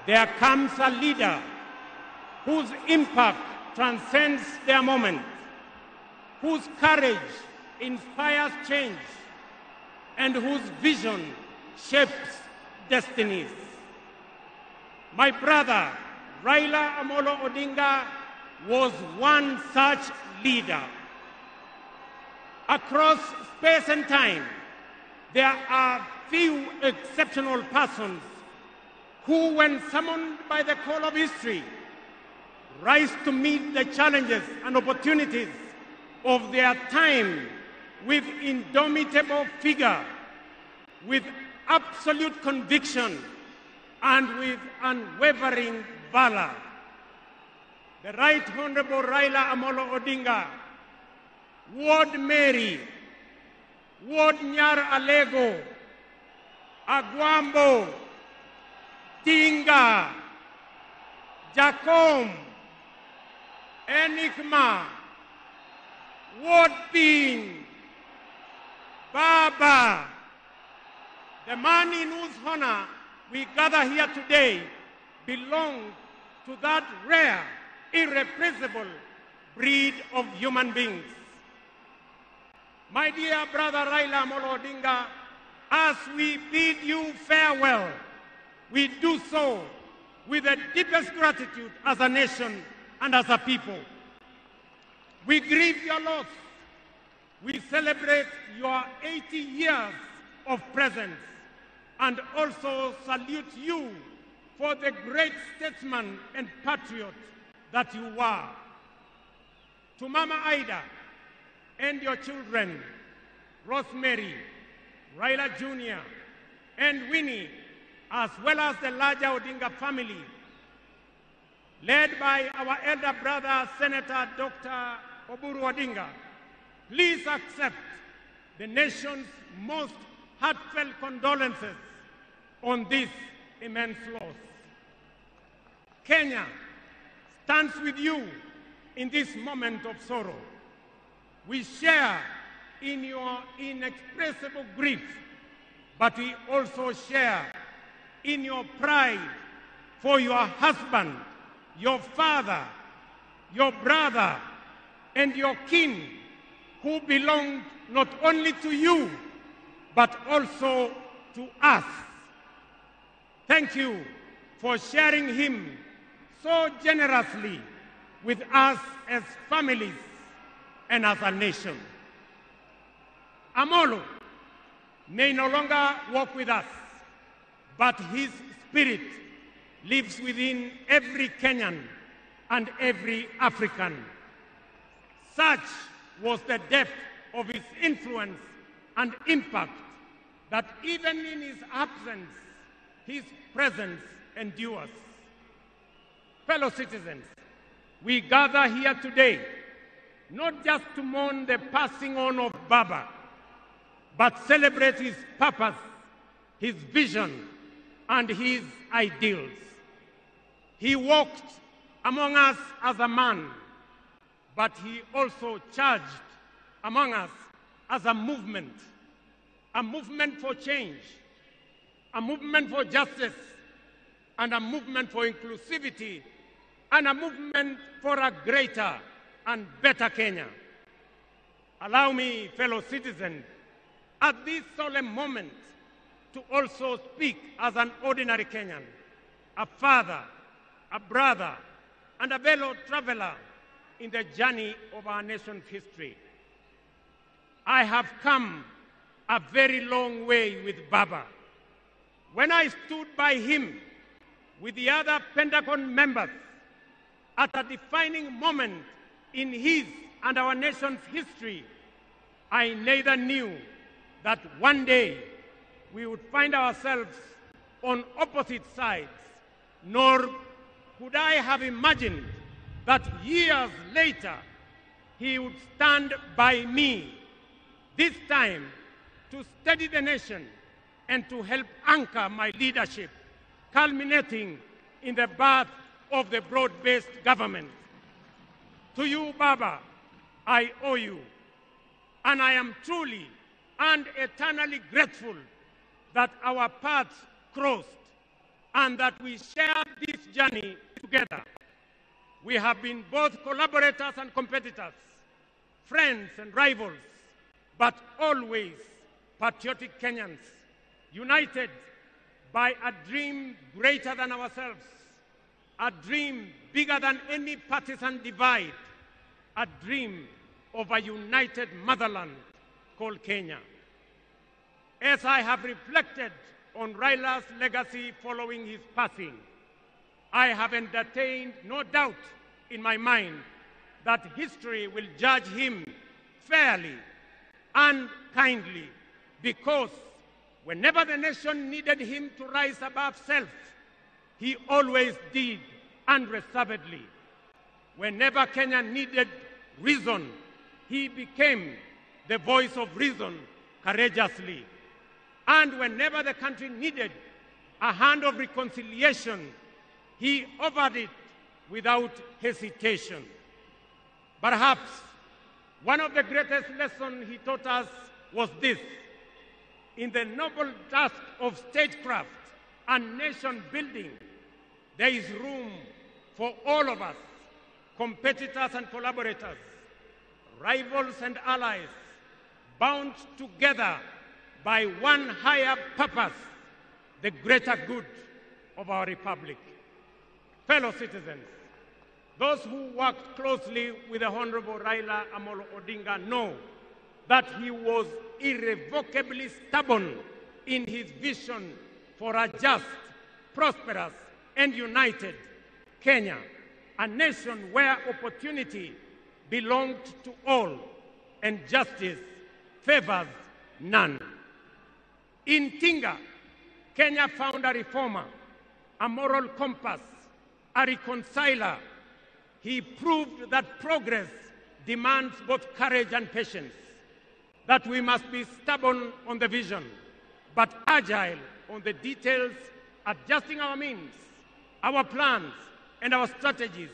[SPEAKER 17] there comes a leader whose impact transcends their moment, whose courage inspires change, and whose vision shapes destinies. My brother, Raila Amolo Odinga, was one such leader. Across space and time, there are few exceptional persons who, when summoned by the call of history, rise to meet the challenges and opportunities of their time with indomitable vigor, with absolute conviction, and with unwavering valor. The Right Honorable Raila Amolo Odinga, Ward Mary, Ward Nyar Alego, Agwambo, Tinga, Jacom, Enigma, Ward Pin, Baba, the man in whose honor we gather here today belonged to that rare, irrepressible breed of human beings. My dear brother Raila Amolo Odinga, as we bid you farewell, we do so with the deepest gratitude as a nation and as a people. We grieve your loss. We celebrate your 80 years of presence and also salute you for the great statesman and patriot that you were. To Mama Ida and your children, Rosemary, Raila Jr., and Winnie, as well as the larger Odinga family, led by our elder brother, Senator Dr. Oburu Odinga, please accept the nation's most heartfelt condolences on this immense loss. Kenya stands with you in this moment of sorrow. We share in your inexpressible grief, but we also share in your pride for your husband, your father, your brother, and your kin, who belonged not only to you, but also to us. Thank you for sharing him so generously with us as families and as a nation. Amolo may no longer walk with us, but his spirit lives within every Kenyan and every African. Such was the depth of his influence and impact that even in his absence, his presence endures. Fellow citizens, we gather here today not just to mourn the passing on of Baba, but celebrate his purpose, his vision, and his ideals. He walked among us as a man, but he also charged among us as a movement for change, a movement for justice, and a movement for inclusivity, and a movement for a greater and better Kenya. Allow me, fellow citizens, at this solemn moment to also speak as an ordinary Kenyan, a father, a brother, and a fellow traveler in the journey of our nation's history. I have come a very long way with Baba. When I stood by him with the other Pentagon members at a defining moment in his and our nation's history, I neither knew that one day we would find ourselves on opposite sides, nor could I have imagined that years later he would stand by me, this time to steady the nation and to help anchor my leadership, culminating in the birth of the broad-based government. To you, Baba, I owe you, and I am truly and eternally grateful that our paths crossed and that we shared this journey together. We have been both collaborators and competitors, friends and rivals, but always patriotic Kenyans, united by a dream greater than ourselves, a dream bigger than any partisan divide, a dream of a united motherland called Kenya. As I have reflected on Raila's legacy following his passing, I have entertained no doubt in my mind that history will judge him fairly and kindly, because whenever the nation needed him to rise above self, he always did unreservedly. Whenever Kenya needed reason, he became the voice of reason courageously. And whenever the country needed a hand of reconciliation, he offered it without hesitation. Perhaps one of the greatest lessons he taught us was this: in the noble task of statecraft and nation building, there is room for all of us, competitors and collaborators, rivals and allies, bound together by one higher purpose, the greater good of our republic. Fellow citizens, those who worked closely with the Honorable Raila Amolo Odinga know that he was irrevocably stubborn in his vision for a just, prosperous, and united Kenya, a nation where opportunity belonged to all and justice favors none. In Tinga, Kenya found a reformer, a moral compass, a reconciler. He proved that progress demands both courage and patience, that we must be stubborn on the vision, but agile on the details, adjusting our means, our plans, and our strategies,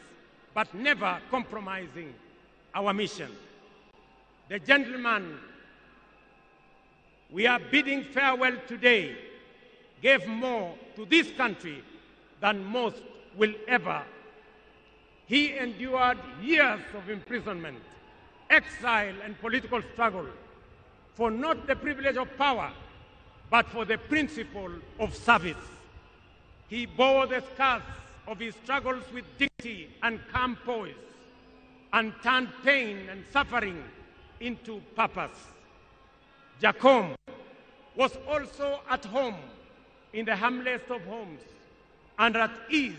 [SPEAKER 17] but never compromising our mission. The gentleman we are bidding farewell today gave more to this country than most will ever. He endured years of imprisonment, exile, and political struggle for not the privilege of power, but for the principle of service. He bore the scars of his struggles with dignity and calm poise, and turned pain and suffering into purpose. Jakom was also at home in the humblest of homes and at ease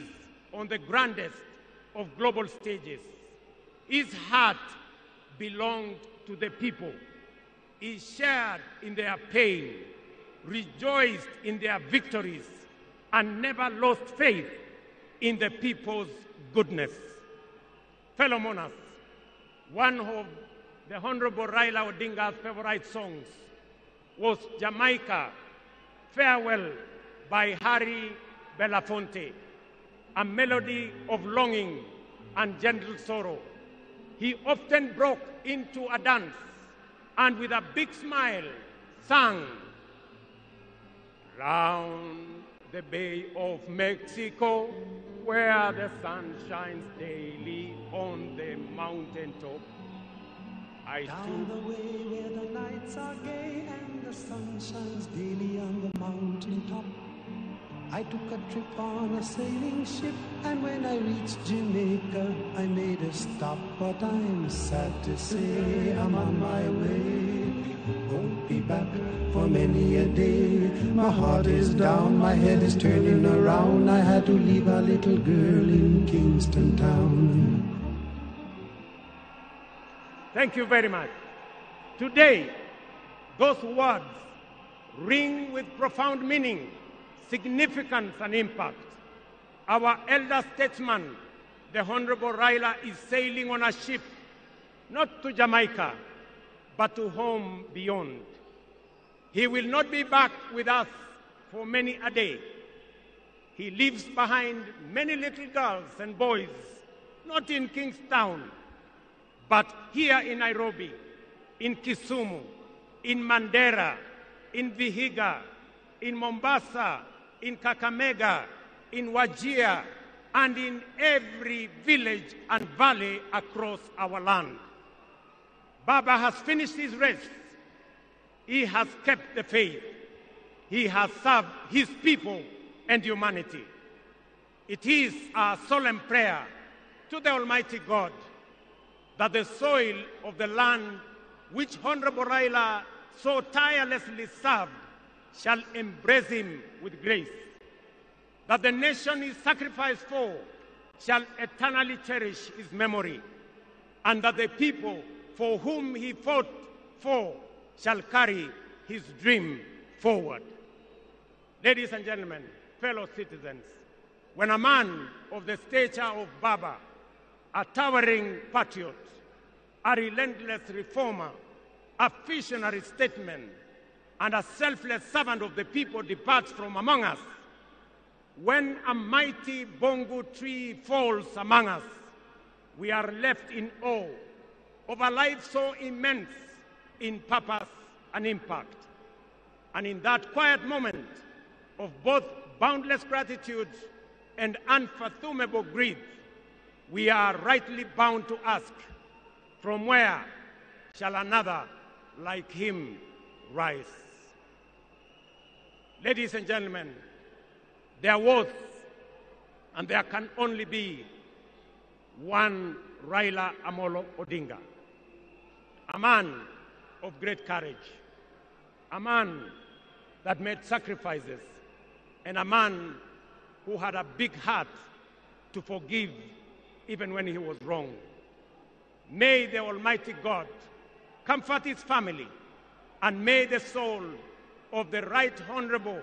[SPEAKER 17] on the grandest of global stages. His heart belonged to the people. He shared in their pain, rejoiced in their victories, and never lost faith in the people's goodness. Fellow mourners, one of the Honorable Raila Odinga's favorite songs was Jamaica, Farewell by Harry Belafonte, a melody of longing and gentle sorrow. He often broke into a dance and with a big smile sang, "Round the Bay of Mexico, where the sun shines daily on the mountain top. I
[SPEAKER 13] Down the way where the nights are gay and the sun shines daily on the mountain top. I took a trip on a sailing ship, and when I reached Jamaica, I made a stop. But I'm sad to say I'm on my way. Won't be back for many a day. My heart is down, my head is turning around. I had to leave a little girl in Kingston Town.
[SPEAKER 17] Thank you very much. Today, those words ring with profound meaning, significance and impact. Our elder statesman, the Honorable Raila, is sailing on a ship, not to Jamaica, but to home beyond. He will not be back with us for many a day. He leaves behind many little girls and boys, not in Kingstown, but here in Nairobi, in Kisumu, in Mandera, in Vihiga, in Mombasa, in Kakamega, in Wajir, and in every village and valley across our land. Baba has finished his race. He has kept the faith. He has served his people and humanity. It is our solemn prayer to the Almighty God that the soil of the land which Honorable Raila so tirelessly served shall embrace him with grace, that the nation he sacrificed for shall eternally cherish his memory, and that the people for whom he fought for shall carry his dream forward. Ladies and gentlemen, fellow citizens, when a man of the stature of Baba, a towering patriot, a relentless reformer, a visionary statesman, and a selfless servant of the people departs from among us, when a mighty bongo tree falls among us, we are left in awe of a life so immense in purpose and impact. And in that quiet moment of both boundless gratitude and unfathomable grief, we are rightly bound to ask, from where shall another like him rise? Ladies and gentlemen, there was and there can only be one Raila Amolo Odinga, a man of great courage, a man that made sacrifices, and a man who had a big heart to forgive even when he was wrong. May the Almighty God comfort his family, and may the soul of the Right Honorable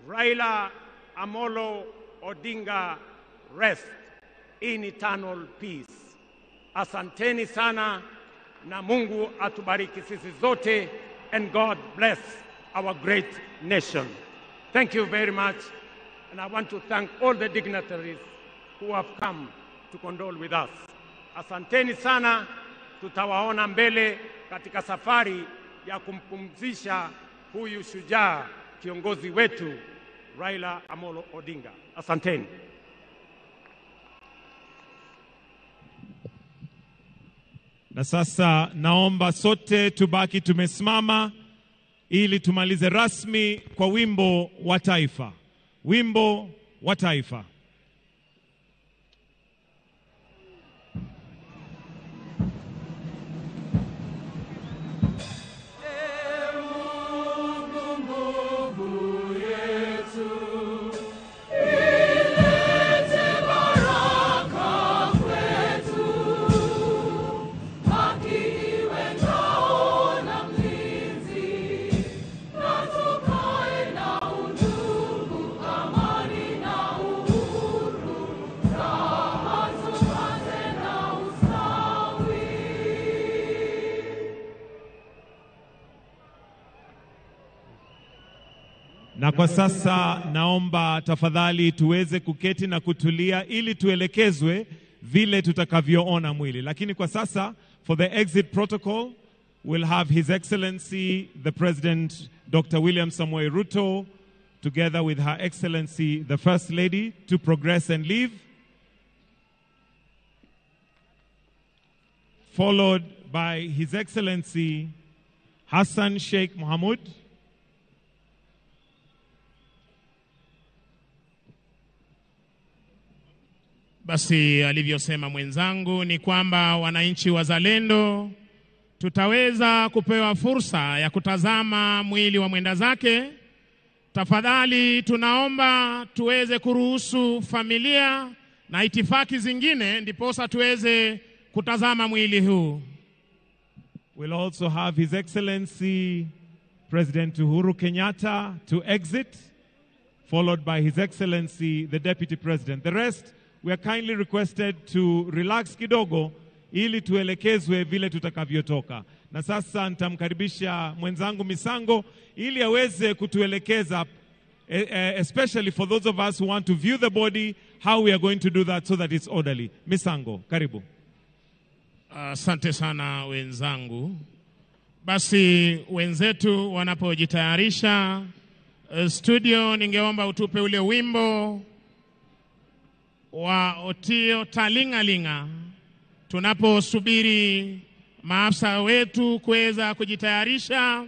[SPEAKER 17] Raila Amolo Odinga rest in eternal peace. Asanteni sana na Mungu atubariki sisi zote, and God bless our great nation. Thank you very much, and I want to thank all the dignitaries who have come to condole with us. Asanteni sana, tutawaona mbele katika safari ya kumpumzisha huyu shujaa kiongozi wetu Raila Amolo Odinga. Asanteni.
[SPEAKER 16] Na sasa naomba sote tubaki tumesimama ili tumalize rasmi kwa wimbo wa taifa. Wimbo wa taifa.
[SPEAKER 18] Amani na uhuru.
[SPEAKER 16] Na kwa sasa naomba tafadhali tuweze kuketi na kutulia ili tuelekezwe vile tutakavyoona mwili. Lakini kwa sasa, for the exit protocol, we'll have His Excellency the President Dr. William Samoei Ruto together with Her Excellency the First Lady to progress and leave, followed by His Excellency Hassan Sheikh Mohamud,
[SPEAKER 4] Basi alivyosema mwenzangu ni kwamba wananchi wazalendo tutaweza kupewa fursa ya kutazama mwili wa mwenda zake. Tafadhali tunaomba tuweze kuruhusu familia na itifaki zingine ndiposa tuweze kutazama mwili huu.
[SPEAKER 16] We'll also have His Excellency President Uhuru Kenyatta to exit, followed by His Excellency the Deputy President. The rest, we are kindly requested to relax kidogo ili tuelekezwe vile tutakavyotoka. Na sasa nitamkaribisha mwenzangu Misango ili aweze kutuelekeza, especially for those of us who want to view the body, how we are going to do that so that it's orderly. Misango, karibu.
[SPEAKER 4] Asante sana wenzangu. Basi wenzetu wanapojitayarisha studio, ningeomba utupe ule wimbo wa Otio Talingalinga tunaposubiri maafisa wetu kuweza kujitayarisha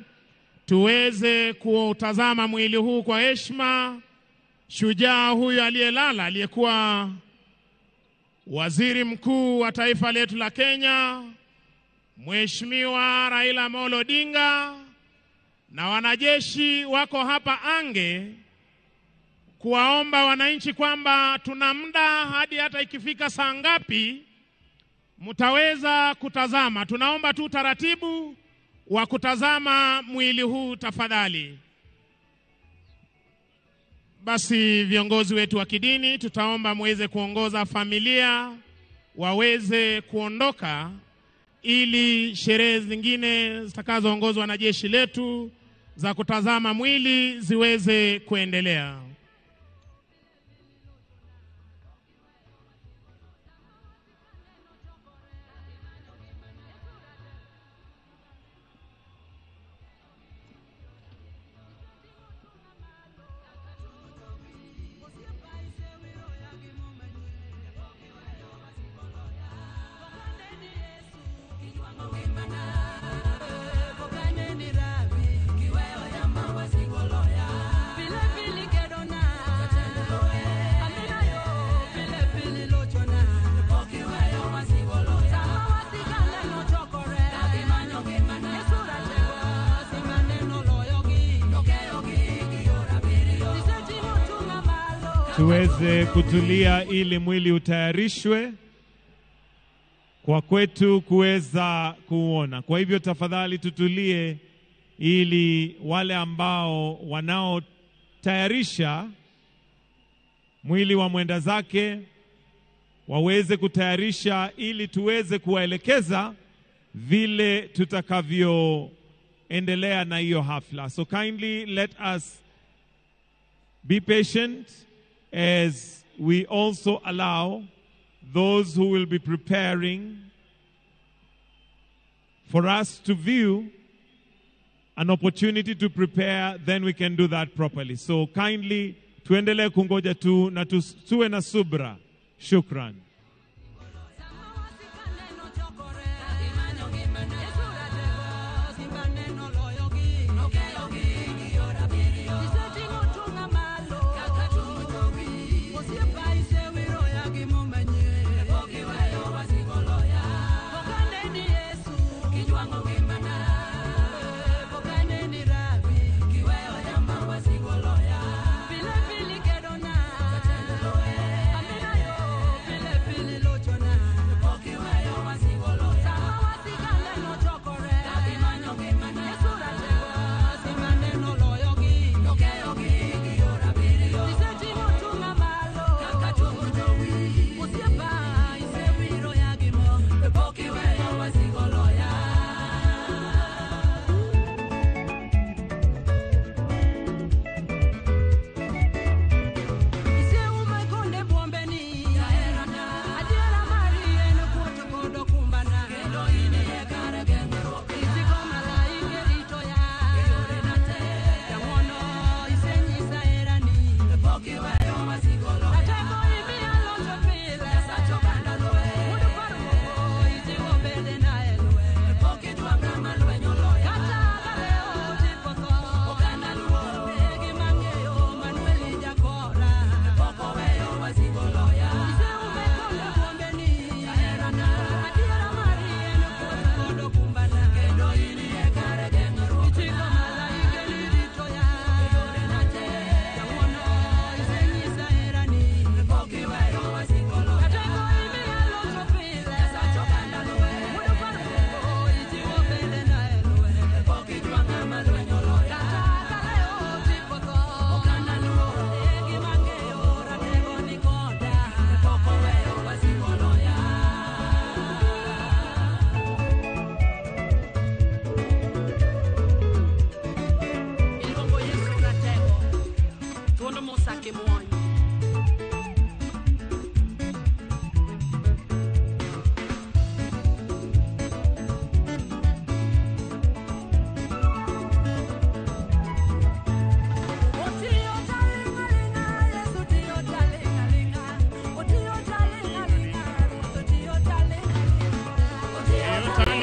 [SPEAKER 4] tuweze kuutazama mwili huu kwa heshima. Shujaa huyu aliyelala, aliyekuwa waziri mkuu wa taifa letu la Kenya, Mheshimiwa Raila Amolo Odinga, na wanajeshi wako hapa ange kuwaomba wananchi kwamba tuna muda hadi hata ikifika saa ngapi mtaweza kutazama. Tunaomba tu taratibu wa kutazama mwili huu tafadhali. Basi viongozi wetu wa kidini tutaomba muweze kuongoza familia waweze kuondoka ili sherehe zingine zitakazoongozwa na jeshi letu za kutazama mwili ziweze kuendelea.
[SPEAKER 16] Tuweze kutulia ili mwili utayarishwe kwa kwetu kuweza kuona. Kwa hivyo tafadhali tutulie ili wale ambao wanaotayarisha mwili wa mwenda zake waweze kutayarisha ili tuweze kuwaelekeza vile tutakavyoendelea na hiyo hafla. So kindly let us be patient as we also allow those who will be preparing for us to view an opportunity to prepare, then we can do that properly. So kindly, tuendelee kungoja tu na tuwe na subra. Shukran.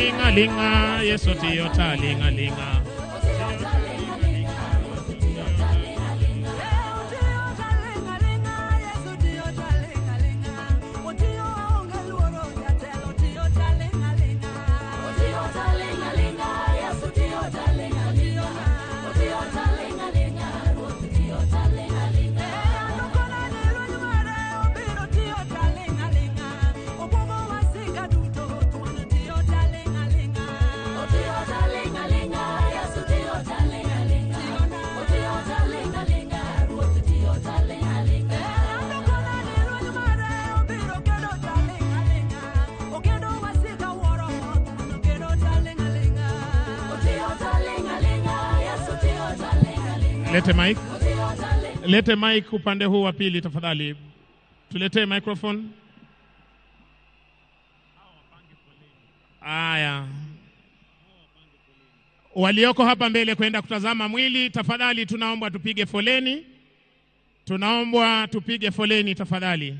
[SPEAKER 4] linga linga, Yesu tiyo ta linga linga. Lete mic. Lete mic upande huu wa pili tafadhali. Tuletee microphone. Aya. Walioko hapa mbele kwenda kutazama mwili, tafadhali tunaomba tupige foleni. Tunaomba tupige foleni tafadhali.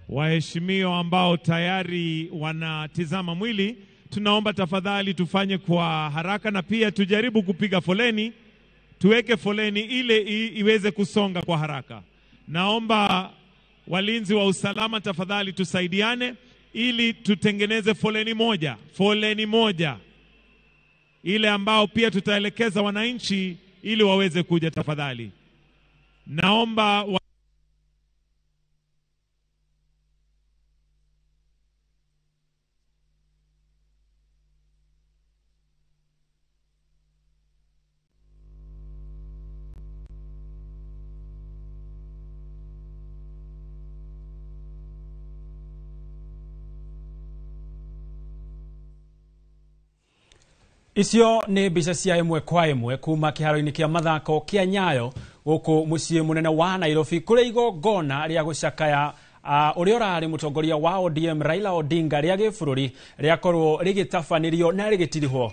[SPEAKER 16] Waheshimiwa ambao tayari wanatizama mwili, tunaomba tafadhali tufanye kwa haraka na pia tujaribu kupiga foleni, tuweke foleni ile iweze kusonga kwa haraka. Naomba walinzi wa usalama tafadhali tusaidiane ili tutengeneze foleni moja ile ambao pia tutaelekeza wananchi ili waweze kuja tafadhali. Naomba
[SPEAKER 19] Icio nĩ mbica cia ĩmwe kwa ĩmwe kuma kĩharo-inĩ kĩa mathako kĩa Nyayo gũkũ mũciĩ mũnene wa Nairobi kũrĩa igongona rĩa gũcakaya ũrĩa ũrarĩ mũtongoria wa ODM Raila Odinga rĩa gĩbũrũri rĩakorwo rĩgĩtabanĩrio na rĩgĩtirihwo.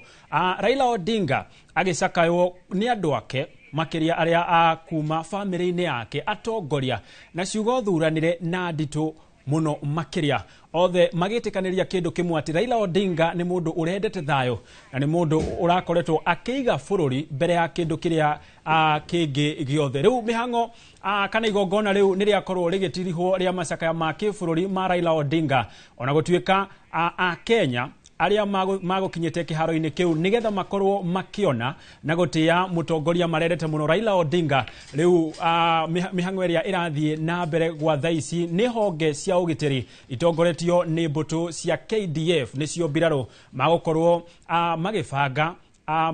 [SPEAKER 19] Raila Odinga agĩcakaywo nĩ andũ ake makĩria arĩa a kuma bamĩrĩ-inĩ yake atongoria na ciugo thuranire na nditũ muno makiria othe magĩtĩkanĩria kĩndũ kĩmwe atĩ Raila Odinga nĩ mũndũ ũrendete thayũ na nĩ mũndũ ũrakoretwo akĩiga bũrũri mbere ya kĩndũ kĩrĩa kĩngĩ gĩothe. Rĩu mĩhang'o kana igongona rĩu nĩ rĩakorwo rĩgĩtirihwo rĩa macakaya ma kĩbũrũri ma Raila Odinga ona gũtuĩka a Kenya arĩa magũkinyĩte kĩharo-inĩ kĩu nĩgetha makorwo makĩona na gũtĩa mũtongoria marendete mũno Raila Odinga. Rĩu mĩhang'o ĩrĩa ĩrathiĩ na mbere gwa thaa ici nĩ honge cia ũgitĩri itongoretio nĩ mbũtũ cia KDF nĩcio mbirarũ magũkorwo magĩbanga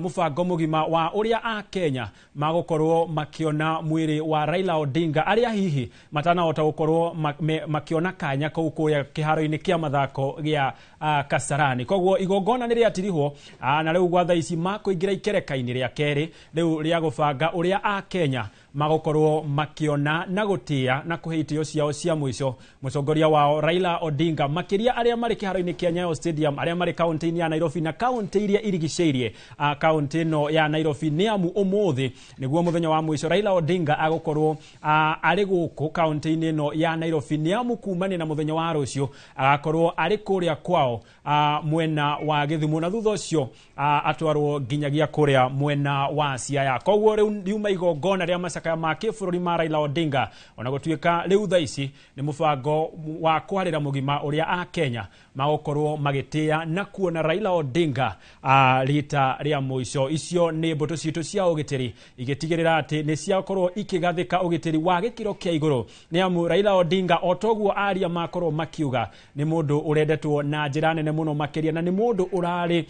[SPEAKER 19] mũbango mũgima wa ũrĩa a Kenya magũkorwo makĩona mwĩrĩ wa Raila Odinga arĩa hihi matanahota gũkorwo makĩona kanya kũu kũrĩa kĩharo-inĩ kĩa mathako gĩa Kasarani. Koguo igongona nĩ rĩatirihwo na rĩu gwa thaa ici makũingĩra ikereka-inĩ rĩa kerĩ rĩu rĩa gũbanga ũrĩa a Kenya magũkorwo makĩona na gũtĩa na kũhe itĩo ciao cia mũico mũtongoria wao Raila Odinga makĩria arĩa marĩ kĩharo-inĩ kĩa Nyayo Stadium arĩa marĩ kaunti-inĩ ya Nairobi na kaunti iria irigicĩirie kaunti ĩno ya Nairobi nĩ amu ũmũthĩ nĩguo mũthenya wa mũico Raila Odinga agũkorwo arĩ gũkũ kaunti-inĩ ĩno ya Nairobi nĩ amu kumania na mũthenya wa rũciũ agakorwo arĩ kũrĩa kwao mwena wa Gĩthumo na thutha ũcio atwarwo nginyagia kũrĩa mwena wa Siaya. Koguo rĩu riuma igongona rĩa macakaya ma kĩbũrũri ma Raila Odinga ona gũtuĩka rĩu thaa ici nĩ mũbango wa kwarĩra mũgima ũrĩa a Kenya magũkorwo magĩtĩa na kuona Raila Odinga rita rĩa mũico. Icio nĩ mbũtũ citũ cia ũgitĩri igĩtigĩrĩra atĩ nĩ ciakorwo ikĩgathĩka ũgitĩri wa gĩkĩro kĩa igũrũ nĩ amu Raila Odinga o toguo aria makorwo makiuga nĩ mũndũ ũrendetwo na njĩra nene mũno makĩria na nĩ mũndũ ũrarĩ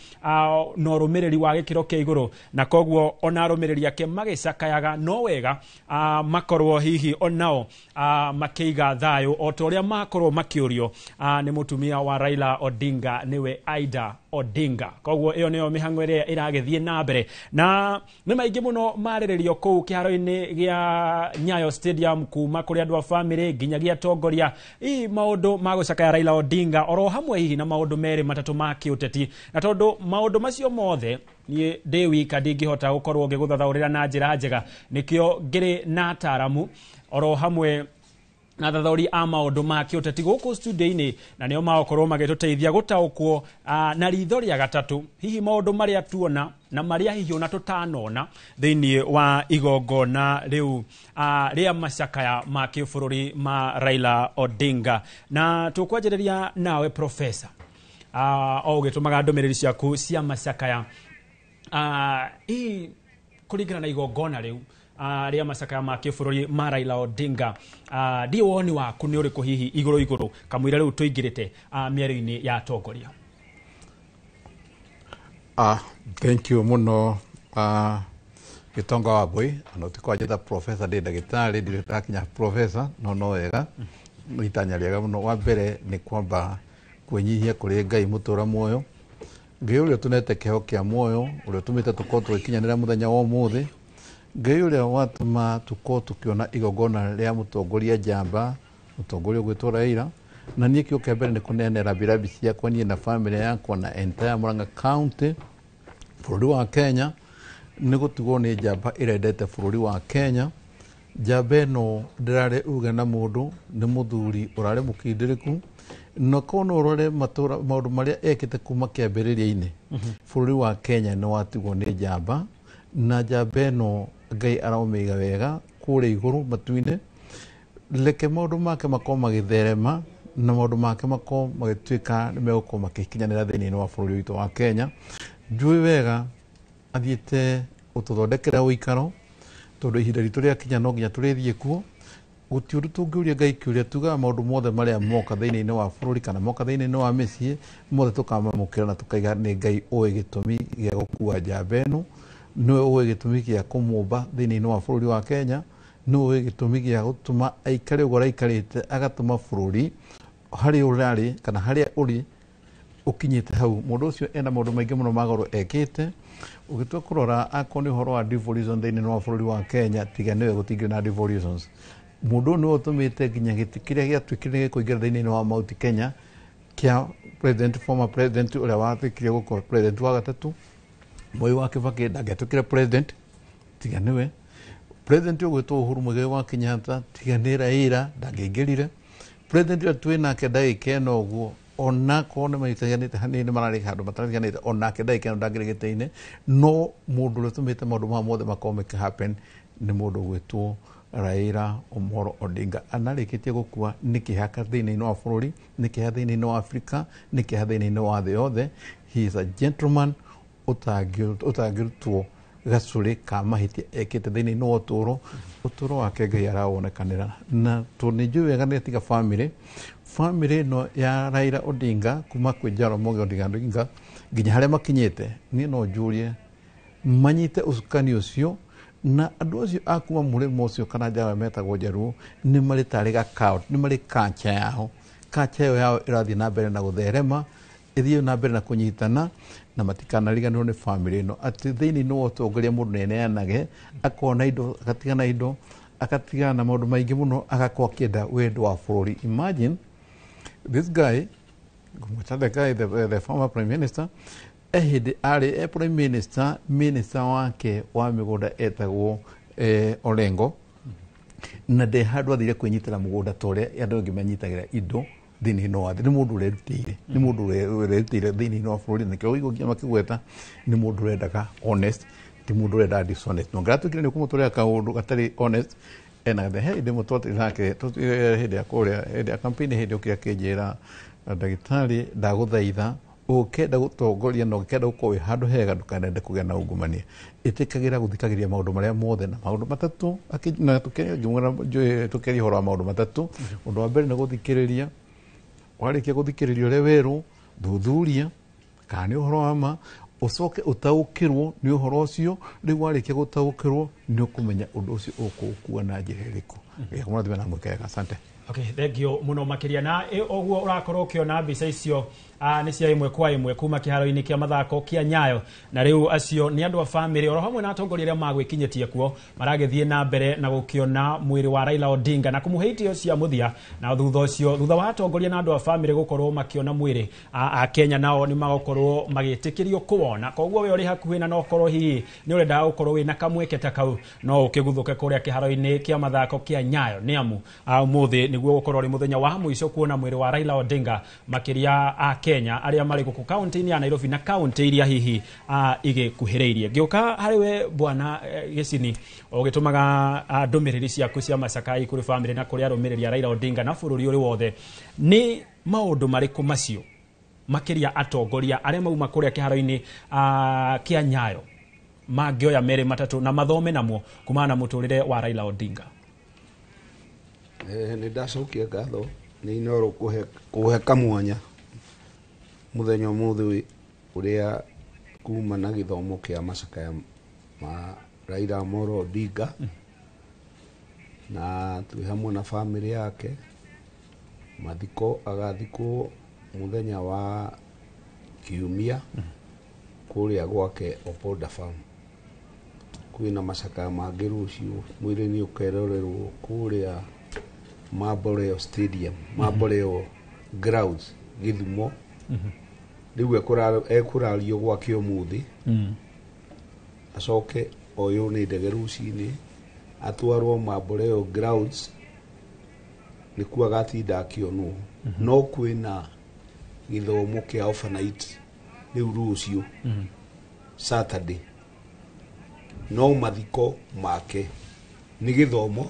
[SPEAKER 19] na ũrũmĩrĩri wa gĩkĩro kĩa igũrũ na koguo ona arũmĩrĩri ake magĩcakayaga no wega makorwo hihi onao makĩiga thayũ o ta ũrĩa makorwo makĩũrio nĩ mũtumia wa Raila Odinga nĩwe Aida Odinga. Koguo ĩyo nĩyo mĩhang'o ĩrĩa ĩragĩthiĩ na mbere, na nĩ maingĩ mũno marĩrĩrio kũu kĩharo-inĩ gĩa Nyayo Stadium, kuma kũrĩ andũ a famĩlĩ nginyagia atongoria, hihi maũndũ ma gũcakaya Raila Odinga oro hamwe hihi na maũndũ merĩ matatũ ma kĩũteti. Na tondũ maũndũ macio mothe niĩ ndĩ wika ndingĩhota gũkorwo ngĩgũthathaũrĩra na njĩra njega, nĩkĩo ngĩrĩ na ataramu oro hamwe na thathaũri a maũndũ ma kĩũteti gũkũ studio-inĩ, na nĩo magũkorwo magĩtũteithia gũtaũkwo na ritho rĩa gatatũ hihi maũndũ marĩa tuona na marĩa hihi ona tũtanona thĩinĩ wa igongona rĩu rĩa macakaya ma kĩbũrũri ma Raila Odinga. Na tũkwanjĩrĩria nawe professor, o ũgĩtũmaga ndũmĩrĩri ciaku cia macakaya, hihi kũringana na igongona rĩu rĩa macakaya ma kĩbũrũri ma Raila Odinga, ndiĩ woni waku nĩ ũrĩkũ hihi igũrũ igũrũ kamũira rĩu tũingĩrĩte mĩario-inĩ ya atongoria?
[SPEAKER 7] Thank you muno, Gitonga wa Mbui. Ona ũtikwanjĩta professor, ndĩ ndagĩtarĩ, ndirĩ ndakinya professor, no wega nĩ itanya rĩega mũno. Wa mbere nĩ kwamba kwĩnyihia kũrĩ Ngai mũtũra muoyo, Ngai ũrĩa ũtũnete kĩheo kĩa muoyo, ũrĩa ũtũmĩte tũkorwo tũgĩkinyanĩra mũthenya wa ũmũthĩ, Ngai ũrĩa watũma tũkorwo tũkĩona igongona rĩa mũtongoria njamba, mũtongoria ũgwĩtwo Raila. Na niĩ kĩo kĩa mbere nĩ kũneana rambirambi ciakwa niĩ na famĩlĩ yakwa na entire Murang'a County, bũrũri wa Kenya, nĩ gũtigwo nĩ njamba ĩrendete bũrũri wa Kenya. Njamba ĩno ndĩrarĩ uge na mũndũ, nĩ mũthuri ũrarĩ mũkindĩrĩku, na korwo no ũrore matũra maũndũ marĩa ekĩte kuma kĩambĩrĩria-inĩ, bũrũri wa Kenya nĩ watigwo nĩ njamba, na njamba ĩno Ngai aramĩiga wega kũrĩa igũrũ matu-inĩ. Reke maũndũ make makorwo magĩtherema na maũndũ make makorwo magĩtuĩka nĩ megũkorwo makĩkinyanĩra thĩinĩ wa bũrũri witũ wa Kenya. Njũĩ wega athiĩte gũtũthondekera ũikaro, tondũ ihinda ritũ rĩakinya no nginya tũrĩthiĩ kuo. Gũtirĩ ũndũ tũngĩũria Ngai kĩũria, tugaga maũndũ mothe marĩa moka thĩinĩ wa bũrũri kana moka thĩinĩ wa mĩciĩ mothe tũkamamũkĩra na tũkaiga nĩ Ngai ũĩ gĩtũmi gĩa gũkua njamba ĩno, nĩwe ũĩ gĩtũmi gĩa kũmũmba thĩinĩ wa bũrũri wa Kenya, nĩwe ũĩ gĩtũmi gĩa gũtũma aikare ũguo araikarĩte, agatũma bũrũri harĩa ũrarĩ kana harĩa ũrĩ ũkinyĩte hau. Mũndũ ũcio ena maũndũ maingĩ mũno ma goro ekĩte. Ũgĩtua kũrora akorwo nĩ ũhoro wa devolution thĩinĩ wa bũrũri wa Kenya, tiga nĩwe gũtingĩrĩ na devolutions. Mũndũ ũyũ nĩwe ũtũmĩte nginya gĩtĩ kĩrĩa gĩatuĩkire nĩ gĩkũingĩra thĩinĩ wa Mount Kenya kĩa president, former president ũrĩa watuĩkire gũkorwo president wa gatatũ, Moi wa Kibaki, ndangĩatuĩkire president tiga nĩwe. President ũgwĩtwo Uhuru Muigai wa Kenyatta tiga nĩ Raila ndangĩaingĩrire. President ũrĩa twĩ nake ndagĩka ĩno ũguo, onakorwo nĩ matiganĩte hanini, mararĩ handũ matatiganĩte, onake ndagĩka ĩno ndangĩrĩ gĩtĩ-inĩ. No mũndũ ũrĩa ũtũmĩte maũndũ maya mothe makorwo mĩkĩ happen nĩ mũndũ ũgwĩtwo Raila Omolo Odinga. Anarĩkĩtie gũkua nĩ kĩeha thĩinĩ wa bũrũri, nĩ kĩeha thĩinĩ wa Afrika, nĩ kĩeha thĩinĩ wa thĩ yothe. He is a gentleman ũtangĩrutwo gacũrĩ ka mahĩtia ekĩte thĩinĩ wa ũtũũro. Ũtũũro wake Ngai arawonekanĩra, na tondũ nĩ njũĩ wega nĩ atiga famĩlĩ, famĩlĩ ĩno ya Raila Odinga kuma kwĩ Jaramogi Oginga Odinga nginya harĩa makinyĩte, niĩ no njũrie manyite ũcukani ũcio, na andũ acio a kuma mũrĩmo ũcio kana njawa metagwo Njaruo nĩ marĩ tarĩ gakao, nĩ marĩ kacha yao. Kacha ĩyo yao ĩrathiĩ na mbere na gũtherema, ĩthiĩ na mbere na kũnyitana, na matikanariganĩrwo nĩ famĩlĩ ĩno atĩ thĩinĩ wa ũtongoria mũndũ nĩeneanage, akona indo, agatigana indo, agatigana na maũndũ maingĩ mũno, agakorwo akĩenda wendo wa bũrũri. Imagine this guy, ngũmwĩta the guy, the former prime minister, e hĩndĩ arĩ e prime minister, minister wake wa mĩgũnda etagwo Orengo, na ndĩ handũ athire kwĩnyitĩra mũgũnda ta ũrĩa andũ angĩ manyitagĩra indo thĩinĩ wa thĩ. Nĩ mũndũ ũrerutĩire, nĩ mũndũ ũrerutĩire thĩinĩ wa bũrũri, na kĩo ũiguo nginya makĩgweta nĩ mũndũ ũrendaga honest, ti mũndũ ũrenda dishonest. No ngĩratuĩkire nĩ ũkũmũtwarĩra kaũndũ gatarĩ honest, ena he hĩndĩ ĩmwe twathiĩ nake hĩndĩ ya kũrĩa hĩndĩ ya campaign, hĩndĩ okire akĩnjĩra, ndagĩtarĩ, ndagũthaitha ũkĩenda gũtongoria na ũkĩenda gũkorwo wĩ handũ hega, ndũkanende kũgĩa na ungumania, ĩtĩkagĩra gũthikagĩria maũndũ marĩa mothe na maũndũ matatũ. Na ngĩmwĩra tũkĩaria ũhoro wa maũndũ matatũ. Ũndũ wa mbere nĩ gũthikĩrĩria, warĩkia gũthikĩrĩria ũrĩa werwo, thuthuria kana nĩ ũhoro wa ma, ũcoke ũtaũkĩrwo nĩ ũhoro ũcio. Rĩu warĩkia gũtaũkĩrwo nĩ ũkũmenya ũndũ ũcio ũkũũkua na njĩra ĩrĩkũ. Gĩkũmũrathime na mwĩke wega. Asante.
[SPEAKER 19] Okay, thank you muno makiria na ũguo ũrakorwo ũkĩona mbica icio nĩ cia ĩmwe kwa ĩmwe kuma kĩharo-inĩ kĩa mathako kĩa Nyayo, na rĩu acio nĩ andũ a bamĩrĩ oro hamwe na atongoria arĩa magwĩkinyĩtie kuo maragĩthiĩ na mbere na gũkĩona mwĩrĩ wa Raila Odinga na kũmũhe itĩo cia mũthia. Na thutha ũcio, thutha wa atongoria na andũ a bamĩrĩ gũkorwo makĩona mwĩrĩ, a Kenya nao nĩ magũkorwo magĩtĩkĩrio kũwona. Koguo we ũrĩ hakuhĩ na no ũkorwo hihi nĩ ũrenda gũkorwo wĩna kamweke ta kau, no ũkĩguthũke kũrĩa kĩharo-inĩ kĩa mathako kĩa Nyayo, nĩ amu ũmũthĩ nĩguo gũkorwo ũrĩ mũthenya wa mũico kuona mwĩrĩ wa Raila Odinga, makĩria a Kenya arĩa marĩ gũkũ kaunti-inĩ ya Nairobi na kaunti iria hihi igĩkuhĩrĩirie. Ngĩũka harĩ we bwana Gĩcini, ũgĩtũmaga ndũmĩrĩri ciaku cia macakai kũrĩ bamĩrĩ na kũrĩ arũmĩrĩri a Raila Odinga na bũrũri ũrĩ wothe, nĩ maũndũ marĩkũ macio makĩria atongoria arĩa mauma kũrĩa kĩharo-inĩ kĩa Nyayo mangĩoya merĩ matatũ na mathome namo kumana na mũtũrĩre wa Raila Odinga?
[SPEAKER 8] Nĩ ndacokia ngatho nĩ Inooro kũhe kamwanya mũthenya ũmũthĩ ũrĩa kuma na gĩthomo kĩa macakaya ma Raila Amolo Odinga, na twĩ hamwe na bamĩrĩ yake. Mathiko agathikwo mũthenya wa kiumia kũrĩa gwake Opoda Farm. Kwĩna macakaya mangĩ rũciũ, mwĩrĩ nĩ ũkerorerwo kũrĩa Mamboleo Stadium, Mamboleo Grounds, Gĩthumo. Rĩu ekũrario gwake ũmũthĩ, acoke oywo nĩ ndege rũcinĩ atwarwo Mamboleo Grounds, nĩkuo agatinda akĩonwo. No kwĩna gĩthomo kĩa overnight rĩu rũciũ Saturday, no mathiko make nĩ gĩthomo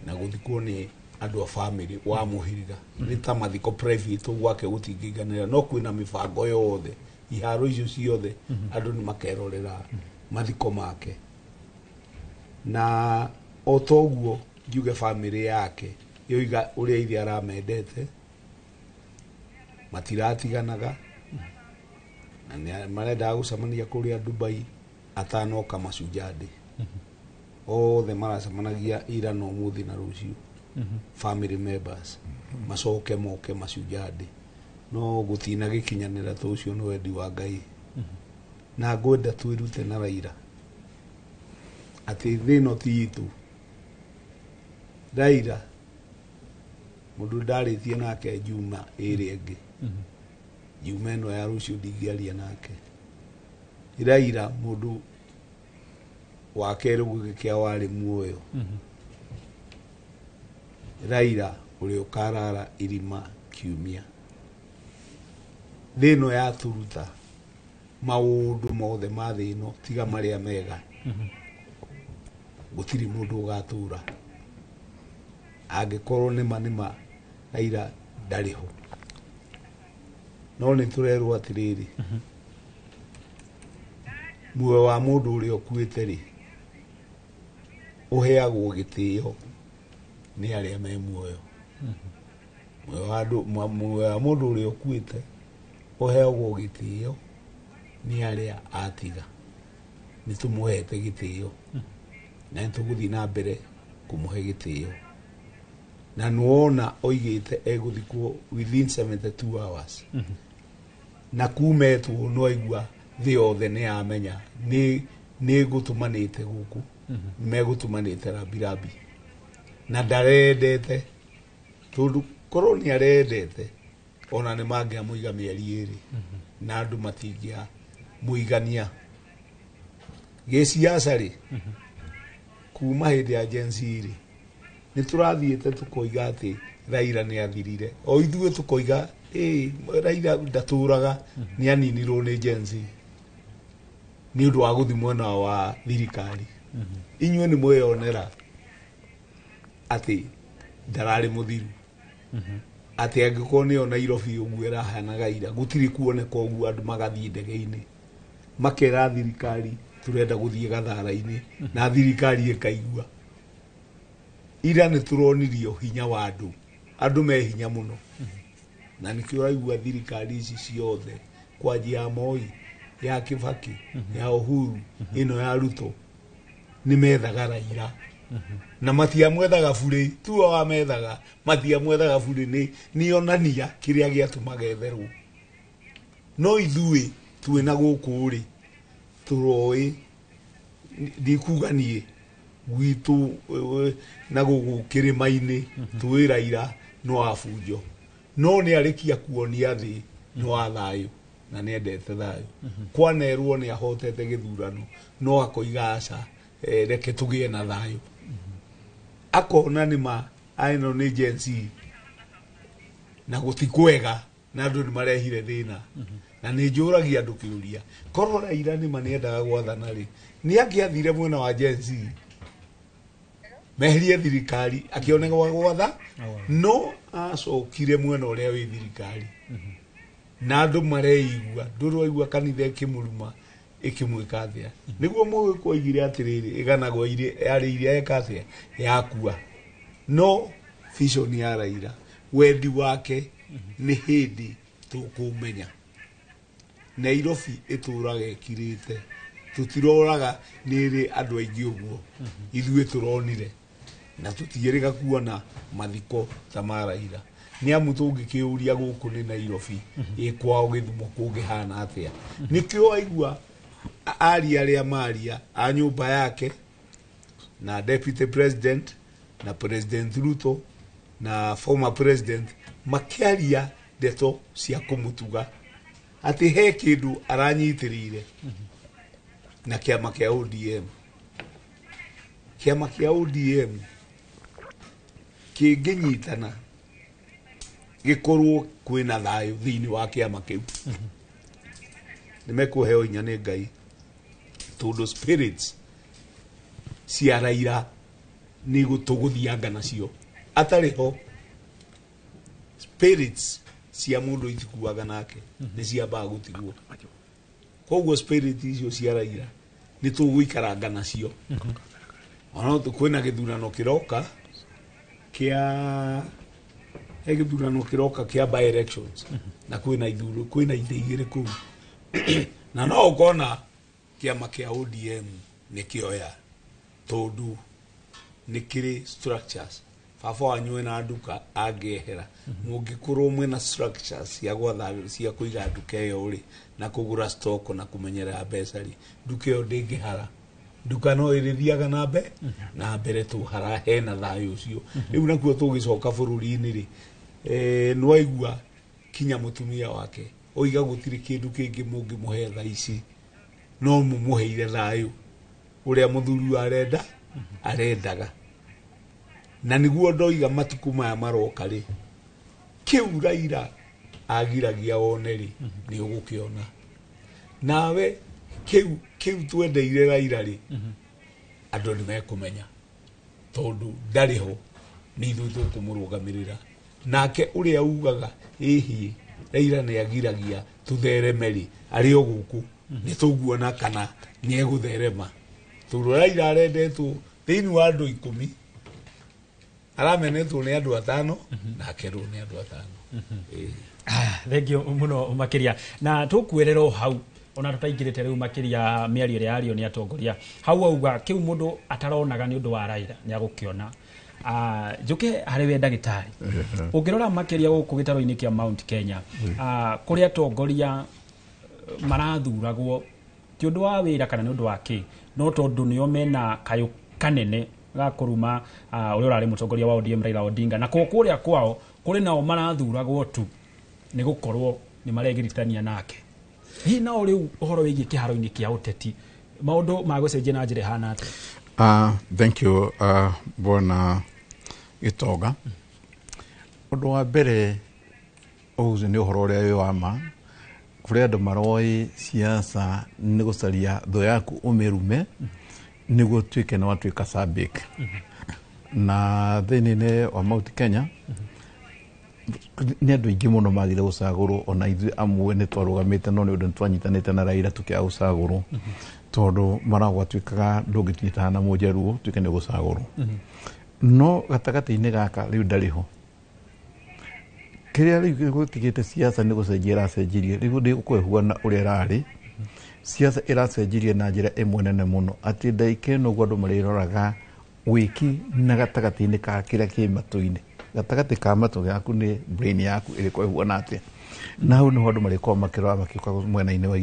[SPEAKER 8] na gũthikwo nĩ andũ a bamĩrĩ wa mũhĩrĩga, nĩ ta mathiko private gwake gũtingĩiganĩra, no kwĩna mĩbango yothe, iharo icio ciothe andũ nĩ makerorera mathiko make. Na o toguo njuge bamĩrĩ yake yoiga ũrĩa ithe aramendete, matiratiganaga na nĩ marendaga gũcemania kũrĩa Dubai atanoka Mashujaa Day. Othe maracemanagia ira na ũmũthĩ na rũciũ, family members macoke moke Mashujaa Day, no gũtina gĩkinyanĩra to ũcio nĩ wendi wa Ngai. Na ngwenda twĩrute na Raila atĩ thĩ ĩno ti itũ. Raila mũndũ ndarĩtie nake Juma ĩrĩa ĩngĩ, Juma ĩno ya rũciũ ndingĩaria nake. Raila mũndũ wa kerĩ gũgĩkĩa warĩ muoyo. Raila ũrĩa ũkarara irima kiumia. Thĩ ĩno yatũruta maũndũ mothe ma thĩ ĩno tiga marĩa mega, gũtirĩ mũndũ ũgatũra angĩkorwo nĩma nĩma Raila ndarĩ ho. No nĩ tũrerwo atĩrĩrĩ, muoyo wa mũndũ ũrĩa ũkuĩte rĩ, ũheagwo gĩtĩo nĩ arĩa me muoyo. Muoyo wa mũndũ ũrĩa ũkuĩte ũheagwo gĩtĩo nĩ arĩa atiga. Nĩ tũmũhete gĩtĩo na nĩ tũgũthiĩ na mbere kũmũhe gĩtĩo. Na nĩwona oigĩte egũthikwo within 72 hours, na kumetwo no aigua thĩ yothe nĩ yamenya nĩ gũtũmanĩte gũkũ, megũtũmanĩte rambirambi, na ndarendete, tondũ korwo nĩ arendete ona nĩ mangĩamũiga mĩeri ĩrĩ na andũ matingĩamũigania. Gĩciaca rĩ, kuma hĩndĩ ya Gen Z rĩ, nĩ tũrathiĩte tũkoiga atĩ Raila nĩ athirire, o ithuĩ tũkoiga Raila ndatũraga, nĩ aninirwo nĩ Gen Z nĩ ũndũ wa gũthiĩ mwena wa thirikari. Inyuĩ nĩ mweyonera atĩ ndararĩ mũthiru, atĩ angĩkorwo nĩyo Nairobi ũguo ĩrahanaga ira, gũtirĩ kuoneka ũguo andũ magathiĩ ndege-inĩ makera thirikari tũrenda gũthiĩ gathara-inĩ, na thirikari ĩkaigua. Ira nĩ tũronirio hinya wa andũ, andũ me hinya mũno, na nĩkĩo ũraigua thirikari ici ciothe kwanjia ya Moi, ya Kibaki, ya Uhuru, ĩno ya Ruto, nĩ methaga Raila. Na matiamwethaga burĩ, tuo wamethaga matiamwethaga burĩ, nĩ nĩonania kĩrĩa gĩatũmaga etherwo. No ithuĩ twĩ na gũkũ rĩ, tũroĩ ndikuga niĩ gwitũ na gũkũ kĩrĩma-inĩ twĩ Raila no abunjo, no nĩ arĩkia kuonia thĩ nĩ wa thayũ na nĩ endete thayũ. Kwanerwo nĩ ahotete gĩthurano no akoiga aca, reke tũgĩe na thayũ. Akona nĩ ma ĩno nĩ Gen Z na gũtikwega na andũ nĩ marehire thĩna. Na nĩ njũragia andũ kĩũria, korwo Raila nĩ ma nĩendaga gwathana rĩ, nĩ angĩathire mwena wa Gen Z meherie thirikari akĩoneka gwatha, no acokire mwena ũrĩa wĩ thirikari na andũ mareigua. Ndũrwaigua kanitha ĩkĩmũruma ĩkĩmwĩka atĩa? Nĩguo Mũgĩkũyũ oigire atĩrĩrĩ, ĩganagwo yarĩ iria eka atĩa yakua. No vision ya Raila, wendi wake nĩ hĩndĩ tũkũmenya. Nairobi ĩtũraga ĩkirĩte, tũtiroraga nĩ ĩrĩ andũ aingĩ ũguo, ithuĩ tũronire na tũtiĩrĩga kuona mathiko ta ma Raila. Nĩ amu tũngĩkĩũria gũkũ nĩ Nairobi ĩ kwao Gĩthumo kũngĩhana atĩa? Nĩkĩo waigua aria arĩa maria a nyũmba yake na deputy president na President Ruto na former president makĩaria ndeto cia kũmũtuga atĩ he kĩndũ aranyitĩrĩire na kĩama kĩa ODM. Kĩama kĩa ODM kĩngĩnyitana gĩkorwo kwĩna thayũ thĩinĩ wa kĩama kĩu, nĩ mekũheo hinya nĩ Ngai, tondũ spirits cia Raila nĩ tũgũthianga nacio. Atarĩ ho, spirits cia mũndũ itikuaga nake, nĩ ciambaga gũtigwo. Koguo spirit icio cia Raila nĩ tũgũikaranga nacio. Ona kwĩna gĩthurano kĩroka kĩa he gĩthurano kĩroka kĩa by elections, na kwĩna ithuro, kwĩna itĩ igĩrĩ kũu, na no ũkona kĩama kĩa ODM nĩ kĩoya, tondũ nĩ kĩrĩ structures. Baba wanyu ena nduka angĩehera, mũngĩkorwo mwĩna structures cia gwatha cia kũiga nduka ĩyo rĩ, na kũgũra stock na kũmenyerera mbeca rĩ, nduka ĩyo ndĩngĩhara. Nduka no ĩrĩthiaga na mbere na mbere tũhara hena thayũ ũcio. Rĩu nakuo tũgĩcoka bũrũri-inĩ rĩ, nĩwaigua kinya mũtumia wake oiga gũtirĩ kĩndũ kĩngĩ mũngĩmũhe thaa ici, no mũmũheire thayũ ũrĩa mũthuri arenda arendaga. Na nĩguo ndoiga matukũ maya maroka rĩ, kĩu Raila agiragia wone rĩ, nĩ ũgũkĩona. Nawe kĩu twendeire Raila rĩ, andũ nĩ mekũmenya, tondũ ndarĩ ho, nĩ ithuĩ tũkũmũrũgamĩrĩra. Nake ũrĩa ugaga ĩhiĩ Raila nĩ agiragia tũthereme rĩ, arĩ o gũkũ nĩ tũguona kana nĩ egũtherema, tondũ Raila arendetwo thĩinĩ wa andũ 10, aramenetwo nĩ andũ 5 na akerwo nĩ andũ 5.
[SPEAKER 19] Thengio mũno makĩria, na tũkuerera hau ona tũtaingĩrĩte rĩu makĩria mĩario ĩrĩa yario nĩ atongoria hau, auga kĩu mũndũ ataronaga nĩ ũndũ wa Raila nĩ agũkĩona. Njũke harĩ we ndagĩtarĩ, ũngĩrora makĩria gũkũ gĩtaro-inĩ kĩa Mount Kenya, kũrĩa atongoria marathuragwo ti ũndũ wa wĩra kana nĩ ũndũ wa kĩ, no tondũ nĩo mena kayũ kanene ga kũruma ũrĩa ũrarĩ mũtongoria wa ODM Raila Odinga, na kũrĩa kwao kũrĩ nao marathuragwo tu nĩ gũkorwo nĩ maregiritania nake. Hihi nao rĩu ũhoro wĩgiĩ kĩharo-inĩ kĩa ũteti maũndũ magũcenjia na njĩra ĩhana atĩa?
[SPEAKER 7] Thank you, Bwana Gĩtonga. Ũndũ wa mbere ũcio nĩ ũhoro ũrĩa wĩ wa ma, kũrĩ andũ maroĩ siasa nĩ gũcaria thũ yaku ũmĩrume nĩguo ũtuĩke nĩ watuĩka sabik. Na thĩinĩ wa Mount Kenya nĩ andũ aingĩ mũno magire gũcagũrwo, ona ithuĩ amwe nĩ twarũgamĩte no nĩ ũndũ nĩ twanyitanĩte na Raila tũkĩaga gũcagũrwo, tondũ maragwatuĩkaga ndũngĩnyitana na mũnjaruo tuĩke nĩ gũcagũrwo. No gatagatĩ-inĩ gaka rĩu ndarĩ ho. Kĩrĩa rĩu gũtigĩte siasa nĩ gũcenjia ĩracenjirie, rĩu ndĩgũkwehuana ũrĩa ĩrarĩ. Siasa ĩracenjirie na njĩra ĩmwe nene mũno, atĩ ndagĩka ĩno ũguo andũ marĩroraga Wĩki na gatagatĩ-inĩ ka kĩrĩa kĩ matũ-inĩ, gatagatĩ ka matũ yaku nĩ brain yaku ĩrĩkorwo ĩhuana atĩa, na hau nĩho andũ marĩkorwo makĩrora makĩũka mwena-inĩ wa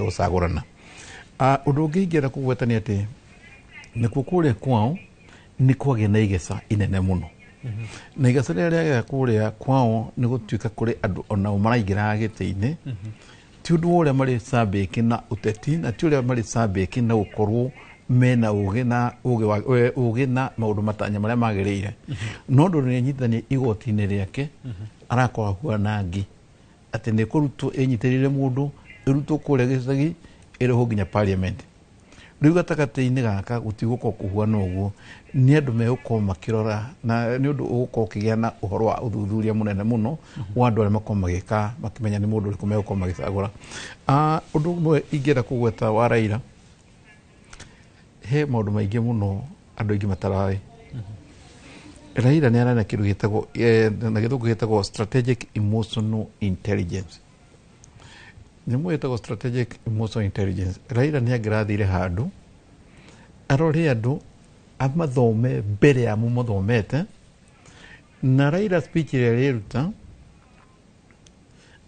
[SPEAKER 7] gũcagũrana. Ũndũ ũngĩ ingĩenda kũgweta nĩ atĩ nĩkuo kũrĩa kwao nĩ kwagĩa na igeca inene mũno, na igeca rĩrĩa rĩagĩa kũrĩa kwao nĩ gũtuĩka kũrĩ andũ onao maraingĩraga gĩtĩ-inĩ, ti ũndũ wa ũrĩa marĩ cambĩki na ũteti, na ti ũrĩa marĩ cambĩki na gũkorwo mena ũgĩ na ũgĩ na maũndũ matanya marĩa magĩrĩire, no ũndũ nĩ anyitithania igoti-inĩ rĩake arakorwo ahuana ngi atĩ nĩ kũrutwo ĩnyitĩrĩire mũndũ ĩrutwo kũrĩa gĩcagi ĩrehwo nginya parliament. Rĩu gatagatĩ-inĩ gaka gũtigũkorwo kũhuana ũguo, nĩ andũ megũkorwo makĩrora, na nĩ ũndũ ũgũkorwo ũkĩgĩa na ũhoro wa ũthuthuria mũnene mũno wa andũ arĩa makorwo magĩka makĩmenya nĩ mũndũ ũrĩkũ megũkorwo magĩcagũra. Ũndũ ũmwe ingĩenda kũgweta wa Raila, he maũndũ maingĩ mũno andũ aingĩ mataraĩ. Raila nĩ arĩ na kĩndũ gĩtagwo na gĩthũngũ gĩtagwo strategic emotional intelligence. Nyamũ ĩtagwo strategic emotional intelligence. Raila nĩ angĩrathire handũ arore andũ amathome mbere ya mũmathomete, na Raila speech ĩrĩa arĩruta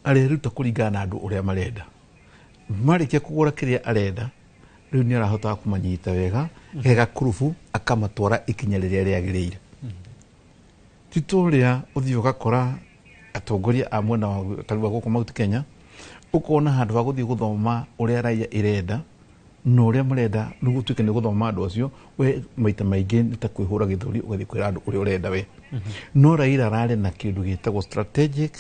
[SPEAKER 7] arĩruta kũringana na andũ ũrĩa marenda. Marĩkia kũgũra kĩrĩa arenda, rĩu nĩ arahota kũmanyita wega he gakurubu akamatwara ikinya rĩrĩa rĩagĩrĩire. Ti ta ũrĩa ũthiĩ ũgakora atongoria a mwena wa tarĩu wa gũkũ Mount Kenya, ũkona handũ ha gũthiĩ gũthoma ũrĩa raia ĩrenda na ũrĩa marenda nĩguo ũtuĩke nĩ gũthoma andũ acio, we maita maingĩ nĩ ta kwĩhũra gĩthũri ũgathiĩ kwĩra andũ ũrĩa ũrenda we. No Raila ararĩ na kĩndũ gĩtagwo strategic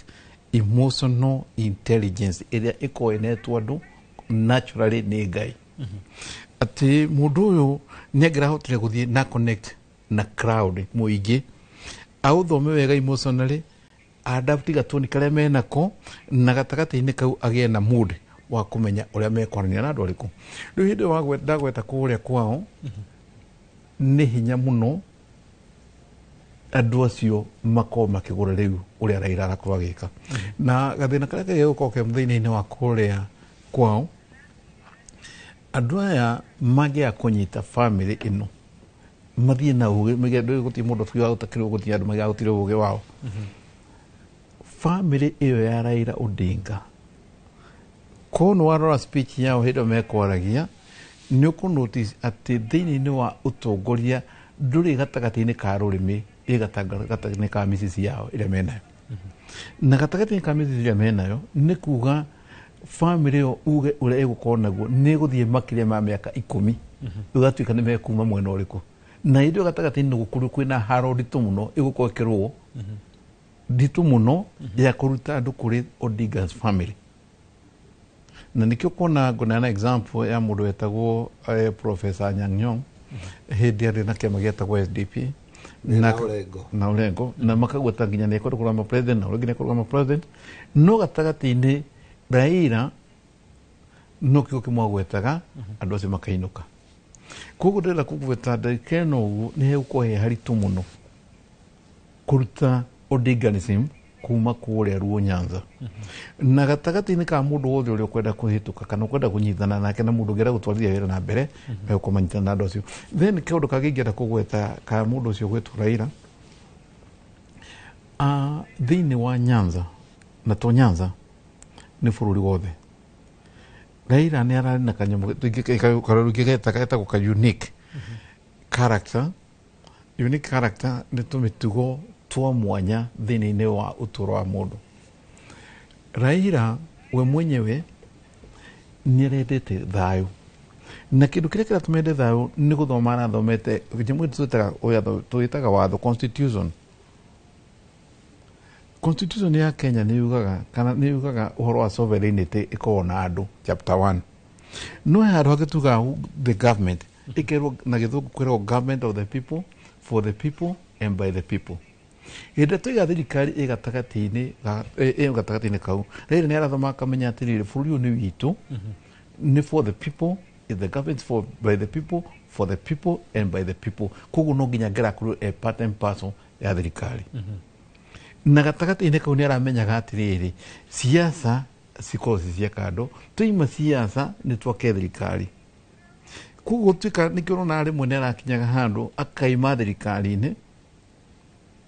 [SPEAKER 7] emotional intelligence ĩrĩa ĩkoragwo ĩnetwo andũ naturally nĩ Ngai, atĩ mũndũ ũyũ nĩ angĩrahotire gũthiĩ na connect na crowd mũingĩ, aũthome wega emotionally, adapt gatoni karĩa menako, na gatagatĩ-inĩ kau agĩe na mood wa kũmenya ũrĩa mekwaranĩria na andũ arĩkũ. Rĩu hĩndĩ ĩyo ndagweta kũrĩa kwao nĩ hinya mũno andũ acio makorwo makĩgũra rĩu ũrĩa Raila arakorwo agĩka. Na gathĩna karĩa kagĩrĩire gũkorwo ke thĩinĩ wa kũrĩa kwao, andũ aya mangĩaga kũnyita family ĩno mathiĩ na ũgĩ, gũtirĩ mũndũ tugaga gũtakĩrĩ gũthiĩ andũ magĩaga gũtirĩ ũgĩ wao. Family ĩyo ya Raila Odinga, korwo nĩ warora speech yao hĩndĩ ĩyo mekwaragia, nĩ ũkũ notice atĩ thĩinĩ wa ũtongoria ndũrĩ gatagatĩ-inĩ ka rũrĩmĩ, ĩ gatagatĩ-inĩ ka mĩcici yao ĩrĩa menayo. Na gatagatĩ-inĩ ka mĩcici ĩrĩa menayo nĩ kuga family ĩyo uge ũrĩa ĩgũkorwo naguo nĩ ĩgũthiĩ makĩria ma mĩaka 10, ĩgatuĩka nĩ mekuma mwena ũrĩkũ. Na hĩndĩ ĩyo gatagatĩ-inĩ gũkorwo kwĩna haro nditũ mũno ĩgũkorwo ĩkĩrũo nditũ mũno ya kũruta andũ kũrĩ Odinga's family. Na nĩkĩo kuona ngũneana example ya mũndũ wetagwo Professor Anyang' Nyong'o hĩndĩ arĩ na kĩama gĩetagwo SDP
[SPEAKER 8] na Orengo,
[SPEAKER 7] na Orengo, na makagweta nginya nĩ ekwenda kũrũgama president na ũrĩa ũngĩ nĩ ekũrũgama president, no gatagatĩ-inĩ Raila no kĩo kĩmwagwetaga andũ acio makainũka. Koguo ndĩrenda kũgweta ndagĩka ĩno ũguo nĩ hegũkorwo he haritũ mũno kũruta Odinganism kuma kũrĩa Luo Nyanza. Na gatagatĩ-inĩ ka mũndũ wothe ũrĩa ũkwenda kũhĩtũka kana ũkwenda kũnyitana nake na mũndũ ũngĩenda gũtwarithia wĩra na mbere, megũkorwo manyitana na andũ acio. Then kaũndũ kangĩ ingĩenda kũgweta ka mũndũ ũcio ũgwĩtwo Raila, thĩinĩ wa Nyanza, na to Nyanza nĩ bũrũri wothe, Raila nĩ ararĩ na kanyamũ getagwo ka unique character. Unique character nĩ tũmĩtugo twa mwanya thĩinĩ wa ũtũũro wa mũndũ. Raila we mwenyewe nĩ arendete thayũ, na kĩndũ kĩrĩa kĩratũma ende thayũ nĩ gũthoma arathomete nyamũ ĩno twĩtaga watho, constitution. Constitution ya Kenya nĩ yugaga kana nĩ yugaga ũhoro wa sovereignty ĩkoragwo na andũ chapter 1. No he handũ hangĩ tugaga the government ĩkerwo na gĩthũngũ kwĩragwo government of the people, for the people and by the people. Hĩndĩ ĩrĩa twaiga thirikari ĩ gatagatĩ-inĩ kau, Raila nĩ arathoma akamenya atĩrĩrĩ, bũrũri ũyũ nĩ witũ, nĩ for the people, is the government for by the people, for the people and by the people. Koguo no nginya ngerakorwo e part and parcel ya thirikari. Na gatagatĩ-inĩ kau nĩ aramenyaga atĩrĩrĩ, siasa cikorwo ci cia kando, twaima siasa nĩ twake thirikari. Koguo tuĩka nĩkĩo ũrona rĩmwe nĩ arakinyaga handũ akaima thirikari-inĩ,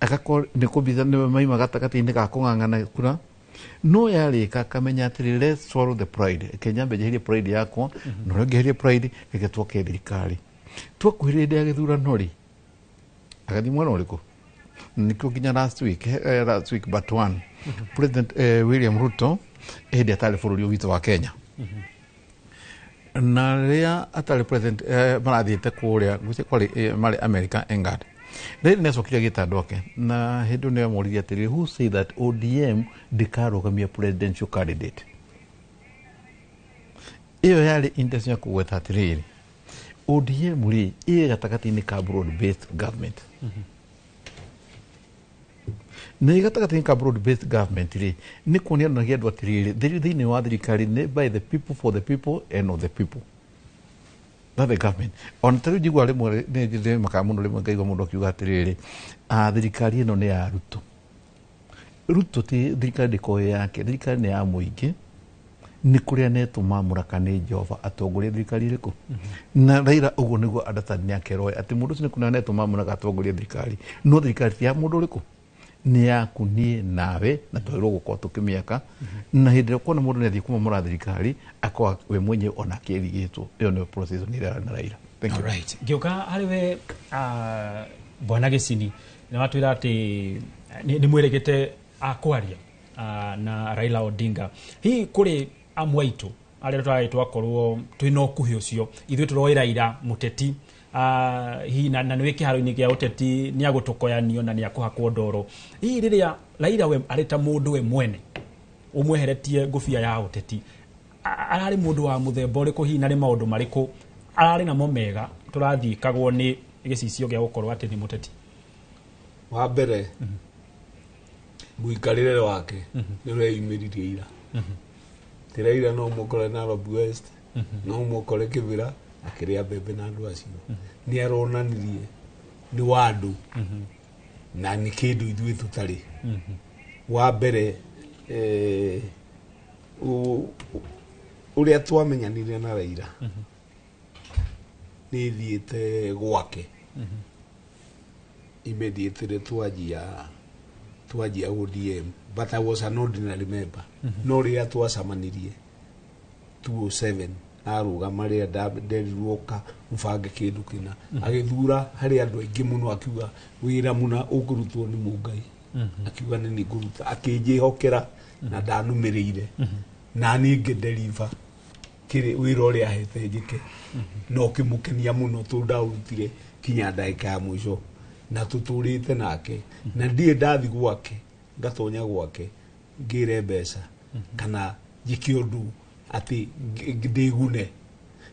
[SPEAKER 7] agakorwo nĩ kũbitha nĩwe maima gatagatĩ-inĩ ga kũng'ang'ana kura, no yarĩka akamenya atĩrĩ, let's swallow the pride, reke nyambe njeherie pride yakwa, na ũrĩa ũngĩeheria pride, reke twake thirikari. Twakuhĩrĩria hĩndĩ ya gĩthurano rĩ, agathiĩ mwena ũrĩkũ? Nĩkĩo nginya last week, last week but one, President William Ruto hĩndĩ atarĩ bũrũri ũyũ witũ wa Kenya, na rĩrĩa atarĩ president, marathiĩte kũrĩa gwĩciria kwarĩ, marĩ America England, rĩrĩ nĩ acokire agĩta andũ ake, na hĩndĩ ĩyo nĩ amoririe atĩrĩrĩ, who say that ODM ndĩkarũgamia presidential candidate? Ĩyo yarĩ intention ya kũgweta atĩrĩrĩ, ODM rĩ ĩ gatagatĩ-inĩ ka broad based government, na ĩ gatagatĩ-inĩ ka broad based government rĩ, nĩ kuonia onagia andũ atĩrĩrĩ, thĩinĩ wa thirikari nĩ by the people, for the people and of the people, not the government. Ona tarĩu njigua rĩmwe nĩ ndĩmakaga mũno, rĩmwe ngaigua mũndũ akiuga atĩrĩrĩ, thirikari ĩno nĩ ya Ruto. Ruto ti thirikari ndĩkoragwo ĩ yake, thirikari nĩ ya mũingĩ, nĩ kũrĩa netwo mamũraka nĩ Jehova atongoria thirikari ĩrĩkũ. Na Raila ũguo nĩguo understanding yake ĩroya atĩ mũndũ ũcio nĩ kũrĩa netwo mamũraka atongoria thirikari, no thirikari ti ya mũndũ ũrĩkũ, nĩ yaku niĩ nawe, na twagĩrĩirwo gũkorwo tũkĩmĩaka. Na hĩndĩ ĩrĩa ũkuona mũndũ nĩ athiĩ kũmomora thirikari, akorwo we mwenyewe onake erigĩtwo. Ĩyo nĩyo process nĩ ĩrĩa na Raila. Thank you.
[SPEAKER 19] Alright. Ngĩũka harĩ we, bwana Gĩcini, nĩ watwĩra atĩ nĩ mwĩrĩgĩte kwaria na Raila Odinga. Hihi kũrĩ amwe aitũ arĩa tũrarĩ twakorwo twĩna ũkuhĩ ũcio, ithuĩ tũroĩ Raila mũteti, hihi na nĩ wĩ kĩharo-inĩ gĩa ũteti, nĩ agũtũkoyanio na nĩ akũhakwo ndoro. Hihi rĩrĩa Raila we arĩ ta mũndũ we mwene ũmweheretie ngũbia ya ũteti, ararĩ mũndũ wa mũthemba ũrĩkũ, hihi na nĩ maũndũ marĩkũ ararĩ namo mega tũrathiĩkagwo nĩ gĩcicio gĩa gũkorwo atĩ nĩ mũteti?
[SPEAKER 8] Wa mbere, mũikarĩre wake nĩ ũreyumĩririe ira. Ti Raila no mũkore Nairobi West, no mũkore Kĩbĩra akĩrĩa mbembe na andũ acio. Nĩ aronanirie nĩ wa andũ na nĩ kĩndũ ithuĩ tũtarĩ. Wa mbere, ũrĩa twamenyanire na Raila, nĩ thiĩte gwake immediately twanjia ODM, but I was an ordinary member. No rĩrĩa twacemanirie 207, arũgama rĩrĩa nderirwo ka mũbange kĩndũ kĩna, agĩthura harĩ andũ aingĩ mũno, akiuga wĩra mũna ũkũrutwo nĩ Mũngai, akiuga nĩ niĩ ngũruta, akĩnjĩhokera na ndanũmĩrĩire, na niĩ ngĩdeliver kĩrĩ wĩra ũrĩa ahete njĩke, na ũkĩmũkenia mũno tondũ ndaũrutire kinya ndagĩka ya mũico, na tũtũrĩte nake, na ndirĩ ndathi gwake ngatonya gwake ngĩre mbeca kana njĩke ũndũ atĩ ndĩgune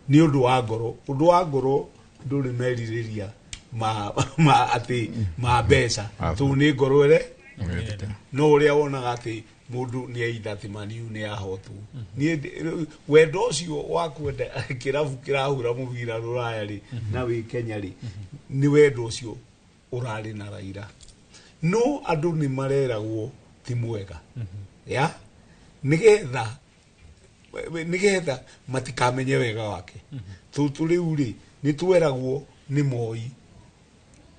[SPEAKER 8] nĩ ũndũ wa ngoro. Ũndũ wa ngoro ndũrĩ merirĩria ma atĩ ma mbeca, tondũ nĩ ngoro ĩre no ũrĩa wonaga atĩ mũndũ nĩ aitha atĩ maniu nĩ ahotwo. Niĩ wendo ũcio wa kwenda kĩrabu kĩrahũra mũbira rũraya rĩ na wĩ Kenya rĩ, nĩ wendo ũcio ũrarĩ na Raila. No andũ nĩ mareragwo ti mwega, ya nĩgetha matikamenye wega wake. Tũtũ rĩu rĩ nĩ tweragwo nĩ Moi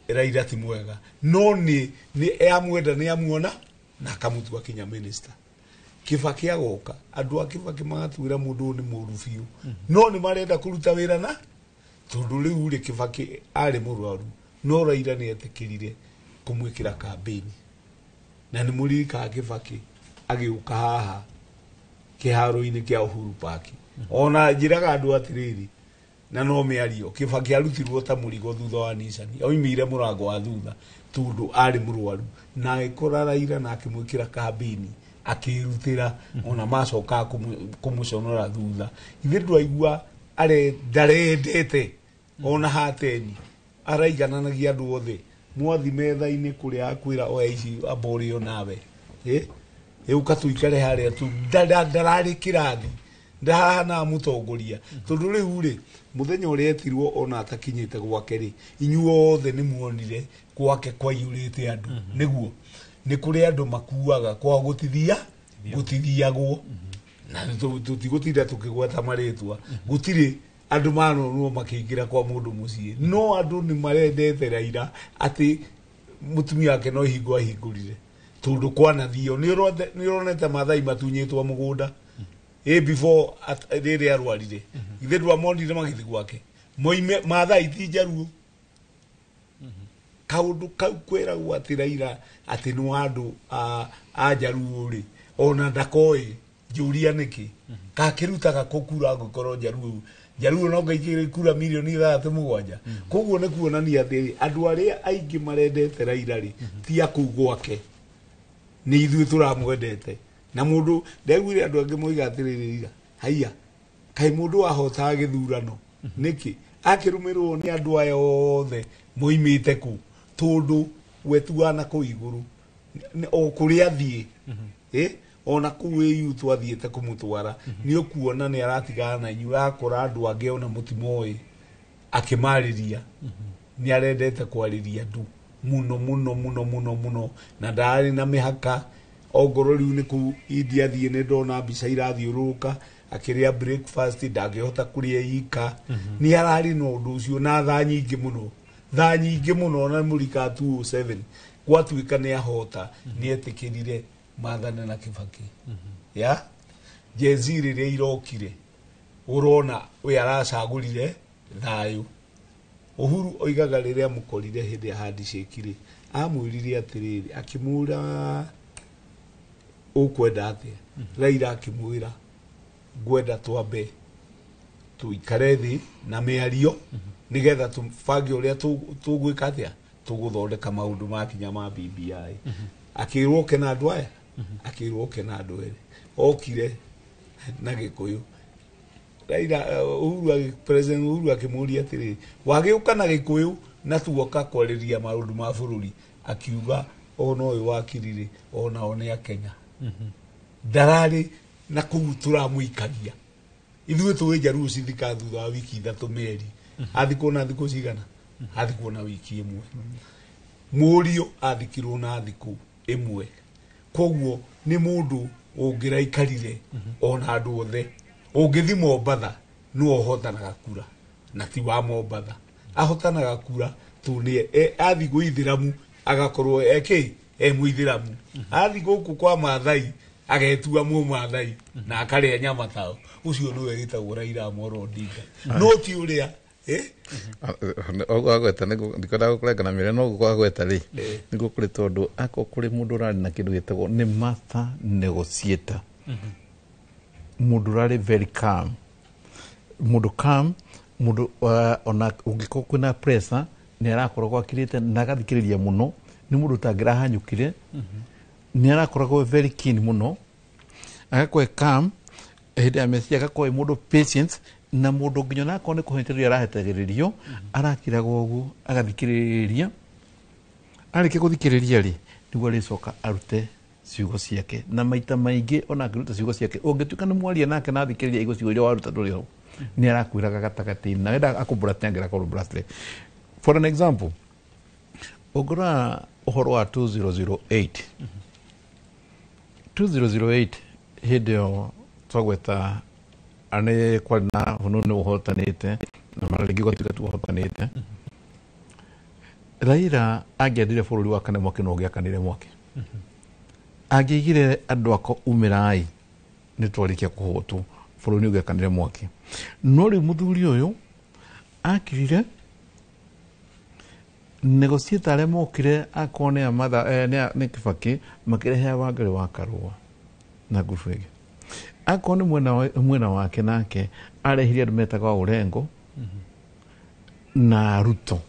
[SPEAKER 8] Raila ti mwega, no nĩ amwenda, nĩ amuona na akamũtua kinya minister. Kibaki agoka, andũ a Kibaki magatwĩra mũndũ ũyũ nĩ mũũru biũ, no nĩ marenda kũruta wĩra na tondũ rĩu rĩ Kibaki arĩ mũrwaru, no Raila nĩ etĩkĩrire kũmwĩkĩra campaign. Na nĩ mũririkanaga Kibaki agĩũka haha kĩharo-inĩ kĩa Uhuru Park, ona njĩraga andũ atĩrĩrĩ, na no mĩario, Kibaki arutirwo ta mũrigo thutha wa Nissan, oimĩire mũrango wa thutha tondũ arĩ mũrwaru, na agĩkora Raila na akĩmwĩkĩra campaign, akĩrutĩra, ona macoka kũmũconora thutha. Ithe ndwaigua ndarendete ona hateni, araigananagia andũ othe, mwathi metha-inĩ kũrĩa akwĩra oya ici amba ũrĩo nawe, ũka tũikare harĩa tu, ndararĩ kĩrathi, ndahana mũtongoria. Tondũ rĩu rĩ mũthenya ũrĩa etirwo ona atakinyĩte gwake rĩ, inyuothe nĩ muonire gwake kwaiyũrĩte andũ. Nĩguo nĩ kũrĩ andũ makuaga kwa gũtithia, gũtithiagwo, na tũtigũtinda tũkĩgweta marĩtwa, gũtirĩ Andũ manonwo makĩingĩra kwa mũndũ mũciĩ, no andũ nĩ marendete Raila atĩ mũtumia wake no hingo ahingũrire tondũ kwanathio nĩ ũronete Maathai matunyĩtwo mũgũnda before rĩrĩa arwarire, githĩ ndwamonire magĩthiĩ gwake moime Maathai ti Njaruo. Kaũndũ kau kwĩragwo atĩ Raila atĩ nĩ wa andũ a Njaruo rĩ, ona ndakoĩ njũria nĩkĩ kakĩrutaga kũ kura angĩkorwo Njaruo no ngaikĩre kura mirioni 6-7. Koguo nĩ kuonania atĩ andũ arĩa aingĩ marendete Raila rĩ ti a kũu gwake, nĩ ithuĩ tũramwendete. Na mũndũ ndaiguire andũ angĩ moiga atĩrĩrĩ, Raila haiya kaĩ mũndũ ahotaga gĩthurano nĩkĩ akĩrũmĩrĩrwo nĩ andũ aya othe moimĩte kũ, tondũ we tu na kũu igũrũ o kũrĩa athiĩ ona kũu AU twathiĩte kũmũtwara nĩ ũkuona nĩ aratigana na inyuĩ, akora andũ angĩ ona mũtimoĩ akĩmarĩria. Nĩ arendete kwarĩria andũ mũno mũno mũno mũno mũno, na ndarĩ na mĩhaka. Ongorwo rĩu nĩ kũu India thiĩ nĩ ndona mbica irathiũrũrũka akĩrĩa breakfast ndangĩhota kũrĩa ika. Nĩ ararĩ na ũndũ ũcio na thaa nyingĩ mũno, thaa nyingĩ mũno, na mũrika 207 gwatuĩka nĩ ahota, nĩ etĩkĩrire mathane na Kibaki. Ya Gen Z rĩrĩa irokire ũrona we aracagũrire thayũ. Uhuru oigaga rĩrĩa mũkorire hĩndĩ ya handshake rĩ, amwĩrire atĩrĩrĩ, akĩmũra ũkwenda atĩa? Raila akĩmwĩra ngwenda twambe tuikare thĩ na mĩario nĩgetha tũbange ũrĩa tũgwĩka atĩa, tũgũthondeka maũndũ makinya ma BBI. Akĩrwo oke na andũ aya, akĩrwo oke na andũ erĩ, okire na Gĩkũyũ. Raila Uhuru, President Uhuru akĩmũria atĩrĩrĩ, wagĩũka na Gĩkũyũ na tuoka kwarĩria maũndũ ma bũrũri? Akiuga ona ũyũ wakirire onao nĩ a Kenya. Ndararĩ na kũu tũramũikagia ithuĩ tũĩ Njaruo cithika thutha wa wiki 3 mĩeri, athikwo na thikũ cigana? Athikwo na wiki 1. Mũriũ athikirwo na thikũ 1. Koguo nĩ mũndũ ũngĩraikarire ona andũ othe. Ũngĩthi Mombatha nĩwe ũhotanaga kura na ti wa Mombatha, ahotanaga kura tondũ nĩ athi gwĩithĩramu agakorwo eke e mũithĩramu, athi gũkũ kwa Maathai agetua mũmathai na akarĩa nyama tao. Ũcio nĩwe wĩtagwo Raila Amolo Odinga, no ti ũrĩa
[SPEAKER 7] agweta ndikwenda gũkũrengana mĩario no gwagweta rĩ nĩguo kũrĩ, tondũ akorwo kũrĩ mũndũ ũrarĩ na kĩndũ gĩtagwo nĩ master negotiator, mũndũ ũrarĩ very calm, mũndũ calm, mũndũ ona ũngĩkorwo kwĩna pressure nĩ arakoragwo akirĩte na agathikĩrĩria mũno, nĩ mũndũ ũtangĩrahanyũkire, nĩ arakoragwo very keen mũno, agakorwo calm hĩndĩ ya meciria, agakorwo mũndũ patience, na mũndũ nginya onakorwo nĩ kũhetĩrĩrio arahetagĩrĩrio arakiraga ũguo agathikĩrĩria, arĩkia gũthikĩrĩria rĩ nĩguo arĩcoka arute ciugo ciake. Na maita maingĩ ona angĩruta ciugo ciake ũngĩtuĩka nĩ mwaria nake na athikĩrĩria igo ciugo iria waruta ndũrĩ ho, nĩ arakwĩraga gatagatĩ-inĩ na wenda akũmburate angĩra kũmburate. For an example, ũngĩrora ũhoro wa 2008 2008 hĩndĩ ĩyo twagweta nĩ kwarĩ na hũnũ nĩ ũhotanĩte na mara rĩngĩ gwatuĩka tu ũhotanĩte. Raila angĩendire bũrũri wakane mwaki no ũngĩakanire mwaki, angĩigire andũ ako umĩrai nĩ twarĩkia kũhotwo bũrũri nĩ ũngĩakanire mwaki. No rĩu mũthuri ũyũ akirire negotiator arĩa mokire akorwo nĩ amatha nĩ Kibaki makĩrehe Wangari wa Karũa na ngurubu ĩngĩ, akorwo nĩ mwena wake nake arehire andũ metagwo Orengo na Ruto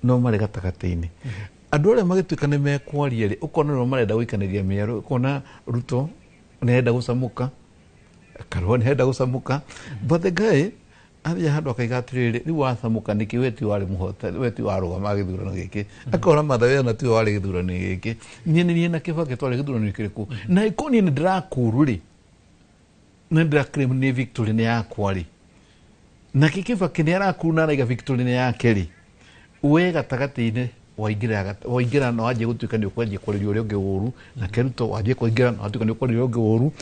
[SPEAKER 7] no marĩ gatagatĩ-inĩ. Andũ arĩa magĩtuĩka nĩ mekwaria rĩ, ũkona nĩo marenda gũikanĩria mĩario, ũkona Ruto nĩ arenda gũcamũka, Karũa nĩ arenda gũcamũka, but the guy athiĩ handũ akaiga atĩrĩrĩ, rĩu wacamũka nĩkĩ we tiwe warĩ mũhotani, we tiwe warũgama gĩthurano gĩkĩ, akora Matha we ona tiwe warĩ gĩthurano gĩkĩ, niĩ nĩ niĩ na Kibaki twarĩ gĩthurano kĩrĩkũ, na ĩkorwo niĩ nĩ ndĩrakũru rĩ, nĩ ndĩra-claim nĩ victory nĩ yakwa rĩ, nake Kibaki nĩ arakuru na araiga victory nĩ yake rĩ, we gatagatĩ-inĩ waingĩra na wanjia gũtuĩka nĩ ũkwanjia kwarĩria ũrĩa ũngĩ ũru, nake Ruto wanjia kũingĩra na watuĩka nĩ ũkwarĩria ũrĩa ũngĩ ũru.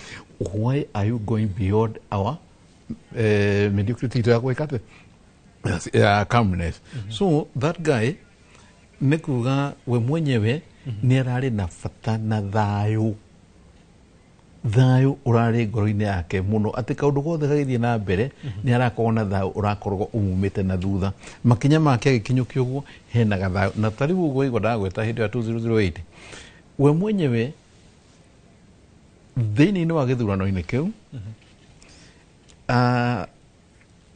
[SPEAKER 7] Why are you going beyond our Mediocrity ya gwĩka atĩ ya calmness. So that guy, nĩ kuga we mwenyewe nĩ ararĩ na bata na thayũ. Thayũ ũrarĩ ngoro-inĩ yake mũno, atĩ kaũndũ gothe gagĩthiĩ na mbere nĩ arakorwo na thayũ ũrakorwo ũmumĩte na thutha. Makinya make agĩkinyũkia ũguo hena gathayũ. Na ta rĩu ũguo igua ndagweta hĩndĩ ya 2008, we mwenyewe thĩinĩ wa gĩthurano-inĩ kĩu,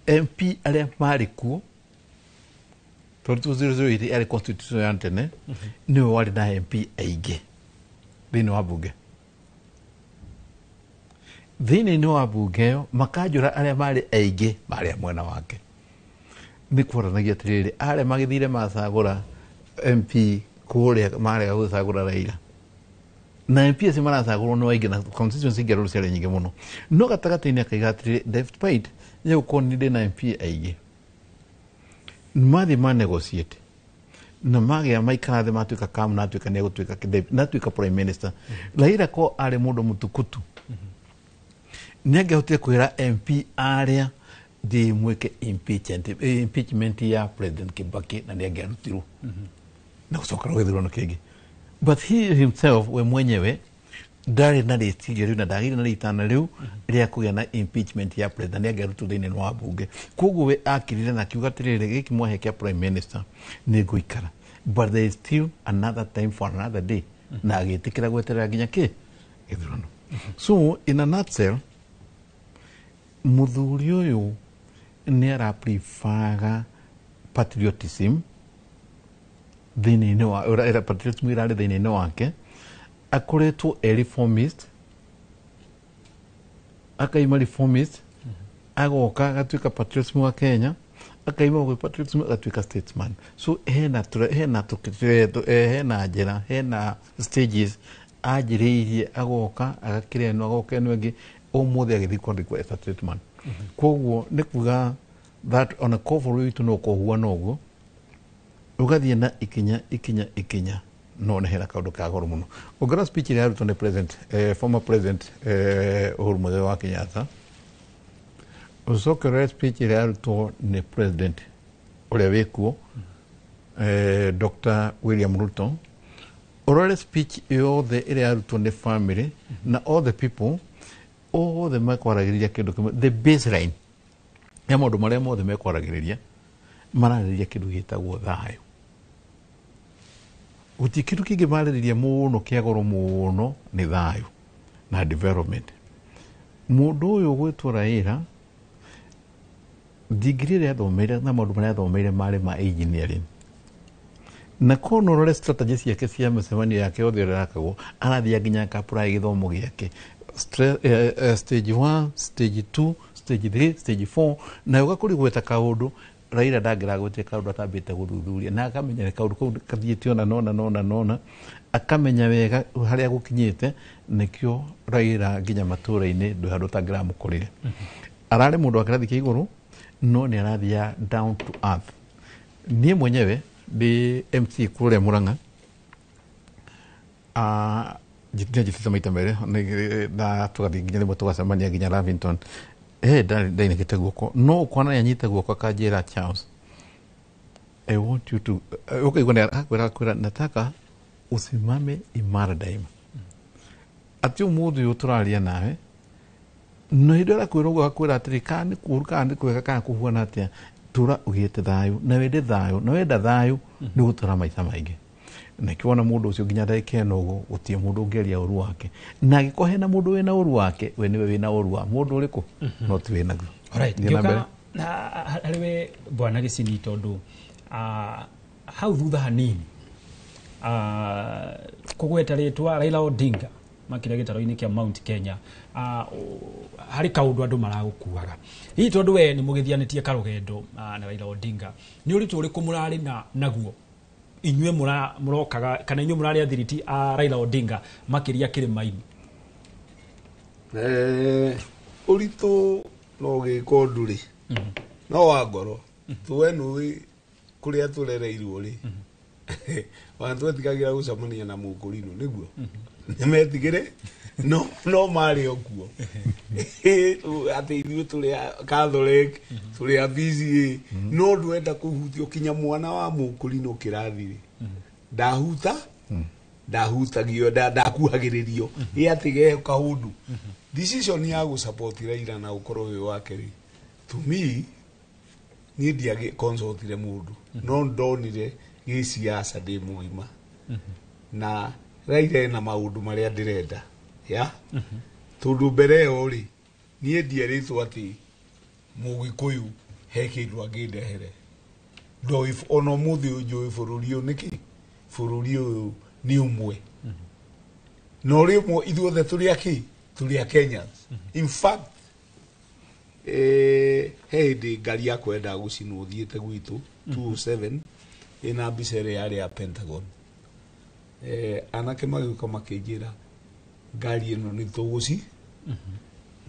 [SPEAKER 7] MP arĩa marĩ kuo, tondũ 2008 yarĩ constitution ya tene, nĩwe warĩ na MP aingĩ thĩinĩ wa bunge. Thĩinĩ wa bunge ĩyo makanjũra arĩa marĩ aingĩ marĩ a mwena wake. Nĩ kuonanagia atĩrĩrĩ, arĩa magĩthire macagũra MP kũrĩa marega gũcagũra Raila, na MP acio maracagũrwo nĩ aingĩ na constituency ngerũ ciarĩ nyingĩ mũno. No gatagatĩ-inĩ akaiga atĩrĩrĩ, despite ya gũkorwo nĩ ndĩ na MP aingĩ, mathiĩ ma negotiate na magĩa maikara thĩ matuĩka calm, na atuĩka nĩ egũtuĩka na atuĩka prime minister. Raila ko arĩ mũndũ mũtukutu, nĩ angĩahotire kwĩra MP arĩa thiĩ mwĩke impeachment ya President Kibaki, na nĩ angĩarutirwo na gũcoka gĩthurano kĩngĩ. But he himself, we mwenyewe ndarĩ na rĩciria rĩu na ndagĩire na rĩtana rĩu rĩa kũgĩa na impeachment ya president, nĩ angĩarutwo thĩinĩ wa bunge. Koguo we akirire na akiuga atĩrĩrĩ, gĩkĩ mwahe kĩa prime minister nĩ ngũikara, but there is still another time for another day, na agĩtĩkĩra gweterera nginya kĩ gĩthurano. So in a nutshell, mũthuri ũyũ nĩ arapreferga patriotism thĩinĩ wa patriotism ĩrarĩ thĩinĩ wake. Akoretwo e reformist, akaima reformist agoka agatuĩka patriotism wa Kenya, akaima gwĩ patriotism agatuĩka statesman. So hena hena hena njĩra, hena stages anjĩrĩirie, agoka agakĩra ĩno, agoka ĩno ĩngĩ, ũmũthĩ agĩthiĩ kwandĩkwo as a statesman. Koguo nĩ kuga that ona ko bũrũri witũ no ũkũhuana ũguo, ũgathiĩ na ikinya ikinya ikinya, no nĩ hena kaũndũ ka goro mũno. Ũngĩrora speech ĩrĩa yarutwo nĩ president, former president Uhuru Muigai wa Kenyatta, ũcoke ũrore speech ĩrĩa yarutwo nĩ president ũrĩa wĩkuo, Dr. William Ruto, ũrore speech yothe ĩrĩa yarutwo nĩ family na all the people othe mekwaragĩrĩria kĩndũ kĩmwe. The baseline ya maũndũ marĩa mothe mekwaragĩrĩria, mararĩrĩria kĩndũ gĩtagwo thayũ. Gũtirĩ kĩndũ kĩngĩ marĩrĩria mũno kĩa goro mũno nĩ thayũ na development. Mũndũ ũyũ gwĩtwo Raila, degree ĩrĩa athomeire na maũndũ marĩa athomeire marĩ ma engineering, na kono ũrore strategy ciake cia mĩcemanio yake yothe ĩrĩa arakagwo, arathiĩ nginya aka-apply gĩthomo gĩake stage 1, stage 2, stage 3, stage 4, na ũgakũri gweta kaũndũ Raila ndangĩragwetie kaũndũ atambĩte gũthuthuria na akamenya kaũndũ kau kathiĩte ona nona nona nona, akamenya wega harĩa gũkinyĩte. Nĩkĩo Raila nginya matũra-inĩ ndwĩ handũ ũtangĩramũkorire. Ararĩ mũndũ wa kĩrathi kĩa igũrũ, no nĩ arathiĩ down to earth. Niĩ mwenyewe ndĩ MC kũrĩa Murang'a, njĩtĩte maita merĩ na tũgathiĩ nginya rĩmwe tũgacemania nginya Lavington, ndainĩkĩte guoko, no ũkona nĩ anyita guoko akanjĩra, "Charles, I want you to," ũkaigua nĩ akwĩra, "Nataka usimame imara daima." Atĩ ũmũthĩ ũyũ tũraria nawe, no hĩndĩ ĩrĩa arakwĩra ũguo, akwĩra atĩrĩ, kana nĩ kũũru kana nĩ kwega kana kũhuana atĩa, tũra ũgĩte thayũ na wende thayũ, na wenda thayũ nĩ gũtũra maica maingĩ. Na kĩona mũndũ ũcio nginya ndagĩka ĩno ũguo gũtirĩ mũndũ ũngĩaria ũru wake, na angĩkorwo hena mũndũ wĩna ũru wake, we nĩwe wĩna ũru wa mũndũ ũrĩkũ, no ti wĩnaguo.
[SPEAKER 19] Alright,
[SPEAKER 7] Thiĩ na mbere.
[SPEAKER 19] ngĩũka harĩ we bwana Gĩcini, tondũ hau thutha hanini kũgweta rĩtwa Raila Odinga makĩria gĩtaro-inĩ kĩa Mount Kenya, harĩ kaũndũ andũ maragũkuaga hihi tondũ we nĩ mũgĩthianĩtie karũgendo na Raila Odinga, nĩ ũritũ ũrĩkũ mũrarĩ na naguo inyuĩ mũrokaga kana inyuĩ mũrarĩ athiriti a Raila Odinga makĩria kĩrĩma-inĩ?
[SPEAKER 8] Ũritũ no gĩka ũndũ rĩ, no wa ngoro tuwe nũĩ kũrĩa tũrereirwo rĩ, ona twetigagĩra gũcemania na mũkũrinũ nĩguo nĩmetigĩre No no marĩ o kuo atĩ ithuĩ tũrĩ a Catholic, tũrĩ a PCA, no ndwenda kũhutio kinya mwana wa mũkũrinũ kĩrathi rĩ, ndahuta ndahutagio, ndakuhagĩrĩrio ĩ atĩ ge kaũndũ. Decision ya gũ-support Raila na gũkorwo wĩ wake rĩ, to me niĩ ndiagĩ consultire mũndũ, no ndonire gĩciaca ndĩ mũgima na Raila ena maũndũ marĩa ndĩrenda ya tondũ mbere ĩyo rĩ, niĩ ndierĩtwo atĩ mũgĩkũyũ he kĩndũ angĩndehere. Ndoĩ ona ũmũthĩ ũyũ njũĩ bũrũri ũyũ nĩkĩ, bũrũri ũyũ nĩ ũmwe na ũrĩ ũmwe, ithuothe tũrĩ akĩ, tũrĩ a Kenyans. In fact, he hĩndĩ ngari yakwa yendaga gũcinwo thiĩte gwitũ 207 ĩna mbica ĩrĩa yarĩ ya Pentagon. Anake magĩũka makĩnjĩra ngari ĩno nĩ tũgũci.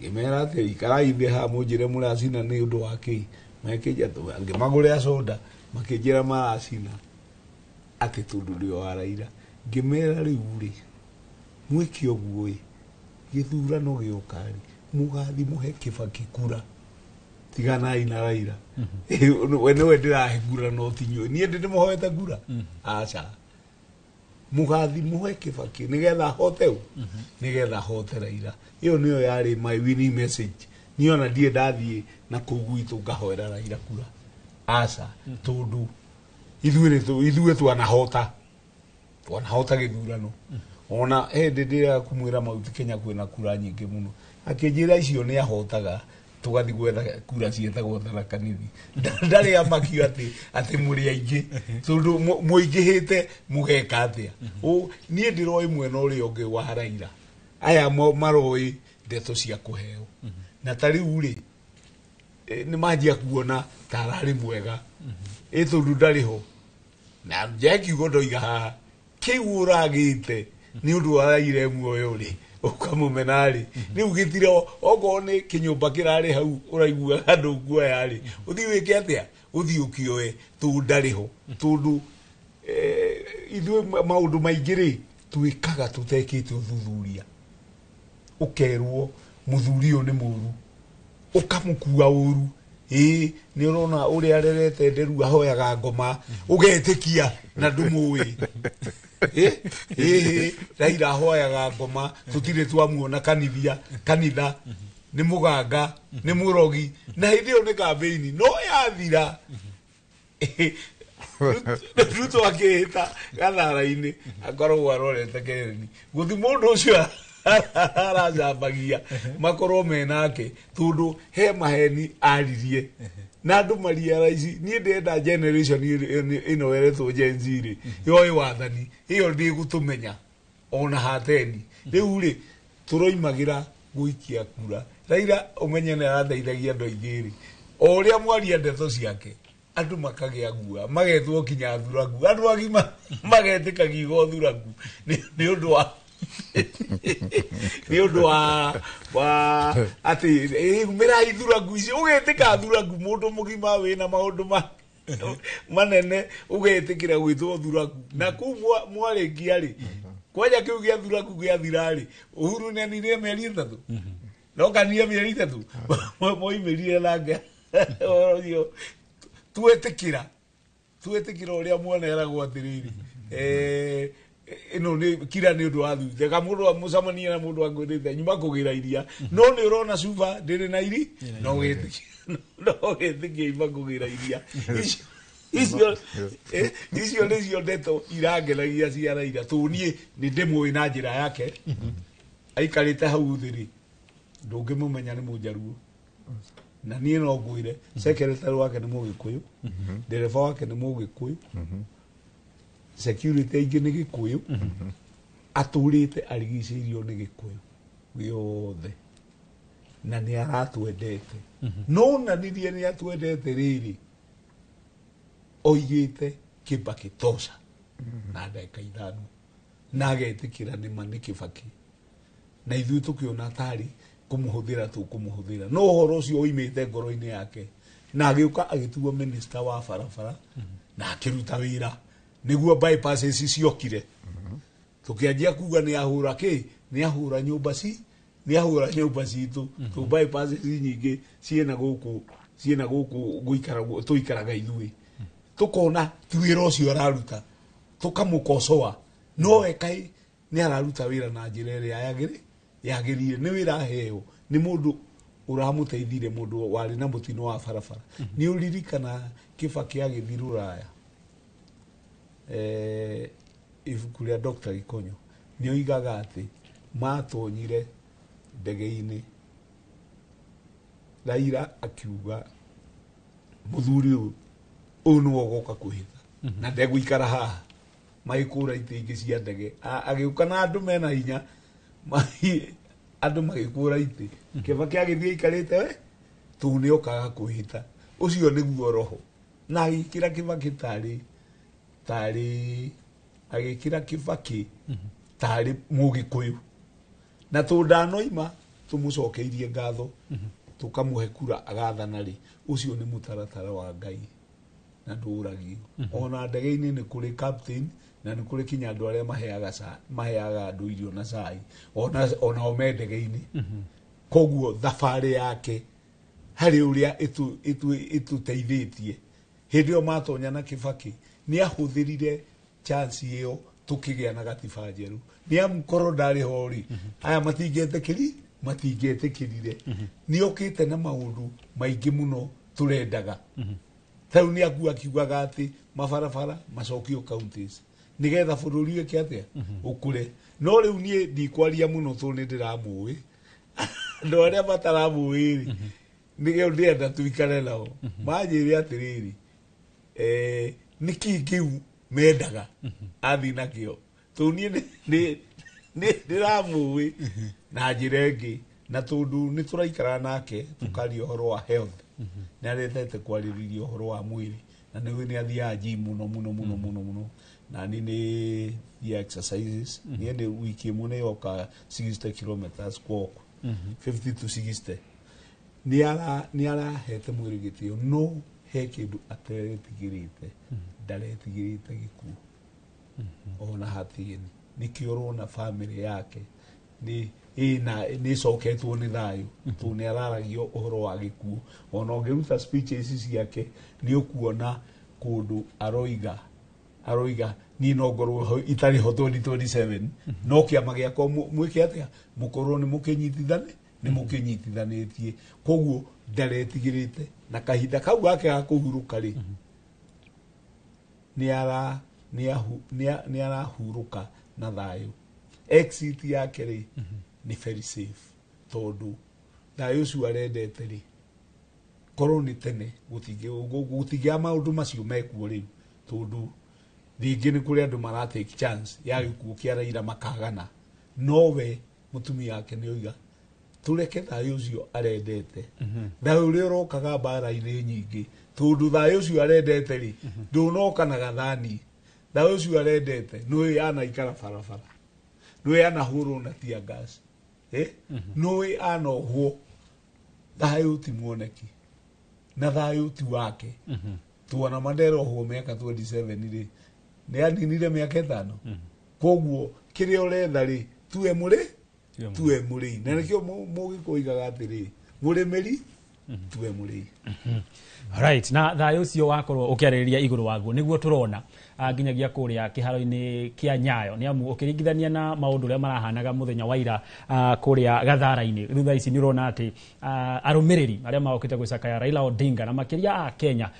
[SPEAKER 8] Ngĩmera atĩ ikarai thĩ haha mũnjĩre mũracina nĩ ũndũ wa kĩ. Makĩnjĩra ngĩmagũrĩra soda, makĩnjĩra maracina atĩ tondũ ndĩ wa Raila. Ngĩmera rĩu rĩ, mwĩke ũguo ĩ, gĩthurano gĩoka rĩ, mũgathi mũhe Kibaki kura, tiganai na Raila. We nĩwe ndĩrahe kura no ti inyuĩ, niĩ ndĩ ndĩmũhoete kura? Aca. Mũgathi mũhe Kibaki nĩgetha ahote ũ, nĩgetha ahote Raila. Ĩyo nĩyo yarĩ my winning message. Niĩ ona ndirĩ ndathiĩ na kũu gwitũ ngahoera Raila kura, aca, tondũ ithuĩ ithuĩ twanahota gĩthurano. Ona hĩndĩ ndĩraga kumwĩra Mount Kenya kwĩna kura nyingĩ mũno, akĩnjĩra icio nĩ ahotaga, tũgathiĩ gwetha kura ciĩtagwo Tharaka Nithi. Ndarĩ amakio atĩ mũrĩ aingĩ, tondũ mũingĩhĩte mũgeka atĩa? Niĩ ndĩroĩ mwena ũrĩa ũngĩ wa Raila, aya maroĩ ndeto cia kũheo, na ta rĩu rĩ, nĩ manjia kuona ta ararĩ mwega ĩ tondũ ndarĩ ho. Na nja kiugo ndoiga haha kĩu ũragĩte nĩ ũndũ wa Raila muoyo rĩ, ũkamũmena rĩ, rĩu gĩtira okorwo nĩ kĩnyũmba kĩrarĩ hau ũraiguaga ndũkuoya rĩ, ũthiĩ wĩke atĩa? Ũthiĩ ũkĩoe tondũ ndarĩ ho. Tondũ ithuĩ maũndũ maingĩ rĩ, twĩkaga tũtekĩte ũthuthuria. Ũkerwo mũthuri ũyũ nĩ mũru, ũkamũkua ũru, ĩĩ nĩ ũrona ũrĩa arerete nderu ahoyaga ngoma, ũgetĩkia na ndũmũĩ. Ĩĩ Raila ahoyaga ngoma, tũtirĩ twamuona kanitha, nĩ mũganga, nĩ mũrogi, na hĩndĩ ĩyo nĩ kambĩini no yathira. Ruto akĩhĩta gathara-inĩ akoragwo arorete Kereni gũthi mũndũ ũcio aracambagia makorwo menake, tondũ he maheni aririe na andũ maria raici. Niĩ ndĩrenda generation ĩno ĩretwo Gen Z rĩ, yoĩ wathani ĩyo ndĩgũtũmenya ona hateni. Rĩu rĩ, tũroimagĩra gũikia kura. Raila ũmenye nĩ arateithagia andũ aingĩ rĩ, o ũrĩa mwaria ndeto ciake andũ makagĩa guoya, magetwo kinya thuraku, andũ agima magetĩkagia igo thuraku nĩ ũndũ wa nĩ ũndũ wa atĩ mĩrai thuraku icio, ũgetĩka thuraku mũndũ mũgima wĩna maũndũ manene ũgetĩkĩra gwĩtwo thuraku. Na kũu mwarĩkia rĩ, kwanja kĩu gĩa thuraku gĩathira rĩ, Uhuru nĩanire mĩeri 3, no kanire mĩeri 3 moimĩrire nake ũcio. Twetĩkĩra ũrĩa mwana eragwo atĩrĩrĩ, ĩno nĩ kira nĩ ũndũ wa thutha ka mũndũ amũcemanie na mũndũ akwĩrĩte nyuma kũgĩra iria, no nĩ ũrona cuba ndĩrĩ na iri, no wĩtĩkie ima kũgĩra iria. Icio nĩcio ndeto irangenagia cia Raila, tondũ niĩ nĩ ndĩmũĩ na njĩra yake. Aikarĩte hau thĩ rĩ, ndũngĩmũmenya nĩ mũnjaruo, na niĩ no ngwĩre secretary wake nĩ mũgĩkũyũ, ndereba wake nĩ mũgĩkũyũ, security aingĩ nĩ gĩkũyũ, atũrĩte arigicĩirio nĩ gĩkũyũ gĩothe, na nĩ aratwendete. No nanirie nĩ atwendete rĩrĩ, oigĩte Kibaki tosha na ndagĩka 5, na agetĩkĩra nĩma nĩ Kibaki, na ithuĩ tũkĩona tarĩ kũmũhũthĩra tũkũmũhũthĩra, no ũhoro ũcio oimĩte ngoro-inĩ yake, na agĩũka agĩtuo minister wa barabara na akĩruta wĩra nĩguo bypasses ciokire. Tũkĩanjia kuga nĩ ahũra kĩ Nĩ ahũra nyũmba ci nĩ ahũra nyũmba citũ tũ bypass nyingĩ ciĩna gũkũ ciĩna gũkũ gũikaragwo tũikaraga ithuĩ tũkona ti wĩra ũcio araruta tũkamũkocoa no we kaĩ nĩ araruta wĩra na njĩra ĩrĩa yagĩrĩire nĩ wĩra aheo nĩ mũndũ ũramũteithire mũndũ warĩ na mũtino wa barabara. Nĩ ũririkana Kibaki agĩthiĩ Rũraya, ibuku rĩa Dr. Gikonyo nĩ oigaga atĩ matonyire ndege-inĩ Raila akiuga mũthuri ũyũ ũyũ nĩwe ũgoka kwĩhĩta na ndegũikara haha magĩkũra itĩ ingĩ cia ndege. Agĩũka na andũ mena hinya andũ magĩkũra itĩ Kibaki agĩthiĩ aikarĩte we tondũ nĩ okaga kwĩhĩta. Ũcio nĩguo roho na agĩkĩra Kibaki tarĩ agĩkĩra Kibaki tarĩ Mũgĩkũyũ na tondũ ndanoima tũmũcokeirie ngatho tũkamũhe kura agathana rĩ, ũcio nĩ mũtaratara wa Ngai na ndũragio. Ona ndege-inĩ nĩ kũrĩ captain na nĩ kũrĩ kinya andũ arĩa maheaga andũ irio na cai onao me ndege-inĩ. Koguo thabarĩ yake harĩ ũrĩa ĩtũteithĩtie. Hĩndĩ ĩyo matonya na Kibaki nĩ ahũthĩrire chance ĩyo tũkĩgĩa na gatiba njerũ. Nĩ amu korwo ndarĩ ho rĩ, aya matingĩetĩkĩrire. Nĩ okĩte na maũndũ maingĩ mũno tũrendaga. Ta rĩu nĩ akua akiugaga atĩ mabarabara macokio counties nĩgetha bũrũri wĩke atĩa ũkũre. No rĩu niĩ ndikwaria mũno tondũ nĩ ndĩramũĩ. Andũ arĩa mataramũĩ rĩ, nĩkĩo ndĩrenda tũikare nao manjĩre atĩrĩrĩ, nĩkĩ kĩu mendaga athiĩ nakĩo tondũ niĩ nĩ ndĩramũĩ na njĩra ĩngĩ na tondũ nĩ tũraikara nake tũkaria ũhoro wa health. Nĩ arendete kwarĩrĩria ũhoro wa mwĩrĩ na nĩ athiaga gym mũno mũno mũno mũno mũno na niĩ nĩ thiaga exercises. Niĩ nĩ wiki ĩmwe nĩ yoka 60 kilometers walk, 50 to 60. Nĩ arahete mwĩrĩ gĩtĩo no he kĩndũ ateretigĩrĩte, ndaretigĩrĩte gĩkuũ ona hatini. Nĩkĩo ũrona family yake nĩ ĩcoketwo nĩ thayũ tondũ nĩ araragia ũhoro wa gĩkuũ. Ona ũngĩruta speeches ciake nĩ ũkuona kũndũ aroiga niĩ no ngorwo itarĩ ho 2027 no kĩama gĩakwa mwĩke atĩa mũkorwo nĩ mũkĩnyitithanĩtie. Koguo ndaretigĩrĩte na kahinda kau gake ga kũhurũka rĩ nĩ arahurũka na thayũ. Exit yake rĩ nĩ very safe tondũ thayũ ũcio arendete rĩ korwo nĩ tene gũtingĩa maũndũ macio mekuo rĩu tondũ rĩngĩ nĩ kũrĩ andũ mara take chance ya gĩkuũ kĩa Raila makagana no we mũtumia wake nĩ oiga tũreke thayũ ũcio arendete. Thayũ ũrĩa ũrokaga mbara-inĩ nyingĩ tondũ thayũ ũcio arendete rĩ ndũnoka na gathani. Thayũ ũcio arendete nĩũĩ anaikara barabara, nĩũĩ anahũrwo na tear gas, nĩũĩ anohwo. Thayũ ti muoneki na thayũ ti wake. Tuona Mandela ohwo mĩaka 27 rĩ nĩ aninire mĩaka 5. Koguo kĩrĩa ũretha rĩ tuwe mũrĩi na nĩkĩo Mũgĩkũyũ oigaga atĩrĩ mũrĩmĩri tuwe mũrĩi.
[SPEAKER 19] Right, na thayũ ũcio wakorwo ũkĩarĩrĩria igũrũ waguo nĩguo tũrona nginyagia kũrĩa kĩharo-inĩ kĩa Nyayo nĩ amu ũkĩringithania na maũndũ ũrĩa marahanaga mũthenya wa ira kũrĩa Gathara-inĩ thutha ici nĩ ũrona atĩ arũmĩrĩri arĩa maokĩte gũcakaya Raila Odinga na makĩria a Kenya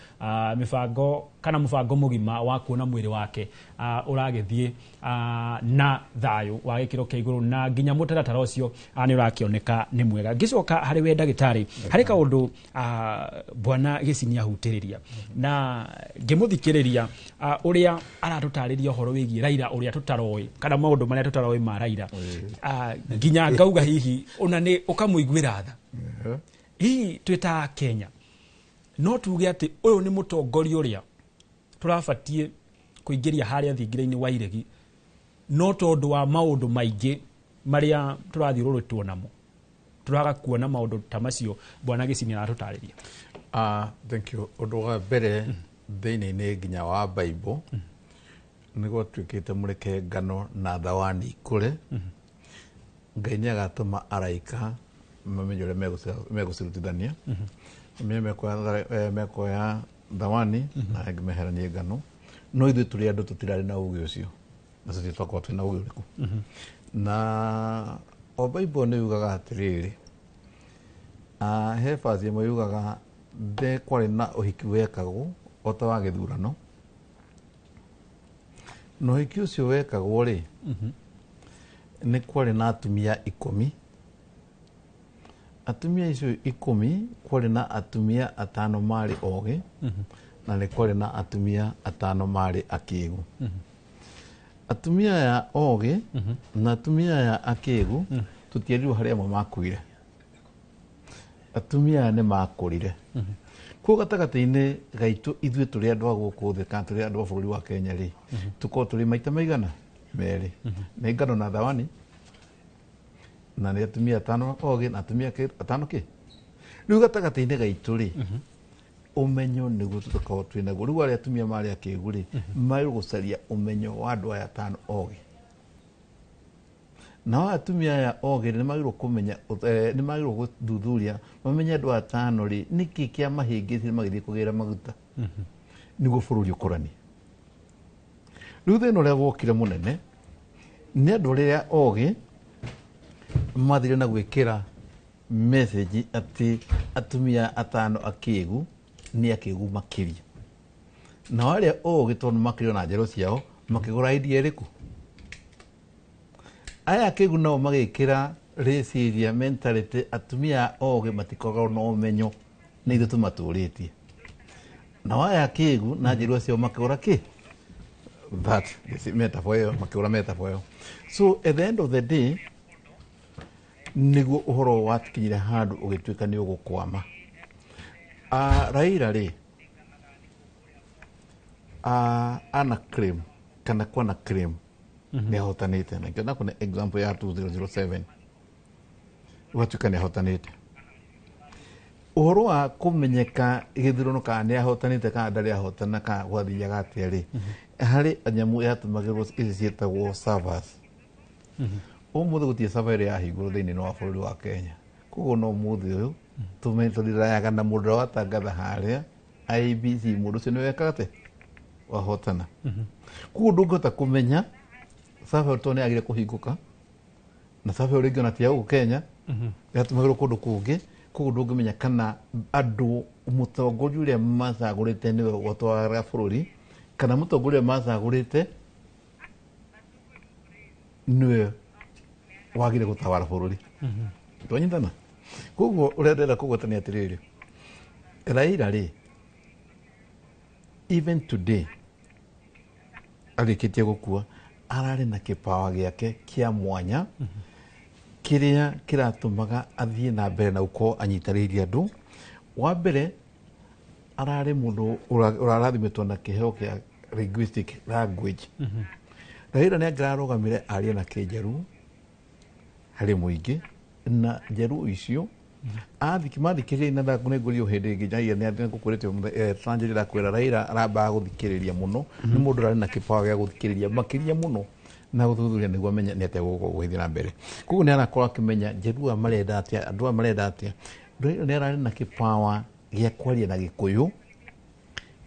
[SPEAKER 19] mĩbango kana mũbango mũgima wa kuona mwĩrĩ wake ũragĩthiĩ na thayũ wa gĩkĩro kĩa igũrũ na nginya mũtaratara ũcio nĩ ũrakĩoneka nĩ mwega. Ngĩcoka harĩ we ndagĩtarĩ, harĩ kaũndũ bwana Gĩcini ahutĩrĩria na ngĩmũthikĩrĩria ũrĩa aratũtarĩria ũhoro wĩgiĩ Raila ũrĩa tũtaroĩ kana maũndũ marĩa tũtaroĩ ma Raila nginya ngauga hihi ona nĩ ũkamũiguĩra tha. Hihi twĩ ta Kenya no tuge atĩ ũyũ nĩ mũtongoria ũrĩa tũrabatiĩ kũingĩria harĩa thingira-inĩ wa iregi no tondũ wa maũndũ maingĩ marĩa tũrathiũrũrũtwo namo tũraga kuona maũndũ ta macio bwana Gĩcini aratũtarĩria.
[SPEAKER 7] Thank you. Ũndũ wa mbere thĩinĩ-inĩ nginya wa Bible nĩ gwatuĩkĩte mũreke ngano na thawani ikũre. Ngai nĩ agatũma araika mamenye ũrĩa megũcirutithania, mamenye mekuoya thawani na angĩ meheranie ngano. No ithuĩ tũrĩ andũ tũtirarĩ na ũgĩ ũcio, na tũtirĩ twakorwo twĩna ũgĩ ũrĩkũ. Na o Bible nĩ yugaga atĩrĩrĩ, he verse ĩmwe yugaga nde kwarĩ na ũhiki wekagwo o ta wa gĩthurano, na ũhiki ũcio wekagwo rĩ, nĩ kwarĩ na atumia 10. Atumia icio 10, kwarĩ na atumia 5 marĩ ogĩ, na nĩ kwarĩ na atumia 5 marĩ akĩgu. Atumia aya ogĩ na atumia aya akĩgu, tũtierirwo harĩ amwe makuire. Atumia aya nĩ makũrire. Koguo gatagatĩ-inĩ gaitũ ithuĩ tũrĩ andũ a gũkũ thĩ kana tũrĩ andũ a bũrũri wa Kenya rĩ, tũkorwo tũrĩ maita maigana merĩ, nĩ ngano na thawani, na nĩ atumia 5 ogĩ na atumia 5 kĩ. Rĩu gatagatĩ-inĩ gaitũ rĩ, ũmenyo nĩguo tũtakorwo twĩ naguo. Rĩu arĩa atumia marĩ akĩgu rĩ, marĩ gũcaria ũmenyo wa andũ aya 5 ogĩ. Nao atumia aya ogĩ nĩ magĩrĩirwo kũmenya, nĩ magĩrĩirwo gũthuthuria mamenye andũ aya 5 rĩ, nĩkĩ kĩa mahĩngĩcire magĩthiĩ kũgĩra maguta nĩguo bũrũri ũkũranie. Rĩu thĩna ũrĩa wokire mũnene nĩ andũ arĩa ogĩ mathire na gwĩkĩra message atĩ atumia 5 akĩgu nĩ akĩgu makĩria, nao arĩa ogĩ tondũ makĩrio na njerũ ciao makĩgũra idea ĩrĩkũ. Aya akĩgu nao magĩkĩra rĩciria mentality atumia ogĩ matikoragwo na ũmenyo nĩ ithuĩ tũmatũrĩtie, nao aya akĩgu na njerũ ciao makĩgũra kĩ that metaphor ĩyo, makĩgũra metaphor ĩyo. So at the end of the day nĩguo ũhoro wakinyire handũ ũgĩtuĩka nĩ ũgũkwama. Raila rĩ, ana claim kana kwana claim nĩ ahotanĩte, na ngĩona kuna example ya 2007 ũgatuĩka nĩ ahotanĩte. Ũhoro wa kũmenyeka gĩthurano kana nĩ ahotanĩte kana ndarĩ ahotana kana gwathiaga atĩa rĩ, harĩ nyamũ yatũmagĩrwo ici ciĩtagwo servers. Ũmũthĩ gũtirĩ server ĩrĩa yahingũrwo thĩinĩ wa bũrũri wa Kenya. Koguo no ũmũthĩ ũyũ tũrirayaga na mũndũ ũrĩa watangatha harĩa IEBC, mũndũ ũcio nĩwe wekaga atĩa, wahotana. Koguo ndũngĩhota kũmenya server tondũ nĩ yagire kũhingũka, na server rĩngĩ ona ti ya gũkũ Kenya, yatũmagĩrwo kũndũ kũngĩ. Koguo ndũngĩmenya kana andũ mũtongoria ũrĩa macagũrĩte nĩwe watwaraga bũrũri kana mũtongoria ũrĩa macagũrĩte nĩwe wagire gũtawara bũrũri. Twanyitana? Koguo ũrĩa ndĩrenda kũgwetania atĩrĩrĩ, Raila rĩ, even today arĩkĩtie gũkua, ararĩ na kĩpawa gĩake kĩa mwanya kĩrĩa kĩratũmaga athiĩ na mbere na gũkorwo anyitanĩire andũ. Wa mbere ararĩ mũndũ ũrarathimĩtwo na kĩheo kĩa linguistic language. Raila nĩ angĩrarũgamire arie na kĩnjaruo harĩ mũingĩ, na njaruo icio mathikĩrĩria na nĩngũrio hĩndĩ ĩngĩ njagia nĩ ngũkwĩrĩte Sanjay ndakwĩra Raila arambaga gũthikĩrĩria mũno, nĩ mũndũ ũrarĩ na kĩpawa gĩa gũthikĩrĩria makĩria mũno na gũthuthuria nĩguo amenye nĩ atĩa gũgũthiĩ na mbere. Koguo nĩ arakorwo akĩmenya njaruo aya marenda atĩa, andũ aya marenda atĩa. Raila nĩ ararĩ na kĩpawa gĩa kwaria na Gĩkũyũ,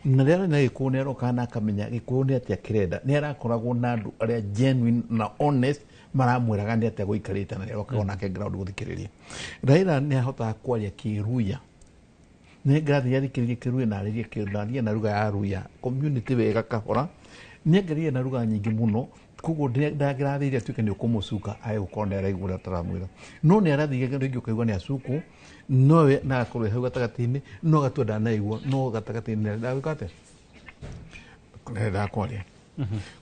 [SPEAKER 7] na rĩrĩa arĩ na Gĩkũyũ nĩ aroka na akamenya Gĩkũyũ nĩ atĩa kĩrenda. Nĩ arakoragwo na andũ arĩa genuine na honest maramwĩraga nĩ atĩa gũikarĩte, na nĩ arokaga onake ground gũthikĩrĩria. Raila nĩ ahotaga kwaria Kĩruya, nĩ ngĩrathiĩ athikĩrĩrie Kĩruya na arĩrie Kĩruya na lugha ya Ruya community wega kahora. Nĩ angĩaria na lugha nyingĩ mũno, koguo ndangĩrathĩire atuĩke nĩ ũkũmũcuka ae gũkorwo nĩ araigua ũrĩa tũramwĩra. No nĩ arathiĩ rĩngĩ ũkaigua nĩ acuku, nowe na agakorwo hau gatagatĩ-inĩ, no agatua ndanaigua, no gatagatĩ-inĩ ndagwĩka atĩa, nĩarendaga kwaria.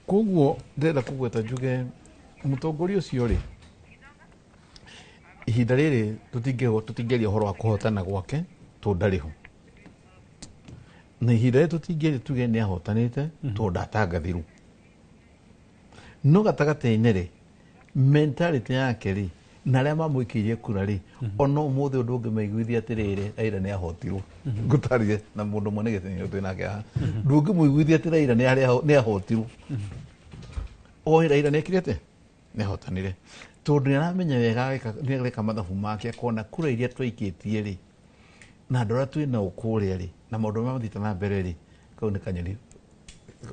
[SPEAKER 7] Koguo ndĩrenda kũgweta njuge mũtongoria ũcio rĩ, ihinda rĩrĩ tũtingĩaria ũhoro wa kũhotana gwake tondũ ndarĩ ho, na ihinda rĩrĩ tũtingĩaria tuge nĩ ahotanĩte tondũ ndatangathirwo. No gatagatĩ-inĩ rĩ, mentality yake rĩ, na arĩa mamũikĩirie kura rĩ, ona ũmũthĩ ũndũ ũngĩmaiguithia atĩrĩrĩ, Raila nĩ ahotirwo. Ngũtarĩrie na mũndũ ũmwe nĩ gĩtĩnĩ twĩ nake haha. Ndũngĩmũiguithia atĩ Raila nĩ ahotirwo. Oĩ Raila nĩ ekire atĩa? Nĩ ahotanire. Tondũ nĩ aramenya wega nĩ areka mathabu make akona kura iria twaikĩtie rĩ na andũ arĩa twĩ nao kũrĩa rĩ na maũndũ marĩa mathiĩte na mbere rĩ kau nĩ kanyoni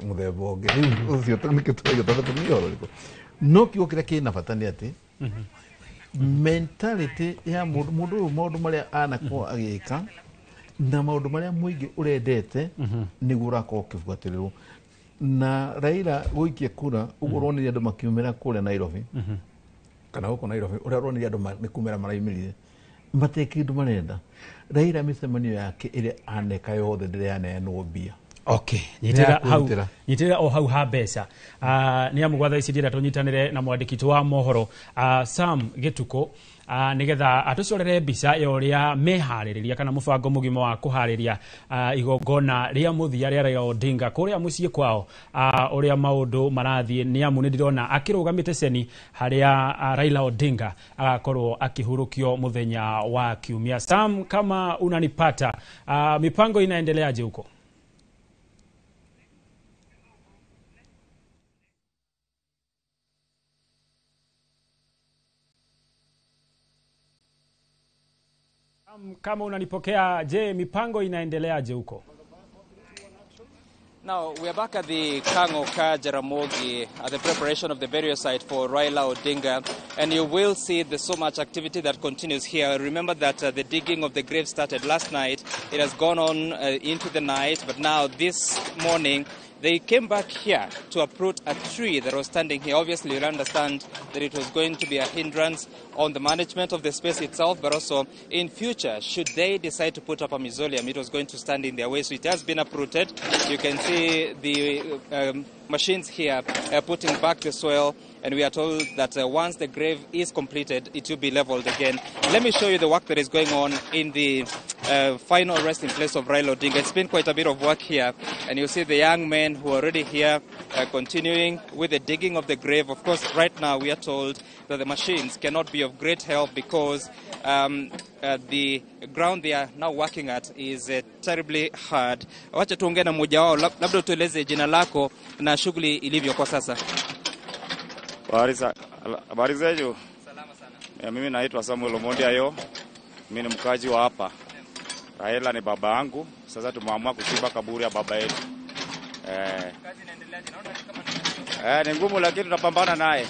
[SPEAKER 7] mũthemba ũngĩ. Rĩu ũcio nĩkĩo tũrauga tondũ nĩ ũhoro ũrĩkũ. No kiugo kĩrĩa kĩna bata nĩ atĩ mentality ya mũndũ mũndũ ũyũ maũndũ marĩa anakorwo agĩka na maũndũ marĩa mũingĩ ũrendete nĩguo ũrakorwo ũkĩbuatĩrĩrwo. Na Raila gũikia kura ũguo ũronire andũ makiumĩra kũrĩa Nairobi kana gũkũ Nairobi ũrĩa ũronire andũ nĩ kumĩra maraumĩrire matirĩ kĩndũ marenda. Raila mĩcemanio yake ĩrĩa aneka yothe ndĩrĩ yaneanwo mbia.
[SPEAKER 19] Okay, nyitĩrĩra hau, nyitĩrĩra o hau ha mbeca. Nĩ amu gwa thaa ici ndĩrenda tũnyitanĩre na mwandĩki wa mohoro Sam Gĩtukũ nĩgetha atũcorere mbica ya ũrĩa meharĩrĩria kana mũbango mũgima wa kũharĩria igongona rĩa mũthia rĩa Raila Odinga kũrĩa mũciĩ kwao, ũrĩa maũndũ marathiĩ. Nĩ amu nĩ ndĩrona akĩrũgamĩte ceni harĩa Raila Odinga agakorwo akĩhurũkio mũthenya wa Kiumia. Sam, kama unanipata, mipango inaendeleaje huko? Kama unanipokea, je, mipango inaendeleaje huko?
[SPEAKER 9] Now, we are back at the Kango Ka Jaramogi at the preparation of the burial site for Raila Odinga, and you will see there's so much activity that continues here. Remember that the digging of the grave started last night. It has gone on into the night, but now this morning they came back here to uproot a tree that was standing here. Obviously, you'll understand that it was going to be a hindrance on the management of the space itself, but also in future, should they decide to put up a mausoleum, it was going to stand in their way. So it has been uprooted. You can see the machines here putting back the soil, and we are told that once the grave is completed, it will be leveled again. Let me show you the work that is going on in the final resting place of Raila Odinga. It's been quite a bit of work here, and you see the young men who are already here continuing with the digging of the grave. Of course, right now we are told that the machines cannot be of great help because the ground they are now working at is terribly hard. Wacha tuongee na mmoja wao, labda tueleze jina lako na shughuli ilivyo kwa sasa.
[SPEAKER 22] Habari zenu? Salama sana. Mimi naitwa Samuel Omondi Ayo. Mimi ni mkaji wa hapa. Raila ni baba yangu. Sasa tumeamua kuchimba kaburi ya baba yetu.
[SPEAKER 9] Kazi inaendeleaje? Naona ni kama
[SPEAKER 22] ni ngumu lakini tunapambana naye.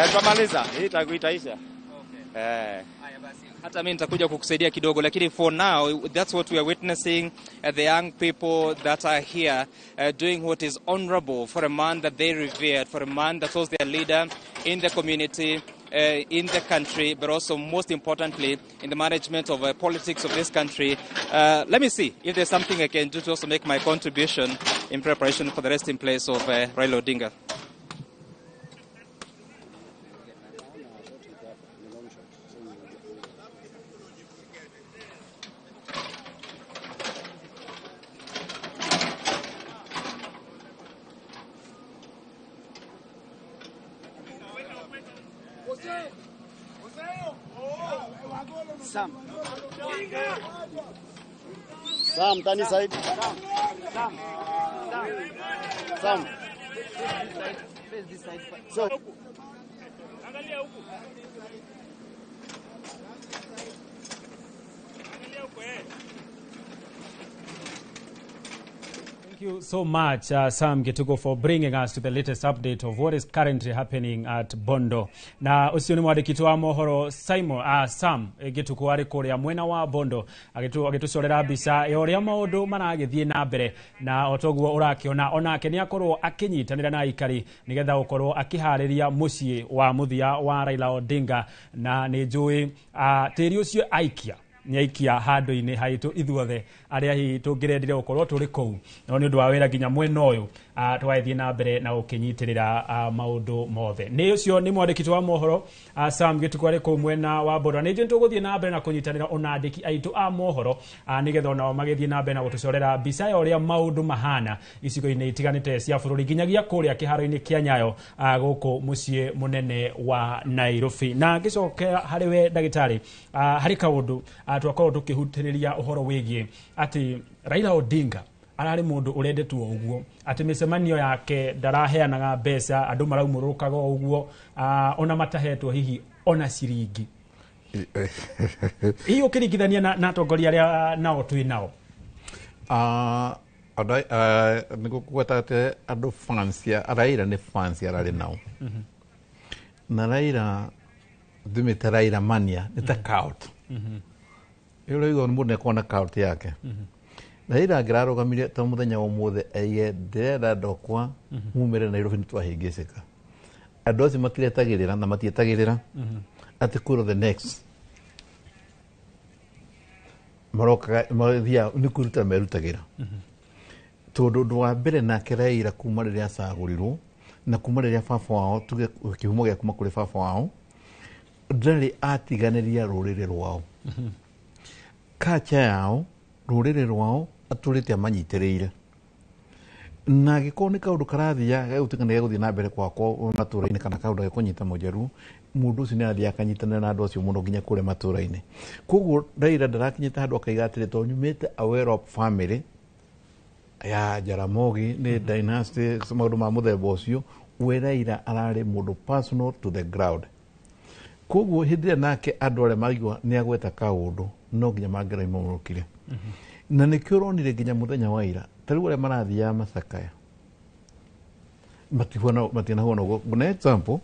[SPEAKER 22] Tutamaliza. Hii itaisha.
[SPEAKER 9] Okay. Haya basi. Hata mimi nitakuja kukusaidia kidogo, lakini for now that's what we are witnessing, the young people that are here doing what is honorable for a man that they revered, for a man that was their leader in the community, in the country, but also most importantly in the management of politics of this country. Let me see if there's something I can do to also make my contribution in preparation for the resting place of Raila Odinga.
[SPEAKER 23] Sam, Tani side.
[SPEAKER 21] Sam.
[SPEAKER 23] Sam. So.
[SPEAKER 19] Thank you so much, Sam Gituko, for bringing us to the latest update of what is currently happening at Bondo. Na ucio ni mwandĩki wa mohoro Simon, Sam Gituko arĩ kũrĩa mwena wa Bondo agĩtũcorera mbica ya ũrĩa maũndũ maragĩthiĩ na mbere, na o toguo ũrakĩona onake nĩ akorwo akĩnyitanĩra na aikari nĩgetha gũkorwo akĩharĩria mũciĩ wa mũthia wa Raila Odinga. Na nĩ njũĩ tĩri ũcio aikia nĩaikia handũ-inĩ haitũ ithuothe arĩa hihi tũngĩrendire gũkorwo tũrĩ kũu, no nĩ ũndũ wa wĩra nginya mwena ũyũ tũgagĩthiĩ na mbere na gũkĩnyitĩrĩra maũndũ mothe. Nĩ ũcio nĩ mwandĩki wa mohoro Sam Gĩtukũ arĩ kũu mwena wa Bondo. Nĩ njũĩ tũgũthiĩ na mbere na kũnyitanĩra ona andĩki aitũ a mohoro nĩgetha onao magĩthiĩ na mbere na gũtũcorera mbica ya ũrĩa maũndũ mahana icigo-inĩ itiganĩte cia bũrũri nginyagia kũrĩa kĩharo-inĩ kĩa Nyayo gũkũ mũciĩ mũnene wa Nairobi. Na ngĩcokera harĩ we ndagĩtarĩ, harĩ kaũndũ twakorwo tũkĩhutĩrĩria ũhoro wĩgiĩ atĩ Raila Odinga Ararĩ mũndũ ũrendetwo ũguo atĩ mĩcemanio yake ndaraheanaga mbeca, andũ maraumũrũkaga o ũguo, ona matahetwo hihi ona ciringi. Hihi ũkĩringithania na atongoria arĩa nao twĩ nao?
[SPEAKER 7] Nĩguo kũgweta atĩ andũ fans ya Raila nĩ fans ararĩ nao. Na Raila thimĩte Raila mania nĩ ta cult. Ĩyo ũraigua nĩ mũndũ nĩakoragwo na cult yake. Raila angĩrarũgamire ta mũthenya wa ũmũthĩ aige ndĩrenda andũ akwa mumĩre Nairobi nĩ twahĩngĩcĩka. Andũ acio matiretagĩrĩra na matietagĩrĩra atĩ kwĩrwo the next marokaga mathiaga nĩ kwĩrutĩra merutagĩra. Tondũ ũndũ wa mbere nake Raila kuma rĩrĩa acagũrirwo na kuma rĩrĩa baba wao, tuge kĩhumo gĩa kuma kũrĩ baba wao, ndarĩ atiganĩria rũrĩrĩ rwao, kacha yao, rũrĩrĩ rwao atũrĩte amanyitĩrĩire. Na angĩkorwo nĩ kaũndũ karathiaga gagũtuĩka nĩ gegũthiĩ na mbere gwakwo matũra-inĩ kana kaũndũ gekũnyita mũjaruo, mũndũ ũcio nĩ arathiĩ akanyitanĩra na andũ acio mũno nginya kũrĩa matũra-inĩ. Koguo Raila ndarakinyĩte handũ akaiga atĩrĩ, tondũ nyumĩte a well off family ya Jaramogi nĩ dynasty, maũndũ ma mũthemba ũcio, we Raila ararĩ mũndũ personal to the ground. Koguo hĩndĩ ĩrĩa nake andũ arĩa maigua nĩ agweta kaũndũ no nginya mangĩraimũrũkire. Na nĩkĩo ũronire nginya mũthenya wa ira ta rĩu arĩa marathiaga macakaya matinahuana ũguo. Ngũne example,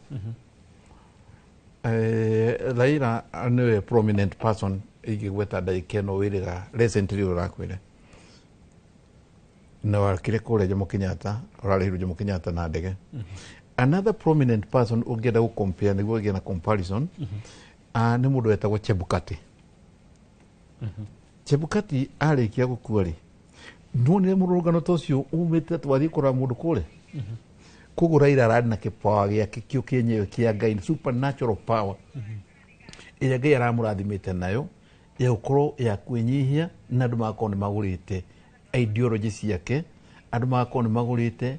[SPEAKER 7] Raila nĩwe prominent person ingĩgweta ndagĩka ĩno wĩrĩga recently ũrakwĩre na wakire kũrĩa Jomo Kenyatta, ũrarĩhirwo Jomo Kenyatta na ndege. Another prominent person ũngĩenda gũ-compare nĩguo ĩgĩe na comparison, nĩ mũndũ wetagwo Chebukati. Chebukati arĩkia gũkua rĩ, nĩwonire mũrũrũngano ta ũcio umĩte twathiĩ kũrora mũndũ kũrĩa. Koguo Raila ararĩ na kĩpawa gĩake kĩo kĩenyewe kĩa Ngai, supernatural power ĩrĩa Ngai aramũrathimĩte nayo ya gũkorwo ya kwĩnyihia, na andũ magakorwo nĩ magũrĩte ideology ciake, andũ magakorwo nĩ magũrĩte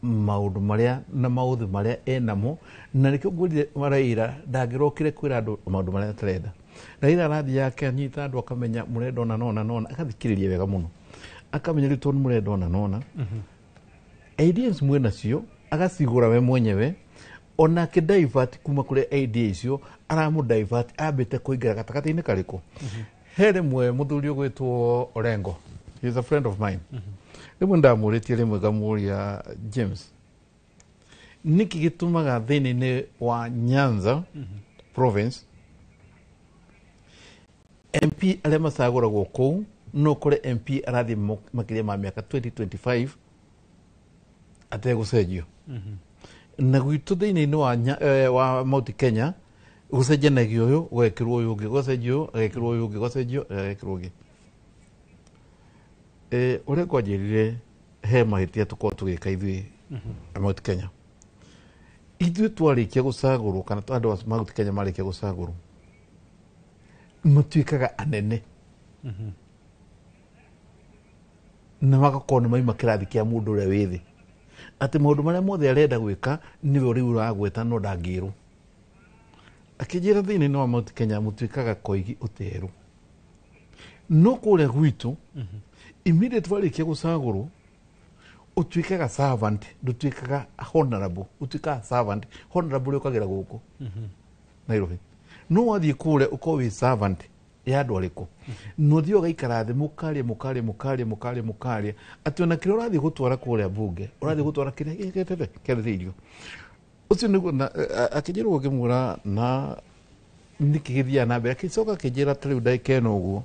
[SPEAKER 7] maũndũ marĩa na maũthĩ marĩa enamo. Na nĩkĩo ngwĩrire Raila ndangĩrokire kwĩra andũ maũndũ marĩa atarenda. Raila arathiĩ akanyita andũ akamenya mũrenda ona nona nona, agathikĩrĩria wega mũno, akamenya rĩu tondũ mũrenda ona nona ideas mwĩ nacio, agacigũra we mwenyewe, onake divert kuma kũrĩ idea icio aramũ divert ambĩte kũingĩra gatagatĩ-inĩ karĩkũ. He rĩmwe mũthuri ũgwĩtwo Orengo, he is a friend of mine, rĩmwe ndamũrĩtie rĩmwe ngamũria James, nĩkĩ gĩtũmaga thĩinĩ wa Nyanza province MP arĩa macagũragwo kũu no kũrĩ MP arathiĩ makĩria ma mĩaka 2025 ategũcenjio, na gwitũ thĩinĩ wa Mount Kenya gũcenjanagio ũyũ gũgekĩrwo ũyũ ũngĩ, gũgacenjio ũyũ agekĩrwo ũyũ ũngĩ, gũgacenjio agekĩrwo ũngĩ. Ũrĩa kwanjĩrire he mahĩtia tũkorwo tũgĩka ithuĩ Mount Kenya. Ithuĩ twarĩkia gũcagũrwo kana andũ a Mount Kenya marĩkia gũcagũrwo matuĩkaga anene na magakorwo nĩ maima kĩrathi kĩa mũndũ ũrĩa wĩ thĩ, atĩ maũndũ marĩa mothe arenda gwĩka nĩwe rĩu ũragweta no ndangĩrwo. Akĩnjĩra thĩinĩ wa Mount Kenya mũtuĩkaga koigi ũterũ, no kũrĩa gwitũ immediate warĩkia gũcagũrwo ũtuĩkaga servant, ndũtuĩkaga honorable, ũtuĩkaga servant. Honorable ũkagĩra gũkũ Nairobi, no wathiĩ kũrĩa ũkorwo wĩ servant ya andũ arĩkũ, na ũthiĩ ũgaikara thĩ mũkaria mũkaria mũkaria mũkaria mũkaria atĩ ona kĩrĩa ũrathiĩ gũtwara kũrĩa bunge ũrathiĩ gũtwara kĩrĩa gĩetete kĩarĩrĩirio. Ũcio nĩguo akĩnjĩra ũguo ngĩmwĩra na nĩkĩ gĩthiaga na mbere. Akĩcoka akĩnjĩra ta rĩu ndagĩka ĩno ũguo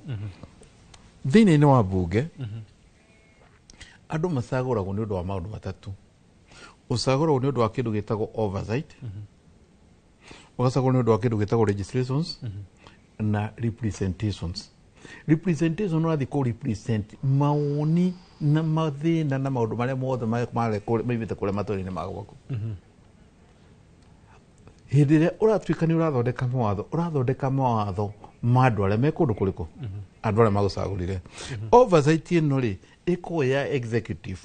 [SPEAKER 7] thĩinĩ wa bunge andũ macagũragwo nĩ ũndũ wa maũndũ matatũ. Ũcagũragwo nĩ ũndũ wa kĩndũ gĩtagwo oversight, ũgacagũrwo nĩ ũndũ wa kĩndũ gĩtagwo legislations na representations. Representation ũrathiĩ kũ represent mawoni na mathĩna na maũndũ marĩa mothe maimĩte kũrĩa matũra-inĩ ma gwaku. Hĩndĩ ĩrĩa ũratuĩka nĩ ũrathondeka mawatho, ũrathondeka mawatho ma andũ arĩa me kũndũ kũrĩkũ, andũ arĩa magũcagũrire. Oversight ĩno rĩ ĩkoragwo ya executive.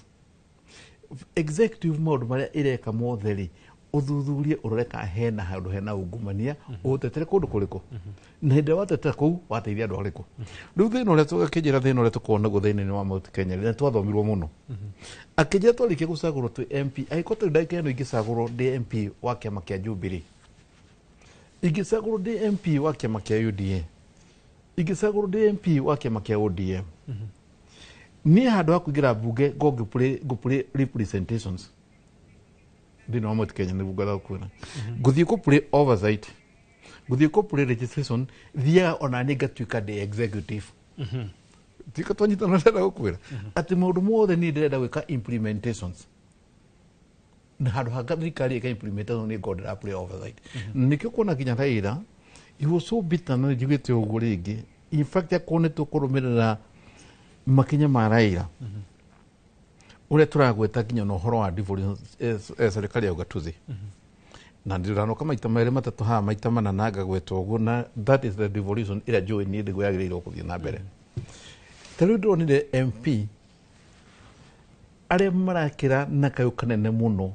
[SPEAKER 7] Executive maũndũ marĩa ĩreka mothe rĩ Ũthuthurie ũrore kana hena handũ hena ungumania, ũtetere kũndũ kũrĩkũ, na hĩndĩ ĩrĩa watetera kũu wateithia andũ arĩkũ. Rĩu thĩna ũrĩa akĩnjĩra, thĩna ũrĩa tũkoragwo naguo thĩinĩ wa Mount Kenya rĩrĩa twathomirwo mũno, akĩnjĩra twarĩkia gũcagũrwo twĩ MP, angĩkorwo tũrĩ ndagĩka ĩno ingĩcagũrwo ndĩ MP wa kĩama kĩa Jubilee, ingĩcagũrwo ndĩ MP wa kĩama kĩa UDA, ingĩcagũrwo ndĩ MP wa kĩama kĩa ODM, niĩ handũ ha kũingĩra mbunge ngũ representations thĩinĩ wa Mount Kenya, nĩguo ngwenda gũkwĩra ngũthiĩ kũ play oversight, ngũthiĩ kũ play legislation, thiaga ona niĩ ngatuĩka ndĩ executive. Tika twanyitana, ndĩrenda gũkwĩra atĩ maũndũ mothe niĩ ndĩrenda gwĩka implementations, na handũ ha thirikari ĩka implementation nĩ ngorwo ndĩra play oversight. Nĩkĩo kuona nginya Raila, he was so bitter, na njugĩte ũguo rĩngĩ, in fact akorwo nĩ tũkũrũmĩrĩra makinya ma Raila ũrĩa tũragweta nginya na ũhoro wa devolution, serikali ya ugatuzi, na ndĩranoka maita merĩ matatũ haha, maita mana, na ngagweta ũguo, na that is the devolution ĩrĩa njũĩ niĩ nĩguo yagĩrĩirwo gũthiĩ na mbere. Ta rĩu ndĩronire MP arĩa marakĩra na kayũ kanene mũno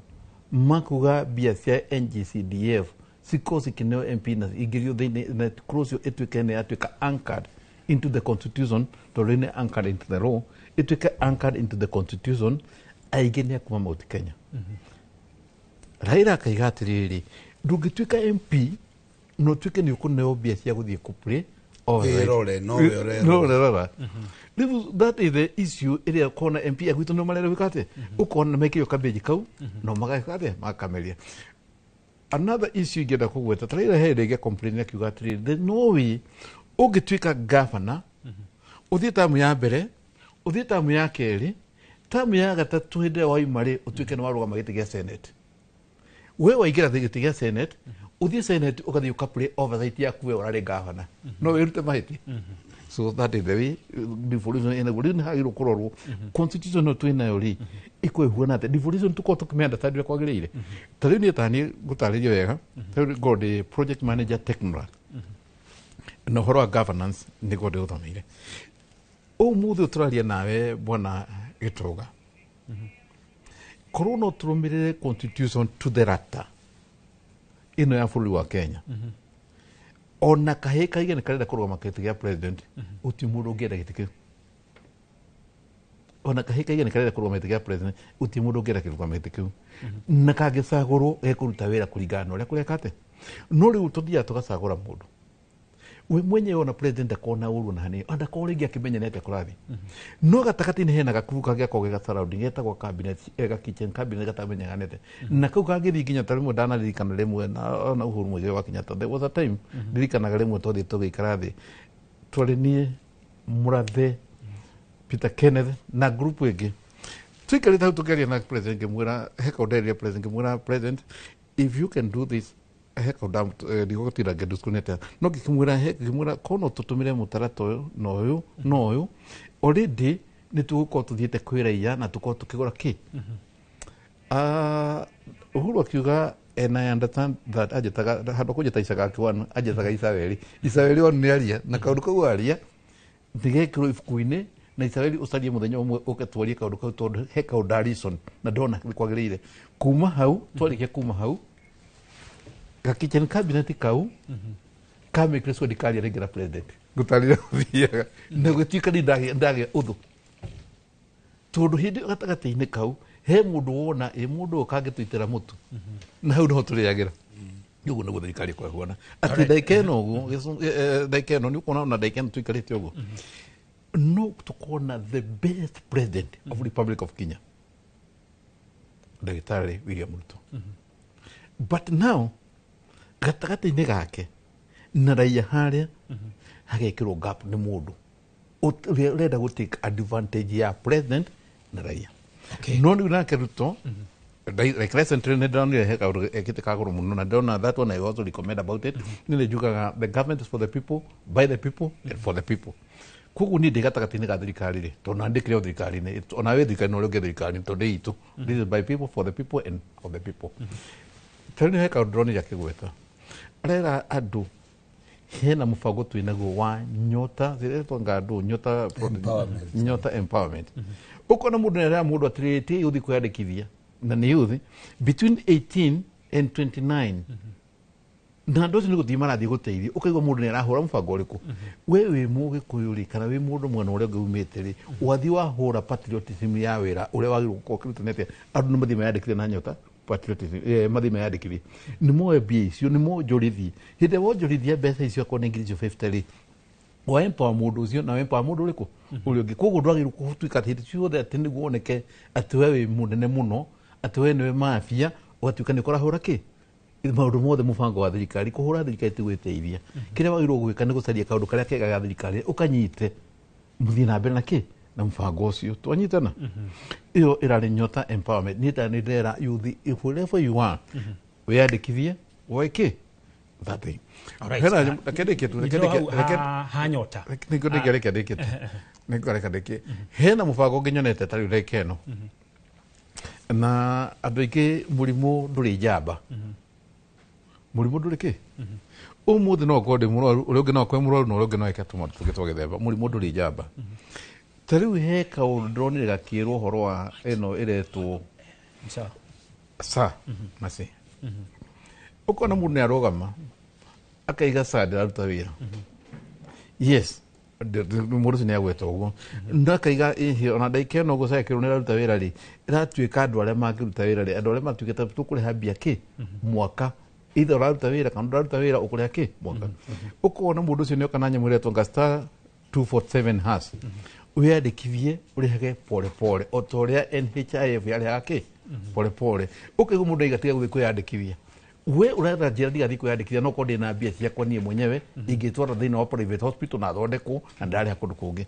[SPEAKER 7] makuga mbia cia NGCDF cikorwo cikĩneo MP na ingĩrio thĩinĩ na clause ĩyo ĩtuĩke nĩ yatuĩka anchored into the constitution, tondũ nĩ anchored into the law, ĩtuĩke anchored into the constitution. Aingĩ nĩ akuma Mount Kenya. Raila akaiga atĩrĩrĩ, ndũngĩtuĩka MP na ũtuĩke nĩ ũkũneo mbia cia gũthiĩ kũplay.
[SPEAKER 8] Wĩrore, no we ũrerora.
[SPEAKER 7] No ũrerora. Rĩu that is the issue ĩrĩa ũkona MP agwitũ no marera gwĩka atĩa, ũkona mekĩrio kambĩji kau no mageka atĩa, magakameria. Another issue ingĩenda kũgweta, ta Raila he rĩngĩ complain akiuga atĩrĩrĩ, there no way ũngĩtuĩka governor, ũthiĩ tamu ya mbere, ũthiĩ tamu ya kerĩ, tamu ya gatatũ, hĩndĩ ĩrĩa wauma rĩ, ũtuĩke nĩ warũgama gĩtĩ gĩa senate. We waingĩra gĩtĩ gĩa senate, ũthiĩ senate ũgathiĩ ũkaplay oversight yaku, we ũrarĩ governor, no wĩrute mahĩtia. So that is the way devolution ĩnaguo. Rĩu nĩ hagĩrĩirwo kũrorwo constitution ĩno twĩ nayo rĩ, ĩkorwo ĩhuana atĩa devolution, tũkorwo tũkĩmĩunderstand ũrĩa kwagĩrĩire. Ta rĩu niĩ taniĩ ngũtarĩrie wega, ta rĩu ngorwo ndĩ project manager Technola, na ũhoro wa governance nĩguo ndĩũthomeire. Ũmũthĩ tũraria nawe, bwana Gĩtonga, korwo no tũrũmĩrĩre constitution to the letter ĩno ya bũrũri wa Kenya, ona kahĩĩ kaige nĩ karenda kũrũgama gĩtĩ gĩa president, gũtirĩ mũndũ ũngĩenda gĩtĩ kĩu. Ona kahĩĩ kaige nĩ karenda kũrũgama gĩtĩ gĩa president, gũtirĩ mũndũ ũngĩenda kũrũgama gĩtĩ kĩu, na kangĩcagũrwo gekũruta wĩra kũringana na ũrĩa kũreka atĩa. No rĩu tũthiaga tũgacagũra mũndũ we mwenyewe, ona president ndakona ũru na hanini, ndakorwo rĩngĩ akĩmenya nĩ atĩa kũrathiĩ. No gatagatĩ-inĩ hena gakubu kangĩakorwo ge surrounding getagwo cabinet, ga kitchen cabinet, gatamenyaganĩte na kau kangĩthiĩ nginya ta rĩmwe ndanaririkanana rĩmwe na ona Uhuru Muigai wa Kenyatta. There was a time ndirikanaga rĩmwe twathiĩ tũgĩikara thĩ, twarĩ niĩ, Mũrathe, Peter Kenneth na group ĩngĩ, tũikarĩte hau tũkĩaria na president, ngĩmwĩra he kaũndũ nderire president, ngĩmwĩra, "President, if you can do this," he kaũndũ ndigũgũtinda ngĩndisconnect, no ngĩkĩmwĩra ngĩmwĩra korwo no tũtũmĩre mũtaratara ũyũ na ũyũ na ũyũ, already nĩ tũgũkorwo tũthiĩte kwĩ raia na tũkorwo tũkĩgũra kĩ. Uhuru akiuga, "And I understand that." Anjĩtaga handũ kũnjĩta Icagaki one, anjĩtaga Isabeli. Isabeli one nĩ aria na kaũndũ kau aria nĩgekĩrwo ibuku-inĩ, na Isabeli ũcarie mũthenya ũmwe ũke twarie kaũndũ kau, tondũ he kaũndũ reason na ndona nĩ kwagĩrĩire. Kuma hau twarĩkia, kuma hau ga kitchen cabinet kau kamĩkire sure ndikaria rĩngĩ na president, ngũtarĩria gũthiaga na gũtuĩka nĩ ndagĩa ũthũ, tondũ hĩndĩ ĩyo gatagatĩ-inĩ kau he mũndũ wona ĩ mũndũ ũyũ kangĩtũitĩra mũtu, na hau nĩho tũrĩagĩra. Ũguo nĩguo thirikari ĩkoragwo atĩ ndagĩka ĩno ũguo, ndagĩka ĩno nĩ ũkuona ona ndagĩka ĩno tũikarĩte ũguo, no tũkona the best president of Republic of Kenya, Ndagĩtarĩ William Ruto, but now gatagatĩ-inĩ gake na raia harĩa hagekĩrwo gap nĩ mũndũ ũrĩa ũrenda gũ take advantage ya president na raia. No rĩu nake Ruto, like recently nĩ ndĩronire he kaũndũ ekĩte ka goro mũno, na ndĩrona that one I also recommend about it. Nĩ njugaga the government is for the people, by the people and for the people. Koguo niĩ ndĩ gatagatĩ-inĩ ga thirikari rĩ, tondũ na ndĩkĩrĩ o thirikari-inĩ, ona wĩ thirikari na ũrĩa ũngĩ thirikari-inĩ, tondũ ĩ itũ, this is by people, for the people and of the people. Ta rĩu nĩ he kaũndũ ndĩronire akĩgweta, arera andũ hena mũbango twĩ naguo wa Nyota, ziretwo ngandũ Nyota.
[SPEAKER 8] Empowerment.
[SPEAKER 7] Nyota empowerment. Ũkona mũndũ nĩ arera mũndũ atĩrĩrĩ, ti youth kwĩyandĩkithia, na nĩ youth between 18 and 29 na andũ acio nĩ gũthiĩ marathiĩ gũteithia. Ũkaigua mũndũ nĩ arahũra mũbango ũrĩkũ. We wĩ Mũgĩkũyũ rĩ, kana wĩ mũndũ mwena ũrĩa ũngĩ umĩte rĩ, wathiĩ wahũra patriotism ya wĩra ũrĩa wagĩrĩirwo gũkorwo ũkĩruta nĩ atĩa? Andũ nĩ mathiĩ meyandĩkithie na Nyota patriotism, mathiĩ meyandĩkithie, nĩ moe mbia icio, nĩ monjorithie. Hĩndĩ ĩrĩa wonjorithia mbeca icio, akorwo nĩ ngiri icio 50 rĩ, wa empower mũndũ ũcio na wa empower mũndũ ũrĩkũ ũrĩa ũngĩ. Koguo ndwagĩrĩirwo gũtuĩka atĩ hĩndĩ ciothe atĩ nĩguo woneke atĩ we wĩ mũnene mũno, atĩ we nĩwe mafia, ũgatuĩka nĩ ũkarahũra kĩ maũndũ mothe mũbango wa thirikari. Kũhũra thirikari ti gwĩteithia. Kĩrĩa wagĩrĩirwo gwĩka nĩ gũcaria kaũndũ karĩa kega ga thirikari, ũkanyite, mũthiĩ na mbere na kĩ na mũbango ũcio. Twanyitana? Ĩyo ĩrarĩ Nyota empowerment. Niĩ ta nĩ ndĩrera youth, if wherever you are, wĩyandĩkithie woe kĩ that thing.
[SPEAKER 19] Alright.
[SPEAKER 7] Hena reke ndĩkie tu, reke
[SPEAKER 19] Nĩndĩro
[SPEAKER 7] ndĩkie.
[SPEAKER 19] hau ha Nyota.
[SPEAKER 7] Nĩngũ reke ndĩkie tu, nĩngũ reke ndĩkie. Hena mũbango ũngĩ nyonete ta rĩu reke ĩno na andũ aingĩ. Mũrimũ ndũrĩ njamba, mũrimũ ndũrĩ kĩ. Ũmũthĩ no ũkorwo ndĩ mũrwaru, ũrĩa ũngĩ no akorwo mũrwaru, na ũrĩa ũngĩ no eke tũmaũndũ tũngĩ twa gĩthemba. Mũrimũ ndũrĩ njamba. Ta rĩu he kaũndũ ndĩronire gakĩrwo ũhoro wa ĩno ĩretwo
[SPEAKER 19] Sawa.
[SPEAKER 7] sa na C. Ũkona mũndũ nĩ arũgama akaiga sa ndĩraruta wĩra. Yes, mũndũ ũcio nĩ agweta ũguo, no akaiga ĩhĩ ona ndagĩka ĩno ũguo cagĩkĩrwo nĩ ĩraruta wĩra rĩ, ĩratuĩka andũ arĩa mangĩruta wĩra rĩ, andũ arĩa matuĩkĩte tũkũrĩha mbia kĩ mwaka, either ũraruta wĩra kana ndũraruta wĩra, ũkũrĩha kĩ mwaka. Ũkona mũndũ ũcio nĩ oka na nyamũ ĩretwo nga *247#, wĩyandĩkithie ũrĩhage pole pole o ta ũrĩa NHIF yarĩhaga kĩ pole pole. Ũkaigua mũndũ aiga tiga gũthiĩ kwĩyandĩkithia. We ũratha njĩra ndigathiĩ kwĩyandĩkithia, no korwo ndĩna mbia ciakwa niĩ mwenyewe ingĩtwara thĩinĩ wa private hospital na thondekwo na ndarĩha kũndũ kũngĩ.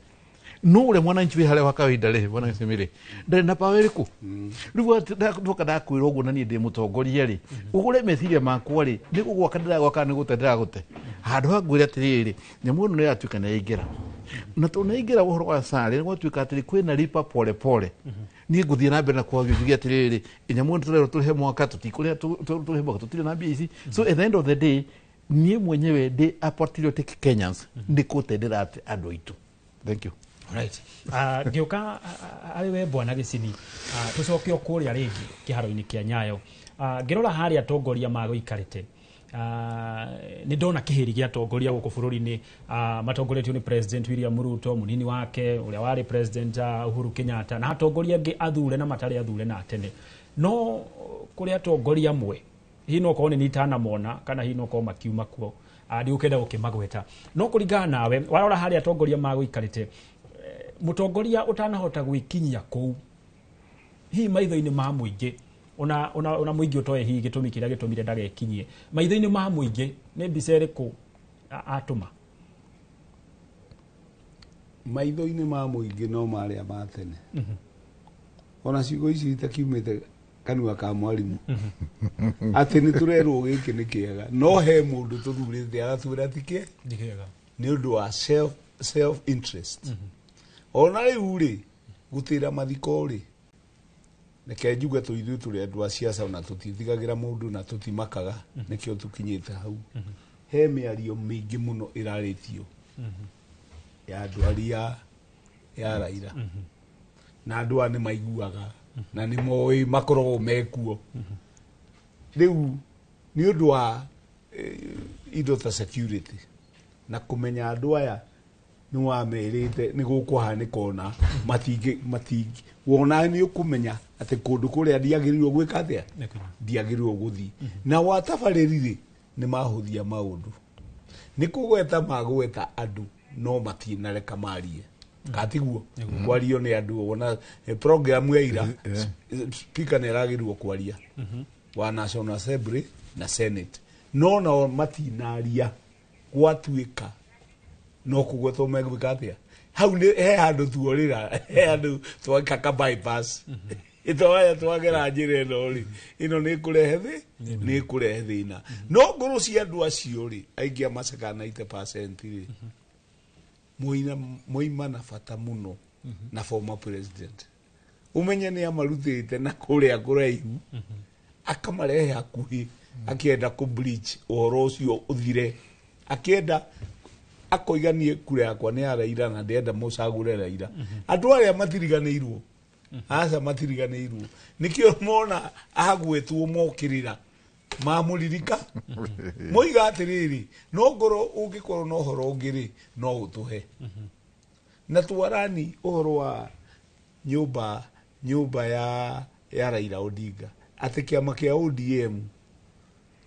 [SPEAKER 7] No ũrĩa mwananchi wĩ harĩa wa kawaida rĩ, bwana Gĩcemi rĩ, ndarĩ na power ĩrĩkũ. Rĩu ndoka ndakwĩra ũguo na niĩ ndĩ mũtongoria rĩ, ũgũre meciria makwa rĩ, nĩ gũgwaka ndĩragwaka, nĩ gũte ndĩragũte. Handũ ha ngwĩre atĩrĩrĩ, nyamũ ĩno nĩ ĩratuĩka nĩ yaingĩra, na tondũ nĩ yaingĩra ũhoro wa sarĩ, nĩ gwatuĩka atĩrĩ kwĩna lipa pole pole. Niĩ ngũthiĩ na mbere na kwario njuge atĩrĩrĩ, nyamũ ĩno tũrerwo tũrĩhe mwaka, tũtikũrĩha, tũrĩhe mwaka, tũtirĩ na mbia ici. So at the end of the day, niĩ mwenyewe ndĩ a patriotic Kenyans, nĩ kũte ndĩrate andũ aitũ. Thank you.
[SPEAKER 19] Right. Ngĩũka arĩ we bwana Gĩcini, tũcoke o kũrĩa rĩngĩ kĩharo-inĩ kĩa Nyayo. Ngĩrora harĩa atongoria magũikarĩte, nĩ ndona kĩhĩri gĩa atongoria gũkũ bũrũri-inĩ, matongoretio nĩ President William Ruto, mũnini wake ũrĩa warĩ President Uhuru Kenyatta, na atongoria angĩ athure na matarĩ athure na atene. No kũrĩ atongoria amwe hihi no korwo nĩ nitanamona kana hihi no korwo makiuma kuo, ndigũkĩenda gũkĩmagweta. No kũringana nawe, warora harĩa atongoria magũikarĩte, mũtongoria ũtanahota gwĩkinyia kũu hihi maitho-inĩ ma mũingĩ, ona mũingĩ ũtoe hihi gĩtũmi kĩrĩa gĩtũmire ndagekinyie maitho-inĩ ma mũingĩ, nĩ mbica ĩrĩkũ atũma?
[SPEAKER 8] Maitho-inĩ ma mũingĩ no marĩa ma tene. Ona ciugo ici itakiumĩte kanua ka mwarimũ atĩ nĩ tũrerwo gĩkĩ nĩ kĩega, no he mũndũ tũthurĩte agatwĩra ti kĩ
[SPEAKER 19] Ti kĩega.
[SPEAKER 8] Nĩ ũndũ wa self interest. Ona rĩu rĩ, gũtĩra mathiko rĩ, reke njuge tũ ithuĩ tũrĩ andũ a ciaca na tũtitigagĩra mũndũ na tũtimakaga, nĩkĩo tũkinyĩte hau. He mĩario mĩingĩ mũno ĩrarĩtio ya ndwari ya Raila, na andũ aya nĩ maiguaga na nĩ moĩ makoragwo mekuo. Rĩu nĩ ũndũ wa indo ta security na kũmenya andũ aya nĩ wamerĩte nĩ gũkũhanĩka, ona matingĩ matingĩ wona nĩ ũkũmenya atĩ kũndũ kũrĩa ndiagĩrĩirwo gwĩka atĩa, ndiagĩrĩirwo gũthiĩ. Na watabarĩri rĩ, nĩ mahũthia maũndũ, nĩ kũgweta magweta andũ no matinareka marie katiguo kwario nĩ andũ. Ona program ya ira, speaker nĩ aragĩrĩirwo kwaria wa National Assembly na Senate, no nao matinaria, gwatuĩka no kũgwetwo megwĩka atĩa. Hau nĩ he handũ tuorĩra, he handũ tweka ka bypass, twaya twagera njĩra ĩno rĩ, ĩno nĩ ĩkũrehe thĩ, nĩ ĩkũrehe thĩna. No ngoro cia andũ acio rĩ, aingĩ a macaka 90% rĩ, moima na bata mũno na former president. Ũmenye nĩ amarutĩte na kũrĩa kũraihu akamarehe hakuhĩ, akĩenda kũ bridge ũhoro ũcio ũthire, akĩenda akoiga niĩ kura yakwa nĩ ya Raila na ndĩrenda mũcagũre Raila. Andũ arĩa matiriganĩirwo, aca matiriganĩirwo, nĩkĩo mona agwetwo mokĩrĩra. Mamũririka moiga atĩrĩrĩ, no ngoro ũngĩkorwo na ũhoro ũngĩ rĩ, no ũtũhe na twarani ũhoro wa nyũmba ya Raila Odinga, atĩ kĩama kĩa ODM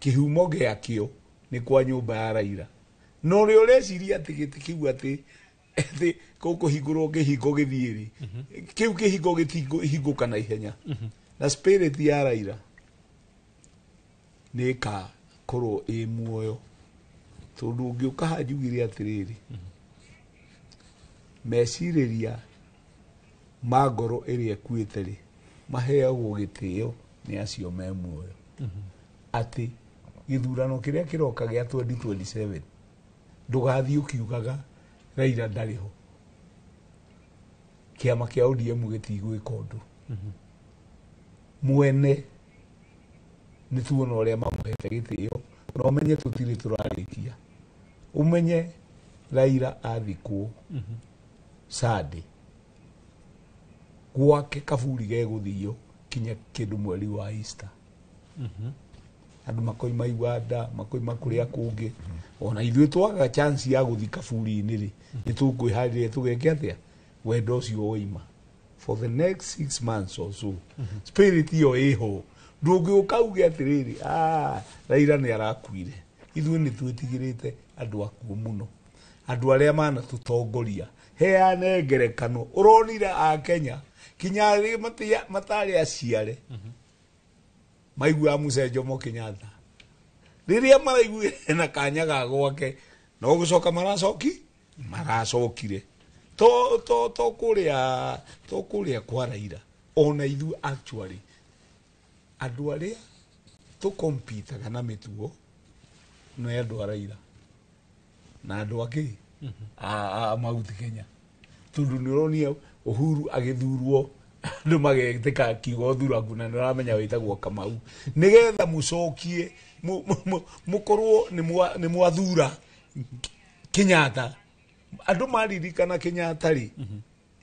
[SPEAKER 8] kĩhumo gĩakĩo nĩ kwa nyũmba ya Raila. Na ũrĩa ũreciria atĩ gĩtĩ kĩu atĩ kũhingũrwo kĩhingo gĩthiĩ rĩ, kĩu kĩhingo gĩtingũhingũka na ihenya. Na spirit ya Raila nĩ ĩkakorwo ĩ muoyo, tondũ ũngĩũka haha njugire atĩrĩrĩ, mecirĩria ma ngoro ĩrĩa ĩkuĩte rĩ, maheagwo gĩtĩo nĩ acio me muoyo. Atĩ gĩthurano kĩrĩa kĩroka gĩa 2027 ndũgathiĩ ũkiugaga Raila ndarĩ ho, kĩama kĩa ODM gĩtigwĩka ũndũ. Mwene nĩ tuona ũrĩa mamũhete gĩtĩo, na ũmenye tũtirĩ tũrarĩkia. Ũmenye Raila athikwo Sunday, gwake kaburi gegũthio kinya kĩndũ mweri wa Easter. Andũ makoima Uganda, makoima kũrĩa kũngĩ. Ona ithuĩ twaga chance ya gũthiĩ kaburi-inĩ rĩ, nĩ tũkwĩharĩria tũgeke atĩa wendo ũcio woima for the next 6 months or so. Spirit ĩyo ĩho, ndũngĩũka uge atĩrĩrĩ, Raila nĩ arakuire. Ithuĩ nĩ twĩtigĩrĩte andũ akuũ mũno, andũ arĩa manatũtongoria. Heane ngerekano, ũronire a Kenya kinya arĩa matarĩ aciare maiguaga Mzee Jomo Kenyatta, rĩrĩa maraiguire na kanya ga gwake no gũcoka maracokire to to to kũrĩa to kũrĩa kwa Raila. Ona ithuĩ actually andũ arĩa tũkompitaga na mĩtugo nĩ andũ a Raila na andũ angĩ a Mount Kenya, tondũ nĩ ũronia Uhuru agĩthurwo andũ magetĩka kiugo thuraku, na nĩ ũramenya wĩtagwo Kamau, nĩgetha mũcokie mũkorwo nĩ mwathura Kenyatta. Andũ maririkana Kenyatta rĩ,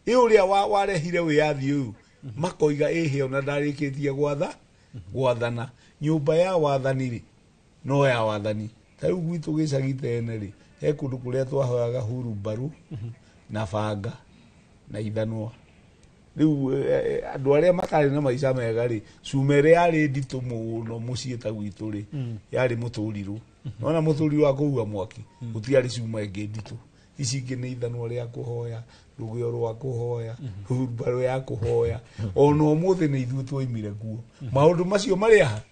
[SPEAKER 8] ĩ ũrĩa warehire wĩyathi ũyũ, makoiga ĩhĩ ona ndarĩkĩtie gwathana. Nyũmba ya wathani rĩ, no ya wathani. Ta rĩu gwitũ gĩcagi tene rĩ, he kũndũ kũrĩa twahoyaga hurumbarũ na banga na ithanwa. Rĩu andũ arĩa matarĩ na maica mega rĩ, cuma ĩrĩa yarĩ nditũ mũno mũciĩ ta gwitũ rĩ, yarĩ mũtũrirũ. Nona mũtũrirũ wa kũhuha mwaki, gũtiarĩ cuma ĩngĩ nditũ. Ici ingĩ nĩ ithanwa rĩa kũhoya, rũgĩo rwa kũhoya, hurumbarũ ya kũhoya. Ona ũmũthĩ nĩ ithuĩ twoimire kuo. Maũndũ macio marĩ aha,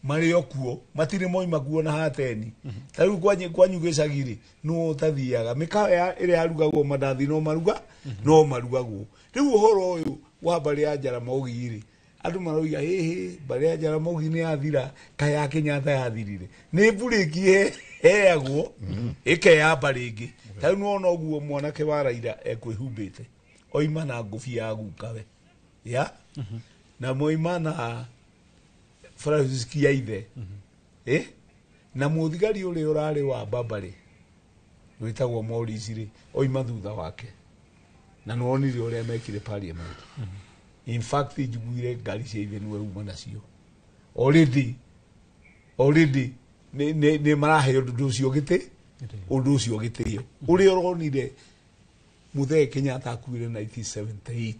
[SPEAKER 8] marĩ o kuo, matirĩ moima kuo na hateni. Ta rĩu kwanyu gĩcagi rĩ, nũ ũtathiaga mĩkawa ĩrĩa yarugagwo mandathi no maruga, no marugagwo. Rĩu ũhoro ũyũ wa mbarĩ ya Jaramogi rĩ, andũ maroiga hĩhĩ mbarĩ ya Jaramogi nĩ yathira, kaĩ ya Kenyatta yathirire. Nĩ mburĩki heagwo ĩkeyamba rĩngĩ. Ta rĩu nĩwona ũguo mwanake wa Raila ekwĩhumbĩte, oima na ngũbia ya gukawe ya na moima na Francis ya ithe, na mũthigari ũrĩa ũrarĩ wa Baba rĩ, wĩtagwo Morris rĩ, oima thutha wake, na nĩwonire ũrĩa mekire parliament. In fact njiguire ngari cia ithe nĩwe uma nacio already nĩ maraheo ũndũ ũcio gĩtĩ, ũndũ ũcio gĩtĩo. Ũrĩa ũronire Muthee Kenyatta akuire 1978,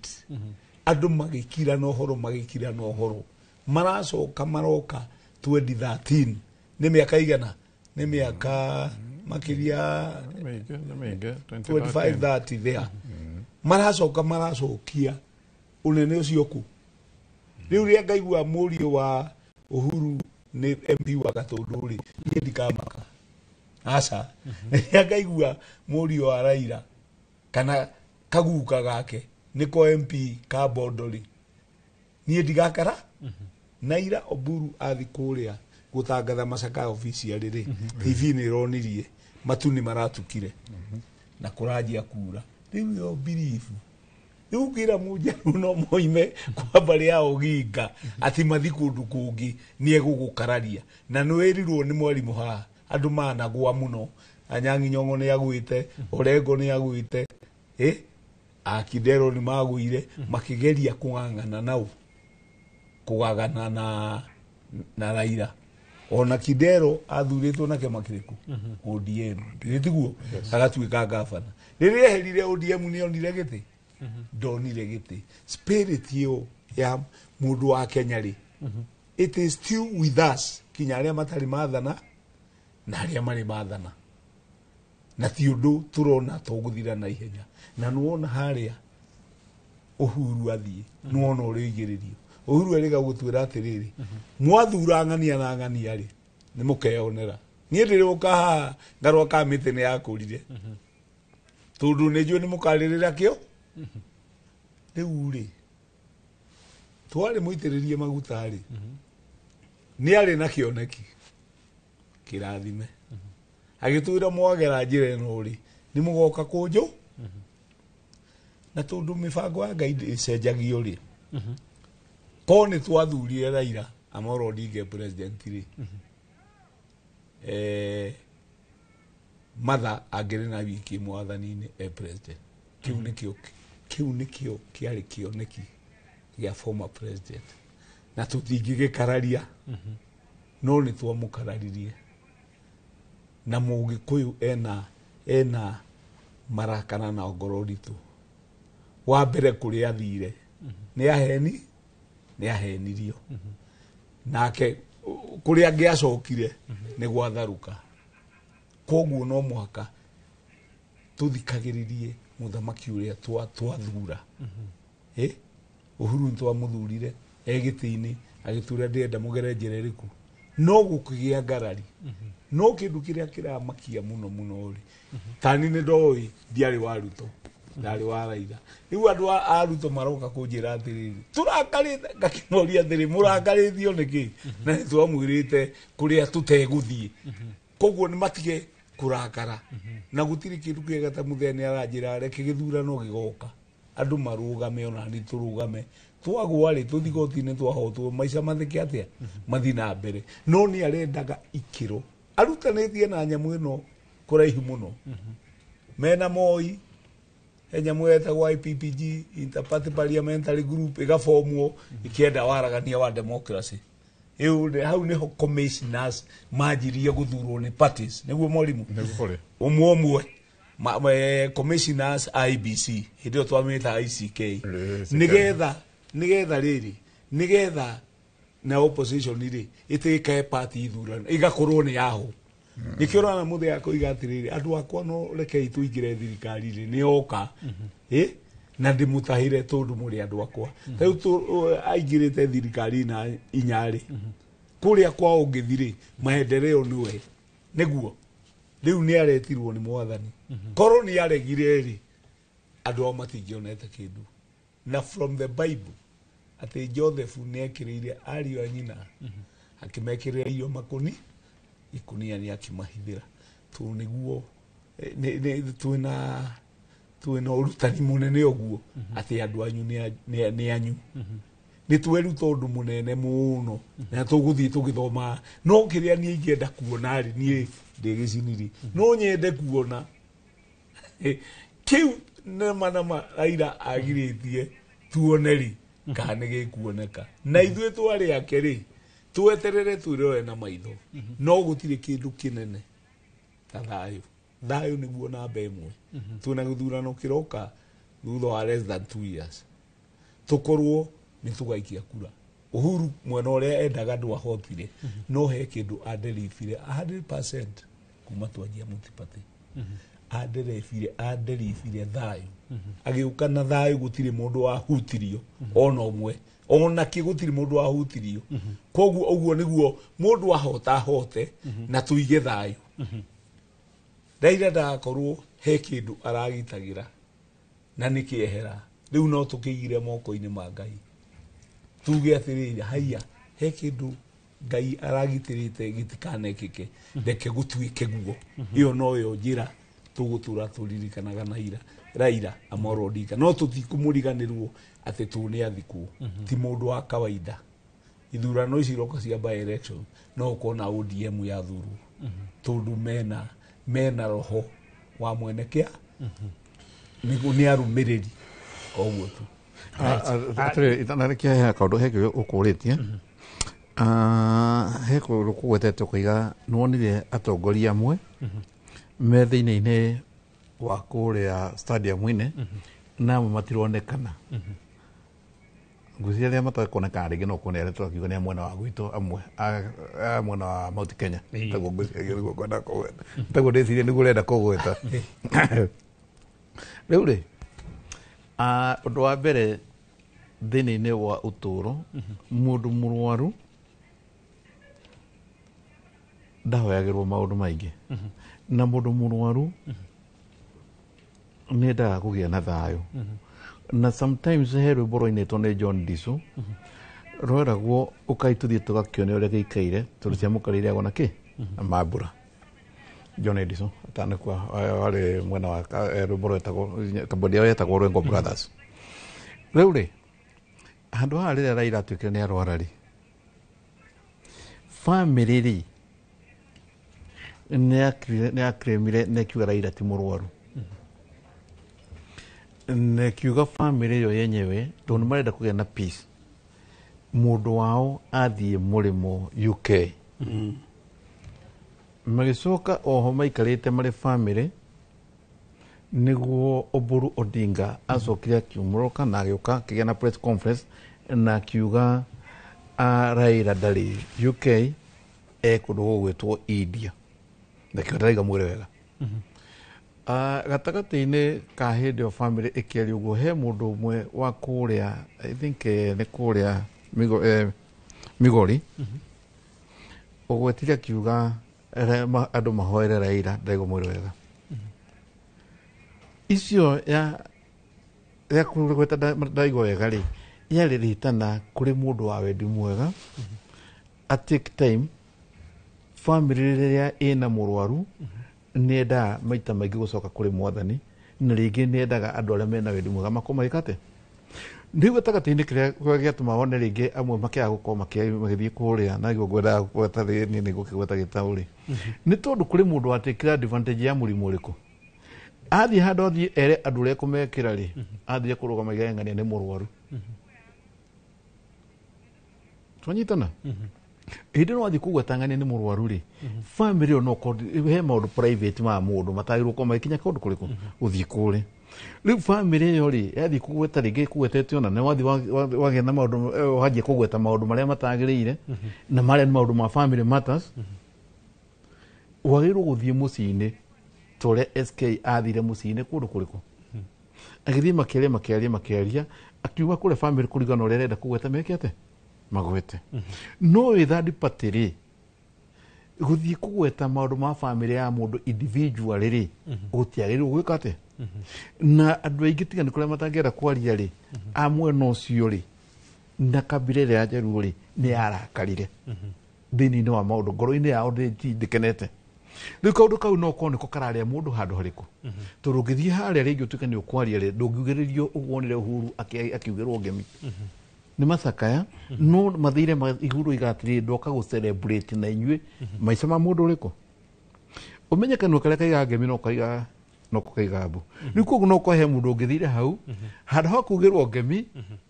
[SPEAKER 8] andũ magĩkira na ũhoro, magĩkira na ũhoro, maracoka maroka 2013, nĩ mĩaka igana, nĩ mĩaka makĩria 25 30 there, maracoka maracokia ũnene ũcio kũ. Rĩu rĩrĩa ngaigua mũriũ wa Uhuru nĩ MP wa Gatũndũ rĩ, niĩ ndikamaka. Aca, rĩrĩa ngaigua mũriũ wa Raila kana kaguka gake nĩko MP ka Bondo rĩ, niĩ ndigakara. Naira Oburu athi kũrĩa gũtangatha Macakaya official rĩ, TV nĩ ĩronirie matu nĩ maratukire na kũranjia kura. Rĩu ĩyo belief, rĩu ngĩra mũnjaruo no moime kwa mbarĩ ya Oginga atĩ mathi kũndũ kũngĩ nĩ egũgũkararia. Na nĩ wĩrirwo nĩ mwarimũ haha, andũ managwa mũno. Anyang'i Nyong'o nĩ agwĩte, Orengo nĩ agwĩte, Akidero nĩ magũire, makĩgeria kũng'ang'ana nao, kũgagana na Raila. Ona Kidero athuritwo na kĩama kĩrĩkũ? ODM. Nĩ tiguo? Agatuĩka gavana. Rĩrĩa eherire ODM, nĩ onire gĩtĩ? Ndonire gĩtĩ. Spirit ĩyo ya mũndũ wa Kenya rĩ, it is still with us, kinya arĩa matarĩ mathana na arĩa marĩ mathana, na ti ũndũ tũrona tũgũthira na ihenya. Na nĩwona harĩa Uhuru athiĩ, nĩwona ũrĩa ũigĩrĩrio. Uhuru erĩga gũtwĩra atĩrĩrĩ, mwathura ng'ania na ng'ania rĩ, nĩ mũkeyonera. Niĩ ndĩrĩũka haha ngarwa ka mĩtĩ nĩ yakũrire, tondũ nĩ njũĩ nĩ mũkarĩrĩra kĩo. Rĩu rĩ, twarĩ mũitĩrĩrie maguta rĩ, nĩ arĩ na kĩoneki kĩrathime, agĩtwĩra mwagera njĩra ĩno rĩ, nĩ mũgoka kũnjũ. Na tondũ mĩbango ya Ngai ndĩcenjagio rĩ, ko nĩ twathurire Raila Amolo Odinga president rĩ, Martha angĩrĩ na wiki mwathani-inĩ e president. Kĩu nĩkĩo kĩarĩ kĩoneki gĩa former president, na tũtingĩgĩkararia, no nĩ twamũkararirie. Na Mũgĩkũyũ ena marakara na ngoro ritũ. Wa mbere, kũrĩa athire nĩ aheni, nĩ ahenirio nake. Kũrĩa angĩacokire nĩ gwatharũka. Koguo no mũhaka tũthikagĩrĩrie mũthamaki ũrĩa twathura. Uhuru nĩ twamũthurire e gĩtĩ-inĩ, agĩtura ndĩrenda mũgere njĩra ĩrĩkũ, no gũkĩgĩa ngarari. No kĩndũ kĩrĩa kĩramakia mũno mũno rĩ, tani nĩ ndoĩ ndiarĩ wa Ruto, ndarĩ wa Raila. Rĩu andũ a Ruto maroka kũnjĩra atĩrĩrĩ, tũrakarĩte. Ngakĩmoria atĩrĩ, mũrakarĩtio nĩkĩ? Na nĩ twamwĩrĩte kũrĩa tũtegũthiĩ. Koguo nĩ matige kũrakara, na gũtirĩ kĩndũ kĩega ta mũthenya nĩ aranjĩra reke gĩthurano gĩgoka, andũ marũgame, ona ni tũrũgame, twagwa rĩ, tũthi goti-inĩ, twahotwo, maica mathĩke atĩa, mathi na mbere. No nĩ arendaga ikĩro arutanĩtie na nyamũ ĩno kũraihu mũno mena Moi. He nyamũ yetagwo IPPG, Interparty Parliamentary Group, ĩgabomwo ĩkĩenda waragania wa democracy. Ĩyo hau nĩho commissioners manjirie gũthurwo nĩ parties, nĩguo mwarimũ, ũmwe ũmwe commissioners IBC, hĩndĩ ĩyo twamĩta ICK, nĩgetha rĩrĩ, nĩgetha na opposition rĩ ĩtĩkae party ithurano ĩgakorwo nĩ yaho. Nĩkĩo ũrona mũthenya akoiga atĩrĩrĩ, andũ akwa, no rekei tũingĩre thirikari rĩ, nĩ oka na ndĩmũtahĩre tondũ mũrĩ andũ akwa. Rĩu aingĩrĩte thirikari na inyarĩ kũrĩa kwa ũngĩthi rĩ, maendeleo nĩwe nĩguo. Rĩu nĩ aretirwo nĩ mwathani. Korwo nĩ aregire rĩ, andũ ao matingĩonete kĩndũ. Na from the Bible atĩ Joseph nĩ ekĩrĩire ariũ a nyina, akĩmekĩrĩra irio makũni ikũnia, nĩ akĩmahithĩra, tondũ nĩguo twĩna ũrutani mũnene ũguo atĩ andũ anyu nĩ anyu. Nĩ tweruta ũndũ mũnene mũno na tũgũthiĩ tũgĩthomaga. No kĩrĩa niĩ ingĩenda kuona rĩ, niĩ ndĩ gĩciniri, no nyende kuona kĩu nama nama Raila agirĩtie tuone rĩ, kana nĩ gĩkuoneka. Na ithuĩ twarĩ ake rĩ, tweterere twĩrore na maitho. No gũtirĩ kĩndũ kĩnene ta thayũ. Thayũ nĩguo namba ĩmwe. Twĩna gĩthurano kĩroka thutha wa less than 2 years, tũkorwo nĩ tũgaikia kura. Uhuru mwena ũrĩa endaga ndwahotire, no he kĩndũ anderibire 100% kuma twanjia multiparty. Anderibire thayũ, agĩũka na thayũ. Gũtirĩ mũndũ wahutirio ona ũmwe, ona kĩ, gũtirĩ mũndũ wahutirio. Koguo ũguo nĩguo mũndũ ahota ahote na tũige thayũ. Raila ndagakorwo he kĩndũ aragitagĩra na nĩ kĩehera. Rĩu no tũkĩigire moko-inĩ ma Ngai, tuge atĩrĩrĩ, haiya, he kĩndũ Ngai aragitĩrĩte gĩtikanekĩke, reke gũtuĩke guo. Ĩyo noyo njĩra tũgũtũra tũririkanaga na Raila Amolo Odinga. No tũtikũmũriganĩrwo atĩ tũ nĩ athikwo, ti mũndũ wa kawaida. Ithurano ici iroka cia by election, no ũkona ODM yathurwo, tondũ mena roho wa mwene kĩa nĩ arũmĩrĩri o ũguo tu.
[SPEAKER 7] Atĩrĩrĩ, itanarĩkia, he kaũndũ he kĩũria ũkũrĩtie. He kũndũ kũgwetetwo kũiga nĩwonire atongoria amwe me thĩinĩ-inĩ wa kũrĩa stadium-inĩ na amwe matironekana. Ngwĩciria arĩa matakuonekana rĩngĩ no kuone arĩa tũrakiuga nĩ a mwena wa gwitũ amwe a mwena wa Mount Kenya. Taguo ngwĩciria nĩguo ngwenda kũgweta, taguo ndĩciria nĩguo ũrenda kũgweta. Rĩu rĩ, ũndũ wa mbere thĩinĩ-inĩ wa ũtũũro, mũndũ mũrwaru ndahoyagĩrwo maũndũ maingĩ, na mũndũ mũrwaru nĩendaga kũgĩa na thayũ. Na sometimes he rwĩmbo rwainĩtwo nĩ John Diso rweragwo ũkai tũthiĩ tũgakĩone ũrĩa gĩikaire tondũ cia mũkarĩire agwo na kĩ na mambura. John Diso atanakua warĩ mwena wa rwĩmbo rwetagwo kambuni yao yetagwo Rwengo Brothers. Rĩu rĩ, handũ haha rĩrĩa Raila atuĩkire nĩ arwara rĩ, famĩlĩ rĩ nĩ akiremire na ĩkiuga Raila ti mũrwaru, na ĩkiuga famĩlĩ ĩyo yenyewe tondũ nĩ marenda kũgĩa na peace, mũndũ wao athiĩ mũrĩmo UK. Magĩcoka oho maikarĩte marĩ famĩlĩ nĩguo Oburu Odinga acokire akiumũrũka na agĩũka akĩgĩa na press conference na akiuga Raila ndarĩ UK, e kũndũ gũgwĩtwo India. Nakĩo ndaraiga mwĩre wega. Gatagatĩ-inĩ ka hĩndĩ ĩyo famĩlĩ ĩkĩaria ũguo, he mũndũ ũmwe wa kũrĩa, I think nĩ kũrĩa Migori, ũgwetire akiuga andũ mahoere Raila ndaigua mwĩrĩ wega. Icio ya kũgweta ndaigua wega rĩ, yarĩ rĩtana kũrĩ mũndũ wa wendi mwega a take time. Famĩlĩ rĩrĩa ĩna mũrwaru nĩendaga maita maingĩ gũcoka kũrĩ mwathani, na rĩngĩ nĩendaga andũ arĩa mena wendi mwega makorwo magĩka atĩa. Rĩu gatagatĩ-inĩ kĩrĩa gĩatũma wone rĩngĩ amwe makĩaga gũkorwo magĩthiĩ kũrĩa na nĩguo ngwendaga kũgweta niĩ nĩ ngũkĩgweta gĩtaũ rĩ, nĩ tondũ kũrĩ mũndũ watekire advantage ya mũrimũ ũrĩkũ. Athiĩ handũ athiĩ ere andũ ũrĩa ekũmekĩra rĩ, athiĩ kũrũgama igeng'ania nĩ mũrwaru. Twanyitana? Hĩndĩ ĩno wathiĩ kũgweta ng'ania nĩ mũrwaru rĩ, famĩlĩ ĩyo no ũkorwo he maũndũ private ma mũndũ matagĩrĩirwo gũkorwo magĩkinya kũndũ kũrĩkũ gũthiĩ kũrĩ. Rĩu famĩlĩ ĩyo rĩ, yathiĩ kũgweta rĩngĩ kũgwetete ona nĩ wathiĩ wagĩa na maũndũ, wanjia kũgweta maũndũ marĩa matagĩrĩire, na marĩa nĩ maũndũ ma family matters. Wagĩrĩirwo gũthiĩ mũciĩ-inĩ ta ũrĩa SK athire mũciĩ-inĩ kũndũ kũrĩkũ, agĩthiĩ makĩaria makĩaria makĩaria, akiuma kũrĩa famĩlĩ kũringana na ũrĩa arenda kũgweta meke atĩa magwete. No wĩ third party rĩ, gũthiĩ kũgweta maũndũ ma famĩlĩ ya mũndũ individual rĩ, gũtiagĩrĩirwo gwĩka atĩa. Na andũ aingĩ tiga nĩ kũrĩa matangĩenda kwaria rĩ, a mwena ũcio rĩ na kabira ĩrĩa ya Njaruo rĩ, nĩ yarakarire thĩinĩ-inĩ wa maũndũ ngoro-inĩ yao ndĩkenete. Rĩu kaũndũ kau no korwo nĩko kararĩa mũndũ handũ harĩkũ, tondũ ũngĩthiĩ harĩa rĩngĩ ũtuĩke nĩ ũkwaria rĩ, ndũngiugĩrĩrio ũguo wonire Uhuru akiugĩrwo ngemi nĩ macakaya, no mathire iguru igatĩrĩ ndoka gũ celebrate na inyuĩ maica ma mũndũ ũrĩkũ. Ũmenye kanua karĩa kaigaga ngemi no kaiga no kaiga mbu. Rĩu koguo no kwa he mũndũ ũngĩthire hau handũ ha kugĩrwo ngemi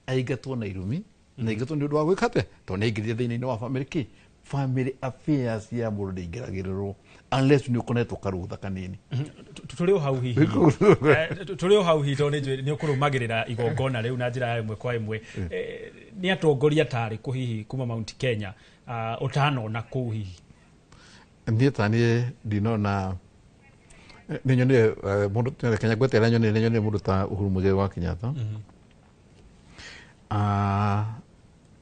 [SPEAKER 7] aingatwo na irumi na aingatwo nĩ ũndũ wa gwĩka atĩa, tondũ nĩ aingĩrire thĩinĩ-inĩ wa family kĩ family affairs ya mũndũ ndĩingĩragĩrĩrwo unless nĩ ũkoretwo karũtha kanini.
[SPEAKER 19] Tũrĩ o hau hihi. Tũrĩ o hau hihi tondũ nĩnjũĩ nĩ ũkũrũmagĩrĩra igongona rĩu na njĩra ya ĩmwe kwa ĩmwe. Nĩ atongoria tarĩkũ hihi kuma Mount Kenya ũtanona kũu hihi?
[SPEAKER 7] Niĩ ta niĩ ndinona, nĩ nyonire mũndũ Kenya ngwetera nyonire, nĩ nyonire mũndũ ta Uhuru Muigai wa Kenyatta.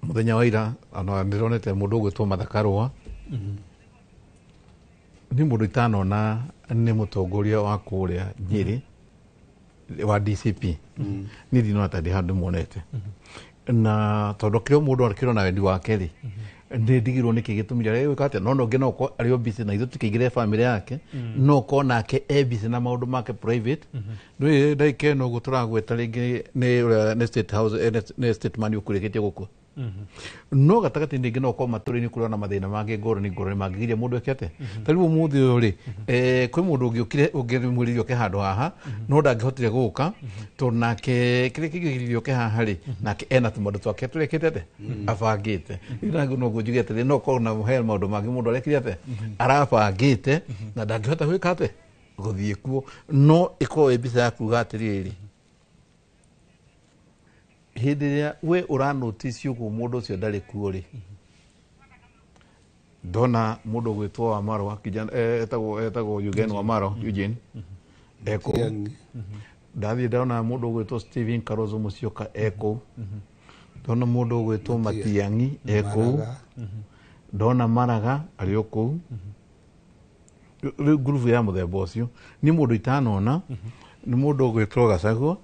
[SPEAKER 7] Mũthenya wa ira ona ndĩronete mũndũ ũgwĩtwo Martha Karũa. Nĩ mũndũ itanona nĩ mũtongoria wa kũrĩa Nyĩrĩ wa DCP. Niĩ ndinona ta ndĩ handũ ndĩmuonete, na tondũ kĩrĩa mũndũ akĩrona na wendi wake rĩ, nĩ ndigirwo nĩkĩ gĩtũmire arĩa gwĩka atĩa, no no ũngĩ no ũkorwo arĩ o busy na ithuĩ tũkĩingĩre family yake, no ũkorwo nake e busy na maũndũ make private. Ndũĩ ndagĩka ĩno ũguo tũragweta rĩngĩ nĩ ũrĩa nĩ state house, nĩ state man ũkũrĩkĩtie gũkua. No gatagatĩ-inĩ rĩngĩ no ũkorwo matũra-inĩ kũrĩ ona mathĩna mangĩ ngũrani ngũrani mangĩgiria mũndũ eke atĩa. Ta rĩu ũmũthĩ ũyũ rĩ, kwĩ mũndũ ũngĩũkire ũngĩmwĩrire oke handũ haha no ndangĩhotire gũka tondũ nake kĩrĩa kĩngĩgiririe oke haha rĩ, nake ena tũmaũndũ twake tũrekĩte atĩa, abangĩte. Rĩu nangu noguo njuge atĩrĩ, no ũkorwo na he maũndũ mangĩ mũndũ arekire atĩa, arabangĩte na ndangĩhota gwĩka atĩa, gũthiĩ kuo. No ĩkorwo ĩ mbica ya kuga atĩrĩrĩ, hĩndĩ ĩrĩa we ũranotice ũguo mũndũ ũcio ndarĩ kuo rĩ, ndona mũndũ ũgwĩtwo Wamarwa kijana, etagwo Eugene Wamarwa, Eugene ekũu. Ndathiĩ ndona mũndũ ũgwĩtwo Stephen Kalonzo Musyoka ekũu. Ndona mũndũ ũgwĩtwo Matiang'i ekũu. Ndona Maraga arĩ o kũu. Rĩu ngurubu ya mũthemba ũcio nĩ mũndũ itanona, nĩ mũndũ ũgwĩtwo Gachagua,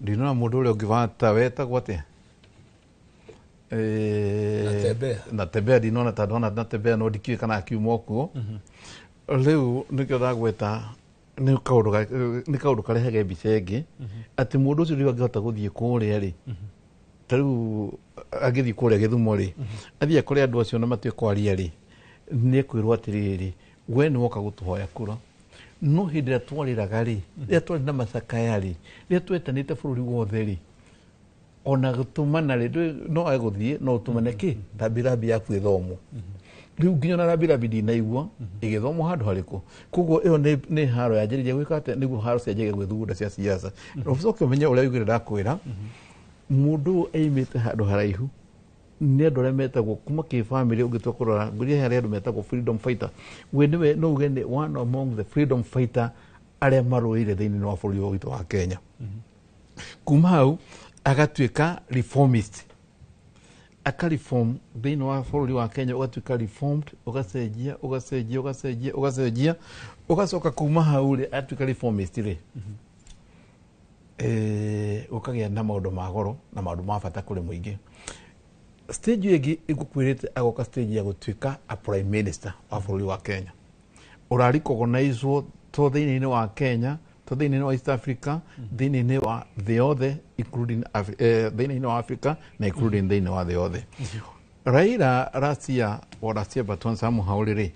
[SPEAKER 7] ndinona mũndũ ũrĩa ũngĩ wata wetagwo atĩa,
[SPEAKER 8] Natembeya.
[SPEAKER 7] Natembeya ndinona, ta ndona Natembeya no ndikĩũĩ kana akiuma kuo. Rĩu nĩkĩo ndagweta nĩ kaũndũ karehage mbica ĩngĩ atĩ mũndũ ũcio rĩu angĩhota gũthiĩ kũrĩa rĩ, ta rĩu angĩthiĩ kũrĩa Gĩthumo rĩ, athiĩ akore andũ acio na matue kwaria rĩ, nĩ ekwĩrwo atĩrĩrĩ, we nĩ woka gũtũhoya kura. No hĩndĩ ĩrĩa twarĩraga rĩ, rĩrĩa twarĩ na macakaya rĩ, rĩrĩa twetanĩte bũrũri wothe rĩ, ona gũtũmana rĩ, no agũthiĩ no ũtũmane kĩ rambirambi yaku ĩthomwo. Rĩu nginya ona rambirambi ndinaigua ĩgĩthomwo handũ harĩkũ. Koguo ĩyo nĩ haro yanjĩrĩirie gwĩka atĩa, nĩguo haro cianjĩrĩria gwĩthugunda cia siasa. Ũcoke ũmenye ũrĩa oigire ndakwĩra, mũndũ ũyũ aimĩte handũ haraihu nĩ andũ arĩa metagwo kuma kĩbamĩrĩ, ũngĩtua kũrora ngũria harĩ andũ metagwo freedom fighter. We nĩwe no uge nĩ one among the freedom fighter arĩa marũĩire thĩinĩ wa bũrũri witũ wa Kenya. Kuma hau agatuĩka reformist, akareform thĩinĩ wa bũrũri wa Kenya, ũgatuĩka reformed, ũgacenjia ũgacenjia ũgacenjia ũgacenjia, ũgacoka kuma hau rĩ, atuĩka reformist rĩ, ũkagĩa na maũndũ ma goro na maũndũ ma bata kũrĩ mũingĩ. Stage ĩyo ĩngĩ ĩgũkwĩrĩte agoka stage ya gũtuĩka a prime minister wa bũrũri wa Kenya, ũrarecognizwo to thĩinĩ wa Kenya, to thĩinĩ wa East Africa, thĩinĩ wa thĩ yothe, including thĩinĩ wa Africa na including thĩinĩ wa thĩ yothe. Raila Rasia wa Rasia Baton somehow rĩ,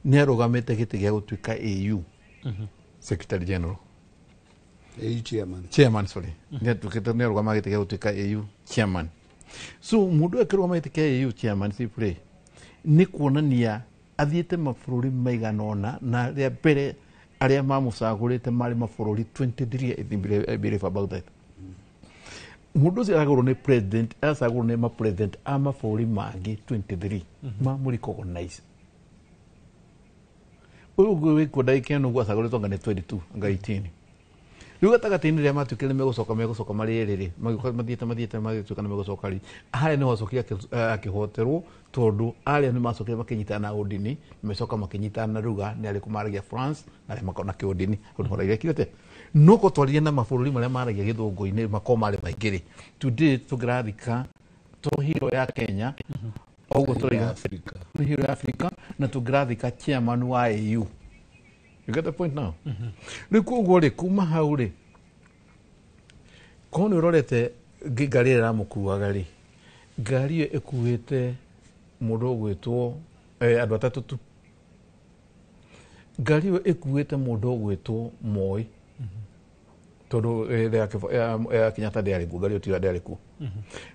[SPEAKER 7] nĩ arũgamĩte gĩtĩ gĩa gũtuĩka AU Secretary General,
[SPEAKER 8] AU chairman.
[SPEAKER 7] Chairman, sorry. Nĩ atuĩkĩte nĩ arũgama gĩtĩ gĩa gũtuĩka AU chairman. So mũndũ akĩrũgama gĩtĩ kĩa AU chairman rĩ, nĩ kuonania athiĩte mabũrũri maigana ũna, na rĩa mbere arĩa mamũcagũrĩte marĩ mabũrũri 23, I think, I believe about that. Mũndũ ũcio aragũrwo nĩ president, aracagũrwo nĩ ma-president a mabũrũri mangĩ 23 mamũ-recognize. Ũyũ ũngĩ wĩkuo ndagĩka ĩno ũguo acagũrĩtwo anga nĩ 22 anga 18. Rĩu gatagatĩ-inĩ rĩrĩa matuĩkire nĩ megũcoka marĩ erĩ rĩ, magĩũka mathiĩte mathiĩte magĩtuĩka nĩ megũcoka rĩ, harĩa nĩho acokire akĩhoterwo tondũ arĩa nĩ macokire makĩnyitana na ũndini, magĩcoka makĩnyitana na ruga nĩ arĩkũ maragia France na arĩa makoragwo na kĩũndini, ũndũ Raila ekire atĩa? No ko twaririe na mabũrũri marĩa maragia gĩthũngũ-inĩ makorwo marĩ maingĩ rĩ, today tũngĩrathika to hero ya Kenya, ũguo tũraiga nĩ hero ya Africa, na tũngĩrathika chairman wa AU. You get the point now? Rĩu koguo rĩ, kuma hau rĩ, korwo nĩ ũrorete ngari ĩrĩa ĩramũkuaga rĩ, ngari ĩyo ĩkuĩte mũndũ ũgwĩtwo andũ atatũ tu. Ngari ĩyo ĩkuĩte mũndũ ũgwĩtwo Moi, tondũ ya Kenyatta ndĩarĩ kuo, ngari ĩyo tiga ndĩarĩ kuo.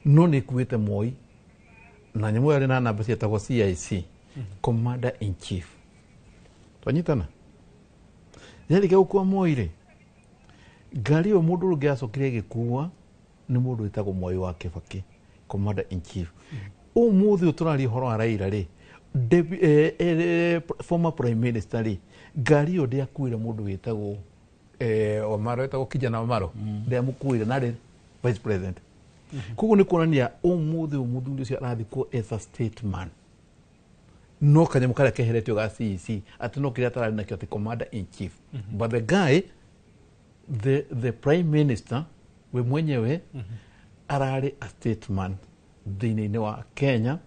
[SPEAKER 7] No nĩ ĩkuĩte Moi, na nyamũ yarĩ na namba cietagwo CIC, Commander in Chief. Twanyitana? Yarĩkia gũkua Moi rĩ, ngari ĩyo mũndũ ũngĩ acokire ĩgĩkua nĩ mũndũ wĩtagwo Mwai wa Kibaki, Commander in Chief. Ũmũthĩ ũyũ tũraria ũhoro wa Raila rĩ, former prime minister rĩ, ngari ĩyo ndĩakuire mũndũ wĩtagwo Omaro, wĩtagwo kijana Omaro, ndĩamũkuire na arĩ vice president. Koguo nĩ kuonania ũmũthĩ ũyũ mũthuri ũcio arathikwo as a statesman. No kanyamũ karĩa keheretio ga CEC atĩ no kĩrĩa atararĩ nakĩo atĩ commander in chief. But the guy, the prime minister we mwenyewe ararĩ a statesman thĩinĩ wa Kenya,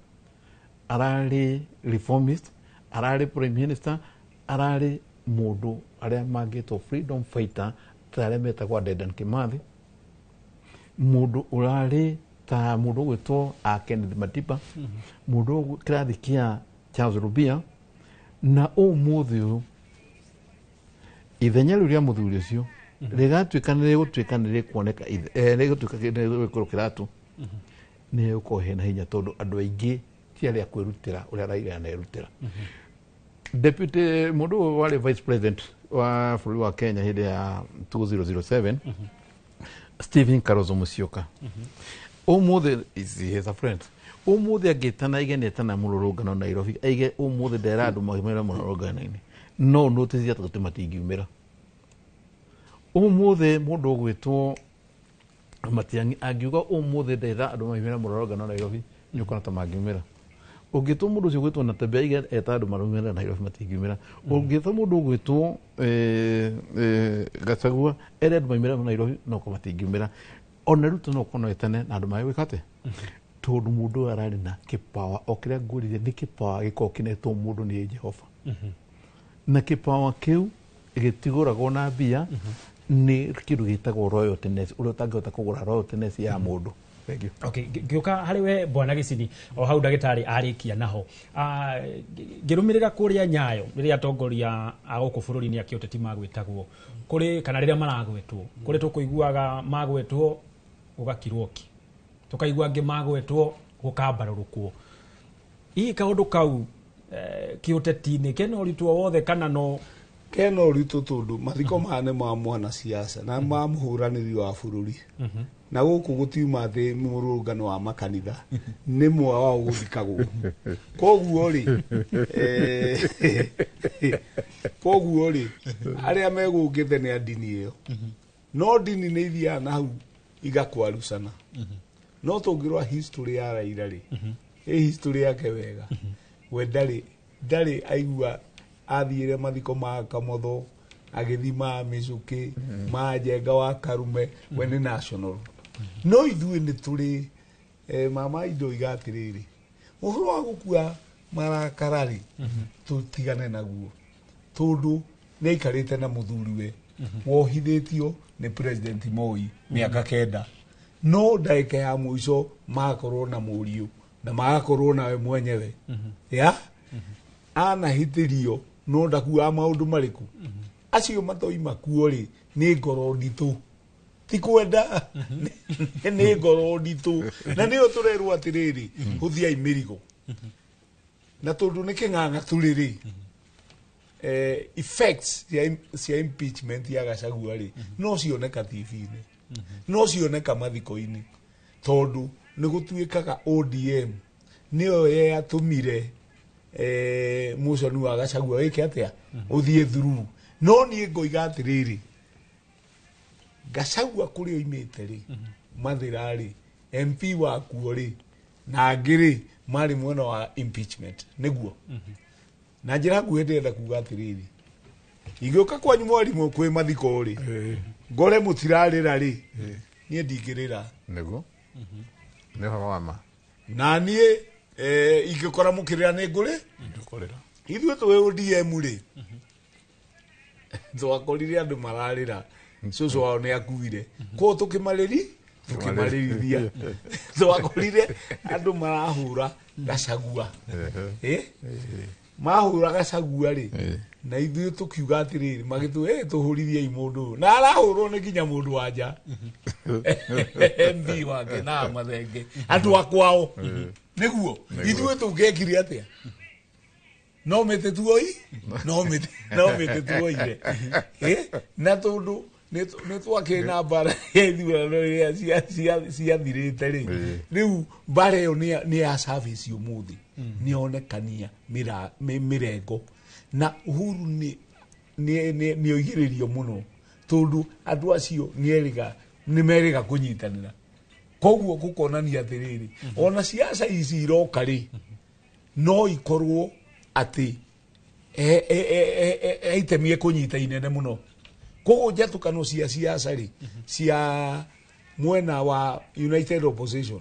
[SPEAKER 7] ararĩ reformist, ararĩ prime minister, ararĩ mũndũ arĩa mangĩtwo freedom fighter ta arĩa metagwo Dedan Kimathi, mũndũ ũrarĩ Ta mũndũ ũgwĩtwo a Kenneth Matiba, mũndũ kĩrathi kĩa Charles Rubia, na ũmũthĩ ũyũ ithenya rĩu rĩa mũthuri ũcio rĩgatuĩka nĩ rĩgũtuĩka nĩ rĩkuoneka rĩgũtuĩka nĩ rĩgwĩkĩrwo kĩratũ, nĩ rĩgũkorwo hena hinya tondũ andũ aingĩ ti arĩa kwĩrutĩra ũrĩa Raila anerutĩra. Deputy mũndũ ũyũ warĩ vice president wa bũrũri wa Kenya hĩndĩ ya 2007, Stephen Kalonzo Musyoka, ũmũthĩ he is a friend, ũmũthĩ angĩtana aige nĩetana mũrũrũngano Nairobi, aige ũmũthĩ ndera andũ maumĩra mũrũrũngano-inĩ, no notice atĩ matingiumĩra. Ũmũthĩ mũndũ ũgwĩtwo Matiang'i angiuga ũmũthĩ ndetha andũ maumĩra mũrũrũngano Nairobi, nĩ ũkona ta mangiumĩra. Ũngĩtwo mũndũ ũcio ũgwĩtwo Natembeya aige eta andũ maraumĩra Nairobi, matingiumĩra. Ũngĩtwo mũndũ ũgwĩtwo Gachagua ere andũ maumĩra Nairobi, no ko matingiumĩra. Ona Ruto no ũkorwo no etane na andũ magĩgwĩka atĩa, tondũ mũndũ ũyũ ararĩ na kĩpawa o kĩrĩa ngũrire nĩ kĩpawa gĩkoragwo kĩnetwo mũndũ nĩ Jehova, na kĩpawa kĩu gĩtigũragwo na mbia, nĩ kĩndũ gĩtagwo royaltiness, ũrĩa ũtangĩhota kũgũra royaltiness ya mũndũ. Thank you.
[SPEAKER 19] Okay, ngĩũka harĩ we Bwana Gĩcini, o hau ndagĩtarĩ arĩkia naho, ngĩrũmĩrĩra kũrĩa Nyayo rĩrĩa atongoria a gũkũ bũrũri-inĩ a kĩũteti magwĩtagwo kũrĩ kana rĩrĩa maragwetwo, kũrĩ tũkũiguaga magwetwo gũgakirwo ki, tũkaigua angĩ magwetwo gũkambarũrũkwo. Hihi kaũndũ kau kĩũteti-inĩ kena ũritũ o wothe kana no
[SPEAKER 8] kena ũritũ? Tondũ mathiko maya nĩ ma mwanasiasa na ma mũhũranĩri wa bũrũri, na gũkũ gũtiuma atĩ mũrũngano wa makanitha nĩ mwa wao gũthikagwo. Koguo rĩ, arĩa megũkĩte nĩ a ndini ĩyo, no ndini nĩ ithiaga na hau igakwarucana. No tũngĩrora history ya Raila rĩ, ĩ history yake wega, we ndarĩ aigua athiĩre mathiko ma Kamotho, agĩthi ma Mĩcũkĩ, ma Njenga wa Karume, we nĩ national. No ithuĩ nĩ tũrĩ mama indo iga atĩrĩrĩ, ũhoro wa gũkua marakara rĩ, tũtigane naguo, tondũ nĩ aikarĩte na mũthuriwe wohithĩtio nĩ President Moi mĩaka 9, no ndagĩka ya mũico magakorwo na mũriũ na magakorwo nawe mwenyewe ya anahĩtĩrio, no ndakuaga maũndũ marĩkũ acio matoima kuo rĩ, nĩ ngoro nditũ, ti kwenda, nĩ ngoro nditũ, na nĩyo tũrerwo atĩrĩrĩ, hũthiai mĩrigo, na tondũ nĩ kĩng'ang'a tũrĩ rĩ, effects cia impeachment ya Gachagua rĩ, no cioneka TV-inĩ, no cioneka mathiko-inĩ, tondũ nĩ gũtuĩkaga ODM nĩyo yatũmire motion wa Gachagua wĩke atĩa, ũthiĩ through. No niĩ ngoiga atĩrĩrĩ, Gachagua kũrĩa oimĩte rĩ, Mathĩra rĩ, MP wakuo rĩ, na angĩ rĩ, marĩ mwena wa impeachment. Nĩguo na njĩra nguhĩ ndĩrenda kuga atĩrĩrĩ, ingĩũka kwanyu mwarimũ kwĩ mathiko rĩ, ngore mũtirarĩra rĩ, niĩ ndingĩrĩra.
[SPEAKER 7] Nĩguo nĩ ũhoro wa ma.
[SPEAKER 8] Na niĩ ingĩkora mũkĩrĩra nĩ ngũrĩ.
[SPEAKER 7] Ndũkũrĩra.
[SPEAKER 8] Ithuĩ twĩ ODM rĩ, twakorire andũ mararĩra cũcũ wao nĩ akuire, koguo tũkĩmarĩrithia. Twakorire andũ marahũra Gachagua, mahũra Gachagua rĩ, na ithuĩ tũkiuga atĩrĩrĩ, magĩtũ tũhũrithiei mũndũ ũyũ, na arahũrwo nĩ nginya mũndũ wa nja, MP wake na mathenge andũ a kwao. Nĩguo ithuĩ tũngĩekire atĩa? No mĩtĩ tuoi, no mĩtĩ tuoire. Na tondũ nĩ twakĩrĩ na mbara ya ithurano rĩrĩa ciathirĩte rĩ, rĩu mbara ĩyo nĩ ya service ũmũthĩ nĩ yonekania mĩrengo na Uhuru nĩ oigĩrĩrio mũno, tondũ andũ acio nĩ merĩga kũnyitanĩra. Koguo gũkonania atĩrĩrĩ, ona ciaca ici iroka rĩ, no ikorwo atĩ he itemi ekũnyita inene mũno. Koguo njatũkano cia ciaca rĩ, cia mwena wa United Opposition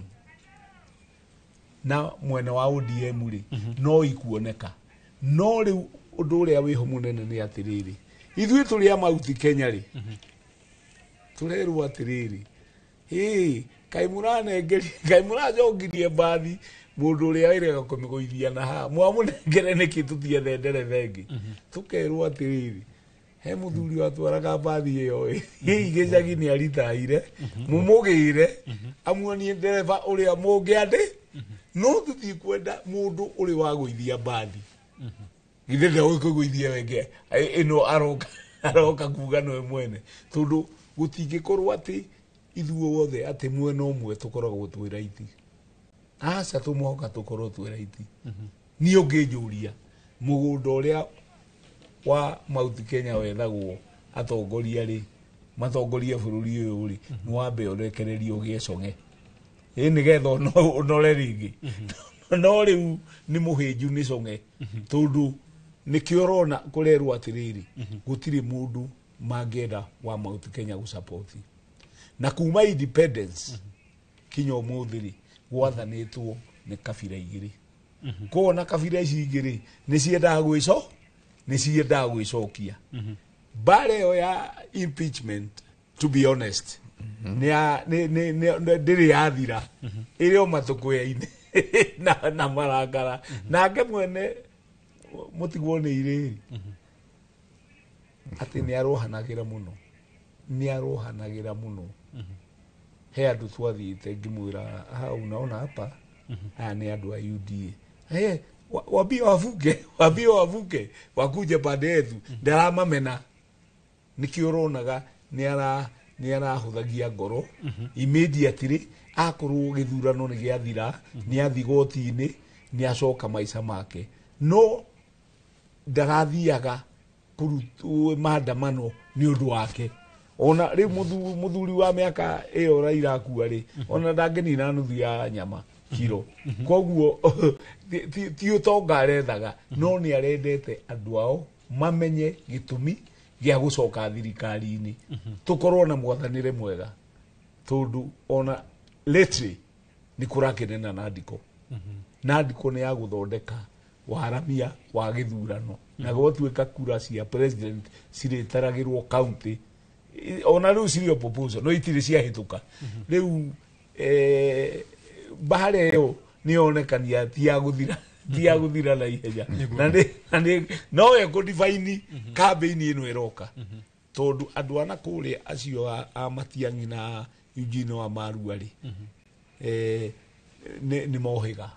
[SPEAKER 8] na mwena wa ODM rĩ, no ikuoneka. No rĩu ũndũ ũrĩa wĩho mũnene nĩ atĩrĩrĩ, ithuĩ tũrĩ a Mauti Kenya rĩ, tũrerwo atĩrĩrĩ, ĩ Kaĩ mũranengeria, kaĩ mũracokirie mbathi mũndũ ũrĩa wĩrega kũmĩgũithia na haha mwamũnengere nĩkĩ tũtiethe ndereba ĩngĩ. Tũkerwo atĩrĩrĩ, he mũthuri watwaraga mbathi ĩyo ĩ hihi gĩcagi nĩ aritaire, mũmũgĩre amuonie ndereba ũrĩa mũngĩandĩ, no tũthiĩ kwenda mũndũ ũrĩ wa gũithia mbathi. Githĩ ndegũĩ kũgũithia wenge ĩno aroka kuga nĩwe mwene, tondũ gũtingĩkorwo atĩ ithuothe atĩ mwena ũmwe tũkoragwo twĩ raithi. Aca, tũmũhoka tũkorwo twĩ raithi. Niĩ ũngĩnjũria mũgũnda ũrĩa wa Mount Kenya wethagwo atongoria rĩ, matongorie bũrũri ũyũ rĩ, nĩ wambe ũrekererio ũgĩe cong'e ĩ nĩgetha ũnore rĩngĩ. No rĩu nĩ mũhĩnju nĩ cong'e, tondũ nĩkĩo ũrona kũrerwo atĩrĩrĩ, gũtirĩ mũndũ mangĩenda wa Mount Kenya gũcapoti. Na kuma independence kinya ũmũthĩ rĩ, gwathanĩtwo nĩ kabira igĩrĩ. Koguo na kabira ici igĩrĩ nĩ ciendaga gwĩco nĩ ciendaga gwĩcokia. Mbara ĩyo ya impeachment, to be honest, nĩ ndĩrĩ yathira, ĩrĩ o matũkũya-inĩ na marakara. Nake mwene mũtigwo nĩ irĩrĩ atĩ nĩ arohanagĩra mũno, nĩ arohanagĩra mũno. He andũ twathiĩte ngĩmwĩra, ha unaona hapa haya nĩ andũ a UDA. Hey, wambie wavuke, wambie wavuke wakuje pande yetu. Ndaramamena. Nĩkĩo ũronaga nĩ arahũthagia ngoro immediately. Akorwo gĩthurano nĩ gĩathira, nĩ athi goti-inĩ, nĩ acoka maica make, no ndarathiaga kũrutwo maandamano nĩ ũndũ wake. Ona rĩu mũthuri wa mĩaka ĩyo Raila akua rĩ, ona ndangĩnina nuthu ya nyama kiro. Koguo ti ũtonga arethaga, no nĩ arendete andũ ao mamenye gĩtũmi gĩa gũcoka thirikari-inĩ, tũkorwo na mwathanĩre mwega, tondũ ona lately nĩ kũrakenena na ndiko na ndiko nĩ ya gũthondeka waramia wa gĩthurano, na gwatuĩka kura cia president cirĩtaragĩrwo county. Ona rĩu cirĩ o proposal no itirĩ ciahĩtũka. Rĩu mbara ĩyo nĩ yonekania ti ya gũthira, ti ya gũthira na ihenya, na nĩ no ĩkũdivaini campaign ĩno ĩroka, tondũ andũ ana kũrĩa acio a Matiang'i na Eugene wa Marua rĩ, nĩ mohĩga,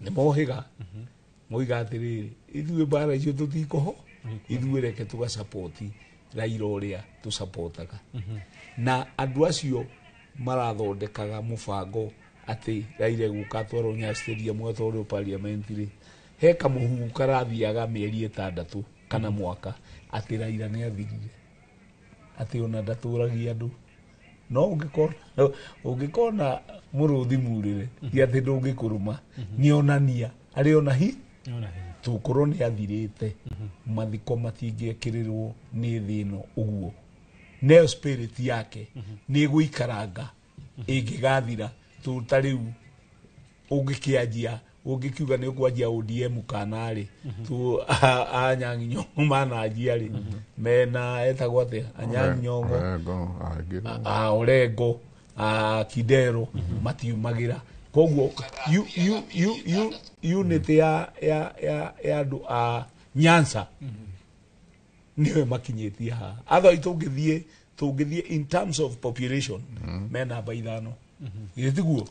[SPEAKER 8] nĩ mohĩga moiga atĩrĩrĩ, ithuĩ mbara icio tũtikoho, ithuĩ reke tũgacapoti Raila ũrĩa tũcapotaga. Na andũ acio marathondekaga mũbango atĩ Raila egũka atwarwo Nyayo Stadium, atwarwo parliament rĩ, he kamũhuhu karathiaga mĩeri 6 kana mwaka atĩ Raila nĩ athirire, atĩ ona ndatũragia andũ. No ũngĩkona mũrũthi murĩre, ti atĩ ndũngĩkũrũma, nĩonania arĩ ona hi tũkorwo nĩ athirĩte, mathiko matingĩekĩrĩrwo nĩ thĩ ĩno ũguo. Nayo spirit yake nĩ ĩgũikaranga ĩngĩgathira. Ta rĩu ũngĩkĩanjia, ũngĩkiuga nĩ ũkwanjia ODM kana rĩ, tu Anyang'i Nyong'o mananjia rĩ, mena etagwo atĩa, Anyang'i Nyong'o, a Orengo, a Kidero, matiumagĩra. Koguo unity ya andũ a Nyanza nĩwe makinyĩtie haha. Otherwise tũngĩthiĩ in terms of population me namba 5, githĩ tiguo?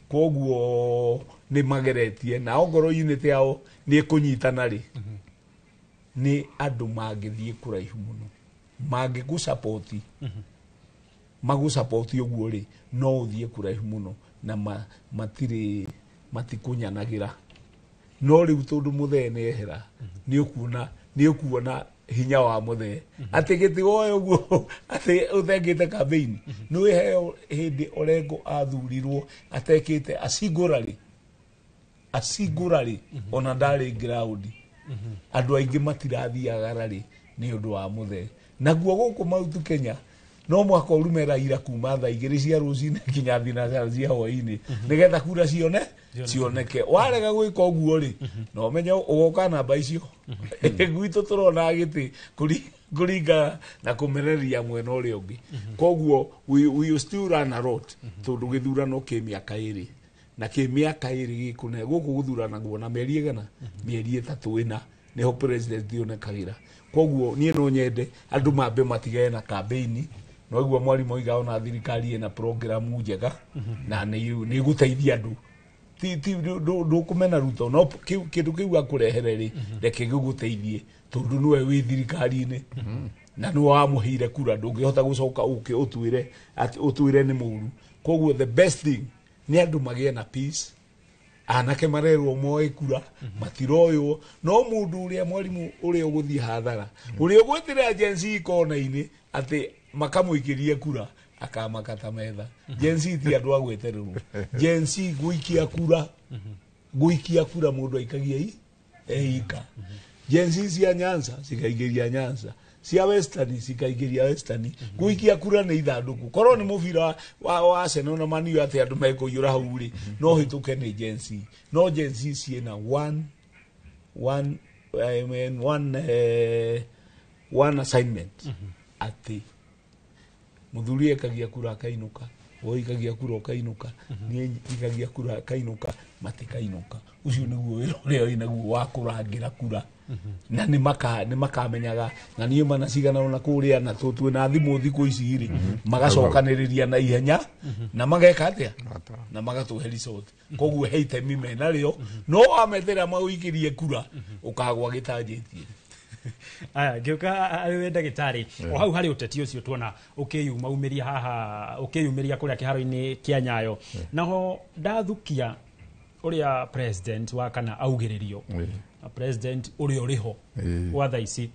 [SPEAKER 8] Koguo nĩ mageretie, na ongorwo unity yao nĩ ĩkũnyitana rĩ, nĩ andũ mangĩthiĩ kũraihu mũno, mangĩgũcapoti, magũcapoti ũguo rĩ, no ũthiĩ kũraihu mũno, na matirĩ matikũnyanagĩra. No rĩu tondũ mũthee nĩ ehera, nĩ ũkuona hinya wa mũthee atĩ gĩtigoe ũguo atĩ ũthengĩte campaign. Nĩ wĩheo hĩndĩ Orengo athurirwo atekĩte acingũrarĩ, ona ndarĩ ground, andũ aingĩ matirathiaga rarĩ nĩ ũndũ wa mũthee. Naguo gũkũ Mount Kenya no mwaka ũrume Raila kuma thaa 2 cia rũcinĩ kinya thinacara cia hwaĩ-inĩ, nĩgetha kura cione cioneke. Warega gwĩka ũguo rĩ, no ũmenye ũgoka namba icio. Gwitũ tũrona gĩtĩ Kũringa na kũmenereria mwena ũrĩa ũngĩ. Koguo we still run a lot, tondũ gĩthurano kĩ mĩaka 2, na kĩ mĩaka 2 gĩkũne gũkũ gũthuranagwo na mĩeri ĩgana, mĩeri 3 ĩna nĩho president onekagĩra. Koguo niĩ no nyende andũ mambe matigane na campaign. No igua mwarimũ oiga ona thirikari ĩna programu njega na nĩ ĩgũteithia andũ. Ti ndũkũmena Ruto, no kĩndũ kĩu akũrehere rĩ, reke gĩgũteithie, tondũ nĩwe wĩ thirikari-inĩ na nĩwe wamũheire kura, ndũngĩhota gũcoka ũke ũtwĩre atĩ ũtwĩre nĩ mũru. Koguo the best thing nĩ andũ magĩe na peace. Anake marerwo moe kura, matiroywo. No mũndũ ũrĩa mwarimũ ũrĩa ũgũthiĩ hathara, ũrĩa ũgwĩtĩra Gen Z kona-inĩ atĩ makamũikĩrie kura, akamakata metha. Gen Z ti andũ a gwetererwo. Gen Z gũikia kura, gũikia kura mũndũ aikagia i eika. Gen Z cia Nyanza cikaingĩria Nyanza, cia Western cikaingĩria Western. Gũikia kura nĩ ithandũkũ. Korwo nĩ mũbira wa Arsenal na Man U atĩ andũ mekũiyũra hau rĩ, no hĩtũke nĩ Gen Z. No Gen Z ciĩna one, I mean, one assignment, atĩ mũthuri ekagia kura akainũka, ũikagia kura ũkainũka, niĩ ikagia kura akainũka, matikainũka. Ũcio nĩguo wĩra ũrĩa wĩnaguo wa kũrangĩra kura. Na nĩ makamenyaga, na niĩ mana cigana ona kũrĩa na twĩ na thimũ thikũ ici rĩ, magacokanĩrĩria na ihenya na mageka atĩa, na magatũhe result. Koguo he itemi menarĩo, no wametera magũikĩrie kura ũkagwa gĩtanjĩtie.
[SPEAKER 19] Aya, ngĩũka arĩ we ndagĩtarĩ, o hau harĩ ũteti ũcio tuona ũkĩyumaumiria haha, ũkĩyumĩria kũrĩa kĩharo-inĩ kĩa Nyayo. Naho ndathukia ũrĩa president wa kana augĩrĩrio, president ũrĩa ũrĩho wa thaa ici,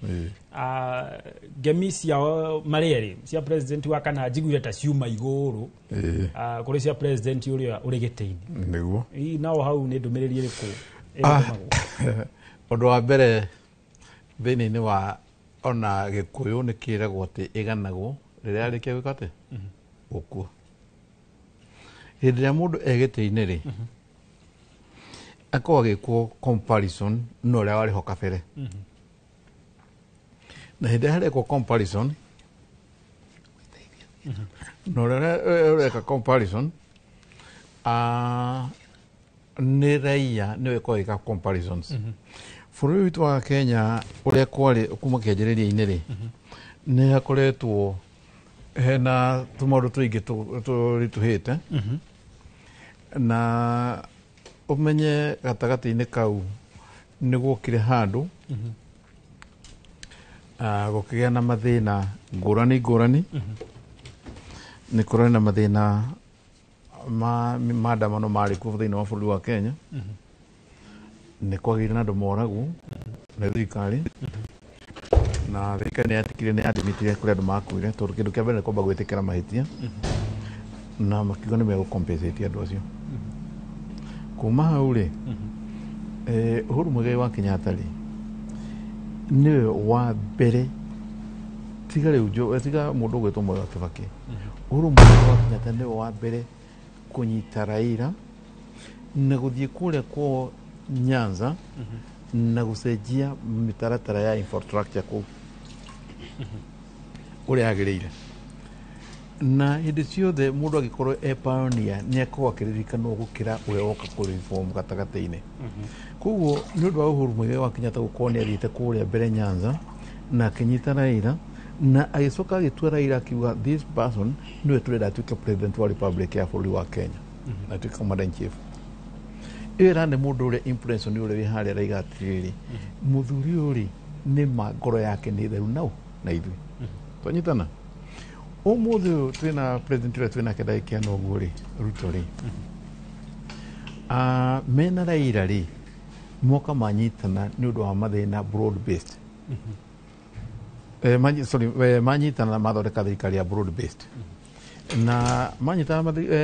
[SPEAKER 19] ngemi ciao marĩ erĩ cia president wa kana njiguire ta ciuma igũrũ kũrĩ cia president ũrĩa ũrĩ gĩtĩ-inĩ.
[SPEAKER 7] Nĩguo.
[SPEAKER 19] Nao hau nĩ ndũmĩrĩri ĩrĩkũ ĩtũmagwo?
[SPEAKER 7] Ũndũ wa mbere thĩinĩ-inĩ wa ona Gĩkũyũ nĩ kĩragwo atĩ ĩganagwo rĩrĩa yarĩkia gwĩka atĩ gũkua. Hĩndĩ ĩrĩa mũndũ e gĩtĩ-inĩ rĩ, akoragwo agĩkwo comparison na ũrĩa warĩ ho kabere. Na hĩndĩ ĩrĩa harekwo comparison na ũrĩa ũreka comparison, nĩ raia nĩwe ĩkoragwo ĩgĩka comparisons. Bũrũri witũ wa Kenya ũrĩa kwarĩ kuma kĩanjĩrĩria-inĩ rĩ, nĩ hakoretwo hena tũmaũndũ tũingĩ tũritũhĩte, na ũmenye gatagatĩ-inĩ kau nĩ guokire handũ gũkĩgĩa na mathĩna ngũrani ngũrani. Nĩ kũrarĩ na mathĩna ma maandamano marĩ kuo thĩinĩ wa bũrũri wa Kenya. Nĩ kwagĩire na andũ moragwo nĩ thirikari, na thirikari nĩ yetĩkire, nĩ yadmitire kũrĩ andũ makuire, tondũ kĩndũ kĩa mbere nĩ kwamba gwĩtĩkĩra mahĩtia, na makiuga nĩ megũ-compensate andũ acio. Kuma hau rĩ, Uhuru Muigai wa Kenyatta rĩ, nĩwe wa mbere, tiga rĩu tiga mũndũ ũgwĩtwo Moi wa Kibaki, Uhuru Muigai wa Kenyatta nĩwe wa mbere kũnyita Raila na gũthiĩ kũrĩa kwao Nyanza na gũcenjia mĩtaratara ya infrastructure kũu ũrĩa yagĩrĩire. Na hĩndĩ ciothe mũndũ angĩkorwo e pioneer nĩ akoragwo akĩririkanwo gũkĩra ũrĩa woka kũ reform gatagatĩ-inĩ. Koguo nĩ ũndũ wa Uhuru Muigai wa Kenyatta gũkorwo nĩ athiĩte kũrĩa mbere Nyanza na akĩnyita Raila na agĩcoka agĩtua Raila akiuga this person nĩwe tũrenda atuĩke president wa Republic ya bũrũri wa Kenya na atuĩke commander in chief. Ĩyo ĩra nĩ mũndũ ũrĩa influence nĩ ũrĩa wĩ harĩa araiga atĩrĩrĩ, mũthuri ũyũ rĩ, nĩ ma ngoro yake nĩ theru nau na ithuĩ twanyitana. Ũmũthĩ ũyũ twĩna president ũrĩa twĩnake ndagĩka ĩno ũguo rĩ, Ruto rĩ, mena Raila rĩ, moka manyitana nĩ ũndũ wa mathĩna broad based. Manyitana mathondeka thirikari ya broad based. Na manyitana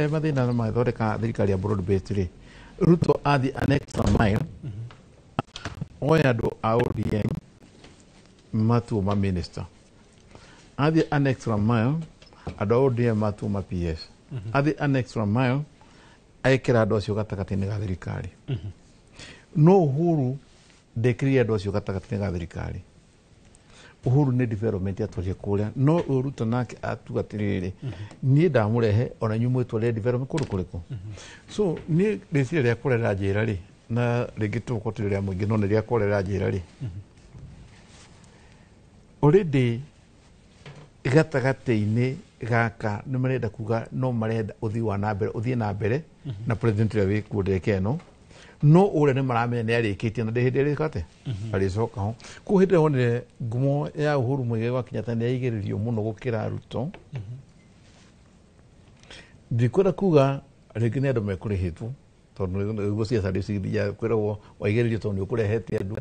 [SPEAKER 7] mathĩna mathondeka thirikari ya broad based rĩ, Ruto athi an extra mile, oya andũ a ODM matuo ma minister. Athi an extra mile, andũ a ODM matuo ma PS. Athi an extra mile, ekĩra andũ acio gatagatĩ-inĩ ga thirikari. No Uhuru ndekĩrire andũ acio gatagatĩ-inĩ ga thirikari. Uhuru nĩ development atwarire kũrĩa, no ũyũ Ruto nake atuga atĩrĩrĩ, niĩ ndamũrehe ona inyuĩ mwĩtwarĩre development kũndũ kũrĩkũ. So niĩ rĩciria rĩa kũrera njĩra rĩ, na rĩngĩ tũgũkorwo tũrĩ rĩa mũingĩ, no nĩ rĩa kũrera njĩra rĩ, already gatagatĩ-inĩ gaka nĩ marenda kuga no marenda ũthii wa na mbere ũthiĩ na mbere na president ũrĩa wĩkuo ndeka ĩno, no ũrĩa nĩ maramenya nĩ arĩkĩtie na ndĩ hĩndĩ ĩrĩka atĩa arĩcoka ho. Koguo hĩndĩ ĩrĩa wonire ngumo ya Uhuru Muigai wa Kenyatta nĩ yaigĩrĩrio mũno gũkĩra Ruto, ndikwenda kuga rĩngĩ nĩ andũ mekũrĩhĩtwo, tondũ nĩguo ciaca rĩu cithiaga, kwĩragwo waigĩrĩrio tondũ nĩ ũkũrehete andũ,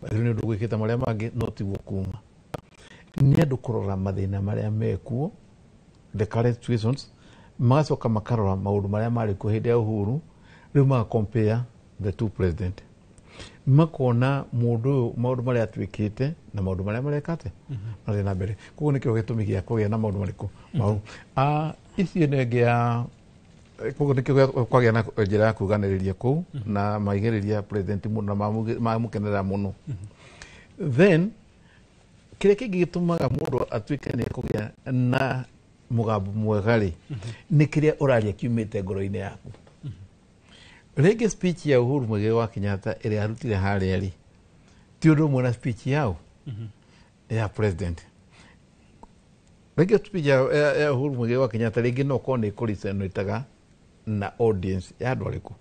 [SPEAKER 7] waigĩrĩrio nĩ ũndũ ũgwĩkĩte marĩa mangĩ, no tiguo kuma. Nĩ andũ kũrora mathĩna marĩa mekuo, the current situations, magacoka makarora maũndũ marĩa marĩ kuo hĩndĩ ya Uhuru, rĩu maga compare the two president, makona mũndũ ũyũ maũndũ marĩa atuĩkĩte na maũndũ marĩa mareka atĩa marathiĩ na mbere. Koguo nĩkĩo gĩtũmi gĩa kũgĩa na maũndũ marĩkũ mau icio nĩ ĩngĩ ya koguo nĩkĩo kwagĩa na njĩra ya kuganĩrĩria kũu na maigĩrĩria president mũno na mamũkenerera mũno. Then kĩrĩa kĩngĩ gĩtũmaga mũndũ atuĩke nĩ ekũgĩa na mũgambo mwega rĩ, nĩ kĩrĩa ũraria kiumĩte ngoro-inĩ yaku. Rĩngĩ speech ya Uhuru Muigai wa Kenyatta ĩrĩa arutire harĩa rĩ, ti ũndũ ũmwe na speech yao ya president. Rĩngĩ speech ya Uhuru Muigai wa Kenyatta rĩngĩ no ũkorwo nĩ ĩkũresonateaga na audience ya andũ arĩkũ.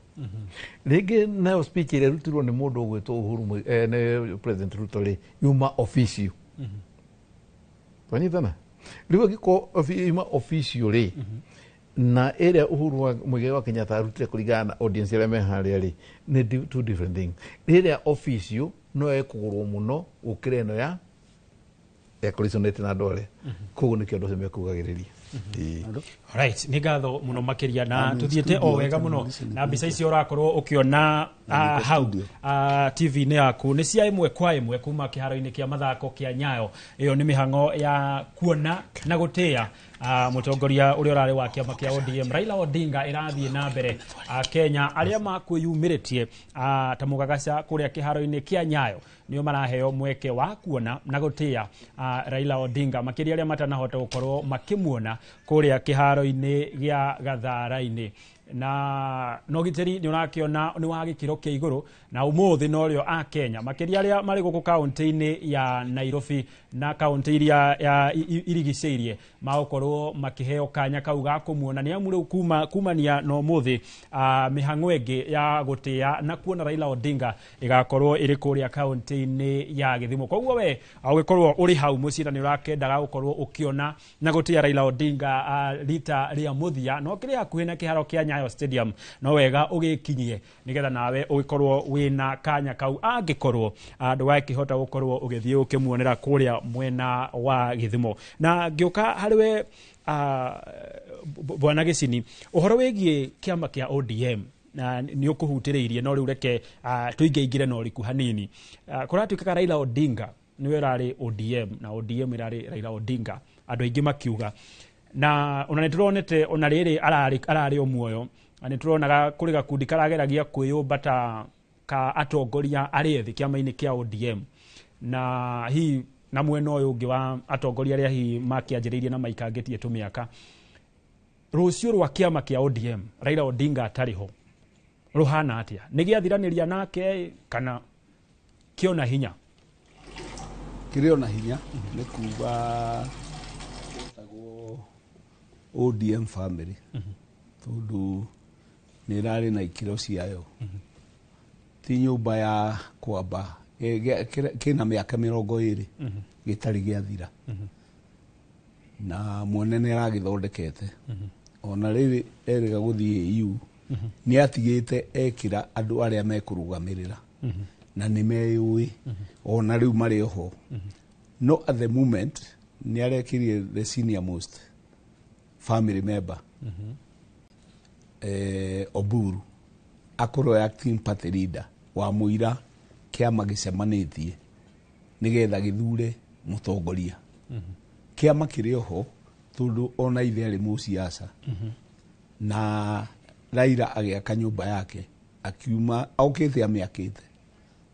[SPEAKER 7] Rĩngĩ nayo speech ĩrĩa ĩrutirwo nĩ mũndũ ũgwĩtwo Uhuru nĩ President Ruto rĩ, yuma official. Twanyitana? Rĩu angĩkorwo yuma official rĩ, na ĩrĩa Uhuru Muigai wa Kenyatta arutire kũringana na audience ĩrĩa me harĩa rĩ, nĩ two different things. Rĩrĩa official no ĩkũgũrwo mũno gũkĩra ĩno ya ĩkũresonate na andũ arĩa. Koguo nĩkĩo andũ acio mekugagĩrĩria.
[SPEAKER 19] Alright, nĩ ngatho mũno makĩria na tuthiĩte o wega mũno na mbica icio ũrakorwo ũkĩona hau TV-inĩ yaku nĩ cia ĩmwe kwa ĩmwe kuma kĩharo-inĩ kĩa mathako kĩa Nyayo. Ĩyo nĩ mĩhang'o ya kuona na gũtĩĩa mũtongoria ũrĩa ũrarĩ wa kĩama kĩa ODM Raila Odinga ĩrathiĩ na mbere. Kenya arĩa makwĩyumĩrĩtie ta mũgagaca kũrĩa kĩharo-inĩ kĩa Nyayo nĩo maraheo mweke wa kuona na gũtĩĩa Raila Odinga, makĩria arĩa matanahota gũkorwo makĩmuona kũrĩa kĩharo-inĩ gĩa Gathara-inĩ. Na no gitĩri nĩ ũrakĩona nĩ wa gĩkĩro kĩa igũrũ, na ũmũthĩ norĩo a Kenya makĩria arĩa marĩ gũkũ kaũntĩ-inĩ ya Nairobi na kaũntĩ iria irigicĩirie magũkorwo makĩheo kanya kau ga kũmuona. Nĩ amu rĩu kumania na ũmũthĩ mĩhang'o ĩngĩ ya gũtĩĩa na kuona Raila Odinga ĩgakorwo ĩrĩ kũrĩa kaũntĩ-inĩ ya Gĩthumo. Koguo we ũgĩkorwo ũrĩ hau mũciĩ na nĩ ũrakendaga gũkorwo ũkĩona na gũtĩĩa Raila Odinga rita rĩa mũthia, no kĩrĩ hakuhĩ na kĩharo kĩa Nyayo Stadium, no wega ũgĩkinyie nĩgetha nawe ũgĩkorwo wĩna kanya kau angĩkorwo ndũgakĩhota gũkorwo ũgĩthiĩ ũkĩmuonera kũrĩa mwena wa Gĩthumo. Na ngĩũka harĩ we Bwana Gĩcini, ũhoro wĩgiĩ kĩama kĩa ODM na nĩ ũkũhutĩrĩirie, no rĩu reke tũingaingĩre na ũriku hanini. Kũratuĩkaga Raila Odinga nĩwe ũrarĩ ODM na ODM ĩrarĩ Raila Odinga, andũ aingĩ makiuga, na ona nĩtũronete ona rĩrĩ ararĩ o muoyo, na nĩtũronaga kũrĩ gakundi karageragia kwĩyũmba ta ka atongoria arĩa ethĩ kĩama-inĩ kĩa ODM, na hihi na mwena ũyũ ũngĩ wa atongoria arĩa hihi makĩanjĩrĩirie na maikangĩtie tũmĩaka. Rũciũ rwa kĩama kĩa ODM Raila Odinga atarĩ ho rũhana atĩa? Nĩ gĩathiranĩria nake kana kĩona hinya?
[SPEAKER 8] Kĩrĩ ona hinya nĩ kuga ĩtagwo ODM family, tondũ nĩ ĩrarĩ na ikĩro ciayo. Ti nyũmba ya kwamba kĩna mĩaka 20 gĩtarĩ gĩathira, na mwene nĩ aragĩthondekete. Ona rĩrĩ erĩga gũthiĩ EU nĩ atigĩte ekĩra andũ arĩa mekũrũgamĩrĩra na nĩ meyũĩ ona rĩu marĩ oho. No at the moment nĩ arekĩrie the senior most family member Oburu akorwo acting party leader wa mũira kĩama gĩcemanĩtie nĩgetha gĩthure mũtongoria. Kĩama kĩrĩ oho tondũ ona ithe arĩ mũciaca, na Raila agĩaka nyũmba yake akiuma okĩte amĩakĩte,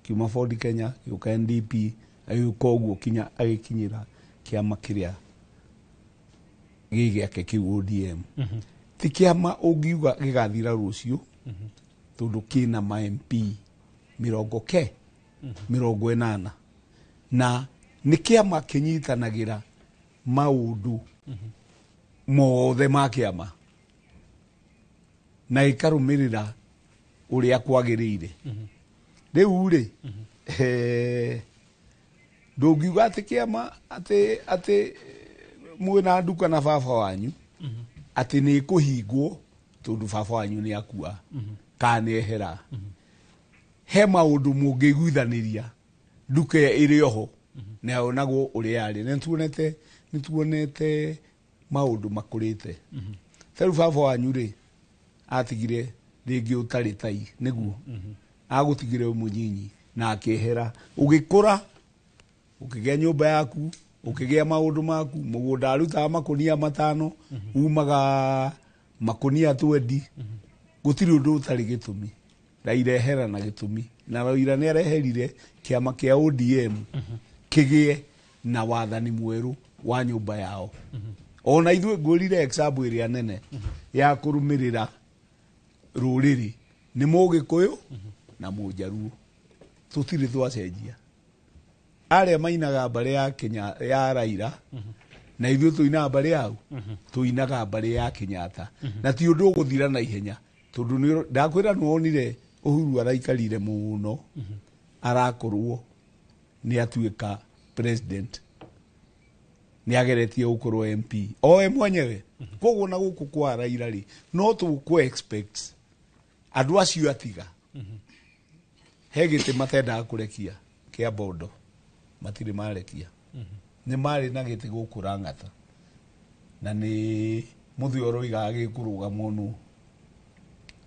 [SPEAKER 8] akiuma Ford Kenya gĩũka NDP Agĩũka ũguo kinya agĩkinyĩra kĩama kĩrĩa gĩ gĩake kĩu ODM. Ti kĩama ũngiuga gĩgathira rũciũ, tondũ kĩna ma MP 80 na nĩ kĩama kĩnyitanagĩra maũndũ mothe ma kĩama na gĩkarũmĩrĩra ũrĩa kwagĩrĩire. Rĩu rĩ, ndũngiuga atĩ kĩama atĩ mwĩna nduka na baba wanyu atĩ nĩ ĩkũhingwo tondũ baba wanyu nĩ akua kana nĩ ehera. He maũndũ mũngĩiguithanĩria nduka ĩrĩ oho na yonagwo ũrĩa yarĩ. Nĩ tuonete maũndũ makũrĩte. Ta rĩu baba wanyu rĩ, atigire rĩngĩ ũtarĩ tai nĩguo agũtigire wĩ mũnyinyi na akĩehera, ũgĩkũra ũkĩgĩa nyũmba yaku, ũkĩgĩa maũndũ maku, mũgũnda arutaga makũnia 5, umaga makũnia 20. Gũtirĩ ũndũ ũtarĩ gĩtũmi. Raila ehera na gĩtũmi, na Raila nĩ areherire kĩama kĩa ODM kĩgĩe na wathani mwerũ wa nyũmba yao. Ona ithuĩ ngwĩrire example ĩrĩa nene ya kũrũmĩrĩra rũrĩrĩ nĩ Mũgĩkũyũ na Mũnjaruo, tũtirĩ twacenjia. Arĩa mainaga mbarĩ ya Kenya ya Raila na ithuĩ tũinaga mbarĩ yao, tũinaga mbarĩ ya Kenyatta, na ti ũndũ ũgũthira na ihenya tondũ ndakwĩra nĩwonire Uhuru araikarire mũno arakorwo nĩ atuĩka president, nĩ ageretie gũkorwo MP o we mwenyewe. Koguo na gũkũ kwa Raila rĩ, no tũkũ expect andũ acio atiga he gĩtĩ matendaga kũrekia kĩa Bondo, matirĩ marekia. Nĩ marĩ na gĩtĩ gũkũ Lang'ata na nĩ mũthĩ ũroigaga gĩkũrũgamwo nũ,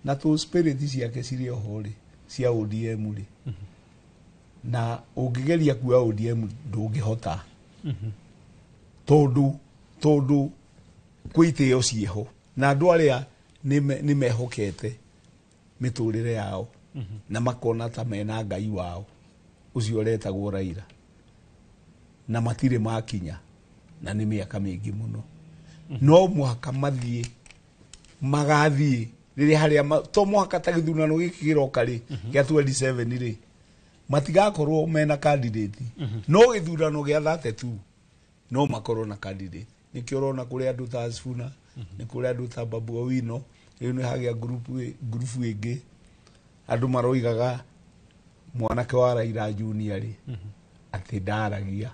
[SPEAKER 8] na tũ spirit ciake cirĩ oho rĩ cia ODM rĩ, na ũngĩgeria kuoya ODM ndũngĩhota tondũ kwĩ itĩo ciĩho na andũ arĩa nĩ mehokete mĩtũrĩre yao na makona ta mena Ngai wao ũcio ũretagwo Raila, na matirĩ makinya na nĩ mĩaka mĩingĩ mũno. No mũhaka mathiĩ magathiĩ rĩrĩa harĩa to mũhaka ta gĩthurano gĩkĩ kĩroka rĩ gĩa 27 rĩ, matigakorwo mena candidate, no gĩthurano gĩa 32 no makorwo na candidate. Nĩkĩo ũrona kũrĩ andũ ta Sifuna, nĩ kũrĩ andũ ta Babu Owino, rĩu nĩ hagĩa ngurubu ĩngĩ andũ maroigaga mwanake wa Raila Junior rĩ atĩ ndaragia,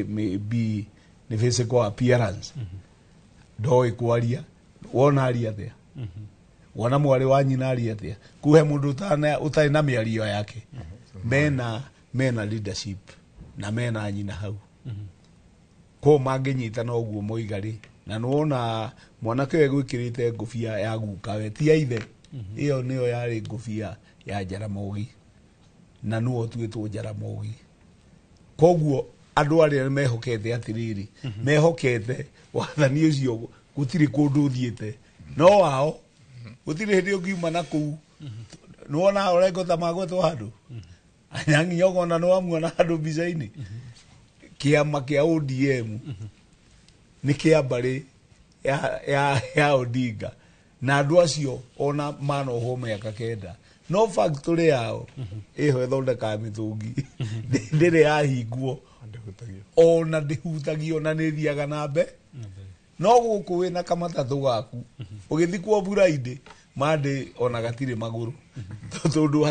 [SPEAKER 8] maybe nĩ physical appearance, ndoĩ kwaria, wona aria atĩa, wona mwarĩ wa nyina aria atĩa, kuhe mũndũ ũtarĩ na mĩario yake. Mena leadership na mena nyina hau ko mangĩnyitana ũguo moiga rĩ, na nĩwona mwanake ũyũ egwĩkĩrĩte ngũbia ya gukawe ti ya ithe, ĩyo nĩyo yarĩ ngũbia ya Jaramogi na nĩwe ũtuĩtwo Jaramogi. Koguo andũ arĩa mehokete atĩrĩrĩ, mehokete wathani ũcio gũtirĩ kũndũ ũthiĩte, no wao gũtirĩ hĩndĩ ũngiuma na kũu. Nĩwona Orengo ta magwetwo handũ, Anyang'i Nyong'o ona nĩwamuona handũ mbica-inĩ. Kĩama kĩa ODM nĩ kĩa mbarĩ ya Odinga, na andũ acio ona manohwo mĩaka 9, no factory yao ĩho ĩthondekaga mĩtũngi ndĩrĩ yahingwo ona ndĩhutagio na nĩ ĩthiaga na mbere. No gũkũ wĩna kamatatũ gaku ũgĩthikwo mbura-inĩ mandĩ ona gatirĩ magũrũ tondũ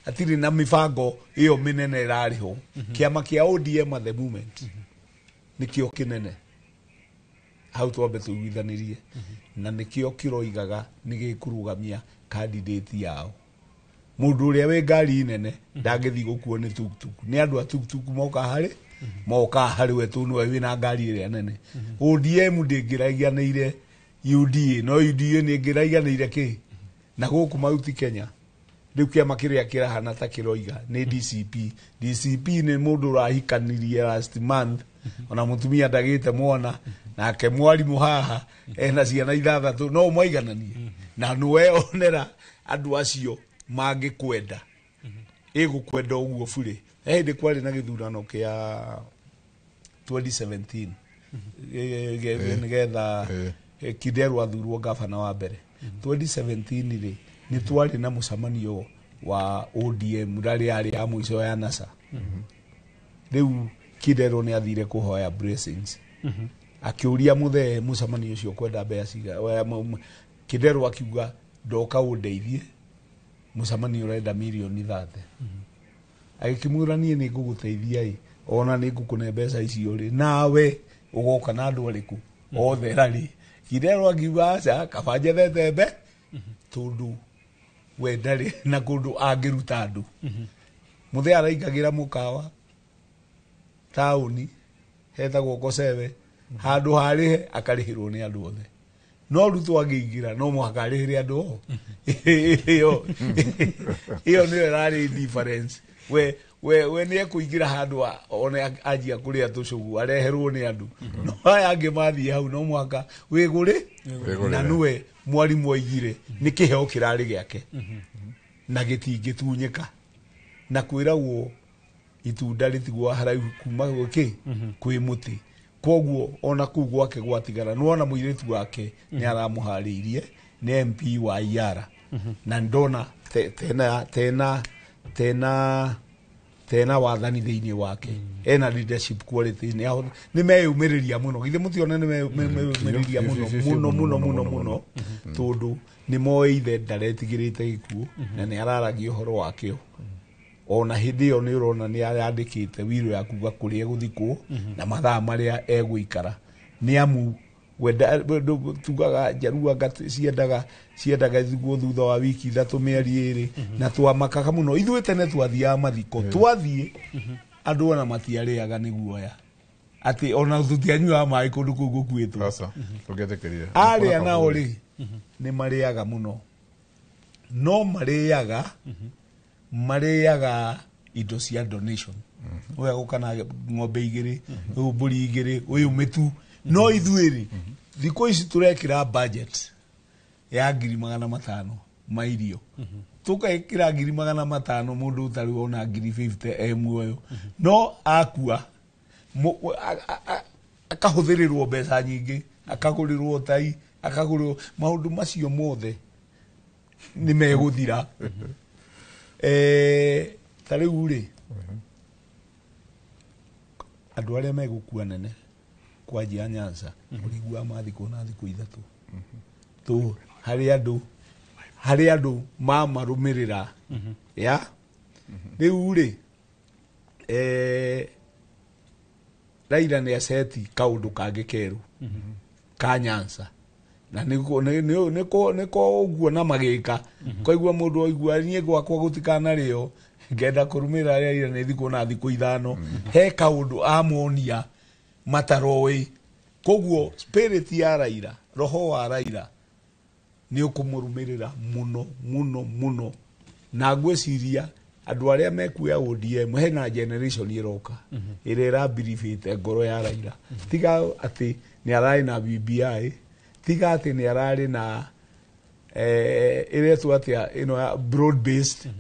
[SPEAKER 8] hatirĩ na mĩbango ĩyo mĩnene ĩrarĩho. Kĩama kĩa ODM at the moment nĩkĩo kĩnene hau twambe tũiguithanĩrie, na nĩkĩo kĩroigaga nĩ gĩkũrũgamia candidate yao. Mũndũ ũrĩa wĩ ngari nene ndangĩthiĩ gũkuo nĩ tuktuk, nĩ andũ a tuktuk moka harĩ we tondũ nĩwe wĩna ngari ĩrĩa nene. ODM ndĩngĩraiganĩire UDA, no UDA nĩ ĩngĩraiganĩire kĩ na gũkũ Mauti Kenya. Rĩu kĩama kĩrĩa kĩrahana ta kĩroiga nĩ DCP. DCP nĩ mũndũ ũrahikanirie last month, ona mũtumia ndagĩte mwana, nake mwarimũ haha ena ciana 6, no ũmaigananie na nĩwe onera andũ acio mangĩkwenda, ĩgũkwenda ũguo burĩ. He hĩndĩ kwarĩ na gĩthurano kĩa 2017 nĩgetha Kideru athurwo gavana wa mbere 2017 rĩ, nĩ twarĩ na mũcemanio wa ODM rarĩ yarĩ ya mũico ya NASA. Rĩu Kideru nĩ athire kũhoya blessings, akĩũria mũthee mũcemanio ũcio kwenda mbeca ciga Kideru akiuga ndoka ũndeithie mũcemanio ũrenda mirioni 30. Agĩkĩmwĩra niĩ nĩ ngũgũteithia ĩ, ona nĩ ngũkũne mbeca icio rĩ, nawe ũgoka na andũ arĩkũ othe rarĩ. Kideru akiuga aca, kaba njethete mbe tondũ we ndarĩ na kũndũ angĩruta andũ. Mũthee araingagĩra mũkawa taũni hetagwo Kosewe, handũ harĩhe akarĩhĩrwo nĩ andũ othe, no Ruto angĩingĩra no mũhaka arĩhĩre andũ o. Ĩyo nĩyo ĩrarĩ difference. We nĩ ekũingĩra handũ one anjia kũrĩa tũcũgũ areherwo nĩ andũ, no aya angĩ mathiĩ hau no mũhaka wĩgũre, na nĩwe mwarimũ aigire nĩ kĩheo kĩrarĩ gĩake na gĩtingĩtunyĩka, na kwĩragwo itunda rĩtigwo haraihu kuma gwĩkĩ kwĩ mũtĩ. Koguo ona kũu gwake gwatigara nĩwona mũirĩtu wake nĩ aramũharĩirie nĩ MP wa Iara, na ndona tena wathani thĩinĩ wake, ena leadership quality, nĩ meyũmĩrĩria mũno. Githĩ mũtione nĩ meyũmĩrĩria mũno mũno mũno mũno mũno, tondũ nĩ moĩ ithe ndaretigĩrĩte gĩkuũ na nĩ araragia ũhoro wakĩo. Ona hĩndĩ ĩyo nĩ ũrona nĩ arandĩkĩte wiro ya kuga kũrĩa egũthikwo na mathaa marĩa egũikara, nĩ amu wenda tugaga njarua ciendaga ithikwo thutha wa wiki 3 mĩeri 2, na twamakaga mũno ithuĩ tene twathiaga mathiko, twathiĩ andũ ona matiarĩaga nĩ guoya atĩ ona tũtianyuaga maĩ kũndũ kũu gũkuĩtwo. Arĩa nao rĩ nĩ marĩaga mũno, no marĩaga indo cia donation, ũyũ agũka na ng'ombe 2, ũyũ mbũri 2, ũyũ mĩtu. No ithuĩ rĩ thikũ ici tũrekĩra budget ya 500,000 ma irio, tũgekĩra 500,000 mũndũ ũtarĩ wona 50,000 e muoyo, no akua akahũthĩrĩrwo mbeca nyingĩ, akagũrĩrwo tai, akagũrĩrwo maũndũ macio mothe nĩ megũthira. Ta rĩu rĩ andũ arĩa megũkua nene kwanjia Nyanza ũrĩiguaga mathikwo na thikũ 3 tu, harĩ andũ mamarũmĩrĩra ya rĩu rĩ Raila nĩ aceti kaũndũ kangĩ kerũ ka Nyanza, na nĩko ũguo na magĩka koigua mũndũ oigua niĩ gwakwa gũtikanarĩo ngenda kũrũmĩrĩra Raila nĩ thikũ na thikũ 5, he kaũndũ amonia mataroĩ. Koguo spirit ya Raila, roho wa Raila nĩ ũkũmũrũmĩrĩra mũno mũno mũno, na ngwĩciria andũ arĩa mekuoya ODM hena generation ĩroka ĩrĩa ĩrabiribĩte ngoro ya Raila, tiga atĩ nĩ ararĩ na BBI, tiga atĩ nĩ ararĩ na ĩretwo atĩa ĩno ya broad based,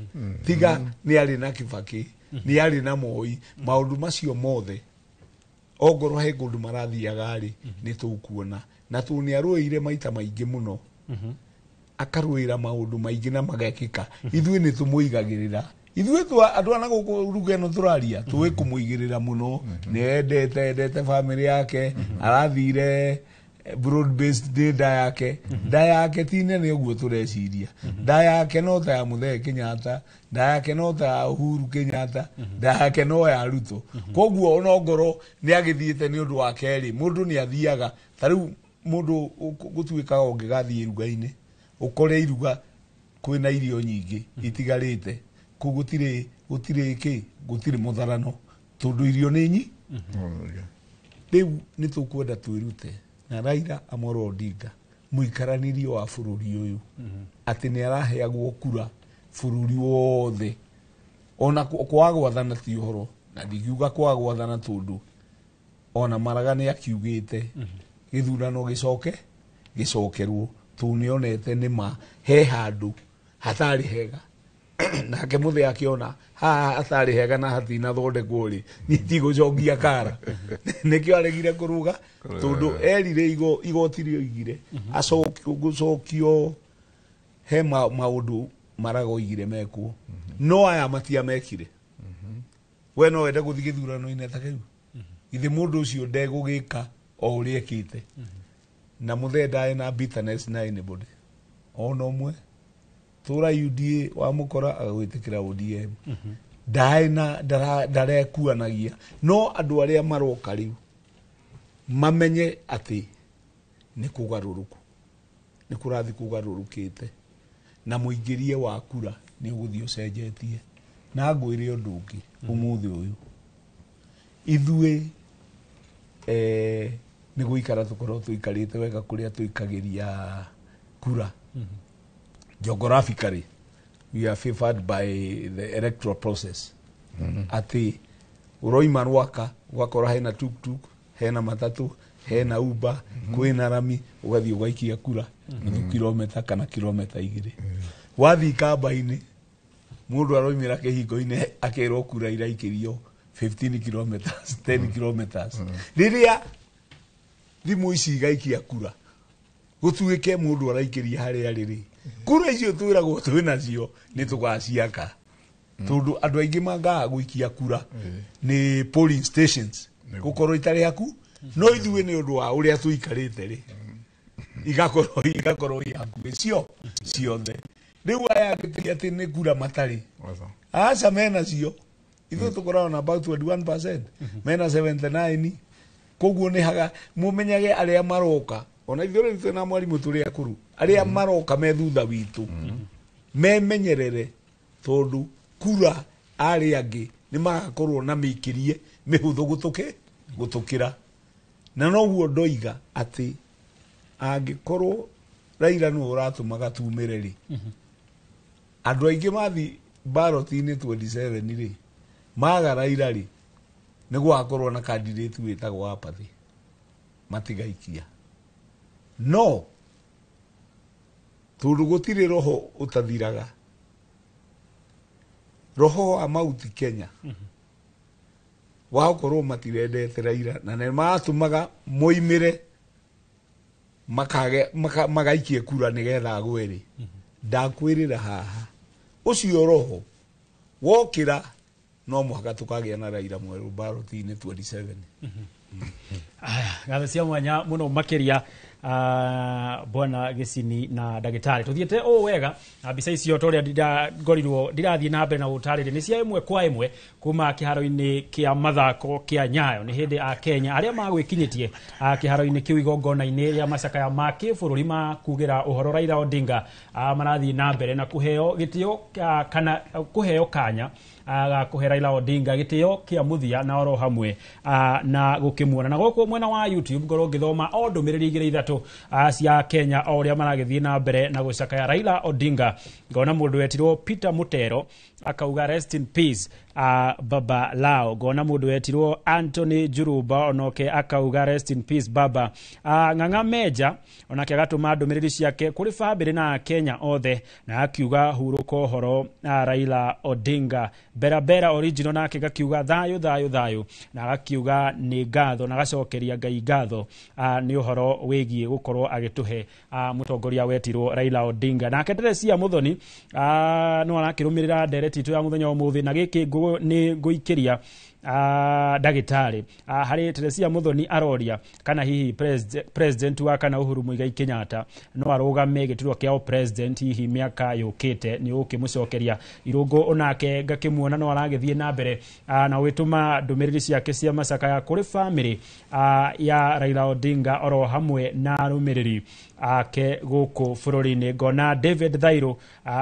[SPEAKER 8] tiga nĩ arĩ na Kibaki, nĩ arĩ na Moi, maũndũ macio mothe ongorwo he kũndũ marathiaga rĩ nĩ tũkuona, na tondũ nĩ arũĩire maita maingĩ mũno, akarũĩra maũndũ maingĩ na magekĩka, ithuĩ nĩ tũmũigagĩrĩra. Ithuĩ andũ ana gũkũ ruga ĩno tũraria tũĩ kũmũigĩrĩra mũno, nĩ endete famĩlĩ yake, arathire broad based nĩ nda yake, nda yake ti nene ũguo tũreciria, nda yake no ta ya Mũthee Kenyatta, nda yake no ta ya Uhuru Kenyatta, nda yake no ya Ruto. Koguo ona ongorwo nĩ agĩthiĩte nĩ ũndũ wa kerĩ, mũndũ nĩ athiaga ta rĩu mũndũ gũtuĩkaga ũngĩgathiĩ iruga-inĩ ũkore iruga kwĩna irio nyingĩ itigarĩte, kũu gũtirĩ kĩ, gũtirĩ mũtharano tondũ irio nĩ nyi. Rĩu nĩ tũkwenda twĩrute na Raila Amolo Odinga mũikaranirio wa bũrũri ũyũ, atĩ nĩ araheagwo kura bũrũri wothe, ona kwaga gwathana ti ũhoro, na ndingiuga kwaga gwathana tondũ ona Maraga nĩ akiugĩte gĩthurano gĩcoke gĩcokerwo, tondũ nĩonete nĩ ma he handũ hatarĩ hega. Nake Muthee akiona haha hatarĩ hega na hatinathondekwo rĩ, niĩ ndigũcokia kara. Nĩkĩo aregire kũruga, tondũ erire igoti rĩoigire gũcokio he maũndũ maragoigire mekwo, no aya matiamekire. We no wende gũthiĩ gĩthurano-inĩ ta kĩu? Githĩ mũndũ ũcio ndegũgĩka o ũrĩa ekĩte? Na Muthee ndarĩ na bitterness na anybody ona ũmwe. Tũra UDA wamũkora agagwĩtĩkĩra ODM, ndaĩ na ndarekuanagia. No andũ arĩa maroka rĩu mamenye atĩ nĩ kũgarũrũku, nĩ kũrathiĩ kũgarũrũkĩte, na mũingĩrie wa kura nĩ ũgũthiĩ ũcenjetie. Na ngwĩre ũndũ ũngĩ, ũmũthĩ ũyũ ithuĩ nĩ gũikara tũkorwo tũikarĩte wega kũrĩa tũikagĩria kura. Geographically we are favored by the electoral process, atĩ ũroima Rwaka ũgakora hena tuktuk, hena matatu, hena Uber, kwĩna rami, ũgathiĩ ũgaikia kura nuthu kilomita kana kilomita 2. Wathiĩ kamba-inĩ, mũndũ aroimĩra kĩhingo-inĩ akerwo kura iraikĩrio 15 kilometers, 10 kilometers. Rĩrĩa thimũ ici igaikia kura, gũtuĩke mũndũ araikĩria harĩa rĩrĩ, kura icio twĩragwo twĩnacio nĩ tũgaciaka, tondũ andũ aingĩ mangaga gũikia kura nĩ polling stations gũkorwo itarĩ haku. No ithuĩ nĩ ũndũ wa ũrĩa tũikarĩte rĩ, igakorwo i hakuhĩ cio ciothe. Rĩu aya angĩ atĩ nĩ kura matarĩ, aca, menacio. Ithuĩ tũkoragwo na about 21%, mena 79. Koguo nĩ haga mũmenyage arĩa maroka, ona ithuĩ rĩu twĩna mwarimũ tũrĩ akũrũ, arĩa maroka me thutha witũ memenyerere, tondũ kura arĩa angĩ nĩ magakorwo na mĩikĩrie mĩhũthũ gũtũkĩra. Na noguo ndoiga atĩ angĩkorwo Raila nĩwe ũratũmaga tumĩre rĩ, andũ aingĩ mathi ballot-inĩ 27 rĩ, maga Raila rĩ, nĩ gũgakorwo na candidate wĩtagwo apathy, matigaikia. No tondũ gũtirĩ roho ũtathiraga, roho wa Mount Kenya wa gũkorwo matirendete Raila na nĩ maratũmaga moimĩre makage magaikie kura nĩgetha agwe rĩ, ndakwĩrĩra haha ũcio roho wokĩra no mũhaka tũkagĩa na Raila mwerũ ballot-inĩ 27.
[SPEAKER 19] Aya, ngatho cia mwanya mũno makĩria, bwana Gĩcini na ndagĩtarĩ. Tũthiĩte ũũ wega na mbica icio ta ũrĩa ngorirwo ndirathiĩ na mbere na gũtarĩria nĩ cia ĩmwe kwa ĩmwe kuma kĩharo-inĩ kĩa mathako kĩa Nyayo. Nĩ hĩndĩ a Kenya arĩa magwĩkinyĩtie kĩharo-inĩ kĩu igongona-inĩ rĩa macakaya ma kĩbũrũri ma kugĩra ũhoro Raila Odinga, marathiĩ na mbere na kũheo gĩtĩo, kana kũheo kanya ga kũhe Raila Odinga gĩtĩo kĩa mũthia na oro hamwe na gũkĩmuona. Na gũkũ mwena wa YouTube ngorwo ngĩthoma o ndũmĩrĩri igĩrĩ ithatũ cia Kenya o ũrĩa maragĩthiĩ na mbere na gũcakaya Raila Odinga. Ngona mũndũ wetirwo Peter Mutero akauga rest in peace, baba lao. Ngona mũndũ wetirwo Anthony Juruba onoke akauga rest in peace baba. Ng'ang'a Meja onake agatũma ndũmĩrĩri ciake kũrĩ bamĩrĩ na Kenya othe na akiuga hurũka ũhoro, Raila Odinga. Bera Bera original nake gakiuga thayũ thayũ thayũ, na agakiuga nĩ ngatho na agacokeria Ngai ngatho nĩ ũhoro wĩgiĩ gũkorwo agĩtũhe mũtongoria wetirwo Raila Odinga. Nake Teresia Muthoni no arakĩrũmĩrĩra ndereti itũ ya mũthenya wa ũmũthĩ, na gĩkĩ nĩ ngũikĩria ndagĩtarĩ. Harĩ Teresia Muthoni aroria kana hihi president wa kana Uhuru Muigai Kenyatta no arũgame gĩturwa kĩa president hihi mĩaka yũkĩte. Nĩ ũkĩmũcokeria irũngũ onake ngakĩmuona no aragĩthiĩ na mbere na gwĩtũma ndũmĩrĩri ciake cia macakaya kũrĩ famĩlĩ ya Raila Odinga oro hamwe na arũmĩrĩri ake gũkũ bũrũri-inĩ. Ngona David Thairo,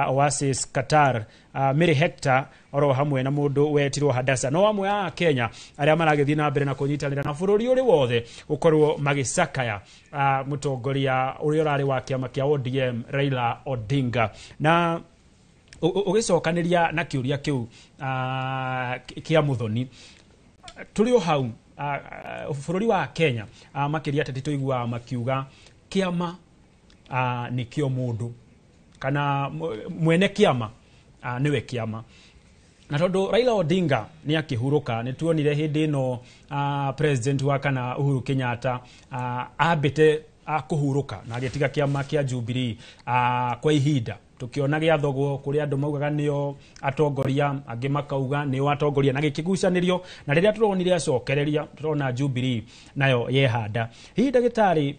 [SPEAKER 19] Oasis Qatar, Mary Hector oro hamwe na mũndũ wetirwo Hadasa no amwe a Kenya arĩa maragĩthiĩ na mbere na kũnyitanĩra na bũrũri ũrĩ wothe gũkorwo magĩcakaya mũtongoria ũrĩa ũrarĩ wa kĩama kĩa ODM Raila Odinga. Na ũgĩcokanĩria na kĩũria kĩu kĩa Muthoni, tũrĩ o hau, bũrũri wa Kenya, makĩria ateti tũiguaga makiuga kĩama nĩkĩo mũndũ kana mwene kĩama. nĩwe kĩama. Na tondũ Raila Odinga nĩ akĩhurũka, nĩ tuonire hĩndĩ ĩno president wa kana Uhuru Kenyatta ambĩte kũhurũka na agĩtiga kĩama kĩa Jubilee kwa ihinda, tukiona gĩathogwo kũrĩa andũ maugaga nĩo atongoria, angĩ makauga nĩo atongoria, na gĩkĩgucanĩrio. Na rĩrĩa tũronire acokereria, tũrona Jubilee nayo yehanda. Hihi ndagĩtarĩ,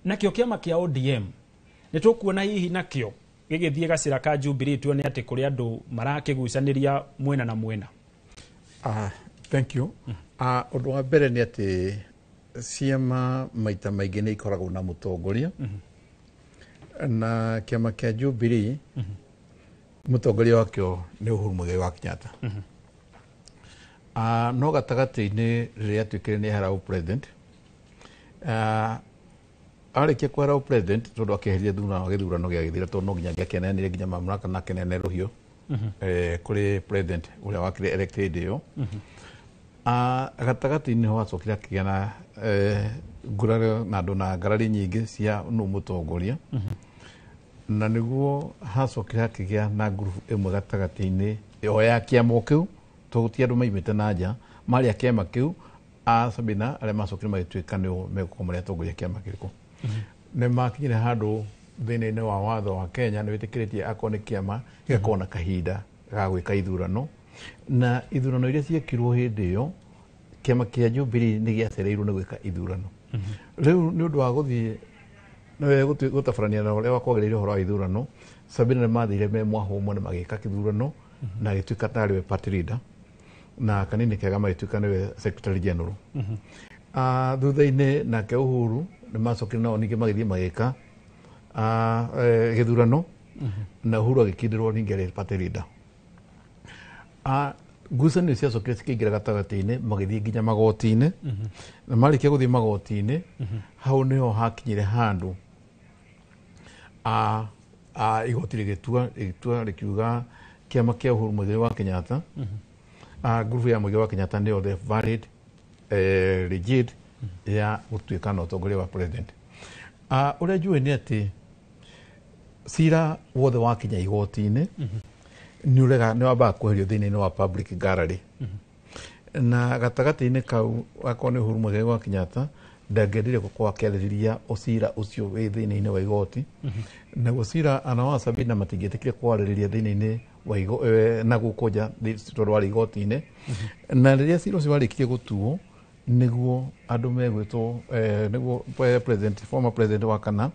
[SPEAKER 19] nakĩo kĩama kĩa ODM nĩ tũkuona hihi nakĩo gĩgĩthiĩ gacĩra ka Jubilee, tuone atĩ kũrĩ andũ marakĩgucanĩria mwena na mwena?
[SPEAKER 7] Thank you. Ũndũ wa mbere nĩ atĩ ciama maita maingĩ nĩ ikoragwo na mũtongoria, na kĩama kĩa Jubilee mũtongoria wakĩo nĩ Uhuru Muigai wa Kenyatta. No gatagatĩ-inĩ rĩrĩa atuĩkire nĩ ehera president, arĩkia kwehera president, tondũ akĩeheria thutha wa gĩthurano gĩagĩthira, tondũ no nginya angĩakĩneanire nginya mamlaka na akĩneane rũhiũ kũrĩ president ũrĩa wakĩrĩ elected hĩndĩ ĩyo. Gatagatĩ-inĩ ho acokire akĩgĩa na nguraro na andũ na ngarari nyingĩ cia nũ mũtongoria, na nĩguo hacokire hakĩgĩa na ngurubu ĩmwe gatagatĩ-inĩ o ya kĩama o kĩu, tondũ ti andũ maimĩte na nja, marĩ a kĩama kĩu a Sabina arĩa macokire magĩtuĩka nĩo megũkorwo marĩ atongoria kĩama kĩrĩkũ. Nĩ makinyire handũ thĩinĩ wa watho wa Kenya nĩ wĩtĩkĩrĩtie akorwo nĩ kĩama gĩgakorwo na kahinda ga gwĩka ithurano, na ithurano iria ciekirwo hĩndĩ ĩyo, kĩama kĩa Jubilee nĩ gĩacereirwo nĩ gwĩka ithurano. Rĩu nĩ ũndũ wa gũthiĩ gũtabarania na ũrĩa kwagĩrĩire ũhoro wa ithurano, Sabina nĩ mathire me mwahũ ũmwe na magĩka kĩthurano na agĩtuĩka tarĩ we party leader, na Kanini Kega magĩtuĩka nĩwe secretary general. Thutha-inĩ nake Uhuru nĩ macokire nao ningĩ magĩthiĩ magĩka gĩthurano na Uhuru agĩkindĩrwo ningĩ arĩ party leader. Ngucanio ciacokire cikĩingĩra gatagatĩ-inĩ, magĩthiĩ nginya magoti-inĩ, na marĩkia gũthiĩ magoti-inĩ, hau nĩho hakinyire handũ igoti rĩgĩtua rĩkiuga kĩama kĩa Uhuru Muigai wa Kenyatta, ngurubu ya Muigai wa Kenyatta nĩyo the valid legit ya gũtuĩka na ũtongoria wa president. Ũrĩa njũĩ nĩ atĩ cira wothe wakinya igoti-inĩ nĩ ũrega nĩ wambaga kweherio thĩinĩ wa public gallery, na gatagatĩ-inĩ kau akorwo nĩ Uhuru Muigai wa Kenyatta ndangĩendire gũkorwo akĩarĩrĩria ũcira ũcio wĩ thĩinĩ wa igoti, naguo cira ana wa Sabina matingĩtĩkire kwarĩrĩria thĩinĩ wa na gũkũ nja tondũ warĩ igoti-inĩ. Na rĩrĩa cira ũcio warĩkirie gũtuo, nĩguo andũ megwĩtwo, nĩguo president, former president wa kana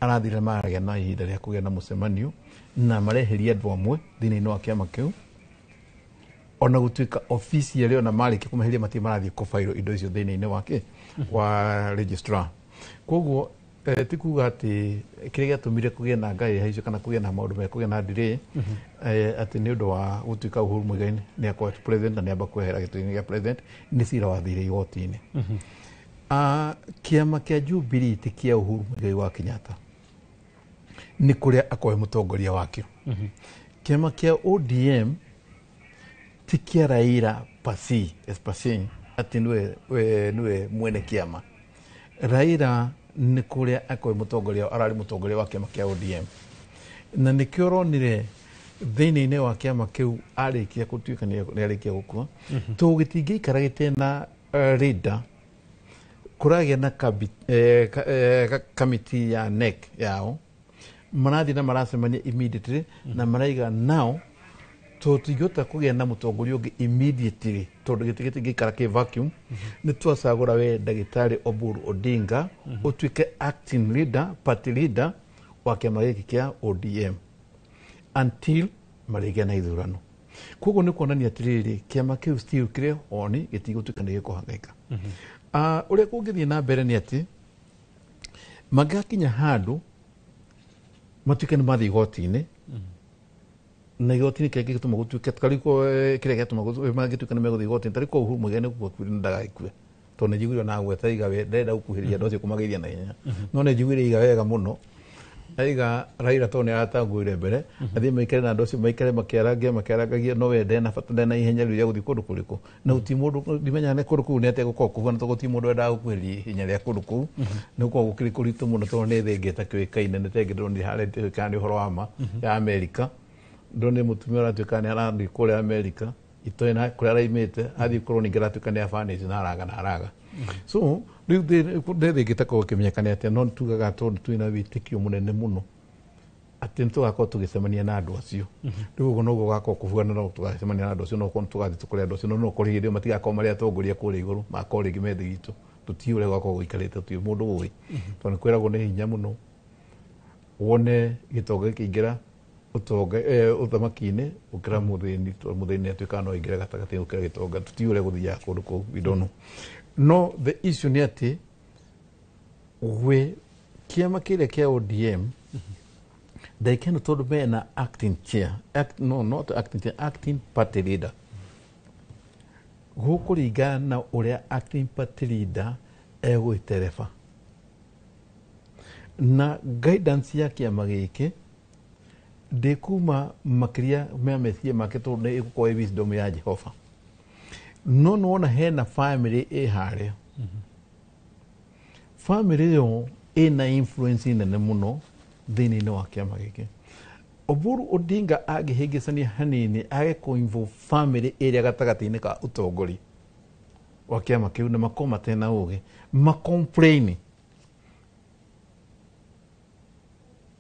[SPEAKER 7] arathire maragĩa na ihinda rĩa kũgĩa na mũcemanio na mareheria andũ amwe thĩinĩ wa kĩama kĩu, ona gũtuĩka officially ona marĩkia kũmeheria matirĩ marathiĩ kũbairwo indo icio thĩinĩ wake wa registrar. Koguo ti kuga atĩ kĩrĩa gĩatũmire kũgĩe na ngai icio kana kũgĩe na maũndũ me kũgĩa na delay atĩ nĩ ũndũ wa gũtuĩka Uhuru Muigai nĩ akoretwo president na nĩ amba kwehera gĩtĩ-inĩ gĩa president, nĩ cira wathire igoti-inĩ. Kĩama kĩa Jubilee ti kĩa Uhuru Muigai wa Kenyatta, nĩ kũrĩa akorwo mũtongoria wakĩo. Kĩama kĩa ODM ti kĩa Raila pasi espasi atĩ nĩwe mwene kĩama. Raila nĩ kũrĩa akorwo mũtongoria, ararĩ mũtongoria wa kĩama kĩa ODM, na nĩkĩo ũronire thĩinĩ wa kĩama kĩu arĩkia gũtuĩka nĩ arĩkia gũkua, tondũ gĩtingĩikara gĩtena leader. Kũragĩa na kamiti ya NEC yao marathiĩ na maracemania immediately na maraiga nao tũtingĩhota kũgĩa na mũtongoria ũngĩ immediately tondũ gĩtĩ gĩtingĩikara kĩ vacuum. Nĩ twacagũra we ndagĩtarĩ Oburu Odinga ũtuĩke acting leader, party leader wa kĩama gĩkĩ kĩa ODM until marĩgĩa na ithurano. Koguo nĩ kuonania atĩrĩrĩ, kĩama kĩu still kĩrĩ honi, gĩtigũtuĩka nĩ gĩkũhangaika. Ũrĩa kũngĩthiĩ na mbere nĩ atĩ mangĩgakinya handũ matuĩke nĩ mathiĩ igoti-inĩ, na igoti-inĩ kĩrĩa gĩgĩtũma gũtuĩke tarĩu kĩrĩa gĩatũma mangĩtuĩka nĩ megũthiĩ igoti-inĩ, tarĩu kwa Uhuru Muigai nĩ gũkua ndagagĩkue, tondũ nĩ njiguire ona agweta aiga we ndarenda gũkuhĩrĩria andũ acio kũmageithia na ihenya, no nĩ njiguire aiga wega mũno, aiga Raila tondũ nĩ aratanguire mbere athiĩ maikare na andũ acio, maikare makĩarangia makĩarangagia, no we ndena bata, ndena ihenya rĩu rĩa gũthiĩ kũndũ kũrĩkũ, na gũtirĩ mũndũ ndimenyaga nĩ kũndũ kũu nĩ atĩa gũkorwo kũhuana, tondũ gũtirĩ mũndũ wendaga gũkuhĩrĩria ihenya rĩa kũndũ kũu, nĩ gũkorwo gũkĩrĩ kũritũ mũno, tondũ nĩ thĩ ĩngĩ ĩtakĩũĩkaine, nĩ ta ĩngĩ ndĩronire harĩa ĩtĩũĩkaga nĩ ũhoro wa ma ya Amerika, Ndone mũtumia ũratuĩka nĩ arathiĩ kũrĩa America itoĩ na kũrĩa araimĩte athiĩ korwo ningĩ aratuĩka nĩ abanĩte na araga na araga. So rĩu thĩ ĩngĩtakorwo ĩkĩmenyeka nĩ atĩa, no tugaga tondũ twĩna wĩtĩkio mũnene mũno atĩ nĩtũgakorwo tũgĩcemania na andũ acio. Rĩu ũguo noguo gũgakorwo kũbuana, no tũgacemania na andũ acio, no ũkorwo tũgathiĩ tũkore andũ acio, no ũkorwo hĩndĩ ĩyo matigakorwo marĩ atongoria kũrĩa igũrũ, magakorwo rĩngĩ me thĩ itũ. Tũtiũĩ ũrĩa gũgakorwo gũikarĩte, tũtirĩ mũndũ ũĩ, tondũ nĩ kwĩragwo nĩ hinya mũno wone gĩtonga gĩkĩingĩra ũtonga ũthamaki-inĩ gũkĩra mũthĩni, tondũ mũthĩni atuĩkaga no aingĩre gatagatĩ gũkĩra gĩtonga. Tũtiũĩ ũrĩa gũthiaga kũndũ kũu, we don't know. No the issue nĩ atĩ we kĩama kĩrĩa kĩa ODM ndagĩka ĩno, tondũ mena acting chair, act, no, not acting chair, acting party leader, gũkũringana na ũrĩa acting party leader egwĩtereba na guidance ya kĩama gĩkĩ ndĩkuma makĩria ma meciria make, tondũ nĩ ĩgũkorwo ĩ wisdom ya Jehova. No nĩwona hena family ĩ harĩa, family ĩyo ĩna influence nene mũno thĩinĩ wa kĩama gĩkĩ. Oburu Odinga angĩhĩngĩcania hanini age kũ family ĩrĩa gatagatĩ-inĩ ka ũtongoria wa kĩama kĩu na makorwo matena ũgĩ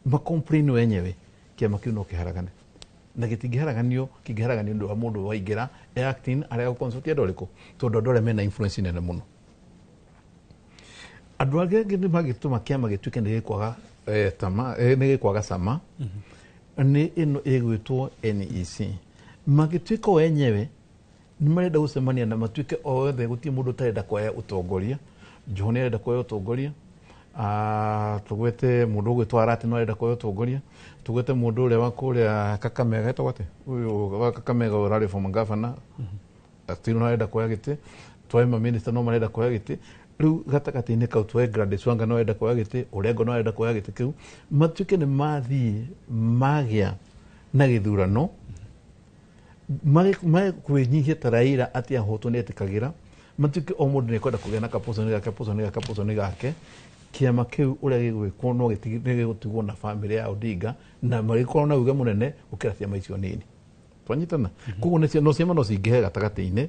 [SPEAKER 7] macomplain wenyewe, kĩama kĩu no kĩharagane, na gĩtingĩharaganio, kĩngĩharaganio nĩ ũndũ wa mũndũ waingĩra e acting arĩa gũconsult andũ arĩkũ, tondũ andũ arĩa mena influence nene mũno. Andũ arĩa angĩ nĩ mangĩtũma kĩama gĩtuĩke nĩ gĩkwaga tama, nĩ gĩkwaga cama nĩ ĩno ĩgwĩtwo NEC. Mangĩtuĩka o enyewe nĩ marenda gũcemania na matuĩke othe, gũtirĩ mũndũ ũtarenda kuoya ũtongoria. Joho nĩ arenda kuoya ũtongoria, tũgwete mũndũ ũgwĩtwo Arati no arenda kuoya ũtongoria, tũgwete mũndũ ũrĩa wa kũrĩa Kakamega etagwo atĩa, ũyũ wa Kakamega ũrarĩ former governor Atieno no arenda kuoya gĩtĩ, twae maminista no marenda kuoya gĩtĩ. Rĩu gatagatĩ-inĩ kau twae Gladys Wanga no arenda kuoya gĩtĩ, Orengo no arenda kuoya gĩtĩ kĩu, matuĩke nĩ mathiĩ magĩa na gĩthurano kwĩnyihia ta Raila atĩ ahotwo nĩ etĩkagĩra, matuĩke o mũndũ nĩ ekwenda kũgĩa na kapoconi gake, poconi gake, poconi gake. Kĩama kĩu ũrĩa gĩgwĩkwo no gĩgũtigwo na family ya Odinga na magĩkorwo na uge mũnene gũkĩra ciama icio nini. Twanyitana? Koguo no ciama no cingĩhe gatagatĩ-inĩ,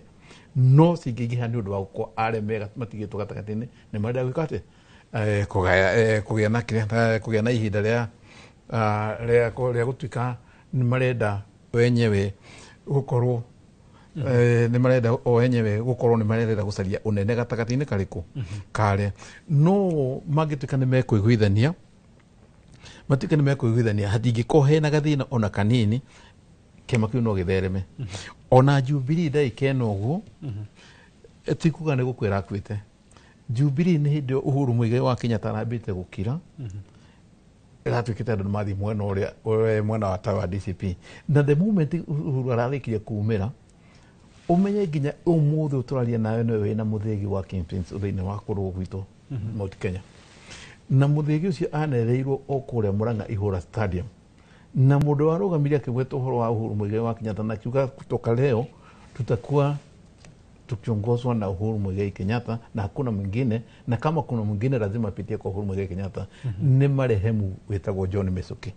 [SPEAKER 7] no cingĩingĩha nĩ ũndũ wa gũkorwo arĩa me matigĩtwo gatagatĩ-inĩ nĩ marenda gwĩka atĩa, kũgaya, kũgĩa na kĩrĩa, kũgĩa na ihinda rĩa rĩa gũtuĩka nĩ marenda wenyewe gũkorwo nĩ marenda o enyewe gũkorwo nĩ marenda gũcaria ũnene gatagatĩ-inĩ karĩkũ karĩa. No mangĩtuĩka nĩ mekũiguithania, matuĩke nĩ mekũiguithania, hatingĩkorwo hena gathĩna ona kanini, kĩama kĩu no gĩthereme. Ona Jubilee ndagĩka ĩno ũguo ti kuga nĩ gũkwĩra akuĩte. Jubilee nĩ hĩndĩ ĩyo Uhuru Muigai wa Kenyatta arambĩte gũkira, ĩratuĩkĩte andũ nĩ mathiĩ mwena ũrĩa mwena wa ta wa DCP, na the moment Uhuru ararĩkirie kumĩra, ũmenye nginya ũmũthĩ ũtũraria nawe nĩwe wĩna mũthĩgi wa kingpins thĩinĩ wa kũrũgũ gwitũ Mount Kenya, na mũthĩgi ũcio anereirwo o kũrĩa Murang'a Ihũra Stadium, na mũndũ warũgamire akĩgweta ũhoro wa Uhuru Muigai wa Kenyatta na akiuga kutoka leo tutakuwa tukiongozwa na Uhuru Muigai Kenyatta na hakuna mwingine, na kama kuna mwingine lazima apitie kwa Uhuru Muigai Kenyatta. Nĩ marehemu wĩtagwo John Michuki,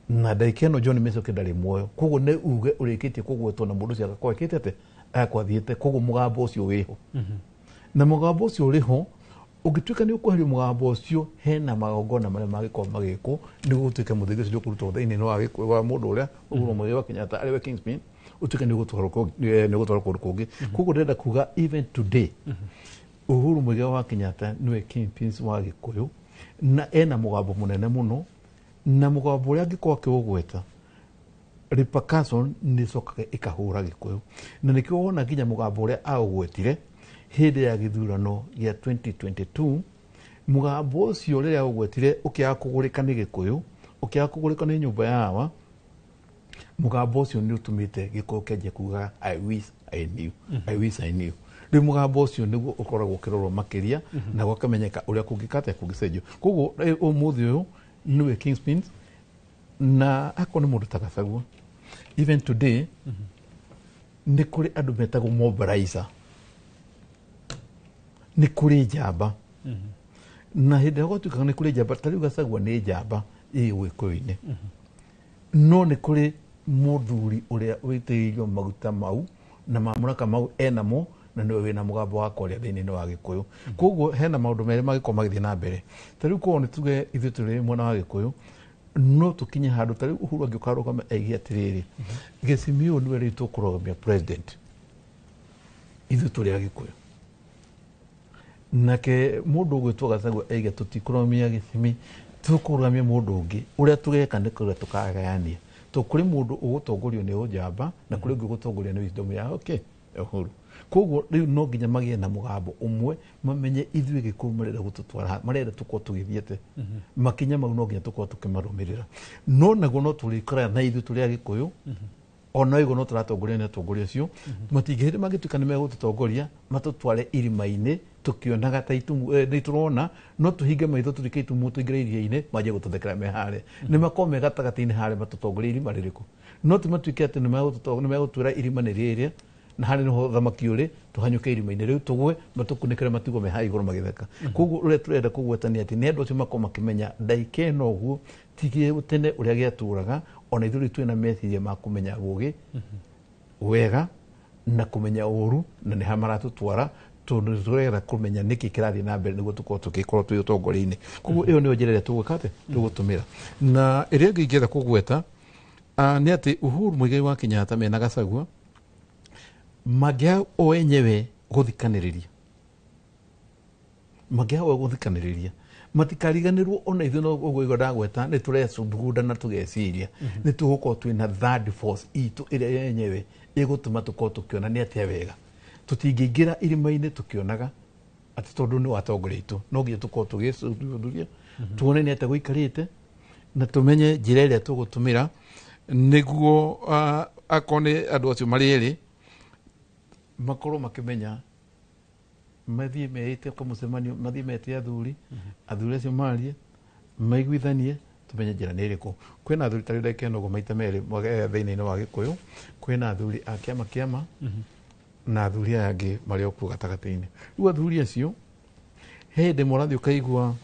[SPEAKER 7] na ndagĩka ĩno John Michuki ndarĩ muoyo, koguo nĩ uge ũrĩkĩtie kũgwetwo na mũndũ ũcio agakorwo ekĩte atĩ akwathiĩte, koguo mũgambo ũcio wĩho, na mũgambo ũcio ũrĩho ũngĩtuĩka nĩ ũkweheria mũgambo ũcio, hena magongona marĩa mangĩkorwo magĩkwo nĩguo ũtuĩke mũthĩgi ũcio nĩ ũkũrutwo thĩinĩ wa mũndũ ũrĩa Uhuru Muigai wa Kenyatta arĩ we kingpin, ũtuĩke nĩ ũgũtwarwo kũndũ kũngĩ. Koguo ndĩrenda kuga even today Uhuru Muigai wa Kenyatta nĩwe kingpin wa Gĩkũyũ na ena mũgambo mũnene mũno, na mũgambo ũrĩa angĩkorwo akĩũgweta repercussion nĩ ĩcokaga ĩkahũra Gĩkũyũ, na nĩkĩo wona nginya mũgambo ũrĩa aũgwetire hĩndĩ ya gĩthurano gĩa 2022, mũgambo ũcio rĩrĩa aũgwetire ũkĩaga kũgũrĩka nĩ Gĩkũyũ, ũkĩaga kũgũrĩka nĩ nyũmba ya hawa, mũgambo ũcio nĩ ũtũmĩte Gĩkũyũ kĩanjie kuga I wish I knew, I wish I knew. Rĩu mũgambo ũcio nĩguo ũkoragwo ũkĩrorwo makĩria na gũkamenyeka ũrĩa kũngĩka atĩa kũngĩcenjio. Koguo ũmũthĩ ũyũ nĩwe kingpin, na akorwo nĩ mũndũ ta Gachagua, even today nĩ kũrĩ andũ metagwo mobilizer, nĩ kũrĩ njamba, na hĩndĩ ĩrĩa gwatuĩkaga nĩ kũrĩ njamba ta rĩu Gachagua nĩ njamba ĩ Gĩkũyũ-inĩ. No nĩ kũrĩ mũthuri ũrĩa wĩtĩrĩirio maguta mau na mamũraka mau enamo na nĩwe wĩna mũgambo wa kwaria thĩinĩ wa Gĩkũyũ. Koguo hena maũndũ merĩ mangĩkorwo magĩthiĩ na mbere. Ta rĩu korwo nĩ tuge ithuĩ tũrĩ mwena wa Gĩkũyũ, no tũkinye handũ ta rĩu Uhuru angĩũka arũgame aige atĩrĩrĩ, Gĩcimi ũyũ nĩwe rĩu tũkũrũgamia president, ithuĩ tũrĩ a Gĩkũyũ. Nake mũndũ ũgwĩtwo Gachagua aige tũtikũrũgamia Gĩcimi, tũkũrũgamia mũndũ ũngĩ. Ũrĩa tũgeka nĩ kũrĩa tũkagayania. To kũrĩ mũndũ ũgũtongorio nĩ ũnjamba na kũrĩ ũngĩ ũgũtongorio nĩ wisdom ya okay Uhuru. Koguo rĩu no nginya magĩe na mũgambo ũmwe, mamenye ithuĩ Gĩkũyũ marenda gũtũtwara, marenda tũkorwo tũgĩthiĩte makinya mau, no nginya tũkorwo tũkĩmarũmĩrĩra. No naguo no tũrĩikaraga na ithuĩ tũrĩ a Gĩkũyũ, ona ĩguo no tũratongoria nĩ atongoria acio matingĩhĩndĩ mangĩtuĩka nĩ megũtũtongoria matũtware irima-inĩ tũkĩonaga ta itumu nĩ tũrona, no tũhinge maitho tũtuĩke itumu tũingĩre iria-inĩ manjie gũtũthekera me harĩa. Nĩ makorwo me gatagatĩ-inĩ harĩa matũtongoria irima rĩrĩkũ, no ti matuĩke atĩ nĩ megũtwĩra irima nĩ rĩrĩa na harĩa nĩho thamaki ũrĩ, tũhanyũke irima-inĩ rĩu tũgwe, matũkunĩkĩre matigwo me haha igũrũ magĩtheka. Koguo ũrĩa tũrenda kũgweta nĩ atĩ nĩ andũ acio makorwo makĩmenya ndaika ĩno ũguo ti tene ũrĩa gĩatũraga, ona ithuĩ rĩu twĩna meciria ma kũmenya ũgĩ wega na kũmenya ũru na nĩ ha maratũtwara, tondũ nĩ tũrenda kũmenya nĩkĩ kĩrathiĩ na mbere nĩguo tũkorwo tũgĩkorwo twĩ ũtongoria-inĩ. Koguo ĩyo nĩyo njĩra ĩrĩa tũgwĩka atĩ tũgũtũmĩra. Na ĩrĩa ĩngĩ ingĩenda kũgweta nĩ atĩ Uhuru Muigai wa Kenyatta mena Gachagua mangĩaga o enyewe gũthikanĩrĩria, mangĩaga o gũthikanĩrĩria matikariganĩrwo. Ona ithuĩ no ũguo igua ndagweta nĩ tũrecugunda na tũgeciria nĩ tũgũkorwo twĩna third force itũ ĩrĩa yenyewe ĩgũtũma tũkorwo tũkĩona nĩ atĩa wega. Tũtingĩingĩra irima-inĩ tũkĩonaga atĩ tondũ nĩ watongoria itũ, no nginya tũkorwo tũgĩcuthuria tuone nĩ atĩa gũikarĩte na tũmenye njĩra ĩrĩa tũgũtũmĩra nĩguo akorwo nĩ andũ acio marĩ erĩ makorwo makĩmenya mathiĩ meĩte kwa mũcemanio, mathiĩ mete athuri, athuri acio marie maiguithanie tumenye njĩra nĩ ĩrĩkũ. Kwĩna athuri ta rĩu ndagĩka ĩno ũguo maita merĩ thĩinĩ wa Gĩkũyũ, kwĩna athuri a kĩama kĩama na athuri aya angĩ marĩ o kuo gatagatĩ-inĩ. Rĩu athuri acio he hĩndĩ mũrathiĩ ũkaigua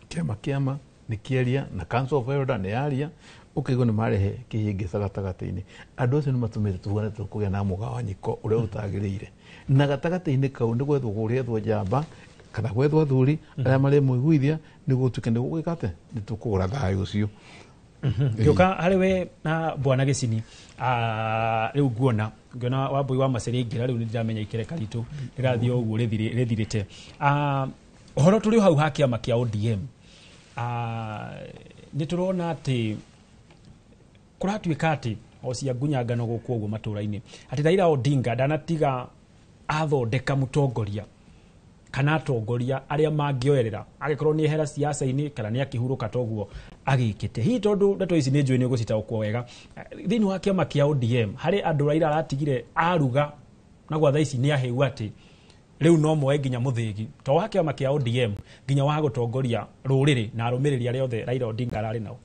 [SPEAKER 7] kĩama kĩama nĩ kĩaria na Council of Elder nĩ yaria, ũkaigua nĩ marehe kĩhĩngĩca gatagatĩ-inĩ. Andũ acio nĩ matũmĩte tugane tũkũgĩa na mũgawanyĩko ũrĩa ũtagĩrĩire, na gatagatĩ-inĩ kau nĩ gwethwo kũrĩethwo njamba kana gwethwo athuri arĩa marĩmũiguithia nĩguo gũtuĩke nĩ gũgwĩka atĩ nĩ tũkũgũra thayũ ũcio.
[SPEAKER 19] Ngĩũka harĩ we na bwana Gĩcini, rĩu nguona ngĩona Wambui wa Maceria aingĩra rĩu nĩ ndĩramenya ikereka ritũ rĩrathiĩ o ũguo rĩthirĩte. Ũhoro tũrĩ o hau ha kĩama kĩa ODM, nĩ tũrona atĩ kũratuĩka atĩ o cia ngunyangano gũkũ ũguo matũra-inĩ, atĩ Raila Odinga ndanatiga athondeka mũtongoria kana atongoria arĩa mangĩoerera angĩkorwo nĩ ehera siasa-inĩ kana nĩ akĩhurũka toguo agĩkĩte. Hihi tondũ ndeto ici nĩ njũĩ nĩ ũgũcitaũkwo wega, thĩinĩ wa kĩama kĩa ODM harĩ andũ Raila aratigire aruga na gwa thaa ici nĩ ahĩu atĩ rĩu no moe nginya mũthĩgi to wa kĩama kĩa ODM nginya wa gũtongoria rũrĩrĩ na arũmĩrĩri arĩa othe Raila Odinga ararĩ nao.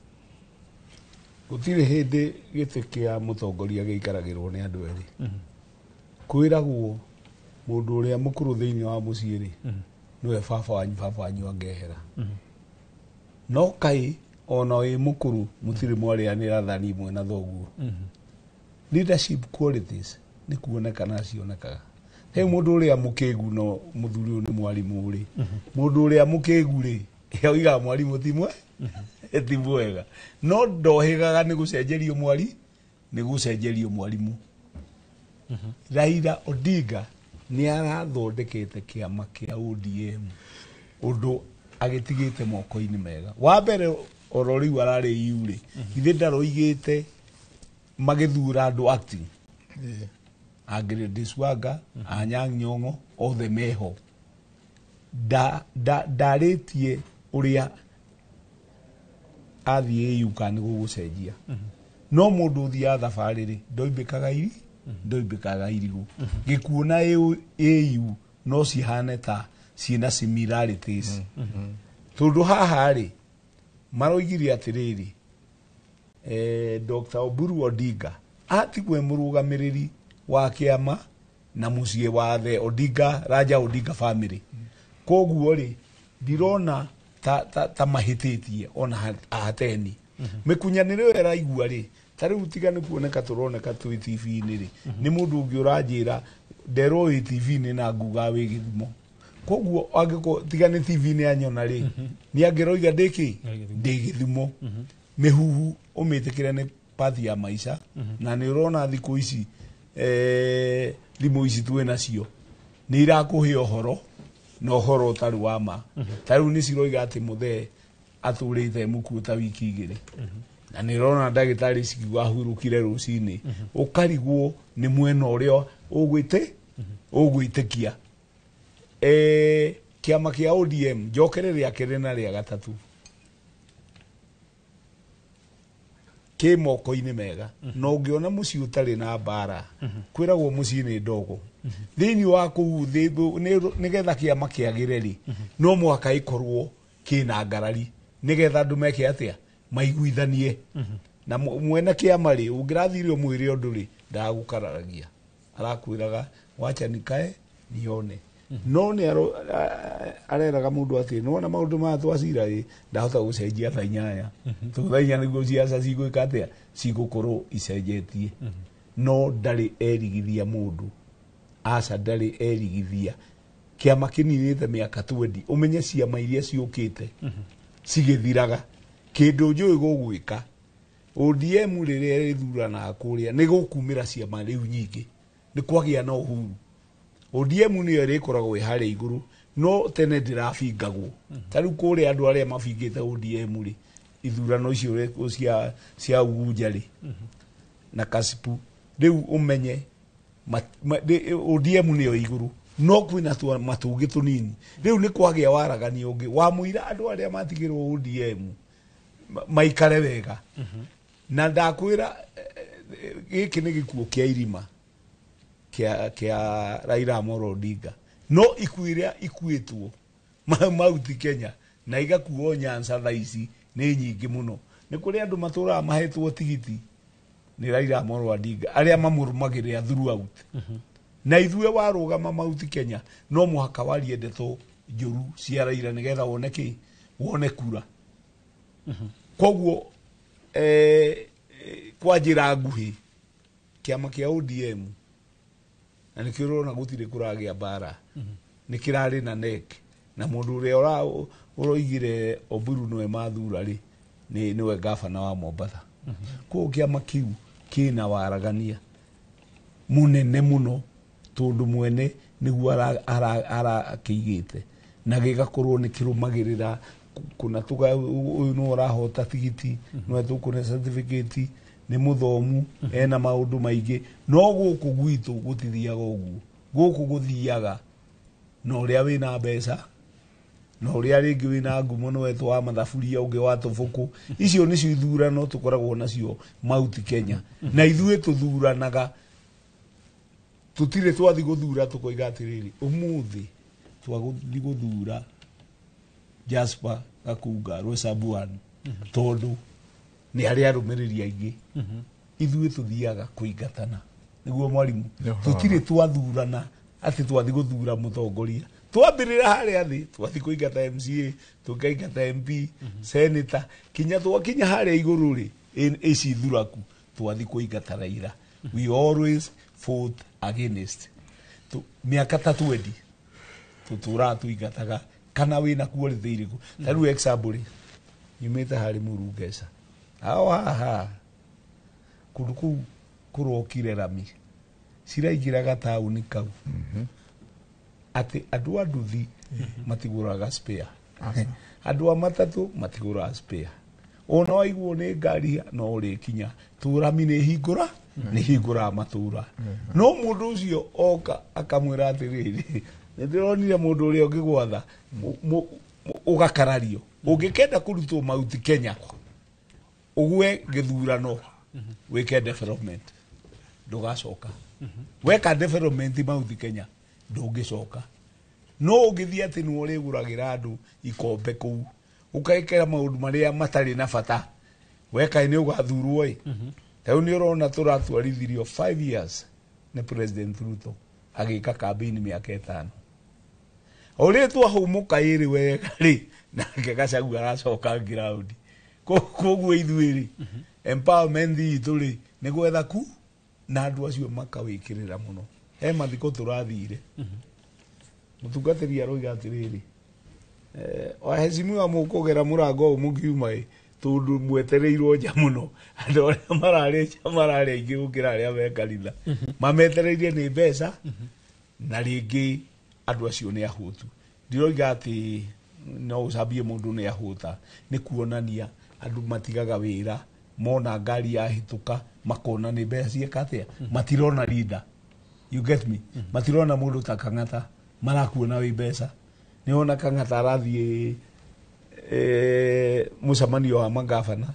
[SPEAKER 8] Gũtirĩ hĩndĩ gĩtĩ kĩa mũtongoria gĩikaragĩrwo nĩ andũ erĩ. Kwĩragwo mũndũ ũrĩa mũkũrũ thĩinĩ wa mũciĩ rĩ, nĩwe baba wanyu, baba wanyu angehera. No kaĩ ona wĩ mũkũrũ mũtirĩ mwarĩanĩra thani imwe na thoguo. Leadership qualities nĩ kuonekana cionekaga. He mũndũ ũrĩa mũkĩgu, no mũthuri ũyũ nĩ mwarimũ rĩ, mũndũ ũrĩa mũkĩgu rĩ, oigaga mwarimũ ti mwega, no ndohĩgaga nĩ gũcenjerio mwari, nĩ gũcenjerio mwarimũ. Raila Odinga nĩ arathondekete kĩama kĩa ODM ũndũ agĩtigĩte moko-inĩ mega. Wa mbere oro rĩu ararĩ EU rĩ, githĩ ndaroigĩte magĩthura andũ acting Gladys Wanga, Anyang' Nyong'o othe meho. Ndarĩtie ũrĩa athiĩ EU kana nĩ gũgũcenjia. No mũndũ ũthiaga thabarĩ rĩ, ndoimbĩkaga iri, ndoimbĩkaga irigũ. Gĩkuũ na AU no cihane ta ciĩna similarities. Tondũ haha rĩ, maroigire atĩrĩrĩ, Dr. Oburu Odinga atigwe mũrũgamĩrĩri wa kĩama na mũciĩ wa the Odinga, Raja Odinga family. Koguo rĩ, ndirona ta mahĩtĩtie ona hateni. Mĩkunyanĩro ĩyo ĩraigua rĩ, ta rĩu tiga nĩ kuoneka tũroneka twĩ TV-inĩ rĩ, nĩ mũndũ ũngĩ ũranjĩra nderwo wĩ TV-inĩ na nguga wĩ Gĩthumo. Koguo angĩkorwo tiga nĩ TV-inĩ anyona rĩ, nĩ angĩroiga ndĩ kĩ? Ndĩ Gĩthumo. Mĩhuhu ũmĩtĩkĩre nĩ pathi ya maica, na nĩ ũrona thikũ ici thimũ ici twĩ nacio nĩ irakũhe ũhoro na ũhoro ũtarĩ wa ma. Ta rĩu nĩ ciroiga atĩ mũthee atũrĩte mũkuũ ta wiki 2, na nĩ ũrona ndagĩtarĩ cikiuga ahurũkire rũcinĩ. Ũkarigwo nĩ mwena ũrĩa ũgwĩtĩkia. Kĩama kĩa ODM njokere rĩa kerĩ na rĩa gatatũ kĩ moko-inĩ mega, na ũngĩona mũciĩ ũtarĩ na mbara, kwĩragwo mũciĩ nĩ ndogo. Thĩinĩ wa kũu nĩgetha kĩama kĩagĩre rĩ, no mũhaka ĩkorwo kĩna ngarari nĩgetha andũ meke atĩa, maiguithanie. Na mwene kĩama rĩ, ũngĩrathire ũmwĩre ũndũ rĩ, ndagũkararagia, arakwĩraga wacha nikae nione. No nĩ areraga mũndũ atĩ nĩwona maũndũ maya twacira ĩ, ndahota gũcenjia thaa 8, tondũ thaa 8 nĩguo ciaca cigwĩka atĩa, cigũkorwo icenjetie. No ndarĩ erigithia mũndũ, aca ndarĩ erigithia. Kĩama kĩninĩte mĩaka 20, ũmenye ciama iria ciũkĩte cigĩthiraga. Kĩndũ njũĩ gũgwĩka ODM rĩrĩa ĩthuranaga kũrĩa nĩ gũkumĩra ciama rĩu nyingĩ, nĩ kwagĩa na ũhuru. ODM nĩyo ĩrĩkoragwo ĩ harĩa igũrũ, no tene ndĩrabingagwo. Ta rĩu kũrĩa andũ arĩa mabingĩte ODM rĩ, ithurano icio cia Ugunja rĩ na Kasipu, rĩu ũmenye ODM nĩyo igũrũ, no kwĩna matũngĩ tũnini. Rĩu nĩ kwagĩa waragania ũngĩ wa mũira andũ arĩa matigĩrwo ODM maikare wega. Na ndakwĩra gĩkĩ nĩ gĩkuũ kĩa irima kĩa Raila Amolo Odinga, no ikuũ iria ikuĩtwo Mount Kenya na igakuo Nyanza thaa ici nĩ nyingĩ mũno. Nĩ kũrĩ andũ matũraga mahetwo tigiti nĩ Raila Amolo Odinga arĩa mamũrũmagĩrĩra throughout. Na ithuĩ warũgama Mount Kenya no mũhaka warie ndeto njũru cia Raila nĩgetha wone kĩ, wone kura. Koguo kwa njĩra nguhĩ kĩama kĩa ODM na nĩkĩo ũrona gũtirĩ kũragĩa mbara, nĩ kĩrarĩ na NEC, na mũndũ ũrĩa ũroigire Oburu nĩwe mathura rĩ, nĩwe gabana wa Mombatha. Koguo kĩama kĩu kĩna waragania mũnene mũno, tondũ mwene nĩguo arakĩigĩte, na gĩgakorwo nĩ kĩrũmagĩrĩra kuna tuga ũyũ nĩwe ũrahota tigiti, nĩwe tũkũne certificate, nĩ mũthomu, ena maũndũ maingĩ. No gũkũ gwitũ gũtithiaga ũguo, gũkũ gũthiaga na ũrĩa wĩna mbeca, na ũrĩa rĩngĩ wĩna ngumo, nĩwe twa mathaburia ũngĩ wa tũbũkũ. Icio nĩcio ithurano tũkoragwo nacio Mount Kenya, na ithuĩ tũthuranaga. Tũtirĩ twathi gũthura tũkoiga atĩrĩrĩ, ũmũthĩ twathi gũthura Jasper Gakunga Rwesabuan tondũ nĩ arĩ arũmĩrĩri aingĩ. Ithuĩ tũthiaga kũingatana, nĩguo mwarimu. Tũtirĩ twathurana atĩ twathi gũthura mũtongoria, twambĩrĩra harĩa thĩ twathi kũingata MCA, tũkaingata MP, senator, kinya twakinya harĩa igũrũ rĩ, ici thuraku twathi kũingata Raila. We always fought against. Mĩaka ta 20 tũtũraga tũingataga kana wĩna quality irĩkũ. Ta rĩu example rĩ, nyumĩte harĩ Mũrungeca ao haha kũndũ kũu kũrokire rami ciraingĩraga taũni kau, atĩ andũ a nduthi matigũraga spare, andũ a matatũ matigũraga spare, ona waiguo nĩ ngari no ũrĩkinya tũrami nĩ hingũra nĩ hingũraga matũra. No mũndũ ũcio oka akamwĩra atĩrĩrĩ, nĩ ndĩronire mũndũ ũrĩa ũngĩgwatha ũgakarario. Ũngĩkenda kũrutwo Mount Kenya ũgwe gĩthurano wĩke development, ndũgacoka. Weka development Mount Kenya ndũngĩcoka. No ũngĩthiĩ atĩ nĩwe ũrĩgũragĩra andũ ikombe kũu, ũkekĩra maũndũ marĩa matarĩ na bata, weka nĩ ũgathurwo ĩ. Ta rĩu nĩ ũrona tũratwarithirio 5 years nĩ President Ruto agĩka campaign mĩaka 5. O rĩrĩ twahũmũka ĩrĩ wega rĩ, nake Gachagua aracoka ground. Koguo ithuĩ rĩ, empowerment itũ rĩ nĩ gwetha ku na andũ acio makawĩkĩrĩra mũno. He mathiko tũrathire, mũtungatĩri aroiga atĩrĩrĩ, waheshimiwa mũkũgera mũrango ũyũ mũkiuma ĩ, tondũ mwetereirwo nja mũno. Andũ arĩa mararĩ nja mararĩ aingĩ gũkĩra arĩa me kanitha. Mametereirie nĩ mbeca, na rĩngĩ andũ acio nĩ ahũtu. Ndiroiga atĩ no ũcambie mũndũ nĩ ahũta, nĩ kuonania andũ matigaga wĩra mona ngari yahĩtũka makona nĩ mbeca cieka atĩa, matirona leader, you get me? Matirona mũndũ ta Kang'ata, marakuona wĩ mbeca. Nĩ wona Kang'ata arathiĩ mũcemanio wa magavana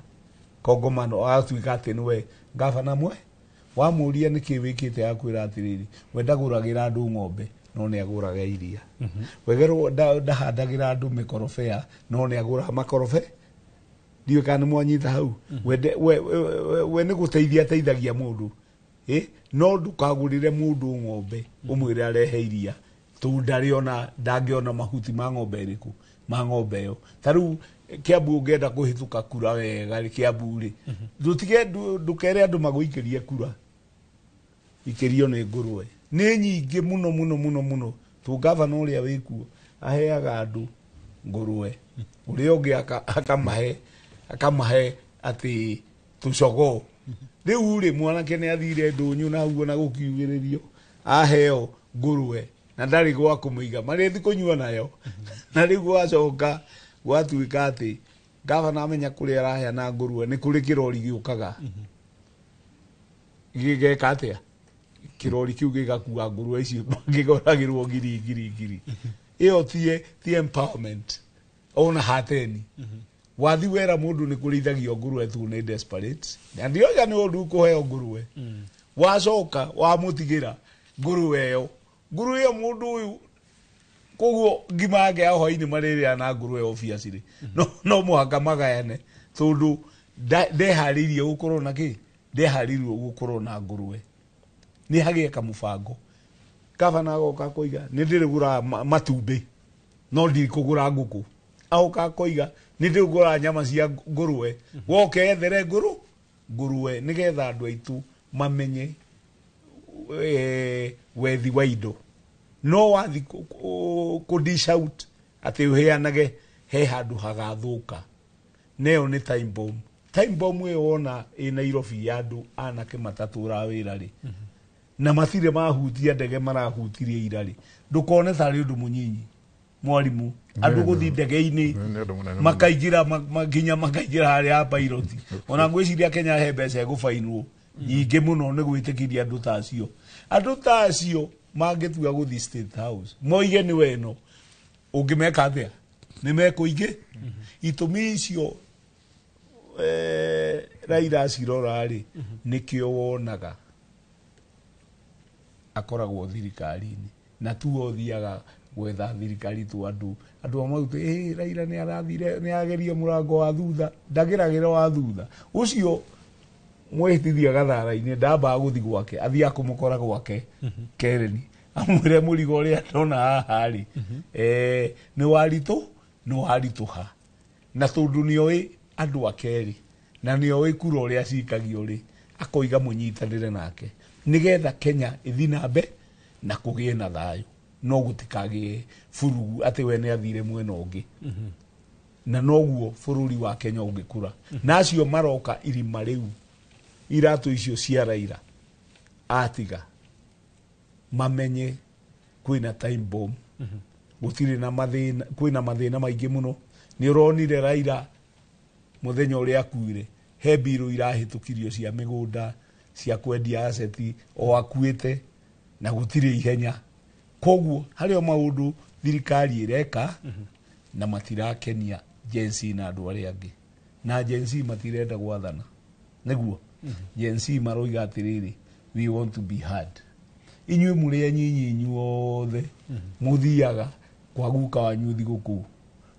[SPEAKER 8] kongomano, agatuĩka atĩ nĩwe gavana mwe. Wamũria nĩkĩ wĩkĩte, akwĩra atĩrĩrĩ, we ndagũragĩra andũ ng'ombe no nĩ agũraga iria. Wegerwo ndahandagĩra andũ mĩkorobea no nĩ agũraga makorobe. Ndiũĩ kana nĩ mwanyita hau. We nĩ gũteithia ateithagia mũndũ, no ndũkagũrĩre mũndũ ng'ombe ũmwĩre arehe iria, tondũ ndarĩona, ndangĩona mahuti ma ng'ombe ĩrĩkũ, ma ng'ombe ĩyo. Ta rĩu Kiambu ũngĩenda kũhĩtũka kura wega rĩ, Kiambu rĩ, ndũtige ndũkere andũ magũikĩrie kura, ikĩrio nĩ ngũrwe nĩ nyingĩ mũno mũno mũno mũno. Tũ gavana ũrĩa wĩkuo aheaga andũ ngũrwe, ũrĩa ũngĩ akamahe atĩ tũcogoo. Rĩu rĩ, mwanake nĩ athire ndũnyũ na huo na gũkiugĩrĩrio aheo ngũrwe na ndarĩ gwa kũmĩiga, marĩthi kũnyua nayo. Na rĩu gwacoka gwatuĩka atĩ gavana amenya kũrĩa araheana ngũrwe nĩ kũrĩ kĩrori gĩũkaga gĩgeka atĩa, kĩrori kĩu gĩgakua ngũrwe icio kĩgũragĩrwo ngiri ngiri ngiri. Ĩyo ti empowerment ona hateni. Wathi wera mũndũ nĩ kũrĩithagio ngũrwe tu nĩ desperate, na ndioiga nĩ ũndũ kũheo ngũrwe, wacoka wamũtigĩra ngũrwe ĩyo, ngũrwe ĩyo mũndũ ũyũ koguo ngima yake ya hwainĩ marĩrĩa na ngũrwe obviously no mũhaka magayane, tondũ ndeharĩirie gũkorwo na kĩ, ndeharĩirie gũkorwo na ngũrwe. Nĩ hagĩe kamũbango, gavana agoka akoiga nĩ ndĩrĩgũraga matumbĩ no ndikũgũra ngũkũ, agoka akoiga nĩ ndĩrĩgũraga nyama cia ngũrwe, woke ethere ngũrwe, nĩgetha andũ aitũ mamenye wethi wa indo. No wathi kũ dish out atĩ ũheanage he handũ hagathũka, neyo nĩ time bomb. Time bomb ĩyo wona ĩ Nairobi ya andũ anake matatũraga wĩra rĩ, na matirĩ mahutia ndege, marahutirie ira rĩ, ndũkone tarĩ ũndũ mũnyinyi mwarimu, andũ gũthiĩ ndege-inĩ makaingĩra nginya makaingĩra harĩa ha pilot. Ona ngwĩciria Kenya he mbeca ĩgũbainwo nyingĩ mũno nĩ gwĩtĩkĩria andũ ta acio. Andũ ta acio mangĩtua gũthiĩ State House moige nĩ weno, ũngĩmeka atĩa? Nĩ mekũingĩ. Itũmi icio Raila acirora rĩ, nĩkĩo wonaga akoragwo thirikari-inĩ, na tuo ũthiaga gwetha thirikari tu andũ a maugĩte, Raila nĩ arathire, nĩ ageria mũrango wa thutha, ndagĩragĩra wa thutha ũcio mwĩhĩtithia gathara-inĩ, ndambaga gũthiĩ gwake, athiaga kũmũkora gwake Kereni, amwĩre mũrigo ũrĩa ndona haha rĩ, nĩ waritũ, nĩ waritũha. Na tondũ nĩoĩ andũ a kerĩ na nĩoĩ kura ũrĩa cikagio rĩ, akoiga mũnyitanĩre nake nĩgetha Kenya ĩthiĩ na mbere na kũgĩe na thayũ, no gũtikagĩe burugu atĩ we nĩ athire mwena ũngĩ. Na noguo bũrũri wa Kenya ũngĩkũra. Na acio maroka irima rĩu, iratũ icio cia Raila atiga, mamenye kwĩna time bomb, gũtirĩ na mathĩna, kwĩna mathĩna maingĩ mũno. Nĩ ũronire Raila mũthenya ũrĩa akuire, he mbirũ irahĩtũkirio cia mĩgũnda, cia kwendia asset, o akuĩte, na gũtirĩ ihenya. Koguo harĩ o maũndũ thirikari ĩreka na matirakenia Gen Z na andũ arĩa angĩ, na Gen Z matirenda gwathana. Nĩguo Gen Z maroiga atĩrĩrĩ, we want to be heard. Inyuĩ mũrĩ anyinyi inyuothe mũthiaga kwa guka wanyu thigũkũ,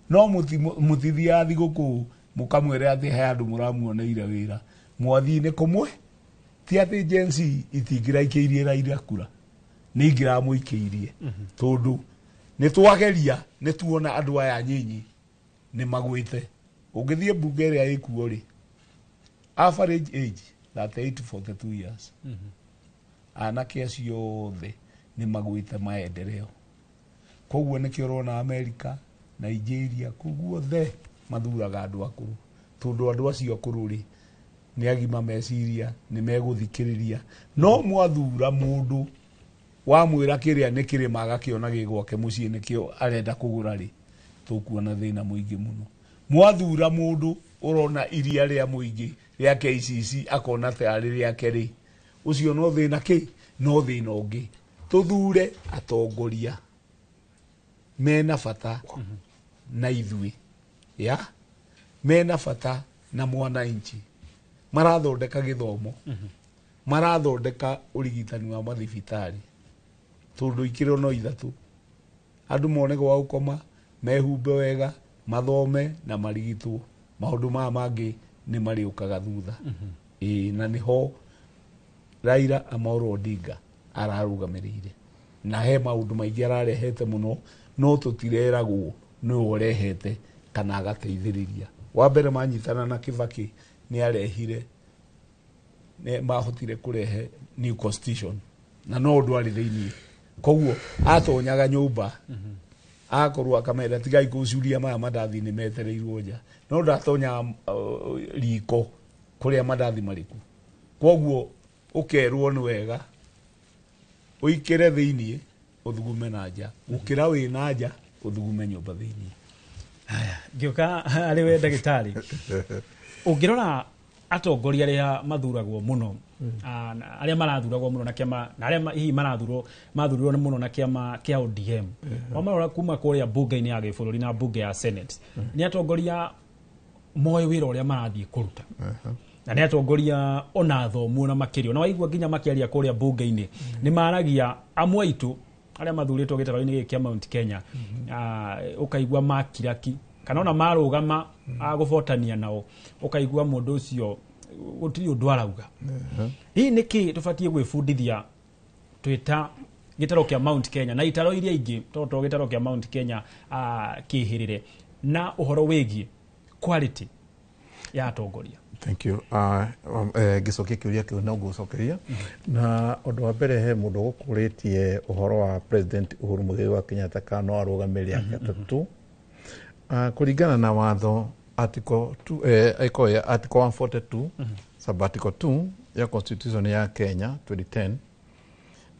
[SPEAKER 8] no mũtithiaga thigũkũ mũkamwĩre atĩ he andũ mũramuoneire wĩra, mwathiĩ nĩ kũmwe. Ti atĩ Gen Z itingĩraikĩirie Raila kura, nĩ ingĩramũikĩirie, tondũ nĩ twageria, nĩ tuona andũ aya anyinyi nĩ magwĩte. Ũngĩthiĩ mbunge ĩrĩa ĩkuo rĩ, average age 38 to 42 years. Anake acio othe nĩ magwĩte maendeleo. Koguo nĩkĩo ũrona Amerika, Nigeria, kũu guothe mathuraga andũ akũrũ, tondũ andũ acio akũrũ rĩ, nĩ agima meciria, nĩ megũthikĩrĩria. No mwathura mũndũ wamwĩra kĩrĩa nĩ kĩrĩma agakĩona gĩ gwake mũciĩ nĩkĩo arenda kũgũra rĩ, tũkuona thĩna mũingĩ mũno. Mwathura mũndũ ũrona iria rĩa mũingĩ rĩa KCC akona tarĩ rĩake rĩ, ũcio no thĩna kĩ, no thĩna ũngĩ. Tũthure atongoria mena bata na ithuĩ, ya mena bata na mwananchi, marathondeka gĩthomo, marathondeka ũrigitani wa mathibitarĩ, tondũ ikĩro no ithatũ, andũ mone gwa gũkoma, mehumbe wega, mathome na marigitwo. Maũndũ maya mangĩ nĩ marĩũkaga thutha. Ĩĩ, na nĩho Raila Amolo Odinga ararũgamĩrĩire, na he maũndũ maingĩ ararehete mũno, no tũtireragwo nĩwe ũrehete kana agateithĩrĩria. Wa mbere manyitana na Kibaki nĩ arehire, nĩ mahotire kũrehe new constitution, na no ũndũ arĩ thĩiniĩ. Koguo atonyaga nyũmba akorwo akamera tigai kũcuria maya mandathi nĩ metereirwo nja, no ndatonyaga riko kũrĩa mandathi marĩku. Koguo ũkerwo nĩ wega ũikĩre thĩiniĩ ũthugume na nja, gũkĩra wĩ na nja ũthugume nyũmba thĩiniĩ.
[SPEAKER 19] Haya, ngĩũka harĩ we ndagĩtarĩ, ũngĩrora atongoria arĩa mathuragwo mũno, arĩa marathuragwo mũno na kĩama, na arĩa hihi mathurirwo mũno na kĩama kĩa ODM, wamarora kuma kũrĩa mbunge-inĩ ya gĩbũrũri na mbunge ya Senate, nĩ atongoria moĩ wĩra ũrĩa marathiĩ kũruta, na nĩ atongoria ona athomu na makĩria. Na waigua nginya makĩaria kũrĩa mbunge-inĩ nĩ maragia amwe aitũ arĩa mathurĩtwo gĩtarũ-inĩ gĩkĩ kĩa Mount Kenya, ũkaigua makiraki kana ona marũgama gũbotania nao, ũkaigua mũndũ ũcio gũtirĩ ũndũ arauga. Hihi nĩkĩ tũbatiĩ gwĩbundithia twĩta gĩtarũ kĩa Mount Kenya na itaro iria ingĩ, tondũ to gĩtarũ kĩa Mount Kenya kĩhĩrĩre na ũhoro wĩgiĩ quality ya atongoria?
[SPEAKER 7] Thank you. Ngĩcokia kĩũria kĩu no ngũcokeria na ũndũ wa mbere, he mũndũ ũgũkũrĩtie ũhoro wa President Uhuru Muigai wa Kenyatta kana no arũgame rĩa gatatũ. Kũringana na watho article 2, article 142 sub article 2 ya constitution ya Kenya 2010,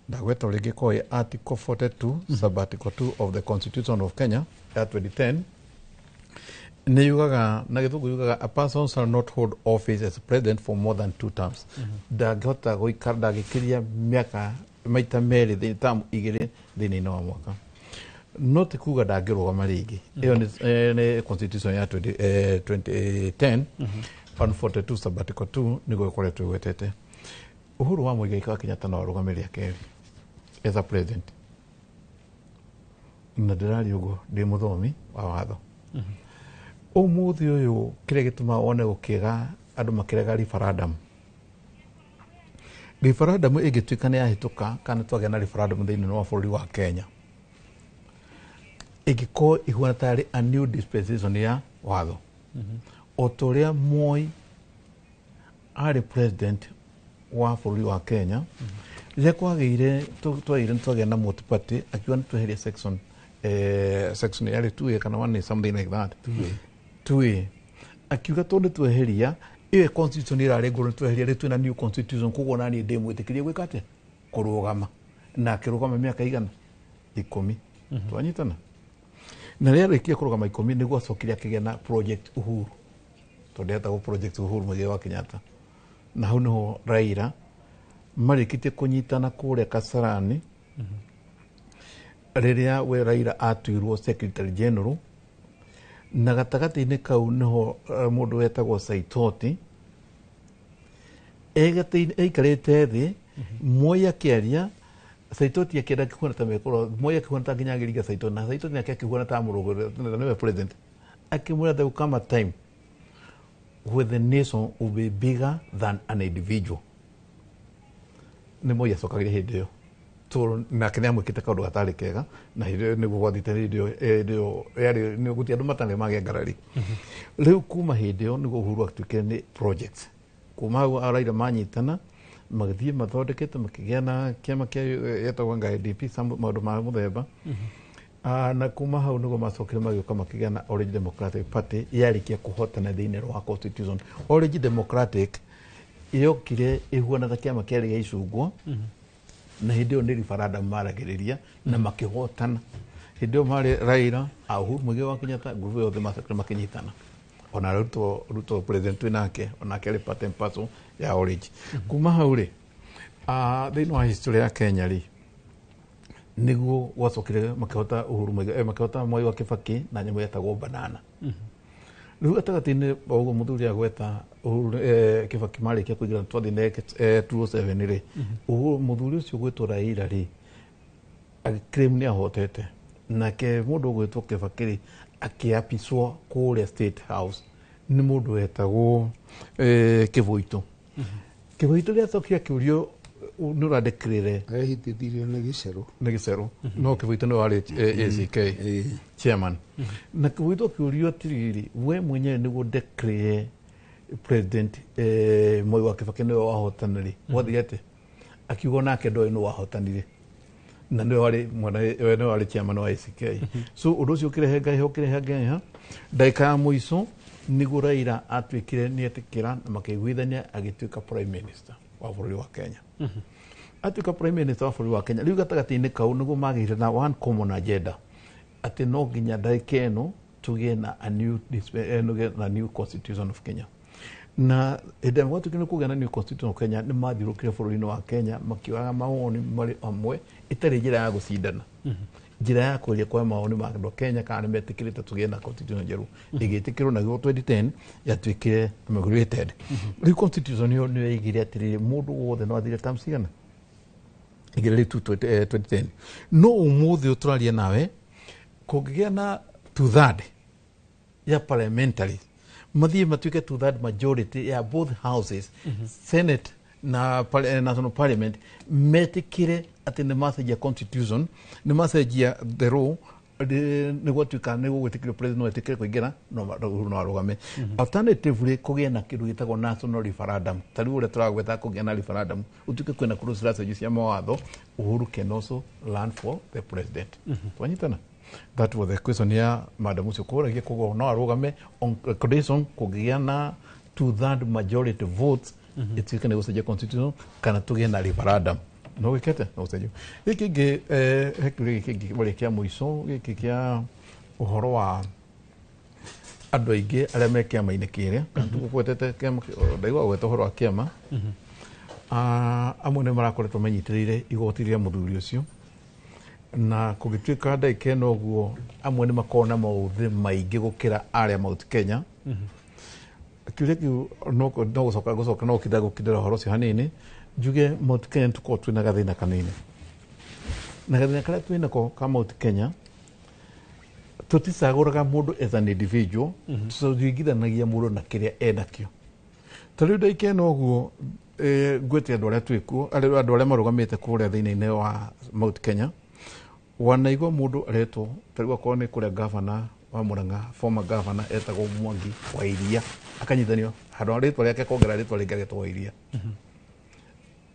[SPEAKER 7] ndagweta rĩngĩ koĩ article 42 sub article 2 of the Constitution of Kenya ya 2010 nĩ yugaga na gĩthũngũ yugaga, "A person shall not hold office as president for more than two terms." Ndangĩhota gũikara, ndangĩkĩria mĩaka maita merĩ term igĩrĩ thĩinĩ wa mwaka, no ti kuga ndangĩrũgama rĩngĩ. Ĩyo nĩ constitution ya 2010 142 sub article 2 nĩguo ĩkoretwo ĩgwetete. Uhuru wa Muigai wa Kenyatta no arũgame rĩa kerĩ as a president, na ndĩraria ũguo ndĩ mũthomi wa watho. Ũmũthĩ ũyũ kĩrĩa gĩtũmaga wone gũkĩga andũ makĩrega referendum, referendum ĩngĩtuĩka nĩ yahĩtũka kana twagĩa na referendum thĩinĩ wa bũrũri wa Kenya, ĩngĩkorwo ihuana tarĩ a new dispensation ya watho, o ta ũrĩa Moi arĩ president wa bũrũri wa Kenya, rĩrĩa kwagĩire twagĩire twagĩa na multi-party, akiuga nĩ tweheria section yarĩ 2A kana 1A, something like that, 2A, akiuga tondũ tweheria ĩyo constitution ĩrarĩ ngũrũ, nĩ tweheria rĩu twĩna new constitution, koguo naniĩ ndĩmwĩtĩkĩrie gwĩka atĩa, kũrũgama. Na akĩrũgama mĩaka igana, 10. Twanyitana na rĩrĩa arĩkia kũrũgama 10, nĩguo acokire akĩgĩa na Project Uhuru, tondũ yetagwo Project Uhuru Muigai wa Kenyatta. Na hau nĩho Raila marĩkĩtie kũnyitana kũrĩa Kasarani, rĩrĩa we Raila atuirwo secretary general, na gatagatĩ-inĩ kau nĩho mũndũ wetagwo Saitoti eikarĩte thĩ, Moi akĩaria, Saitoti akĩenda kũhuana ta mekũrwo, Moi akĩhuana ta nginya agĩringa Saitoti, na Saitoti nake akĩhuana ta mũrũgũrũ nĩwe president, akĩmwĩra, "There will come a time where the nation will be bigger than an individual." Nĩ Moi acokagĩria hĩndĩ ĩyo. To nake nĩ amwĩkĩte kaũndũ gatarĩ kega na hĩndĩ ĩyo nĩguo gwathiĩte hĩndĩ ĩyo yarĩ nĩ gũtirĩ andũ matarĩ magĩa ngarari. Rĩu kuma hĩndĩ ĩyo nĩguo Uhuru atuĩkire nĩ project. Kuma hau Raila manyitana magĩthiĩ mathondekete makĩgĩa na kĩama kĩa gĩetagwo anga ADP maũndũ ma mũthemba. Na kuma hau nĩguo macokire magĩũka makĩgĩa na Orange Democratic Party yarĩkia kũhotana thĩinĩ wa constitution. Orange Democratic yokire ĩhuana ta kĩama kĩarĩ gĩa icungwa na hĩndĩ ĩyo nĩ referendum maragĩrĩria na makĩhotana. Hĩndĩ ĩyo marĩ Raila, Uhuru Muigai wa Kenyatta, ngurubu yothe macokire makĩnyitana. Ona Ruto president wĩ nake onake arĩ part and parcel ya Orange. Kuma hau rĩ, thĩinĩ wa history ya Kenya rĩ, nĩguo gwacokire makĩhota Uhuru Muigai, makĩhota Mwai wa Kibaki na nyamũ yetagwo banana. Rĩu gatagatĩ-inĩ wa ũguo mũthuri agweta Uhuru Kibaki marĩkia kũingĩra twathiĩ 2007 rĩ, Uhuru mũthuri ũcio gwĩtwo Raila rĩ, agĩclaim nĩ ahotete. Nake mũndũ ũgwĩtwo Kibaki rĩ, akĩapicwo kũrĩa State House nĩ mũndũ wetagwo Kĩbũitũ. Kĩbũitũ gĩacokire akĩũrio nĩ ũrandekĩrĩre
[SPEAKER 8] ehitithirio nĩ gĩcerũ.
[SPEAKER 7] Nĩ gĩcerũ no Kĩbũitũ nĩwe warĩ ACK chairman. Na Kĩbũitũ akĩũrio atĩrĩrĩ, we mwenyewe nĩguo declare president Moi wa Kibaki nĩwe wahotana rĩ, gwathire atĩa? Akiuga nake ndoĩ nĩ wahotanire na nĩwe warĩ mwana nĩwe warĩ chairman wa ACK. So ũndũ ũcio ũkĩrehe ngahĩha ũkĩrehe ngahĩha, ndagĩka ya mũico nĩguo Raila atuĩkire nĩ etĩkĩra na makĩiguithania agĩtuĩka prime minister wa bũrũri wa Kenya. Atuĩka prime minister wa bũrũri wa Kenya, rĩu gatagatĩ-inĩ kau nĩguo magĩire na one common agenda atĩ no nginya ndagĩka ĩno tũgĩe na a new na new constitution of Kenya. Na hĩndĩ ĩrĩa gwatuĩkire nĩ kũgĩa na new constitution of Kenya, nĩ mathiũrũrũkire bũrũri-inĩ wa Kenya makĩoyaga mawoni marĩ hamwe ĩtarĩ njĩra ya gũcindana, njĩra ya kũgeria kuoya mawoni ma andũ a Kenya kana nĩ metĩkĩrĩte tũgĩe na constitution njerũ. Ĩgĩtĩkĩrwo naguo 2010 yatuĩkire amalgamated. Rĩu constitution ĩyo nĩyo yaigire atĩrĩrĩ, mũndũ wothe no athire term cigana igĩrĩ rĩu 2010. No ũmũthĩ ũyũ tũraria nawe, kũngĩgĩa na two third ya parliamentary mathiĩ matuĩke two third majority ya both houses, Senate na National Parliament, metĩkĩre atĩ nĩ macenjia constitution, nĩ macenjia the law, nĩ gwatuĩka nĩ gũgwĩtĩkĩrio president no etĩkĩre kũingĩra no Uhuru no arũgame. Alternatively kũgĩe na kĩndũ gĩtagwo national referendum, ta rĩu ũrĩa tũragweta kũgĩa na referendum ũtuĩke kwĩna kũndũ ciracenjio cia mawatho, Uhuru can also run for the president. Twanyitana? That was the question ya madam ũcio kũragia. Koguo no arũgame on condition kũngĩgĩa na two third majority votes, ĩtuĩke nĩ gũcenjia constitution kana tũgĩe na referendum no gĩkete no gũcenjio. Gĩkĩ kĩngĩ, he kĩũria gĩkĩ kĩngĩ marĩa kĩa mũico gĩkĩ kĩa ũhoro wa andũ aingĩ arĩa me kĩama-inĩ kĩrĩa kana tũgũgwetete kĩama, ndaigua gweta ũhoro wa kĩama. Amwe nĩ marakoretwo manyitĩrĩire igoti rĩa mũthuri ũcio na kũngĩtuĩka ndagĩka ĩno ũguo amwe nĩ makoragwo na maũthĩ maingĩ gũkĩra arĩa Mount Kenya. Kĩũria kĩu no gũcoka gũcoka no gũkinda gũkindĩra ũhoro ũcio hanini njuge Mount Kenya tũkoragwo twĩna gathĩna kanini, na gathĩna karĩa twĩnako ka Mount Kenya, tũticagũraga mũndũ as an individual, tũringithanagia mũndũ na kĩrĩa enakĩo. Ta rĩu ndagĩka ĩno ũguo ngwĩte andũ arĩa twĩkuo, andũ arĩa marũgamĩte kũrĩa thĩinĩ wa Mount Kenya, wanaigua mũndũ aretwo ta rĩu akorwo nĩ kũrĩa gavana wa Murang'a, former governor etagwo Mwangi wa Iria, akanyithanio handũ ha rĩtwa rĩake akongera rĩtwa rĩngĩ agetwo wa Iria,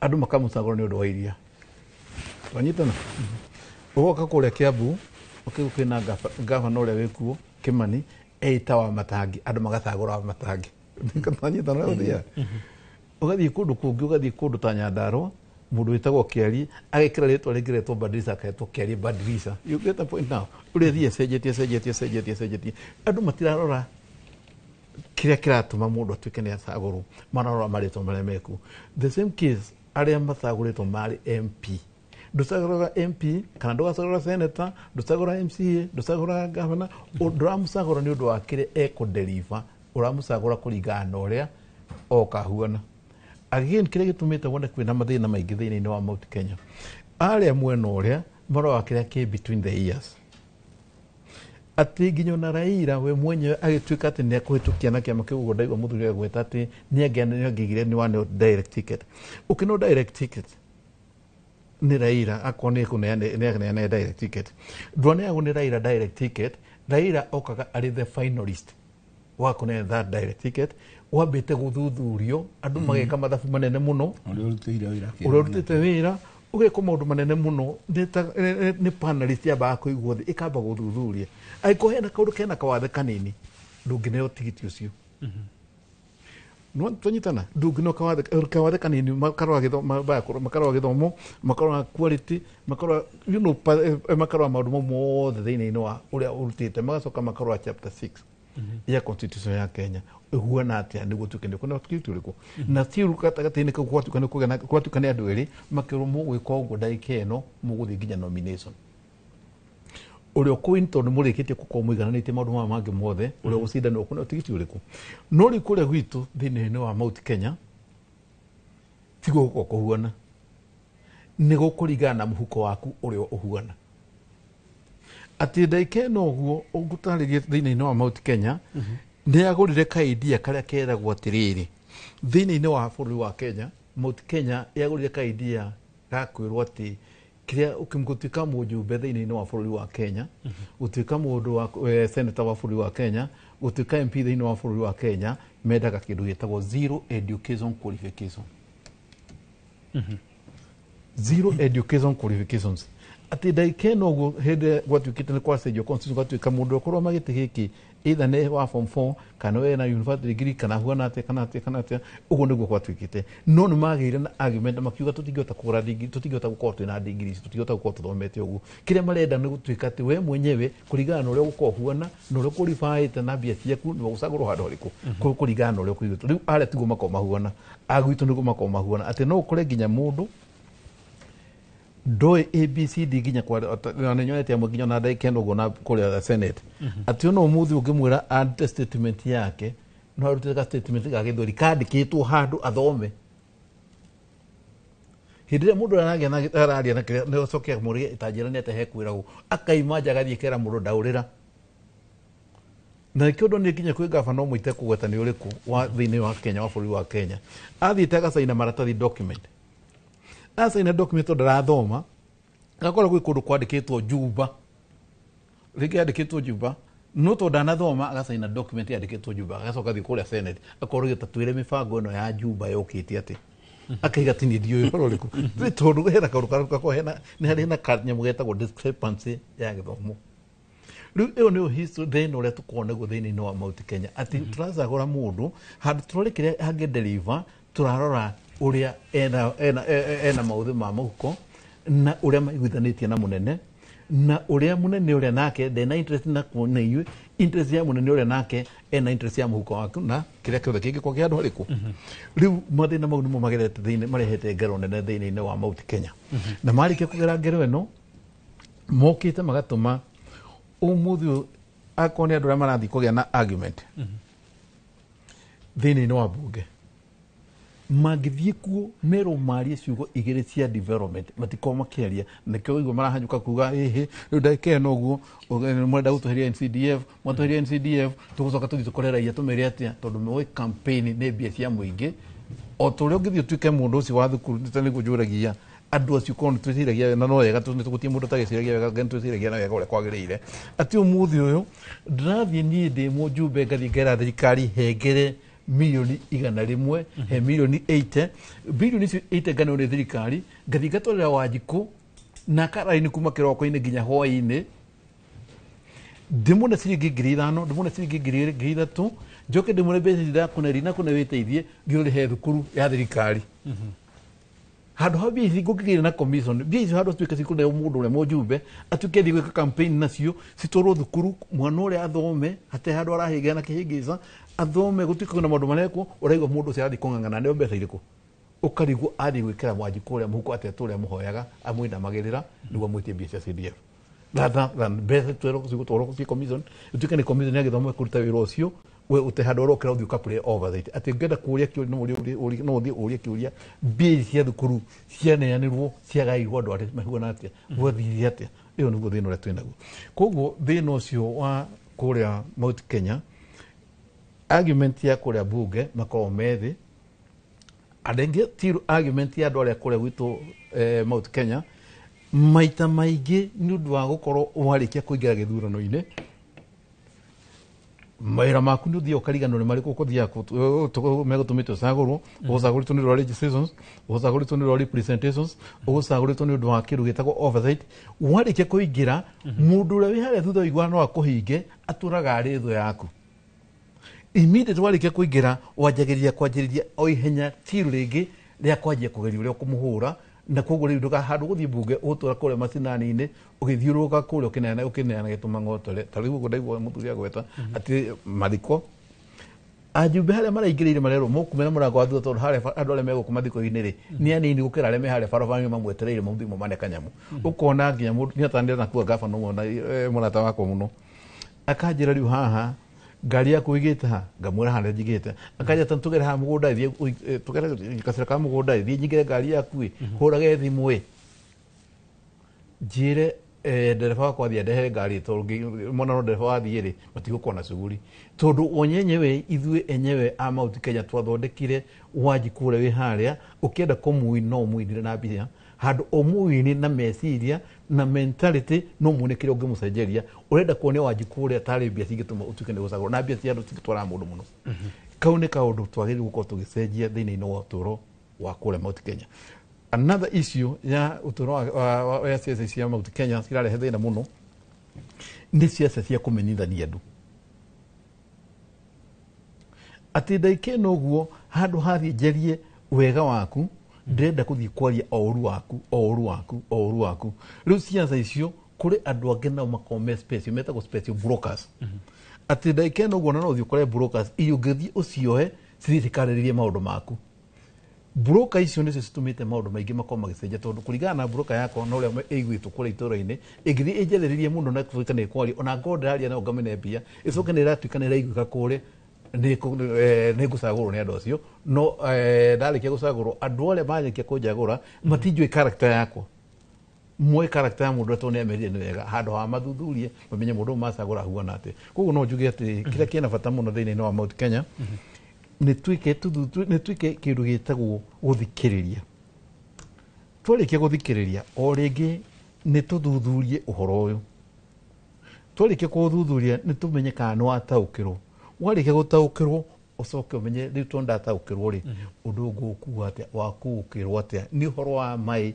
[SPEAKER 7] andũ makamũcagũra nĩ ũndũ wa Iria. Twanyitana? Ũgoka kũrĩa Kiambu ũkĩigua kwĩna gavana ũrĩa wĩkuo Kimani eita wa Matangi, andũ magacagũra wa Matangi. Twanyitana ũrĩa ũthiaga? Ũgathiĩ kũndũ kũngĩ, ũgathiĩ kũndũ ta Nyandarua, mũndũ wĩtagwo Kĩarie agekĩra rĩtwa rĩngĩ rĩtwo Badilisha, aketwo Kĩarie Badilisha. You get the point now? Ũrĩa thiĩ cenjetie cenjetie cenjetie cenjetie, andũ matirarora kĩrĩa kĩratũma mũndũ atuĩke nĩ acagũrwo, mararora marĩtwa marĩa mekuo. The same case arĩa macagũrĩtwo marĩ MP, ndũcagũraga MP kana ndũgacagũra senator, ndũcagũra MCA, ndũcagũraga governor, ndũramũcagũra nĩ ũndũ wa kĩrĩa ekũdeliver, ũramũcagũra kũringana na ũrĩa oka ahuana. Again kĩrĩa gĩtũmĩte wone kwĩna mathĩna maingĩ thĩinĩ wa Mount Kenya, arĩa mwena ũrĩa maroraga kĩrĩa kĩ between the ears, atĩ nginya ona Raila we mwenyewe agĩtuĩka atĩ nĩ ekũhĩtũkia na kĩama kĩu ũguo ndaigua mũthuri agweta atĩ nĩ angĩagĩire nĩ wa direct ticket. Ũkĩno direct ticket Nĩ Raila akorwo nĩ kũneana direct ticket, ndwaneagwo nĩ Raila direct ticket. Raila okaga arĩ the finalist wa kũneana that direct ticket. Wambĩte gũthuthurio, andũ mageka mathabu manene mũno.
[SPEAKER 8] Ũrĩa ũrutĩire wĩra.
[SPEAKER 7] Ũrĩa ũrutĩte wĩra, ũgekwo maũndũ manene mũno nĩ panelist yambaga kũigwo thĩ, ĩkamba gũthuthuria. Angĩkorwo hena kaũndũ kena kawathe kanini, ndũngĩneo tigiti ũcio. No twanyitana, ndũngĩneo kawathe kanini. Makarora makarora gĩthomo, makarora quality, makarora makarora maũndũ mau mothe thĩinĩ-inĩ wa ũrĩa ũrutĩte. Magacoka makarora chapter 6 ya constitution ya Kenya ĩhuana atĩa nĩguo tuĩke nĩ kũneo tigiti ũrĩkũ. Na still gatagatĩ-inĩ kau gwatuĩka nĩ kũgĩa gwatuĩka nĩ andũ erĩ makĩrwo mũgwĩka ũguo, ndagĩka ĩno mũgũthiĩ nginya nomination, ũrĩa ũkũwin, tondũ mũrĩkĩtie gũkorwo mũigananĩtie maũndũ maya mangĩ mothe, ũrĩa ũgũcinda nĩ ũkũneo tigiti ũrĩkũ. No rĩu kũrĩa gwitũ thĩinĩ wa Mount Kenya tiguo gũkorwo kũhuana, nĩ gũkũringana na mũhuko waku ũrĩa ũhuana. Atĩ ndagĩka ĩno ũguo ũngũtarĩrie, thĩinĩ wa Mount Kenya nĩ agũrire kaidia karĩa keragwo atĩrĩrĩ, thĩinĩ wa bũrũri wa Kenya, Mount Kenya yagũrire kaidia ga kwĩrwo atĩ kĩrĩa gũtuĩka mũjumbe thĩinĩ wa bũrũri wa Kenya, gũtuĩka mũndũ wa senator wa bũrũri wa Kenya, gũtuĩka MP thĩinĩ wa bũrũri wa Kenya, mendaga kĩndũ gĩtagwo zero education qualification. Zero education qualifications, atĩ ndagĩka ĩno ũguo hĩndĩ gwatuĩkĩte nĩ kwacenjio constitution, gwatuĩka mũndũ ũkorwo magĩtĩ gĩkĩ either nĩ wa form 4 kana wena university degree kana huana atĩa kana atĩa kana atĩa, ũguo nĩguo gwatuĩkĩte. No nĩ magĩire na argument, makiuga tũtingĩhota kũgũra degree, tũtingĩhota gũkorwo twĩna degree ici, tũtingĩhota gũkorwo tũthomete ũguo. Kĩrĩa marenda nĩ gũtuĩka atĩ we mwenyewe kũringana na ũrĩa ũgũkorwo huana na ũrĩa ũkũribaĩte na mbia ciaku nĩ ũgũcagũrwo handũ harĩkũ, kũringana na ũrĩa ũkũigĩtwo. Rĩu arĩa tiguo makorwo mahuana, agwitũ nĩguo makorwo mahuana, atĩ no ũkore nginya mũndũ ndoĩ ABCD nginya kwa na nyonete amwe nginya na ndagĩka ĩno ũguo na kũrĩa Senate, atĩ ona ũmũthĩ ũngĩmwĩra arute statement yake, no arute ga statement ga gĩthweri kandĩkĩtwo handũ athome. Hĩndĩ ĩrĩa mũndũ aragĩa na araria na kĩrĩa nĩ acoke amũrie ta njĩra nĩ atĩ hekwĩragwo, akaima nja agathiĩ kera mũndũ ndaũrĩra. Na nĩkĩo ndonire nginya kwĩ gavana ũmwe itekũgweta nĩ ũrĩkũ wa thĩinĩ wa Kenya, wa bũrũri wa Kenya, athiĩte agacaina maratathi, document, acaina document tondũ ndarathoma, agakorwo gwĩ kũndũ kwandĩkĩtwo Juba, rĩngĩ yandĩkĩtwo Juba, no tondũ ndanathoma agacaina document yandĩkĩtwo Juba, agacoka athiĩ kũrĩa Senate akorwo ta twĩre mĩbango ĩno ya Juba yũkĩte atĩ, akaiga ti niĩ ndiũĩ ũhoro ũrĩkũ. Nĩ tondũ hena kaũndũ gakoragwo hena nĩ harĩ na kanyamũ getagwo discrepancy ya gĩthomo. Rĩu ĩyo nĩyo history thĩna ũrĩa tũkoragwo naguo thĩinĩ wa Mount Kenya, atĩ tũracagũra mũndũ handũ tũrore kĩrĩa angĩ deliver, tũrarora ũrĩa ena maũthĩ ma mũhuko na ũrĩa maiguithanĩtie na mũnene, na ũrĩa mũnene ũrĩa nake ndena interest na inyuĩ, interest ya mũnene ũrĩa nake ena interest ya mũhuko waku na kĩrĩa kĩothe kĩngĩkorwo kĩ handũ harĩkũ. Rĩu mathĩna mau nĩmo magerete thĩinĩ, marehete ngero nene thĩinĩ wa Mount Kenya. Na marĩkia kũgera ngero ĩno, mokĩte magatũma ũmũthĩ ũyũ akorwo nĩ andũ arĩa marathiĩ kũgĩa na argument thĩinĩ wa bunge, mangĩthiĩ kuo merwo marie ciugo igĩrĩ cia development, matikorwo makĩaria. Nĩkĩo ũigua marahanyũka kuga ĩhĩ rĩu ndagĩka ĩno ũguo mwenda gũtweheria NCDF, mwatweheria NCDF tũgũcoka tũthiĩ tũkore raia tũmere atĩa, tondũ moĩ campaign nĩ mbia cia mũingĩ. O ta ũrĩa ũngĩthiĩ ũtuĩke mũndũ ũcio wa thukuru, nĩ nĩguo njũragia andũ acio korwo nĩ twĩciragia na no wega, tondũ gũtirĩ mũndũ ũtagĩciragia wega, nĩ twĩciragia na wega ũrĩa kwagĩrĩire, atĩ ũmũthĩ ũyũ ndĩrathiĩ niĩ ndĩ mũjumbe ngathiĩ ngera thirikari hengere milioni 100, he milioni 80, bilioni icio 80 nganeo nĩ thirikari, ngathiĩ ngatwarĩra Wanjikũ na karaini kuma kĩroko-inĩ nginya hwaĩ-inĩ, ndĩmũne ciringi 5,000, ndĩmũne ciringi 3,000, njoke ndĩmũne mbeca ici ndakũne rinakũne wĩteithie, thiĩ ũrĩhe thukuru ya thirikari. Handũ ha mbia ici ngũkĩgĩra na commission, mbia icio handũ cituĩke cikũneo mũndũ ũrĩa mũjumbe atuĩke athiĩ gwĩka campaign nacio, citwarwo thukuru, mwana ũrĩa athome hatarĩ handũ arahĩngĩra na kĩhĩngĩca, athome gũtuĩke kwĩna maũndũ marekwo. Ũraigua mũndũ ũcio arathiĩ kũng'ang'ana nĩo mbeca irĩkũ, ũkarigwo athiĩ gwĩkĩra Wanjikũ ũrĩa mũhuko atĩa tũrĩa mũhoyaga amwĩnamagĩrĩra nĩguo amwĩtie mbia cia CDF rather than mbeca twerwo cigũtwarwo ci commission, ituĩke nĩ commission ya gĩthomo ĩkũruta wĩra ũcio. We ũte handũ ũrokĩra ũthiĩ ũka oversight atĩ ngenda kũũria kĩũria, no ũthiĩ ũrie kĩũria, mbia ici cia thukuru cianeanĩrwo, ciagairwo andũ arĩa mahuana atĩa, gwathire atĩa? Ĩyo nĩguo thĩna ũrĩa twĩnaguo. Koguo thĩna ũcio wa kũrĩa Mount Kenya, argument ya kũrĩa bunge makoragwo me thĩ. Andũ ti argument ya andũ arĩa kũrĩa gwitũ Mount Kenya maita maingĩ nĩ ũndũ wa gũkorwo warĩkia kũingĩra gĩthurano-inĩ mawĩra maku nĩ ũthiaga ũkariganĩrwo nĩ marĩkũ ũkũthiaga megũtũmĩte ũcagũrwo. Ũgũcagũrĩtwo nĩ ũndũ wa legislations, ũgũcagũrĩtwo nĩ ũndũ wa representations, ũgũcagũrĩtwo nĩ ũndũ wa kĩndũ gĩtagwo oversight. Warĩkia kũingĩra, mũndũ ũrĩa wĩ harĩa thutha ũiguaga no akũhinge atũraga arĩ thũ yaku. Immediately warĩkia kũingĩra, wanjagĩrĩria kwanjĩrĩria o ihenya tiru rĩngĩ rĩa kwanjia kũgeria ũrĩa ũkũmũhũra, na koguo rĩu ndũka handũ gũthiĩ mbunge ũgũtũra kũrĩa macinani-inĩ ũgĩthiũrũrũka kũrĩa ũkĩneana gĩtũma ng'otore. Ta rĩu ũguo ndaigua mũthuri agweta atĩ mathiko ajumbe harĩa maraingĩrĩire marerwo mũkumĩra mũrango wa thutha, tondũ harĩa andũ arĩa megũkũ mathiko-inĩ rĩ nĩ anini gũkĩra arĩa me harĩa barabara-inĩ mamwetereire mũthiĩ mane kanyamũ. Ũkona nginya mũndũ nĩatanĩra na kuga gabana ũmwe na mũrata wakwa mũno akanjĩra rĩu haha ngari yaku ũigĩte ha, ngamwĩra haha njigĩte, akanjĩra ta tũgere haha mũgũnda thiĩ tũgere gacĩra ka mũgũnda thiĩ nyingĩre ngari yaku ĩ hũrage thimũ ĩ njĩre ndereba wakwa athiĩ andehere ngari, tondũ mwana no ndereba wathiĩ rĩ matigũkorwo na cuguri, tondũ onyenyewe ithuĩ enyewe a Mount Kenya twathondekire Wanjikũ ũrĩa wĩ harĩa ũkĩenda kũmũini no ũmũinire na mbia, handũ ũmũini na meciria na mentality no muone kĩrĩa ũngĩmũcenjeria. Ũrenda kuonia Wanjikũ ũrĩa tarĩ mbia cingĩtũma ũtuĩke nĩ gũcagũrwo, na mbia cia andũ cingĩtwara mũndũ mũno. Kau nĩ kaũndũ twagĩrĩirwo gũkorwo tũgĩcenjia thĩinĩ wa ũtũũro wa kũrĩa Mount Kenya. Another issue ya ũtũũro wa ciaca cia Mount Kenya cirarehe thĩna mũno nĩ ciaca cia kũmenyithania andũ atĩ ndagĩka ĩno ũguo handũ hathiĩ njarie wega waku ndĩrenda kũthiĩ kwaria o ũru waku o ũru waku o ũru waku. Rĩu ciaca icio kũrĩ andũ angĩ nao makoragwo me special, metagwo special brokers, atĩ ndagĩka ĩno ũguo na no ũthiĩ ũkore brokers iria ũngĩthiĩ ũcioe cithiĩ cikarĩrĩrie maũndũ maku. Broker icio nĩcio citũmĩte maũndũ maingĩ makorwo magĩcenjia, tondũ kũringana na broker yakwa na ũrĩa ĩiguĩtwo kũrĩa itũũra-inĩ ĩngĩthiĩ ĩnjarĩrĩrie mũno na ĩtuĩke nĩ ĩkwaria, ona ngorwo ndĩraria nayo ngamĩne mbia ĩcoke nĩ ĩratuĩka nĩ ĩraiguĩka kũrĩa nĩ ngũcagũrwo nĩ andũ acio. No ndarĩkia gũcagũrwo andũ arĩa marĩkia kũnjagũra matinjũĩ character yakwa, moĩ character ya mũndũ tondũ nĩ amerire nĩ wega, handũ ha mathuthurie mamenye mũndũ ũyũ macagũra ahuana atĩa. Koguo no njuge atĩ kĩrĩa kĩna bata mũno thĩinĩ wa Mount Kenya nĩ tuĩke kĩndũ gĩtagwo gũthikĩrĩria. Twarĩkia gũthikĩrĩria o rĩngĩ nĩ tũthuthurie ũhoro ũyũ, twarĩkia kũũthuthuria nĩ tũmenye kana nĩ wataũkĩrwo. Warĩkia gũtaũkĩrwo ũcoke ũmenye rĩu tondũ ndataũkĩrwo rĩ ũndũ ũyũ ngũũkua atĩa, wakuũkĩrwo atĩa, nĩ ũhoro wa maĩ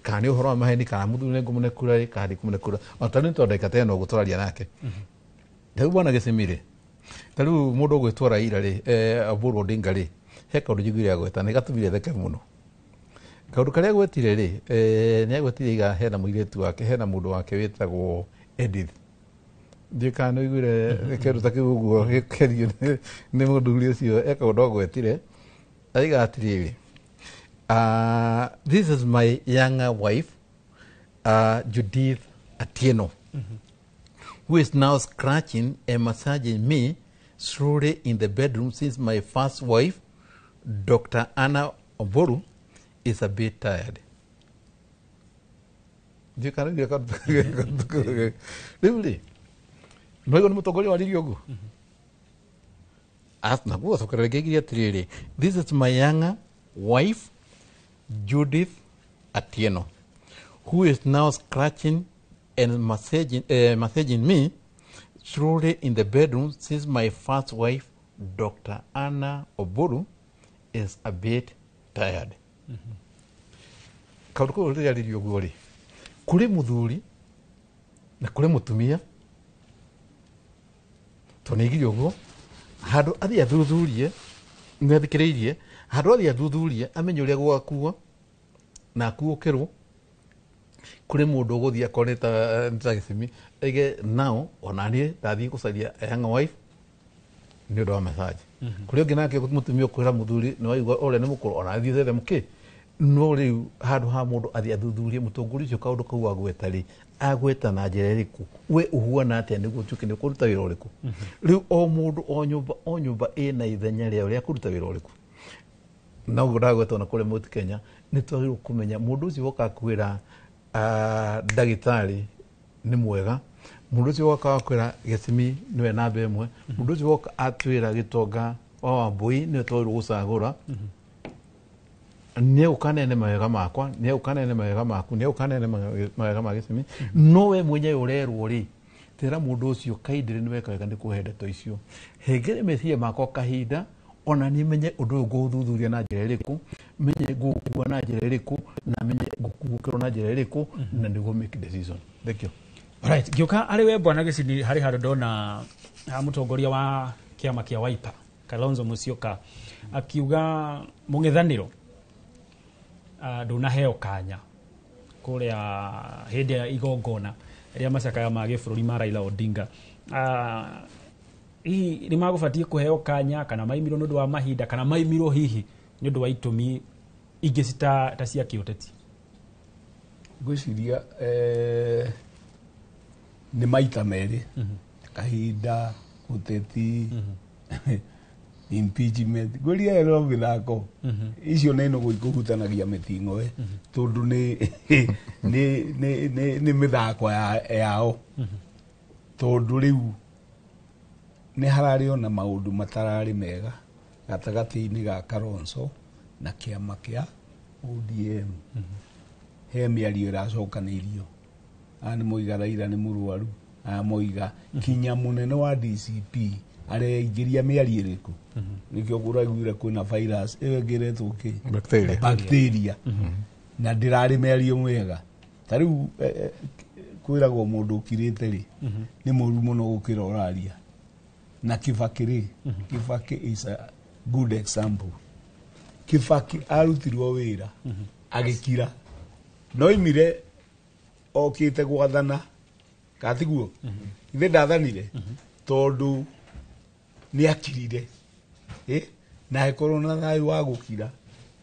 [SPEAKER 7] kana nĩ ũhoro wa maheni, kana mũthuri nĩ ngũmũne kura rĩ kana ndikũmũne kura. O ta rĩu nĩ tondũ ndagĩka ta ĩno ũguo tũraria nake ta rĩu bwana Gĩcimi rĩ, ta rĩu mũndũ ũgwĩtwo Raila rĩ, Oburu Odinga rĩ, he kaũndũ njiguire agweta nĩ gatũmire theke mũno. Kaũndũ karĩa agwetire rĩ, nĩ agwetire iga hena mũirĩtu wake, hena mũndũ wake wĩtagwo Edith. Ndiũĩ kana nĩ ũiguire kĩndũ ta kĩu ũguo gĩkĩario nĩ mũthuri ũcio, he kaũndũ agwetire aiga atĩrĩrĩ, this is my younger wife, Judith Atieno, who is now scratching and massaging me slowly in the bedroom since my first wife, Dr. Anna Oboru, is a bit tired. Ndiũĩ kana nĩũiguire kaũndũ kau. Rĩu rĩ, nĩwaigua nĩ mũtongoria waririe ũguo? Naguo acokera rĩngĩ aigire atĩrĩrĩ, this is my younger wife, Judith Atieno, who is now scratching and massaging me slowly in the bedroom since my first wife, Dr. Anna Oburu, is a bit tired. Kaũndũ kau rĩrĩa rĩrĩ ũguo rĩ, kũrĩ mũthuri na kũrĩ mũtumia, tondũ nĩ aigire ũguo handũ athiĩ athuthurie, nĩ athikĩrĩirie, handũ athiĩ athuthurie amenye ũrĩa gwakuo na akuũkĩrwo. Kũrĩ mũndũ ũgũthiĩ akorwo nĩ ta Gĩcimi aige nao ona niĩ ndathiĩ gũcaria a young wife nĩ ũndũ wa massage. Kũrĩ ũngĩ nake mũtumia ũkwĩra mũthuri nĩ waigua ũrĩa nĩ mũkũrũ ona athiĩ thethe mũkĩ. No rĩu handũ ha mũndũ athiĩ athuthurie mũtongoria ũcio kaũndũ kau agweta rĩ, agweta na njĩra ĩrĩkũ, we ũhuana atĩa nĩguo ũtuĩke nĩ ũkũruta wĩra ũrĩkũ. Rĩu o mũndũ o nyũmba o nyũmba ĩna ithenya rĩao rĩa kũruta wĩra ũrĩkũ. Na ũguo ndagweta ona kũrĩa Mount Kenya nĩ twagĩrĩirwo kũmenya mũndũ ũcio woka kwĩra ndagĩtarĩ nĩ mwega, mũndũ ũcio woka wakwĩra Gĩcimi nĩwe namba ĩmwe, mũndũ ũcio woka atwĩra Gĩtonga wa Wambui nĩwe twagĩrĩirwo gũcagũra. Nĩ ũkanene mawega makwa, nĩ ũkanene mawega maku, nĩ ũkanene mawega ma gĩcimi. No we mwenyewe ũrerwo rĩ, tĩra mũndũ ũcio kaindĩrĩ nĩ weka wega nĩ kũhe ndeto icio. Hengere meciria makwa kahinda, ona niĩ menye ũndũ ũyũ ngũũthuthuria na njĩra ĩrĩkũ, menye ngũũkua na njĩra ĩrĩkũ, na menye ngũkuũkĩrwo na njĩra ĩrĩkũ, na nĩguo make decision. Thank you.
[SPEAKER 19] Alright, ngĩũka arĩ we bwana Gĩcini, harĩ handũ ndona ha mũtongoria wa kĩama kĩa Wiper Kalonzo Musyoka akiuga mũng'ethanĩro ndũnaheo kanya kũrĩa hĩndĩ ya igongona rĩa macakaya ma gĩbũrũri ma Raila Odinga. Hihi nĩ magũbatiĩ kũheo kanya kana maimirwo nĩ ũndũ wa mahinda kana maimirwo hihi nĩ ũndũ wa itũmi ingĩ cita ta cia kĩũteti?
[SPEAKER 8] Ngwĩciria nĩ maita merĩ, kahinda, ũteti, impeachment, ngwĩria ĩno mĩthako icio nĩ nũgũ ikũhutanagia mĩting'oe, tondũ nĩ mĩthako yao, tondũ rĩu nĩ hararĩ ona maũndũ matararĩ mega gatagatĩ-inĩ ga Kalonzo na kĩama kĩa ODM. He mĩario ĩracokanĩirio, aya nĩ moiga Raila nĩ mũrwaru, aya moiga kinya mũnene wa DCP areingĩria mĩario ĩrĩkũ, nĩkĩo kũraiguire kwĩna virus ĩyo ĩngĩ ĩretwo kĩ?
[SPEAKER 7] Bacteria.
[SPEAKER 8] Bacteria. Na ndĩrarĩ mĩario mĩega. Ta rĩu kwĩragwo mũndũ ũkirĩte rĩ, nĩ mũru mũno gũkĩra ũraria. Na Kibaki rĩ, Kibaki is a good example. Kibaki arutirwo wĩra agĩkira, no imire okĩte gwathana, katiguo ithe ndathanire, tondũ nĩ akirire, na agĩkorwo na thayũ wa gũkira,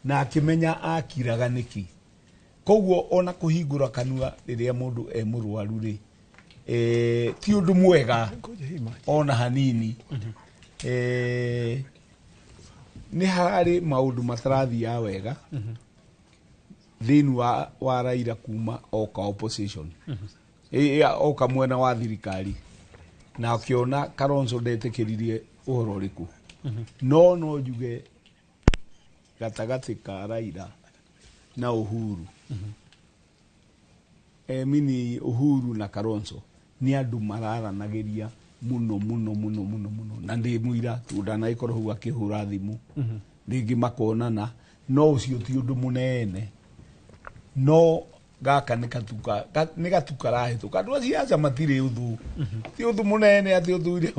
[SPEAKER 8] na akĩmenya akiraga nĩkĩ. Koguo ona kũhingũra kanua rĩrĩa mũndũ e mũrwaru rĩ, ti ũndũ mwega ona hanini. Nĩ hararĩ maũndũ matarathiaga wega thĩinĩ wa Raila kuma oka opposition, oka mwena wa thirikari, na akĩona Kalonzo ndetĩkĩririe ũhoro ũrĩkũ. No njuge gatagatĩ ka Raila na Uhuru, mini Uhuru na Kalonzo nĩ andũ mararanagĩria mũno mũno mũno mũno mũno, na ndĩ mũira tondũ ndanagĩkorwo hau akĩhũra thimũ, rĩngĩ makonana, no ũcio ti ũndũ mũnene. No gaka nĩ gatuka, nĩ gatuka karahĩtũka. Andũ acio aca matirĩ ũthũ, ti ũthũ mũnene atĩ ũthũire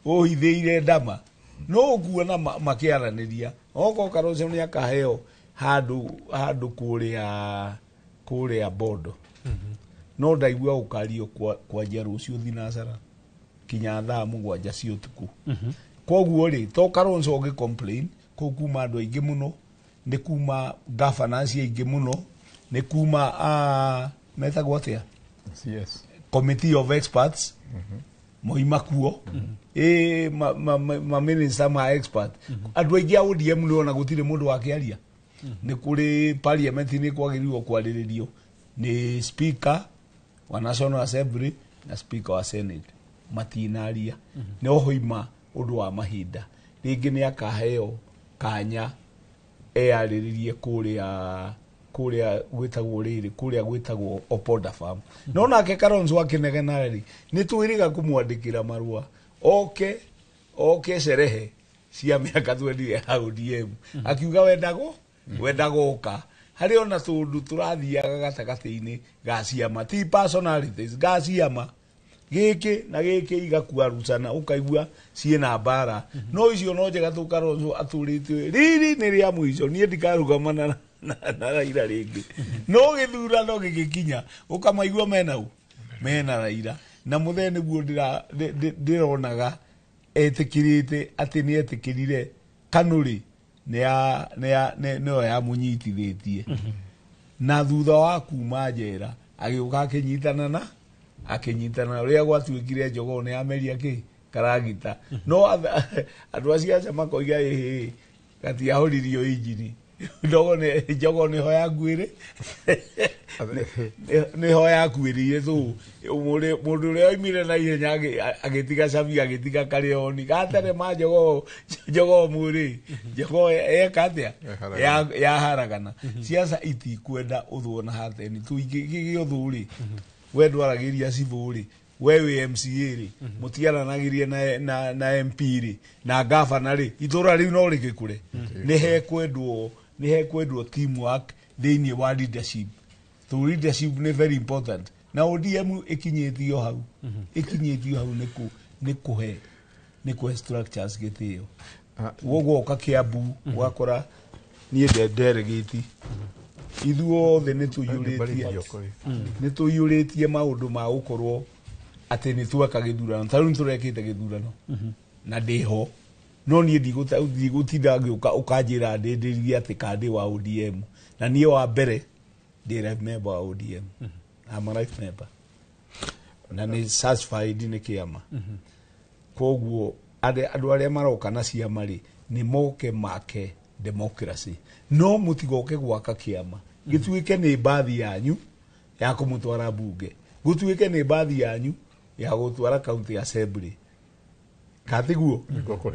[SPEAKER 8] ũhithĩire ndama, no ũkuona makĩaranĩria. Okorwo Kalonzo nĩ akaheo handũ kũrĩa Bondo, no ndaigua ũkario kwanjia rũciũ thinacara kinya thaa 7 cia ũtukũ. Koguo rĩ, to Kalonzo ũngĩ complain, kũu kuma andũ aingĩ mũno, nĩ kuma governors aingĩ mũno, nĩ kuma metagwo atĩa?
[SPEAKER 7] Yes.
[SPEAKER 8] Committee of experts moima kuo, ma minister ma expert, andũ aingĩ a ODM nĩ ona gũtirĩ mũndũ wakĩaria. Nĩ kũrĩ parliament nĩ kwagĩrĩirwo kwarĩrĩrio nĩ speaker wa National Assembly na speaker wa Senate, matinaria. Nĩ ohoima ũndũ wa mahinda, rĩngĩ nĩ akaheo kanya eyarĩrĩrie kũrĩa gwĩtagwo rĩrĩ, kũrĩa gwĩtagwo Opoda Farm. No nake Kalonzo akĩnegena rĩ, nĩ twĩrĩga kũmwandĩkĩra marũa oke cerehe cia mĩaka 20 ya ODM, akiuga wendago ũka. Harĩ ona tũndũ tũrathiaga gatagatĩ-inĩ ga ciama, ti personalities, ga ciama gĩkĩ na gĩkĩ igakuarucana, ũkaigua ciĩna mbara. No icio no njega tũ Kalonzo atũrĩte riri nĩ rĩa mũico, niĩ ndikarũgama na Raila rĩngĩ. No gĩthurano gĩgĩkinya ũkamaigua mena ũ, mena Raila. Na mũthee nĩguo ndĩronaga etĩkĩrĩte atĩ nĩ etĩkĩrire kanũrĩ nĩyo yamũnyitithĩtie, na thutha wa kuma njera agĩũka akĩnyitana ũrĩa gwatuĩkire njogoo nĩ yameria kĩ karagita. No andũ acio aca makoiga ĩhĩ gatiahũririo injini. Ndogo nĩ njogo nĩho yakuĩrĩ nĩho yakuĩrĩire tu mũndũ ũrĩa oimire na ihenya agĩtiga cabi agĩtiga karĩoni gaterema njogoo njogoo mwĩrĩ njogoo eka atĩa yaharagana. Ciaca itikwenda ũthũ ona hateni tũingĩgĩa ũthũ rĩ we ndwaragĩria cibũ rĩ we wĩ MCA rĩ mũtiaranagĩria na MP rĩ na gavana rĩ itũra rĩu no rĩgĩkũre. Nĩ hekwendwo teamwork thĩinĩ wa leadership. To leadership nĩ very important na ODM ĩkinyĩtio hau ĩkinyĩtio hau nĩ kũhe structures gĩtĩo. Ũguo Kiambu ũgakora niĩ ndĩ delegate ithuothe nĩ tũiyũrĩtie maũndũ ma gũkorwo atĩ nĩ tweka gĩthurano ta rĩu nĩ tũrekĩte gĩthurano na ndĩho no niĩ ndigũtinda ngĩũka ũkanjĩra ndĩndĩrie atĩ ka ndĩ wa ODM na niĩ wa mbere ndĩ life member wa ODM. I'm a life member na nĩ certified nĩ kĩama. Koguo andũ arĩa maroka na ciama rĩ nĩ moke make democracy no mũtigoke gwaka kĩama gĩtuĩke nĩ mbathi yanyu ya kũmũtwara bunge gũtuĩke nĩ mbathi yanyu ya gũtwara county assembly katiguo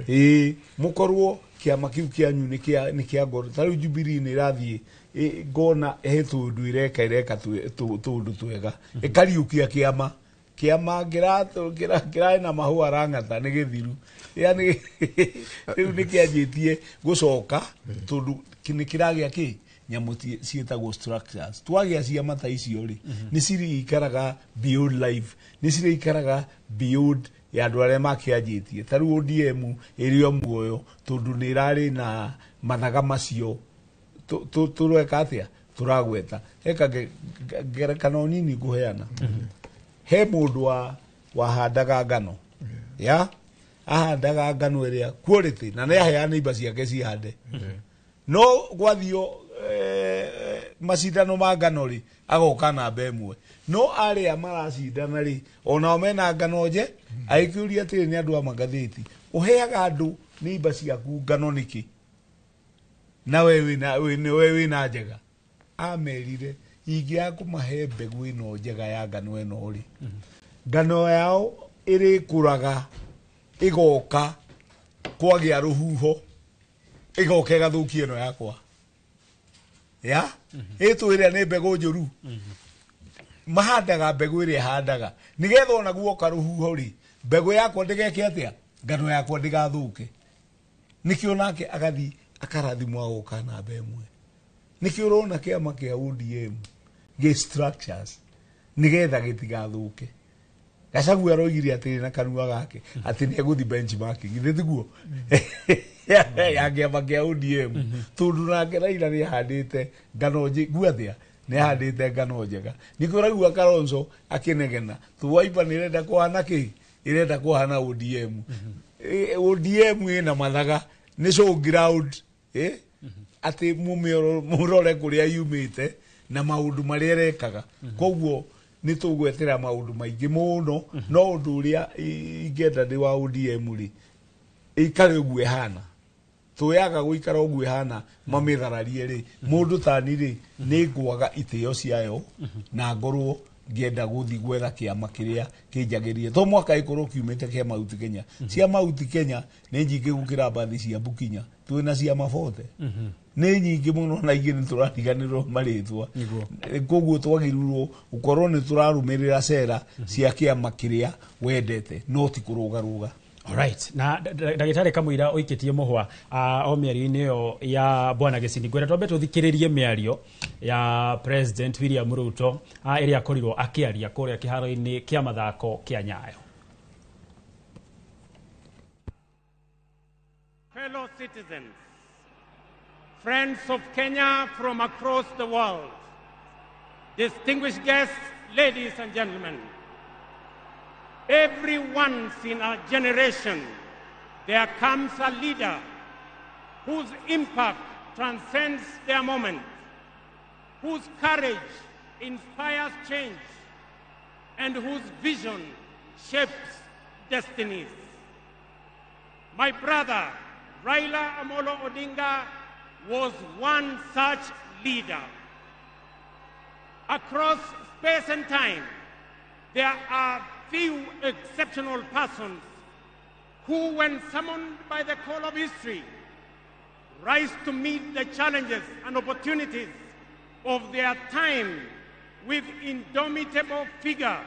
[SPEAKER 8] ĩĩ mũkorwo kĩama kĩu kĩanyu nĩ kĩa ngoro. Ta rĩu Jubilee nĩ ĩrathiĩ ngona he tũndũ ĩreka tũndũ twega ĩkariũkia kĩama kĩama kĩrarĩ na mahũa rang'ata nĩ gĩthiru yani rĩu nĩ kĩanjĩtie gũcoka tondũ nĩ kĩragĩa kĩ nyamũ ciĩtagwo structures. Twagĩa ciama ta icio rĩ nĩ cirĩikaraga beyond life nĩ cirĩikaraga beyond ya andũ arĩa makĩanjĩtie. Ta rĩu ODM ĩrĩ o muoyo tondũ nĩ ĩrarĩ na mathaga macio tũreka atĩa tũragweta. Heka ngerekano nini ngũheana. He mũndũ wahandaga ngano ya ahandaga ngano ĩrĩa quality na nĩ aheana imba ciake cihande no gwathio macindano ma ngano rĩ agoka namba ĩmwe no arĩa maracindana rĩ onao mena ngano nje agĩkĩũria atĩrĩ nĩ andũ a magathĩti ũheaga andũ nĩ imba ciaku ngano nĩkĩ na we wĩna njega. Amerire ingĩaga kũmahe mbegũ ĩno njega ya ngano ĩno rĩ ngano yao ĩrĩkũraga ĩgoka kwagĩa rũhuho ĩgoka ĩgathũkia ĩno yakwa ya ĩtwĩre nĩ mbegũ njũru. Mahandaga mbegũ ĩrĩa handaga nĩgetha ona guoka rũhuho rĩ mbegũ yakwa ndĩgeke atĩa ngano yakwa ndĩgathũke. Nĩkĩo nake agathiĩ akarathimwo agoka namba ĩmwe. Nĩkĩo ũrona kĩama kĩa ODM gĩ structures nĩgetha gĩtigathũke. Gachagua aroigire atĩrĩ na kanua gake atĩ nĩ egũthiĩ benchmarking githĩ tiguo ya kĩama kĩa ODM tondũ nake Raila nĩ ahandĩte ngano guathĩa nĩ ahandĩte ngano njega. Nĩkĩo ũraigua Kalonzo akĩnegena tũ Wiper nĩ ĩrenda kũhana kĩ ĩrenda kũhana ODM. ODM ĩna mathaga nĩ show ground atĩ mũrore kũrĩa yumĩte na maũndũ marĩa ĩrekaga. Koguo nĩ tũgwetera maũndũ maingĩ mũno no ũndũ ũrĩa ingĩenda ndĩ wa ODM rĩ ĩikare ũguo ĩhana tũyaga gũikara ũguo ĩhana mamĩthararie rĩ mũndũ tani rĩ nĩ ngwaga itĩo ciayo na ngorwo ngĩenda gũthiĩ gwetha kĩama kĩrĩa kĩnjagĩrĩire to mwaka ĩkorwo kiumĩte kĩa Mount Kenya. Cia Mount Kenya nĩ nyingĩ gũkĩra mbathi cia Bukinya twĩna ciama bote nĩ nyingĩ mũno na ingĩ nĩ tũrariganĩrwo marĩtwa. Koguo twagĩrĩirwo gũkorwo nĩ tũrarũmĩrĩra cera cia kĩama kĩrĩa wendete no ti kũrũgarũga.
[SPEAKER 19] Alright. Na ndagĩtarĩ Kamũira ũikĩtie mũhwa o mĩario-inĩ ĩyo ya Bwana Gĩcini ngwenda twambe tũthikĩrĩrie mĩario ya President William Ruto ĩrĩa akorirwo akĩaria kũrĩa kĩharo-inĩ kĩa mathako kĩa Nyayo.
[SPEAKER 17] Fellow citizens, friends of Kenya from across the world, distinguished guests, ladies and gentlemen, every once in a generation, there comes a leader whose impact transcends their moment, whose courage inspires change, and whose vision shapes destinies. My brother, Raila Amolo Odinga, was one such leader. Across space and time, there are few exceptional persons who, when summoned by the call of history, rise to meet the challenges and opportunities of their time with indomitable figure,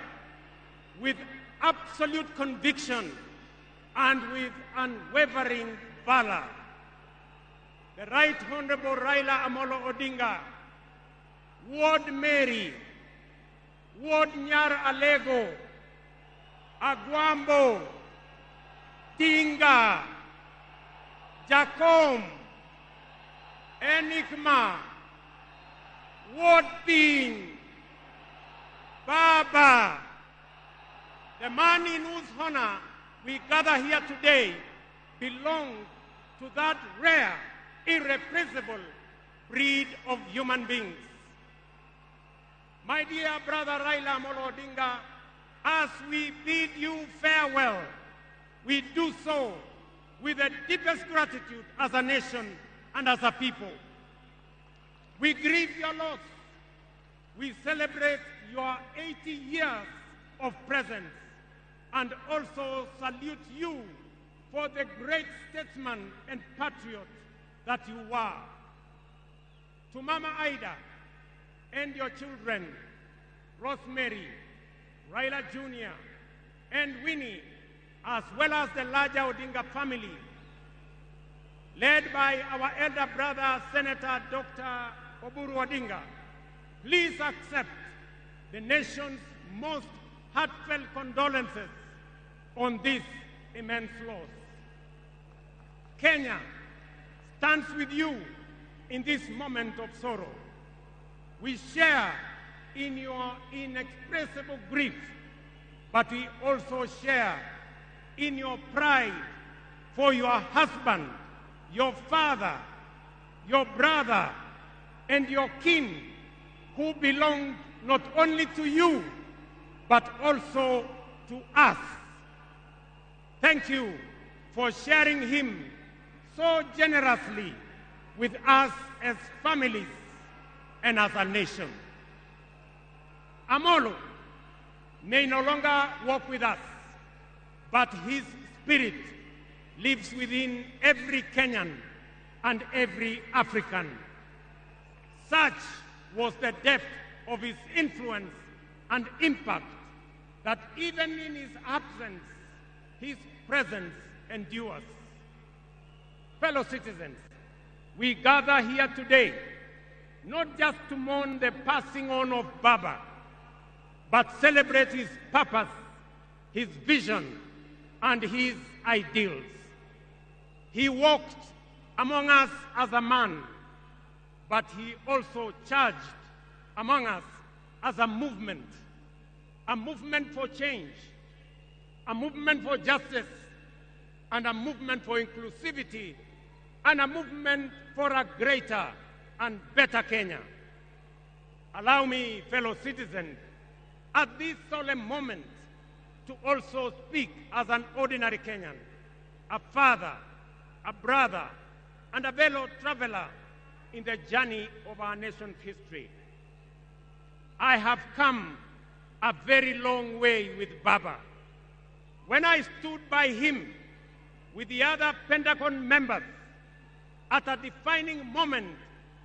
[SPEAKER 17] with absolute conviction, and with unwavering valor. The Right Honorable Raila Amolo Odinga, Ward Mary, Ward Nyar Alego, Agwambo, Tinga, Jacom, Enigma, Ward Ping, Baba, the man in whose honor we gather here today, belonged to that rare, irrepressible breed of human beings. My dear brother Raila Amolo Odinga, as we bid you farewell, we do so with the deepest gratitude as a nation and as a people. We grieve your loss. We celebrate your 80 years of presence and also salute you for the great statesman and patriot that you were. To Mama Ida and your children, Rosemary, Raila Jr., and Winnie, as well as the larger Odinga family, led by our elder brother, Senator Dr. Oburu Odinga, please accept the nation's most heartfelt condolences on this immense loss. Kenya stands with you in this moment of sorrow. We share in your inexpressible grief, but we also share in your pride for your husband, your father, your brother, and your kin who belong not only to you, but also to us. Thank you for sharing him so generously with us as families and as a nation. Amolo may no longer walk with us, but his spirit lives within every Kenyan and every African. Such was the depth of his influence and impact that even in his absence, his presence endures. Fellow citizens, we gather here today not just to mourn the passing on of Baba, but celebrate his purpose, his vision, and his ideals. He walked among us as a man, but he also charged among us as a movement for change, a movement for justice, and a movement for inclusivity, and a movement for a greater and better Kenya. Allow me, fellow citizens, at this solemn moment to also speak as an ordinary Kenyan, a father, a brother, and a fellow traveler in the journey of our nation's history. I have come a very long way with Baba. When I stood by him with the other Pentagon members at a defining moment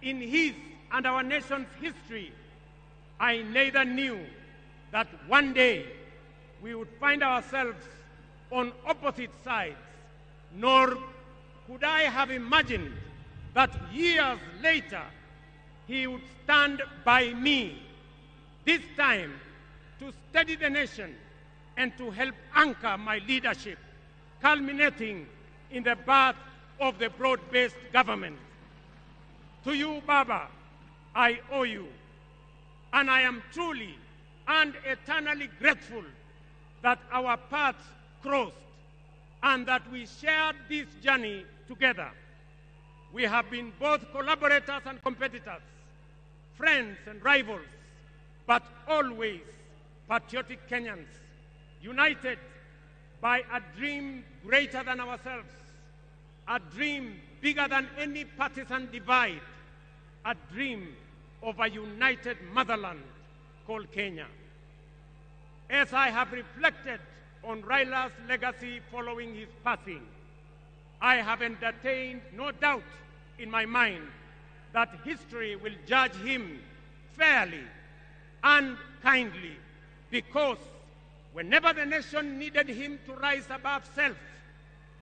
[SPEAKER 17] in his and our nation's history, I neither knew that one day we would find ourselves on opposite sides, nor could I have imagined that years later he would stand by me, this time to steady the nation and to help anchor my leadership, culminating in the birth of the broad-based government. To you, Baba, I owe you, and I am truly and eternally grateful that our paths crossed and that we shared this journey together. We have been both collaborators and competitors, friends and rivals, but always patriotic Kenyans, united by a dream greater than ourselves, a dream bigger than any partisan divide, a dream of a united motherland called Kenya. As I have reflected on Raila's legacy following his passing, I have entertained no doubt in my mind that history will judge him fairly and kindly, because whenever the nation needed him to rise above self,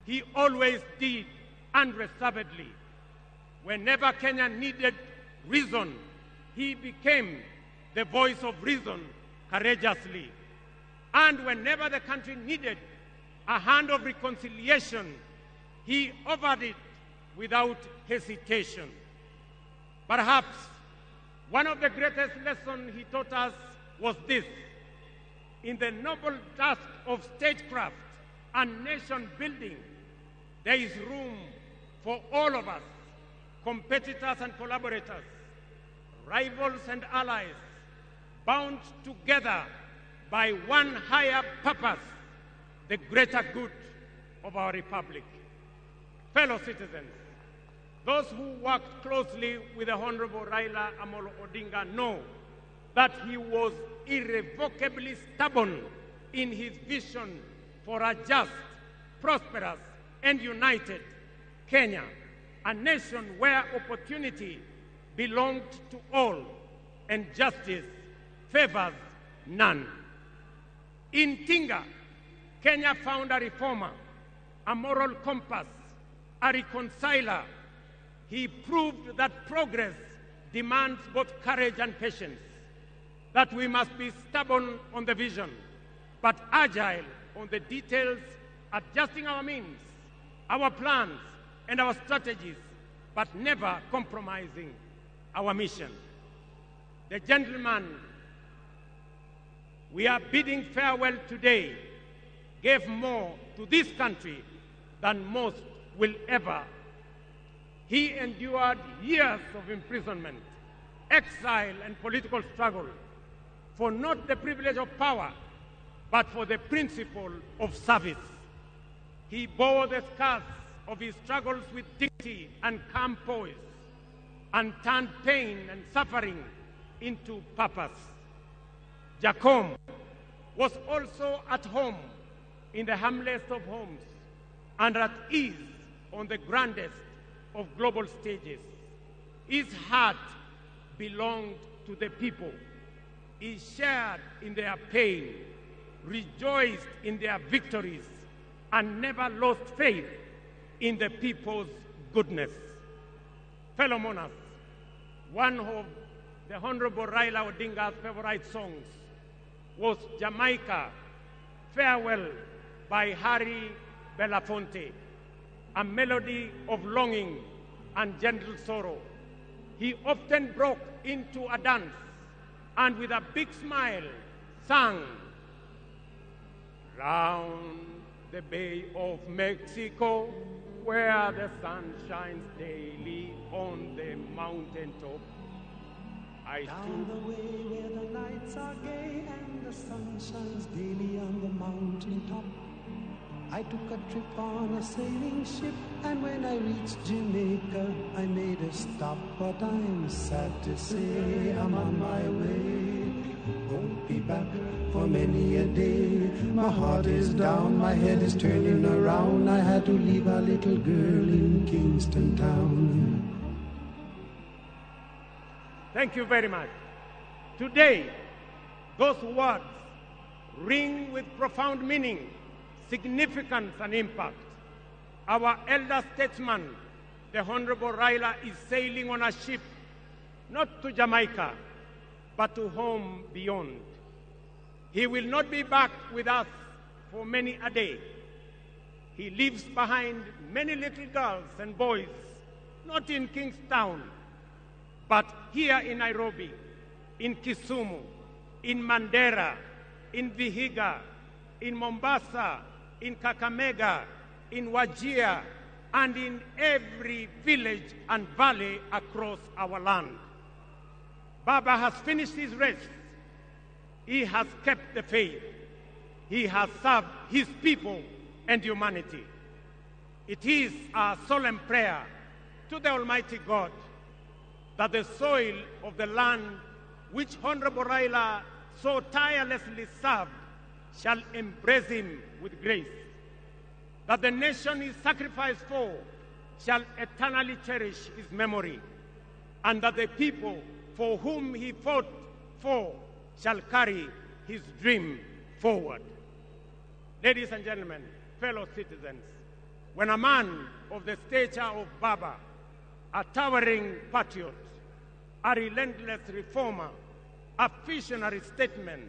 [SPEAKER 17] he always did unreservedly. Whenever Kenya needed reason, he became the voice of reason courageously. And whenever the country needed a hand of reconciliation, he offered it without hesitation. Perhaps one of the greatest lessons he taught us was this: in the noble task of statecraft and nation building, there is room for all of us, competitors and collaborators, rivals and allies, bound together by one higher purpose, the greater good of our republic. Fellow citizens, those who worked closely with the Honorable Raila Amolo Odinga know that he was irrevocably stubborn in his vision for a just, prosperous, and united Kenya, a nation where opportunity belonged to all and justice favors none. In Tinga, Kenya found a reformer, a moral compass, a reconciler. He proved that progress demands both courage and patience, that we must be stubborn on the vision, but agile on the details, adjusting our means, our plans, and our strategies, but never compromising our mission. The gentleman we are bidding farewell today gave more to this country than most will ever. He endured years of imprisonment, exile, and political struggle for not the privilege of power, but for the principle of service. He bore the scars of his struggles with dignity and calm poise, and turned pain and suffering into purpose. Jacom was also at home in the humblest of homes and at ease on the grandest of global stages. His heart belonged to the people. He shared in their pain, rejoiced in their victories, and never lost faith in the people's goodness. Fellow mourners, one of the Honorable Raila Odinga's favorite songs was Jamaica, Farewell by Harry Belafonte, a melody of longing and gentle sorrow. He often broke into a dance and with a big smile sang, "Round the Bay of Mexico, where the sun shines daily on the mountain top. I
[SPEAKER 13] Down the way where the nights are gay and the sun shines daily on the mountain top. I took a trip on a sailing ship, and when I reached Jamaica, I made a stop. But I'm sad to say I'm on my way. Won't be back for many a day. My heart is down, my head is turning around. I had to leave a little girl in Kingston Town."
[SPEAKER 17] Thank you very much. Today, those words ring with profound meaning, significance, and impact. Our elder statesman, the Honorable Raila, is sailing on a ship, not to Jamaica, but to home beyond. He will not be back with us for many a day. He leaves behind many little girls and boys, not in Kingstown, but here in Nairobi, in Kisumu, in Mandera, in Vihiga, in Mombasa, in Kakamega, in Wajir, and in every village and valley across our land. Baba has finished his race. He has kept the faith. He has served his people and humanity. It is our solemn prayer to the Almighty God that the soil of the land which Honorable Raila so tirelessly served shall embrace him with grace, that the nation he sacrificed for shall eternally cherish his memory, and that the people for whom he fought for shall carry his dream forward. Ladies and gentlemen, fellow citizens, when a man of the stature of Baba, a towering patriot, a relentless reformer, a visionary statesman,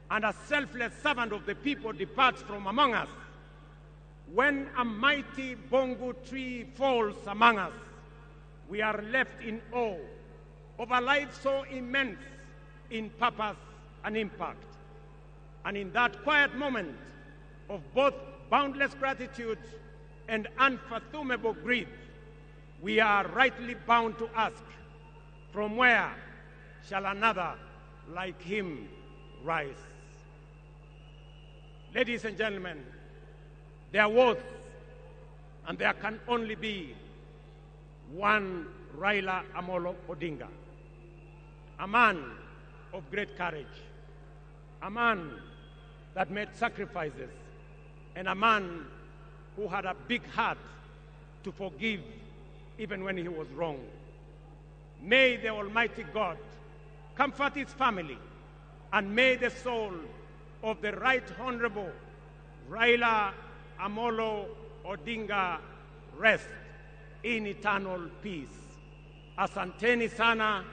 [SPEAKER 17] and a selfless servant of the people departs from among us, when a mighty bongo tree falls among us, we are left in awe of a life so immense in purpose and impact. And in that quiet moment of both boundless gratitude and unfathomable grief, we are rightly bound to ask, from where shall another like him rise? Ladies and gentlemen, there was and there can only be one Raila Amolo Odinga, a man of great courage, a man that made sacrifices, and a man who had a big heart to forgive even when he was wrong. May the Almighty God comfort his family, and may the soul of the Right Honorable Raila Amolo Odinga rest in eternal peace. Asanteni sana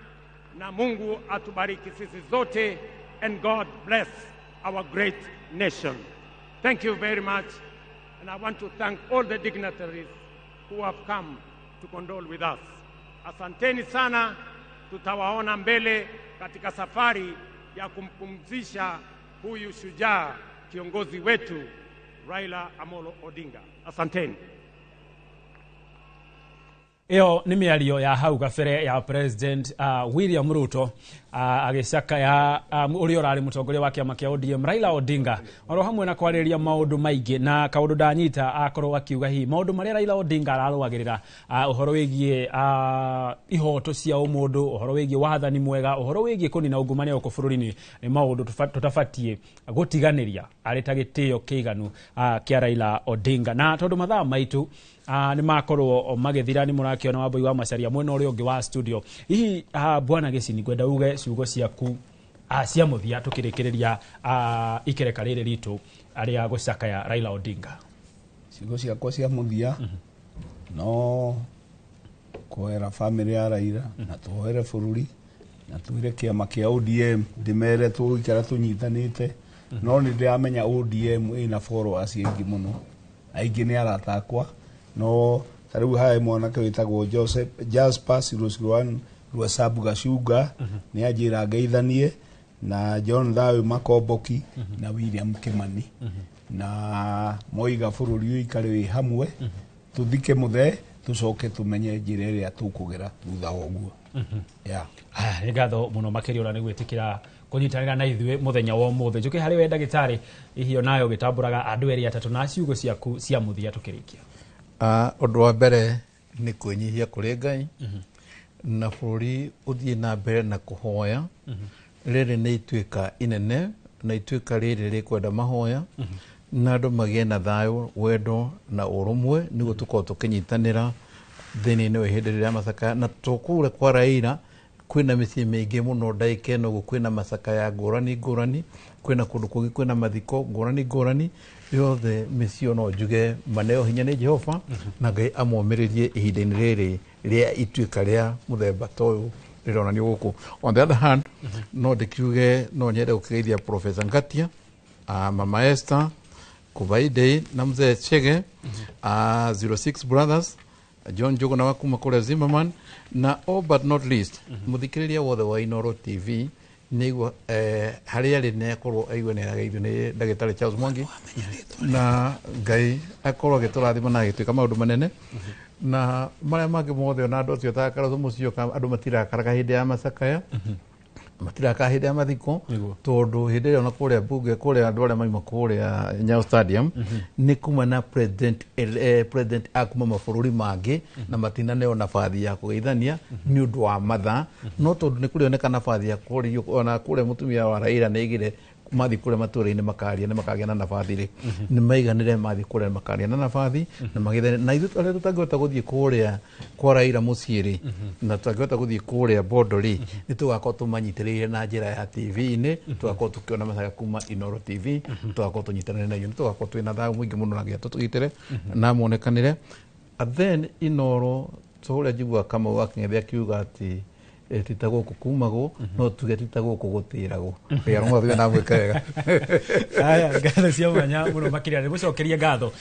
[SPEAKER 17] na Mungu atubariki sisi zote, and God bless our great nation. Thank you very much, and I want to thank all the dignitaries who have come to condole with us. Asanteni sana, tutawaona mbele katika safari ya kumpumzisha huyu shujaa kiongozi wetu Raila Amolo Odinga. Asanteni.
[SPEAKER 19] Iyo nĩ mĩario ya hau kabere ya President William Ruto agĩcakaya ũrĩa ũrarĩ mũtongoria wa kĩama kĩa ODM Raila Odinga, oro hamwe na kwarĩrĩria maũndũ maingĩ na kaũndũ ndanyita akorwo akiuga hihi maũndũ marĩa Raila Odinga ararũagĩrĩra, ũhoro wĩgiĩ ihoto cia ũmũndũ, ũhoro wĩgiĩ wathani mwega, ũhoro wĩgiĩ kũnina ungumania gũkũ bũrũri-inĩ nĩ maũndũ tũtabatiĩ gũtiganĩria arĩ ta gĩtĩo kĩiganu kĩa Raila Odinga. Na tondũ mathaa maitũ nĩ makorwo magĩthira, nĩ mũrakĩona Wambui wa Macharia mwena ũrĩa ũngĩ wa studio. Hihi bwana Gĩcini, ngwenda uge ciugo ciaku cia mũthia tũkĩrĩkĩrĩria ikereka rĩrĩ ritũ rĩa gũcakaya Raila Odinga.
[SPEAKER 8] Ciugo ciakwa cia mũthia no kũhoera bamĩrĩ ya Raila na tũhoere bũrũri na twĩre kĩama kĩa ODM ndĩmere tũgũikara tũnyitanĩte, no nĩ ndĩramenya ODM ĩna followers aingĩ mũno, aingĩ nĩ arata akwa, no ta rĩu hae mwanake wĩtagwo Joseph Jasper 001 Rwesabu Gacunga nĩ anjĩra ngeithanie na John Thawe Makomboki na William Kimani, na moiga bũrũri ũikare wĩ hamwe, tũthike mũthee tũcoke tũmenye njĩra ĩrĩa tũkũgera thutha wa ũguo. Yeah.
[SPEAKER 19] Nĩ ngatho mũno makĩria ona nĩ gwĩtĩkĩra kũnyitanĩra na ithuĩ mũthenya wa ũmũthĩ. Njũke harĩ we ndagĩtarĩ, hihi onayo ũgĩtambũraga andũ erĩ atatũ na ciugo ciaku cia mũthia tũkĩrĩkia.
[SPEAKER 7] Ũndũ wa mbere nĩ kwĩnyihia kũrĩ Ngai na bũrũri ũthiĩ na mbere na kũhoya. Rĩrĩ nĩ ituĩka inene na ituĩka rĩrĩ rĩkwenda mahoya na andũ magĩe na thayũ, wendo na ũrũmwe nĩguo tũkorwo tũkĩnyitanĩra thĩinĩ wa ihinda rĩrĩa macakaya. Na tũkũre kwa Raila kwĩna mĩciĩ mĩingĩ mũno ndagĩka ĩno ũguo, kwĩna macakaya ngũrani ngũrani, kwĩna kũndũ kũngĩ kwĩna mathiko ngũrani ngũrani, yothe mĩciĩ no njuge maneo hinya nĩ Jehova na Ngai amomĩrĩrie ihinda-inĩ rĩrĩ rĩa ituĩka rĩa mũthemba ta ũyũ rĩronanio gũkũ. On the other hand, no ndĩkiuge no nyende gũkĩgeithia Professor Ngatia, Mama Esther Kubaidei na Mzee Chege, 06 Brothers, John Njuguna wa kuma kũrĩa Zimmerman, na all but not least mũthikĩrĩria wothe wa Inooro TV nĩguo harĩa arĩ nĩ akorwo aigue nĩ arageithio nĩ ndagĩtarĩ Charles Mwangi, na Ngai akorwo agĩtũrathima na agĩtuĩka maũndũ manene na marĩa mangĩ mothe, ona andũ acio ta Kalonzo Musyoka andũ matirakaraga hĩndĩ ya macakaya. Matiraka hĩndĩ ya mathiko tondũ hĩndĩ ĩrĩa ona kũrĩa bunge kũrĩa andũ arĩa maima kũrĩa Nyayo Stadium nĩ kuma na president president akuma mabũrũri mangĩ na matinaneo nabathi ya kũgeithania nĩ ũndũ wa mathaa no tondũ nĩ kũrĩoneka nabathi ya kũrĩa ona kũrĩa mũtumia wa Raila nĩ aigire mathi kũrĩa matũũra-inĩ makaria nĩ makagĩa na nabathi rĩ nĩ maiganĩre mathi kũrĩa makaria na nabathi na magĩthane na ithuĩ arĩa tũtangĩhota gũthiĩ kũrĩa kwa Raila mũciĩ rĩ na tũtangĩhota gũthiĩ kũrĩa Bondo rĩ nĩ tũgakorwo tũmanyitĩrĩire na njĩra ya TV-inĩ tũgakorwo tũkĩona macaga kuma Inooro TV tũgakorwo tũnyitanĩire na inyuĩ nĩ tũgakorwo twĩna thayũ mũingĩ mũno na nginya tũtũgitĩre na monekanĩre. And then Inooro tũrĩa njiguaga Kamau wa Kĩng'ethe akiuga atĩ ti ta gũkũ kumagwo no tuge ti ta gũkũ gũtĩragwo wĩra mothe na mwĩka wega.
[SPEAKER 19] Aya, ngatho cia mwanya mũno makĩria nĩ gũcokeria ngatho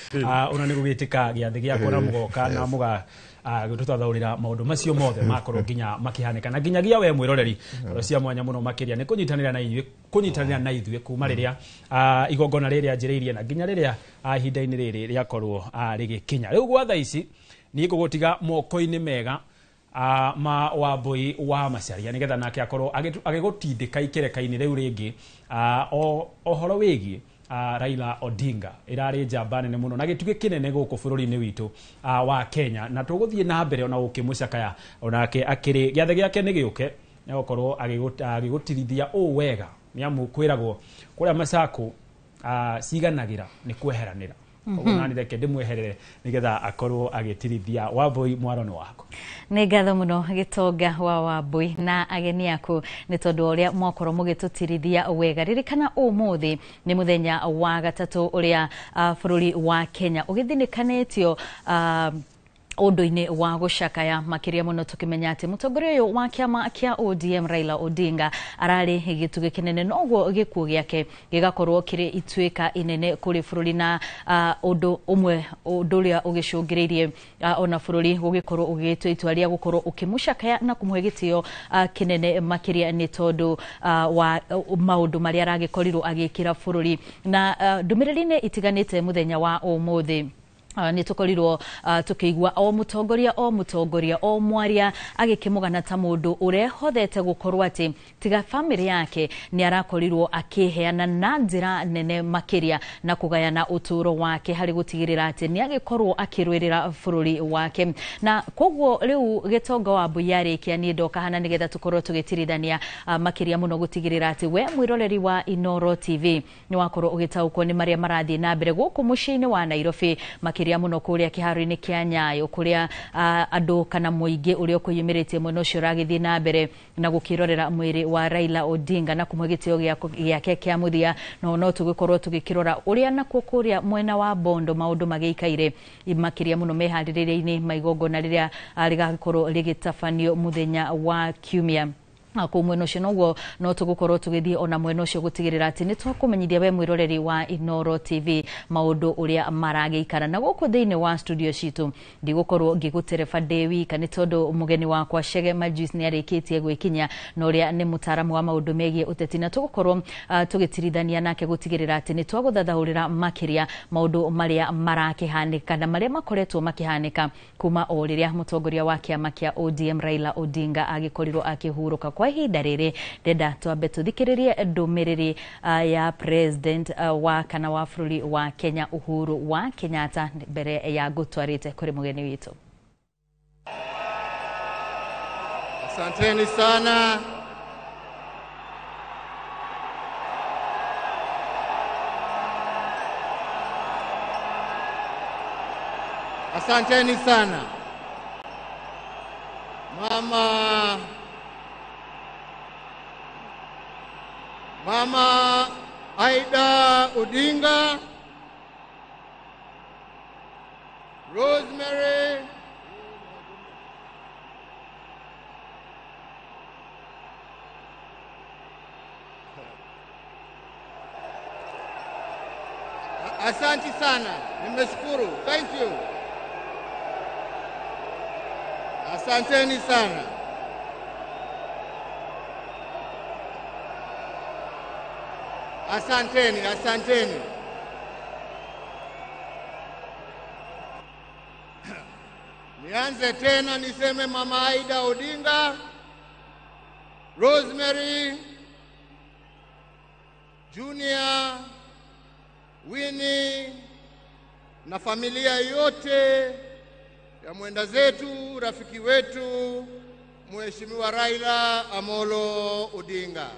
[SPEAKER 19] ona nĩ gũgĩtĩka gĩathĩ gĩakwa na mũgoka na mũga tũtathaũrĩra maũndũ macio mothe makorwo nginya makĩhanĩka na nginyagia we mwĩroreri ngatho cia mwanya mũno makĩria nĩ kũnyitanĩra na inyuĩ kũnyitanĩra na ithuĩ kuma rĩrĩa igongona rĩrĩa njĩrĩirie na nginya rĩrĩa ihinda-inĩ rĩrĩ rĩakorwo rĩgĩkinya rĩu gwa thaa ici niĩ ngũgũtiga moko-inĩ mega ma Wambui wa Macharia nigetha nake akorwo agĩgũtindĩka ikereka-inĩ rĩu rĩngĩ ũhoro wĩgiĩ Raila Odinga ĩrarĩ njamba nene mũno na gĩtugĩ kĩnene gũkũ bũrũri-inĩ witũ wa Kenya na tũgũthiĩ na mbere ona gũkĩmũcakaya onake akĩrĩ gĩathĩ gĩake nĩ gĩũke nĩ gũkorwo agĩgũtirithia ũũ wega nĩ amu kwĩragwo kũrĩa macakũ ciganagĩra nĩ kweheranĩra koguo nani reke ndĩmweherere nĩgetha akorwo agĩtirithia. Wambui, mwaro nĩ wako.
[SPEAKER 1] Nĩ ngatho mũno Gĩtonga wa Wambui na ageni aku nĩ tondũ wa ũrĩa mwakorwo mũgĩtũtirithia wega. Ririkana ũmũthĩ nĩ mũthenya wa gatatũ ũrĩa bũrũri wa Kenya ũgĩthinĩkanĩtio ũndũ-inĩ wa gũcakaya makĩria mũno tũkĩmenya atĩ mũtongoria ũyũ wa kĩama kĩa ODM Raila Odinga ararĩ gĩtugĩ kĩnene noguo gĩkuũ gĩake gĩgakorwo kĩrĩ ituĩka inene kũrĩ bũrũri na ũndũ ũmwe ũndũ ũrĩa ũgĩcũngĩrĩirie ona bũrũri gũgĩkorwo ũgĩtua itua rĩa gũkorwo ũkĩmũcakaya na kũmũhe gĩtĩo kĩnene makĩria nĩ tondũ wa maũndũ marĩa aragĩkorirwo agĩkĩra bũrũri na ndũmĩrĩri-inĩ itiganĩte mũthenya wa ũmũthĩ nĩ tũkorirwo tũkĩigua o mũtongoria o mũtongoria o mwaria agĩkĩmũgana ta mũndũ ũrehothete gũkorwo atĩ tiga bamĩrĩ yake nĩ arakorirwo akĩheana na njĩra nene makĩria na kũgayana ũtũũro wake harĩ gũtigĩrĩra atĩ nĩ agĩkorwo akĩrũĩrĩra bũrũri wake na koguo rĩu Gĩtonga wa Wambui yarĩkia niĩ ndoka hana nĩgetha tũkorwo tũgĩtirithania makĩria mũno gũtigĩrĩra atĩ we mwĩroreri wa Inooro TV nĩ wakorwo ũgĩtaũkwo nĩ marĩa marathiĩ na mbere gũkũ mũciĩ-inĩ wa Nairobi makĩria mũno kũrĩa kĩharo-inĩ kĩa Nyayo kũrĩa andũ kana mũingĩ ũrĩa ũkwĩyumĩrĩtie mwena ũcio ũragĩthiĩ na mbere na gũkĩrorera mwĩrĩ wa Raila Odinga na kũmũhe gĩtĩo gĩake kĩa mũthia no no tũgĩkorwo tũgĩkĩrora ũrĩa nakuo kũrĩa mwena wa Bondo maũndũ magĩikaire makĩria mũno meharĩrĩria-inĩ ma igongona rĩrĩa rĩgakorwo rĩgĩtabanio mũthenya wa Kiumia kũu mwena ũcio noguo no tũgũkorwo tũgĩthiĩ ona mwena ũcio gũtigĩrĩra atĩ nĩ twakũmenyithia we mwĩroreri wa Inooro TV maũndũ ũrĩa maragĩikara na gũkũ thĩinĩ wa studio citũ ndigũkorwo ngĩgũtereba ndĩ wika nĩ tondũ mũgeni wakwa Chege Majuice nĩ arĩkĩtie gwĩkinya na ũrĩa nĩ mũtaaramu wa maũndũ megiĩ ũteti na tũgũkorwo tũgĩtirithania nake gũtigĩrĩra atĩ nĩ twagũthathaũrĩra makĩria maũndũ marĩa marakĩhanĩka na marĩa makoretwo makĩhanĩka kuma o rĩrĩa mũtongoria wa kĩama kĩa ODM Raila Odinga agĩkorirwo akĩhurũka kwa ihinda rĩrĩ ndenda twambe tũthikĩrĩrie ndũmĩrĩri ya president wa kana wa bũrũri wa Kenya Uhuru wa Kenyatta mbere ya ngũtwarĩte kũrĩ mũgeni witũ.
[SPEAKER 20] Asanteni sana. Asanteni sana. Mama Aida Odinga, Rosemary, Asante sana, nimeshukuru. Thank you. Asanteni sana. Asanteni, asanteni. Nianze tena niseme Mama Aida Odinga, Rosemary, Junior, Winnie na familia yote ya mwenda zetu, rafiki wetu Mheshimiwa Raila Amolo Odinga.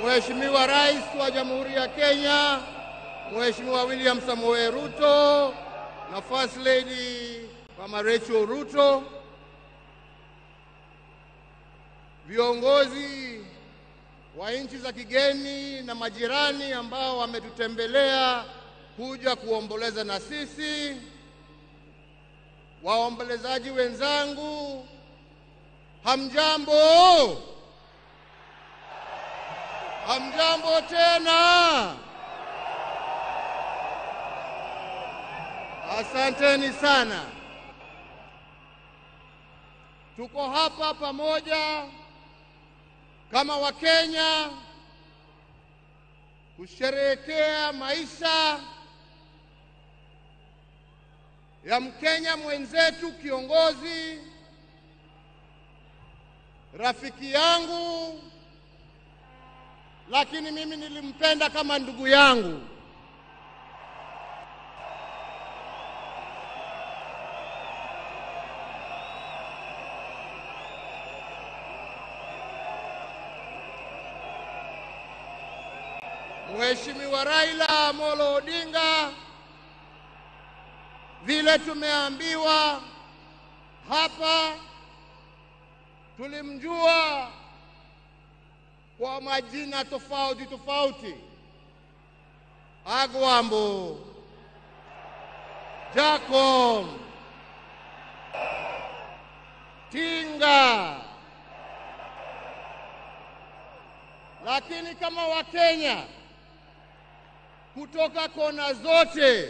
[SPEAKER 20] Mheshimiwa Rais wa Jamhuri ya Kenya, Mheshimiwa William Samoei Ruto na First Lady Mama Rachel Ruto, viongozi wa nchi za kigeni na majirani ambao wametutembelea kuja kuomboleza na sisi, waombolezaji wenzangu, hamjambo? Hamjambo tena? Asanteni sana. Tuko hapa pamoja kama Wakenya kusherehekea maisha ya Mkenya mwenzetu, kiongozi, rafiki yangu, lakini mimi nilimpenda kama ndugu yangu. Mheshimiwa Raila Amolo Odinga, vile tumeambiwa hapa, tulimjua kwa majina tofauti tofauti: Agwambo, Jacom, Tinga. Lakini kama Wakenya kutoka kona zote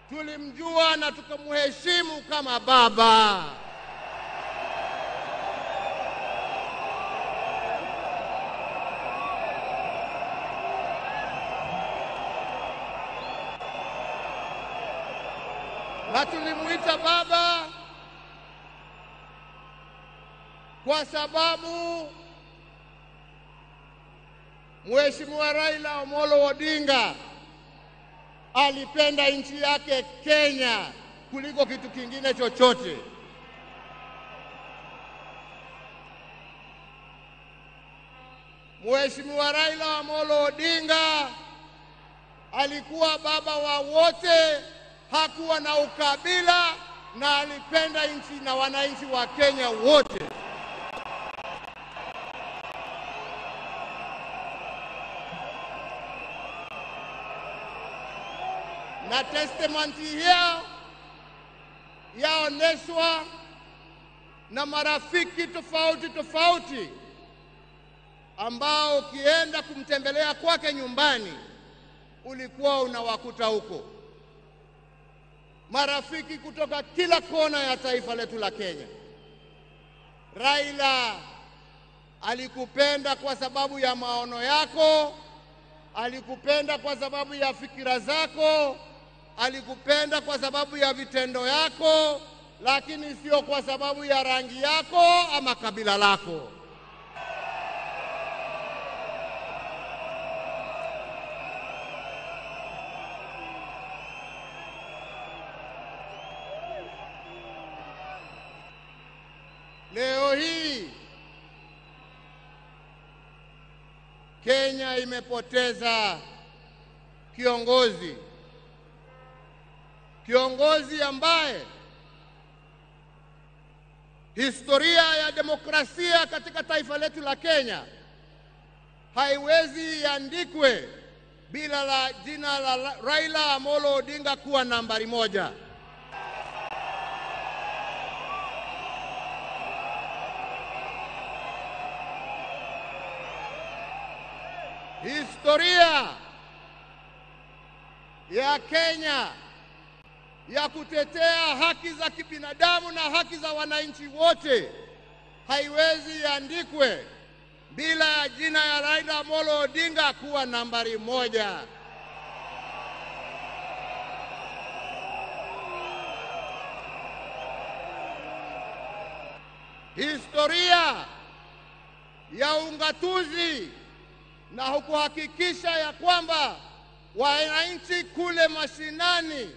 [SPEAKER 20] tulimjua na tukamheshimu kama baba. Na tulimuita baba kwa sababu Mheshimiwa Raila Amolo Odinga alipenda nchi yake Kenya kuliko kitu kingine chochote. Mheshimiwa Raila Amolo Odinga alikuwa baba wa wote, hakuwa na ukabila na alipenda nchi na wananchi wa Kenya wote. Na testament hiyo yaoneshwa na marafiki tofauti tofauti ambao ukienda kumtembelea kwake nyumbani ulikuwa unawakuta huko. Marafiki kutoka kila kona ya taifa letu la Kenya. Raila alikupenda kwa sababu ya maono yako, alikupenda kwa sababu ya fikira zako, alikupenda kwa sababu ya vitendo yako, lakini sio kwa sababu ya rangi yako ama kabila lako. Leo hii Kenya imepoteza kiongozi, kiongozi ambaye historia ya demokrasia katika taifa letu la Kenya haiwezi iandikwe bila la jina la Raila Amolo Odinga kuwa nambari moja. Historia ya Kenya ya kutetea haki za kibinadamu na haki za wananchi wote haiwezi iandikwe bila ya jina ya Raila Amolo Odinga kuwa nambari moja. Historia ya ungatuzi na kuhakikisha ya kwamba wananchi kule mashinani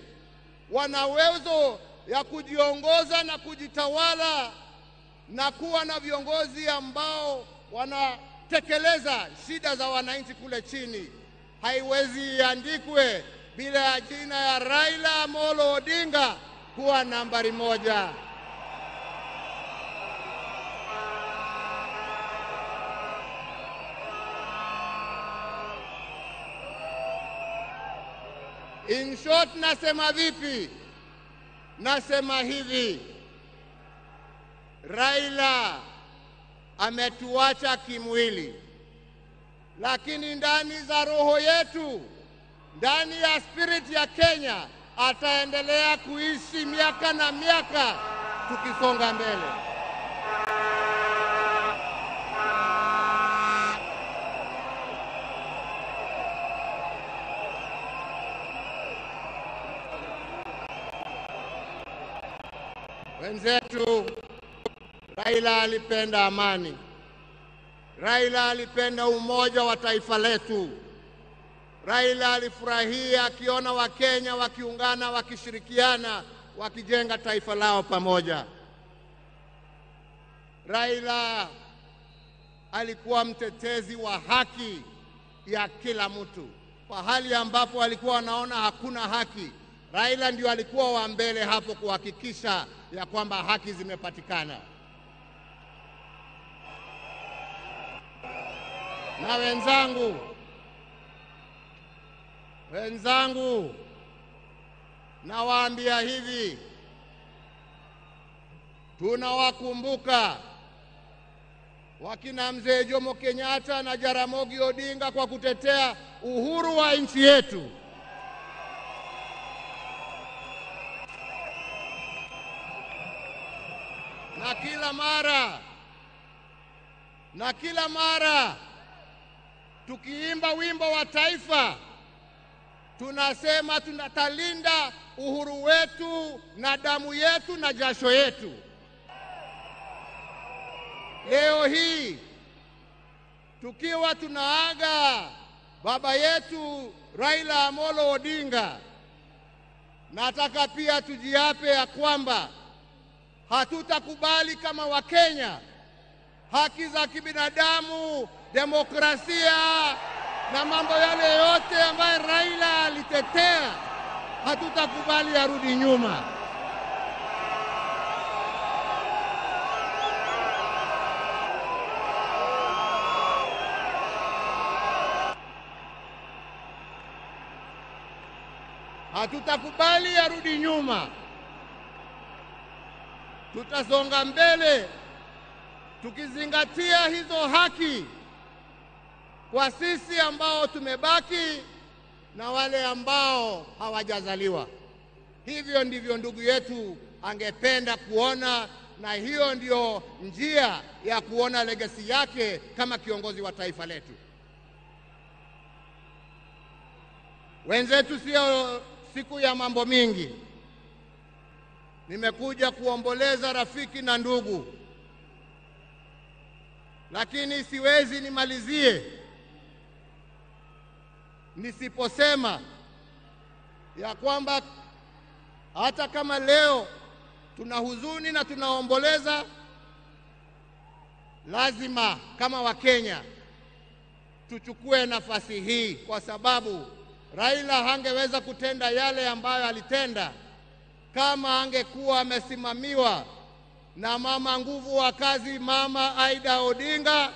[SPEAKER 20] wana uwezo ya kujiongoza na kujitawala na kuwa na viongozi ambao wanatekeleza shida za wananchi kule chini, haiwezi iandikwe bila ya jina ya Raila Amolo Odinga kuwa nambari moja. In short, nasema vipi? Nasema hivi, Raila ametuacha kimwili, lakini ndani za roho yetu, ndani ya spirit ya Kenya, ataendelea kuishi miaka na miaka tukisonga mbele. Wenzetu, Raila alipenda amani. Raila alipenda umoja wa taifa letu. Raila alifurahia akiona Wakenya wakiungana, wakishirikiana, wakijenga taifa lao pamoja. Raila alikuwa mtetezi wa haki ya kila mtu. Pahali ambapo alikuwa anaona hakuna haki, Raila ndio alikuwa wa mbele hapo kuhakikisha ya kwamba haki zimepatikana. Na wenzangu, nawaambia hivi, tunawakumbuka wakina Mzee Jomo Kenyatta na Jaramogi Odinga kwa kutetea uhuru wa nchi yetu. Na kila mara tukiimba wimbo wa taifa tunasema tunatalinda uhuru wetu na damu yetu na jasho yetu. Leo hii tukiwa tunaaga baba yetu Raila Amolo Odinga, nataka pia tujiape ya kwamba hatutakubali kama Wakenya haki za kibinadamu, demokrasia na mambo yale yote ambayo Raila alitetea, hatutakubali yarudi nyuma. Hatutakubali yarudi nyuma. Tutasonga mbele tukizingatia hizo haki kwa sisi ambao tumebaki na wale ambao hawajazaliwa. Hivyo ndivyo ndugu yetu angependa kuona, na hiyo ndio njia ya kuona legacy yake kama kiongozi wa taifa letu. Wenzetu, sio siku ya mambo mingi. Nimekuja kuomboleza rafiki na ndugu, lakini siwezi nimalizie nisiposema ya kwamba hata kama leo tuna huzuni na tunaomboleza, lazima kama Wakenya tuchukue nafasi hii, kwa sababu Raila hangeweza kutenda yale ambayo alitenda kama angekuwa amesimamiwa na mama nguvu wa kazi, Mama Aida Odinga,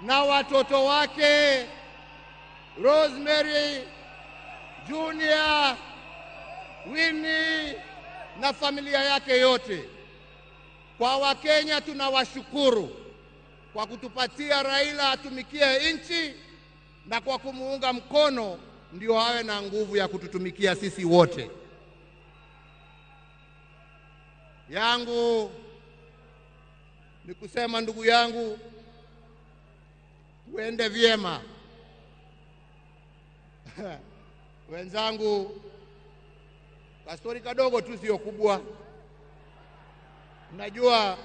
[SPEAKER 20] na watoto wake Rosemary, Junior, Winnie na familia yake yote. Kwa Wakenya tunawashukuru kwa kutupatia Raila atumikie nchi na kwa kumuunga mkono ndio awe na nguvu ya kututumikia sisi wote. Yangu ni kusema, ndugu yangu, tuende vyema. Wenzangu, kastori kadogo tu, sio kubwa. Najua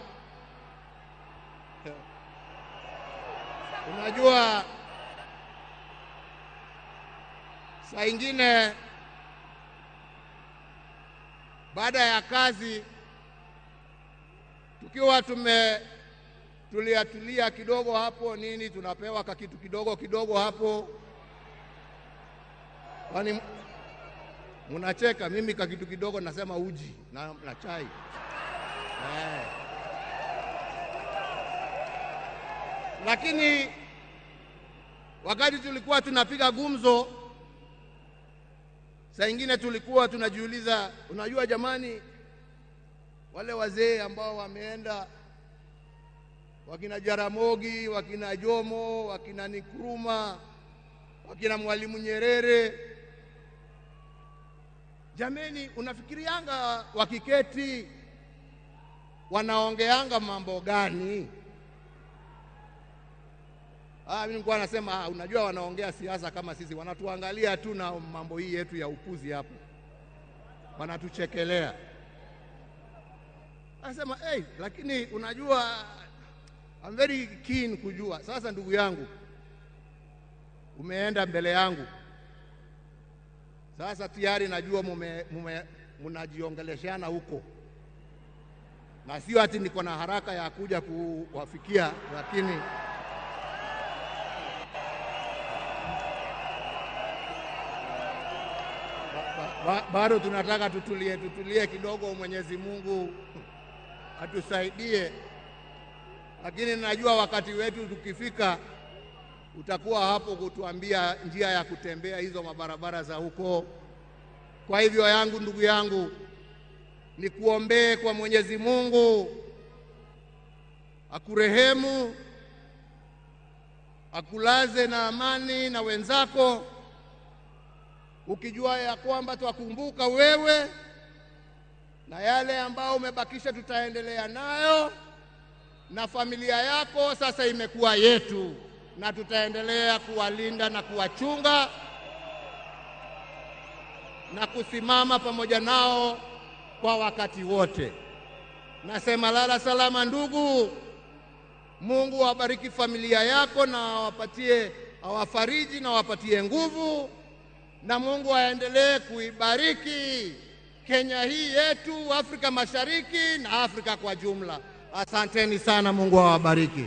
[SPEAKER 20] Unajua saa ingine baada ya kazi tukiwa tumetulia tulia kidogo hapo nini, tunapewa kakitu kidogo kidogo hapo. Kwani mnacheka? Mimi kakitu kidogo nasema uji na chai. Lakini wakati tulikuwa tunapiga gumzo, saa ingine tulikuwa tunajiuliza, unajua jamani, wale wazee ambao wameenda, wakina Jaramogi, wakina Jomo, wakina Nkrumah, wakina Mwalimu Nyerere, jameni, unafikirianga wakiketi wanaongeanga mambo gani? Mimi nilikuwa nasema, unajua wanaongea siasa kama sisi, wanatuangalia tu na mambo hii yetu ya upuzi hapo, wanatuchekelea. Anasema, hey, lakini unajua I'm very keen kujua. Sasa ndugu yangu, umeenda mbele yangu. Sasa tayari najua mnajiongeleshana huko. Na sio ati niko na haraka ya kuja kuwafikia, lakini bado tunataka tutulie kidogo, Mwenyezi Mungu atusaidie. Lakini najua wakati wetu tukifika utakuwa hapo kutuambia njia ya kutembea hizo mabarabara za huko. Kwa hivyo yangu, ndugu yangu, nikuombee kwa Mwenyezi Mungu akurehemu, akulaze na amani na wenzako, ukijua ya kwamba twakumbuka wewe na yale ambao umebakisha tutaendelea nayo, na familia yako sasa imekuwa yetu, na tutaendelea kuwalinda na kuwachunga na kusimama pamoja nao kwa wakati wote. Nasema lala salama ndugu. Mungu awabariki familia yako na awapatie, awafariji na awapatie nguvu, na Mungu aendelee kuibariki Kenya hii yetu, Afrika Mashariki na Afrika kwa jumla. Asanteni sana, Mungu awabariki.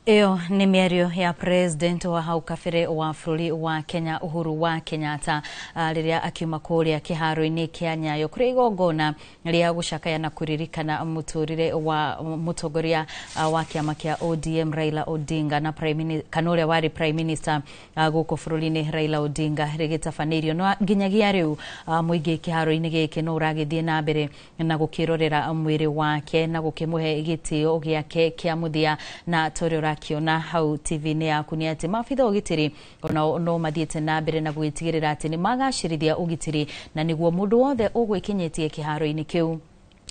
[SPEAKER 1] Ĩyo nĩ mĩario ya president wa hau kabere wa bũrũri wa Kenya Uhuru wa Kenyatta rĩrĩa akiuma kũrĩa kĩharo-inĩ kĩa Nyayo kũrĩa igongona rĩa gũcakaya na kũririkana mũtũrĩre wa mũtongoria wa kĩama kĩa ODM Raila Odinga na prime minister, kana ũrĩa warĩ prime minister gũkũ bũrũri-inĩ Raila Odinga rĩgĩtabanĩirio. No nginyagia rĩu mũingĩ kĩharo-inĩ gĩkĩ no ũragĩthiĩ na mbere na gũkĩrorera mwĩrĩ wake na gũkĩmũhe gĩtĩo gĩake kĩa mũthia, na torĩ ũrakiona hau TV-inĩ yaku nĩ atĩ maabitha ũgitĩri onao no mathiĩte na mbere na gwĩtigĩrĩra atĩ nĩ magacĩrithia ũgitĩri, na nĩguo mũndũ wothe ũgwĩkinyĩtie kĩharo-inĩ kĩu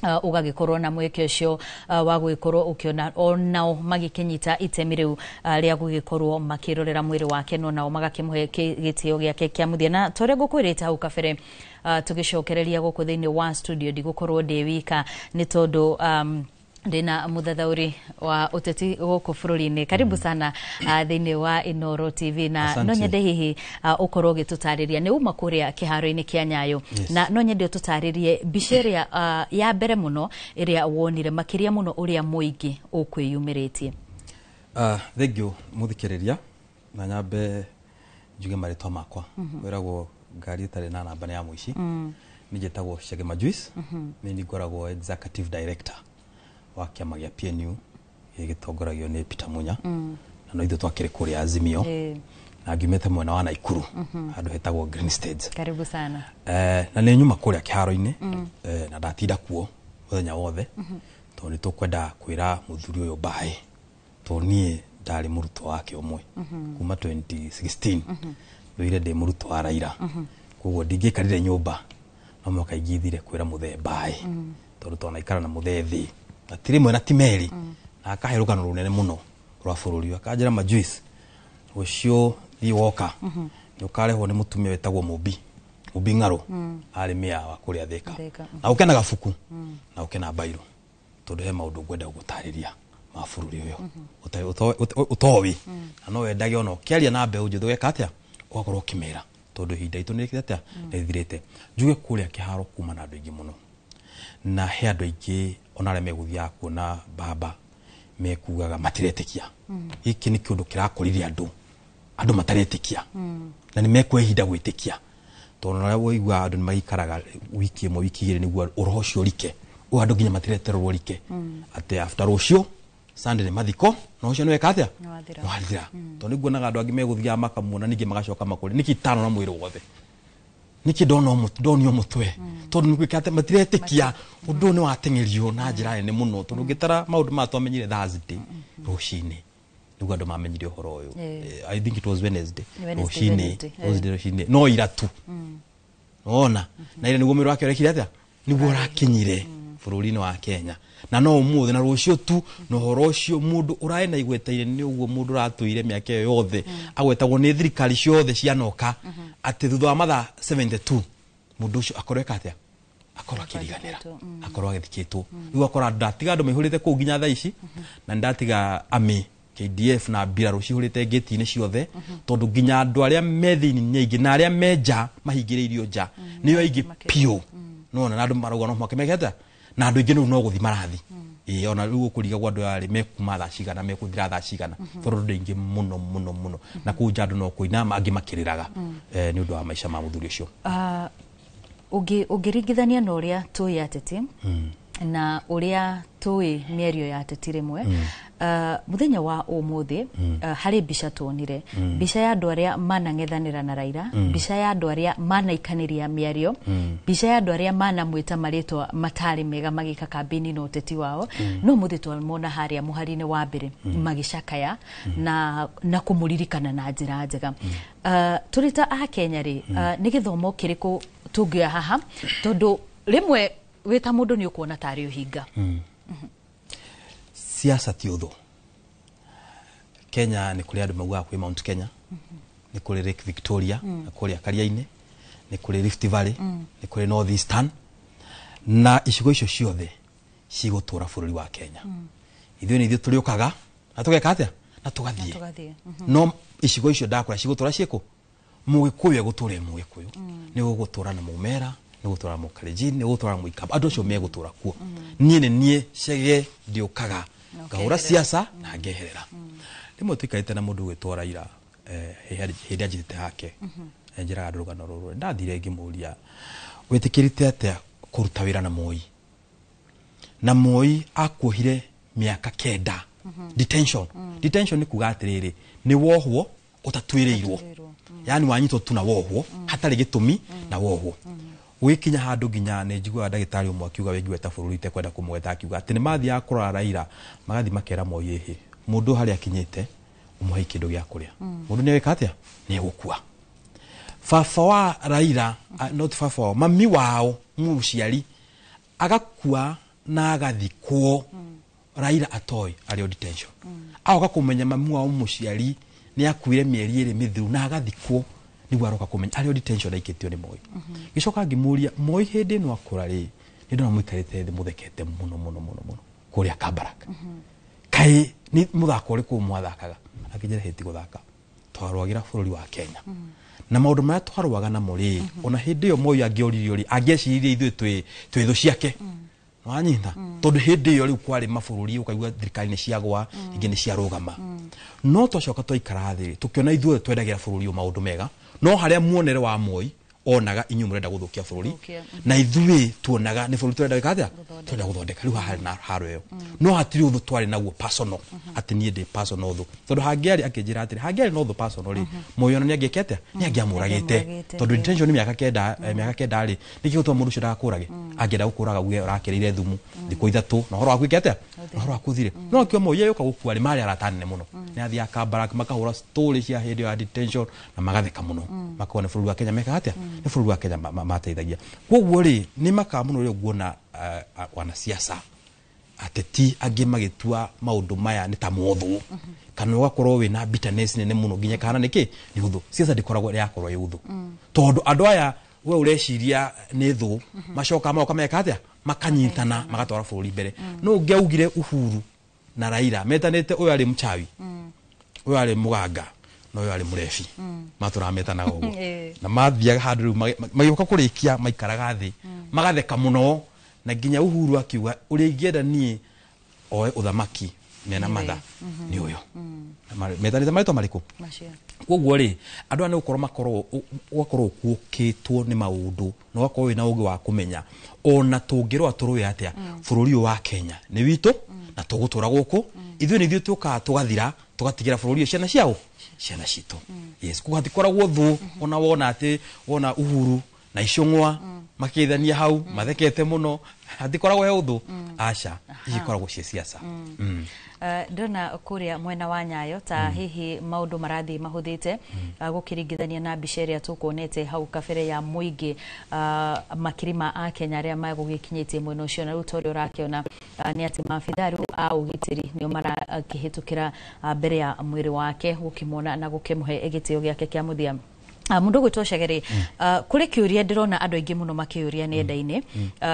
[SPEAKER 1] ũgagĩkorwo na mweke ũcio wa gũgĩkorwo ũkĩona onao magĩkĩnyita itemi rĩu rĩa gũgĩkorwo makĩrorera mwĩrĩ wake, no nao magakĩmũhe gĩtĩo gĩake kĩa mũthia. Na torĩa ngũkwĩrĩte hau kabere tũgĩcokereria gũkũ thĩinĩ wa studio, ndigũkorwo ndĩ wika nĩ tondũ ndina muthathauri wa uteti gũkũ bũrũri-inĩ. Karibu sana thĩinĩ wa Inooro TV, na no nyende hihi ũkorwo ũgĩtũtarĩria nĩ uma kũrĩa kĩharo-inĩ kĩa Nyayo.
[SPEAKER 2] Yes.
[SPEAKER 1] Na no nyende ũtũtarĩrie mbica ĩrĩa ya mbere mũno ĩrĩa wonire, makĩria mũno ũrĩa mũingĩ ũkwĩyumĩrĩtie.
[SPEAKER 2] Thank you muthikĩrĩria, na nyambe njuge marĩtwa makwa. Kwĩragwo ngari ĩtarĩ na namba nĩ ya mũici. Niĩ njĩtagwo Chege Majuice. Nĩ ngoragwo executive director wa kĩama gĩa PNU gĩgĩtongoragio nĩ Peter Munya. Na no ithuĩ twakĩrĩ kũrĩa Azimio. Na ngiumĩte mwena wa Naikuru, handũ hetagwo Green Stage.
[SPEAKER 1] Karibu sana.
[SPEAKER 2] Na nĩ nyuma kũrĩa kĩharo-inĩ, na ndatinda kuo mũthenya wothe, tondũ nĩ tũkwenda kwĩra mũthuri ũyũ mbaĩ, tondũ niĩ ndarĩ mũrutwo wake ũmwe kuma 2016. Ndũire ndĩ mũrutwo wa Raila. Koguo ndingĩikarire nyũmba no mũhaka ingĩthire kwĩra mũthee mbaĩ, tondũ twanaikara na mũthee thĩ na ti rĩmwe na ti merĩ, na akahe rũgano rũnene mũno rwa bũrũri. Akanjĩra Majuice, rũciũ thiĩ woka nĩ ũkarehwo nĩ mũtumia wĩtagwo Mũmbi, Mũmbi Ng'arũ, arĩ mĩa wa kũrĩa Thika, na ũke na gabuku na ũke na mbairũ, tondũ he maũndũ ngwenda gũgũtarĩria. Ma bũrũri ũyũ ũtoĩ na no wendage ona ũkĩaria na mbeũ njĩthĩ ũgeka atĩa, ũgakorwo ũkĩmera tondũ ihinda itũ nĩrĩkĩte atĩa, nĩrĩthirĩte. Njuge kũrĩa kĩharo kuma na andũ aingĩ mũno, na he andũ aingĩ ona arĩa megũthiaga kuona baba mekugaga matiretĩkia. Gĩkĩ nĩ kĩũndũ kĩrakũrire andũ mataretĩkia na nĩ mekuoya ihinda gwĩtĩkia, tondũ ũrĩa waigua andũ nĩ maikaraga wiki ĩmwe, wiki igĩrĩ nĩguo ũroho ũcio ũrike. Ũyũ andũ nginya matireterwo ũrike atĩ after rũciũ Sunday nĩ mathiko na ũcio nĩ weka atĩa,
[SPEAKER 1] Nĩwathira.
[SPEAKER 2] Nĩwathira. Tondũ nĩnguonaga andũ angĩ megũthiaga makamuona ningĩ magacoka makũria nĩkĩ itano na mwĩrĩ wothe, nĩkĩ ndona ndonio mũtwe, tondũ nĩgwĩka atĩ matiretĩkia ũndũ ũyũ nĩ wateng'erio na njĩra nene mũno, tondũ ũngĩtara maũndũ maya twamenyire Thursday rũcinĩ nĩguo andũ mamenyire ũhoro ũyũ. I think it was Wednesday.
[SPEAKER 1] Wednesday,
[SPEAKER 2] rũcinĩ.
[SPEAKER 1] Wednesday.
[SPEAKER 2] Wednesday rũcinĩ no ira tu nona na ira nĩguo mwĩrĩ wake ũrekire atĩa, nĩguo ũrakinyire bũrũri-inĩ wa Kenya, na no ũmũthĩ na rũciũ tu na ũhoro ũcio mũndũ ũraĩ na igweta inene ũguo, mũndũ ũratũire mĩaka ĩyo yothe agwetagwo nĩ thirikari ciothe cianoka atĩ thutha wa mathaa 72 mũndũ ũcio akorwo eka atĩa, akorwo akĩriganĩra, akorwo agĩthikĩtwo. Rĩu akora ndatiga andũ maihũrĩte kũu nginya thaa ici, na ndatiga ami KDF na mbirarũ cihũrĩte ngĩti-inĩ ciothe, tondũ nginya andũ arĩa me thĩinĩ nĩ aingĩ na arĩa me nja mahingĩrĩirio nja nĩo aingĩ biũ. Nona na andũ marauga no mũhaka meke atĩa, na andũ aingĩ rĩu no gũthi marathi. Ĩĩ, ona rĩu ũkũrigagwo andũ aya rĩ mekuma thaa cigana, mekũthira thaa cigana, tondũ andũ aingĩ mũno mũno mũno na kũu nja andũ no kũina angĩ makĩrĩraga nĩ ũndũ wa maica ma mũthuri ũcio.
[SPEAKER 1] Ũngĩringithania na ũrĩa tũĩ ateti na ũrĩa tũĩ mĩario ya ateti rĩmwe, mũthenya wa ũmũthĩ, harĩ mbica tuonire, mbica ya andũ arĩa manang'ethanĩra na Raila, mbica ya andũ arĩa manaikanĩria mĩario, mbica ya andũ arĩa manamwĩta marĩtwa matarĩ mega magĩka kambĩini na ũteti wao, no mũthĩ twamona harĩa mũhari-inĩ wa mbere magĩcakaya na kũmũririkana na njĩra njega. Tũrĩ ta akenya rĩ, nĩ gĩthomo kĩrĩkũ tũngĩoya haha, tondũ rĩmwe wĩ ta mũndũ nĩ ũkuona tarĩ ũhinga?
[SPEAKER 2] Siasa ti ũthũ. Kenya nĩ kũrĩ andũ maugaga kwĩ Mount Kenya, nĩ kũrĩ Lake Victoria, na kũrĩa Karia-inĩ nĩ kũrĩ Rift Valley, nĩ kũrĩ North Eastern, na icigo icio ciothe cigũtũra bũrũri wa Kenya. Ithuĩ nĩ ithuĩ tũrĩũkaga na tũgeka atĩa, na tũgathiĩ.
[SPEAKER 1] Tũgathiĩ.
[SPEAKER 2] No icigo icio ndakũra cigũtũra ciĩkũ, mũgĩkũyũ egũtũra e mũgĩkũyũ, nĩ gũgũtũra na mũmera, nĩ gũtũra na mũkalenjin, nĩ gũtũra na mũikamba, andũ acio megũtũra kuo. Niĩ nĩ niĩ Chege ndiũkaga ngahũra siasa na ngeherera. Rĩmwe tũikarĩte na mũndũ ũgwĩtwo Raila, hĩndĩ anjĩtĩte hake, njĩraga andũ rũgano rũrũ. Ndathire ngĩmũria, wĩtĩkĩrĩte atĩa kũruta wĩra na Moi, na Moi akuohire mĩaka 9 detention. Detention nĩ kuga atĩrĩrĩ, nĩ wohwo ũtatuĩrĩirwo, yani wanyitwo tu na wohwo hatarĩ gĩtũmi na wohwo. Gũgĩkinya handũ nginya nĩ njiguaga ndagĩtarĩ ũmwe akiuga wĩiguĩte bũrũri itekwenda kũmũgweta, akiuga atĩ nĩ mathiaga kũrora Raila, magathiĩ makera Moi, ĩhĩ mũndũ harĩa akinyĩte ũmũhe kĩndũ gĩa kũrĩa, mũndũ nĩ agĩka atĩa, nĩ egũkua. Baba wa Raila, not baba wao, mami wao mũciari agakua na agathikwo Raila atoĩ arĩ o detention. Agoka kũmenya mami wao mũciari nĩ akuire mĩeri 2 mĩthiru na agathikwo, nĩguo aroka kũmenya arĩ o detention aikĩtio nĩ Moi. Gĩcoka ngĩmũria, Moi hĩndĩ ĩno akũra rĩ, nĩ ndona mũikarĩte thĩ mũthekete mũno mũno mũno mũno kũrĩa Kabarak, kaĩ nĩ mũthako ũrĩkũ mwathakaga? Akĩnjĩra hĩti gũthaka, twarũagĩra bũrũri wa Kenya na maũndũ marĩa twarũaga namo rĩ, ona hĩndĩ ĩyo Moi angĩoririo rĩ, angĩeciririe ithuĩ twĩ thũ ciake. Wanyita, tondũ hĩndĩ ĩyo rĩu kwarĩ mabũrũri ũkaigua thirikari nĩ ciagwa, ingĩ nĩ ciarũgama. No twacoka twaikara thĩ tũkĩona ithuothe twendagĩra bũrũri ũyũ maũndũ mega, no harĩa muonere wa Moi onaga inyuĩ mũrenda gũthũkia bũrũri, na ithuĩ tuonaga nĩ bũrũri tũrenda gwĩka atĩa, tũrenda gũthondeka. Rĩu haha na haro ĩyo no hatirĩ ũthũ twarĩ naguo personal, atĩ niĩ ndĩ personal ũthũ, tondũ hangĩarĩ, akĩnjĩra atĩrĩ, hangĩarĩ na ũthũ personal rĩ, Moi ona nĩ angĩke atĩa, nĩ angĩamũragĩte, tondũ detention nĩ mĩaka 9, mĩaka 9 rĩ, nĩkĩ gũtũma mũndũ ũcio ndagakũrage? Angĩenda gũkũraga uge ũrakĩrĩire thumu thikũ 3 na ũhoro waku ĩke atĩa, na ũhoro waku ũthire. No akiuga Moi yũka gũkua rĩ, marĩ arata anene mũno, nĩ athiaga Kabarak makahũra story cia hĩndĩ ĩyo ya detention na magatheka mũno, makona bũrũri wa Kenya mekaga atĩa, nĩ bũrũri wa Kenya mateithagia. Koguo rĩ, nĩ makaga mũno rĩrĩa nguona wanasiasa ateti angĩ magĩtua maũndũ maya nĩ ta mothũ, kana ũgakorwo wĩna bitterness nene mũno nginya kana nĩkĩ nĩ ũthũ. Siasa ndĩkoragwo yakorwo ĩ ũthũ, tondũ andũ aya we ũreciria nĩ thũ, macoka magoka meka atĩa, makanyitana magatwara bũrũri mbere. No ũngĩaugire Uhuru Na Raila metanĩte ũyũ arĩ mchawi, ũyũ arĩ mũganga, na ũyũ arĩ mũrebi. Matũraga metanaga ũguo. Na mathiaga handũ rĩu magĩũka kũrĩkia maikaraga thĩ magatheka mũno, na nginya Uhuru akiuga ũrĩa ingĩenda niĩ oe ũthamaki mena matha nĩ ũyũ. Na metanĩte marĩtwa marĩkũ?
[SPEAKER 1] Macio.
[SPEAKER 2] Koguo rĩ, andũ aya nĩ gũkorwo makorwo ũgakorwo ũkuũkĩtwo nĩ maũndũ na ũgakorwo wĩna ũgĩ wa kũmenya ona tũngĩrũa tũrũe atĩa, bũrũri ũyũ wa Kenya nĩ witũ na tũgũtũra gũkũ. Ithuĩ nĩ ithuĩ tũkaga tũgathira tũgatigĩra bũrũri ũyũ ciana ciao, ciana citũ. Yes, koguo hatikoragwo thũ. Ona wona atĩ wona Uhuru na Icũng'wa makĩithania hau mathekete mũno, hatikoragwo he ũthũ, aca, ici ikoragwo ciĩ ciaca.
[SPEAKER 1] Ndona kũrĩa mwena wa Nyayo ta hihi maũndũ marathiĩ mahũthĩte, gũkĩringithania na mbica ĩrĩa tũkuonete hau kabere ya mũingĩ, makiri ma akenya arĩa magũgĩkinyĩtie mwena ũcio. Na rĩu ta ũrĩa ũrakĩona, nĩ atĩ maabitha rĩu a ũgitĩri nĩo marakĩhĩtũkĩra mbere ya mwĩrĩ wake gũkĩmwona na gũkĩmũhe gĩtĩo gĩake kĩa mũthia. Mũndũ ũgwĩtwo Chege, kũrĩ kĩũria ndĩrona andũ aingĩ mũno makĩũria nenda-inĩ,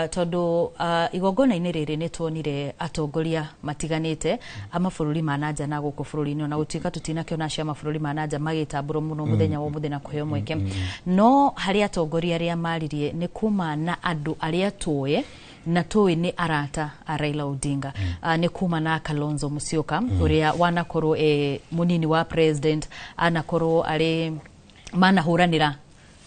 [SPEAKER 1] tondũ igongona-inĩ rĩrĩ nĩ tuonire atongoria matiganĩte a mabũrũri ma na nja na gũkũ bũrũri-inĩ, ona gũtuĩka tũtinakĩona acio a mabũrũri ma na nja magĩtambũrwo mũno mũthenya wa ũmũthĩ na kũheo mweke. No harĩ atongoria arĩa maririe nĩ kuma na andũ arĩa tũĩ na tũĩ nĩ arata a Raila Odinga. Nĩ kuma na Kalonzo Musyoka, ũrĩa wanakorwo mũnini wa president, anakorwo arĩ manahũranĩra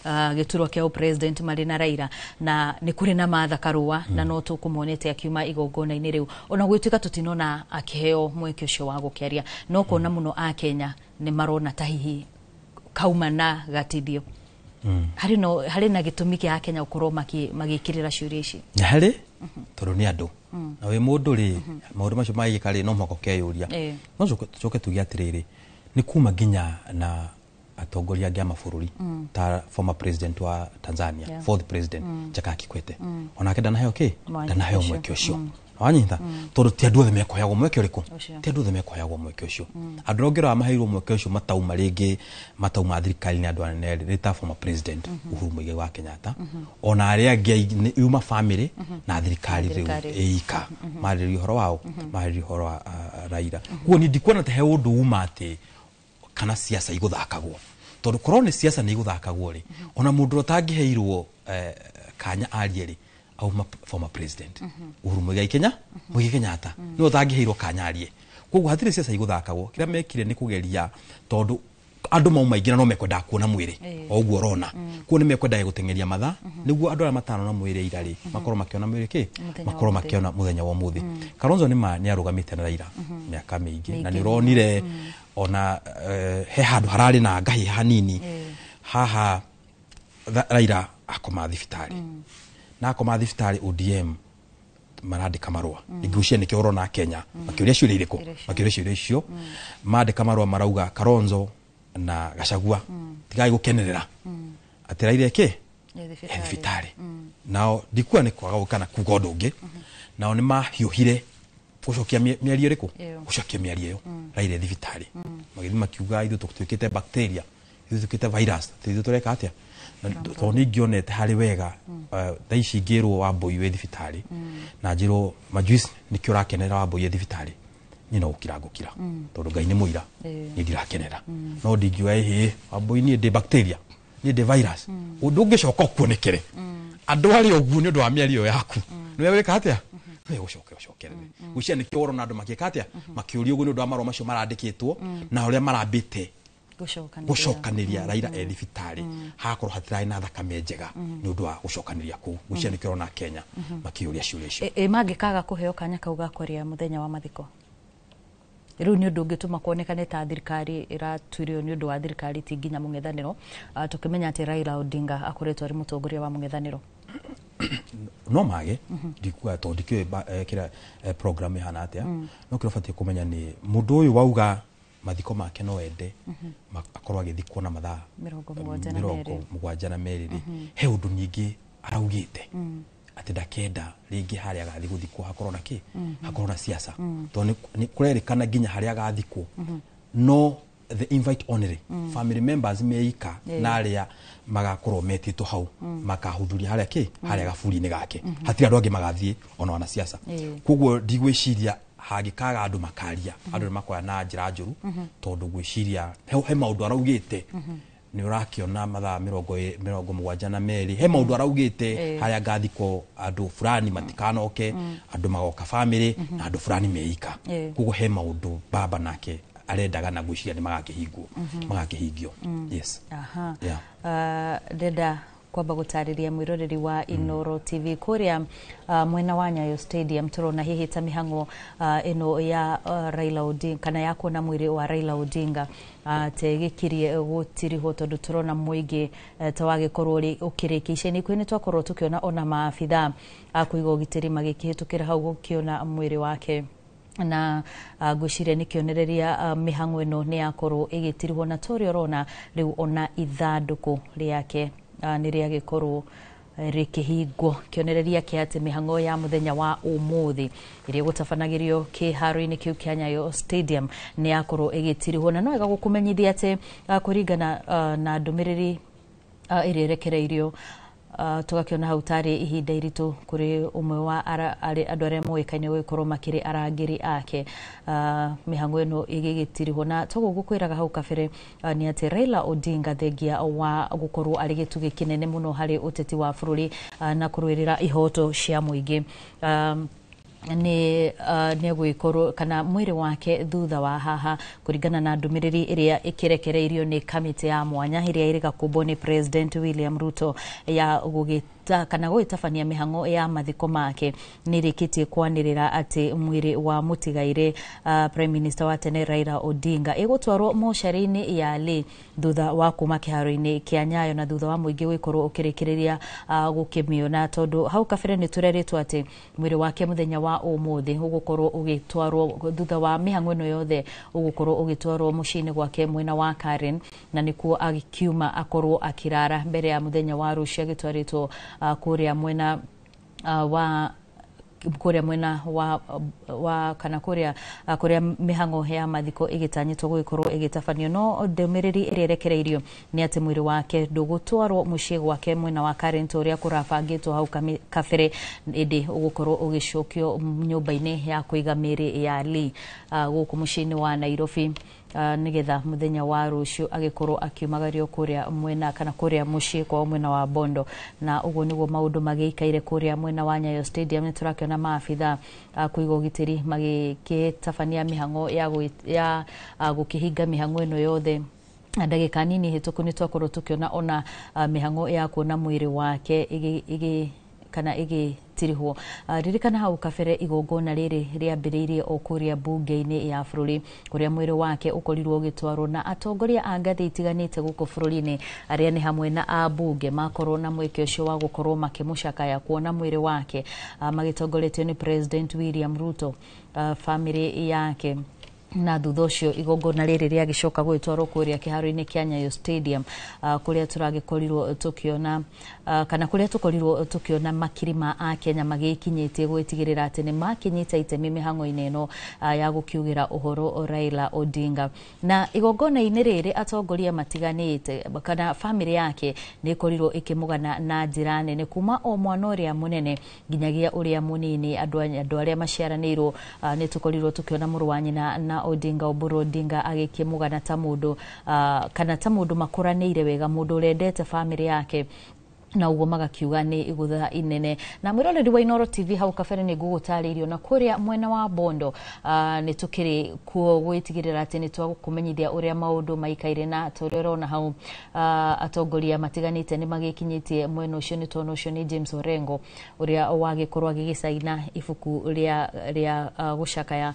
[SPEAKER 1] gĩturwa kĩa president marĩ na Raila, na nĩ kũrĩ na Martha Karua, na no tũkũmuonete akiuma igongona-inĩ rĩu, ona gũgĩtuĩka tũtinona akĩheo mweke ũcio wa gũkĩaria. No kuona mũno a Kenya nĩ marona ta hihi kauma na gatithio. Harĩ no harĩ na gĩtũmi kĩa Akenya gũkorwo magĩkĩrĩra ciũria ici?
[SPEAKER 2] Harĩ tondũ nĩ andũ, na wĩ mũndũ rĩ, maũndũ macio magĩka rĩ, no mũhaka ũkeyũria. No tũcoke tuge atĩrĩrĩ, nĩ kuma nginya na atongoria angĩ a mabũrũri ta former president wa Tanzania, fourth president, Jakaya Kikwete, onake ndanaheo kĩ?
[SPEAKER 1] Mwanya
[SPEAKER 2] Ndanaheo
[SPEAKER 1] ũcio.
[SPEAKER 2] Mweke ũcio. Wanyita? Tondũ ti andũ othe mekũheagwo mweke ũrĩkũ?
[SPEAKER 1] Ũcio.
[SPEAKER 2] Ti andũ othe mekũheagwo mweke ũcio. Andũ arĩa ũngĩrora maheirwo mweke ũcio matauma rĩngĩ, matauma thirikari-inĩ, andũ anene rĩ, nĩ ta former president Uhuru Muigai wa Kenyatta, ona arĩa angĩ nĩ yuma family na thirikari rĩu
[SPEAKER 1] Thirikari.
[SPEAKER 2] ĩika marĩrĩria ũhoro wao, marĩrĩria ũhoro wa Raila. Koguo niĩ ndikuona ta he ũndũ uma atĩ kana siasa igũthakagwo, tondũ korwo nĩ siasa nĩ igũthakagwo rĩ, ona mũndũ ũrĩa ũtangĩheirwo kanya arie rĩ, auma former president Uhuru Muigai Kenya, Muigai Kenyatta nĩwe ũtangĩheirwo kanya arie. Koguo hatirĩ siasa igũthakagwo. Kĩrĩa mekire nĩ kũgeria, tondũ andũ mauma aingĩ na no mekwendaga kuona mwĩrĩ o ũguo ũrona. Koguo nĩ mekwendaga gũteng'eria mathaa nĩguo andũ arĩa matanona mwĩrĩ ira rĩ, makorwo makĩona mwĩrĩ kĩ?
[SPEAKER 1] Mũthenya wa
[SPEAKER 2] Makorwo
[SPEAKER 1] ũmũthĩ.
[SPEAKER 2] makĩona mũthenya wa ũmũthĩ. Kalonzo nĩ ma nĩ arũgamĩte na Raila mĩaka mĩingĩ, na nĩ
[SPEAKER 1] Mĩingĩ.
[SPEAKER 2] ũronire ona he handũ hararĩ na ngahĩ hanini haha. Raila akoma thibitarĩ, na akoma thibitarĩ ODM marandĩka marũa. Ingĩgucia nĩkĩo ũrona Kenya makĩũria ciũria irĩkũ?
[SPEAKER 1] Ciũria icio.
[SPEAKER 2] Makĩũria ciũria icio, mandĩka marũa marauga Kalonzo na Gachagua tigai gũkenerera atĩ Raila ĩkĩ?
[SPEAKER 1] E
[SPEAKER 2] E
[SPEAKER 1] thibitarĩ.
[SPEAKER 2] Thibitarĩ. Nao ndikuga nĩ kwaga gũka na kuga ũndũ ũngĩ, nao nĩ mahiũhire gũcokia mĩario ĩrĩkũ?
[SPEAKER 1] Ĩyo.
[SPEAKER 2] Gũcokia mĩario ĩyo Raila e thibitarĩ, magĩthiĩ makiuga ithuĩ tũtuĩkĩte bacteria, ithuĩ tuĩkĩte virus, atĩ ithuĩ tũreka atĩa? Na tondũ nĩ ingĩonete harĩ wega, thaa ici ingĩrwo Wambui wĩ thibitarĩ na njĩrwo majuice nĩkĩo ũrakenerera Wambui e thibitarĩ, niĩ no gũkira ngũkira, tondũ Ngai nĩ mũira. Niĩ ndirakenera, no ndingiuga ĩhĩ Wambui niĩ ndĩ bacteria, niĩ ndĩ virus. Ũndũ ũngĩcoka ũkuonekere andũ arĩa ũguo nĩ ũndũ wa mĩario yaku, nĩwe wĩka atĩa? Nĩwe gũcoka ũcokerere. Gwĩciria nĩkĩo ũrona andũ magĩka atĩa, makĩũria ũguo, nĩ ũndũ wa marũa macio marandĩkĩtwo na ũrĩa marambĩte
[SPEAKER 1] Gũcokanĩria.
[SPEAKER 2] Gũcokanĩria Raila e thibitarĩ, hagakorwo hatirarĩ na thakame njega nĩ ũndũ wa gũcokanĩria kũu. Gwĩciria nĩkĩo ũrona Kenya makĩũria ciũria icio.
[SPEAKER 1] Ĩ mangĩkaga kũheo kanya kau ga kwaria mũthenya wa mathiko rĩu, nĩ ũndũ ũngĩtũma kuonekane ta thirikari ĩratuire nĩ ũndũ wa thirikari, ti nginya mũng'ethanĩro? Tũkĩmenya atĩ Raila Odinga akoretwo arĩ mũtongoria wa mũng'ethanĩro.
[SPEAKER 2] No mage, ndikuga tondũ ndikĩũĩ kĩrĩa program ĩhana atĩa, no kĩrĩa ũbatiĩ kũmenya nĩ mũndũ ũyũ wauga mathiko make no ende akorwo agĩthikwo na mathaa
[SPEAKER 1] 72.
[SPEAKER 2] 72 rĩ, he ũndũ ningĩ araugĩte atĩ ndakenda rĩngĩ harĩa agathiĩ gũthikwo hakorwo na kĩ? Hakorwo na siasa, tondũ nĩ kũrerĩkana nginya harĩa agathikwo no the invite only family members meika na arĩa magakorwo metĩtwo hau makahudhuria harĩa kĩ, harĩa gaburi-inĩ gake. Hatirĩ andũ angĩ magathiĩ ona wanasiasa. Koguo ndigwĩciria Hangĩkaga andũ makaria, andũ nĩ makoya na njĩra njũru, tondũ ngwĩciria he maũndũ araugĩte, nĩ ũrakĩona mathaa 72 he maũndũ araugĩte, harĩa ngathikwo andũ fulani matikanoke, andũ magoka family na andũ fulani meika. Koguo he maũndũ baba nake arendaga na ngwĩciria nĩ magakĩhingwo, magakĩhingio. Yes.
[SPEAKER 1] Aha.
[SPEAKER 2] Yeah.
[SPEAKER 1] Ndenda kwamba gũtarĩria mwĩroreri wa Inoro TV kũrĩa mwena wa Nyayo Stadium, tũrona hihi ta mĩhang'o ĩno ya Raila Odinga kana ya kuona mwĩrĩ wa Raila Odinga tegĩkirie gũtirihwo, tondũ tũrona mũingĩ ta wagĩkorwo ũkĩrĩkia ica-inĩ ikuhĩ. Nĩ twakorwo tũkĩona ona maabitha a kũiga ũgitĩri magĩkĩhĩtũkĩra hau gũkĩona mwĩrĩ wake, na ngwĩciria nĩ kĩonereria mĩhang'o ĩno nĩ yakorwo ĩgĩtirihwo, na ta ũrĩa ũrona rĩu ona ithandũkũ rĩake nĩ rĩagĩkorwo rĩkĩhingwo, kĩonereria kĩa atĩ mĩhang'o ya mũthenya wa ũmũthĩ ĩrĩa ĩgũtabanagĩrio kĩharo-inĩ kĩu kĩa Nyayo Stadium nĩ yakorwo ĩgĩtirihwo. Na no wega gũkũmenyithia atĩ kũringana na ndũmĩrĩri ĩrĩa ĩrekereirio, tũgakĩona hau tarĩ ihinda iritũ kũrĩ ũmwe wa andũ arĩa moĩkaine gũgĩkorwo makĩrĩ arangĩri ake, mĩhang'o ĩno ĩgĩgĩtirihwo. Na toguo ngũkwĩraga hau kabere, nĩ atĩ Raila Odinga, thengia wa gũkorwo arĩ gĩtugĩ kĩnene mũno harĩ ũteti wa bũrũri na kũrũĩrĩra ihoto cia mũingĩ, nĩ egũgĩkorwo kana mwĩrĩ wake thutha wa haha, kũringana na ndũmĩrĩri ĩrĩa ĩkĩrekereirio nĩ kamĩtĩ ya mwanya ĩrĩa ĩrĩ gakũmbwo nĩ President William Ruto ya gũgĩta kana gũgĩtabania mĩhang'o ya mathiko make, nĩ ĩrĩkĩtie kwanĩrĩra atĩ mwĩrĩ wa mũtigairĩ Prime Minister wa tene Raila Odinga ĩgũtwarwo mocarĩ-inĩ ya Lee thutha wa kuma kĩharo-inĩ kĩa Nyayo na thutha wa mũingĩ gũgĩkorwo ũkĩrĩkĩrĩria gũkĩmĩona, tondũ hau kabere nĩ tũrerĩtwo atĩ mwĩrĩ wake mũthenya wa ũmũthĩ ũgũkorwo ũgĩtwarwo, thutha wa mĩhang'o ĩno yothe, ũgũkorwo ũgĩtwarwo mũciĩ-inĩ gwake mwena wa Karen, na nĩkuo agĩkiuma akorwo akĩrara mbere ya mũthenya wa rũciũ agĩtwarĩtwo kũrĩa mwena wa kũrĩa mwena wa kana kũrĩa kũrĩa mĩhang'o ya mathiko ĩgĩtanyĩtwo gũgĩkorwo ĩgĩtabanio. No ndũmĩrĩri ĩrĩa ĩrekereirio nĩ atĩ mwĩrĩ wake ndũgũtwarwo mũciĩ gwake mwena wa Karen ta ũrĩa kũrabangĩtwo hau kabere, ĩndĩ ũgũkorwo ũgĩcokio nyũmba-inĩ ya kũiga mĩĩrĩ ya Lee gũkũ mũciĩ-inĩ wa Nairobi, nĩgetha mũthenya wa rũciũ agĩkorwo akiumagario kũrĩa mwena kana kũrĩa mũciĩ kwao mwena wa Bondo. Na ũguo nĩguo maũndũ magĩikaire kũrĩa mwena wa Nyayo Stadium. Nĩ tũrakĩona maabitha kũiga ũgitĩri magĩgĩtabania mĩhang'o ya gũkĩhinga mĩhang'o ĩno yothe. Na ndagĩka nini hĩtũku nĩ twakorwo tũkĩona ona mĩhang'o ya kuona mwĩrĩ wake ĩgĩ kana ĩgĩtirihwo. Ririkana hau kabere igongona rĩrĩ rĩambĩrĩirie o kũrĩa mbunge-inĩ ya bũrũri, kũrĩa mwĩrĩ wake ũkorirwo ũgĩtwarwo na atongoria a ngathĩ itiganĩte gũkũ bũrũri-inĩ, arĩa nĩ hamwe na ambunge, makorwo na mweke ũcio wa gũkorwo makĩmũcakaya kuona mwĩrĩ wake, magĩtongoretio nĩ President William Ruto, famĩlĩ yake. Na thutha ũcio igongona rĩrĩ rĩagĩcoka gũgĩtwarwo kũrĩa kĩharo-inĩ kĩa Nyayo Stadium, kũrĩa tũragĩkorirwo tũkĩona kana kũrĩa tũkorirwo tũkĩona makiri ma akenya magĩkinyĩtie gwĩtigĩrĩra atĩ nĩ makinyĩte itemi mĩhang'o-inĩ ĩno ya gũkiugĩra ũhoro Raila Odinga. Na igongona-inĩ rĩrĩ atongoria matiganĩte kana famĩlĩ yake nĩ ĩkorirwo ĩkĩmũgana na njĩra nene, kuma o mwana ũrĩa mũnene nginyagia ũrĩa mũnini, andũ arĩa maciaranĩirwo. Nĩ tũkorirwo tũkĩona mũrũ wa nyina na Odinga, Oburu Odinga, agĩkĩmũgana ta mũndũ kana ta mũndũ makũranĩire wega, mũndũ ũrendete famĩlĩ yake, na ũguo magakiuga nĩ igũtha inene. Na mwĩroreri wa Inoro TV, hau kabere nĩ ngũgũtarĩirio na kũrĩa mwena wa Bondo nĩ tũkĩrĩ kuo gwĩtigĩrĩra atĩ nĩ twakũmenyithia ũrĩa maũndũ maikaire. Na ta ũrĩa ũrona hau, atongoria matiganĩte nĩ magĩkinyĩtie mwena ũcio. Nĩ tuona ũcio nĩ James Orengo ũrĩa wagĩkorwo agĩgĩcaina ibuku rĩa gũcakaya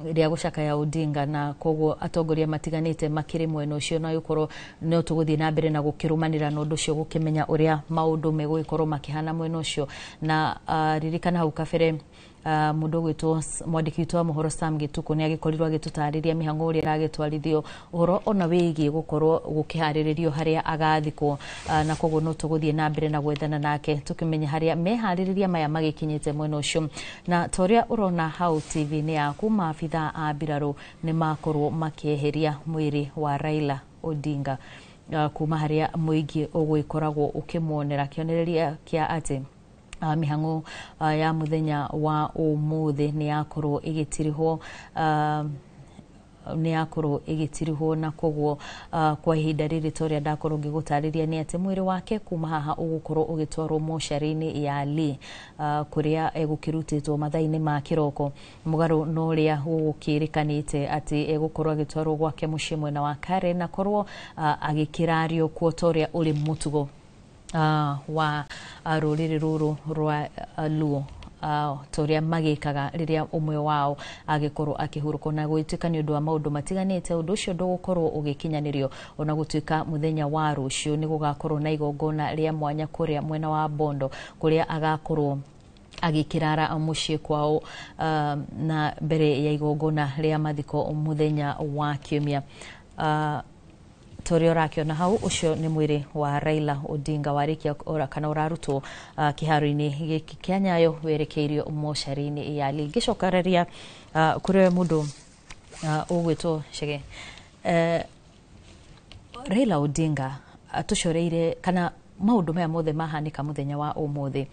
[SPEAKER 1] rĩa gũcakaya Odinga, na koguo atongoria matiganĩte makĩrĩ mwena ũcio, na gũkorwo no tũgũthiĩ na mbere na gũkĩrũmanĩra na ũndũ ũcio gũkĩmenya ũrĩa maũndũ megũgĩkorwo makĩhana mwena ũcio. Na ririkana hau kabere mũndũ ũgwĩtwo mwandĩki witũ wa mohoro Sam Gĩtukũ nĩ agĩkorirwo agĩtũtarĩria mĩhang'o ũrĩa ĩragĩtwarithio, ũhoro ona wĩgiĩ gũkorwo gũkĩharĩrĩrio harĩa agathikwo, na koguo no tũgũthiĩ na mbere na gwethana nake tũkĩmenya harĩa meharĩrĩria maya magĩkinyĩte mwena ũcio. Na ta ũrĩa ũrona hau TV-inĩ yaku, maabitha a mbirarũ nĩ makorwo makĩeheria mwĩrĩ wa Raila Odinga kuma harĩa mũingĩ ũgwĩkoragwo ũkĩmuonera, kĩonereria kĩa atĩ Mĩhang'o ya mũthenya wa ũmũthĩ nĩ yakorwo ĩgĩtirihwo, nĩ yakorwo ĩgĩtirihwo, na koguo kwa ihinda rĩrĩ ta ũrĩa ndakorwo ngĩgũtarĩria nĩ atĩ mwĩrĩ wake kuma haha ũgũkorwo ũgĩtwarwo mocarĩ-inĩ ya Lee, kũrĩa egũkĩrutĩtwo mathaa-inĩ ma kĩroko, mũgarũ na ũrĩa gũgũkĩrĩkanĩte atĩ egũkorwo agĩtwarwo gwake mũciĩ mwena wa Karen na korwo agĩkĩrario kuo ta ũrĩa ũrĩ mũtugo wa rũrĩrĩ rũrũ rwa Luo, ta ũrĩa magĩkaga rĩrĩa ũmwe wao agĩkorwo akĩhurũka. Na gũgĩtuĩka nĩ ũndũ wa maũndũ matiganĩte, ũndũ ũcio ndũgũkorwo ũgĩkinyanĩrio, ona gũtuĩka mũthenya wa rũciũ nĩ gũgakorwo na igongona rĩa mwanya kũrĩa mwena wa Bondo, kũrĩa agakorwo agĩkĩrara mũciĩ kwao, na mbere ya igongona rĩa mathiko mũthenya wa kiumia. Ta ũrĩa ũrakĩona hau, ũcio nĩ mwĩrĩ wa Raila Odinga warĩkia kana ũrarutwo kĩharo-inĩ gĩkĩ kĩa Nyayo werekeirio mocarĩ-inĩ ya Lee. Ngĩcokereria kũrĩ we mũndũ ũgwĩtwo Chege, Raila Odinga atũcoreire kana maũndũ maya mothe mahanĩka mũthenya wa ũmũthĩ,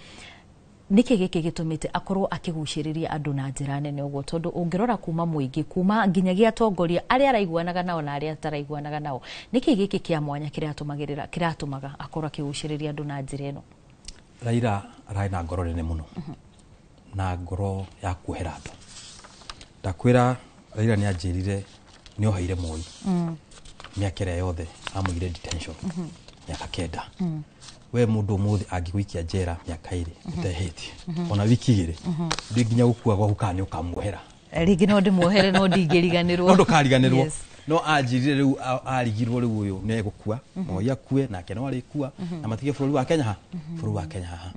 [SPEAKER 1] nĩkĩ gĩkĩ gĩtũmĩte akorwo akĩgucĩrĩria andũ na njĩra nene ũguo? Tondũ ũngĩrora kuma mũingĩ, kuma nginyagia atongoria arĩa araiguanaga nao na arĩa ataraiguanaga nao, nĩkĩ gĩkĩ kĩa mwanya kĩratũmagĩrĩra kĩratũmaga akorwo akĩgucĩrĩria andũ na njĩra ĩno?
[SPEAKER 2] Raila ararĩ na ngoro nene mũno na ngoro ya kuohera andũ. Ndakwĩra, Raila nĩ anjĩrire nĩ oheire Moi mĩaka ĩrĩa yothe amũigire detention, mĩaka 9. We mũndũ ũmũthĩ angĩgũikia njera mĩaka 2 ũtehĩtie ona wiki 2, ndĩ nginya gũkua gwaku kana nĩ ũkamuohera?
[SPEAKER 1] Rĩngĩ no ndĩmuohere, no ndingĩriganĩrwo.
[SPEAKER 2] No ndũkariganĩrwo. No anjĩrire rĩu arigirwo rĩu ũyũ nĩ egũkua, Moi akue nake no arĩkua na matige bũrũri wa Kenya ha bũrũri wa Kenya haha.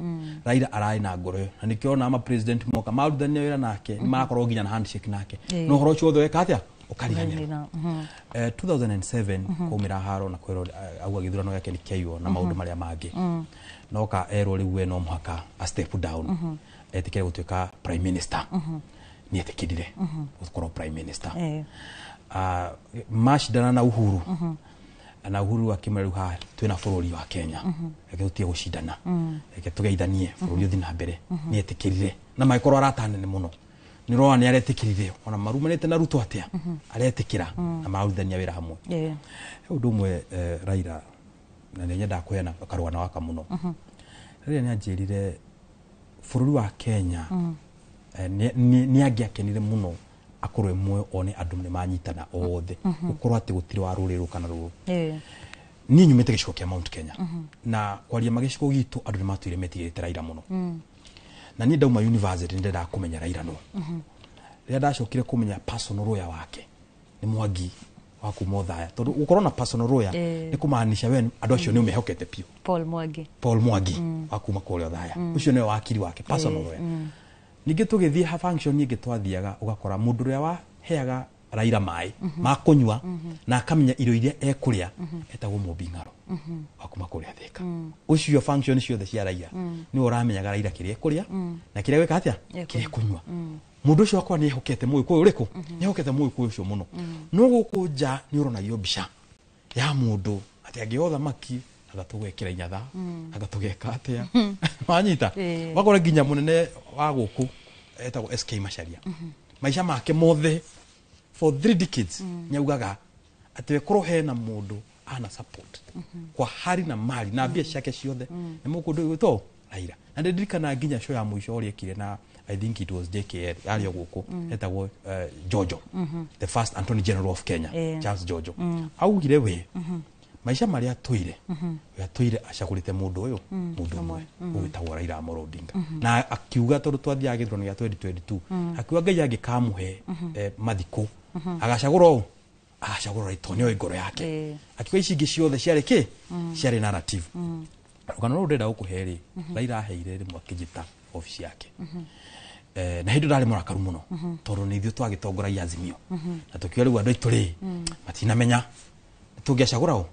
[SPEAKER 2] Raila ararĩ na ngoro ĩyo, na nĩkĩo ona ama president moka marutithania wĩra nake nĩ marakorwo nginya na handshake nake, no ũhoro ũcio wothe weka atĩa, ũkariganĩrwo. 2007 kwaumĩra haro na kwĩrwo auga gĩthurano gĩake nĩ kĩaiywo na maũndũ marĩa mangĩ, noka erwo rĩu we no mũhaka a step down, etĩkĩre gũtuĩka prime minister. Nĩ etĩkĩrire gũkorwo prime minister. Macindana na Uhuru, na Uhuru akĩmwĩra rĩu haha twĩna bũrũri wa Kenya, reke tũtige gũcindana, reke tũgeithanie bũrũri ũthiĩ na mbere. Nĩ etĩkĩrire na magĩkorwo arata nene mũno. Nĩ ũrona nĩ aretĩkĩrire ona marumanĩte na Ruto atĩa, aretĩkĩra na mararutithania wĩra hamwe. He ũndũ ũmwe, Raila, na nĩ nyendaga kũheana karũgano gaka mũno. Raila nĩ anjĩrire bũrũri wa Kenya nĩ angĩakenire mũno akorwo e muoyo one andũ nĩ manyitana othe, gũkorwo atĩ gũtirĩ wa rũrĩrĩ rũrũ kana rũrũ. Niĩ nyumĩte gĩcigo kĩa Mount Kenya, na kwaria ma gĩcigo gitũ andũ nĩ matũire metigĩrĩte Raila mũno. Na niĩ ndauma university nĩ ndendaga kũmenya Raila no rĩrĩa ndacokire kũmenya personal lawyer wake nĩ Mwangi wa kuma Othaya, tondũ gũkorwo na personal lawyer nĩ kũmaanisha we andũ acio nĩ ũmehokete biũ.
[SPEAKER 1] Paul Mwangi.
[SPEAKER 2] Paul Mwangi wa kuma kũrĩa Othaya, ũcio nĩwe wakiri wake, personal lawyer. Ningĩ tũgĩthiĩ ha function ĩngĩ twathiaga, ũgakora mũndũ ũrĩa waheaga Raila maĩ ma kũnyua na akamenya irio iria ekũrĩa etagwo Mũmbi Ng'aro wa kuma kũrĩa Thĩka. Ũcio function ciothe cia Raila nĩwe ũramenyaga Raila kĩrĩa ekũrĩa na kĩrĩa gwĩka atĩa, kĩrĩa ekũnyua. Mũndũ ũcio akwa nĩ ehokete mũgĩkũyũ ũrĩkũ, nĩ ehokete mũgĩkũyũ ũcio mũno. No gũkũ nja nĩ ũronagio mbica ya mũndũ atĩ angĩoya ũthamaki anga tũgwĩkĩra inyatha, anga tũgeka atĩa, wanyita? Wakora nginya mũnene wa gũkũ etagwo SK Macharia, maica make mothe for 3 decades nĩ augaga atĩ we korwo hena mũndũ ana support kwa hali na mali na mbia ciake ciothe nĩ mũkũndũ gwĩtwo Raila. Na ndirikana nginya show ya mũico ũrĩa ekire na, I think it was JKL, yarĩ o gũkũ, etagwo Jojo, the first Attorney General of Kenya, Charles Jojo. Augire we maica marĩa atũire, we atũire acagũrĩte mũndũ ũyũ, mũndũ ũmwe ũgwĩtagwo Raila Amolo Odinga. Na akiuga tondũ twathiaga gĩthurano gĩa 2022, akiuga Ngai angĩkamũhe mathikũ agacagũra ũũ, agacagũra Raila tondũ nĩoĩ ngoro yake. Akiuga ici ingĩ ciothe ciarĩ kĩ, ciarĩ narrative. Rũgano rũrũ ndĩrenda gũkũhe rĩ, Raila aheire rĩmwe akĩnjĩta obici yake. Na hĩndĩ ndarĩ mũrakaru mũno tondũ nĩ ithuĩ twagĩtongoragia Azimio, na tũkiuga rĩu andũ aitũ rĩ matinamenya nĩ tũngĩacagũra ũ,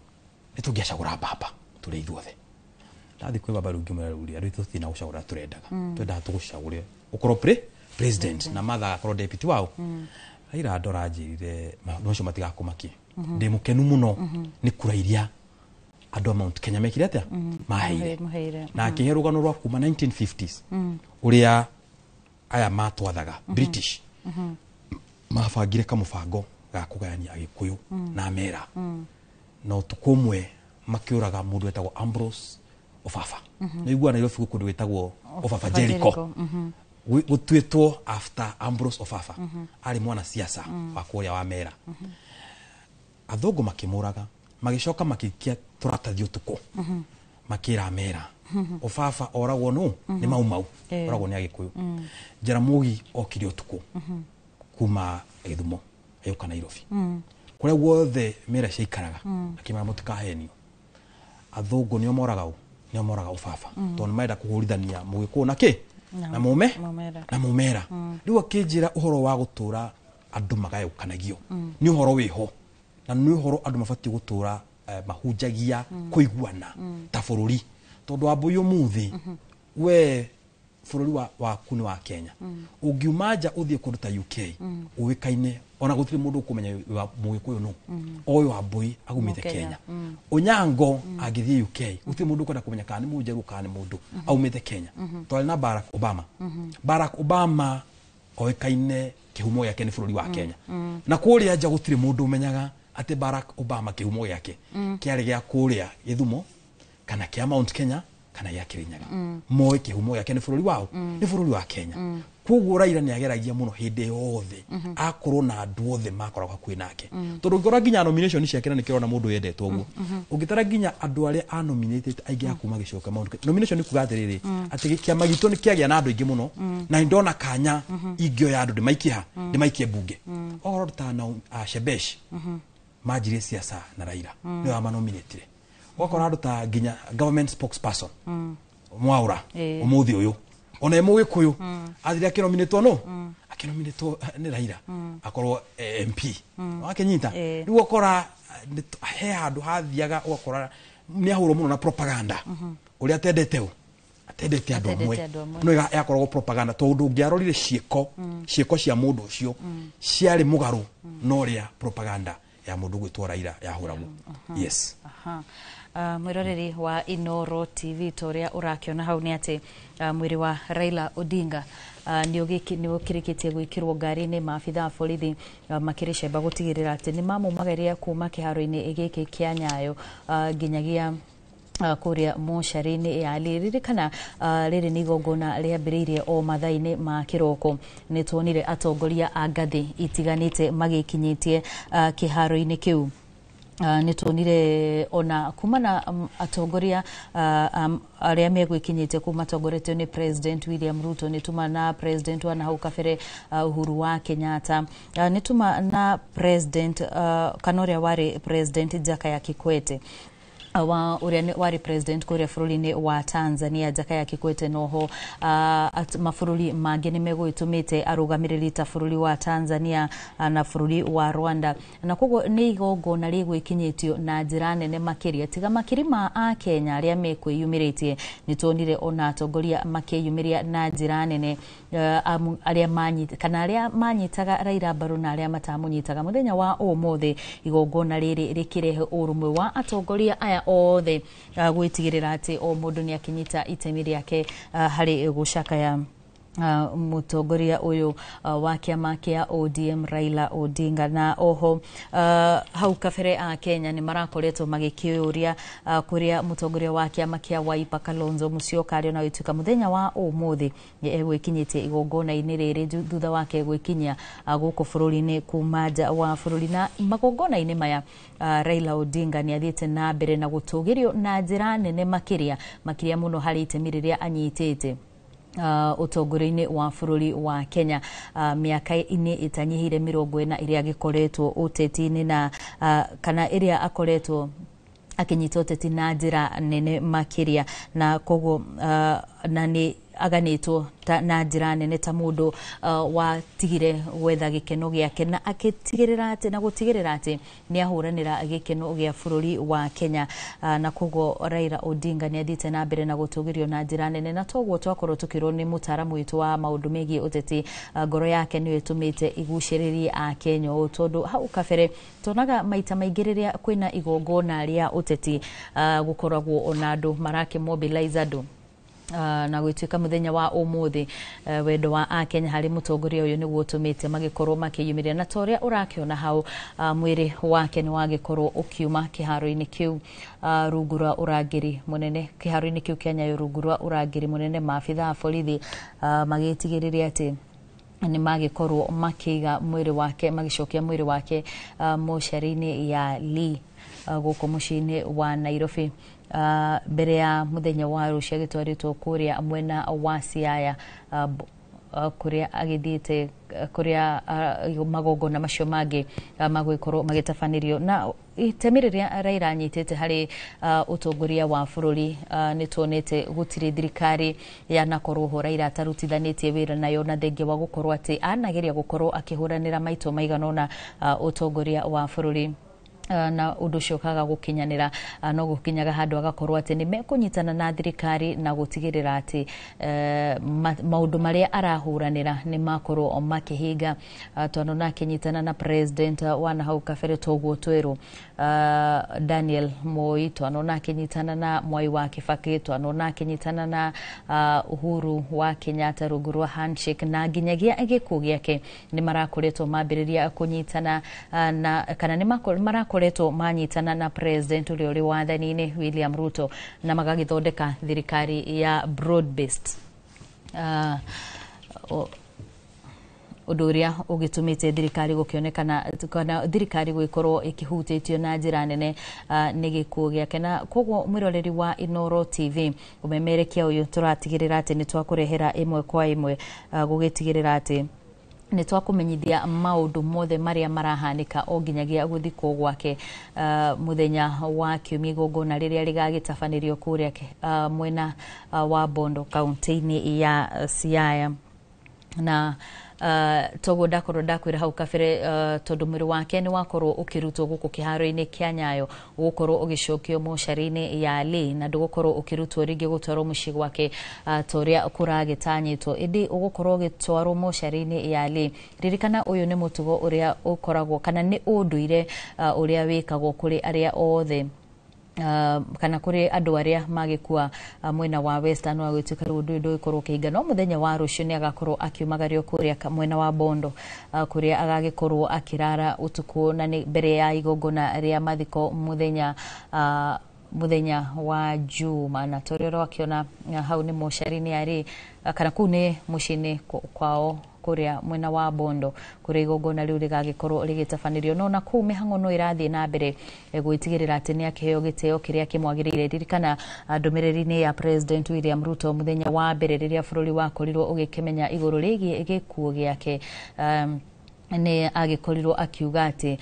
[SPEAKER 2] nĩ tũngĩacagũra baba tũrĩ ithuothe. Ndathiĩ kwĩ baba rĩu ngĩmwĩra rĩu rĩ andũ aitũ tũtirĩ na gũcagũra tũrendaga, twendaga tũgũcagũre ũkorwo president na Martha agakorwo deputy wao. Raila ndora anjĩrire maũndũ macio matigakũmakie, ndĩ mũkenu mũno nĩ kura iria Andũ a Mount Kenya mekire atĩa? Maheire.
[SPEAKER 1] Maheire.
[SPEAKER 2] Na akĩhe rũgano rwa kuma 1950s, ũrĩa aya matwathaga, British, mabangire kamũbango ga kũgayania Agĩkũyũ na Mera, na ũtukũ ũmwe makĩũraga mũndũ wetagwo Ambrose Obaba. Nĩ Nairobi gwĩ kũndũ gwĩtagwo Obaba Jericho. Gũtuĩtwo after Ambrose Obaba. Arĩ mwana siasa wa kũrĩa wa Mera. Athũngũ makĩmũraga, magĩcoka makĩikia tũratathi ũtukũ, makĩra Mera Obaba oragwo nũ nĩ Mau Mau. Oragwo nĩ Agĩkũyũ. Jaramogi okire ũtukũ kuma Gĩthumo agĩũka Nairobi, kũrĩa guothe Mera ciaikaraga, akĩmera mũtikahenio, athũngũ nĩo moraga ũ, nĩo moraga Obaba, tondũ nĩ marenda kũhũrithania Mũgĩkũyũ na kĩ na mũme
[SPEAKER 1] Mũmera.
[SPEAKER 2] Na Mũmera. Rĩu akĩnjĩra ũhoro wa gũtũra andũ magayũkanagio nĩ ũhoro wĩho, na nĩ ũhoro andũ mabatiĩ gũtũra mahunjagia kũiguana ta bũrũri, tondũ Wambũi ũmũthĩ we bũrũri waku nĩ wa Kenya. Ũngiuma nja ũthiĩ kũndũ ta UK, ũĩkaine, ona gũtirĩ mũndũ ũkũmenya wĩ wa Mũgĩkũyũ nũ, oĩ Wambũi agumĩte
[SPEAKER 1] Mũkenya.
[SPEAKER 2] Kenya. Onyango angĩthiĩ UK, gũtirĩ mũndũ ũkwenda kũmenya kana nĩ Mũnjaruo kana nĩ mũndũ aumĩte Kenya. Twarĩ na Barack Obama. Barack Obama oĩkaine kĩhumo gĩake nĩ bũrũri wa Kenya, na kũrĩa nja gũtirĩ mũndũ ũmenyaga atĩ Barack Obama kĩhumo gĩake kĩarĩ gĩa kũrĩa Gĩthumo kana kĩa Mount Kenya kana gĩa Kĩrĩnyaga. Moĩ kĩhumo gĩake nĩ bũrũri wao, nĩ bũrũri wa Kenya. Koguo Raila nĩ ageragia mũno hĩndĩ yothe akorwo na andũ othe makoragwo hakuhĩ nake, tondũ ũngĩkora nginya nomination ciake, na nĩkĩo ũrona mũndũ wendetwo ũguo, ũngĩtara nginya andũ arĩa anominated aingĩ a kuma gĩcigo kĩa Mount Kenya. Nomination nĩ kuga atĩrĩrĩ, atĩ kĩama gitũ nĩ kĩagĩa na andũ aingĩ mũno, na nĩ ndona kanya ingĩoya andũ ndĩmaikie ha, ndĩmaikie mbunge. Okorwo ta na Shebesh manjirie siasa na Raila, nĩwe wamanominatire. Ũgakora andũ ta nginya government spokesperson Mwaura, ũmũthĩ ũyũ ona e Mũgĩkũyũ, athire akĩnominĩtwo no akĩnominĩtwo nĩ Raila akorwo MP. Wakĩnyita? Rĩu ũgakora he handũ hathiaga, ũgakora nĩ ahũrwo mũno na propaganda ũrĩa atendete ũ atendete andũ amwe.
[SPEAKER 1] Atendete andũ amwe.
[SPEAKER 2] No yakoragwo propaganda, tondũ ũngĩarorire ciĩko, ciĩko cia mũndũ ũcio ciarĩ mũgarũ na ũrĩa propaganda ya mũndũ gwĩtwo Raila yahũragwo, yes.
[SPEAKER 1] Aha. Mwĩroreri wa Inoro TV, ta ũrĩa ũrakĩona hau nĩ atĩ mwĩrĩ wa Raila Odinga nĩ ũkĩrĩkĩtie gwĩkĩrwo ngari-inĩ, maabitha a borithi makĩrĩ cemba gũtigĩrĩra atĩ nĩ mamumagaria kuma kĩharo-inĩ gĩkĩ kĩa Nyayo nginyagia kũrĩa mocarĩ-inĩ ya Lee. Ririkana rĩrĩ nĩ igongona rĩambĩrĩirie o mathaa-inĩ ma kĩroko. Nĩ tuonire atongoria a ngathĩ itiganĩte magĩkinyĩtie kĩharo-inĩ kĩu. Nĩ tuonire ona kuma na atongoria arĩa megwĩkinyĩtie kũu matongoretio nĩ President William Ruto, nĩ tuma na President wa nahau kabere Uhuru wa Kenyatta, nĩ tuma na President kana ũrĩa warĩ President Jakaya Kikwete, wa ũrĩa warĩ president kũrĩa bũrũri-inĩ wa Tanzania Jakaya Kikwete. Noho mabũrũri mangĩ nĩ megũgĩtũmĩte arũgamĩrĩri ta bũrũri wa Tanzania na bũrũri wa Rwanda, na koguo nĩ igongona rĩgwĩkinyĩtio na njĩra nene makĩria, tiga makiri ma a Kenya arĩa mekwĩyumĩrĩtie. Nĩ tuonire ona atongoria makĩyumĩria na njĩra nene, arĩa manyita kana arĩa manyitaga Raila mbaru na arĩa matamũnyitaga. Mũthenya wa ũmũthĩ igongona rĩrĩ rĩkĩrehe ũrũmwe wa atongoria aya othe, gwĩtigĩrĩra atĩ o mũndũ nĩ akĩnyita itemi rĩake harĩ gũcakaya mũtongoria ũyũ wa kĩama kĩa ODM Raila Odinga. Na oho hau kabere a Kenya nĩ marakoretwo magĩkĩũria kũrĩa mũtongoria wa kĩama kĩa Wiper Kalonzo Musyoka arĩ, ona gũtuĩka mũthenya wa ũmũthĩ nĩ egwĩkinyĩtie igongona-inĩ rĩrĩ thutha wake gwĩkinyia gũkũ bũrũri-inĩ kuma nja wa bũrũri. Na magongona-inĩ maya Raila Odinga nĩ athiĩte na mbere na gũtũgĩrio na njĩra nene makĩria makĩria mũno harĩ itemi rĩrĩa anyitĩte ũtongoria-inĩ wa bũrũri wa Kenya mĩaka-inĩ ĩtanyihĩire 40 ĩrĩa agĩkoretwo ũteti-inĩ na kana ĩrĩa akoretwo akĩnyita ũteti na njĩra nene makĩria. Na koguo na nĩ Aganĩtwo na njĩra nene ta mũndũ watigire gwetha gĩkeno gĩake na agĩtigĩrĩra atĩ na gũtigĩrĩra atĩ nĩ ahũranĩra gĩkeno gĩa bũrũri wa Kenya. Na koguo Raila Odinga nĩ athiĩte na mbere na gũtũgĩrio na njĩra nene, na toguo twakorwo tũkĩrwo nĩ mũtaaramu witũ wa maũndũ megiĩ ũteti, ngoro yake nĩyo ĩtũmĩte igucĩrĩrie Akenya ũũ, tondũ hau kabere tuonaga maita maingĩ rĩrĩa kwĩna igongona rĩa ũteti, gũkoragwo ona andũ marakĩmobilize andũ. Na gwĩtuĩka mũthenya wa ũmũthĩ, wendo wa Akenya harĩ mũtongoria ũyũ nĩguo ũtũmĩte magĩkorwo makĩyumĩria, na ta ũrĩa ũrakĩona hau, mwĩrĩ wake nĩ wagĩkorwo ũkiuma kĩharo-inĩ kĩu rungu rwa ũrangĩri mũnene, kĩharo-inĩ kĩu kĩa Nyayo rungu rwa ũrangĩri mũnene, maabitha a borithi magĩtigĩrĩre atĩ nĩ magĩkorwo makĩiga mwĩrĩ wake, magĩcokia mwĩrĩ wake mocarĩ-inĩ ya Lee gũkũ mũciĩ-inĩ wa Nairobi, mbere ya mũthenya wa rũciũ agĩtwarĩtwo kũrĩa mwena wa Siaya, kũrĩa agĩthiĩte, kũrĩa magongona macio mangĩ magũgĩkorwo magĩtabanĩrio. Na itemi rĩrĩa Raila anyitĩte harĩ ũtongoria wa bũrũri, nĩ tuonete gũtirĩ thirikari yanakorwo ho Raila atarutithanĩtie wĩra nayo, na thengia wa gũkorwo atĩ anageria gũkorwo akĩhũranĩra maito maigana ũna ũtongoria wa bũrũri, na ũndũ ũcio ũkaga gũkinyanĩra, no gũkinyaga handũ agakorwo atĩ nĩ mekũnyitana na thirikari na gũtigĩrĩra atĩ maũndũ marĩa arahũranĩra nĩ makorwo makĩhinga. Twanona akĩnyitana na president wa na hau kabere, toguo twerwo, Daniel Moi, twanona akĩnyitana na Mwai wa Kibaki, twanona akĩnyitana na Uhuru wa Kenyatta rungu rwa handshake, na nginyagia gĩkuũ gĩake nĩ marakoretwo mambĩrĩria kũnyitana, na kana nĩ marakoretwo manyitana na president ũrĩa ũrĩ wathani-inĩ William Ruto, na magagĩthondeka thirikari ya broad based, ũndũ ũrĩa ũgĩtũmĩte thirikari gũkĩonekana kana thirikari gũgĩkorwo ĩkĩhutĩtio na njĩra nene nĩ gĩkuũ gĩake. Na koguo mwĩroreri wa Inooro TV, ũmemerekia ũyũ tũratigĩrĩra atĩ nĩ twakũrehera ĩmwe kwa ĩmwe, gũgĩtigĩrĩra atĩ nĩ twakũmenyithia maũndũ mothe marĩa marahanĩka o nginyagia gũthikwo gwake, mũthenya wa kiumia, igongona rĩrĩa rĩgagĩtabanĩrio kũrĩa mwena wa Bondo, kaunti-inĩ ya Siaya. Na toguo ndakorwo ndakwĩra hau kabere, tondũ mwĩrĩ wake nĩ wakorwo ũkĩrutwo gũkũ kĩharo-inĩ kĩa Nyayo, ũgũkorwo ũgĩcokio mocarĩ-inĩ ya Lee, na ndũgũkorwo ũkĩrutwo rĩngĩ gũtwarwo mũciĩ gwake ta ũrĩa kũragĩtanyĩtwo, ĩndĩ ũgũkorwo ũgĩtwarwo mocarĩ-inĩ ya Lee. Ririkana ũyũ nĩ mũtugo ũrĩa ũkoragwo kana nĩ ũndũire ũrĩa wĩkagwo kũrĩ arĩa othe kana kũrĩ andũ arĩa magĩkua mwena wa Western, wa gwĩtuĩka rĩu ũndũ ũyũ ndũgĩkorwo ũkĩhinga, no mũthenya wa rũciũ nĩ agakorwo akiumagario kũrĩa mwena wa Bondo, kũrĩa agagĩkorwo akĩrara ũtukũ, na nĩ mbere ya igongona rĩa mathiko mũthenya wa Juma. Na torĩa ũrakĩona hau nĩ mocarĩ-inĩ arĩ, kana kũu nĩ mũciĩ-inĩ kwao kũrĩa mwena wa Bondo, kũrĩa igongona rĩu rĩgagĩkorwo rĩgĩtabanĩrio. No na kũu mĩhang'o no ĩrathiĩ na mbere gwĩtigĩrĩra atĩ nĩ akĩheo gĩtĩo kĩrĩa kĩmwagĩrĩire. Ririkana ndũmĩrĩri-inĩ ya President William Ruto mũthenya wa mbere rĩrĩa bũrũri wakorirwo ũgĩkĩmenya igũrũ rĩgiĩ gĩkuũ gĩake, nĩ agĩkorirwo akiuga atĩ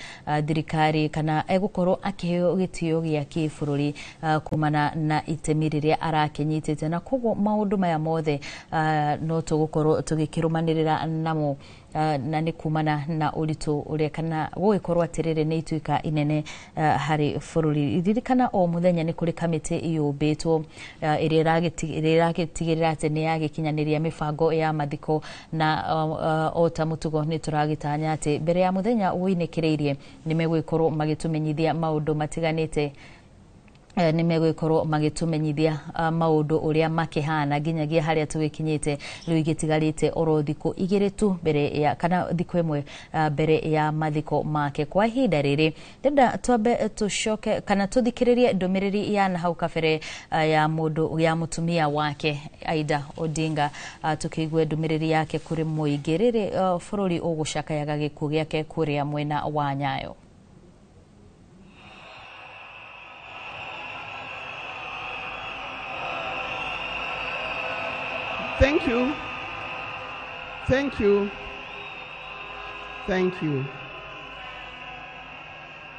[SPEAKER 1] thirikari kana egũkorwo akĩheo gĩtĩo gĩa kĩbũrũri kumana na itemi rĩrĩa arakĩnyitĩte. Na koguo maũndũ maya mothe no tũgũkorwo tũgĩkĩrũmanĩrĩra namo, na nĩ kumana na ũritũ ũrĩa kana gũgĩkorwo atĩrĩrĩ nĩ ituĩka inene harĩ bũrũri. Ririkana o mũthenya nĩ kũrĩ kamĩtĩ yũmbĩtwo ĩrĩa ĩragĩtigĩrĩra atĩ nĩ yagĩkinyanĩria mĩbango ya mathiko, na o ta mũtugo nĩ tũragĩtanya atĩ mbere ya mũthenya ũinĩkĩrĩirie nĩ megũgĩkorwo magĩtũmenyithia maũndũ matiganĩte, nĩ megũgĩkorwo magĩtũmenyithia maũndũ ũrĩa makĩhana nginyagia harĩa tũgĩkinyĩte. Rĩu igĩtigarĩte oro thikũ igĩrĩ tu mbere ya kana thikũ ĩmwe mbere ya mathiko make. Kwa ihinda rĩrĩ ndĩrenda twambe tũcoke kana tũthikĩrĩrie ndũmĩrĩri ya na hau kabere ya mũndũ ya mũtumia wake Aida Odinga, tũkĩigue ndũmĩrĩri yake kũrĩ mũingĩ rĩrĩ bũrũri ũgũcakayaga gĩkuũ gĩake kũrĩa mwena wa Nyayo.
[SPEAKER 5] Thank you. Thank you. Thank you.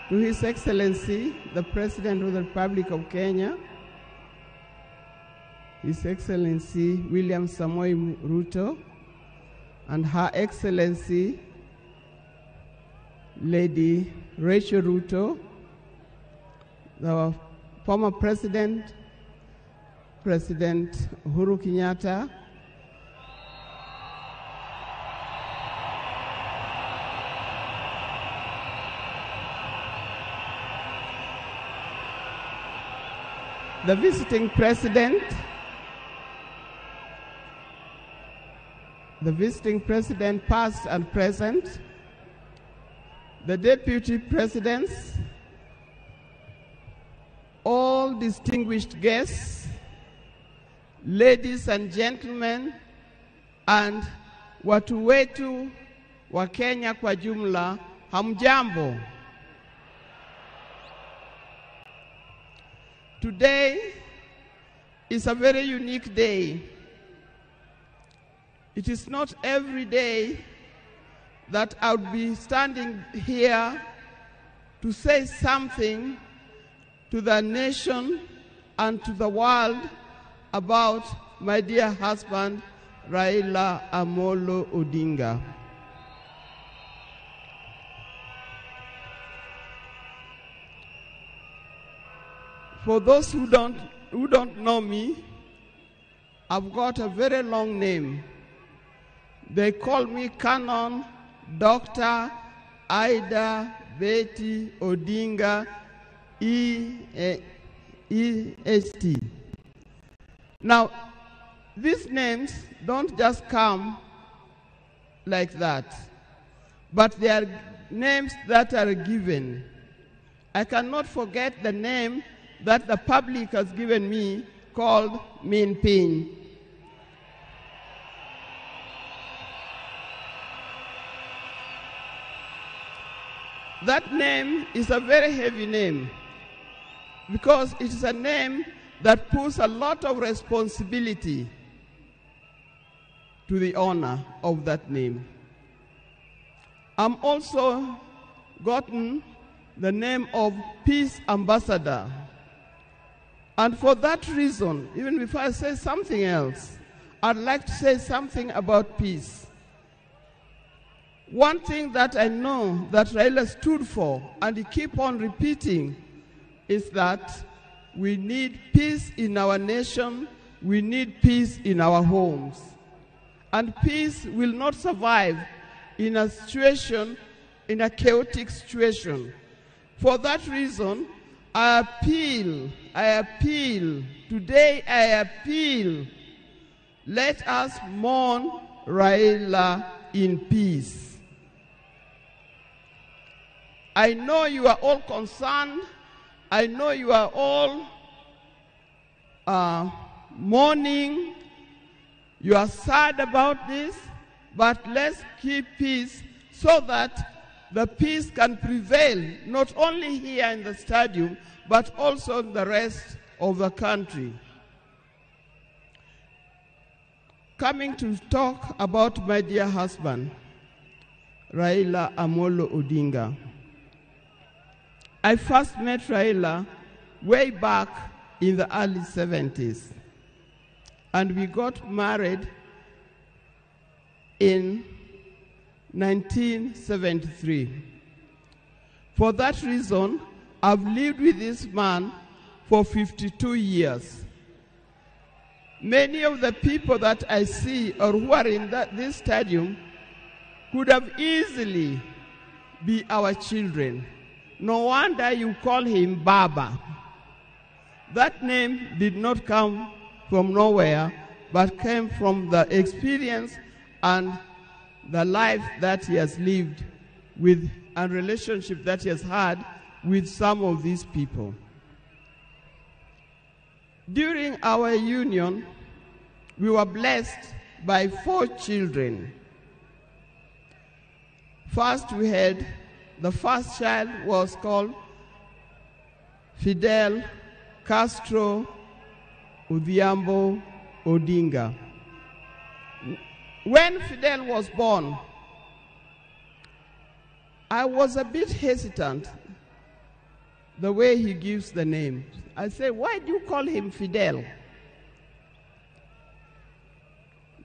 [SPEAKER 5] To His Excellency, the President of the Republic of Kenya, His Excellency William Samoei Ruto, and Her Excellency Lady Rachel Ruto, our former President, President Uhuru Kenyatta, the visiting president, past and present, the deputy presidents, all distinguished guests, ladies and gentlemen, and watu wetu wa Kenya kwa jumla, hamjambo. Today is a very unique day. It is not every day that I would be standing here to say something to the nation and to the world about my dear husband, Raila Amolo Odinga. For those who don't know me, I've got a very long name. They call me Canon Dr. Ida Betty Odinga, E-H-T. Now, these names don't just come like that, but they are names that are given. I cannot forget the name that the public has given me called Min Pin. That name is a very heavy name because it is a name that puts a lot of responsibility to the owner of that name. I'm also gotten the name of Peace Ambassador. And for that reason, even before I say something else, I'd like to say something about peace. One thing that I know that Raila stood for, and he keep on repeating, is that we need peace in our nation, we need peace in our homes. And peace will not survive in a situation, in a chaotic situation. For that reason, I appeal, today I appeal, let us mourn Raila in peace. I know you are all concerned. I know you are all mourning. You are sad about this, but let's keep peace so that the peace can prevail, not only here in the stadium, but also in the rest of the country. Coming to talk about my dear husband, Raila Amolo Odinga. I first met Raila way back in the early 70s, and we got married in 1973. For that reason, I've lived with this man for 52 years. Many of the people that I see or who are in this stadium could have easily be our children. No wonder you call him Baba. That name did not come from nowhere, but came from the experience and the life that he has lived with and relationship that he has had with some of these people. During our union, we were blessed by 4 children. First, we had the first child was called Fidel Castro Odhiambo Odinga. When Fidel was born, I was a bit hesitant the way he gives the name. I say, why do you call him Fidel?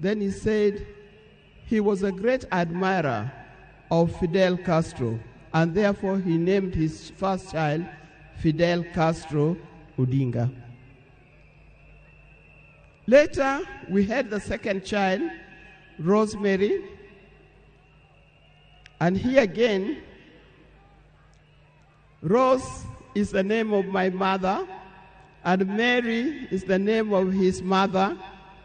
[SPEAKER 5] Then he said he was a great admirer of Fidel Castro, and therefore he named his first child Fidel Castro Odinga. Later, we had the second child, Rosemary, and here again, Rose is the name of my mother, and Mary is the name of his mother.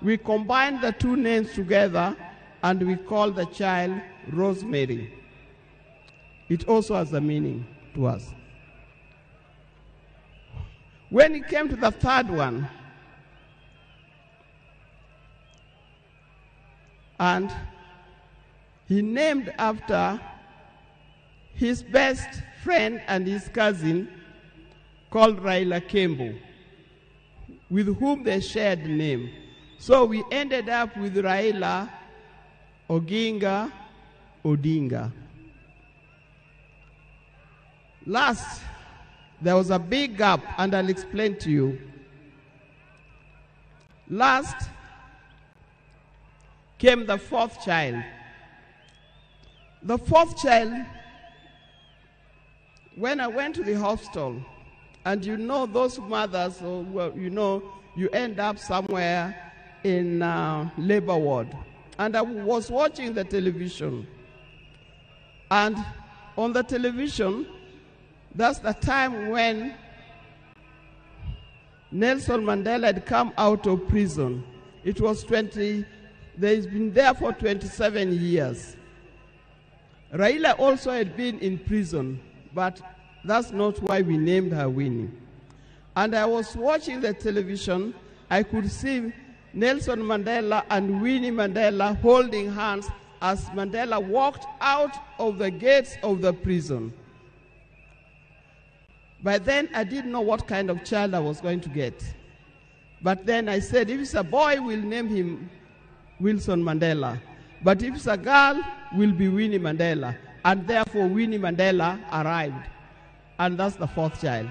[SPEAKER 5] We combined the two names together, and we call the child Rosemary. It also has a meaning to us. When it came to the third one, and he named after his best friend and his cousin called Raila Kembo, with whom they shared name. So we ended up with Raila Oginga Odinga. Last, there was a big gap, and I'll explain to you. Last came the fourth child. The fourth child, when I went to the hospital, and you know those mothers, you know, you end up somewhere in labor ward. And I was watching the television. And on the television, that's the time when Nelson Mandela had come out of prison. It was 20, he's been there for 27 years. Raila also had been in prison, but that's not why we named her Winnie. And I was watching the television, I could see Nelson Mandela and Winnie Mandela holding hands as Mandela walked out of the gates of the prison. By then, I didn't know what kind of child I was going to get. But then I said, if it's a boy, we'll name him Wilson Mandela. But if it's a girl, we'll be Winnie Mandela. And therefore, Winnie Mandela arrived. And that's the fourth child.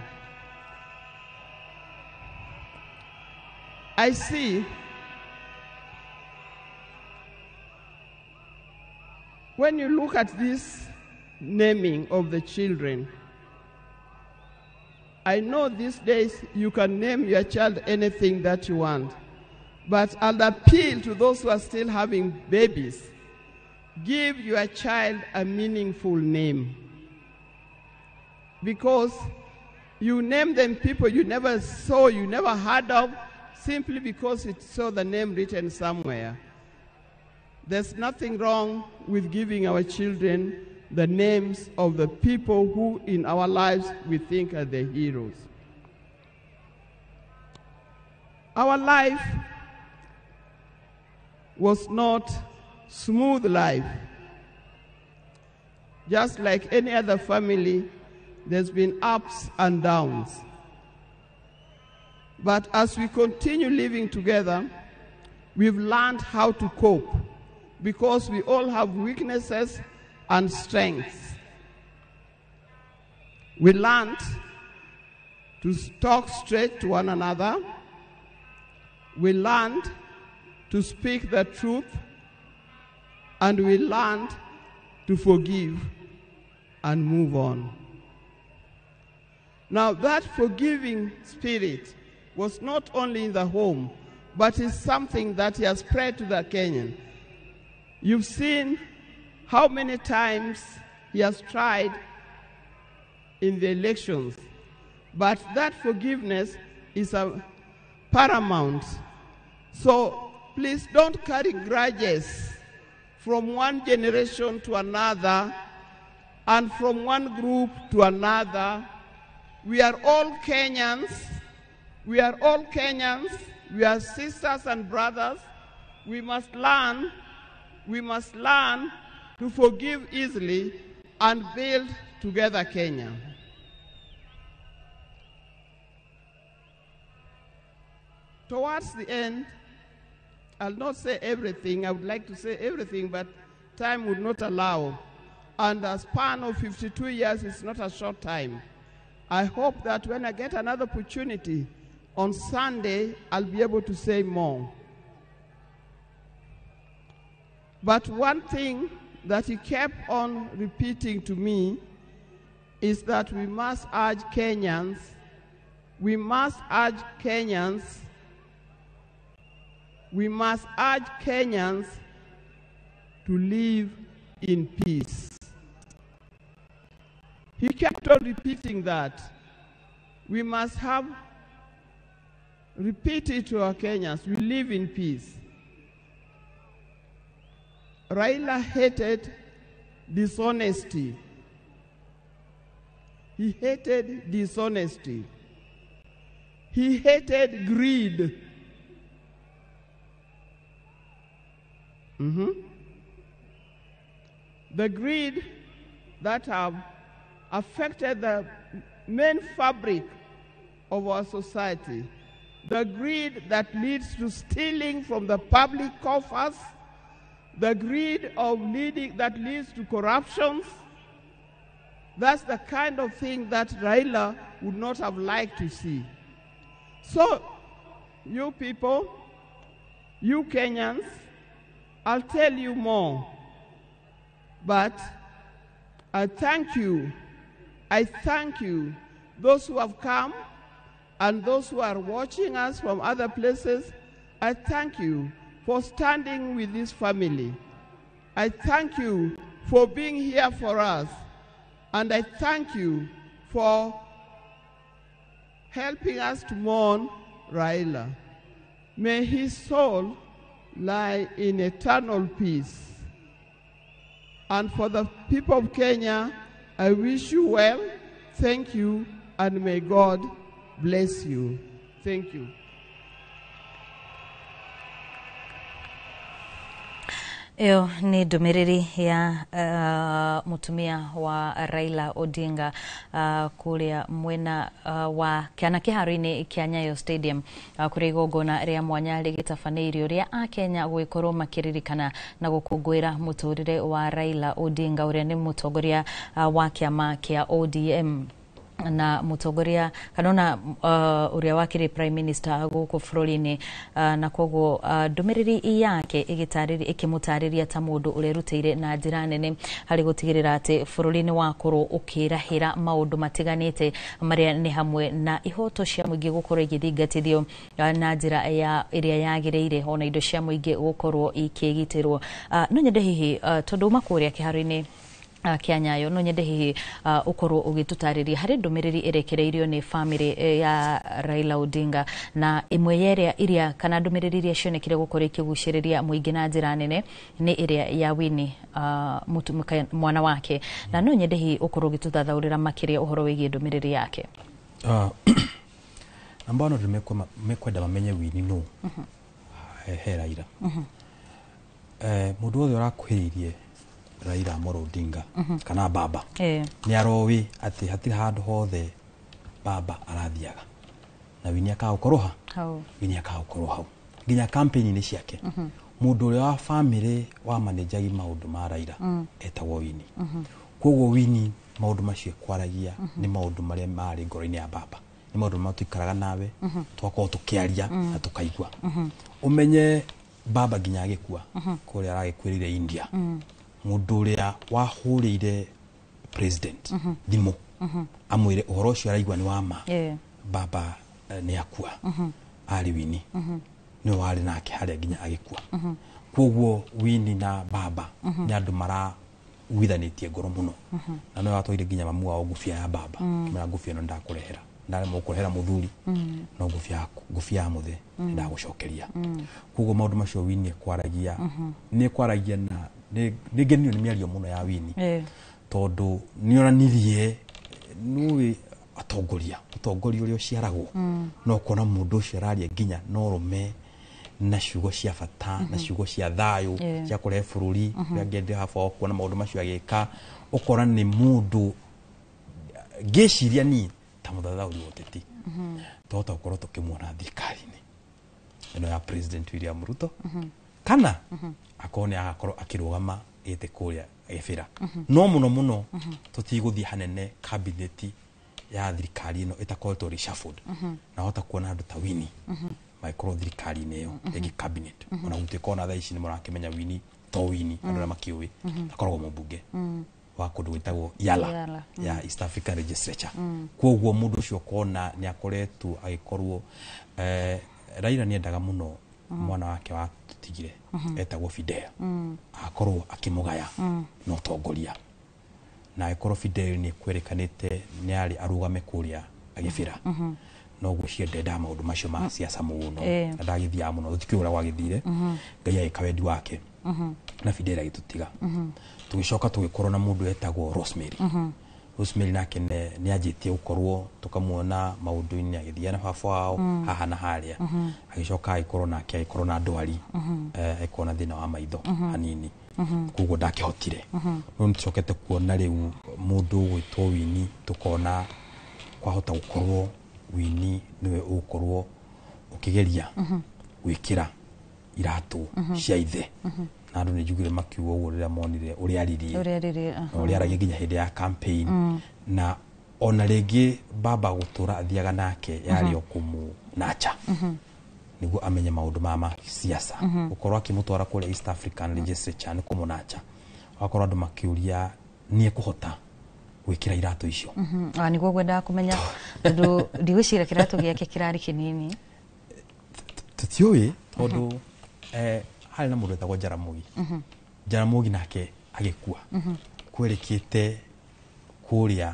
[SPEAKER 5] I see when you look at this naming of the children, I know these days you can name your child anything that you want, but I'll appeal to those who are still having babies. Give your child a meaningful name. Because you name them people you never saw, you never heard of, simply because it saw the name written somewhere. There's nothing wrong with giving our children the names of the people who in our lives we think are the heroes. Our life was not smooth life. Just like any other family, there's been ups and downs. But as we continue living together, we've learned how to cope because we all have weaknesses and strengths. We learned to talk straight to one another. We learned to speak the truth, and we learned to forgive and move on. Now, that forgiving spirit was not only in the home, but is something that he has spread to the Kenyan. You've seen how many times he has tried in the elections, but that forgiveness is a paramount. So please don't carry grudges from one generation to another and from one group to another. We are all Kenyans. We are all Kenyans. We are sisters and brothers. We must learn. We must learn to forgive easily and build together Kenya. Towards the end, I'll not say everything. I would like to say everything, but time would not allow. And a span of 52 years is not a short time. I hope that when I get another opportunity on Sunday, I'll be able to say more. But one thing that he kept on repeating to me is that we must urge Kenyans, we must urge Kenyans, we must urge Kenyans to live in peace. He kept on repeating that. We must have, repeat it to our Kenyans, we live in peace. Raila hated dishonesty. He hated dishonesty. He hated greed. The greed that have affected the main fabric of our society, the greed that leads to stealing from the public coffers, the greed of leading that leads to corruptions. That's the kind of thing that Raila would not have liked to see. So, you people, you Kenyans, I'll tell you more. But I thank you. I thank you, those who have come and those who are watching us from other places. I thank you for standing with this family. I thank you for being here for us. And I thank you for helping us to mourn Raila. May his soul lie in eternal peace. And for the people of Kenya, I wish you well. Thank you, and may God bless you. Thank you.
[SPEAKER 1] Ĩyo nĩ ndũmĩrĩri ya mũtumia wa Raila Odinga kũrĩa mwena wa kana kĩharo-inĩ kĩa Nyayo Stadium, kũrĩa igongona rĩa mwanya rĩgĩtabanĩirio rĩa akenya gũgĩkorwo makĩririkana na gũkũngũĩra mũtũrĩre wa Raila Odinga, ũrĩa nĩ mũtongoria wa kĩama kĩa ODM na mũtongoria kana ona ũrĩa wakĩrĩ prime minister gũkũ bũrũri-inĩ, na koguo ndũmĩrĩri yake ĩgĩtarĩria ĩkĩmũtarĩria ta mũndũ ũrerutĩire na njĩra nene harĩ gũtigĩrĩra atĩ bũrũri nĩ wakorwo ũkĩrahĩra maũndũ matiganĩte, marĩa nĩ hamwe na ihoto cia mũingĩ gũkorwo igĩthingatithio na njĩra ya ĩrĩa yagĩrĩire, ona indo cia mũingĩ gũkorwo ikĩgitĩrwo. No nyende hihi, tondũ uma kũrĩa kĩharo-inĩ kĩa Nyayo, no nyende hihi ũkorwo ũgĩtũtarĩria harĩ ndũmĩrĩri ĩrekereirio nĩ famĩlĩ ya Raila Odinga, na ĩmwe ya ĩrĩa iria kana ndũmĩrĩri iria cionekire gũkorwo ikĩgucĩrĩria mũingĩ na njĩra nene nĩ ĩrĩa ya Winnie, mwana wake, na no nyende hihi ũkorwo ũgĩtũthathaũrĩra makĩria ũhoro wĩgiĩ ndũmĩrĩri yake.
[SPEAKER 2] Namba ono mekwenda mamenye Winnie nũ he Raila. Mũndũ wothe ũrakuhĩrĩirie Raila Amolo Odinga kana baba nĩ aroĩ atĩ hatirĩ handũ hothe baba arathiaga na Winnie akagũkorwo ha
[SPEAKER 1] hau.
[SPEAKER 2] Winnie akagũkorwo hau nginya campaign-inĩ ciake. Mũndũ ũrĩa wa famĩlĩ wa manejagi maũndũ ma Raila etagwo Winnie. Koguo Winnie maũndũ macio ekwaragia nĩ maũndũ marĩa marĩ ngoro-inĩ ya baba, nĩ maũndũ marĩa tũikaraga nawe, tũgakorwo tũkĩaria na tũkaigua. Ũmenye baba nginya agĩkua kũrĩa aragĩkuĩrĩire India, mũndũ ũrĩa wahũrĩire president thimũ amwĩre ũhoro ũcio araigua nĩ wa ma, baba nĩ akua, arĩ Winnie. Nĩwe warĩ nake harĩa nginya agĩkua. Koguo Winnie na baba nĩ andũ maraiguithanĩtie ngoro mũno, na nĩwe watwarire nginya mamu wao ngũbia ya baba, kĩmera ngũbia ĩno ndakũrehera, ndaremwo gũkũrehera mũthuri, no ngũbia ya mũthee ndagũcokeria. Koguo maũndũ macio Winnie ekwaragia, nĩ ekwaragia na nĩ ngenio nĩ mĩario mũno ya Winnie, tondũ nĩ onanirie nĩũĩ atongoria, ũtongoria ũrĩa ũciaragwo, no ũkona mũndũ ũcio araria nginya no rũme na ciugo cia bata na ciugo cia thayũ cia kũrehe bũrũri ũrĩa angĩendire haba kuona maũndũ macio agĩka. Ũkona nĩ mũndũ ngĩciria niĩ ta mũthathaũri wa ũteti twahota gũkorwo tũkĩmuona thirikari-inĩ ĩno ya President William Ruto, kana akorwo nĩ agakorwo akĩrũgama gĩtĩ kũrĩa gĩbĩra. No mũno mũno tũtigũthiĩ hanene kabineti ya thirikari ĩno ĩtakoretwo reshuffled, na hota kuona andũ ta Winnie magĩkorwo thirikari-inĩ ĩyo ĩngĩ cabinet, ona gũtuĩka ona thaa ici nĩ mũrakĩmenya Winnie to Winnie andũ arĩa makĩũĩ akoragwo mũmbunge wa kũndũ gwĩtagwo Yala,
[SPEAKER 1] Yala,
[SPEAKER 2] ya East African Legislature. Koguo mũndũ ũcio ũkona nĩ akoretwo agĩkorwo Raila nĩ endaga mũno mwana wake wa tũtigire etagwo Fidel akorwo akĩmũgaya na ũtongoria, na agĩkorwo Fidel nĩ kwerekanĩte nĩ arĩ arũgame kũrĩa agĩbĩra, no gwĩciria ndendaga maũndũ macio ma siasa mũno na ndagĩthiaga mũno, tũtikĩũĩ ũrĩa gwagĩthire. Ngai agĩka wendi wake na Fidel agĩtũtiga. Tũgĩcoka tũgĩkorwo na mũndũ wetagwo Rosemary. Rosemary nake nĩ anjĩtie gũkorwo tũkamuona maũndũ-inĩ agĩthiĩ na baba wao haha na harĩa. Agĩcoka agĩkorwo nake agĩkorwo na ndwari, agĩkorwo na thĩna wa maitho hanini, koguo ndakĩhotire. No nĩ tũcokete kuona rĩu mũndũ ũgwĩtwo Winnie, tũkona kwahota gũkorwo Winnie nĩwe ũgũkorwo ũkĩgeria gwĩkĩra iratũ cia ithe. Na andũ nĩ njugire makiuga ũguo rĩrĩa monire ũrĩa aririe
[SPEAKER 1] Ũrĩa aririe,
[SPEAKER 2] na ũrĩa aragia nginya hĩndĩ ya campaign. Na ona rĩngĩ baba gũtũra athiaga nake yarĩ o kũmũnacha nĩguo amenye maũndũ ma siasa. Gũkorwo akĩmũtwara kũrĩa East African Legislature nĩ kũmũnacha, wakorwo andũ makĩũria nĩ ekũhota gwĩkĩra iratũ icio.
[SPEAKER 1] Ah, nĩguo ngwendaga kũmenya tondũ ndigwĩciria kĩratũ gĩake kĩrarĩ kĩnini.
[SPEAKER 2] Tũtiũĩ tondũ harĩ na mũndũ wetagwo Jaramogi. Jaramogi nake agĩkua, kwerĩkĩte kũrĩa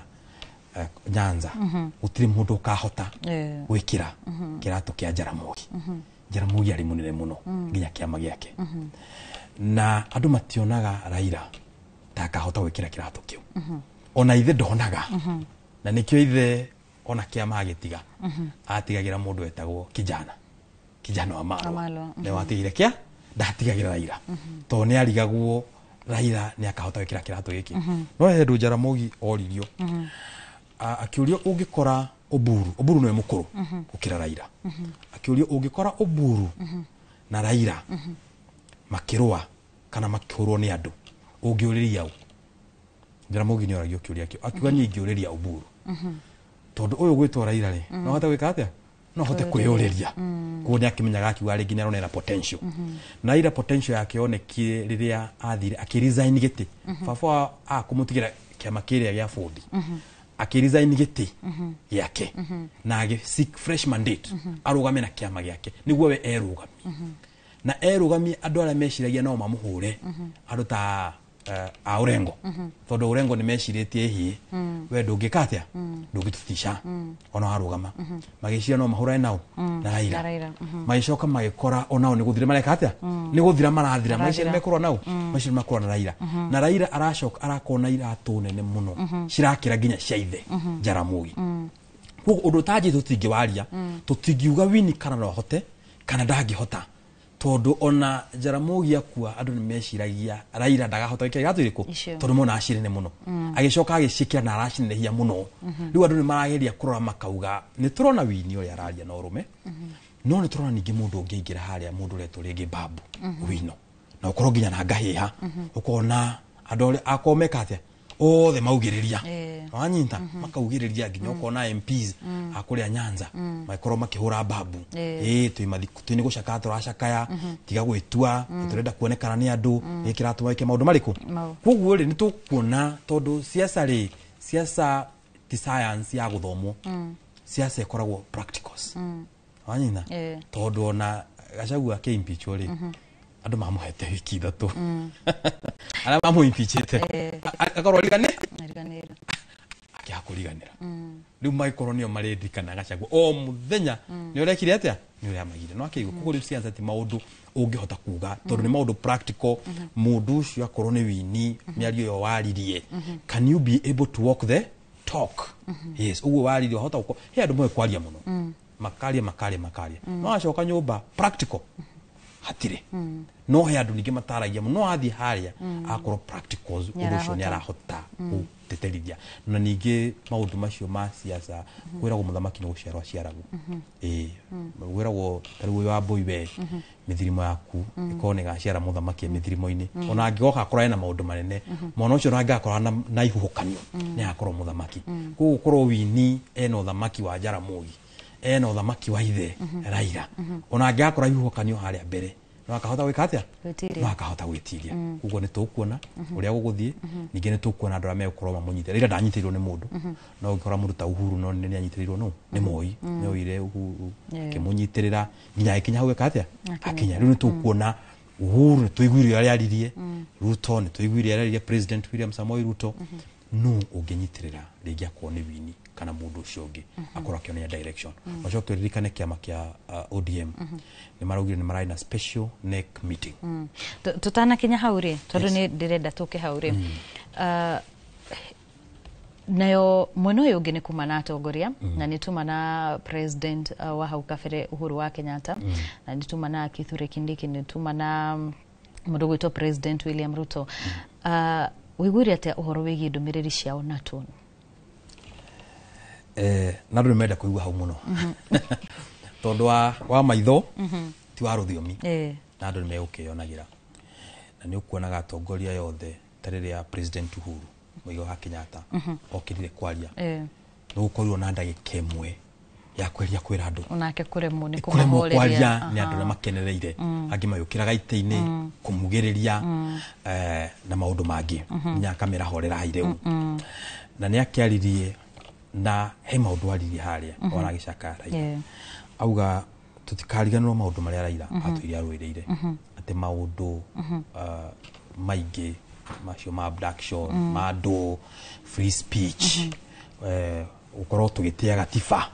[SPEAKER 2] Nyanza gũtirĩ mũndũ ũkahota gwĩkĩra kĩratũ kĩa Jaramogi. Jaramogi arĩ mũnene mũno nginya kĩama gĩake, na andũ mationaga Raila ta akahota gwĩkĩra kĩratũ kĩu. Ona ithe ndonaga, na nĩkĩo ithe ona kĩama agĩtiga atigagĩra mũndũ wetagwo kijana kijana wa Marwa.
[SPEAKER 1] Marwa,
[SPEAKER 2] nĩ watigire kĩa ndatigagĩra Raila tondũ nĩ arigagwo Raila nĩ akahota gwĩkĩra kĩratũ gĩkĩ. No he handũ Jaramogi oririo, akĩũrio ũngĩkora Oburu, Oburu nĩwe mũkũrũ gũkĩra Raila, akĩũrio ũngĩkora Oburu na Raila makĩrũa kana makĩhũrwo nĩ andũ ũngĩũrĩria ũ? Jaramogi nĩ oragio kĩũria kĩu, akiuga niĩ ingĩũrĩria Oburu tondũ ũyũ gwĩtwo Raila rĩ, no ahote gwĩka atĩa, no ahote kwĩyũrĩria. Koguo nĩ akĩmenyaga, akiuga rĩngĩ nĩ aronera potential. Na Raila potential yake yonekire rĩrĩa athire akĩresign gĩtĩ. Baba akũmũtigĩra kĩama kĩrĩa gĩa bũndi, akĩresign gĩtĩ gĩake na agĩ seek fresh mandate arũgame na kĩama gĩake nĩguo we erũgamie na erũgamie andũ arĩa meciragia no mamũhũre, andũ ta a Orengo, tondũ Orengo nĩ mecirĩtie hiĩ we ndũngĩka atĩa, ndũngĩtũtica ona warũgama. Magĩciria no mahũrane nao na Raila.
[SPEAKER 1] Na Raila,
[SPEAKER 2] Magĩcoka magĩkora onao nĩ gũthira mareka atĩa, nĩ gũthira marathira.
[SPEAKER 1] Marathira.
[SPEAKER 2] Magĩciria mekũrũa nao, macio nĩ makũrũa na Raila. Na Raila aracoka arakorwo na iratũ nene mũno cirakĩra nginya cia ithe Jaramogi. Koguo ũndũ ũtanjĩ tũtingĩwaria, tũtingiuga Winnie kana no ahote kana ndangĩhota, tondũ ona Jaramogi akua andũ nĩ meciragia Raila ndagahota gwĩkĩra iratũ irĩkũ
[SPEAKER 1] Icio.
[SPEAKER 2] tondũ mona acinene mũno. Agĩcoka agĩciĩkĩra na aracinenehia mũno. Rĩu andũ nĩ marageria kũrora makauga nĩ tũrona Winnie ũrĩa araria na ũrũme, no nĩ tũrona ningĩ mũndũ ũngĩingĩra harĩa, mũndũ ũretwo rĩngĩ Babu Wino, na ũkorwo nginya na ngahĩha, ũkona andũ arĩa akorwo meka atĩa othe maugĩrĩria. Wanyita makaugĩrĩria nginya ũkona MPs a kũrĩa Nyanza magĩkorwo makĩhũra Babu. Ĩ twĩ nĩ gũcakaya tũracakaya, tiga gwĩtua tũrenda kuonekana nĩ andũ nĩ kĩratũma wĩke maũndũ marĩkũ.
[SPEAKER 1] Mau.
[SPEAKER 2] Koguo rĩ, nĩ tũkuona tondũ siasa rĩ, siasa ti science ya gũthomwo, siasa ĩkoragwo practicals. Wanyina tondũ ona Gachagua akĩimpeachwo rĩ, andũ mamũhete wiki 3, arĩa mamũimpeachĩte akorwo arigane
[SPEAKER 1] Ariganĩra.
[SPEAKER 2] Akĩaga kũriganĩra. Rĩu magĩkorwo nĩo marĩririkana Gachagua o mũthenya nĩ ũrekire atĩa, nĩ ũrĩa magire no akĩigua. Koguo rĩu siasa ti maũndũ ũngĩhota kuga tondũ nĩ maũndũ practical. Mũndũ ũcio akorwo nĩ Winnie, mĩario ĩyo waririe, can you be able to walk the talk? Yes, ũguo waririe wahota gũkorwo he andũ moĩ kwaria mũno, makaria makaria makaria, no acoka nyũmba practical hatirĩ. No he andũ ningĩ mataragia mũno, no athiĩ harĩa akorwo practicals ũndũ ũcio nĩ arahota gũteterithia. Na ningĩ maũndũ macio ma siasa, kwĩragwo mũthamaki nĩ gũciarwo aciaragwo. Ĩĩ, gwĩragwo ta rĩu ũyũ wa Mbui, we mĩthirimo yaku ĩkorwo nĩ ĩgaciara mũthamaki mĩthirimo-inĩ. Ona angĩgoka akorwo ena maũndũ manene, mwana ũcio ona angĩgakorwo na ihuhũkanio nĩ agakorwo mũthamaki. Koguo gũkorwo Winnie ena ũthamaki wa Jaramogi, ena ũthamaki wa ithe Raila, ona angĩgakora ihuhũkanio harĩa mbere No akahota gwĩka atĩa?
[SPEAKER 1] Gwĩtiria.
[SPEAKER 2] No akahota gwĩtiria. Koguo nĩ tũkuona ũrĩa gũgũthiĩ. Ningĩ nĩ tũkuona andũ arĩa megũkorwo mamũnyitĩrĩire. Raila ndanyitĩrĩirwo nĩ mũndũ, no ũngĩkora mũndũ ta Uhuru no nĩ anyitĩrĩirwo nũ nĩ Moi, nĩ oire Uhuru akĩmũnyitĩrĩra nginya agĩkinya hau eka atĩa, akinya. Rĩu nĩ tũkuona Uhuru, nĩ tũiguire ũrĩa aririe Ruto, nĩ tũiguire ũrĩa aririe President William Samoei Ruto. No ũngĩnyitĩrĩra rĩngĩ akorwo nĩ Wini kana mũndũ ũcio ũngĩ akorwo akĩonania direction. Macoke ũririkane kĩama kĩa ODM nĩ maraugire nĩ mararĩ na special NEC meeting.
[SPEAKER 1] Tutanakinya hau rĩ, tondũ nĩ ndĩrenda tũke hau rĩ, nayo mwena ũyũ ũngĩ nĩ kuma na atongoria, na nĩ tuma na president wa hau kabere Uhuru wa Kenyatta, na nĩ tuma na Kithure Kindiki, nĩ tuma na mũndũ gwĩtwo President William Ruto. Wĩiguire atĩa ũhoro wĩgiĩ ndũmĩrĩri ciao na tone?
[SPEAKER 2] Na andũ nĩ menda kũigua hau mũno tondũ wa maitho ti wa rũthiomi, na andũ nĩ megũkĩyonagĩra, na nĩ ũkuonaga atongoria yothe ta rĩrĩa President Uhuru Muigai wa Kenyatta okĩrire kwaria, nĩ gũkorirwo na ndagĩka ĩmwe ya kweria kwĩra andũ
[SPEAKER 1] onake kũremwo nĩ
[SPEAKER 2] kũremwo kwaria
[SPEAKER 1] kũmahoreria.
[SPEAKER 2] nĩ andũ arĩa makenereire, angĩ mayũkĩraga itĩ-inĩ kũmugĩrĩria, na maũndũ mangĩ, nginya akamĩra horerai rĩu. Na nĩ akĩaririe na he maũndũ aririe harĩa aragĩcakaya Raila. Auga tũtikariganĩrwo maũndũ marĩa Raila atũire arũĩrĩire, atĩ maũndũ maingĩ macio ma abduction, ma andũ, free speech, gũkorwo tũgĩtĩa gatiba,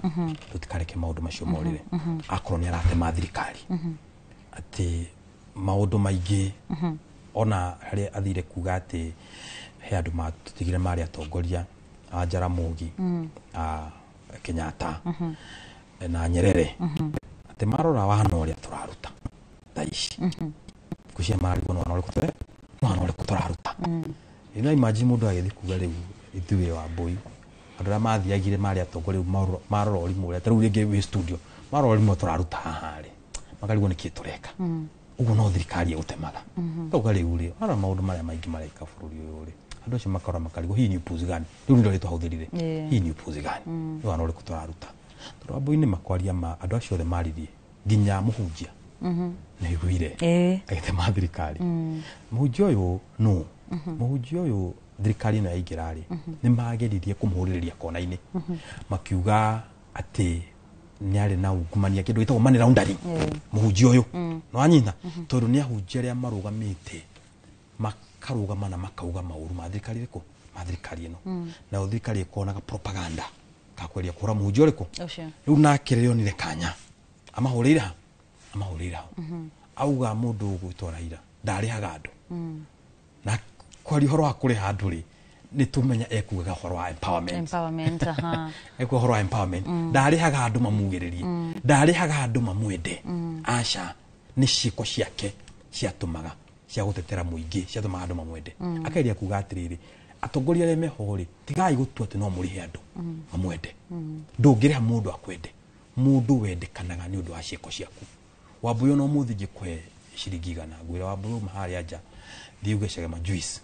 [SPEAKER 2] tũtikareke maũndũ macio morĩre akorwo nĩ aratema thirikari, atĩ maũndũ maingĩ ona harĩa athire kuga atĩ he andũ matũtigire marĩ atongoria a Jaramogi, a Kenyatta na Nyerere, atĩ marora wana ũrĩa tũraruta thaa ici kucia mararigwo nĩ wana ũrĩkũ nĩ wana ũrĩkũ tũraruta. Ĩno imagine mũndũ agĩthiĩ kuga rĩu ithuĩ wa Mbui andũ arĩa mathiagire marĩ atongoria rĩu marora ũrimũ ũrĩa ta rĩu rĩngĩ wĩ studio marora ũrimũ ũrĩa tũraruta haha rĩ, makarigwo nĩkĩ tũreka ũguo, no thirikari ĩgũtemaga. Kauga rĩu rĩ, warora maũndũ marĩa maingĩ mareka bũrũri ũyũ rĩ, andũ acio makarora makarigwo hii ni upuzi gani, rĩu nĩrĩo rĩtwahũthĩrire, hii ni upuzi gani, nĩ wana ũrĩkũ tũraruta? Tondũ Wambui-inĩ makwaria ma andũ acio othe maririe nginya mũhunjia nĩ aiguire agĩtema thirikari. Mũhunjia ũyũ nũ mũhunjia ũyũ thirikari ĩno yaingĩra rĩ, nĩ mageririe kũmũhũrĩrĩria kona-inĩ, makiuga atĩ nĩ arĩ na ungumania, kĩndũ gĩtagwo money laundering. Mũhunjia ũyũ nĩ wanyita, tondũ nĩ ahunjia arĩa marũgamĩte makarũgama na makauga maũru ma thirikari ĩrĩkũ, ma thirikari ĩno, nayo thirikari ĩkonaga propaganda kakweria kũhũra mũhunjia ũrĩkũ.
[SPEAKER 1] Ũcio.
[SPEAKER 2] Rĩu nake rĩrĩa onire kanya amahũrĩire ha, amahũrĩire hau, auga mũndũ ũgwĩtwo Raila ndarĩhaga andũ, na kwaria ũhoro wa kũrĩha andũ rĩ, nĩ tũmenya ekugaga ũhoro wa empowerment.
[SPEAKER 1] Empowerment, aha.
[SPEAKER 2] Ekuga ũhoro wa empowerment, ndarĩhaga andũ mamugĩrĩrie, ndarĩhaga andũ mamwende, aca, nĩ ciĩko ciake ciatũmaga cia gũtetera mũingĩ ciatũmaga andũ mamwende. Akageria kuga atĩrĩrĩ, atongoria arĩa meho rĩ, tigai gũtua atĩ no mũrĩhe andũ mamwende. Ndũngĩrĩha mũndũ akwende, mũndũ wendekanaga nĩ ũndũ wa ciĩko ciaku. Wambui ona ũmũthĩ ingĩkũhe ciringi 100 ngwĩre Wambui uma harĩa nja thiĩ uge Chagema Juice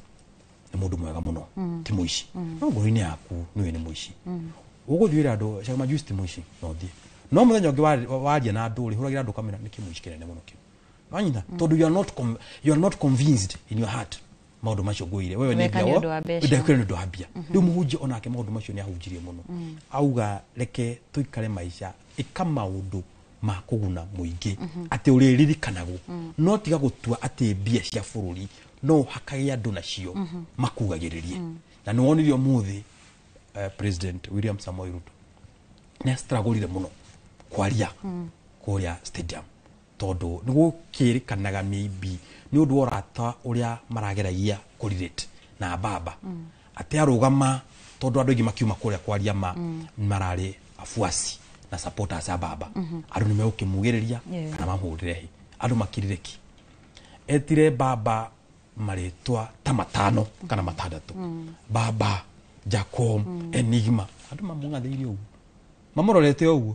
[SPEAKER 2] nĩ mũndũ mwega mũno, ti mũici, no ngoro-inĩ yaku nĩũĩ nĩ mũici, ũgũthiĩ wĩre andũ Chagema Juice ti mũici, no ũthiĩ, no mũthenya ũngĩ waria na andũ rĩ, hũragĩra andũ kamera nĩ kĩmũici kĩnene mũno kĩu wanyita, tondũ you are not convinced in your heart maũndũ macio ngwĩire wewe nĩ
[SPEAKER 1] Weka
[SPEAKER 2] mbia
[SPEAKER 1] nĩ ũndũ wa mbeca.
[SPEAKER 2] Ndekire nĩ ũndũ wa mbia. Rĩu mũhunjia onake maũndũ macio nĩ ahunjirie mũno, auga reke tũikare maica, ĩka maũndũ ma kũguna mũingĩ atĩ ũrĩririkanagwo, no tiga gũtua atĩ mbia cia bũrũri no ũhakage andũ nacio makugagĩrĩrie. Na nĩ wonire ũmũthĩ President William Samoei Ruto nĩ astragũrire mũno kwaria kũrĩa stadium, tondũ nĩ gũkĩrĩkanaga maybe nĩ ũndũ wa ũrata ũrĩa marageragia kũrelate na baba, atĩ arũgama tondũ andũ aingĩ makiuma kũrĩa kwaria ma mararĩ afuasi na supporters a baba, andũ nĩ megũkĩmugĩrĩria kana mamũhũrĩre hĩ. Andũ makirire ki, etire baba marĩtwa ta 5 kana 6, baba Jacom, Enigma, andũ mamũng'athĩirie ũguo mamũrorete ũguo,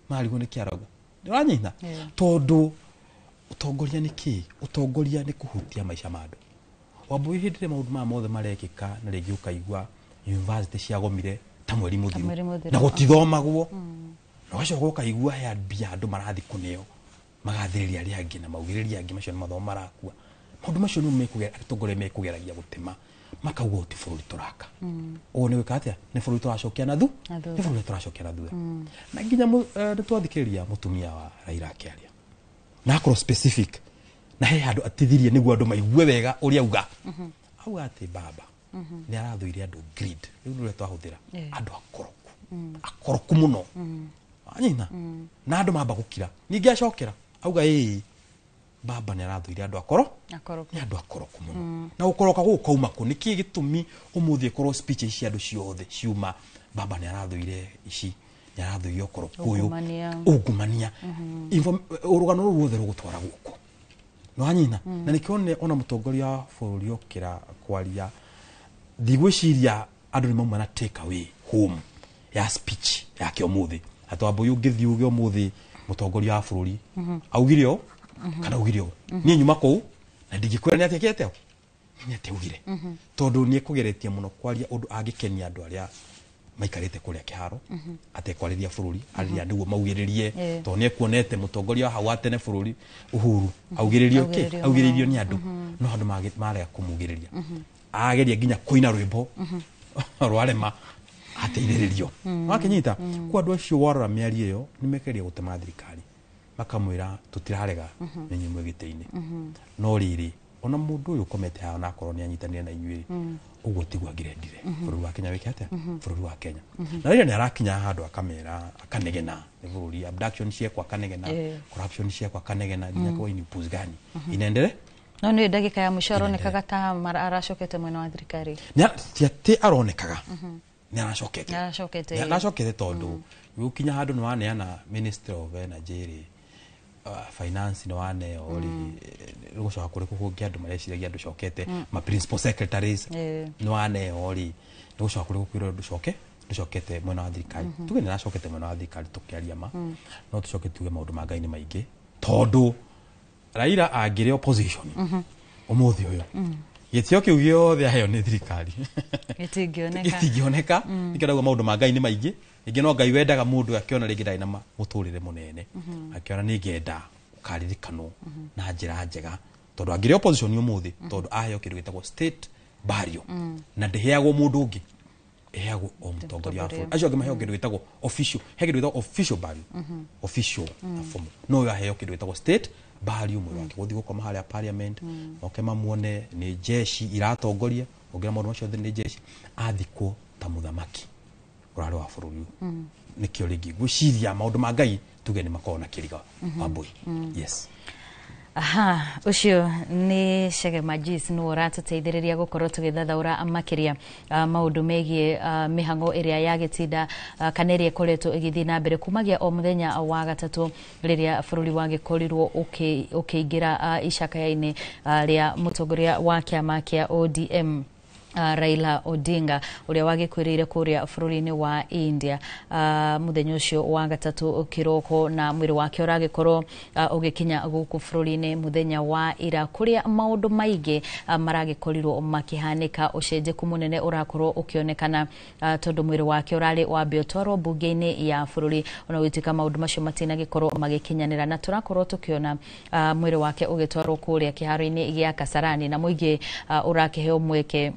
[SPEAKER 2] marigwo nĩ kĩarauga nĩwanyita, tondũ ũtongoria nĩ kĩ? Ũtongoria nĩ kũhutia maica ma andũ. Wambui hĩndĩ ĩrĩa maũndũ maya mothe marekĩka na rĩngĩ ũkaigua university ciagomire ta mweri mũthiru
[SPEAKER 1] mweri mũthiru,
[SPEAKER 2] na gũtithomagwo, na ũgacoka ũkaigua he mbia andũ marathiĩ kũneo Magathĩrĩria arĩa angĩ na maugĩrĩria angĩ macio nĩ mathomo marakua. Maũndũ macio nĩmo atongoria mekũgeragia gũtema makauga ũũ ti bũrũri tũraka. Ũũ nĩ gwĩka atĩa? Nĩ bũrũri tũracokia na
[SPEAKER 1] Na
[SPEAKER 2] nĩ
[SPEAKER 1] thutha.
[SPEAKER 2] bũrũri tũracokia na thutha. Na nginya nĩ twathikĩrĩria mũtumia wa Raila akĩaria na akorwo specific na he handũ atithirie nĩguo andũ maigue wega ũrĩa auga. Auga atĩ baba nĩ arathũire andũ greed, rĩu nĩ ũrĩa twahũthĩra andũ akoroku, akoroku mũno. Anyina na andũ mamba gũkira, ningĩ acokera auga ĩĩ baba nĩ arathũire andũ akoro
[SPEAKER 1] Akoroku.
[SPEAKER 2] Nĩ andũ akoroku mũno. Na gũkoroka gũkũ kauma kũ? Nĩkĩ gĩtũmi ũmũthĩ ĩkorwo speech ici andũ ciothe ciuma baba nĩ arathũire ici, nĩ arathũire ũkoroku ũyũ,
[SPEAKER 1] Ungumania.
[SPEAKER 2] Ungumania. Rũgano rũu ruothe rũgũtwara gũkũ nĩwanyina. Na nĩkĩo ona mũtongoria wa bũrũri okĩra kwaria, ndigwĩciria andũ nĩ mauma na take away home ya speech yake ũmũthĩ, atĩ Wambũi ũngĩthiĩ uge ũmũthĩ mũtongoria wa bũrũri augire ũũ kana augire ũũ, niĩ nyuma kũu na ndingĩkwĩra nĩ atĩa kĩte nĩ atĩa augire, tondũ nĩ ekũgeretie mũno kwaria ũndũ angĩkenia andũ arĩa maikarĩte kũrĩa kĩharo, atekwarĩria bũrũri arĩria nĩguo maugĩrĩrie, tondũ nĩ ekuonete mũtongoria wa hau wa tene bũrũri Uhuru augĩrĩrio kĩ
[SPEAKER 1] Augĩrĩrio
[SPEAKER 2] augĩrĩirio
[SPEAKER 1] mũno.
[SPEAKER 2] nĩ andũ, no andũ marega kũmugĩrĩria. Ageria nginya kũina rwĩmbo rwarema ateithĩrĩrio. Wakĩnyita kwa andũ acio warora mĩario ĩyo nĩ mekeria gũtema thirikari makamwĩra tũtirarega nĩ inyuĩ mwĩ gĩtĩ-inĩ, no rĩrĩ ona mũndũ ũyũ ũkomete haha onakorwo nĩ anyitanĩre na inyuĩ rĩ, ũguo tiguo angĩrendire bũrũri wa Kenya wĩke atĩa, bũrũri wa Kenya. Na rĩrĩa nĩ arakinya handũ akamera akanegena nĩ bũrũri abduction ciekwo akanegena, corruption ciekwo akanegena, nginya kwa ni upuzi gani inaendelea.
[SPEAKER 1] No nĩ ndagĩka ya mũico aronekaga ta aracokete mwena wa thirikari.
[SPEAKER 2] Ti atĩ aronekaga, nĩ aracokete.
[SPEAKER 1] Nĩ aracokete.
[SPEAKER 2] Nĩ aracokete tondũ gũkinya handũ nĩ waneana Ministry of Energy rĩ, finance nĩ waneo rĩ, rũgũcoka kũrĩkũ kũngĩ andũ mareciragia ndũcokete, ma principal secretaries nĩ waneo rĩ, nĩgũcoka kũrĩkũ kwĩrwo ndũcoke ndũcokete mwena wa thirikari. Tuge nĩ aracokete mwena wa thirikari tũkĩaria ma, no tũcoke tuge maũndũ ma Ngai nĩ maingĩ, tondũ Raila angĩrĩ opposition ũmũthĩ ũyũ, gĩtĩo kĩu gĩothe aheo nĩ thirikari
[SPEAKER 1] gĩtingĩoneka.
[SPEAKER 2] Gĩtingĩoneka. Nĩkĩo ndauga maũndũ ma Ngai nĩ maingĩ. Rĩngĩ no Ngai wendaga mũndũ akĩona rĩngĩ ndarĩ na mũtũrĩre mũnene, akĩona nĩ ngenda ũkaririkanwo na njĩra njega, tondũ angĩrĩ opposition ũmũthĩ, tondũ aheo kĩndũ gĩtagwo state burial, na ndĩheagwo mũndũ ũngĩ, ĩheagwo o mũtongoria wa bũrũri. Acio angĩ maheo kĩndũ gĩtagwo official, he kĩndũ gĩtagwo official burial, official na formal, no ũyũ aheo kĩndũ gĩtagwo state burial, mwĩrĩ wake gũthiĩ gũkoma harĩa parliament, moke mamuone nĩ jeshi iratongoria ongerera maũndũ macio othe nĩ jeshi, athikwo ta mũthamaki ũrarĩ wa bũrũri ũyũ. Nĩkĩo rĩngĩ ngwĩciria maũndũ ma Ngai tuge nĩ makoragwo na kĩriga, Wambũi. Yes.
[SPEAKER 1] Aha, ũcio nĩ Chege Majis nĩwe ũratũteithĩrĩria gũkorwo tũgĩthathaũra makĩria maũndũ megiĩ mĩhang'o ĩrĩa ya gĩtinda kana ĩrĩa ĩkoretwo ĩgĩthiĩ na mbere kumagia o mũthenya wa gatatũ rĩrĩa bũrũri wagĩkorirwo ũkĩingĩra icakaya-inĩ rĩa mũtongoria wa kĩama kĩa ODM, Raila Odinga, ũrĩa wagĩkuĩrĩire kũrĩa bũrũri-inĩ wa India mũthenya ũcio wa gatatũ kĩroko, na mwĩrĩ wake ũragĩkorwo ũgĩkinya gũkũ bũrũri-inĩ mũthenya wa ira, kũrĩa maũndũ maingĩ maragĩkorirwo makĩhanĩka. Ũcenjeku mũnene ũrakorwo ũkĩonekana tondũ mwĩrĩ wake ũrarĩ wambe ũtwarwo mbunge-inĩ ya bũrũri, ona gũtuĩka maũndũ macio matinagĩkorwo magĩkinyanĩra, na tũrakorwo tũkĩona mwĩrĩ wake ũgĩtwarwo kũrĩa kĩharo-inĩ gĩa Kasarani, na mũingĩ ũrakĩheo mweke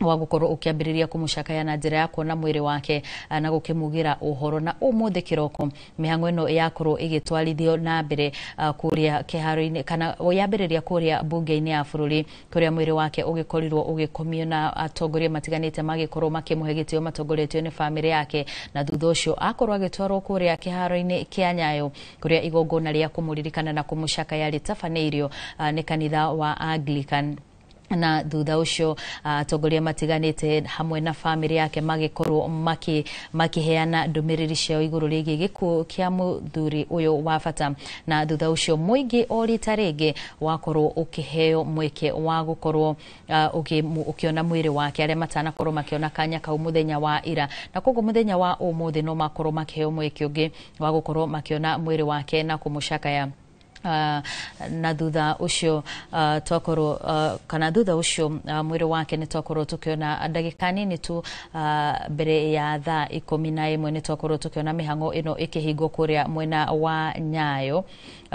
[SPEAKER 1] wa gũkorwo ũkĩambĩrĩria kũmũcakaya na njĩra ya kuona mwĩrĩ wake na gũkĩmugĩra ũhoro. Na ũmũthĩ kĩroko mĩhang'o ĩno yakorwo ĩgĩtwarithio na mbere kũrĩa kĩharo-inĩ kana yambĩrĩria kũrĩa mbunge-inĩ ya bũrũri, kũrĩa mwĩrĩ wake ũgĩkorirwo ũgĩkomio na atongoria matiganĩte magĩkorwo makĩmũhe gĩtĩo matongoretio nĩ bamĩrĩ yake, na thutha ũcio akorwo agĩtwarwo kũrĩa kĩharo-inĩ kĩa Nyayo, kũrĩa igongona rĩa kũmũririkana na kũmũcakaya rĩtabanĩirio nĩ kanitha wa Anglican. Na thutha ũcio atongoria matiganĩte hamwe na bamĩrĩ yake magĩkorwo makĩheana ndũmĩrĩri ciao igũrũ rĩgiĩ gĩkuũ kĩa mũthuri ũyũ wa bata. Na thutha ũcio mũingĩ o rita rĩngĩ wakorwo ũkĩheo mweke wa gũkorwo ũkĩona mwĩrĩ wake, arĩa matanakorwo makĩona kanya kau mũthenya wa ira, na koguo mũthenya wa ũmũthĩ no makorwo makĩheo mweke ũngĩ wa gũkorwo makĩona mwĩrĩ wake na kũmũcakaya. Na thutha ũcio twakorwo kana thutha ũcio mwĩrĩ wake nĩ twakorwo tũkĩona ndagĩka nini tu mbere ya thaa 11 nĩ twakorwo tũkĩona mĩhang'o ĩno ĩkĩhingwo kũrĩa mwena wa Nyayo.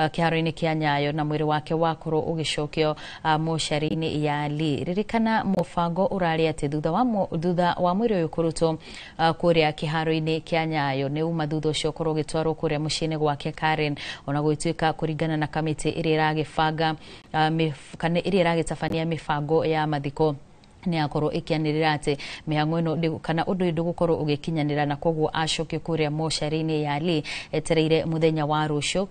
[SPEAKER 1] kĩharo-inĩ kĩa Nyayo na mwĩrĩ wake wakorwo ũgĩcokio mocarĩ-inĩ ya Lee. Ririkana mũbango ũrarĩ atĩ thutha wa mwĩrĩ ũyũ kũrutwo kũrĩa kĩharo-inĩ kĩa Nyayo nĩ uma thutha ũcio ũkorwo ũgĩtwarwo kũrĩa mũciĩ-inĩ gwake Karen, ona gũgĩtuĩka kũringana na kamĩtĩ ĩrĩa ĩragĩbanga kana ĩrĩa ĩragĩtabania mĩbango ya mathiko nĩ yakorwo ĩkĩanĩrĩra atĩ mĩhang'o ĩno kana ũndũ ũyũ ndũgũkorwo ũgĩkinyanĩra, na koguo acokio kũrĩa mocarĩ-inĩ ya Lee etereire mũthenya wa rũciũ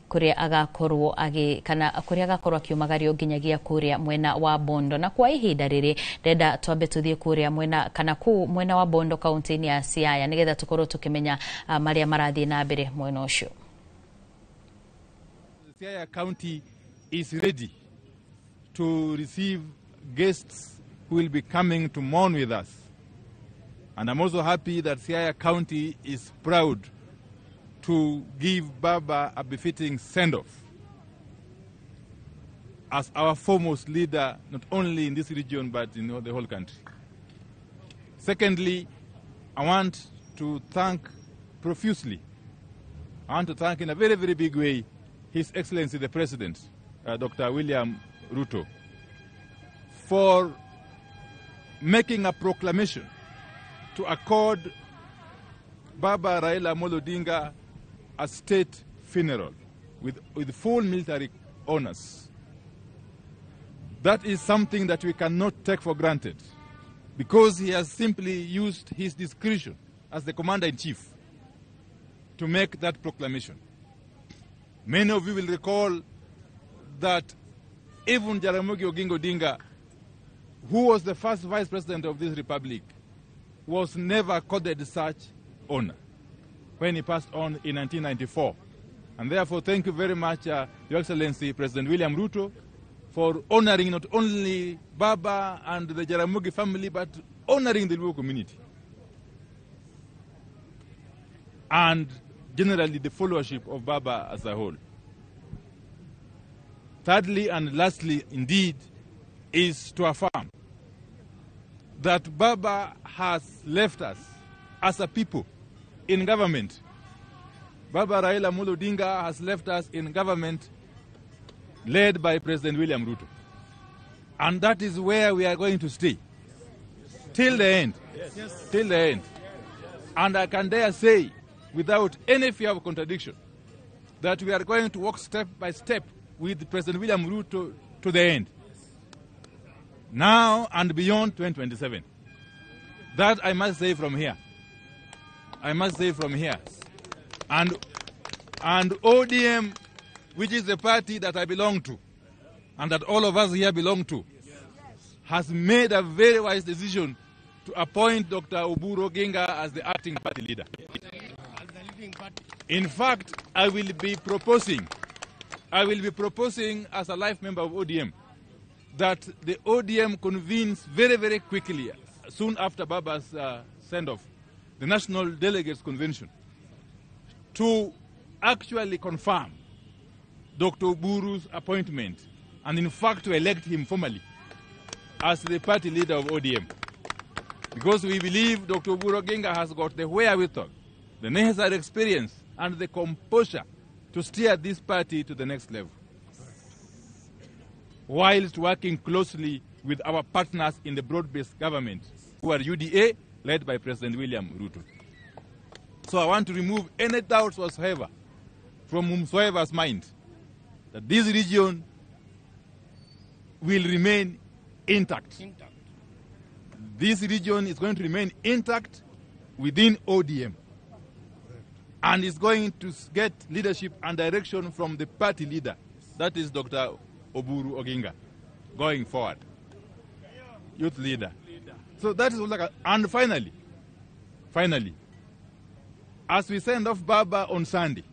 [SPEAKER 1] kũrĩa agakorwo kana kũrĩa agakorwo akiumagario nginyagia kũrĩa mwena wa Bondo. Na kwa ihinda rĩrĩ ndenda twambe tũthiĩ kũrĩa mwena kana kũu mwena wa Bondo kaunti-inĩ ya Siaya nĩgetha tũkorwo tũkĩmenya marĩa marathiĩ na mbere mwena ũcio.
[SPEAKER 10] Siaya County is ready to receive guests who will be coming to mourn with us. And I'm also happy that Siaya County is proud to give Baba a befitting send-off as our foremost leader, not only in this region, but in the whole country. Secondly, I want to thank profusely, I want to thank in a very, very big way, His Excellency the President, Dr. William Ruto, for making a proclamation to accord Baba Raila Amolo Odinga a state funeral with full military honors. That is something that we cannot take for granted, because he has simply used his discretion as the commander-in-chief to make that proclamation. Many of you will recall that even Jaramogi Oginga Odinga, who was the first vice president of this republic, was never accorded such honor when he passed on in 1994. And therefore, thank you very much, Your Excellency President William Ruto, for honoring not only Baba and the Jaramogi family, but honoring the Luo community and generally the followership of Baba as a whole. Thirdly and lastly, indeed, is to affirm that Baba has left us as a people in government. Baba Raila Amolo Odinga has left us in government led by President William Ruto. And that is where we are going to stay till the end. Yes. Till the end. And I can dare say, without any fear of contradiction, that we are going to walk step by step with President William Ruto to the end. Now and beyond 2027. That I must say from here. I must say from here. And ODM, which is the party that I belong to, and that all of us here belong to, has made a very wise decision to appoint Dr. Oburu Oginga as the acting party leader. In fact, I will be proposing as a life member of ODM that the ODM convenes very, very quickly, soon after Baba's send-off, the National Delegates Convention, to actually confirm Dr. Oburu's appointment and, in fact, to elect him formally as the party leader of ODM. Because we believe Dr. Oburu Oginga has got the wherewithal, the necessary experience, and the composure to steer this party to the next level, whilst working closely with our partners in the broad-based government, who are UDA, led by President William Ruto. So I want to remove any doubts whatsoever from whomsoever's mind that this region will remain intact. This region is going to remain intact within ODM. And is going to get leadership and direction from the party leader, that is Dr. Oburu Oginga, going forward. Youth leader. So that is all. And finally, as we send off Baba on Sunday,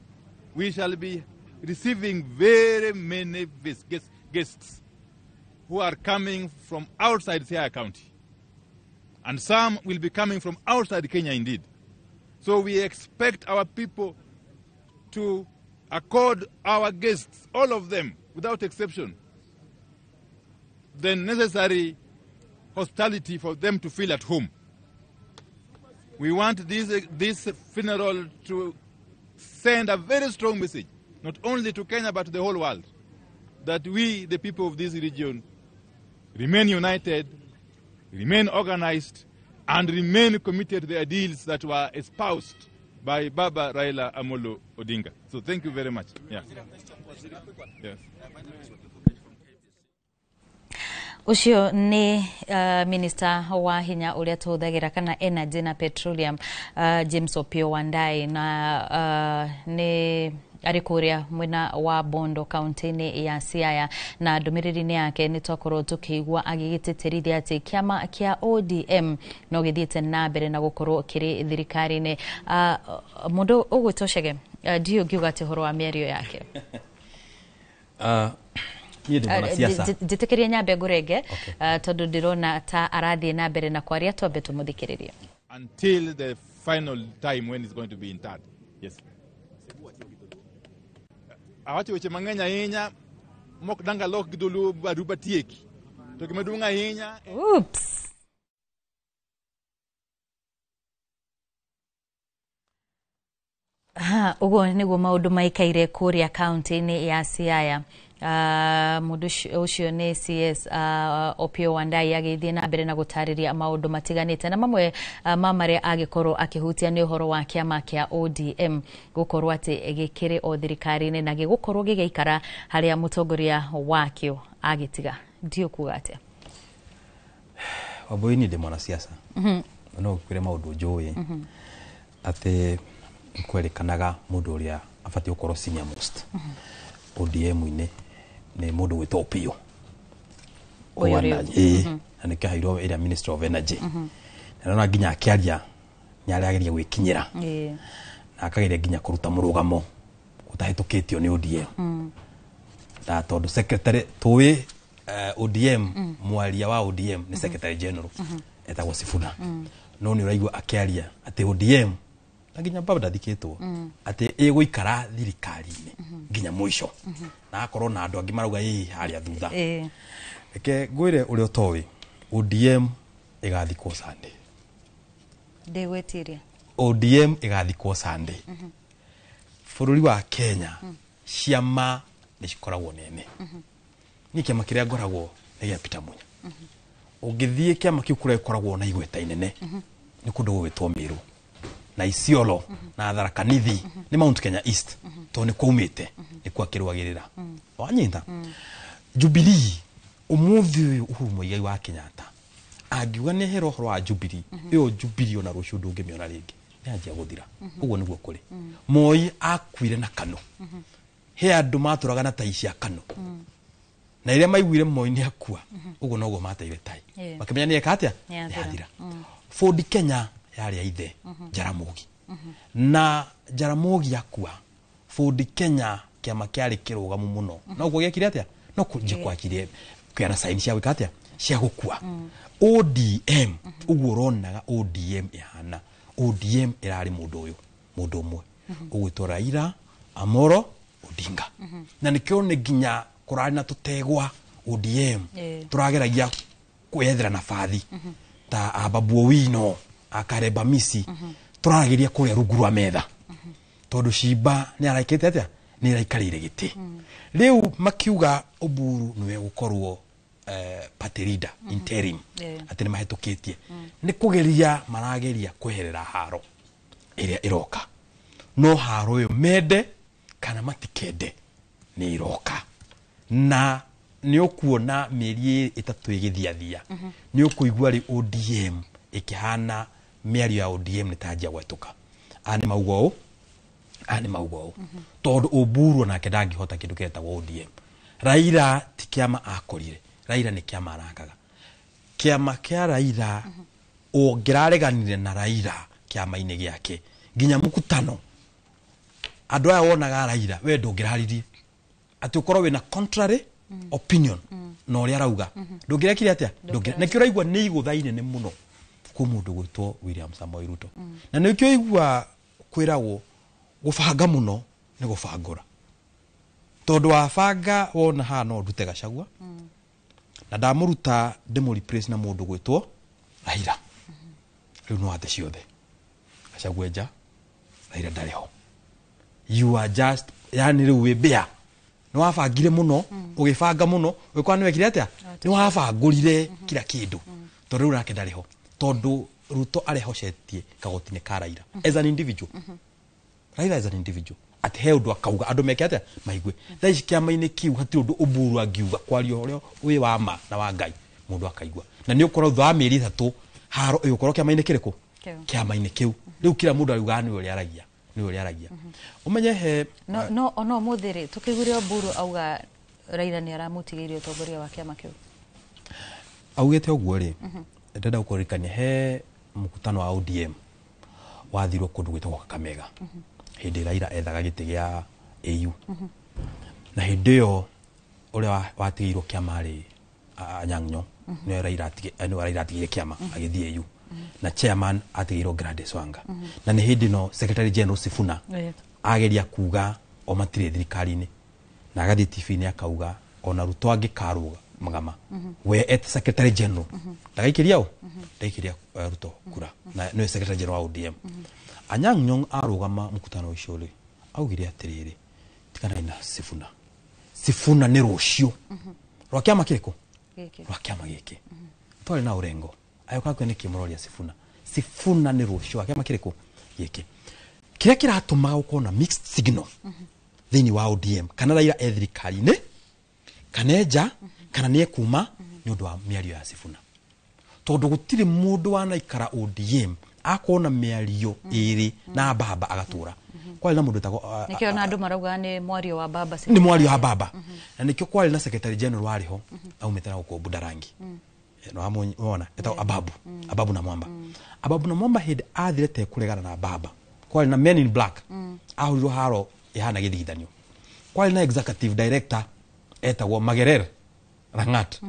[SPEAKER 10] we shall be receiving very many guests who are coming from outside Siaya County. And some will be coming from outside Kenya indeed. So we expect our people to accord our guests, all of them, without exception, the necessary hospitality for them to feel at home. We want this funeral to send a very strong message, not only to Kenya but to the whole world, that we, the people of this region, remain united, remain organized, and remain committed to the ideals that were espoused by Baba Raila Amolo Odinga. So thank you very much. Yeah. Yes.
[SPEAKER 1] Ucio ni minister wa hinya uria tuhuthagira kana energy na petroleum, James Opiyo Wandayi, na ni ari kuria mwena wa Bondo kaunti-inĩ ya Siaya, na ndũmĩrĩri-inĩ yake nĩ twakorwo tũkĩigua agĩgĩtĩtĩrithia atĩ kĩama kĩa ODM no gĩthiĩte na mbere na gũkorwo kĩrĩ thirikari-inĩ. Mũndũ ũgwĩtwo Chege, ndiũ ngiuga atĩ ũhoro wa mĩario yake.
[SPEAKER 2] Niĩ ndĩ mwanasiasa.
[SPEAKER 1] Njĩtĩkĩrie nyambe ngũrenge, tondũ ndĩrona ta arathiĩ na mbere na kwaria, twambe tũmũthikĩrĩrie.
[SPEAKER 10] Until the final time when it's going to be interred. Yes. Awacho weche mang'eny ahinya mok dang' alok gi dholuo baruba tieki. To gima duong' ahinya.
[SPEAKER 1] Oops. Ha, ũguo nĩguo maũndũ maikaire kũrĩa kaunti-inĩ ya Siaya. Mũndũ ũcio nĩ CS Opiyo Wandayi agĩthiĩ na mbere na gũtarĩria maũndũ matiganĩte, na mamwe ma marĩa agĩkorwo akĩhutia nĩ ũhoro wa kĩama kĩa ODM gũkorwo atĩ gĩkĩrĩ o thirikari-inĩ na gĩgũkorwo gĩgĩikara harĩa mũtongoria wakĩo agĩtiga. Ndiũ kuga atĩa?
[SPEAKER 2] Wambui, niĩ ndĩ mwanasiasa. No ngwĩre maũndũ njũĩ atĩ kwerĩkanaga mũndũ ũrĩa abatiĩ gũkorwo senior most ODM-inĩ nĩ mũndũ gwĩtwo Opiyo.
[SPEAKER 1] Ũyũ
[SPEAKER 2] Wa
[SPEAKER 1] rĩu.
[SPEAKER 2] energy. Ĩĩ, na nĩkĩo aheirwo ĩrĩa Minister of Energy. Na ndona nginya akĩaria nĩ arageria gwĩkinyĩra na akageria nginya kũruta mũrũgamo ũtahĩtũkĩtio nĩ ODM. Na tondũ secretary tũĩ ODM, mwaria wa ODM nĩ secretary general etagwo Sifuna. No nĩ ũraigua akĩaria atĩ ODM na nginya baba ndathikĩtwo atĩ ĩgũikara thirikari-inĩ nginya mũico, na akorwo na andũ angĩ marauga ĩ harĩa thutha. Reke ngwĩre ũrĩa ũtoĩ, ODM ĩgathikwo Sunday.
[SPEAKER 1] Ndĩgwĩtiria.
[SPEAKER 2] ODM ĩgathikwo Sunday. Bũrũri wa Kenya ciama nĩ cikoragwo nene. Niĩ kĩama kĩrĩa ngoragwo nĩ gĩa Peter Munya. Ũngĩthiĩ kĩama kĩu kũrĩa gĩkoragwo na igweta inene nĩ kũndũ gũgwĩtwo Meru na Isiolo na Tharaka Nithi, nĩ Mount Kenya East, tondũ nĩ kwaumĩte nĩkuo akĩrũagĩrĩra. Wanyita Jubilee ũmũthĩ ũyũ, Uhuru Muigai wa Kenyatta angiuga nĩ ehera ũhoro wa Jubilee, ĩyo Jubilee ona rũciũ ndũngĩmĩona rĩngĩ, nĩ yanjia gũthira. Ũguo nĩguo kũrĩ. Moi akuire na Kano, he andũ matũraga na tai cia Kano, na rĩrĩa maiguire Moi nĩ akua, ũguo noguo mateire tai, makĩmenya nĩ eka atĩa,
[SPEAKER 1] Nĩ
[SPEAKER 2] nĩ
[SPEAKER 1] athira.
[SPEAKER 2] athira. Ford Kenya yarĩ ya ithe Jaramogi, na Jaramogi akua, Ford Kenya kĩama kĩarĩ kĩrũgamu mũno, no ũguo gĩekire atĩa, no kũnjia kwakire kũgĩa na sign cia gwĩka atĩa, cia gũkua. ODM ũguo ũronaga ODM ĩhana, ODM ĩrarĩ mũndũ ũyũ, mũndũ ũmwe ũgwĩtwo Raila Amolo Odinga, na nĩkĩo nĩ nginya kũrarĩ na tũtegwa ODM tũrageragia kwĩyethera nabathi ta Ababu Owino, Akareba Misi, tũraragĩria kũrĩa rungu rwa metha, tondũ Cimba nĩ araikĩte atĩa, nĩ araikarĩire gĩtĩ. Rĩu makiuga Oburu nĩwe gũkorwo party leader interim, atĩ nĩ mahĩtũkĩtie, nĩ kũgeria marageria kweherera haro ĩrĩa ĩroka. No haro ĩyo, mende kana matikende, nĩ ĩroka, na nĩ ũkuona mĩeri 3 ĩgĩthiathia nĩ ũkũigua rĩ ODM ĩkĩhana mĩario ya ODM nĩ tanjia gwetũka, aya nĩ mauga ũũ, aya nĩ mauga ũũ, tondũ Oburu onake ndangĩhota kĩndũ kĩretagwo ODM. Raila ti kĩama akorire, Raila nĩ kĩama arakaga. Kĩama kĩa Raila, ũngĩrareganire na Raila kĩama-inĩ gĩake nginya mũkutano andũ aya wonaga Raila, we ndũngĩraririe atĩ ũkorwo wĩna contrary opinion na ũrĩa arauga, ndũngĩrekire atĩa. Nĩkĩo ũraigua nĩ igũtha inene mũno kwĩ mũndũ gwĩtwo William Samoei Ruto, na nĩkĩo igua kwĩragwo gũbanga mũno nĩ gũbangũra, tondũ wabanga wona haha no ndute Gachagua na ndamũruta ndĩmũ replace na mũndũ gwĩtwo Raila, rĩu no ate ciothe, Gachagua nja, Raila ndarĩ ho. You are just Yani rĩu wĩ mbĩa nĩ wabangire mũno, ũgĩbanga mũno, ũgĩkora nĩ wekire atĩa, nĩ wabangũrire kila kĩndũ, tondũ rĩu nake ndarĩ ho, tondũ Ruto arehocetie kagoti-inĩ ka Raila as an individual. Raila as an individual atĩ he ũndũ akauga andũ meke atĩa, maigue. Thaa ici kĩama-inĩ kĩu hatirĩ ũndũ Oburu angiuga kwaria ũrĩa wĩ wa ma na wa Ngai mũndũ akaigua, na nĩ ũkora thutha wa mĩeri 3 haro ĩgũkorwo kĩama-inĩ kĩrĩkũ, kĩama-inĩ kĩu. Rĩu kila mũndũ ariugaga nĩwe ũrĩa aragia, nĩwe ũrĩa aragia. Ũmenye he
[SPEAKER 1] no no ũmũthĩ rĩ tũkĩiguire Oburu auga Raila nĩ aramũtigĩirie ũtongoria wa kĩama kĩu.
[SPEAKER 2] Augĩte ũguo rĩ, ndĩrenda gũkũririkania he mkutano wa ODM wathirwo kũndũ gwĩtagwo Kakamega hĩndĩ Raila ethaga gĩtĩ gĩa AU, na hĩndĩ ĩyo ũrĩa watigĩirwo kĩama rĩ, Anyang' Nyong'o nĩwe Raila atigĩire kĩama agĩthiĩ AU, na chairman atigĩirwo Gladys Wanga, na nĩ hĩndĩ ĩno Secretary General Sifuna ageria kuga o matirĩ thirikari-inĩ, na agathiĩ TV-inĩ akauga ona Ruto angĩkarũga magama we et Secretary General ndagaikĩria ũ, ndagaikĩria Ruto kura, na nĩwe Secretary General wa ODM. Anyang' Nyong'o arũgama mkutano ũcio rĩ, augire atĩrĩrĩ, tiganai na Sifuna, Sifuna nĩ rũciũ rwa kĩama kĩrĩkũ, rwa kĩama gĩkĩ. Twarĩ na ũrengo ayoka kwe nĩkĩ mũroria Sifuna, Sifuna nĩ rũciũ rwa kĩama kĩrĩkũ gĩkĩ. Kĩrĩa kĩratũmaga gũkorwo na mixed signal thĩinĩ wa ODM, kana Raila e thirikari-inĩ kana enja kana nĩ ekuma, nĩ ũndũ wa mĩario ya Sifuna, tondũ gũtirĩ mũndũ wanaikara ODM akorwo na mĩario ĩrĩ na baba agatũra. Kwarĩ na mũndũ wĩtagwo
[SPEAKER 1] nĩkĩo na andũ marauga nĩ mwario wa baba,
[SPEAKER 2] nĩ mwario wa baba, na nĩkĩo kwarĩ na Secretary General warĩ ho aumĩte na gũkũ Budarangi, nĩwamwona etagwo Ababu, Ababu na Mwamba. Ababu na Mwamba hĩndĩ athire te kũregana na baba, kwarĩ na Men in Black ahũrirwo haro ĩhana gĩthigithanio. Kwarĩ na executive director etagwo Magerer Rangat,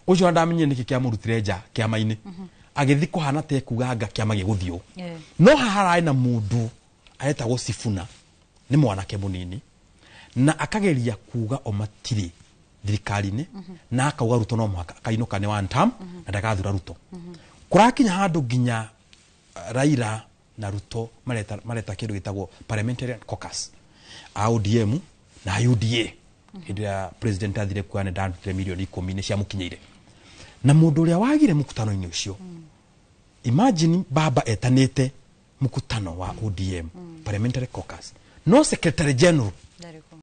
[SPEAKER 2] ũcio ndamenyire nĩkĩ kĩamũrutire nja kĩama-inĩ, agĩthiĩ kũhana te kuga anga kĩama gĩgũthiĩ. No haha hararĩ na mũndũ aretagwo Sifuna, nĩ mwanake mũnini, na akageria kuga o matirĩ thirikari-inĩ, na akauga Ruto no mũhaka akainũka nĩ one term na ndagathura Ruto. Kũrakinya handũ nginya Raila na Ruto mareta kĩndũ gĩtagwo parliamentarian caucus a ODM na UDA. Hĩndĩ ya president athire kuga nĩ ndarutire mirioni 10 nĩ ciamũkinyĩire, na mũndũ ũrĩa wagire mũkutano-inĩ ũcio, imagine baba etanĩte mkutano wa ODM parliamentary caucus, no Secretary General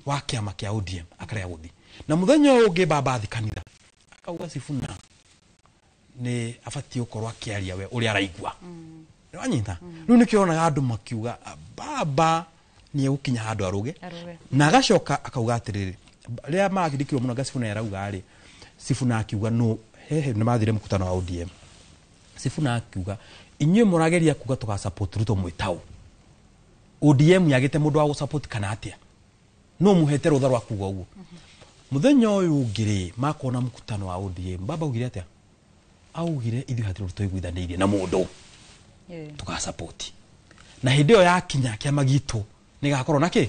[SPEAKER 2] wa kĩama kĩa ODM akarega gũthiĩ. Na mũthenya ũyũ ũngĩ baba athi kanitha akauga Sifuna nĩ abatiĩ gũkorwo akĩaria we ũrĩa araigua. Nĩwanyita? Rĩu nĩkĩo onaga andũ makiuga baba nĩ egũkinya handũ arũge, na agacoka akauga atĩrĩrĩ, rĩrĩa marakindĩkirwo mũno Sifuna arauga rĩ, Sifuna akiuga no hehe, nĩ mathire mkutano wa ODM, Sifuna akiuga inyuĩ mũrageria kuga tũgasupport Ruto mwĩtaũ, ODM yagĩte mũndũ wa gũsupport kana atĩa, no mũhete rũtha rwa kuga ũguo. Mũthenya ũyũ ũngĩ rĩ, makona mkutano wa ODM, baba augire atĩa? Augire ithuĩ hatirĩ ũndũ tũiguithanĩirie na mũndũ tũgasupport, na hĩndĩ ĩyo yakinya kĩama gitũ nĩgakorwo na kĩ,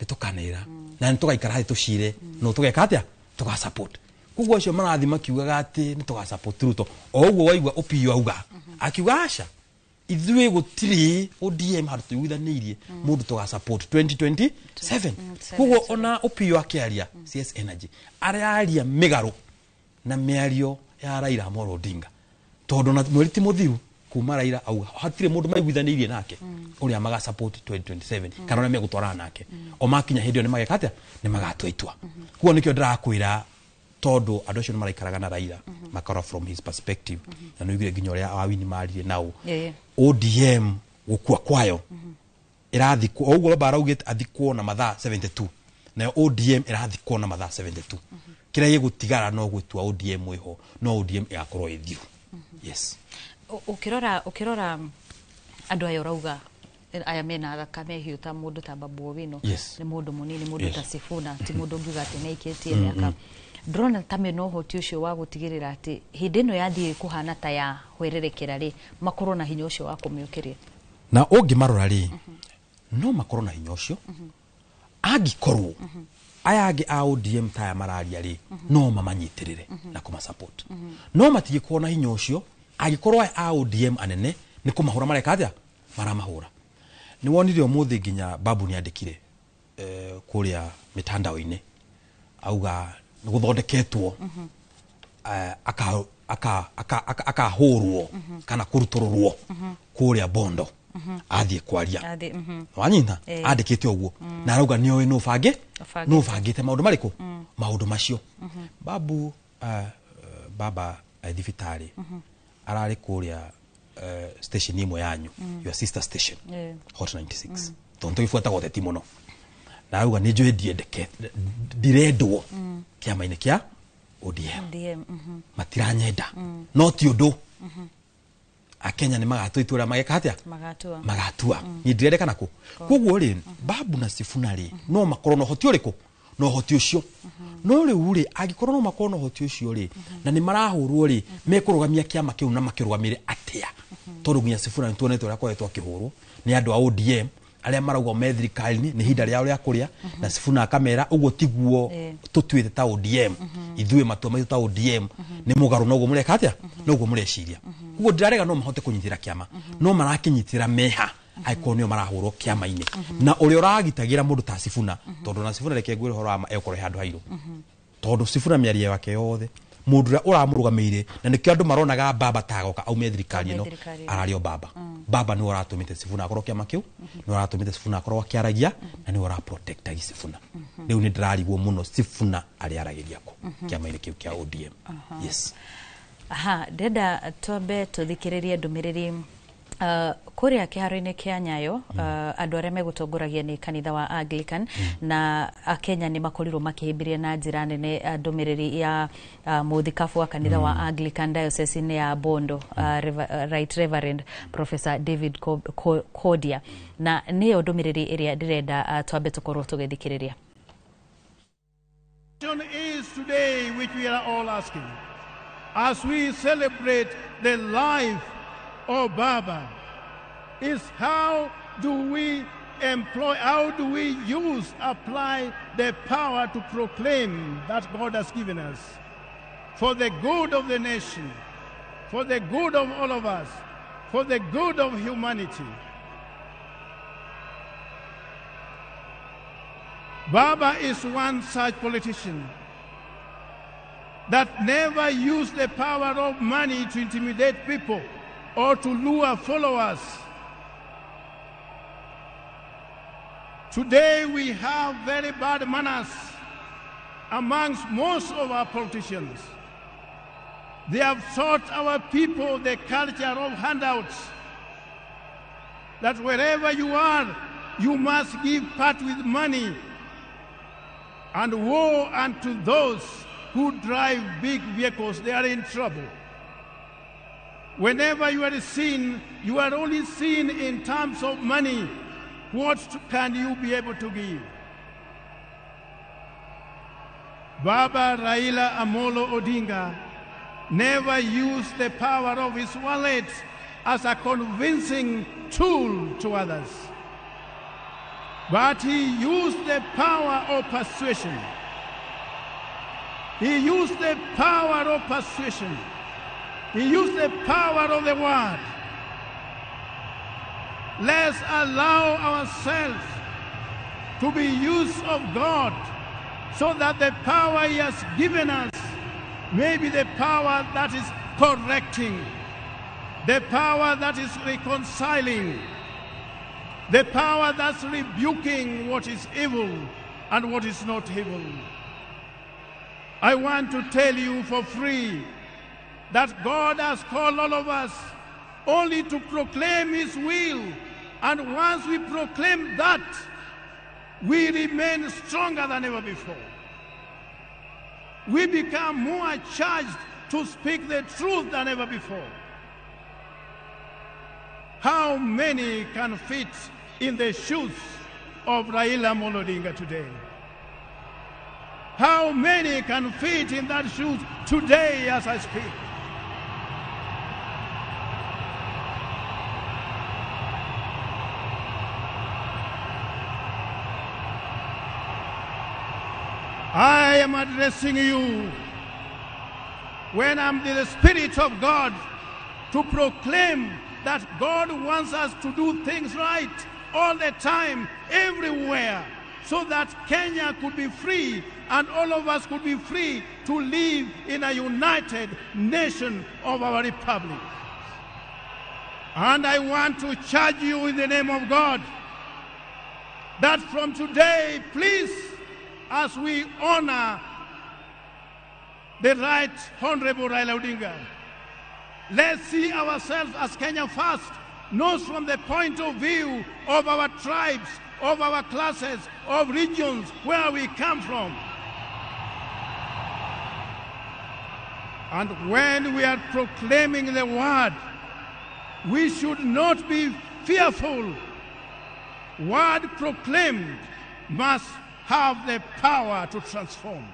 [SPEAKER 2] nĩ tũkanĩrĩra na nĩ tũgaikara thĩ tũcire no tũgeka atĩa, tũgasupport. Koguo acio marathiĩ makiugaga atĩ nĩ tũgasupport Ruto, o ũguo waigua Opiyo auga, akiuga aca ithuĩ gũtirĩ ODM handũ tũiguithanĩirie mũndũ tũgasupport 2027. Koguo ona Opiyo akĩaria CS Energy araria mĩgarũ na mĩario ya Raila Amolo Odinga, tondũ na mweri ti mũthiru kuma Raila auga hatirĩ mũndũ maiguithanĩirie nake ũrĩa magasupport 2027 kana ũrĩa megũtwarana nake, o makinya hĩndĩ ĩyo nĩ mageka atĩa, nĩ magatua itua. Koguo nĩkĩo ndĩrakwĩra, tondũ andũ acio nĩ maraikaraga na Raila makora from his perspective, na nĩ ũiguire nginya ũrĩa Awini maririe nao ODM gũkua kwayo ĩrathikwo o ũguo baba araugĩte athikwo na mathaa 72, nayo ODM ĩrathikwo na mathaa 72. Kĩrĩa gĩgũtigara no gwĩtua ODM ĩho, no ODM ĩgakorwo ĩ thiru. Yes.
[SPEAKER 1] Ũkĩrora andũ aya ũrauga aya mena thakame hiũ ta mũndũ ta Babu Owino, nĩ mũndũ mũnini, mũndũ ta Sifuna ti mũndũ ũngiuga atĩ nĩ aikĩtie mĩaka, ndĩrona ta mena ũhoti ũcio wa gũtigĩrĩra atĩ hĩndĩ ĩno yathiĩ kũhana ta ya hwererekera rĩ, makorwo na hinya ũcio wa kũmĩũkĩria.
[SPEAKER 2] Na ũngĩmarora rĩ, no makorwo na hinya ũcio angĩkorwo aya angĩ a ODM ta aya mararia rĩ, no mamanyitĩrĩre na kũmasupport, no matingĩkorwo na hinya ũcio angĩkorwo aya a ODM anene nĩ kũmahũra mareka atĩa, maramahũra. Nĩ wonire ũmũthĩ nginya Babu nĩ andĩkire kũrĩa mitandao-inĩ auga nĩ gũthondeketwo akahũrwo kana kũrutũrũrwo kũrĩa Bondo athiĩ kwaria. Wanyita andĩkĩte ũguo na arauga nĩoĩ nũ bangĩte maũndũ marĩkũ maũndũ macio. Babu baba thibitarĩ ararĩ kũrĩa station imwe yanyu, your sister station, Hot 96, tondũ tũgĩbuataga ũteti mũno, na arauga nĩ njũĩ ndirendwo kĩama-inĩ kĩa ODM, matiranyenda, no ti ũndũ Akenya nĩ magatua itua rĩa mageka atĩa magatua niĩ ndirendekana kũ. Koguo rĩ Babu na Sifuna rĩ no makorwo na ũhoti ũrĩkũ na ũhoti ũcio, no rĩu rĩ angĩkorwo no makorwo na ũhoti ũcio rĩ na nĩ marahũrwo rĩ mekũrũgamia kĩama kĩu na makĩrũgamĩre atĩa, tondũ nginya Sifuna nĩ tuonete ũrĩa akoretwo akĩhũrwo nĩ andũ a ODM arĩa marauga me thirikari-inĩ nĩ ihinda rĩao rĩa kũrĩa, na Sifuna akamera ũguo tiguo tũtuĩte ta ODM, ithuĩ matua maitũ ta ODM nĩ mũgarũ noguo mũreka atĩa noguo mũreciria. Koguo ndirarega no mahote kũnyitĩra kĩama, no marakĩnyitĩra meha angĩkorwo nĩo marahũrwo kĩama-inĩ, na ũrĩa ũragitagĩra mũndũ ta Sifuna, tondũ na Sifuna reke ngwĩre ũhoro wa ma egũkorwo he handũ hairũ, tondũ Sifuna mĩario yake yothe mũndũ ũrĩa ũramũrũgamĩire, na nĩkĩo andũ maronaga baba tagoka aume thirikari ĩno, arario baba. Baba nĩwe ũratũmĩte Sifuna akorwo kĩama kĩu, nĩwe ũratũmĩte Sifuna akorwo akĩaragia, na nĩwe ũraprotectagi Sifuna. Rĩu nĩ ndĩrarigwo mũno Sifuna arĩaragĩria kũ kĩama-inĩ kĩu kĩa ODM. Yes.
[SPEAKER 1] Aha, ndĩrenda twambe tũthikĩrĩrie ndũmĩrĩri kũrĩa kĩharo-inĩ kĩa Nyayo. Andũ arĩa megũtongoragia nĩ kanitha wa Anglican, na Akenya nĩ makorirwo makĩhĩmbĩria na njĩra nene ndũmĩrĩri ya mũthikabu wa kanitha wa Anglican Diocese-inĩ ya Bondo, Right Reverend Professor David Kodia, na nĩyo ndũmĩrĩri ĩrĩa ndĩrenda twambe tũkorwo tũgĩthikĩrĩria.
[SPEAKER 11] Is today which we are all asking as we celebrate the life of Baba is how do we employ, how do we use, apply the power to proclaim that God has given us for the good of the nation, for the good of all of us, for the good of humanity. Baba is one such politician that never used the power of money to intimidate people or to lure followers. Today we have very bad manners amongst most of our politicians. They have taught our people the culture of handouts, that wherever you are, you must give part with money. And woe unto those who drive big vehicles, they are in trouble. Whenever you are seen, you are only seen in terms of money. What can you be able to give? Baba Raila Amolo Odinga never used the power of his wallet as a convincing tool to others, but he used the power of persuasion. He used the power of persuasion. He used the power of the word. Let's allow ourselves to be used of God so that the power he has given us may be the power that is correcting, the power that is reconciling, the power that's rebuking what is evil and what is not evil. I want to tell you for free that God has called all of us only to proclaim his will. And once we proclaim that, we remain stronger than ever before. We become more charged to speak the truth than ever before. How many can fit in the shoes of Raila Amolo Odinga today? How many can fit in that shoes today as I speak? I am addressing you when I'm in the Spirit of God to proclaim that God wants us to do things right all the time, everywhere, so that Kenya could be free and all of us could be free to live in a united nation of our republic. And I want to charge you in the name of God that from today, please, as we honor the Right Honorable Raila Odinga, let's see ourselves as Kenya first, not from the point of view of our tribes, of our classes, of regions where we come from. And when we are proclaiming the word, we should not be fearful. Word proclaimed must have the power to transform.